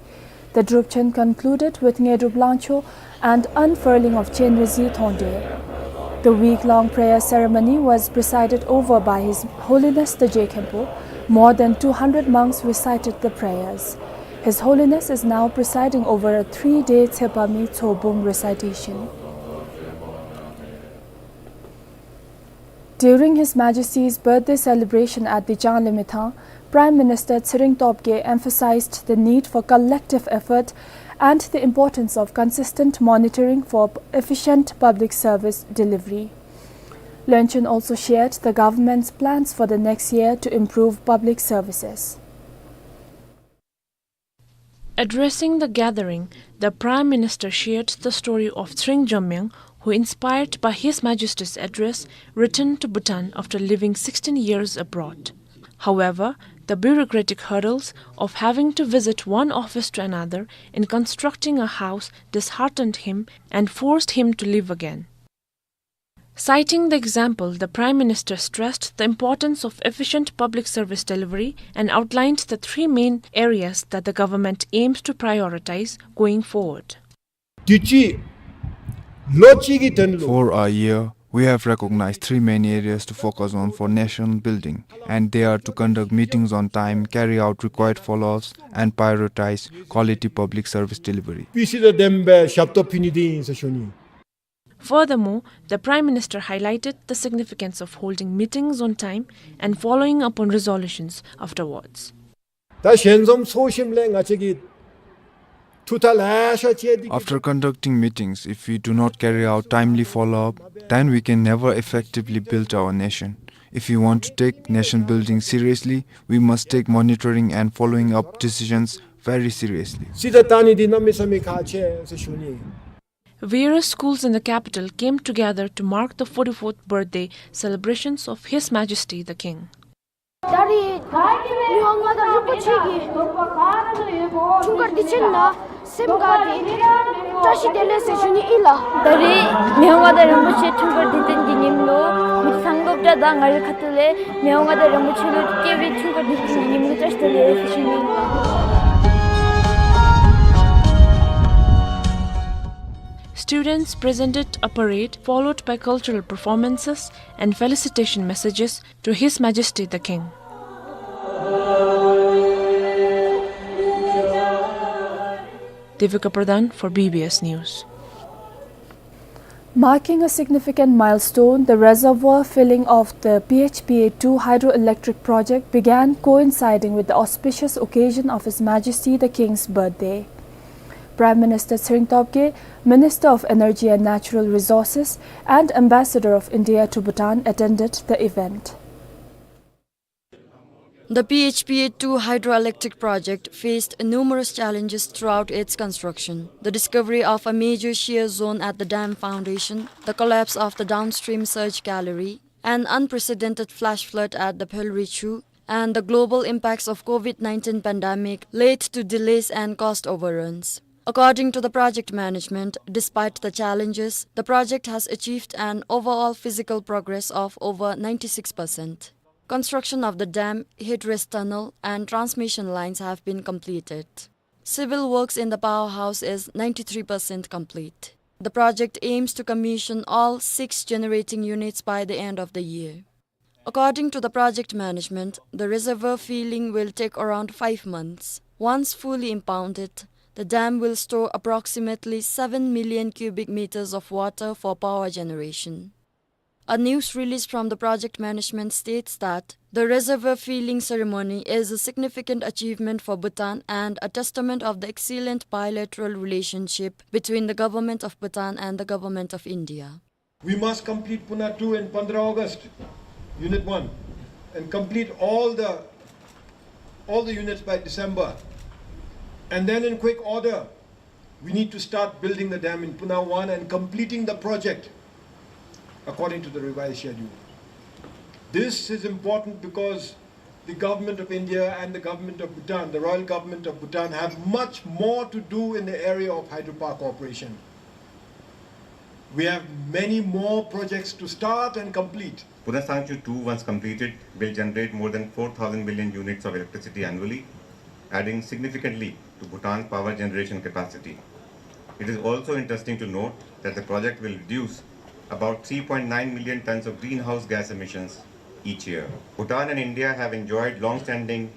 The Drupchen concluded with Ngedrup Langcho and unfurling of Chenrezig Thongde. The week-long prayer ceremony was presided over by His Holiness the Je Khenpo. More than two hundred monks recited the prayers. His Holiness is now presiding over a three-day Tsepami Tsobum recitation. During His Majesty's birthday celebration at the Changlimithang, Prime Minister Tshering Tobgay emphasized the need for collective effort and the importance of consistent monitoring for efficient public service delivery. Lönchen also shared the government's plans for the next year to improve public services. Addressing the gathering, the Prime Minister shared the story of Tshering Jamyang, who, inspired by His Majesty's address, returned to Bhutan after living sixteen years abroad. However, the bureaucratic hurdles of having to visit one office to another in constructing a house disheartened him and forced him to leave again. Citing the example, the Prime Minister stressed the importance of efficient public service delivery and outlined the three main areas that the government aims to prioritize going forward. དུས་ཅི་ལོ་གཅིག་གི་དོན་ལུ། For a year, we have recognized three main areas to focus on for nation building, and they are to conduct meetings on time, carry out required follow-ups, and prioritize quality public service delivery. སྤུས་ཚད་དང་ལྡནམ་སྦེ་ཞབས་ཏོག་ཕུལ་ནི་འདི་ཨིན་ཟེར་ཞུ་ནི། Furthermore, the Prime Minister highlighted the significance of holding meetings on time and following up on resolutions afterwards. ད་ཞལ་འཛོམས་ཚོགས་ཞིནམ་ལས་ང་བཅས་ཀྱིས་ཐུགས་ཐག་ལེ་ཤ་བཅད་དེ། After conducting meetings, if we do not carry out timely follow-up, then we can never effectively build our nation. If we want to take nation building seriously, we must take monitoring and following up decisions very seriously. རྩིས་ད་བལྟ་ནི་འདི་གནམ་མེད་ས་མེད་ཁག་ཆེ་ཟེར་ཞུ་ནི། Various schools in the capital came together to mark the forty-fourth birthday celebrations of His Majesty the King. ད་རིས་མི་དབང་མངའ་བདག་རིན་པོ་ཆེ་གི་འཁྲུངས་སྐར་དུས་ཆེན་ནང་སེམས་དགའ་སྟེ་བཀྲ་ཤིས་བདེ་ལེགས་ཟེར་ཞུ་ནི་ཨིན་ལགས། ད་རིས་མི་དབང་མངའ་བདག་རིན་པོ་ཆེ་འཁྲུངས་སྐར་དུས་ཆེན་གྱི་ཉིནམ་ལུ་མི་ཚང་སློབ་གྲྭ་དང་ངེ་གི་ཁ་ཐུག་ལས་མི་དབང་མངའ་བདག་རིན་པོ་ཆེ་ལུ་སྐྱེས་པའི་འཁྲུངས་སྐར་དུས་ཆེན་གྱི་ཉིནམ་ལུ་བཀྲ་ཤིས་བདེ་ལེགས་ཟེར་ཞུ་ནི་ཨིན་ལགས། Students presented a parade followed by cultural performances and felicitation messages to His Majesty the King. Devika Pradhan for B B S News. Marking a significant milestone, the reservoir filling of the P H P A two hydroelectric project began, coinciding with the auspicious occasion of His Majesty the King's birthday. Prime Minister Tshering Tobgay, Minister of Energy and Natural Resources, and Ambassador of India to Bhutan attended the event. The P H P A two hydroelectric project faced numerous challenges throughout its construction. The discovery of a major shear zone at the dam foundation, the collapse of the downstream surge gallery, an unprecedented flash flood at the Pheolrichu, and the global impacts of COVID nineteen pandemic led to delays and cost overruns. According to the project management, despite the challenges, the project has achieved an overall physical progress of over ninety-six percent. Construction of the dam, headrace tunnel, and transmission lines have been completed. Civil works in the powerhouse is ninety-three percent complete. The project aims to commission all six generating units by the end of the year. According to the project management, the reservoir filling will take around five months. Once fully impounded, the dam will store approximately seven million cubic meters of water for power generation. A news release from the project management states that the reservoir filling ceremony is a significant achievement for Bhutan and a testament of the excellent bilateral relationship between the government of Bhutan and the government of India. We must complete Puna two in fifteen August, Unit one, and complete all the, all the units by December. And then in quick order, we need to start building the dam in Puna one and completing the project according to the revised schedule. This is important because the government of India and the government of Bhutan, the royal government of Bhutan, have much more to do in the area of hydropower cooperation. We have many more projects to start and complete. Puna Sangchu two, once completed, will generate more than four thousand million units of electricity annually, adding significantly to Bhutan's power generation capacity. It is also interesting to note that the project will reduce about three point nine million tons of greenhouse gas emissions each year. Bhutan and India have enjoyed long-standing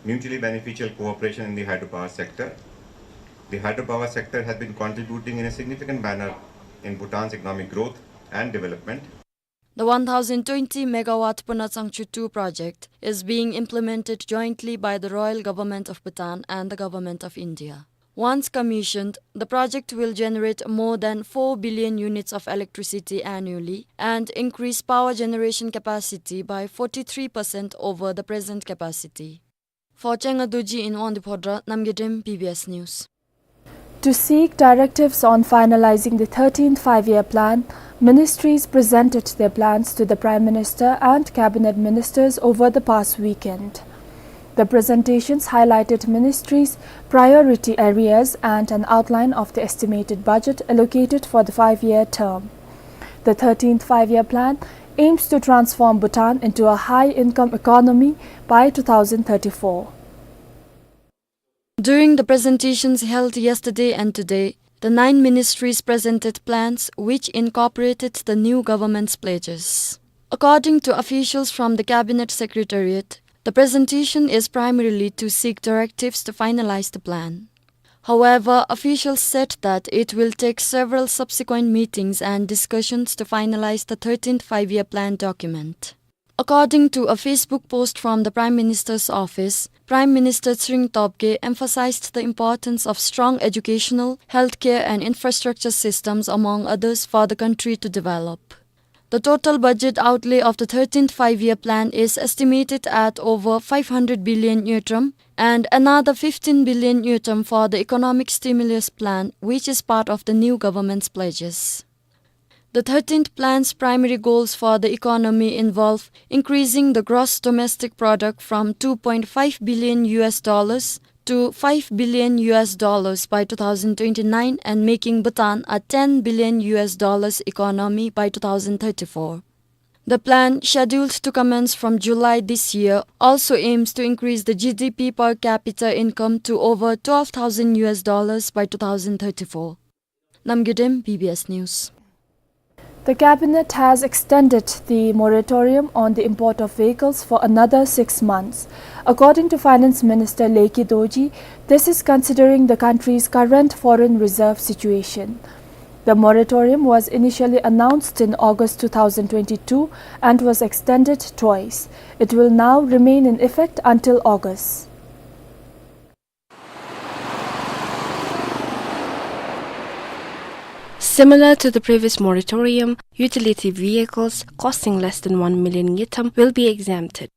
mutually beneficial cooperation in the hydropower sector. The hydropower sector has been contributing in a significant manner in Bhutan's economic growth and development. The one thousand twenty megawatt Puna Sangchu two project is being implemented jointly by the Royal Government of Bhutan and the Government of India. Once commissioned, the project will generate more than four billion units of electricity annually and increase power generation capacity by forty-three percent over the present capacity. For Chenga Dorji in Wangdue Phodrang, Namgay Dem, B B S News. To seek directives on finalizing the thirteenth Five-Year Plan, ministries presented their plans to the Prime Minister and Cabinet Ministers over the past weekend. The presentations highlighted ministries' priority areas and an outline of the estimated budget allocated for the five-year term. The thirteenth Five-Year Plan aims to transform Bhutan into a high-income economy by two thousand thirty-four. During the presentations held yesterday and today, the nine ministries presented plans which incorporated the new government's pledges. According to officials from the Cabinet Secretariat, the presentation is primarily to seek directives to finalize the plan. However, officials said that it will take several subsequent meetings and discussions to finalize the thirteenth Five-Year Plan document. According to a Facebook post from the Prime Minister's office, Prime Minister Tshering Tobgay emphasized the importance of strong educational, healthcare and infrastructure systems, among others, for the country to develop. The total budget outlay of the thirteenth Five-Year Plan is estimated at over five hundred billion ngultrum and another fifteen billion ngultrum for the economic stimulus plan, which is part of the new government's pledges. The thirteenth plan's primary goals for the economy involve increasing the gross domestic product from two point five billion U S dollars to five billion U S dollars by two thousand twenty-nine and making Bhutan a ten billion U S dollars economy by two thousand thirty-four. The plan, scheduled to commence from July this year, also aims to increase the G D P per capita income to over twelve thousand U S dollars by two thousand thirty-four. Namgay Dem, B B S News. The Cabinet has extended the moratorium on the import of vehicles for another six months. According to Finance Minister Lekhi Dorji, this is considering the country's current foreign reserve situation. The moratorium was initially announced in August two thousand twenty-two and was extended twice. It will now remain in effect until August. Similar to the previous moratorium, utility vehicles costing less than one million ngultrum will be exempted.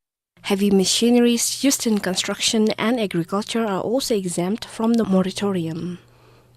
Heavy machineries used in construction and agriculture are also exempt from the moratorium.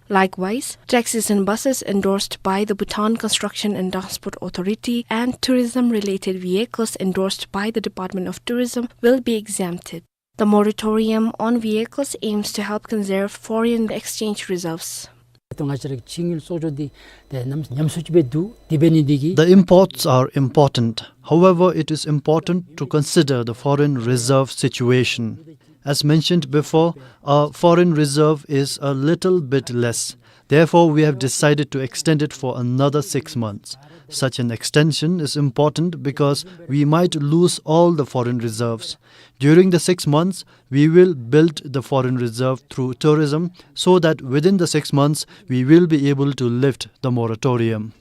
Likewise, taxis and buses endorsed by the Bhutan Construction and Transport Authority and tourism-related vehicles endorsed by the Department of Tourism will be exempted. The moratorium on vehicles aims to help conserve foreign exchange reserves. ཏེ་ང་བཅས་རའི་ཕྱི་དངུལ་གསོག་འཇོག་འདི་ཏེ་ཉམས་སུ་ཅིག་འབད་དོ། དེ་འབད་ནི་འདི་གིས། The imports are important. However, it is important to consider the foreign reserve situation. As mentioned before, our foreign reserve is a little bit less. Therefore, we have decided to extend it for another six months. Such an extension is important because we might lose all the foreign reserves. During the six months, we will build the foreign reserve through tourism so that within the six months, we will be able to lift the moratorium.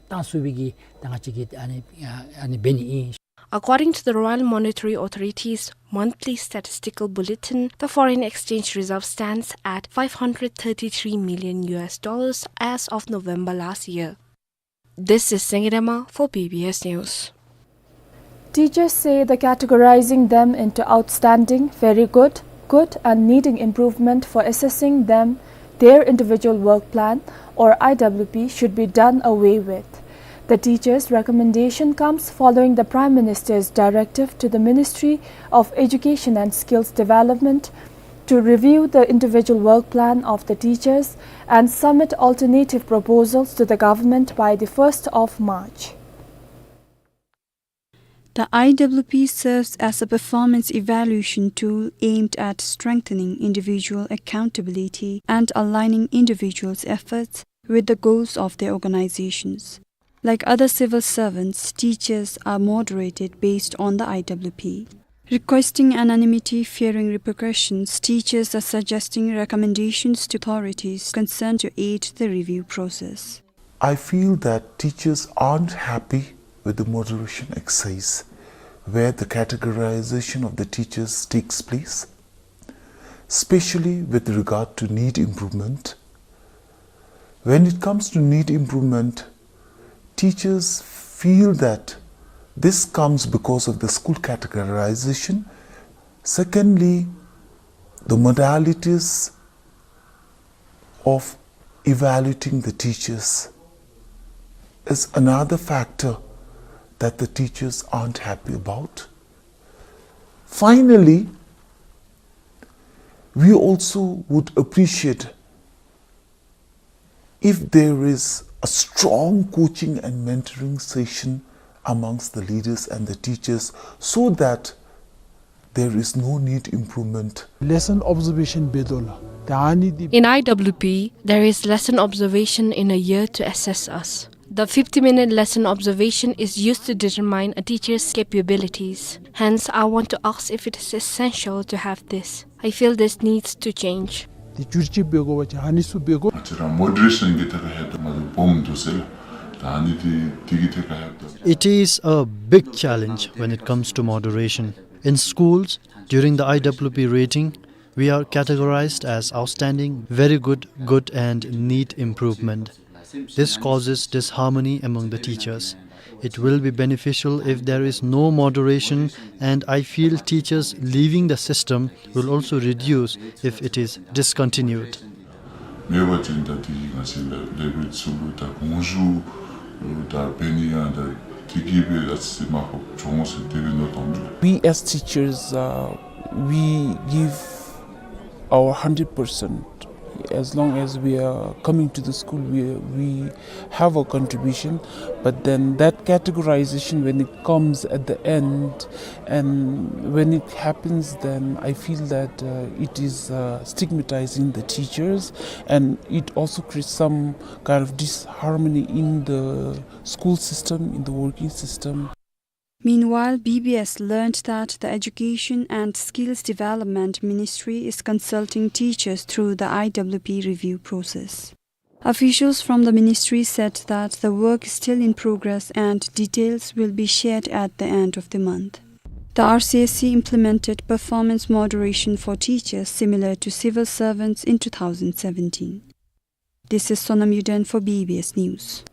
ཏང་སུ་བི་གི་ཏང་ཅིག་གི་ཨ་ནི་ཨ་ནི་འབད་ནི་ཨིན། According to the Royal Monetary Authority's monthly statistical bulletin, the foreign exchange reserve stands at five hundred thirty-three million U S dollars as of November last year. This is Sengirema for B B S News. Teachers say the categorizing them into outstanding, very good, good, and needing improvement for assessing them, their individual work plan, or I W P, should be done away with. The teachers' recommendation comes following the Prime Minister's directive to the Ministry of Education and Skills Development to review the individual work plan of the teachers and submit alternative proposals to the government by the first of March. The I W P serves as a performance evaluation tool aimed at strengthening individual accountability and aligning individuals' efforts with the goals of their organizations. Like other civil servants, teachers are moderated based on the I W P. Requesting anonymity, fearing repercussions, teachers are suggesting recommendations to authorities concerned to aid the review process. I feel that teachers aren't happy with the moderation exercise where the categorization of the teachers takes place, especially with regard to need improvement. When it comes to need improvement, teachers feel that this comes because of the school categorization. Secondly, the modalities of evaluating the teachers is another factor that the teachers aren't happy about. Finally, we also would appreciate if there is a strong coaching and mentoring session amongst the leaders and the teachers so that there is no need improvement. Lesson observation འབད་དོ་ལགས། ད་ཨ་ནི་འདི། In I W P, there is lesson observation in a year to assess us. The fifty-minute lesson observation is used to determine a teacher's capabilities. Hence, I want to ask if it is essential to have this. I feel this needs to change. འདི་བསྒྱུར་བཅོས་འབད་དགོ་པ་ཅིན་ཨ་ནི་ཚུ་འབད་དགོ། ང་བཅས་ར་moderation གི་ཐད་ཁར་ཧེ་མ་ལུ་སྦོམ་འདུག་ཟེར་ལགས། ད་ཨ་ནི་འདི་འདི་གི་ཐད་ཁར་ཧེ་ད། It is a big challenge when it comes to moderation. In schools, during the I W P rating, we are categorized as outstanding, very good, good, and need improvement. This causes disharmony among the teachers. It will be beneficial if there is no moderation, and I feel teachers leaving the system will also reduce if it is discontinued. མེད་པ་ཅིན་ད་འདི་གིས་ང་བཅས་ལ་ལེགས་པའི་ཚུལ་ལུ་ད་དགོངས་ཞུ་ད་འབད་ནི་ཡང་ད་འདི་གིས་སྦེ་ཨ་ཙི་མ་ཧོབ་བྱུང་ཟེར་དེ་སྦེ་མནོ་དོ་ལགས། We as teachers, uh, we give our hundred percent. As long as we are coming to the school, we, we have a contribution. But then that categorization, when it comes at the end, and when it happens, then I feel that, uh, it is, uh, stigmatizing the teachers, and it also creates some kind of disharmony in the school system, in the working system. Meanwhile, B B S learned that the Education and Skills Development Ministry is consulting teachers through the I W P review process. Officials from the ministry said that the work is still in progress and details will be shared at the end of the month. The R C S C implemented performance moderation for teachers similar to civil servants in two thousand seventeen. This is Sonam Yuden for B B S News.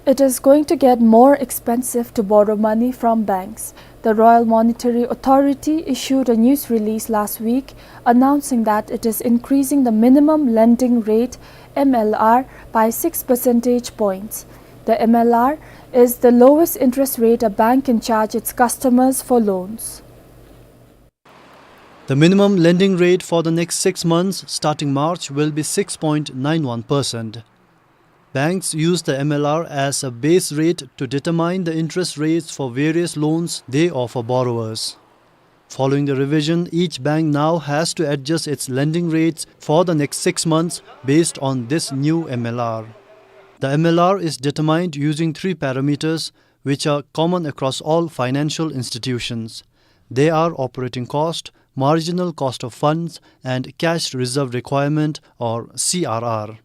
It is going to get more expensive to borrow money from banks. The Royal Monetary Authority issued a news release last week announcing that it is increasing the minimum lending rate, M L R, by six percentage points. The M L R is the lowest interest rate a bank can charge its customers for loans. The minimum lending rate for the next six months, starting March, will be six point nine one percent. Banks use the M L R as a base rate to determine the interest rates for various loans they offer borrowers. Following the revision, each bank now has to adjust its lending rates for the next six months based on this new M L R. The M L R is determined using three parameters which are common across all financial institutions. They are operating cost, marginal cost of funds, and cash reserve requirement, or C R R.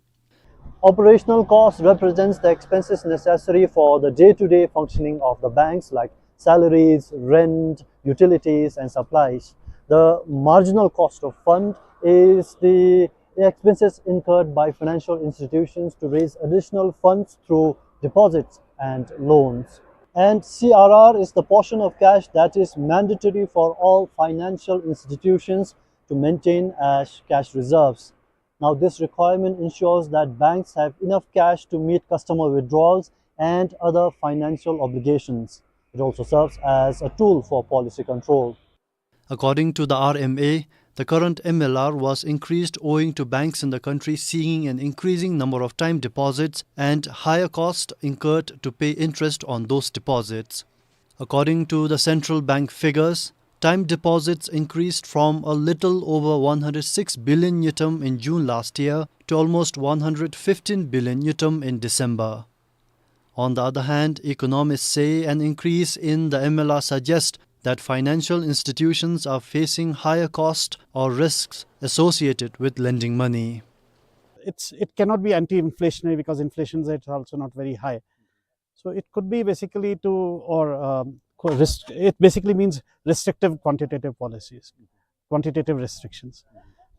Operational cost represents the expenses necessary for the day-to-day functioning of the banks, like salaries, rent, utilities, and supplies. The marginal cost of fund is the expenses incurred by financial institutions to raise additional funds through deposits and loans. And C R R is the portion of cash that is mandatory for all financial institutions to maintain as cash reserves. Now, this requirement ensures that banks have enough cash to meet customer withdrawals and other financial obligations. It also serves as a tool for policy control. According to the R M A, the current M L R was increased owing to banks in the country seeing an increasing number of time deposits and higher cost incurred to pay interest on those deposits. According to the central bank figures, time deposits increased from a little over one hundred six billion ngultrum in June last year to almost one hundred fifteen billion ngultrum in December. On the other hand, economists say an increase in the M L R suggests that financial institutions are facing higher costs or risks associated with lending money. It's, it cannot be anti-inflationary because inflation rate is also not very high. So it could be basically to, or, um, co-, rest-, it basically means restrictive quantitative policies, quantitative restrictions.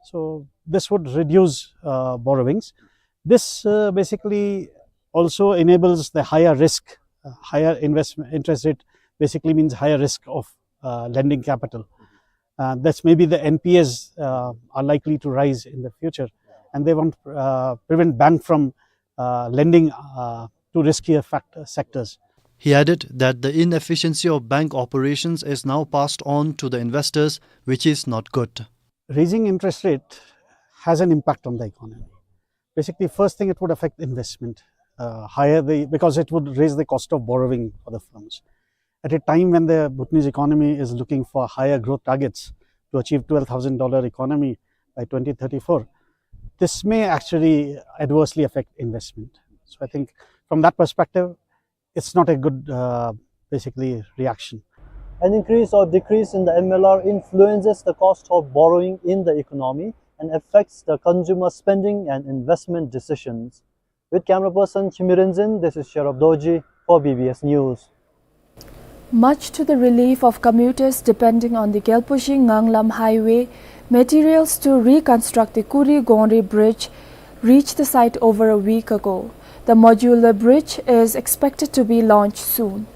So this would reduce, uh, borrowings. This, uh, basically also enables the higher risk, uh, higher investment interest rate basically means higher risk of, uh, lending capital. Uh, that's maybe the N P As, uh, are likely to rise in the future, and they want, uh, prevent bank from, uh, lending, uh, to riskier fact-, sectors. He added that the inefficiency of bank operations is now passed on to the investors, which is not good. Raising interest rate has an impact on the economy. Basically, first thing, it would affect investment, uh, higher the, because it would raise the cost of borrowing for the firms. At a time when the Bhutanese economy is looking for higher growth targets to achieve twelve thousand dollar economy by twenty thirty-four, this may actually adversely affect investment. So I think from that perspective, it's not a good, uh, basically, reaction. An increase or decrease in the M L R influences the cost of borrowing in the economy and affects the consumer spending and investment decisions. With camera person Chimir Rinzin, this is Sherab Dorji for B B S News. Much to the relief of commuters depending on the Gyalpo-Shing-Ngamlam Highway, materials to reconstruct the Kuri-Gongri Bridge reached the site over a week ago. The modular bridge is expected to be launched soon.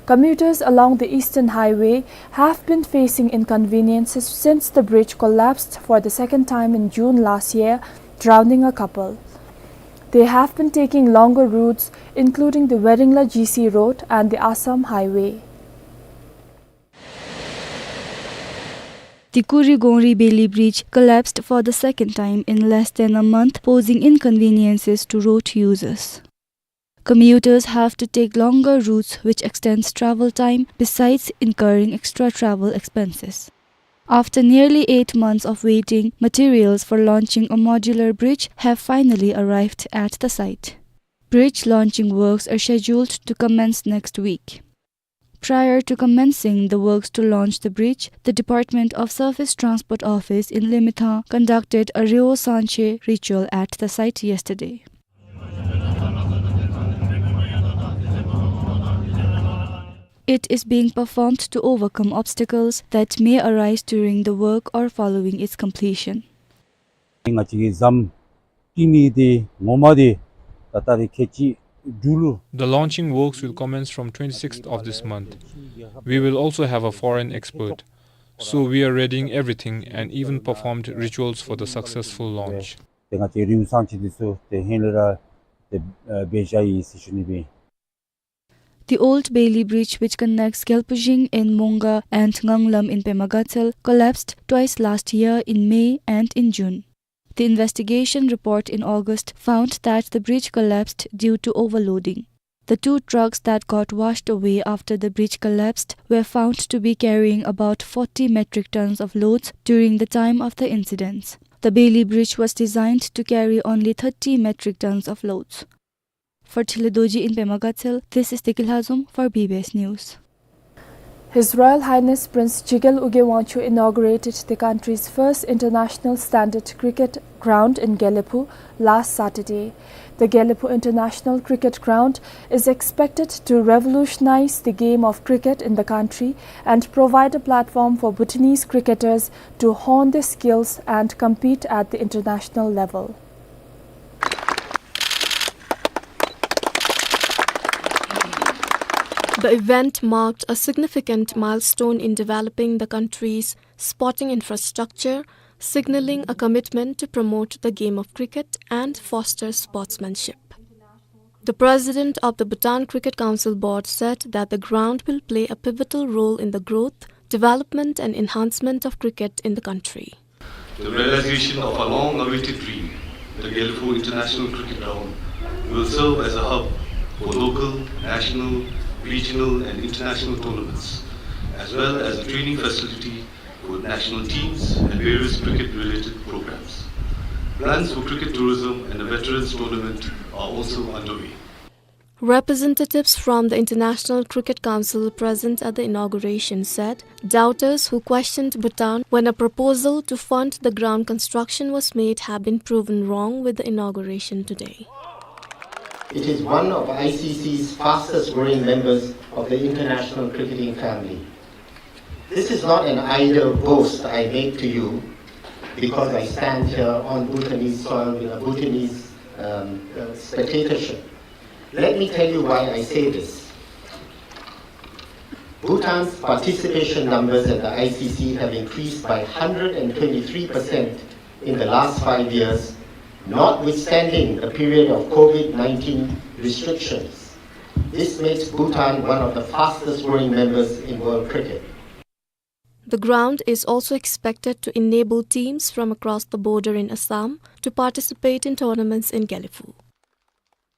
Commuters along the Eastern Highway have been facing inconveniences since the bridge collapsed for the second time in June last year, drowning a couple. They have been taking longer routes, including the Weringla G C Road and the Assam Highway. The Kuri-Gongri Beli Bridge collapsed for the second time in less than a month, posing inconveniences to road users. Commuters have to take longer routes, which extends travel time, besides incurring extra travel expenses. After nearly eight months of waiting, materials for launching a modular bridge have finally arrived at the site. Bridge launching works are scheduled to commence next week. Prior to commencing the works to launch the bridge, the Department of Surface Transport Office in Limethang conducted a Reo Sanche ritual at the site yesterday. It is being performed to overcome obstacles that may arise during the work or following its completion. ང་བཅས་ཀྱི་ཟམ་བཏིང་ནི་འདི་ངོ་མ་འདི་ད་ལྟ་རེ་ཁལ་གཅིག་འབྲུག་ལུ། The launching works will commence from twenty-sixth of this month. We will also have a foreign expert. So we are readying everything and even performed rituals for the successful launch. ཏེ་ང་བཅས་རེའུ་སང་ཅིག་འདི་ཚུ་ཏེ་ཧེང་ལས་ར་ཏེ་ཨ་འབད་བཞག་ཡི་ཟེར་ཞུ་ནི་སྦེ། The old Beli Bridge, which connects Gyalpo-Shing in Monga and Ngamlam in Pema Gatshel, collapsed twice last year in May and in June. The investigation report in August found that the bridge collapsed due to overloading. The two trucks that got washed away after the bridge collapsed were found to be carrying about forty metric tons of loads during the time of the incidents. The Beli Bridge was designed to carry only thirty metric tons of loads. For Thili Dorji in Pema Gatshel, this is Tekil Hazoem for B B S News. His Royal Highness Prince Chigel Ugye Wangchuck inaugurated the country's first international standard cricket ground in Gelephu last Saturday. The Gelephu International Cricket Ground is expected to revolutionize the game of cricket in the country and provide a platform for Bhutanese cricketers to hone their skills and compete at the international level. The event marked a significant milestone in developing the country's sporting infrastructure, signaling a commitment to promote the game of cricket and foster sportsmanship. The president of the Bhutan Cricket Council Board said that the ground will play a pivotal role in the growth, development and enhancement of cricket in the country. The realization of our long-awaited dream, the Gelephu International Cricket Ground, will serve as a hub for local, national, regional and international tournaments, as well as a training facility for national teams and various cricket-related programs. Plans for cricket tourism and a veterans tournament are also underway. Representatives from the International Cricket Council present at the inauguration said doubters who questioned Bhutan when a proposal to fund the ground construction was made have been proven wrong with the inauguration today. It is one of I C C's fastest growing members of the international cricketing family. This is not an idle boast I make to you because I stand here on Bhutanese soil with a Bhutanese, um, uh, spectatorship. Let me tell you why I say this. Bhutan's participation numbers at the I C C have increased by hundred and twenty-three percent in the last five years, notwithstanding the period of COVID nineteen restrictions. This makes Bhutan one of the fastest growing members in world cricket. The ground is also expected to enable teams from across the border in Assam to participate in tournaments in Gelephu.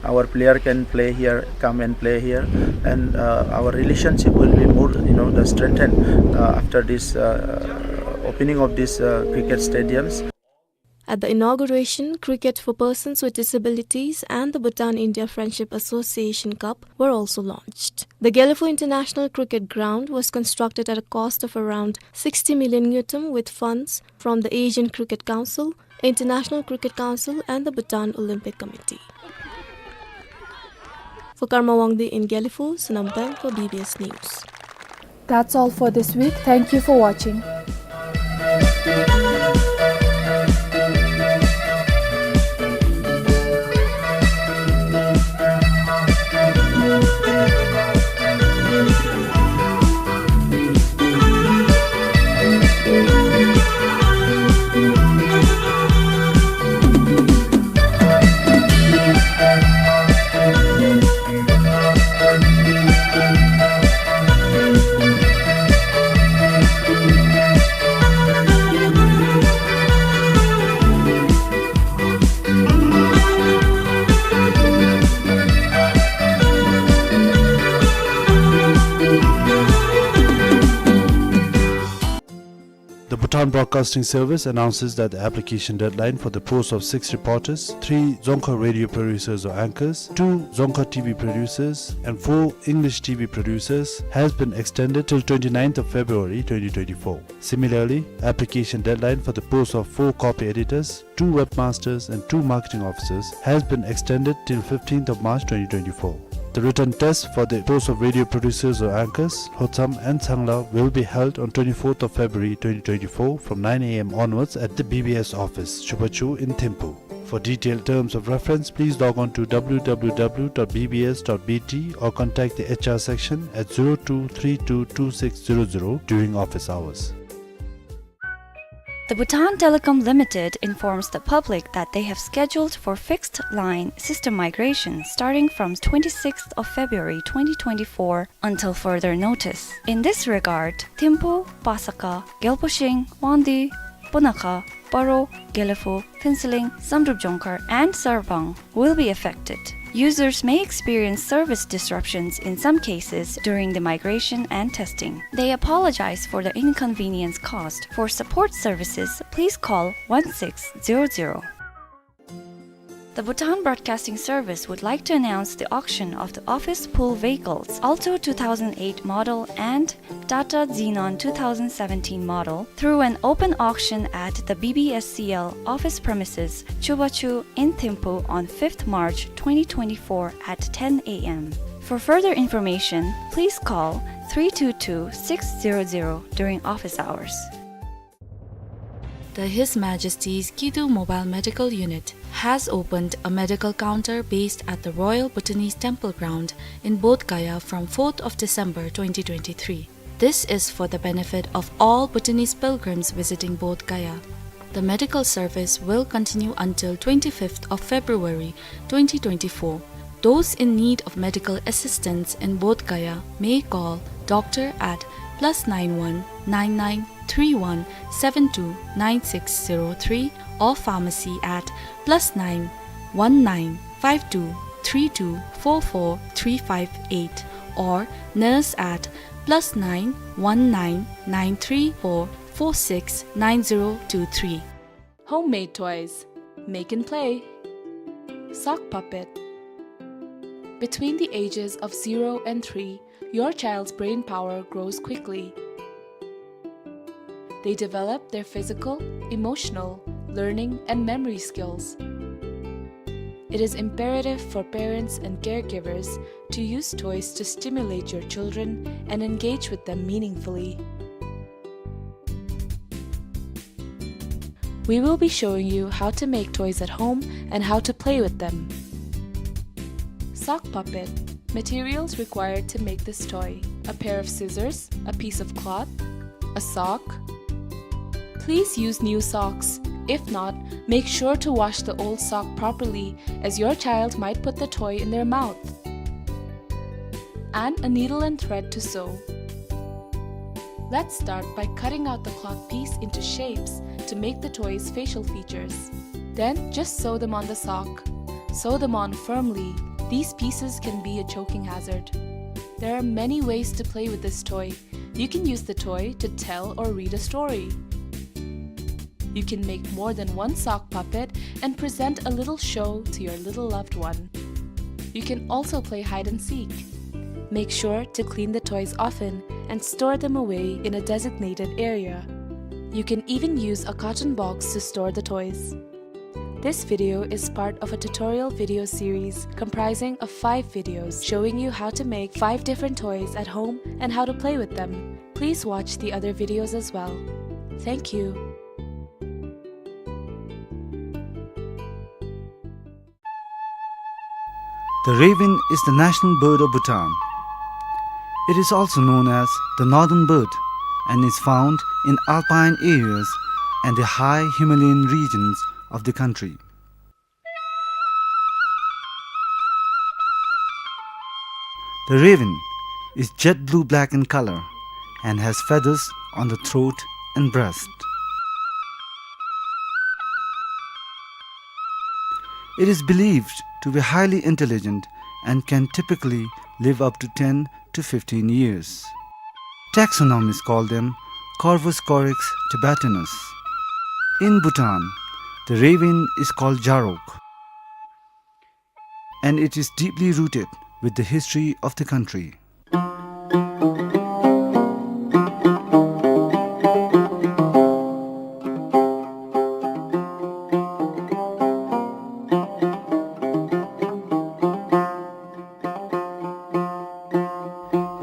Our player can play here, come and play here, and, uh, our relationship will be more, you know, the strengthened, uh, after this, uh, opening of these, uh, cricket stadiums. At the inauguration, Cricket for Persons with Disabilities and the Bhutan-India Friendship Association Cup were also launched. The Gelephu International Cricket Ground was constructed at a cost of around sixty million ngultrum with funds from the Asian Cricket Council, International Cricket Council and the Bhutan Olympic Committee. For Karma Wangdi in Gelephu, Sonam Deng for B B S News. That's all for this week. Thank you for watching. The Bhutan Broadcasting Service announces that the application deadline for the post of six reporters, three Dzongkha radio producers or anchors, two Dzongkha T V producers, and four English T V producers has been extended till twenty-ninth of February twenty twenty-four. Similarly, application deadline for the post of four copy editors, two webmasters and two marketing officers has been extended till fifteenth of March twenty twenty-four. The written test for the post of radio producers or anchors, Hotsam and Tsangla, will be held on twenty-fourth of February twenty twenty-four from nine A M onwards at the B B S office, Chubachu in Thimphu. For detailed terms of reference, please log on to W W W dot B B S dot B T or contact the H R section at zero two three two two six zero zero during office hours. The Bhutan Telecom Limited informs the public that they have scheduled for fixed line system migration starting from twenty-sixth of February twenty twenty-four until further notice. In this regard, Thimphu, Pasakha, Gyalpo Shing, Wangdue, Punakha, Paro, Gelephu, Phuentsholing, Zamdrup Jongkhar, and Sarpang will be affected. Users may experience service disruptions in some cases during the migration and testing. They apologize for the inconvenience caused. For support services, please call one six zero zero. The Bhutan Broadcasting Service would like to announce the auction of the office pool vehicles Alto two thousand eight model and Tata Xenon two thousand seventeen model through an open auction at the B B S C L office premises, Chubachu, in Thimphu on fifth March twenty twenty-four at ten A M. For further information, please call three two two six zero zero during office hours. The His Majesty's Kidu Mobile Medical Unit has opened a medical counter based at the Royal Bhutanese Temple Ground in Bodh Gaya from fourth of December twenty twenty-three. This is for the benefit of all Bhutanese pilgrims visiting Bodh Gaya. The medical service will continue until twenty-fifth of February twenty twenty-four. Those in need of medical assistance in Bodh Gaya may call doctor at plus nine one nine nine three one seven two nine six zero three or pharmacy at plus nine one nine five two three two four four three five eight or nurse at plus nine one nine nine three four four six nine zero two three. Homemade toys. Make and play. Sock puppet. Between the ages of zero and three, your child's brain power grows quickly. They develop their physical, emotional, learning, and memory skills. It is imperative for parents and caregivers to use toys to stimulate your children and engage with them meaningfully. We will be showing you how to make toys at home and how to play with them. Sock puppet. Materials required to make this toy: a pair of scissors, a piece of cloth, a sock. Please use new socks. If not, make sure to wash the old sock properly, as your child might put the toy in their mouth. And a needle and thread to sew. Let's start by cutting out the cloth piece into shapes to make the toy's facial features. Then just sew them on the sock. Sew them on firmly. These pieces can be a choking hazard. There are many ways to play with this toy. You can use the toy to tell or read a story. You can make more than one sock puppet and present a little show to your little loved one. You can also play hide and seek. Make sure to clean the toys often and store them away in a designated area. You can even use a carton box to store the toys. This video is part of a tutorial video series comprising of five videos showing you how to make five different toys at home and how to play with them. Please watch the other videos as well. Thank you. The raven is the national bird of Bhutan. It is also known as the northern bird and is found in alpine areas and the high Himalayan regions of the country. The raven is jet blue-black in color and has feathers on the throat and breast. It is believed to be highly intelligent and can typically live up to ten to fifteen years. Taxonomists call them Corvus corax tibetanus. In Bhutan, the raven is called Jarok, and it is deeply rooted with the history of the country.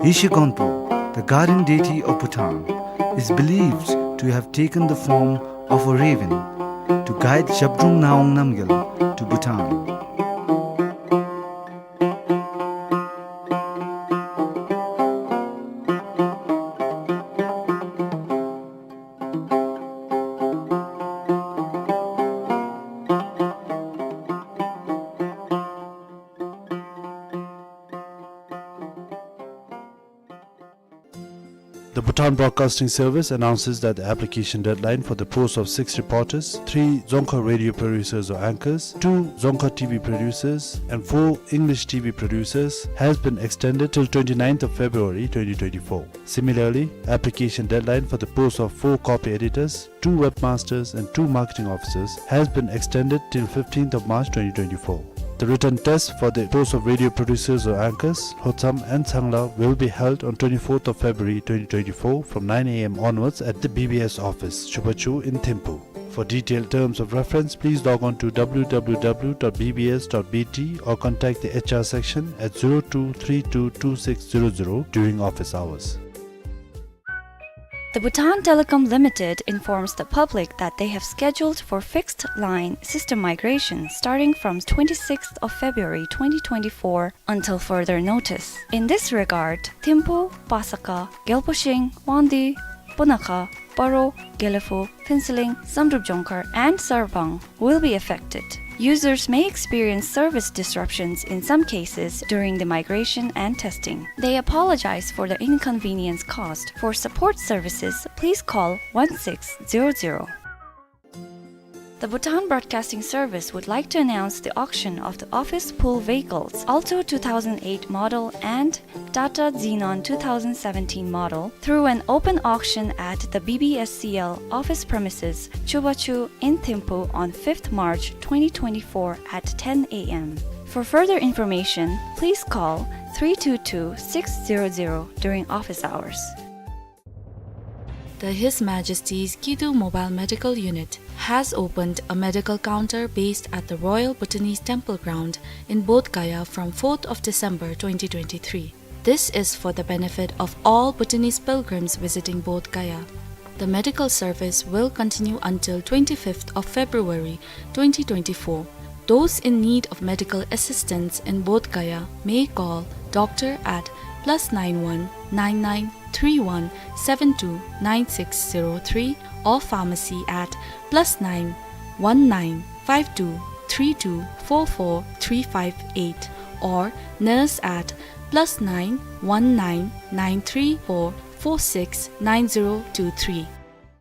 Yeshe Gonpo, the guardian deity of Bhutan, is believed to have taken the form of a raven to guide Zhabdrung Ngawang Namgyal to Bhutan. The Bhutan Broadcasting Service announces that the application deadline for the post of six reporters, three Dzongkha radio producers or anchors, two Dzongkha T V producers, and four English T V producers has been extended till twenty-ninth of February twenty twenty-four. Similarly, application deadline for the post of four copy editors, two webmasters, and two marketing officers has been extended till fifteenth of March twenty twenty-four. The written test for the post of radio producers or anchors, Lhotsam and Changla, will be held on twenty-fourth of February twenty twenty-four from nine A M onwards at the B B S office, Chubachu in Thimphu. For detailed terms of reference, please log on to W W W dot B B S dot B T or contact the H R section at zero two three two two six zero zero during office hours. The Bhutan Telecom Limited informs the public that they have scheduled for fixed line system migration starting from twenty-sixth of February twenty twenty-four until further notice. In this regard, Thimphu, Pasakha, Gyalposhing, Wangdue, Punakha, Paro, Gelephu, Phuentsholing, Samdrup Jongkhar, and Sarpang will be affected. Users may experience service disruptions in some cases during the migration and testing. They apologize for the inconvenience caused. For support services, please call one six zero zero. The Bhutan Broadcasting Service would like to announce the auction of the office pool vehicles Alto two thousand eight model and Tata Xenon two thousand seventeen model through an open auction at the B B S C L office premises, Chubachu in Thimphu on fifth March twenty twenty-four at ten A M. For further information, please call three two two six zero zero during office hours. The His Majesty's Kidu Mobile Medical Unit has opened a medical counter based at the Royal Bhutanese Temple Ground in Bodh Gaya from fourth of December twenty twenty-three. This is for the benefit of all Bhutanese pilgrims visiting Bodh Gaya. The medical service will continue until twenty-fifth of February twenty twenty-four. Those in need of medical assistance in Bodh Gaya may call doctor at plus nine one nine nine three one seven two nine six zero three or pharmacy at plus nine one nine five two three two four four three five eight or nurse at plus nine one nine nine three four four six nine zero two three.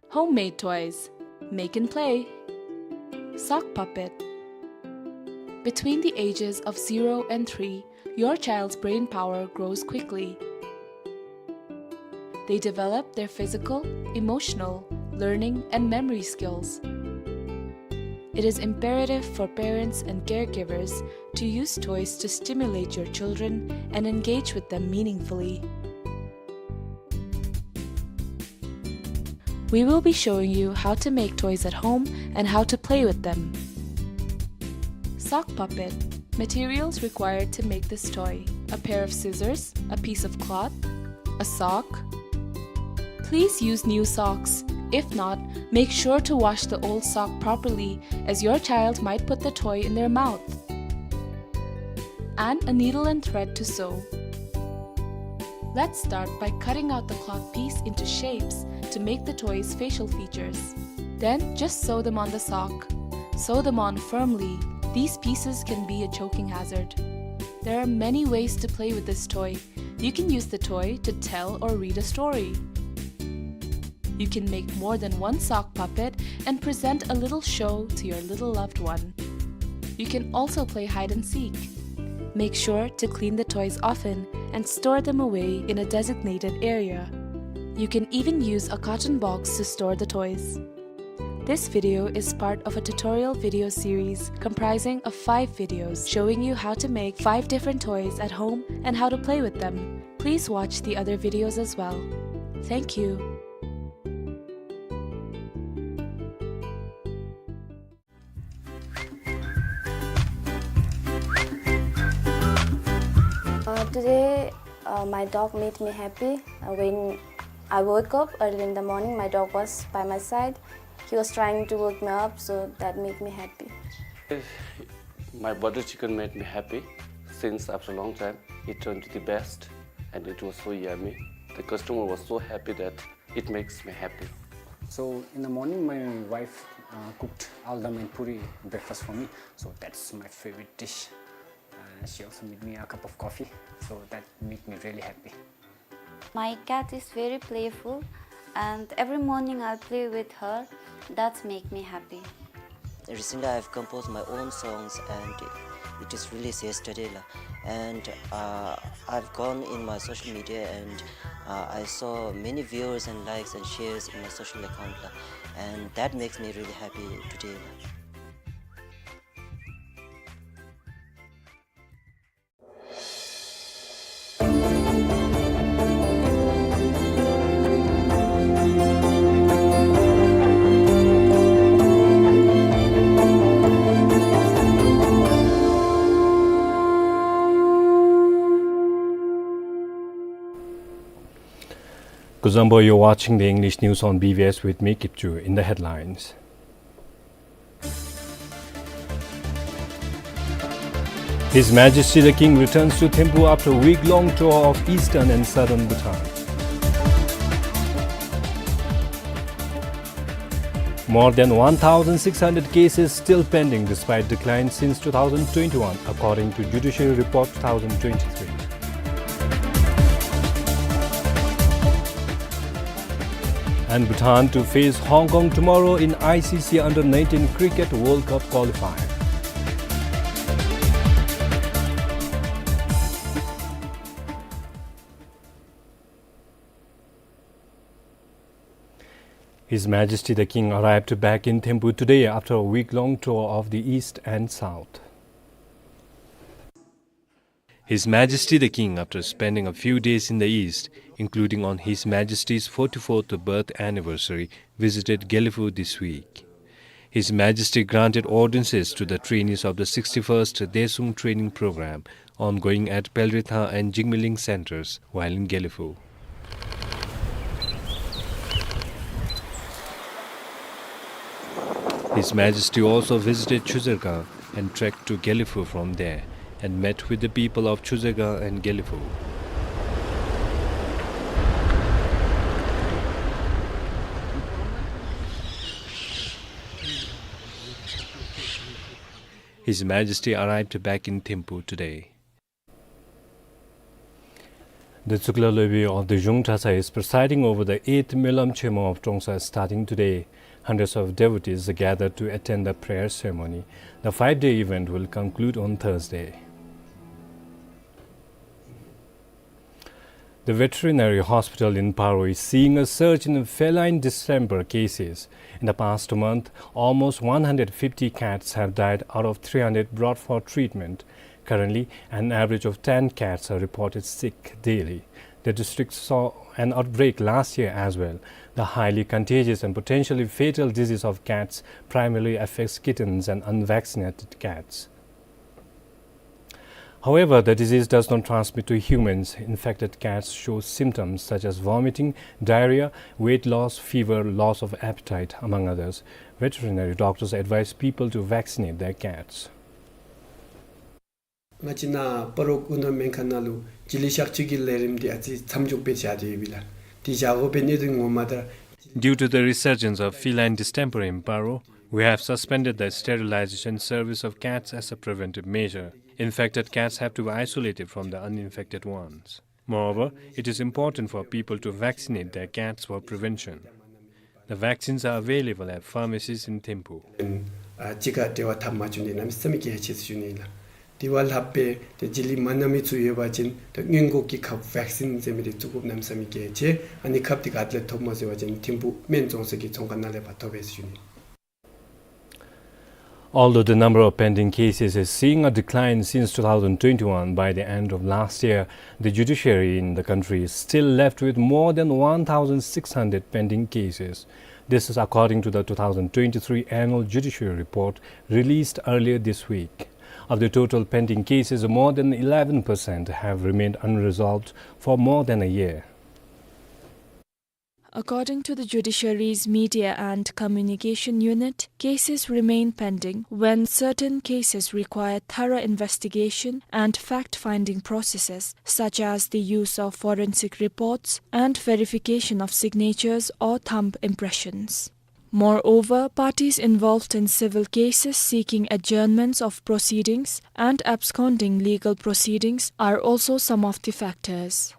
Homemade toys. Make and play. Sock puppet. Between the ages of zero and three, your child's brain power grows quickly. They develop their physical, emotional, learning, and memory skills. It is imperative for parents and caregivers to use toys to stimulate your children and engage with them meaningfully. We will be showing you how to make toys at home and how to play with them. Sock puppet. Materials required to make this toy: a pair of scissors, a piece of cloth, a sock. Please use new socks. If not, make sure to wash the old sock properly, as your child might put the toy in their mouth. And a needle and thread to sew. Let's start by cutting out the cloth piece into shapes to make the toy's facial features. Then just sew them on the sock. Sew them on firmly. These pieces can be a choking hazard. There are many ways to play with this toy. You can use the toy to tell or read a story. You can make more than one sock puppet and present a little show to your little loved one. You can also play hide and seek. Make sure to clean the toys often and store them away in a designated area. You can even use a carton box to store the toys. This video is part of a tutorial video series comprising of five videos showing you how to make five different toys at home and how to play with them. Please watch the other videos as well. Thank you. Uh, today, uh, my dog made me happy. Uh, when I woke up early in the morning, my dog was by my side. He was trying to wake me up, so that made me happy. My butter chicken made me happy since after a long time. It turned to the best, and it was so yummy. The customer was so happy that it makes me happy. So in the morning, my wife, uh, cooked aldam and puri breakfast for me. So that's my favorite dish. Uh, she also made me a cup of coffee. So that made me really happy. My cat is very playful, and every morning I'll play with her. That's make me happy. Recently, I've composed my own songs, and it is released yesterday, la. And, uh, I've gone in my social media, and, uh, I saw many viewers and likes and shares in my social account, la. And that makes me really happy today, la. Kuzuzangpo, you're watching the English news on B B S with me, Kipchu. In the headlines. His Majesty the King returns to Thimphu after a week-long tour of eastern and southern Bhutan. More than one thousand six hundred cases still pending despite decline since two thousand twenty-one, according to Judiciary Report two thousand twenty-three. And Bhutan to face Hong Kong tomorrow in I C C Under nineteen Cricket World Cup qualifier. His Majesty the King arrived back in Thimphu today after a week-long tour of the East and South. His Majesty the King, after spending a few days in the East, including on His Majesty's forty-fourth birth anniversary, visited Gelephu this week. His Majesty granted audiences to the trainees of the sixty-first Daesung Training Programme, ongoing at Pelritha and Jigmeling centres while in Gelephu. His Majesty also visited Chuzergang and trekked to Gelephu from there and met with the people of Chuzergang and Gelephu. His Majesty arrived back in Thimphu today. The Tsuklak Loipi of the Zhung Trasa is presiding over the eighth Melam Chemo of Trongsa starting today. Hundreds of devotees are gathered to attend the prayer ceremony. The five-day event will conclude on Thursday. The veterinary hospital in Paro is seeing a surge in feline distemper cases. In the past month, almost one hundred fifty cats have died out of three hundred brought for treatment. Currently, an average of ten cats are reported sick daily. The district saw an outbreak last year as well. The highly contagious and potentially fatal disease of cats primarily affects kittens and unvaccinated cats. However, the disease does not transmit to humans. Infected cats show symptoms such as vomiting, diarrhea, weight loss, fever, loss of appetite, among others. Veterinary doctors advise people to vaccinate their cats. ང་བཅས་ནཱ་སྤ་རོ་སྐུ་ན་སྨན་ཁང་ནང་ལུ་བྱི་ལི་གཤག་བཅོས་ཀྱི་ལས་རིམ་འདི་ཨ་ཙི་མཚམས་འཇོག་སྦེ་བཞག་སྟེ་ཡོད་པས་ལགས། དེ་བཞག་དགོ་པའི་གནད་དོན་ངོ་མ་ད། Due to the resurgence of feline distemper in Paro, we have suspended the sterilization service of cats as a preventive measure. Infected cats have to be isolated from the uninfected ones. Moreover, it is important for people to vaccinate their cats for prevention. The vaccines are available at pharmacies in Thimphu. ཨ་གཅིག་ཁར་འབྲེལ་བ་འཐབ་མ་བཅུག་ནི་གནམ་མེད་ས་མེད་གལ་ཆེ་ཟེར་ཞུ་ནི་ལགས། དེ་བ་ལྷག་སྦེ་ཏེ་བྱི་ལི་མ་ན་མི་ཚུ་ཡོད་པ་ཅིན་ཏེ་སྔོན་འགོག་གི་ཁབ་བེག་སིན་ཟེར་མི་འདི་བཙུགས་དགོཔ་གནམ་མེད་ས་མེད་གལ་ཆེ། ཨ་ནི་ཁབ་འདི་ག་ཏེ་ལས་ཐོབ་སྨོ་ཟེར་བ་ཅིན་ཐིམ་ཕུག་སྨན་བཙོང་སའི་གི་ཚོང་ཁང་ནང་ལས་ཕར་ཐོབ་པས་ཟེར་ཞུ་ནི། Although the number of pending cases is seeing a decline since two thousand twenty-one, by the end of last year, the judiciary in the country is still left with more than one thousand six hundred pending cases. This is according to the two thousand twenty-three annual judiciary report released earlier this week. Of the total pending cases, more than eleven percent have remained unresolved for more than a year. According to the judiciary's Media and Communication Unit, cases remain pending when certain cases require thorough investigation and fact-finding processes, such as the use of forensic reports and verification of signatures or thumb impressions. Moreover, parties involved in civil cases seeking adjournments of proceedings and absconding legal proceedings are also some of the factors.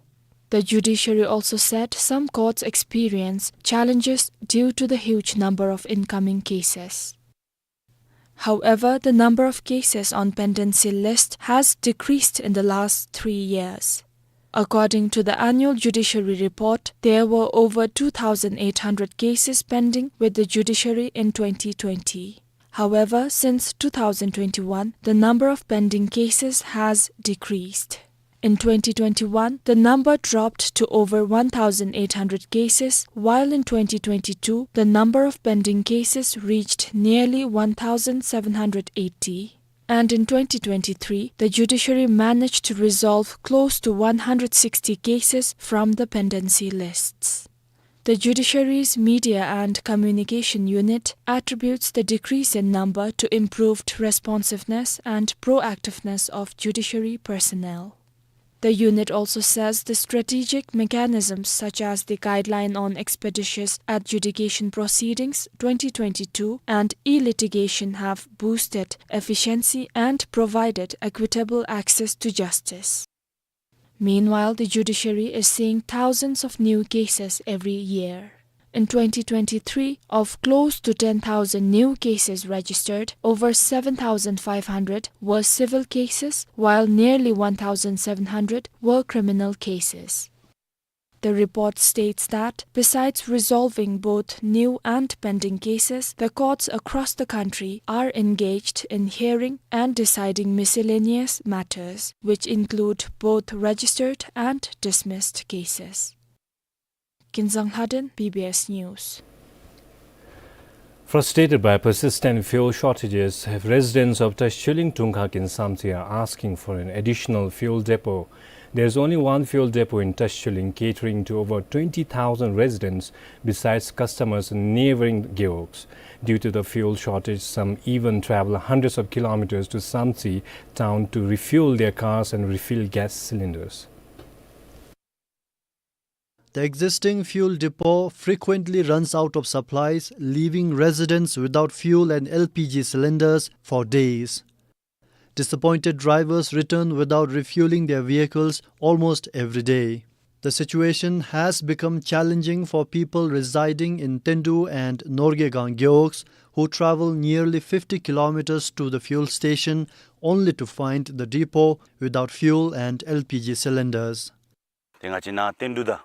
The judiciary also said some courts experience challenges due to the huge number of incoming cases. However, the number of cases on pendency list has decreased in the last three years. According to the annual judiciary report, there were over two thousand eight hundred cases pending with the judiciary in twenty twenty. However, since two thousand twenty-one, the number of pending cases has decreased. In twenty twenty-one, the number dropped to over one thousand eight hundred cases, while in twenty twenty-two, the number of pending cases reached nearly one thousand seven hundred eighty. And in twenty twenty-three, the judiciary managed to resolve close to one hundred sixty cases from the pendency lists. The judiciary's media and communication unit attributes the decrease in number to improved responsiveness and proactiveness of judiciary personnel. The unit also says the strategic mechanisms such as the Guideline on Expeditious Adjudication Proceedings twenty twenty-two and e-litigation have boosted efficiency and provided equitable access to justice. Meanwhile, the judiciary is seeing thousands of new cases every year. In twenty twenty-three, of close to ten thousand new cases registered, over seven thousand five hundred were civil cases, while nearly one thousand seven hundred were criminal cases. The report states that, besides resolving both new and pending cases, the courts across the country are engaged in hearing and deciding miscellaneous matters, which include both registered and dismissed cases. Kinzang Lhaden, B B S News. Frustrated by persistent fuel shortages, residents of Tashilhung Dungkhag in Samtse are asking for an additional fuel depot. There is only one fuel depot in Tashilhung, catering to over twenty thousand residents, besides customers in neighboring gewogs. Due to the fuel shortage, some even travel hundreds of kilometers to Samtse town to refuel their cars and refill gas cylinders. The existing fuel depot frequently runs out of supplies, leaving residents without fuel and L P G cylinders for days. Disappointed drivers return without refueling their vehicles almost every day. The situation has become challenging for people residing in Tendu and Norgekang gewogs, who travel nearly fifty kilometers to the fuel station only to find the depot without fuel and L P G cylinders. ཏེ་ང་བཅས་ནཱ་ཏེན་ཌུ་དང་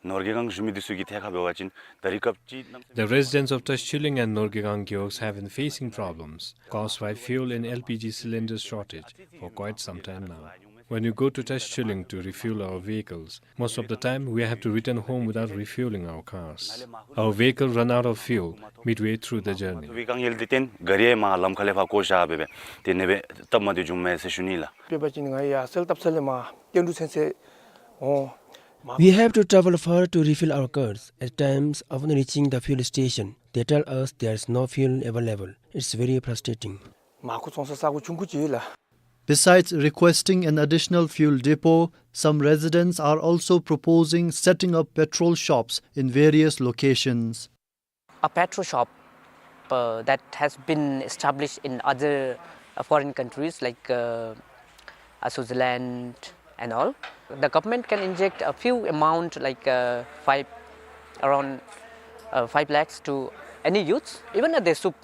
ནོར་གེ་གང་བཞུགས་མི་འདི་ཚུ་གི་ཐད་ཁར་འབད་བ་ཅིན་ད་རིས་སྐབས་ཅིག་གནམ་The residents of Tashilhung and Norgekang gewogs have been facing problems caused by fuel and L P G cylinder shortage for quite some time now. When we go to Tashilhung to refuel our vehicles, most of the time we have to return home without refueling our cars. Our vehicle run out of fuel midway through the journey. ཝེ་གང་ཡལ་ཏེ་ཏེན་ག་རི་ཡང་མར་ལམ་ཁ་ལས་ཕར་བཀོ་བཞག་སྦེ་སྦེ་ཏེ་ཨ་ནེ་སྦེ་སྟབས་མ་བདེཝ་བྱུངམ་མས་ཟེར་ཞུ་ནི་ལགས། དཔེ་འབད་བ་ཅིན་ང་ཡར་སེལ་བཏབ་ས་ལས་མར་ཏེན་ཌུ་ཚུན་ཚོད་འོང་། We have to travel far to refill our cars. At times, upon reaching the fuel station, they tell us there is no fuel available. It's very frustrating. མར་ཁུ་བཙོང་ས་ས་གོ་ཆུང་ཀུ་ཅིག་ལགས། Besides requesting an additional fuel depot, some residents are also proposing setting up petrol shops in various locations. A petrol shop, uh, that has been established in other, uh, foreign countries like, uh, uh, Switzerland and all. The government can inject a few amount like, uh, five, around, uh, five lakhs to any youths, even a Desup.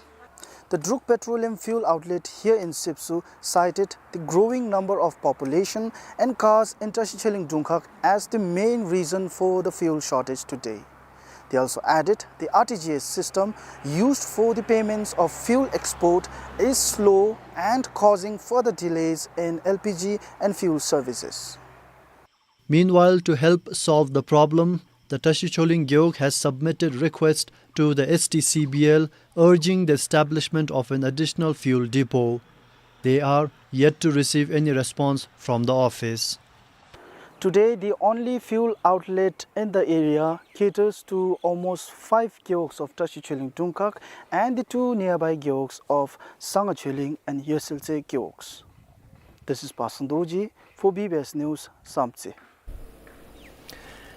The Druk Petroleum fuel outlet here in Sipsu cited the growing number of population and cars in Tashilhung Dungkhag as the main reason for the fuel shortage today. They also added the R T G S system used for the payments of fuel export is slow and causing further delays in L P G and fuel services. Meanwhile, to help solve the problem, the Tashilhung Gewog has submitted request to the S T C B L urging the establishment of an additional fuel depot. They are yet to receive any response from the office. Today, the only fuel outlet in the area caters to almost five gewogs of Tashilhung Dungkhag and the two nearby gewogs of Sangachilhung and Yeselse gewogs. This is Pasang Dorji for B B S News, Samtse.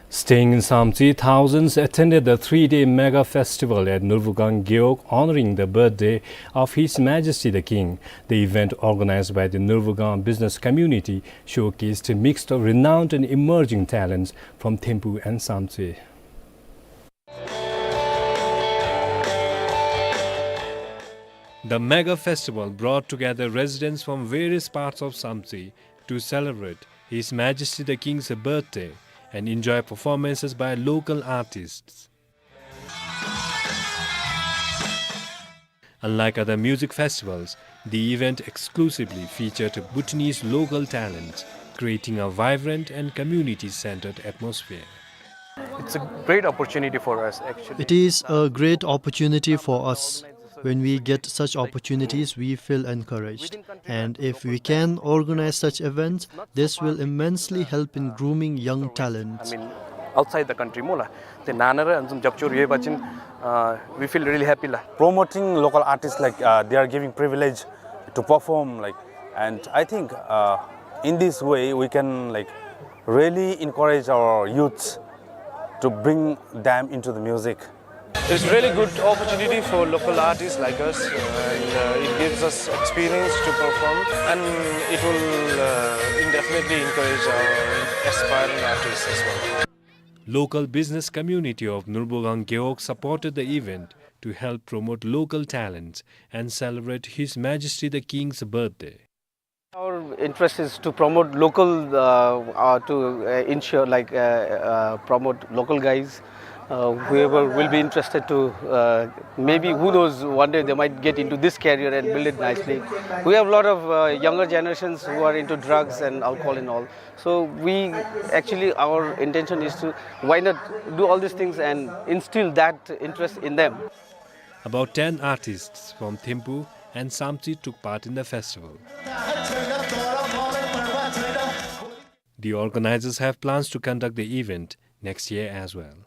Staying in Samtse, thousands attended the three-day mega festival at Nurbugang Gewog, honoring the birthday of His Majesty the King. The event, organized by the Nurbugang business community, showcased a mix of renowned and emerging talents from Thimphu and Samtse. The mega festival brought together residents from various parts of Samtse to celebrate His Majesty the King's birthday and enjoy performances by local artists. Unlike other music festivals, the event exclusively featured Bhutanese local talents, creating a vibrant and community-centered atmosphere. It's a great opportunity for us, actually. It is a great opportunity for us. When we get such opportunities, we feel encouraged. And if we can organize such events, this will immensely help in grooming young talents. I mean, outside the country, mo la. Te nana ra anzum japchur ye bachin, uh, we feel really happy la. Promoting local artists, like, uh, they are giving privilege to perform, like, and I think, uh, in this way we can, like, really encourage our youths to bring them into the music. It's really good opportunity for local artists like us, uh, and, uh, it gives us experience to perform, and it will, uh, indefinitely encourage our aspiring artists as well. Local business community of Nurbugang Gewog supported the event to help promote local talents and celebrate His Majesty the King's birthday. Our interest is to promote local, uh, uh, to, uh, ensure, like, uh, uh, promote local guys, uh, whoever will be interested to, uh, maybe, who knows, one day they might get into this career and build it nicely. We have a lot of, uh, younger generations who are into drugs and alcohol and all. So we, actually, our intention is to, why not do all these things and instill that interest in them? About ten artists from Thimphu and Samtse took part in the festival. The organizers have plans to conduct the event next year as well.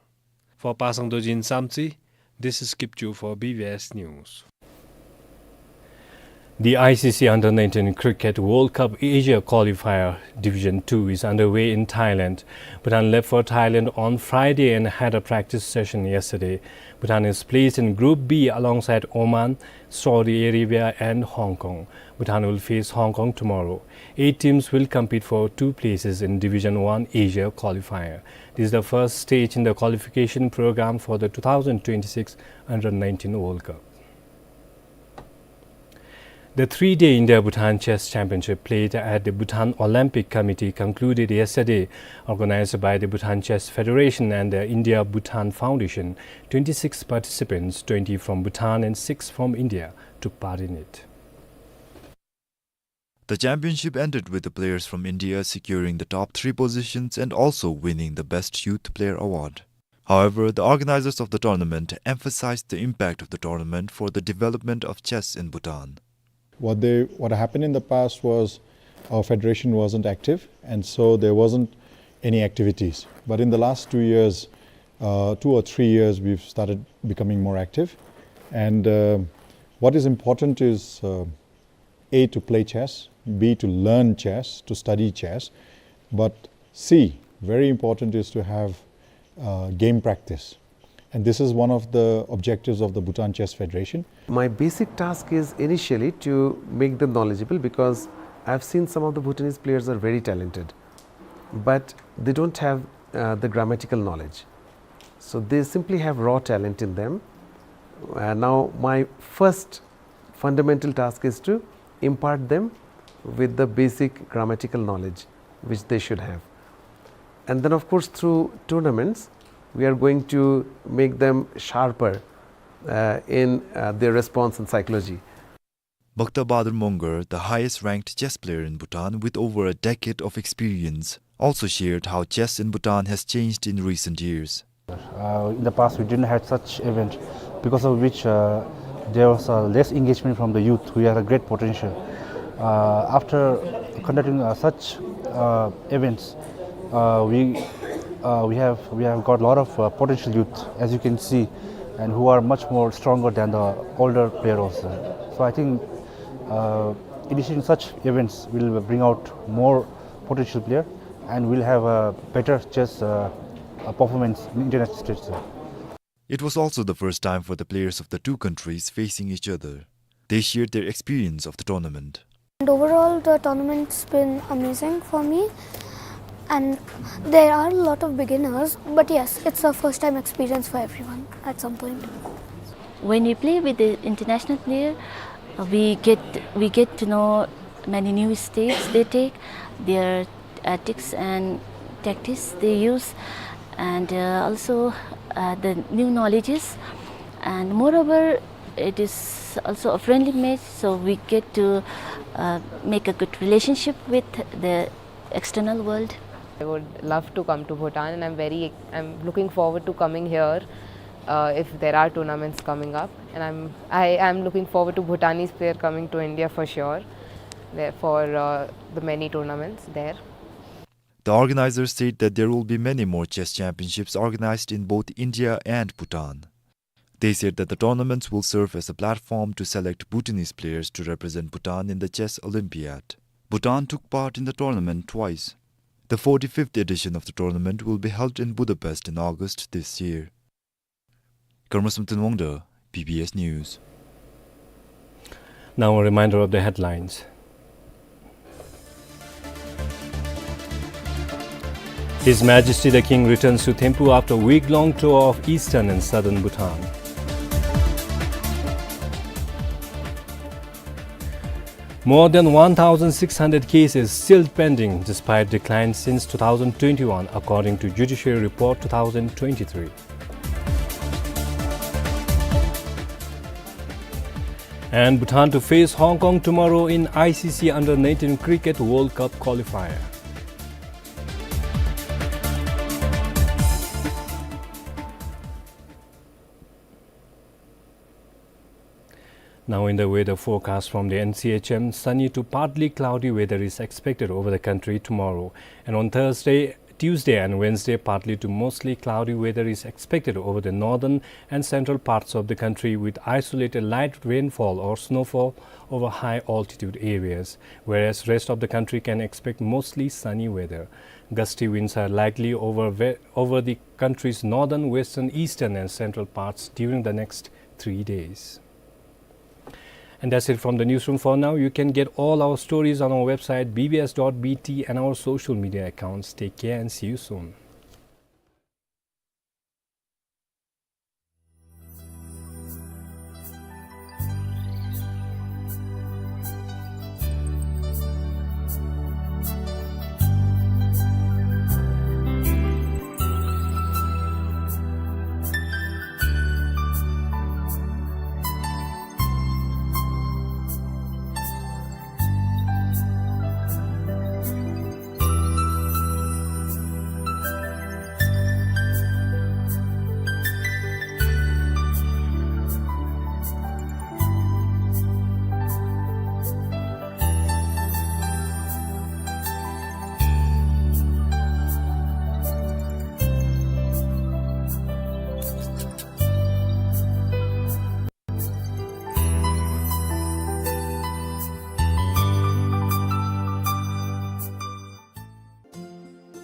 For Pasang Dorji in Samtse, this is Kipchu for B B S News. The I C C Under nineteen Cricket World Cup Asia Qualifier Division two is underway in Thailand. Bhutan left for Thailand on Friday and had a practice session yesterday. Bhutan is placed in Group B alongside Oman, Saudi Arabia and Hong Kong. Bhutan will face Hong Kong tomorrow. Eight teams will compete for two places in Division one Asia Qualifier. This is the first stage in the qualification program for the two thousand twenty-six Under nineteen World Cup. The three-day India-Bhutan Chess Championship played at the Bhutan Olympic Committee concluded yesterday. Organized by the Bhutan Chess Federation and the India-Bhutan Foundation, twenty-six participants, twenty from Bhutan and six from India, took part in it. The championship ended with the players from India securing the top three positions and also winning the Best Youth Player award. However, the organizers of the tournament emphasized the impact of the tournament for the development of chess in Bhutan. What they, what happened in the past was our federation wasn't active, and so there wasn't any activities. But in the last two years, uh, two or three years, we've started becoming more active. And, uh, what is important is, uh, A, to play chess, B, to learn chess, to study chess, but C, very important, is to have, uh, game practice. And this is one of the objectives of the Bhutan Chess Federation. My basic task is initially to make them knowledgeable, because I've seen some of the Bhutanese players are very talented, but they don't have, uh, the grammatical knowledge. So they simply have raw talent in them. Uh, now, my first fundamental task is to impart them with the basic grammatical knowledge which they should have. And then, of course, through tournaments, we are going to make them sharper, uh, in, uh, their response and psychology. Bhakta Bahadur Mongar, the highest ranked chess player in Bhutan with over a decade of experience, also shared how chess in Bhutan has changed in recent years. Uh, in the past, we didn't have such event, because of which, uh, there was, uh, less engagement from the youth who had a great potential. Uh, after conducting, uh, such, uh, events, uh, we, uh, we have, we have got a lot of, uh, potential youth, as you can see, and who are much more stronger than the older player also. So I think, uh, initiating such events will bring out more potential player, and we'll have a better chess, uh, uh, performance in international stage, sir. It was also the first time for the players of the two countries facing each other. They shared their experience of the tournament. And overall, the tournament's been amazing for me. And there are a lot of beginners, but yes, it's a first time experience for everyone at some point. When we play with the international player, uh, we get, we get to know many new steps they take, their tactics and tactics they use, and, uh, also, uh, the new knowledges. And moreover, it is also a friendly match, so we get to, uh, make a good relationship with the external world. I would love to come to Bhutan, and I'm very, I'm looking forward to coming here, uh, if there are tournaments coming up. And I'm, I am looking forward to Bhutanese player coming to India for sure, there, for, uh, the many tournaments there. The organizers said that there will be many more chess championships organized in both India and Bhutan. They said that the tournaments will serve as a platform to select Bhutanese players to represent Bhutan in the Chess Olympiad. Bhutan took part in the tournament twice. The forty-fifth edition of the tournament will be held in Budapest in August this year. Karma Samten Wangda, B B S News. Now a reminder of the headlines. His Majesty the King returns to Thimphu after week-long tour of eastern and southern Bhutan. More than one thousand six hundred cases still pending despite decline since two thousand twenty-one, according to Judiciary Report two thousand twenty-three. And Bhutan to face Hong Kong tomorrow in I C C Under nineteen Cricket World Cup qualifier. Now in the weather forecast from the N C H M, sunny to partly cloudy weather is expected over the country tomorrow. And on Thursday, Tuesday and Wednesday, partly to mostly cloudy weather is expected over the northern and central parts of the country, with isolated light rainfall or snowfall over high altitude areas, whereas rest of the country can expect mostly sunny weather. Gusty winds are likely over ve-, over the country's northern, western, eastern and central parts during the next three days. And that's it from the newsroom for now. You can get all our stories on our website B B S dot B T and our social media accounts. Take care and see you soon.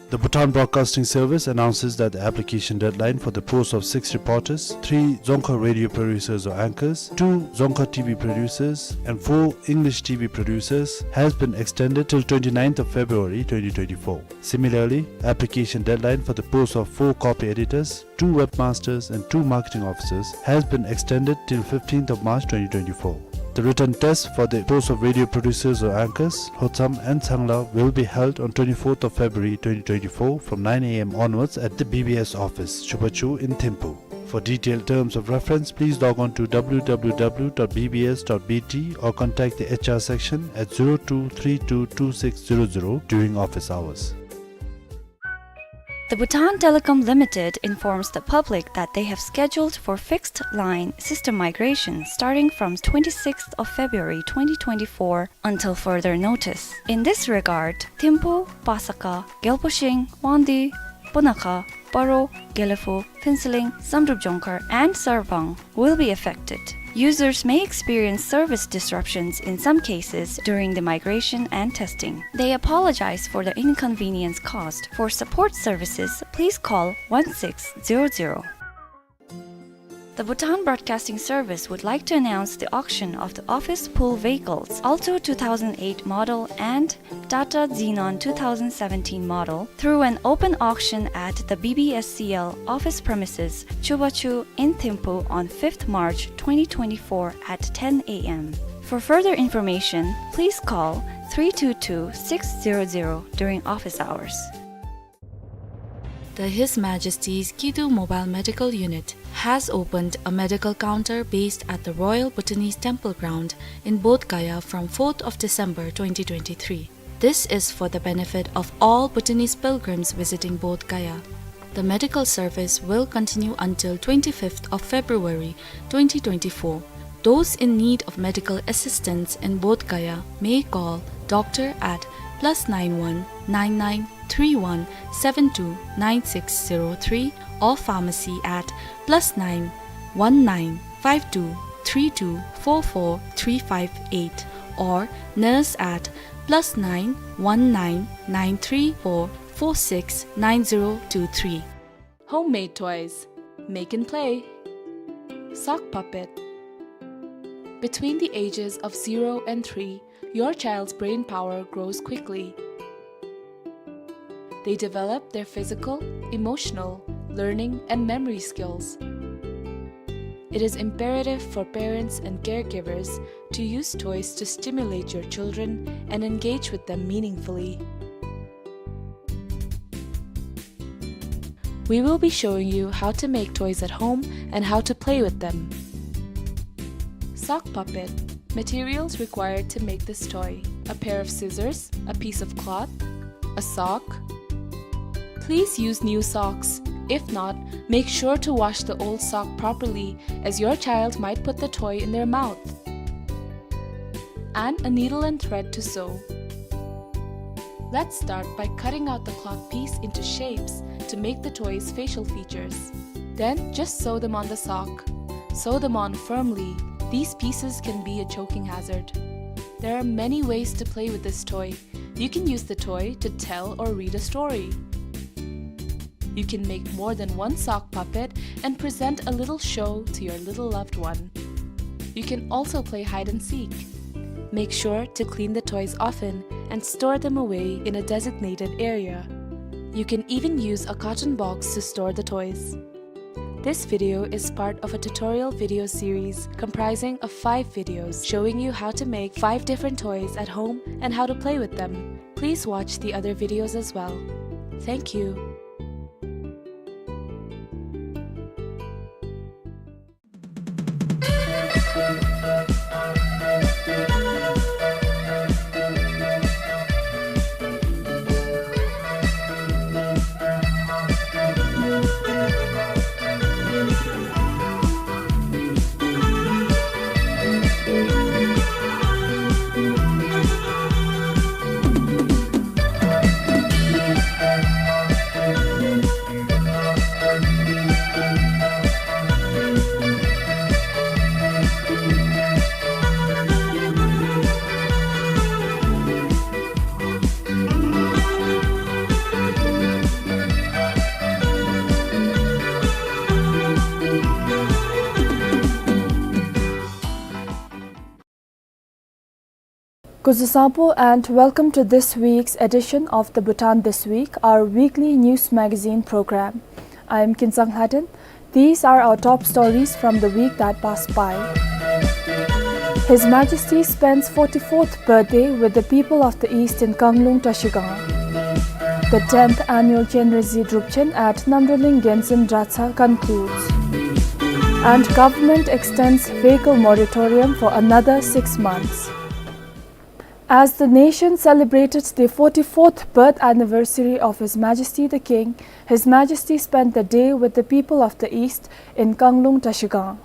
The Bhutan Broadcasting Service announces that the application deadline for the post of six reporters, three Dzongkha radio producers or anchors, two Dzongkha T V producers, and four English T V producers has been extended till twenty-ninth of February twenty twenty-four. Similarly, application deadline for the post of four copy editors, two webmasters and two marketing officers has been extended till fifteenth of March twenty twenty-four. The written test for the post of radio producers or anchors, Hotsam and Tsangla, will be held on twenty-fourth of February twenty twenty-four from nine A M onwards at the B B S office, Chubachu in Thimphu. For detailed terms of reference, please log on to W W W dot B B S dot B T or contact the H R section at zero two three two two six zero zero during office hours. The Bhutan Telecom Limited informs the public that they have scheduled for fixed line system migration starting from twenty-sixth of February twenty twenty-four until further notice. In this regard, Thimphu, Pasakha, Gyalposhing, Wangdue, Punakha, Paro, Gelephu, Phuentsholing, Samdrup Jongkhar, and Sarpang will be affected. Users may experience service disruptions in some cases during the migration and testing. They apologize for the inconvenience caused. For support services, please call one six zero zero. The Bhutan Broadcasting Service would like to announce the auction of the office pool vehicles, Alto two thousand eight model and Tata Xenon two thousand seventeen model, through an open auction at the B B S C L office premises, Chubachu in Thimphu on fifth March twenty twenty-four at ten A M. For further information, please call three two two six zero zero during office hours. The His Majesty's Kidu Mobile Medical Unit has opened a medical counter based at the Royal Bhutanese Temple Ground in Bodh Gaya from fourth of December twenty twenty-three. This is for the benefit of all Bhutanese pilgrims visiting Bodh Gaya. The medical service will continue until twenty-fifth of February twenty twenty-four. Those in need of medical assistance in Bodh Gaya may call doctor at plus nine one nine nine three one seven two nine six zero three or pharmacy at plus nine one nine five two three two four four three five eight or nurse at plus nine one nine nine three four four six nine zero two three. Homemade toys. Make and play. Sock puppet. Between the ages of zero and three, your child's brain power grows quickly. They develop their physical, emotional, learning, and memory skills. It is imperative for parents and caregivers to use toys to stimulate your children and engage with them meaningfully. We will be showing you how to make toys at home and how to play with them. Sock puppet. Materials required to make this toy: a pair of scissors, a piece of cloth, a sock. Please use new socks. If not, make sure to wash the old sock properly, as your child might put the toy in their mouth. And a needle and thread to sew. Let's start by cutting out the cloth piece into shapes to make the toy's facial features. Then just sew them on the sock. Sew them on firmly. These pieces can be a choking hazard. There are many ways to play with this toy. You can use the toy to tell or read a story. You can make more than one sock puppet and present a little show to your little loved one. You can also play hide and seek. Make sure to clean the toys often and store them away in a designated area. You can even use a carton box to store the toys. This video is part of a tutorial video series comprising of five videos showing you how to make five different toys at home and how to play with them. Please watch the other videos as well. Thank you. Kuzuzangpo and welcome to this week's edition of the Bhutan This Week, our weekly news magazine program. I am Kinsang Lhaden. These are our top stories from the week that passed by. His Majesty spends forty-fourth birthday with the people of the East in Kanglung Trashigang. The tenth annual Chenrezig Drupchen at Namdruling Genzin Dratshang concludes. And government extends vehicle moratorium for another six months. As the nation celebrated the forty-fourth birth anniversary of His Majesty the King, His Majesty spent the day with the people of the East in Kanglung Trashigang.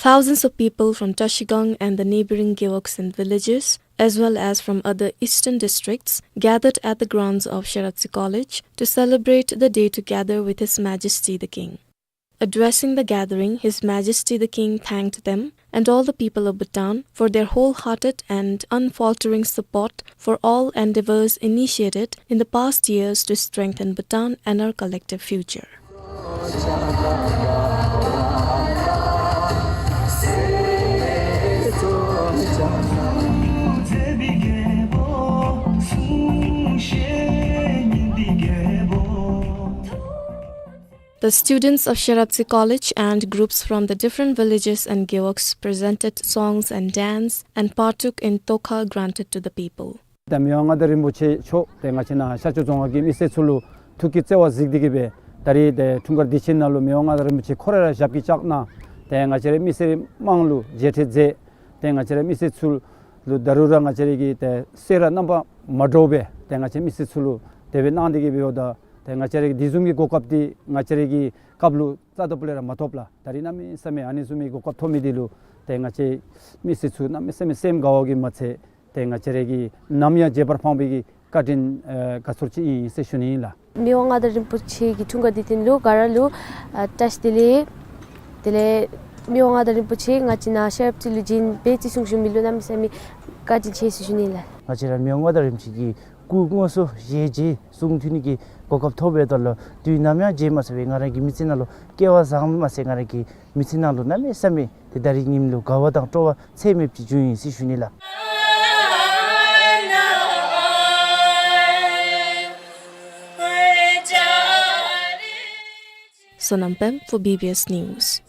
Thousands of people from Trashigang and the neighboring Gewogson villages, as well as from other eastern districts, gathered at the grounds of Sheraptsi College to celebrate the day together with His Majesty the King. Addressing the gathering, His Majesty the King thanked them and all the people of Bhutan for their wholehearted and unfaltering support for all endeavors initiated in the past years to strengthen Bhutan and our collective future. The students of Sheraptsi College and groups from the different villages and gewogs presented songs and dance and partook in tokha granted to the people. ད་མི་དབང་མངའ་བདག་རིན་པོ་ཆེ་མཆོག་ཏེ་ང་བཅས་ནཱ་ཤར་ཕྱོགས་རྫོང་ཁག་གི་མི་སེར་ཚུ་ལུ་ཐུགས་ཀྱི་བརྩེ་བ་གཟིགས་ཏེ་གིས་སྦེ་ད་རིས་ཏེ་འཁྲུངས་སྐར་དུས་ཆེན་ནང་ལུ་མི་དབང་མངའ་བདག་རིན་པོ་ཆེ་ཁོ་ར་ར་ཞབས་ཀྱིས་བཅགས་གནང་ཏེ་ང་བཅས་རའི་མི་སེར་དམངས་ལུ་མཇལ་འཕྲད་མཛད། ཏེ་ང་བཅས་རའི་མི་སེར་ཚུ་ལུ་ད་རུང་ར་ང་བཅས་རའི་གི་ཏེ་སེམས་ར་རྣམ་པ་མ་འདྲཝ་སྦེ་ཏེ་ང་བཅས་མི་སེར་ཚུ་ལུ་དེ་སྦེ་གནང་སྟེ་གིས་སྦེ་འབདཝ་ད་ཏེ་ང་བཅས་རའི་གི་དེ་བཟུམ་གྱི་གོ་སྐབས་འདི་ང་བཅས་རའི་གི་སྐབས་ལུ་རྩ་དང་པོ་ལས་ར་མ་ཐོབ་ལགས། ད་རིས་གནམ་མེད་ས་མེད་ཨ་ནི་བཟུམ་མའི་གོ་སྐབས་ཐོབ་མི་འདི་ལུ་ཏེ་ང་བཅས་མི་སེར་ཚུ་གནམ་མེད་ས་མེད་སེམས་དགའ་བ་གིས་མ་ཚད་ཏེ་ང་བཅས་རའི་གི་ནམ་ཡང་བརྗེད་པར་ཕངས་པའི་གི་བཀའ་དྲིན་ཨེ་དགའ་ཚོར་ཅིག་ཨིན་ཟེར་ཞུ་ནི་ཨིན་ལགས། མི་དབང་མངའ་བདག་རིན་པོ་ཆེ་གི་འཁྲུངས་སྐར་དུས་སྟོན་ལུ་ག་ར་ལུ་ཨ་བཀྲིས་བདེ་ལེགས། དེ་ལས་མི་དབང་མངའ་བདག་རིན་པོ་ཆེ་ང་བཅས་ནཱ་ཤར་ཕྱོགས་ལུ་བྱོན་སྦེ་བརྩི་སྲུང་ཞུ་མི་ལུ་གནམ་མེད་ས་མེད་བཀའ་དྲིན་ཆེ་ཟེར་ཞུ་ནི་ཨིན་ལགས། ང་བཅས་ར་མི་དབང་མངའ་བདག་རིན་པོ་ཆེ་གི་སྐུ་དངོས་སུ་ཞལ་མཇལ་གསུང་ཐོས་ནི་གི་གོ་སྐབས་ཐོབ་པའི་ཐོག་ལུ་དུས་ནམ་ཡང་བརྗེད་མ་ཚུགས་པའི་ང་ར་གི་མི་ཚེ་ནང་ལུ་སྐལ་བ་བཟང་མ་ཚད་ང་ར་གི་མི་ཚེ་ནང་ལུ་གནམ་མེད་ས་མེད་ཏེ་ད་རིས་ཉིནམ་ལུ་དགའ་བ་དང་སྤྲོ་བ་ཚད་མེདཔ་ཅིག་བྱུང་ཡི་ཟེར་ཞུ་ནི་ལགས། Sonam Pem for B B S News.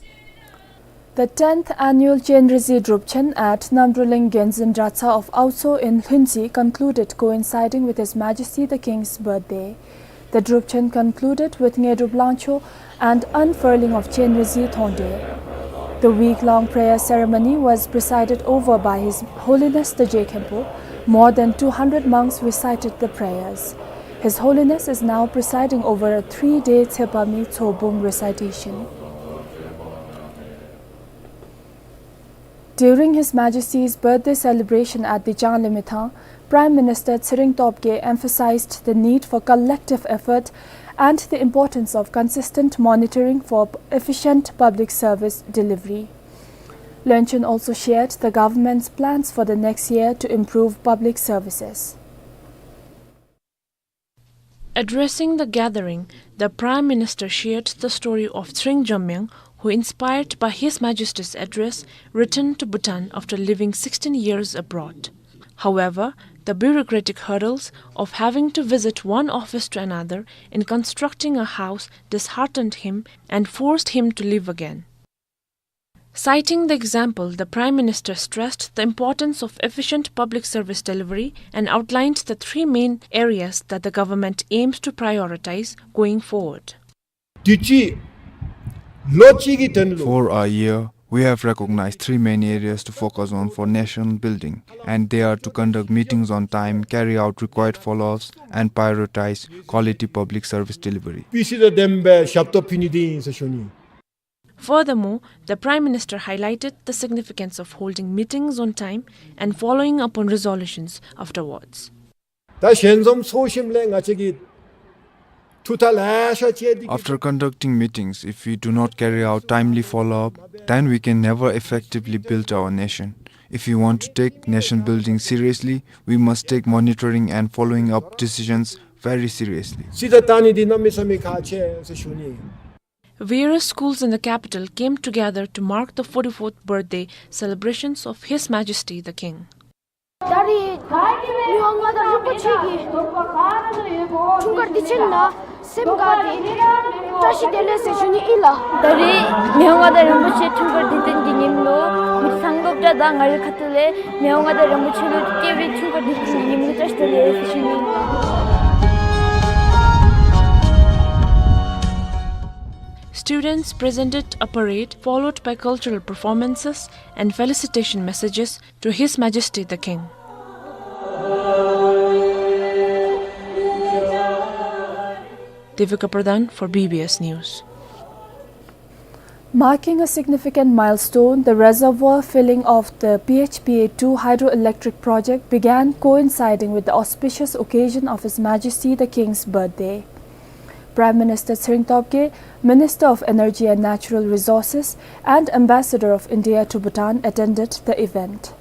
The tenth annual Chenrezig Drupchen at Namdruling Genzin Dratshang of Aotso in Lhuentse concluded, coinciding with His Majesty the King's birthday. The Drupchen concluded with Ngedrup Langcho and unfurling of Chenrezig Thongde. The week-long prayer ceremony was presided over by His Holiness the Je Khenpo. More than two hundred monks recited the prayers. His Holiness is now presiding over a three-day Tsepami Tsobung recitation. During His Majesty's birthday celebration at the Changlimithang, Prime Minister Tshering Tobgay emphasized the need for collective effort and the importance of consistent monitoring for p-, efficient public service delivery. Lönchen also shared the government's plans for the next year to improve public services. Addressing the gathering, the Prime Minister shared the story of Tshering Jamyang, who, inspired by His Majesty's address, returned to Bhutan after living sixteen years abroad. However, the bureaucratic hurdles of having to visit one office to another in constructing a house disheartened him and forced him to leave again. Citing the example, the Prime Minister stressed the importance of efficient public service delivery and outlined the three main areas that the government aims to prioritize going forward. དུས་ཅི་ལོ་གཅིག་གི་དོན་ལུ། For a year, we have recognized three main areas to focus on for nation building, and they are to conduct meetings on time, carry out required follow-ups, and prioritize quality public service delivery. སྤུས་ཚད་དང་ལྡན་པའི་ཞབས་ཏོག་ཕུལ་ནི་འདི་ཨིན་ཟེར་ཞུ་ནི། Furthermore, the Prime Minister highlighted the significance of holding meetings on time and following up on resolutions afterwards. ད་ཞལ་འཛོམས་ཚོགས་ཞིནམ་ལས་ང་བཅས་ཀྱིས་ཐུགས་ཐག་ལེ་ཤ་བཅད་དེ། After conducting meetings, if we do not carry out timely follow-up, then we can never effectively build our nation. If we want to take nation building seriously, we must take monitoring and following up decisions very seriously. རྩིས་ད་བལྟ་ནི་འདི་གནམ་མེད་ས་མེད་ཁག་ཆེ་ཟེར་ཞུ་ནི། Various schools in the capital came together to mark the forty-fourth birthday celebrations of His Majesty the King. ད་རིས་མི་དབང་མངའ་བདག་རིན་པོ་ཆེ་གི་འཁྲུངས་སྐར་དུས་ཆེན་ལུ་སེམས་དགའ་སྟེ་བཀྲ་ཤིས་བདེ་ལེགས་ཟེར་ཞུ་ནི་ཨིན་ལགས། ད་རིས་མི་དབང་མངའ་བདག་རིན་པོ་ཆེ་འཁྲུངས་སྐར་དུས་སྟོན་གྱི་ཉིནམ་ལུ་མི་ཚང་སློབ་གྲྭ་དང་ང་རའི་ཁ་ཐུག་ལས་མི་དབང་མངའ་བདག་རིན་པོ་ཆེ་ལུ་སྐྱེས་པའི་འཁྲུངས་སྐར་དུས་སྟོན་གྱི་ཉིནམ་ལུ་བཀྲ་ཤིས་བདེ་ལེགས་ཟེར་ཞུ་ནི་ཨིན་ལགས། Students presented a parade followed by cultural performances and felicitation messages to His Majesty the King. Devika Pradhan for B B S News. Marking a significant milestone, the reservoir filling of the P H P A two hydroelectric project began, coinciding with the auspicious occasion of His Majesty the King's birthday. Prime Minister Tshering Tobgay, Minister of Energy and Natural Resources, and Ambassador of India to Bhutan attended the event.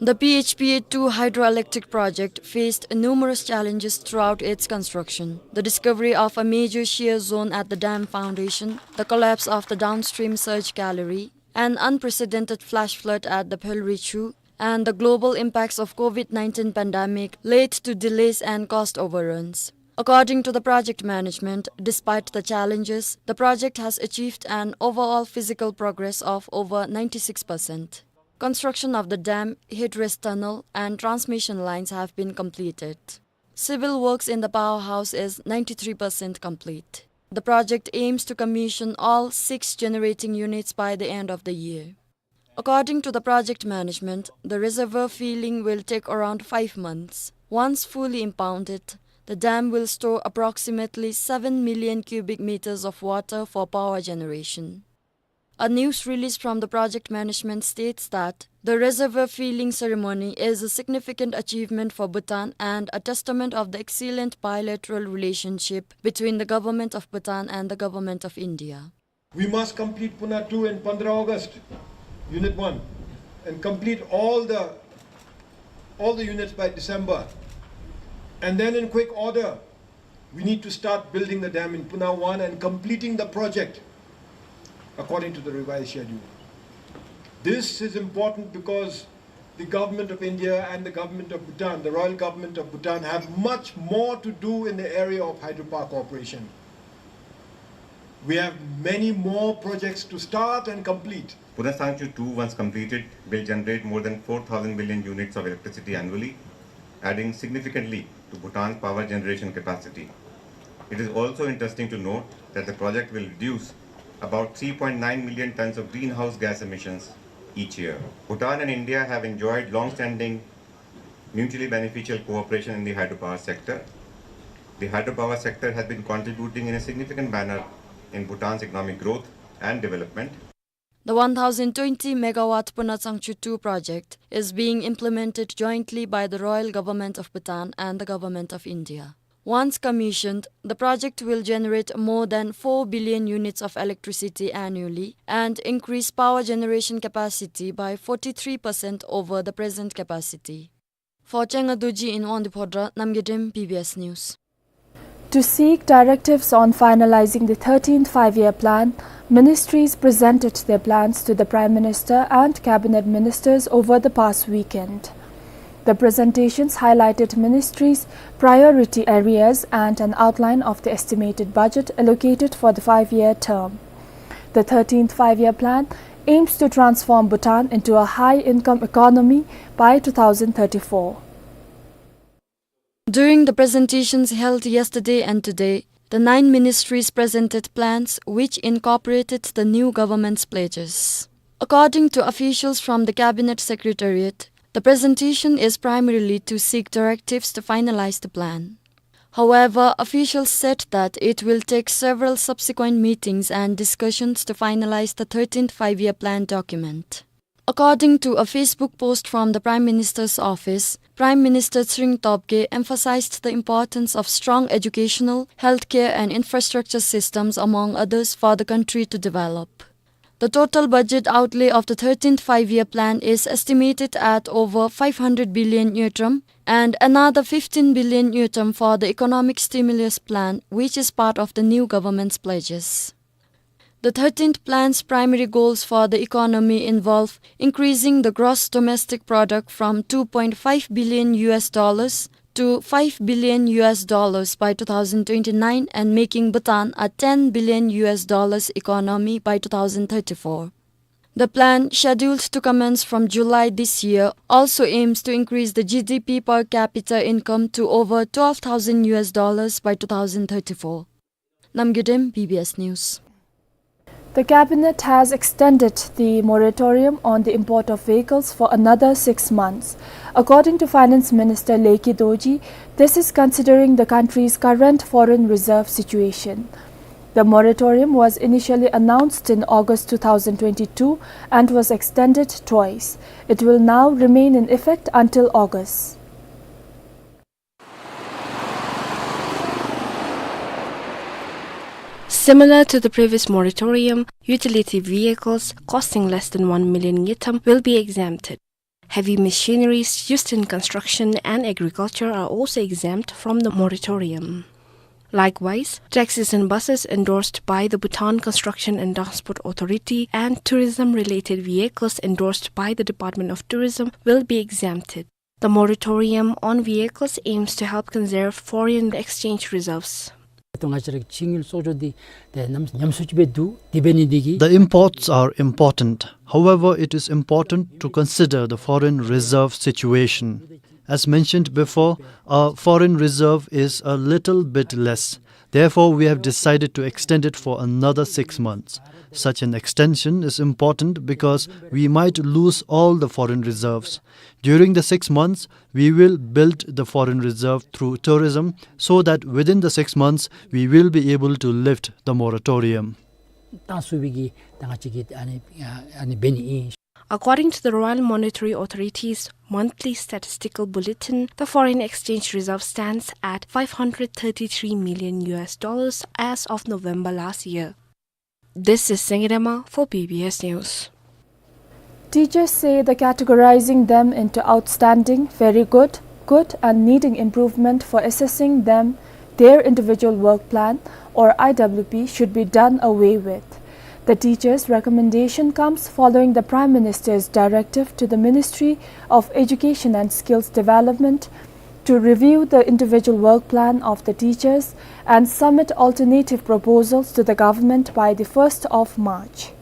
The P H P A two hydroelectric project faced numerous challenges throughout its construction. The discovery of a major shear zone at the dam foundation, the collapse of the downstream surge gallery, an unprecedented flash flood at the Pheolriechhoo, and the global impacts of COVID nineteen pandemic led to delays and cost overruns. According to the project management, despite the challenges, the project has achieved an overall physical progress of over ninety-six percent. Construction of the dam, headrace tunnel, and transmission lines have been completed. Civil works in the powerhouse is ninety-three percent complete. The project aims to commission all six generating units by the end of the year. According to the project management, the reservoir filling will take around five months. Once fully impounded, the dam will store approximately seven million cubic meters of water for power generation. A news release from the project management states that the reservoir filling ceremony is a significant achievement for Bhutan and a testament of the excellent bilateral relationship between the government of Bhutan and the government of India. We must complete Puna two in fifteen August, Unit one, and complete all the, all the units by December. And then in quick order, we need to start building the dam in Puna one and completing the project according to the revised schedule. This is important because the government of India and the government of Bhutan, the royal government of Bhutan, have much more to do in the area of hydropower cooperation. We have many more projects to start and complete. Puna Sangchu two, once completed, will generate more than four thousand million units of electricity annually, adding significantly to Bhutan's power generation capacity. It is also interesting to note that the project will reduce about three point nine million tons of greenhouse gas emissions each year. Bhutan and India have enjoyed long-standing mutually beneficial cooperation in the hydropower sector. The hydropower sector has been contributing in a significant manner in Bhutan's economic growth and development. The one thousand twenty megawatt Puna Sangchu two project is being implemented jointly by the Royal Government of Bhutan and the Government of India. Once commissioned, the project will generate more than four billion units of electricity annually and increase power generation capacity by forty-three percent over the present capacity. For Chenga Dorji in Wangdue Phodrang, Namgay Dem, B B S News. To seek directives on finalizing the thirteenth Five-Year Plan, ministries presented their plans to the Prime Minister and Cabinet Ministers over the past weekend. The presentations highlighted ministries' priority areas and an outline of the estimated budget allocated for the five-year term. The thirteenth Five-Year Plan aims to transform Bhutan into a high-income economy by two thousand thirty-four. During the presentations held yesterday and today, the nine ministries presented plans which incorporated the new government's pledges. According to officials from the Cabinet Secretariat, the presentation is primarily to seek directives to finalize the plan. However, officials said that it will take several subsequent meetings and discussions to finalize the thirteenth Five-Year Plan document. According to a Facebook post from the Prime Minister's office, Prime Minister Tshering Tobgay emphasized the importance of strong educational, healthcare and infrastructure systems, among others, for the country to develop. The total budget outlay of the thirteenth Five-Year Plan is estimated at over five hundred billion ngultrum, and another fifteen billion ngultrum for the economic stimulus plan, which is part of the new government's pledges. The thirteenth plan's primary goals for the economy involve increasing the gross domestic product from two point five billion U S dollars to five billion U S dollars by two thousand twenty-nine and making Bhutan a ten billion U S dollars economy by two thousand thirty-four. The plan, scheduled to commence from July this year, also aims to increase the G D P per capita income to over twelve thousand U S dollars by two thousand thirty-four. Namgay Dem, B B S News. The Cabinet has extended the moratorium on the import of vehicles for another six months. According to Finance Minister Lekhi Dorji, this is considering the country's current foreign reserve situation. The moratorium was initially announced in August two thousand twenty-two and was extended twice. It will now remain in effect until August. Similar to the previous moratorium, utility vehicles costing less than one million ngultrum will be exempted. Heavy machineries used in construction and agriculture are also exempt from the moratorium. Likewise, taxis and buses endorsed by the Bhutan Construction and Transport Authority and tourism-related vehicles endorsed by the Department of Tourism will be exempted. The moratorium on vehicles aims to help conserve foreign exchange reserves. ཏེ་ང་བཅས་ར་གི་ཕྱི་དངུལ་གསོག་འཇོག་འདི་ཏེ་ཉམས་ཉམས་སུ་ཅིག་སྦེ་འདུག། དེ་འབད་ནི་འདི་གིས། The imports are important. However, it is important to consider the foreign reserve situation. As mentioned before, our foreign reserve is a little bit less. Therefore, we have decided to extend it for another six months. Such an extension is important because we might lose all the foreign reserves. During the six months, we will build the foreign reserve through tourism so that within the six months, we will be able to lift the moratorium. ཏང་སུ་བི་གི་ཏང་ཅིག་གི་ཨ་ནི་ཨ་ནི་འབད་ནི་ཨིན། According to the Royal Monetary Authority's monthly statistical bulletin, the foreign exchange reserve stands at five hundred thirty-three million U S dollars as of November last year. This is Sengirema for B B S News. Teachers say the categorizing them into outstanding, very good, good, and needing improvement for assessing them, their individual work plan, or I W P, should be done away with. The teachers' recommendation comes following the Prime Minister's directive to the Ministry of Education and Skills Development to review the individual work plan of the teachers and submit alternative proposals to the government by the first of March.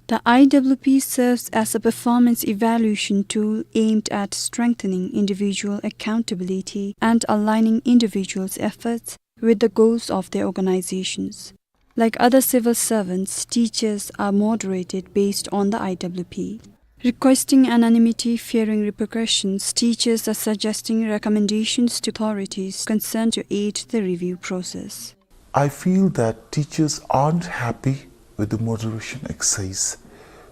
The I W P serves as a performance evaluation tool aimed at strengthening individual accountability and aligning individuals' efforts with the goals of their organizations. Like other civil servants, teachers are moderated based on the I W P. Requesting anonymity, fearing repercussions, teachers are suggesting recommendations to authorities concerned to aid the review process. I feel that teachers aren't happy with the moderation exercise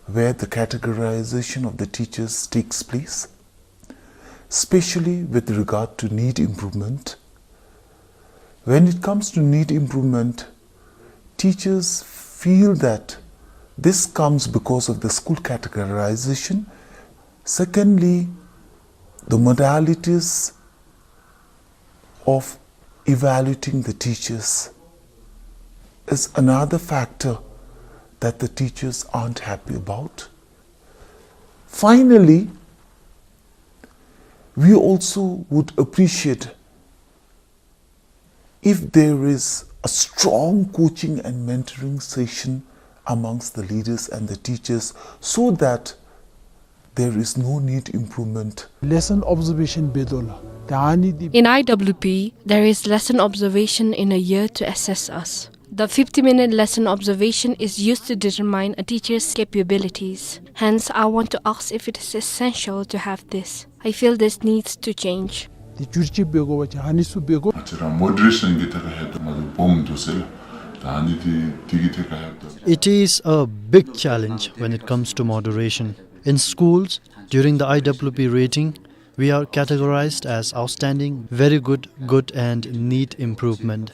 where the categorization of the teachers takes place, especially with regard to need improvement. When it comes to need improvement, teachers feel that this comes because of the school categorization. Secondly, the modalities of evaluating the teachers is another factor that the teachers aren't happy about. Finally, we also would appreciate if there is a strong coaching and mentoring session amongst the leaders and the teachers so that there is no need improvement. Lesson observation འབད་དོ་ལགས། ད་ཨ་ནི་འདི། In I W P, there is lesson observation in a year to assess us. The fifty-minute lesson observation is used to determine a teacher's capabilities. Hence, I want to ask if it is essential to have this. I feel this needs to change. འདི་བསྒྱུར་བཅོས་འབད་དགོ་པ་ཅིན་ཨ་ནི་ཚུ་འབད་དགོ། ང་བཅས་ར་moderation གི་ཐད་ཁར་ཧེ་མ་ལས་སྦོམ་འདུག་ཟེར་ལགས། ད་ཨ་ནི་འདི་འདི་གི་ཐད་ཁར་ཧེ་མ། It is a big challenge when it comes to moderation. In schools, during the I W P rating, we are categorized as outstanding, very good, good, and need improvement.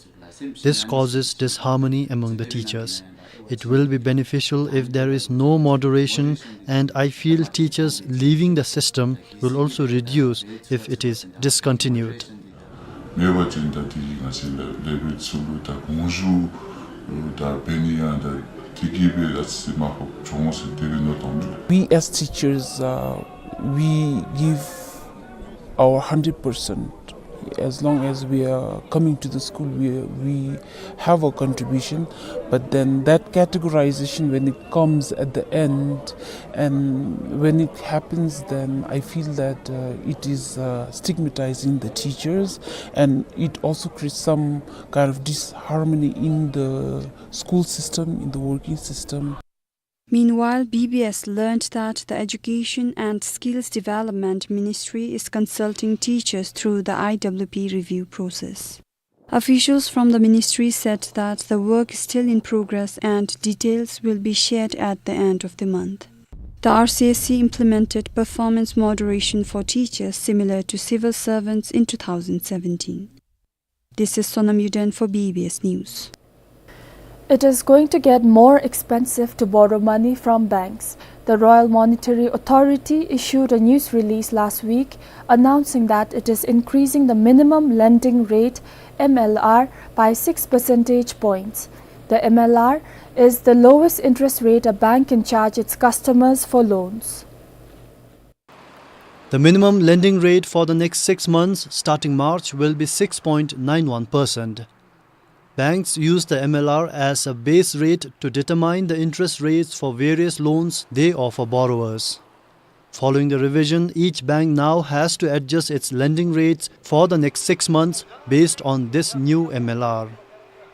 This causes disharmony among the teachers. It will be beneficial if there is no moderation, and I feel teachers leaving the system will also reduce if it is discontinued. མེད་པ་ཅིན་ད་འདི་གིས་ང་བཅས་ལ་ལེགས་པའི་ཚུལ་ལུ་ད་དགོངས་ཞུ་ད་འབད་ནི་ཡང་ད་འདི་གིས་སྦེ་ད་ཅིག་མ་ཁོག་འགྱོ་འོང་ཟེར་དེ་སྦེ་མནོ་དོ་ལགས། We as teachers, uh, we give our hundred percent. As long as we are coming to the school, we, we have a contribution. But then that categorization, when it comes at the end, and when it happens, then I feel that, uh, it is, uh, stigmatizing the teachers, and it also creates some kind of disharmony in the school system, in the working system. Meanwhile, B B S learned that the Education and Skills Development Ministry is consulting teachers through the I W P review process. Officials from the ministry said that the work is still in progress and details will be shared at the end of the month. The R C S C implemented performance moderation for teachers similar to civil servants in two thousand seventeen. This is Sonam Yuden for B B S News. It is going to get more expensive to borrow money from banks. The Royal Monetary Authority issued a news release last week announcing that it is increasing the minimum lending rate, M L R, by six percentage points. The M L R is the lowest interest rate a bank can charge its customers for loans. The minimum lending rate for the next six months, starting March, will be six point nine one percent. Banks use the M L R as a base rate to determine the interest rates for various loans they offer borrowers. Following the revision, each bank now has to adjust its lending rates for the next six months based on this new M L R.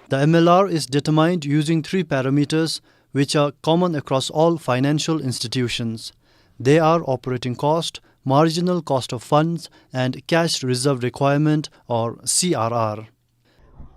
The M L R is determined using three parameters, which are common across all financial institutions. They are operating cost, marginal cost of funds, and cash reserve requirement, or C R R.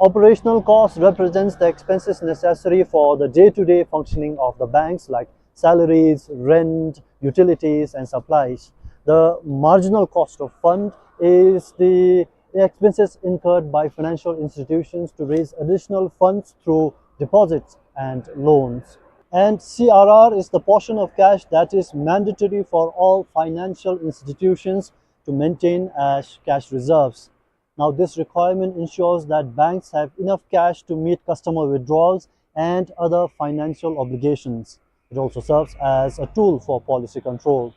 Operational cost represents the expenses necessary for the day-to-day functioning of the banks, like salaries, rent, utilities, and supplies. The marginal cost of fund is the expenses incurred by financial institutions to raise additional funds through deposits and loans. And C R R is the portion of cash that is mandatory for all financial institutions to maintain as cash reserves. Now, this requirement ensures that banks have enough cash to meet customer withdrawals and other financial obligations. It also serves as a tool for policy control.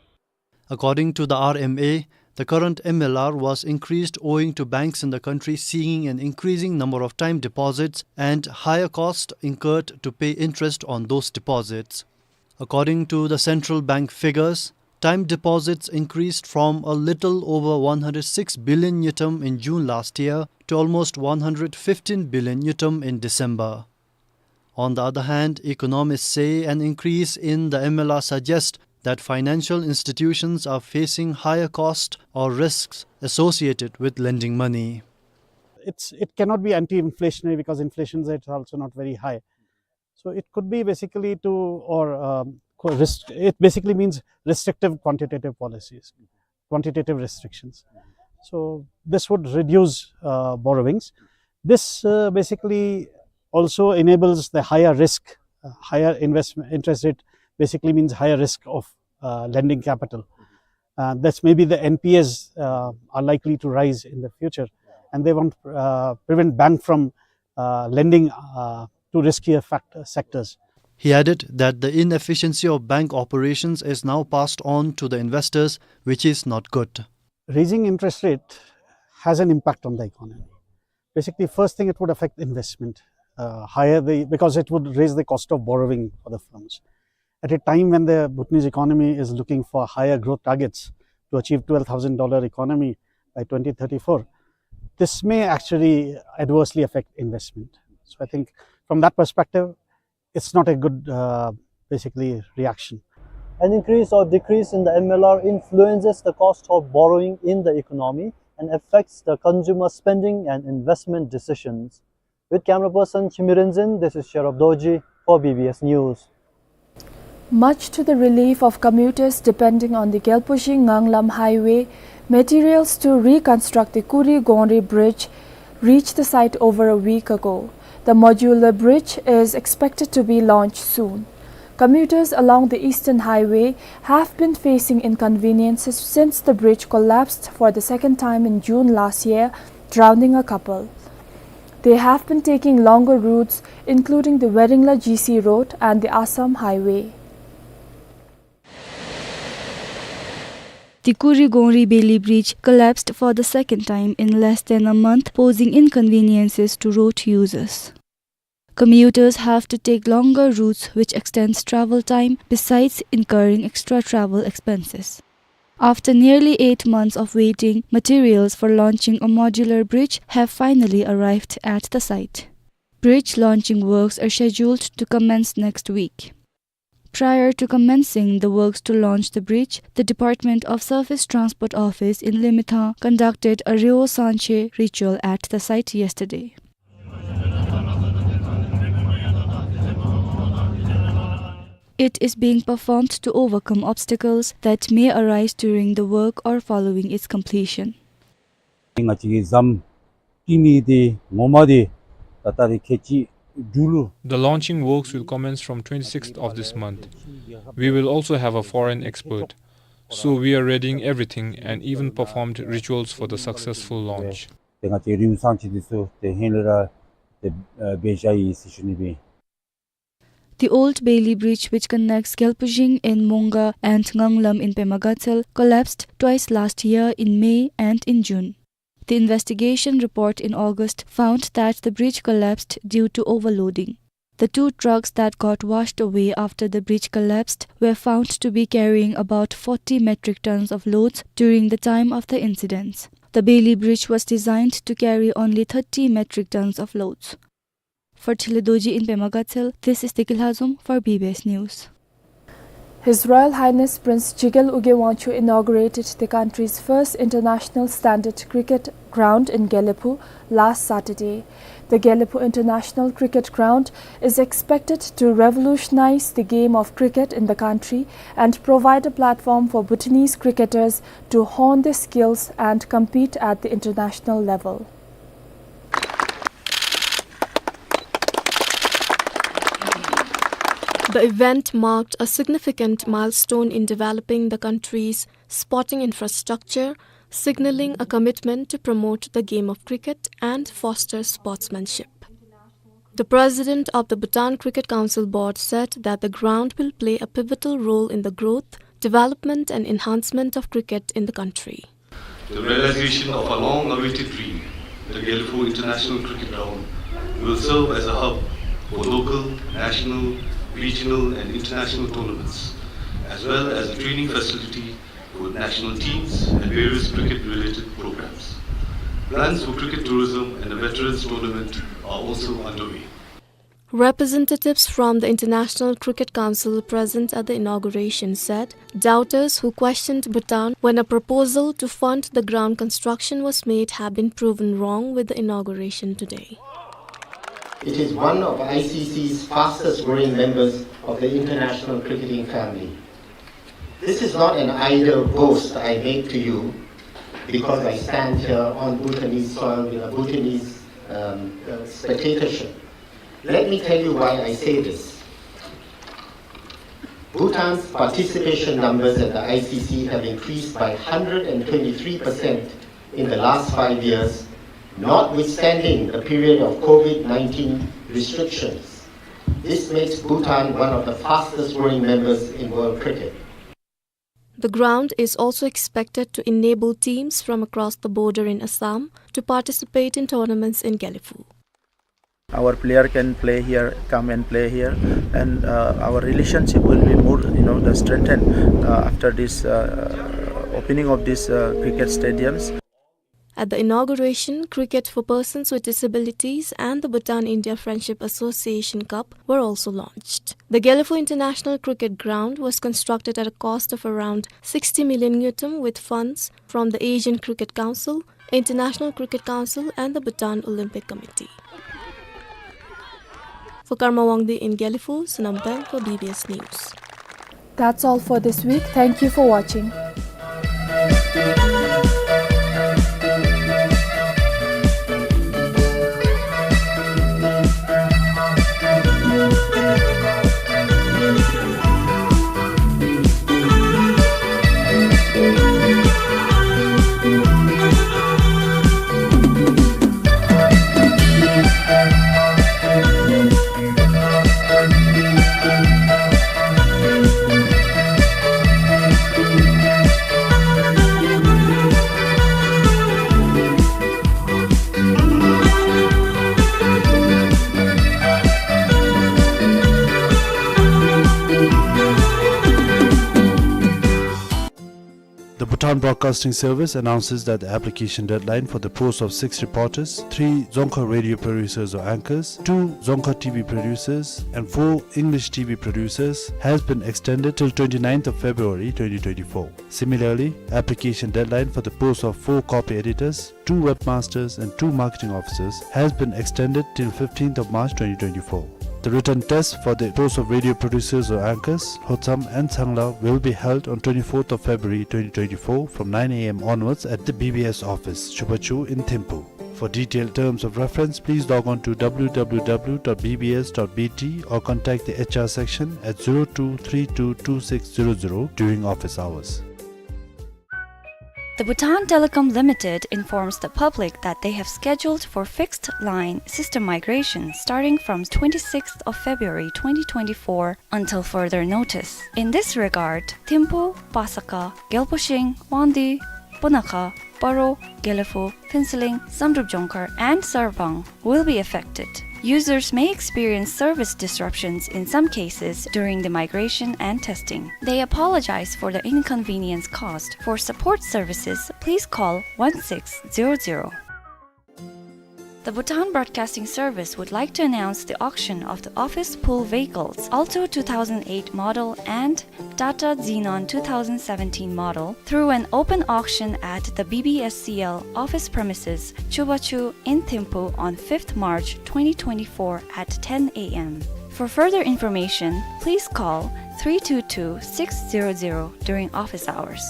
According to the R M A, the current M L R was increased owing to banks in the country seeing an increasing number of time deposits and higher cost incurred to pay interest on those deposits. According to the central bank figures, time deposits increased from a little over one hundred six billion ngultrum in June last year to almost one hundred fifteen billion ngultrum in December. On the other hand, economists say an increase in the M L R suggests that financial institutions are facing higher costs or risks associated with lending money. It's, it cannot be anti-inflationary because inflation rate is also not very high. So it could be basically to, or, um, co-, rest-, it basically means restrictive quantitative policies, quantitative restrictions. So this would reduce, uh, borrowings. This, uh, basically also enables the higher risk, uh, higher investment interest rate basically means higher risk of, uh, lending capital. Uh, that's maybe the N P As, uh, are likely to rise in the future, and they want, uh, prevent bank from, uh, lending, uh, to riskier fact-, sectors. He added that the inefficiency of bank operations is now passed on to the investors, which is not good. Raising interest rate has an impact on the economy. Basically, first thing, it would affect investment, uh, higher the, because it would raise the cost of borrowing for the firms. At a time when the Bhutanese economy is looking for higher growth targets to achieve twelve thousand dollar economy by twenty thirty-four, this may actually adversely affect investment. So I think from that perspective, it's not a good, uh, basically, reaction. An increase or decrease in the M L R influences the cost of borrowing in the economy and affects the consumer spending and investment decisions. With camera person Chimir Rinzin, this is Sherab Dorji for B B S News. Much to the relief of commuters depending on the Gyalpo-Shing Nganglam Highway, materials to reconstruct the Kuri Gongri Bridge reached the site over a week ago. The modular bridge is expected to be launched soon. Commuters along the Eastern Highway have been facing inconveniences since the bridge collapsed for the second time in June last year, drowning a couple. They have been taking longer routes, including the Weringla G C Road and the Assam Highway. The Kuri Gongri Beli Bridge collapsed for the second time in less than a month, posing inconveniences to road users. Commuters have to take longer routes, which extends travel time, besides incurring extra travel expenses. After nearly eight months of waiting, materials for launching a modular bridge have finally arrived at the site. Bridge launching works are scheduled to commence next week. Prior to commencing the works to launch the bridge, the Department of Surface Transport Office in Limethang conducted a Reo Sanche ritual at the site yesterday. It is being performed to overcome obstacles that may arise during the work or following its completion. ང་བཅས་ཀྱི་ཟམ་བཏིང་ནི་འདི་ངོ་མ་འདི་ད་ལྟ་རེ་ཁལ་གཅིག་འབྲུག་ལུ། The launching works will commence from twenty-sixth of this month. We will also have a foreign expert. So we are readying everything and even performed rituals for the successful launch. ཏེ་ང་བཅས་རིམ་སང་ཅིག་འདི་ཚུ་ཏེ་ཧེ་ལས་ར་ཏེ་ཨ་འབད་བཞག་ཡི་ཟེར་ཞུ་ནི་སྦེ། The old Bailey Bridge, which connects Gelpujing in Monga and Nganglam in Pema Gatshel, collapsed twice last year in May and in June. The investigation report in August found that the bridge collapsed due to overloading. The two trucks that got washed away after the bridge collapsed were found to be carrying about forty metric tons of loads during the time of the incidents. The Bailey Bridge was designed to carry only thirty metric tons of loads. For Thilo Dorji in Pema Gatshel, this is Teki Lhazom for B B S News. His Royal Highness Prince Jigel Ugye Wangchuck inaugurated the country's first international standard cricket ground in Gelephu last Saturday. The Gelephu International Cricket Ground is expected to revolutionize the game of cricket in the country and provide a platform for Bhutanese cricketers to hone their skills and compete at the international level. The event marked a significant milestone in developing the country's sporting infrastructure, signaling a commitment to promote the game of cricket and foster sportsmanship. The president of the Bhutan Cricket Council Board said that the ground will play a pivotal role in the growth, development and enhancement of cricket in the country. The realization of a long-awaited dream, the Gelephu International Cricket Ground, will serve as a hub for local, national, regional and international tournaments, as well as a training facility for national teams and various cricket-related programs. Plans for cricket tourism and a veterans tournament are also underway. Representatives from the International Cricket Council present at the inauguration said doubters who questioned Bhutan when a proposal to fund the ground construction was made have been proven wrong with the inauguration today. It is one of I C C's fastest growing members of the international cricketing family. This is not an idle boast I make to you because I stand here on Bhutanese soil with a Bhutanese, um, uh, spectatorship. Let me tell you why I say this. Bhutan's participation numbers at the I C C have increased by hundred and twenty-three percent in the last five years, notwithstanding the period of COVID nineteen restrictions. This makes Bhutan one of the fastest growing members in world cricket. The ground is also expected to enable teams from across the border in Assam to participate in tournaments in Gelephu. Our player can play here, come and play here, and, uh, our relationship will be more, you know, the strengthened, uh, after this, uh, opening of these, uh, cricket stadiums. At the inauguration, cricket for persons with disabilities and the Bhutan India Friendship Association Cup were also launched. The Gelephu International Cricket Ground was constructed at a cost of around sixty million ngultrum with funds from the Asian Cricket Council, International Cricket Council and the Bhutan Olympic Committee. For Karma Wangdi in Gelephu, Sonam Peng for B B S News. That's all for this week. Thank you for watching. The Bhutan Broadcasting Service announces that the application deadline for the post of six reporters, three Dzongkha radio producers or anchors, two Dzongkha T V producers, and four English T V producers has been extended till twenty-ninth of February twenty twenty-four. Similarly, application deadline for the post of four copy editors, two webmasters, and two marketing officers has been extended till fifteenth of March twenty twenty-four. The written test for the post of radio producers or anchors, Lhotsam and Tsangla, will be held on twenty-fourth of February twenty twenty-four from nine A M onwards at the B B S office, Chubachu in Thimphu. For detailed terms of reference, please log on to W W W dot B B S dot B T or contact the H R section at zero two three two two six zero zero during office hours. The Bhutan Telecom Limited informs the public that they have scheduled for fixed line system migration starting from twenty-sixth of February twenty twenty-four until further notice. In this regard, Thimphu, Pasakha, Gyalpo Shing, Wangdue, Punakha, Paro, Gelephu, Phuentsholing, Samdrup Jongkhar, and Sarpang will be affected. Users may experience service disruptions in some cases during the migration and testing. They apologize for the inconvenience caused. For support services, please call one six zero zero. The Bhutan Broadcasting Service would like to announce the auction of the office pool vehicles Alto two thousand eight model and Tata Xenon two thousand seventeen model through an open auction at the B B S C L office premises, Chubachu in Thimphu on fifth March twenty twenty-four at ten A M. For further information, please call three two two six zero zero during office hours.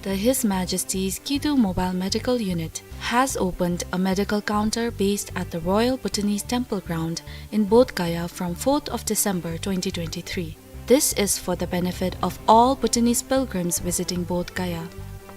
The His Majesty's Kidu Mobile Medical Unit has opened a medical counter based at the Royal Bhutanese Temple Ground in Bodh Gaya from fourth of December twenty twenty-three. This is for the benefit of all Bhutanese pilgrims visiting Bodh Gaya.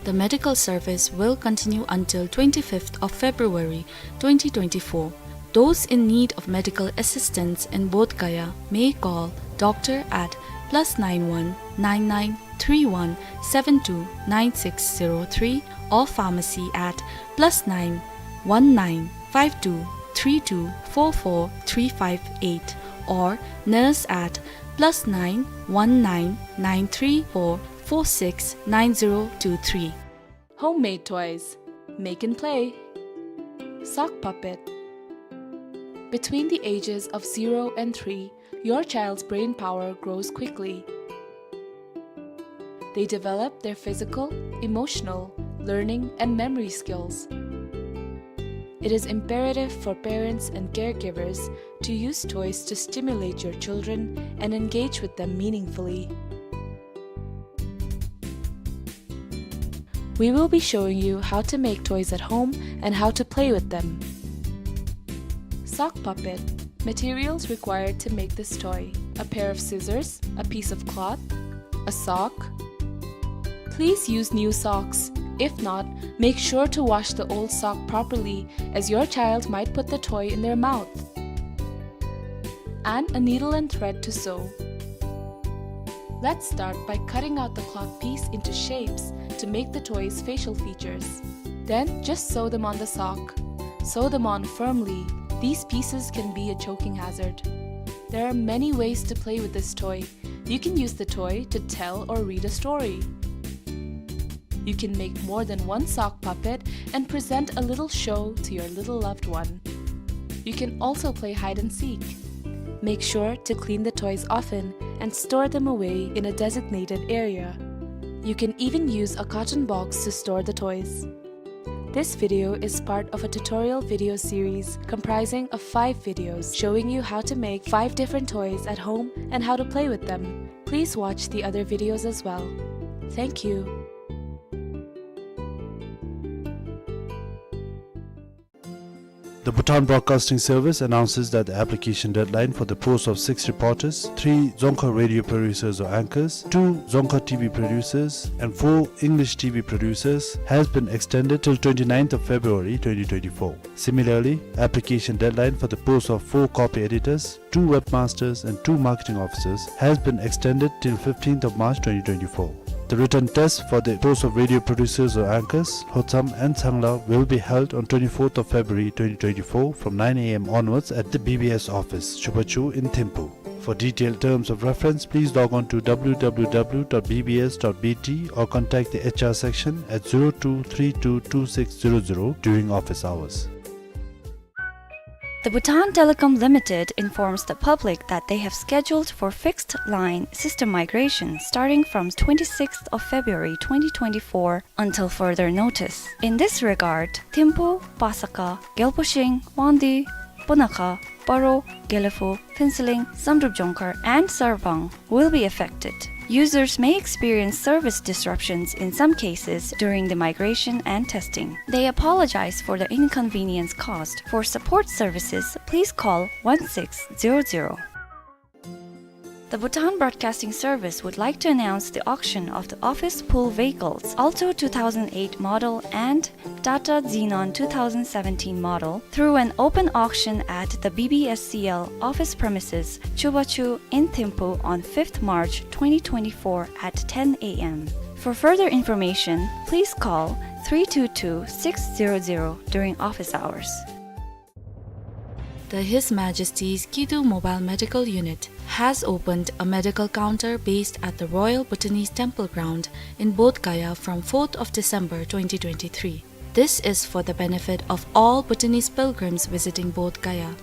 The medical service will continue until twenty-fifth of February twenty twenty-four. Those in need of medical assistance in Bodh Gaya may call doctor at plus nine one nine nine three one seven two nine six zero three or pharmacy at plus nine one nine five two three two four four three five eight or nurse at plus nine one nine nine three four four six nine zero two three. Homemade toys. Make and play. Sock puppet. Between the ages of zero and three, your child's brain power grows quickly. They develop their physical, emotional, learning, and memory skills. It is imperative for parents and caregivers to use toys to stimulate your children and engage with them meaningfully. We will be showing you how to make toys at home and how to play with them. Sock puppet. Materials required to make this toy: a pair of scissors, a piece of cloth, a sock. Please use new socks. If not, make sure to wash the old sock properly, as your child might put the toy in their mouth. And a needle and thread to sew. Let's start by cutting out the cloth piece into shapes to make the toy's facial features. Then just sew them on the sock. Sew them on firmly. These pieces can be a choking hazard. There are many ways to play with this toy. You can use the toy to tell or read a story. You can make more than one sock puppet and present a little show to your little loved one. You can also play hide and seek. Make sure to clean the toys often and store them away in a designated area. You can even use a carton box to store the toys. This video is part of a tutorial video series comprising of five videos showing you how to make five different toys at home and how to play with them. Please watch the other videos as well. Thank you. The Bhutan Broadcasting Service announces that the application deadline for the post of six reporters, three Dzongkha radio producers or anchors, two Dzongkha T V producers, and four English T V producers has been extended till twenty-ninth of February twenty twenty-four. Similarly, application deadline for the post of four copy editors, two webmasters and two marketing officers has been extended till fifteenth of March twenty twenty-four. The written test for the post of radio producers or anchors, Lhotsam and Tsangla, will be held on twenty-fourth of February twenty twenty-four from nine A M onwards at the B B S office, Chubachu in Thimphu. For detailed terms of reference, please log on to W W W dot B B S dot B T or contact the H R section at zero two three two two six zero zero during office hours. The Bhutan Telecom Limited informs the public that they have scheduled for fixed line system migration starting from twenty-sixth of February twenty twenty-four until further notice. In this regard, Thimphu, Pasakha, Gyalpo Shing, Wangdue, Punakha, Paro, Gelephu, Phuentsholing, Samdrup Jongkhar, and Sarpang will be affected. Users may experience service disruptions in some cases during the migration and testing. They apologize for the inconvenience caused. For support services, please call one six zero zero. The Bhutan Broadcasting Service would like to announce the auction of the office pool vehicles, Alto two thousand eight model and Tata Xenon two thousand seventeen model, through an open auction at the B B S C L office premises, Chubachu in Thimphu on fifth March twenty twenty-four at ten A M. For further information, please call three two two six zero zero during office hours. The His Majesty's Kidu Mobile Medical Unit has opened a medical counter based at the Royal Bhutanese Temple Ground in Bodh Gaya from fourth of December twenty twenty-three. This is for the benefit of all Bhutanese pilgrims visiting Bodh Gaya.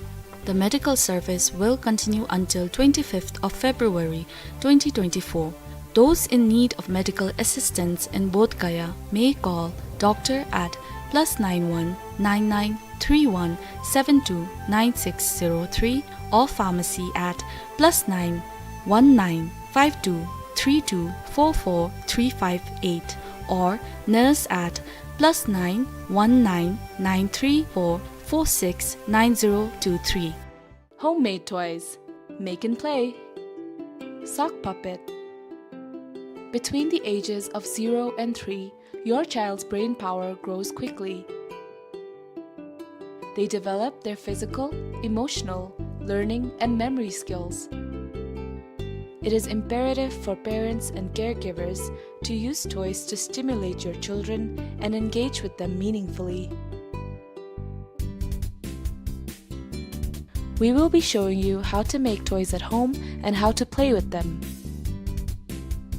The medical service will continue until twenty-fifth of February twenty twenty-four. Those in need of medical assistance in Bodh Gaya may call doctor at plus nine one nine nine three one seven two nine six zero three or pharmacy at plus nine one nine five two three two four four three five eight or nurse at plus nine one nine nine three four four six nine zero two three. Homemade toys. Make and play. Sock puppet. Between the ages of zero and three, your child's brain power grows quickly. They develop their physical, emotional, learning, and memory skills. It is imperative for parents and caregivers to use toys to stimulate your children and engage with them meaningfully. We will be showing you how to make toys at home and how to play with them.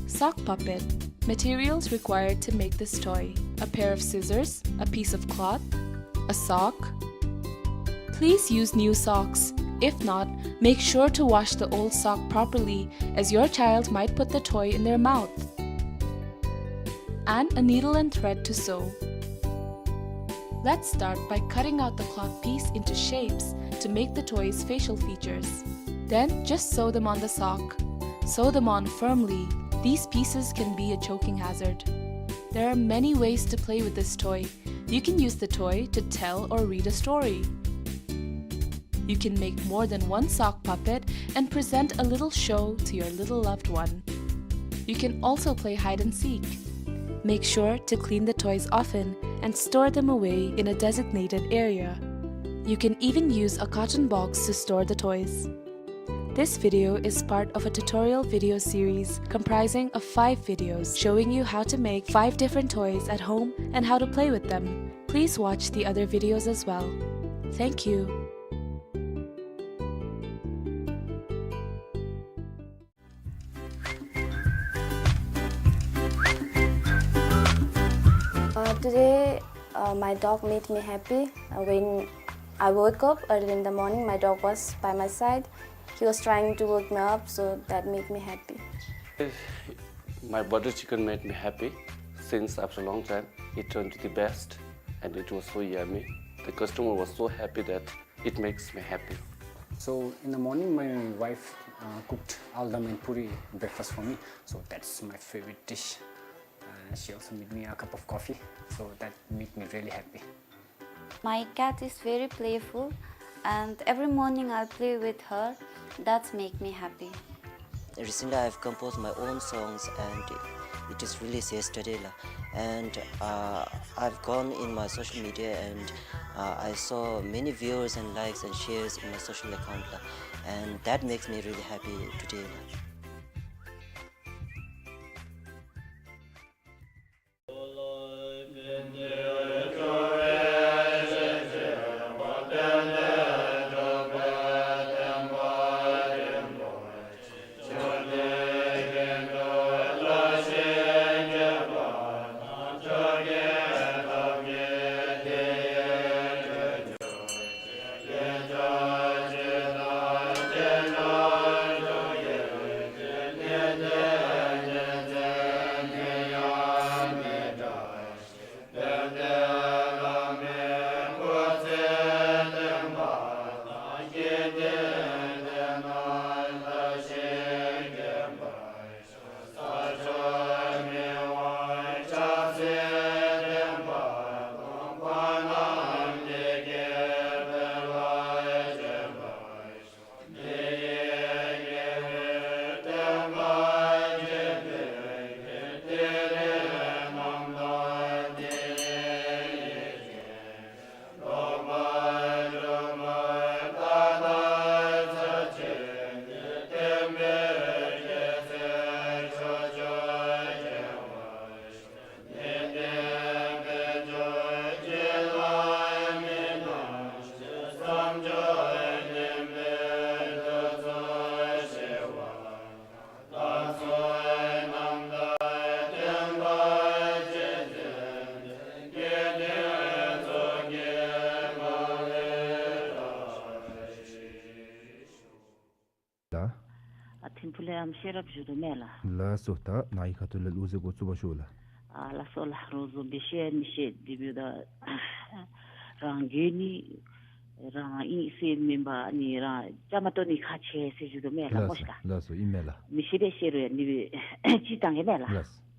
Sock puppet. Materials required to make this toy: a pair of scissors, a piece of cloth, a sock. Please use new socks. If not, make sure to wash the old sock properly, as your child might put the toy in their mouth. And a needle and thread to sew. Let's start by cutting out the cloth piece into shapes to make the toy's facial features. Then just sew them on the sock. Sew them on firmly. These pieces can be a choking hazard. There are many ways to play with this toy. You can use the toy to tell or read a story. You can make more than one sock puppet and present a little show to your little loved one. You can also play hide and seek. Make sure to clean the toys often and store them away in a designated area. You can even use a carton box to store the toys. This video is part of a tutorial video series comprising of five videos showing you how to make five different toys at home and how to play with them. Please watch the other videos as well. Thank you. Uh, today, uh, my dog made me happy. Uh, when I woke up early in the morning, my dog was by my side. He was trying to wake me up, so that made me happy. My butter chicken made me happy since after a long time. It turned to the best and it was so yummy. The customer was so happy that it makes me happy. So in the morning, my wife, uh, cooked aldam and puri breakfast for me. So that's my favorite dish. Uh, she also made me a cup of coffee. So that made me really happy. My cat is very playful, and every morning I play with her. That's make me happy. Recently, I've composed my own songs, and it is released yesterday, la. And, uh, I've gone in my social media, and, uh, I saw many viewers and likes and shares in my social account, la. And that makes me really happy today, la. ཕུལ་ལེ་ཨམ་ཤེས་རབ་ཞུ་དོ་མེན་ལགས། ལགས་སོ། ད་ནཱ་གི་ཁ་ཐུག་ལས་ལུག་རྫི་གུ་བཙུགས་པར་ཞུ་ལགས། ཨ་ལགས་སོ་ལགས། རོགས་ཚོ་འབད་ཤེས་མི་ཤེས་དེ་འབདཝ་ད་རང་རྒྱུད་ནི་རང་ཨིན་ཟེར་མེན་པར་ནི་རང་བཅའ་མར་གཏོགས་ནི་ཁག་ཆེ་ཟེར་ཞུ་དོ་མེན་ལགས། ལགས་སོ་མོ་ཤིག་ལགས། ལགས་སོ་ཨིན་མས་ལགས། མི་ཤེས་པས་ཤེས་རུང་ཡང་ནི་སྦེ་ཅིག་བཏང་གེ་མེན་ལགས། ལགས་སོ།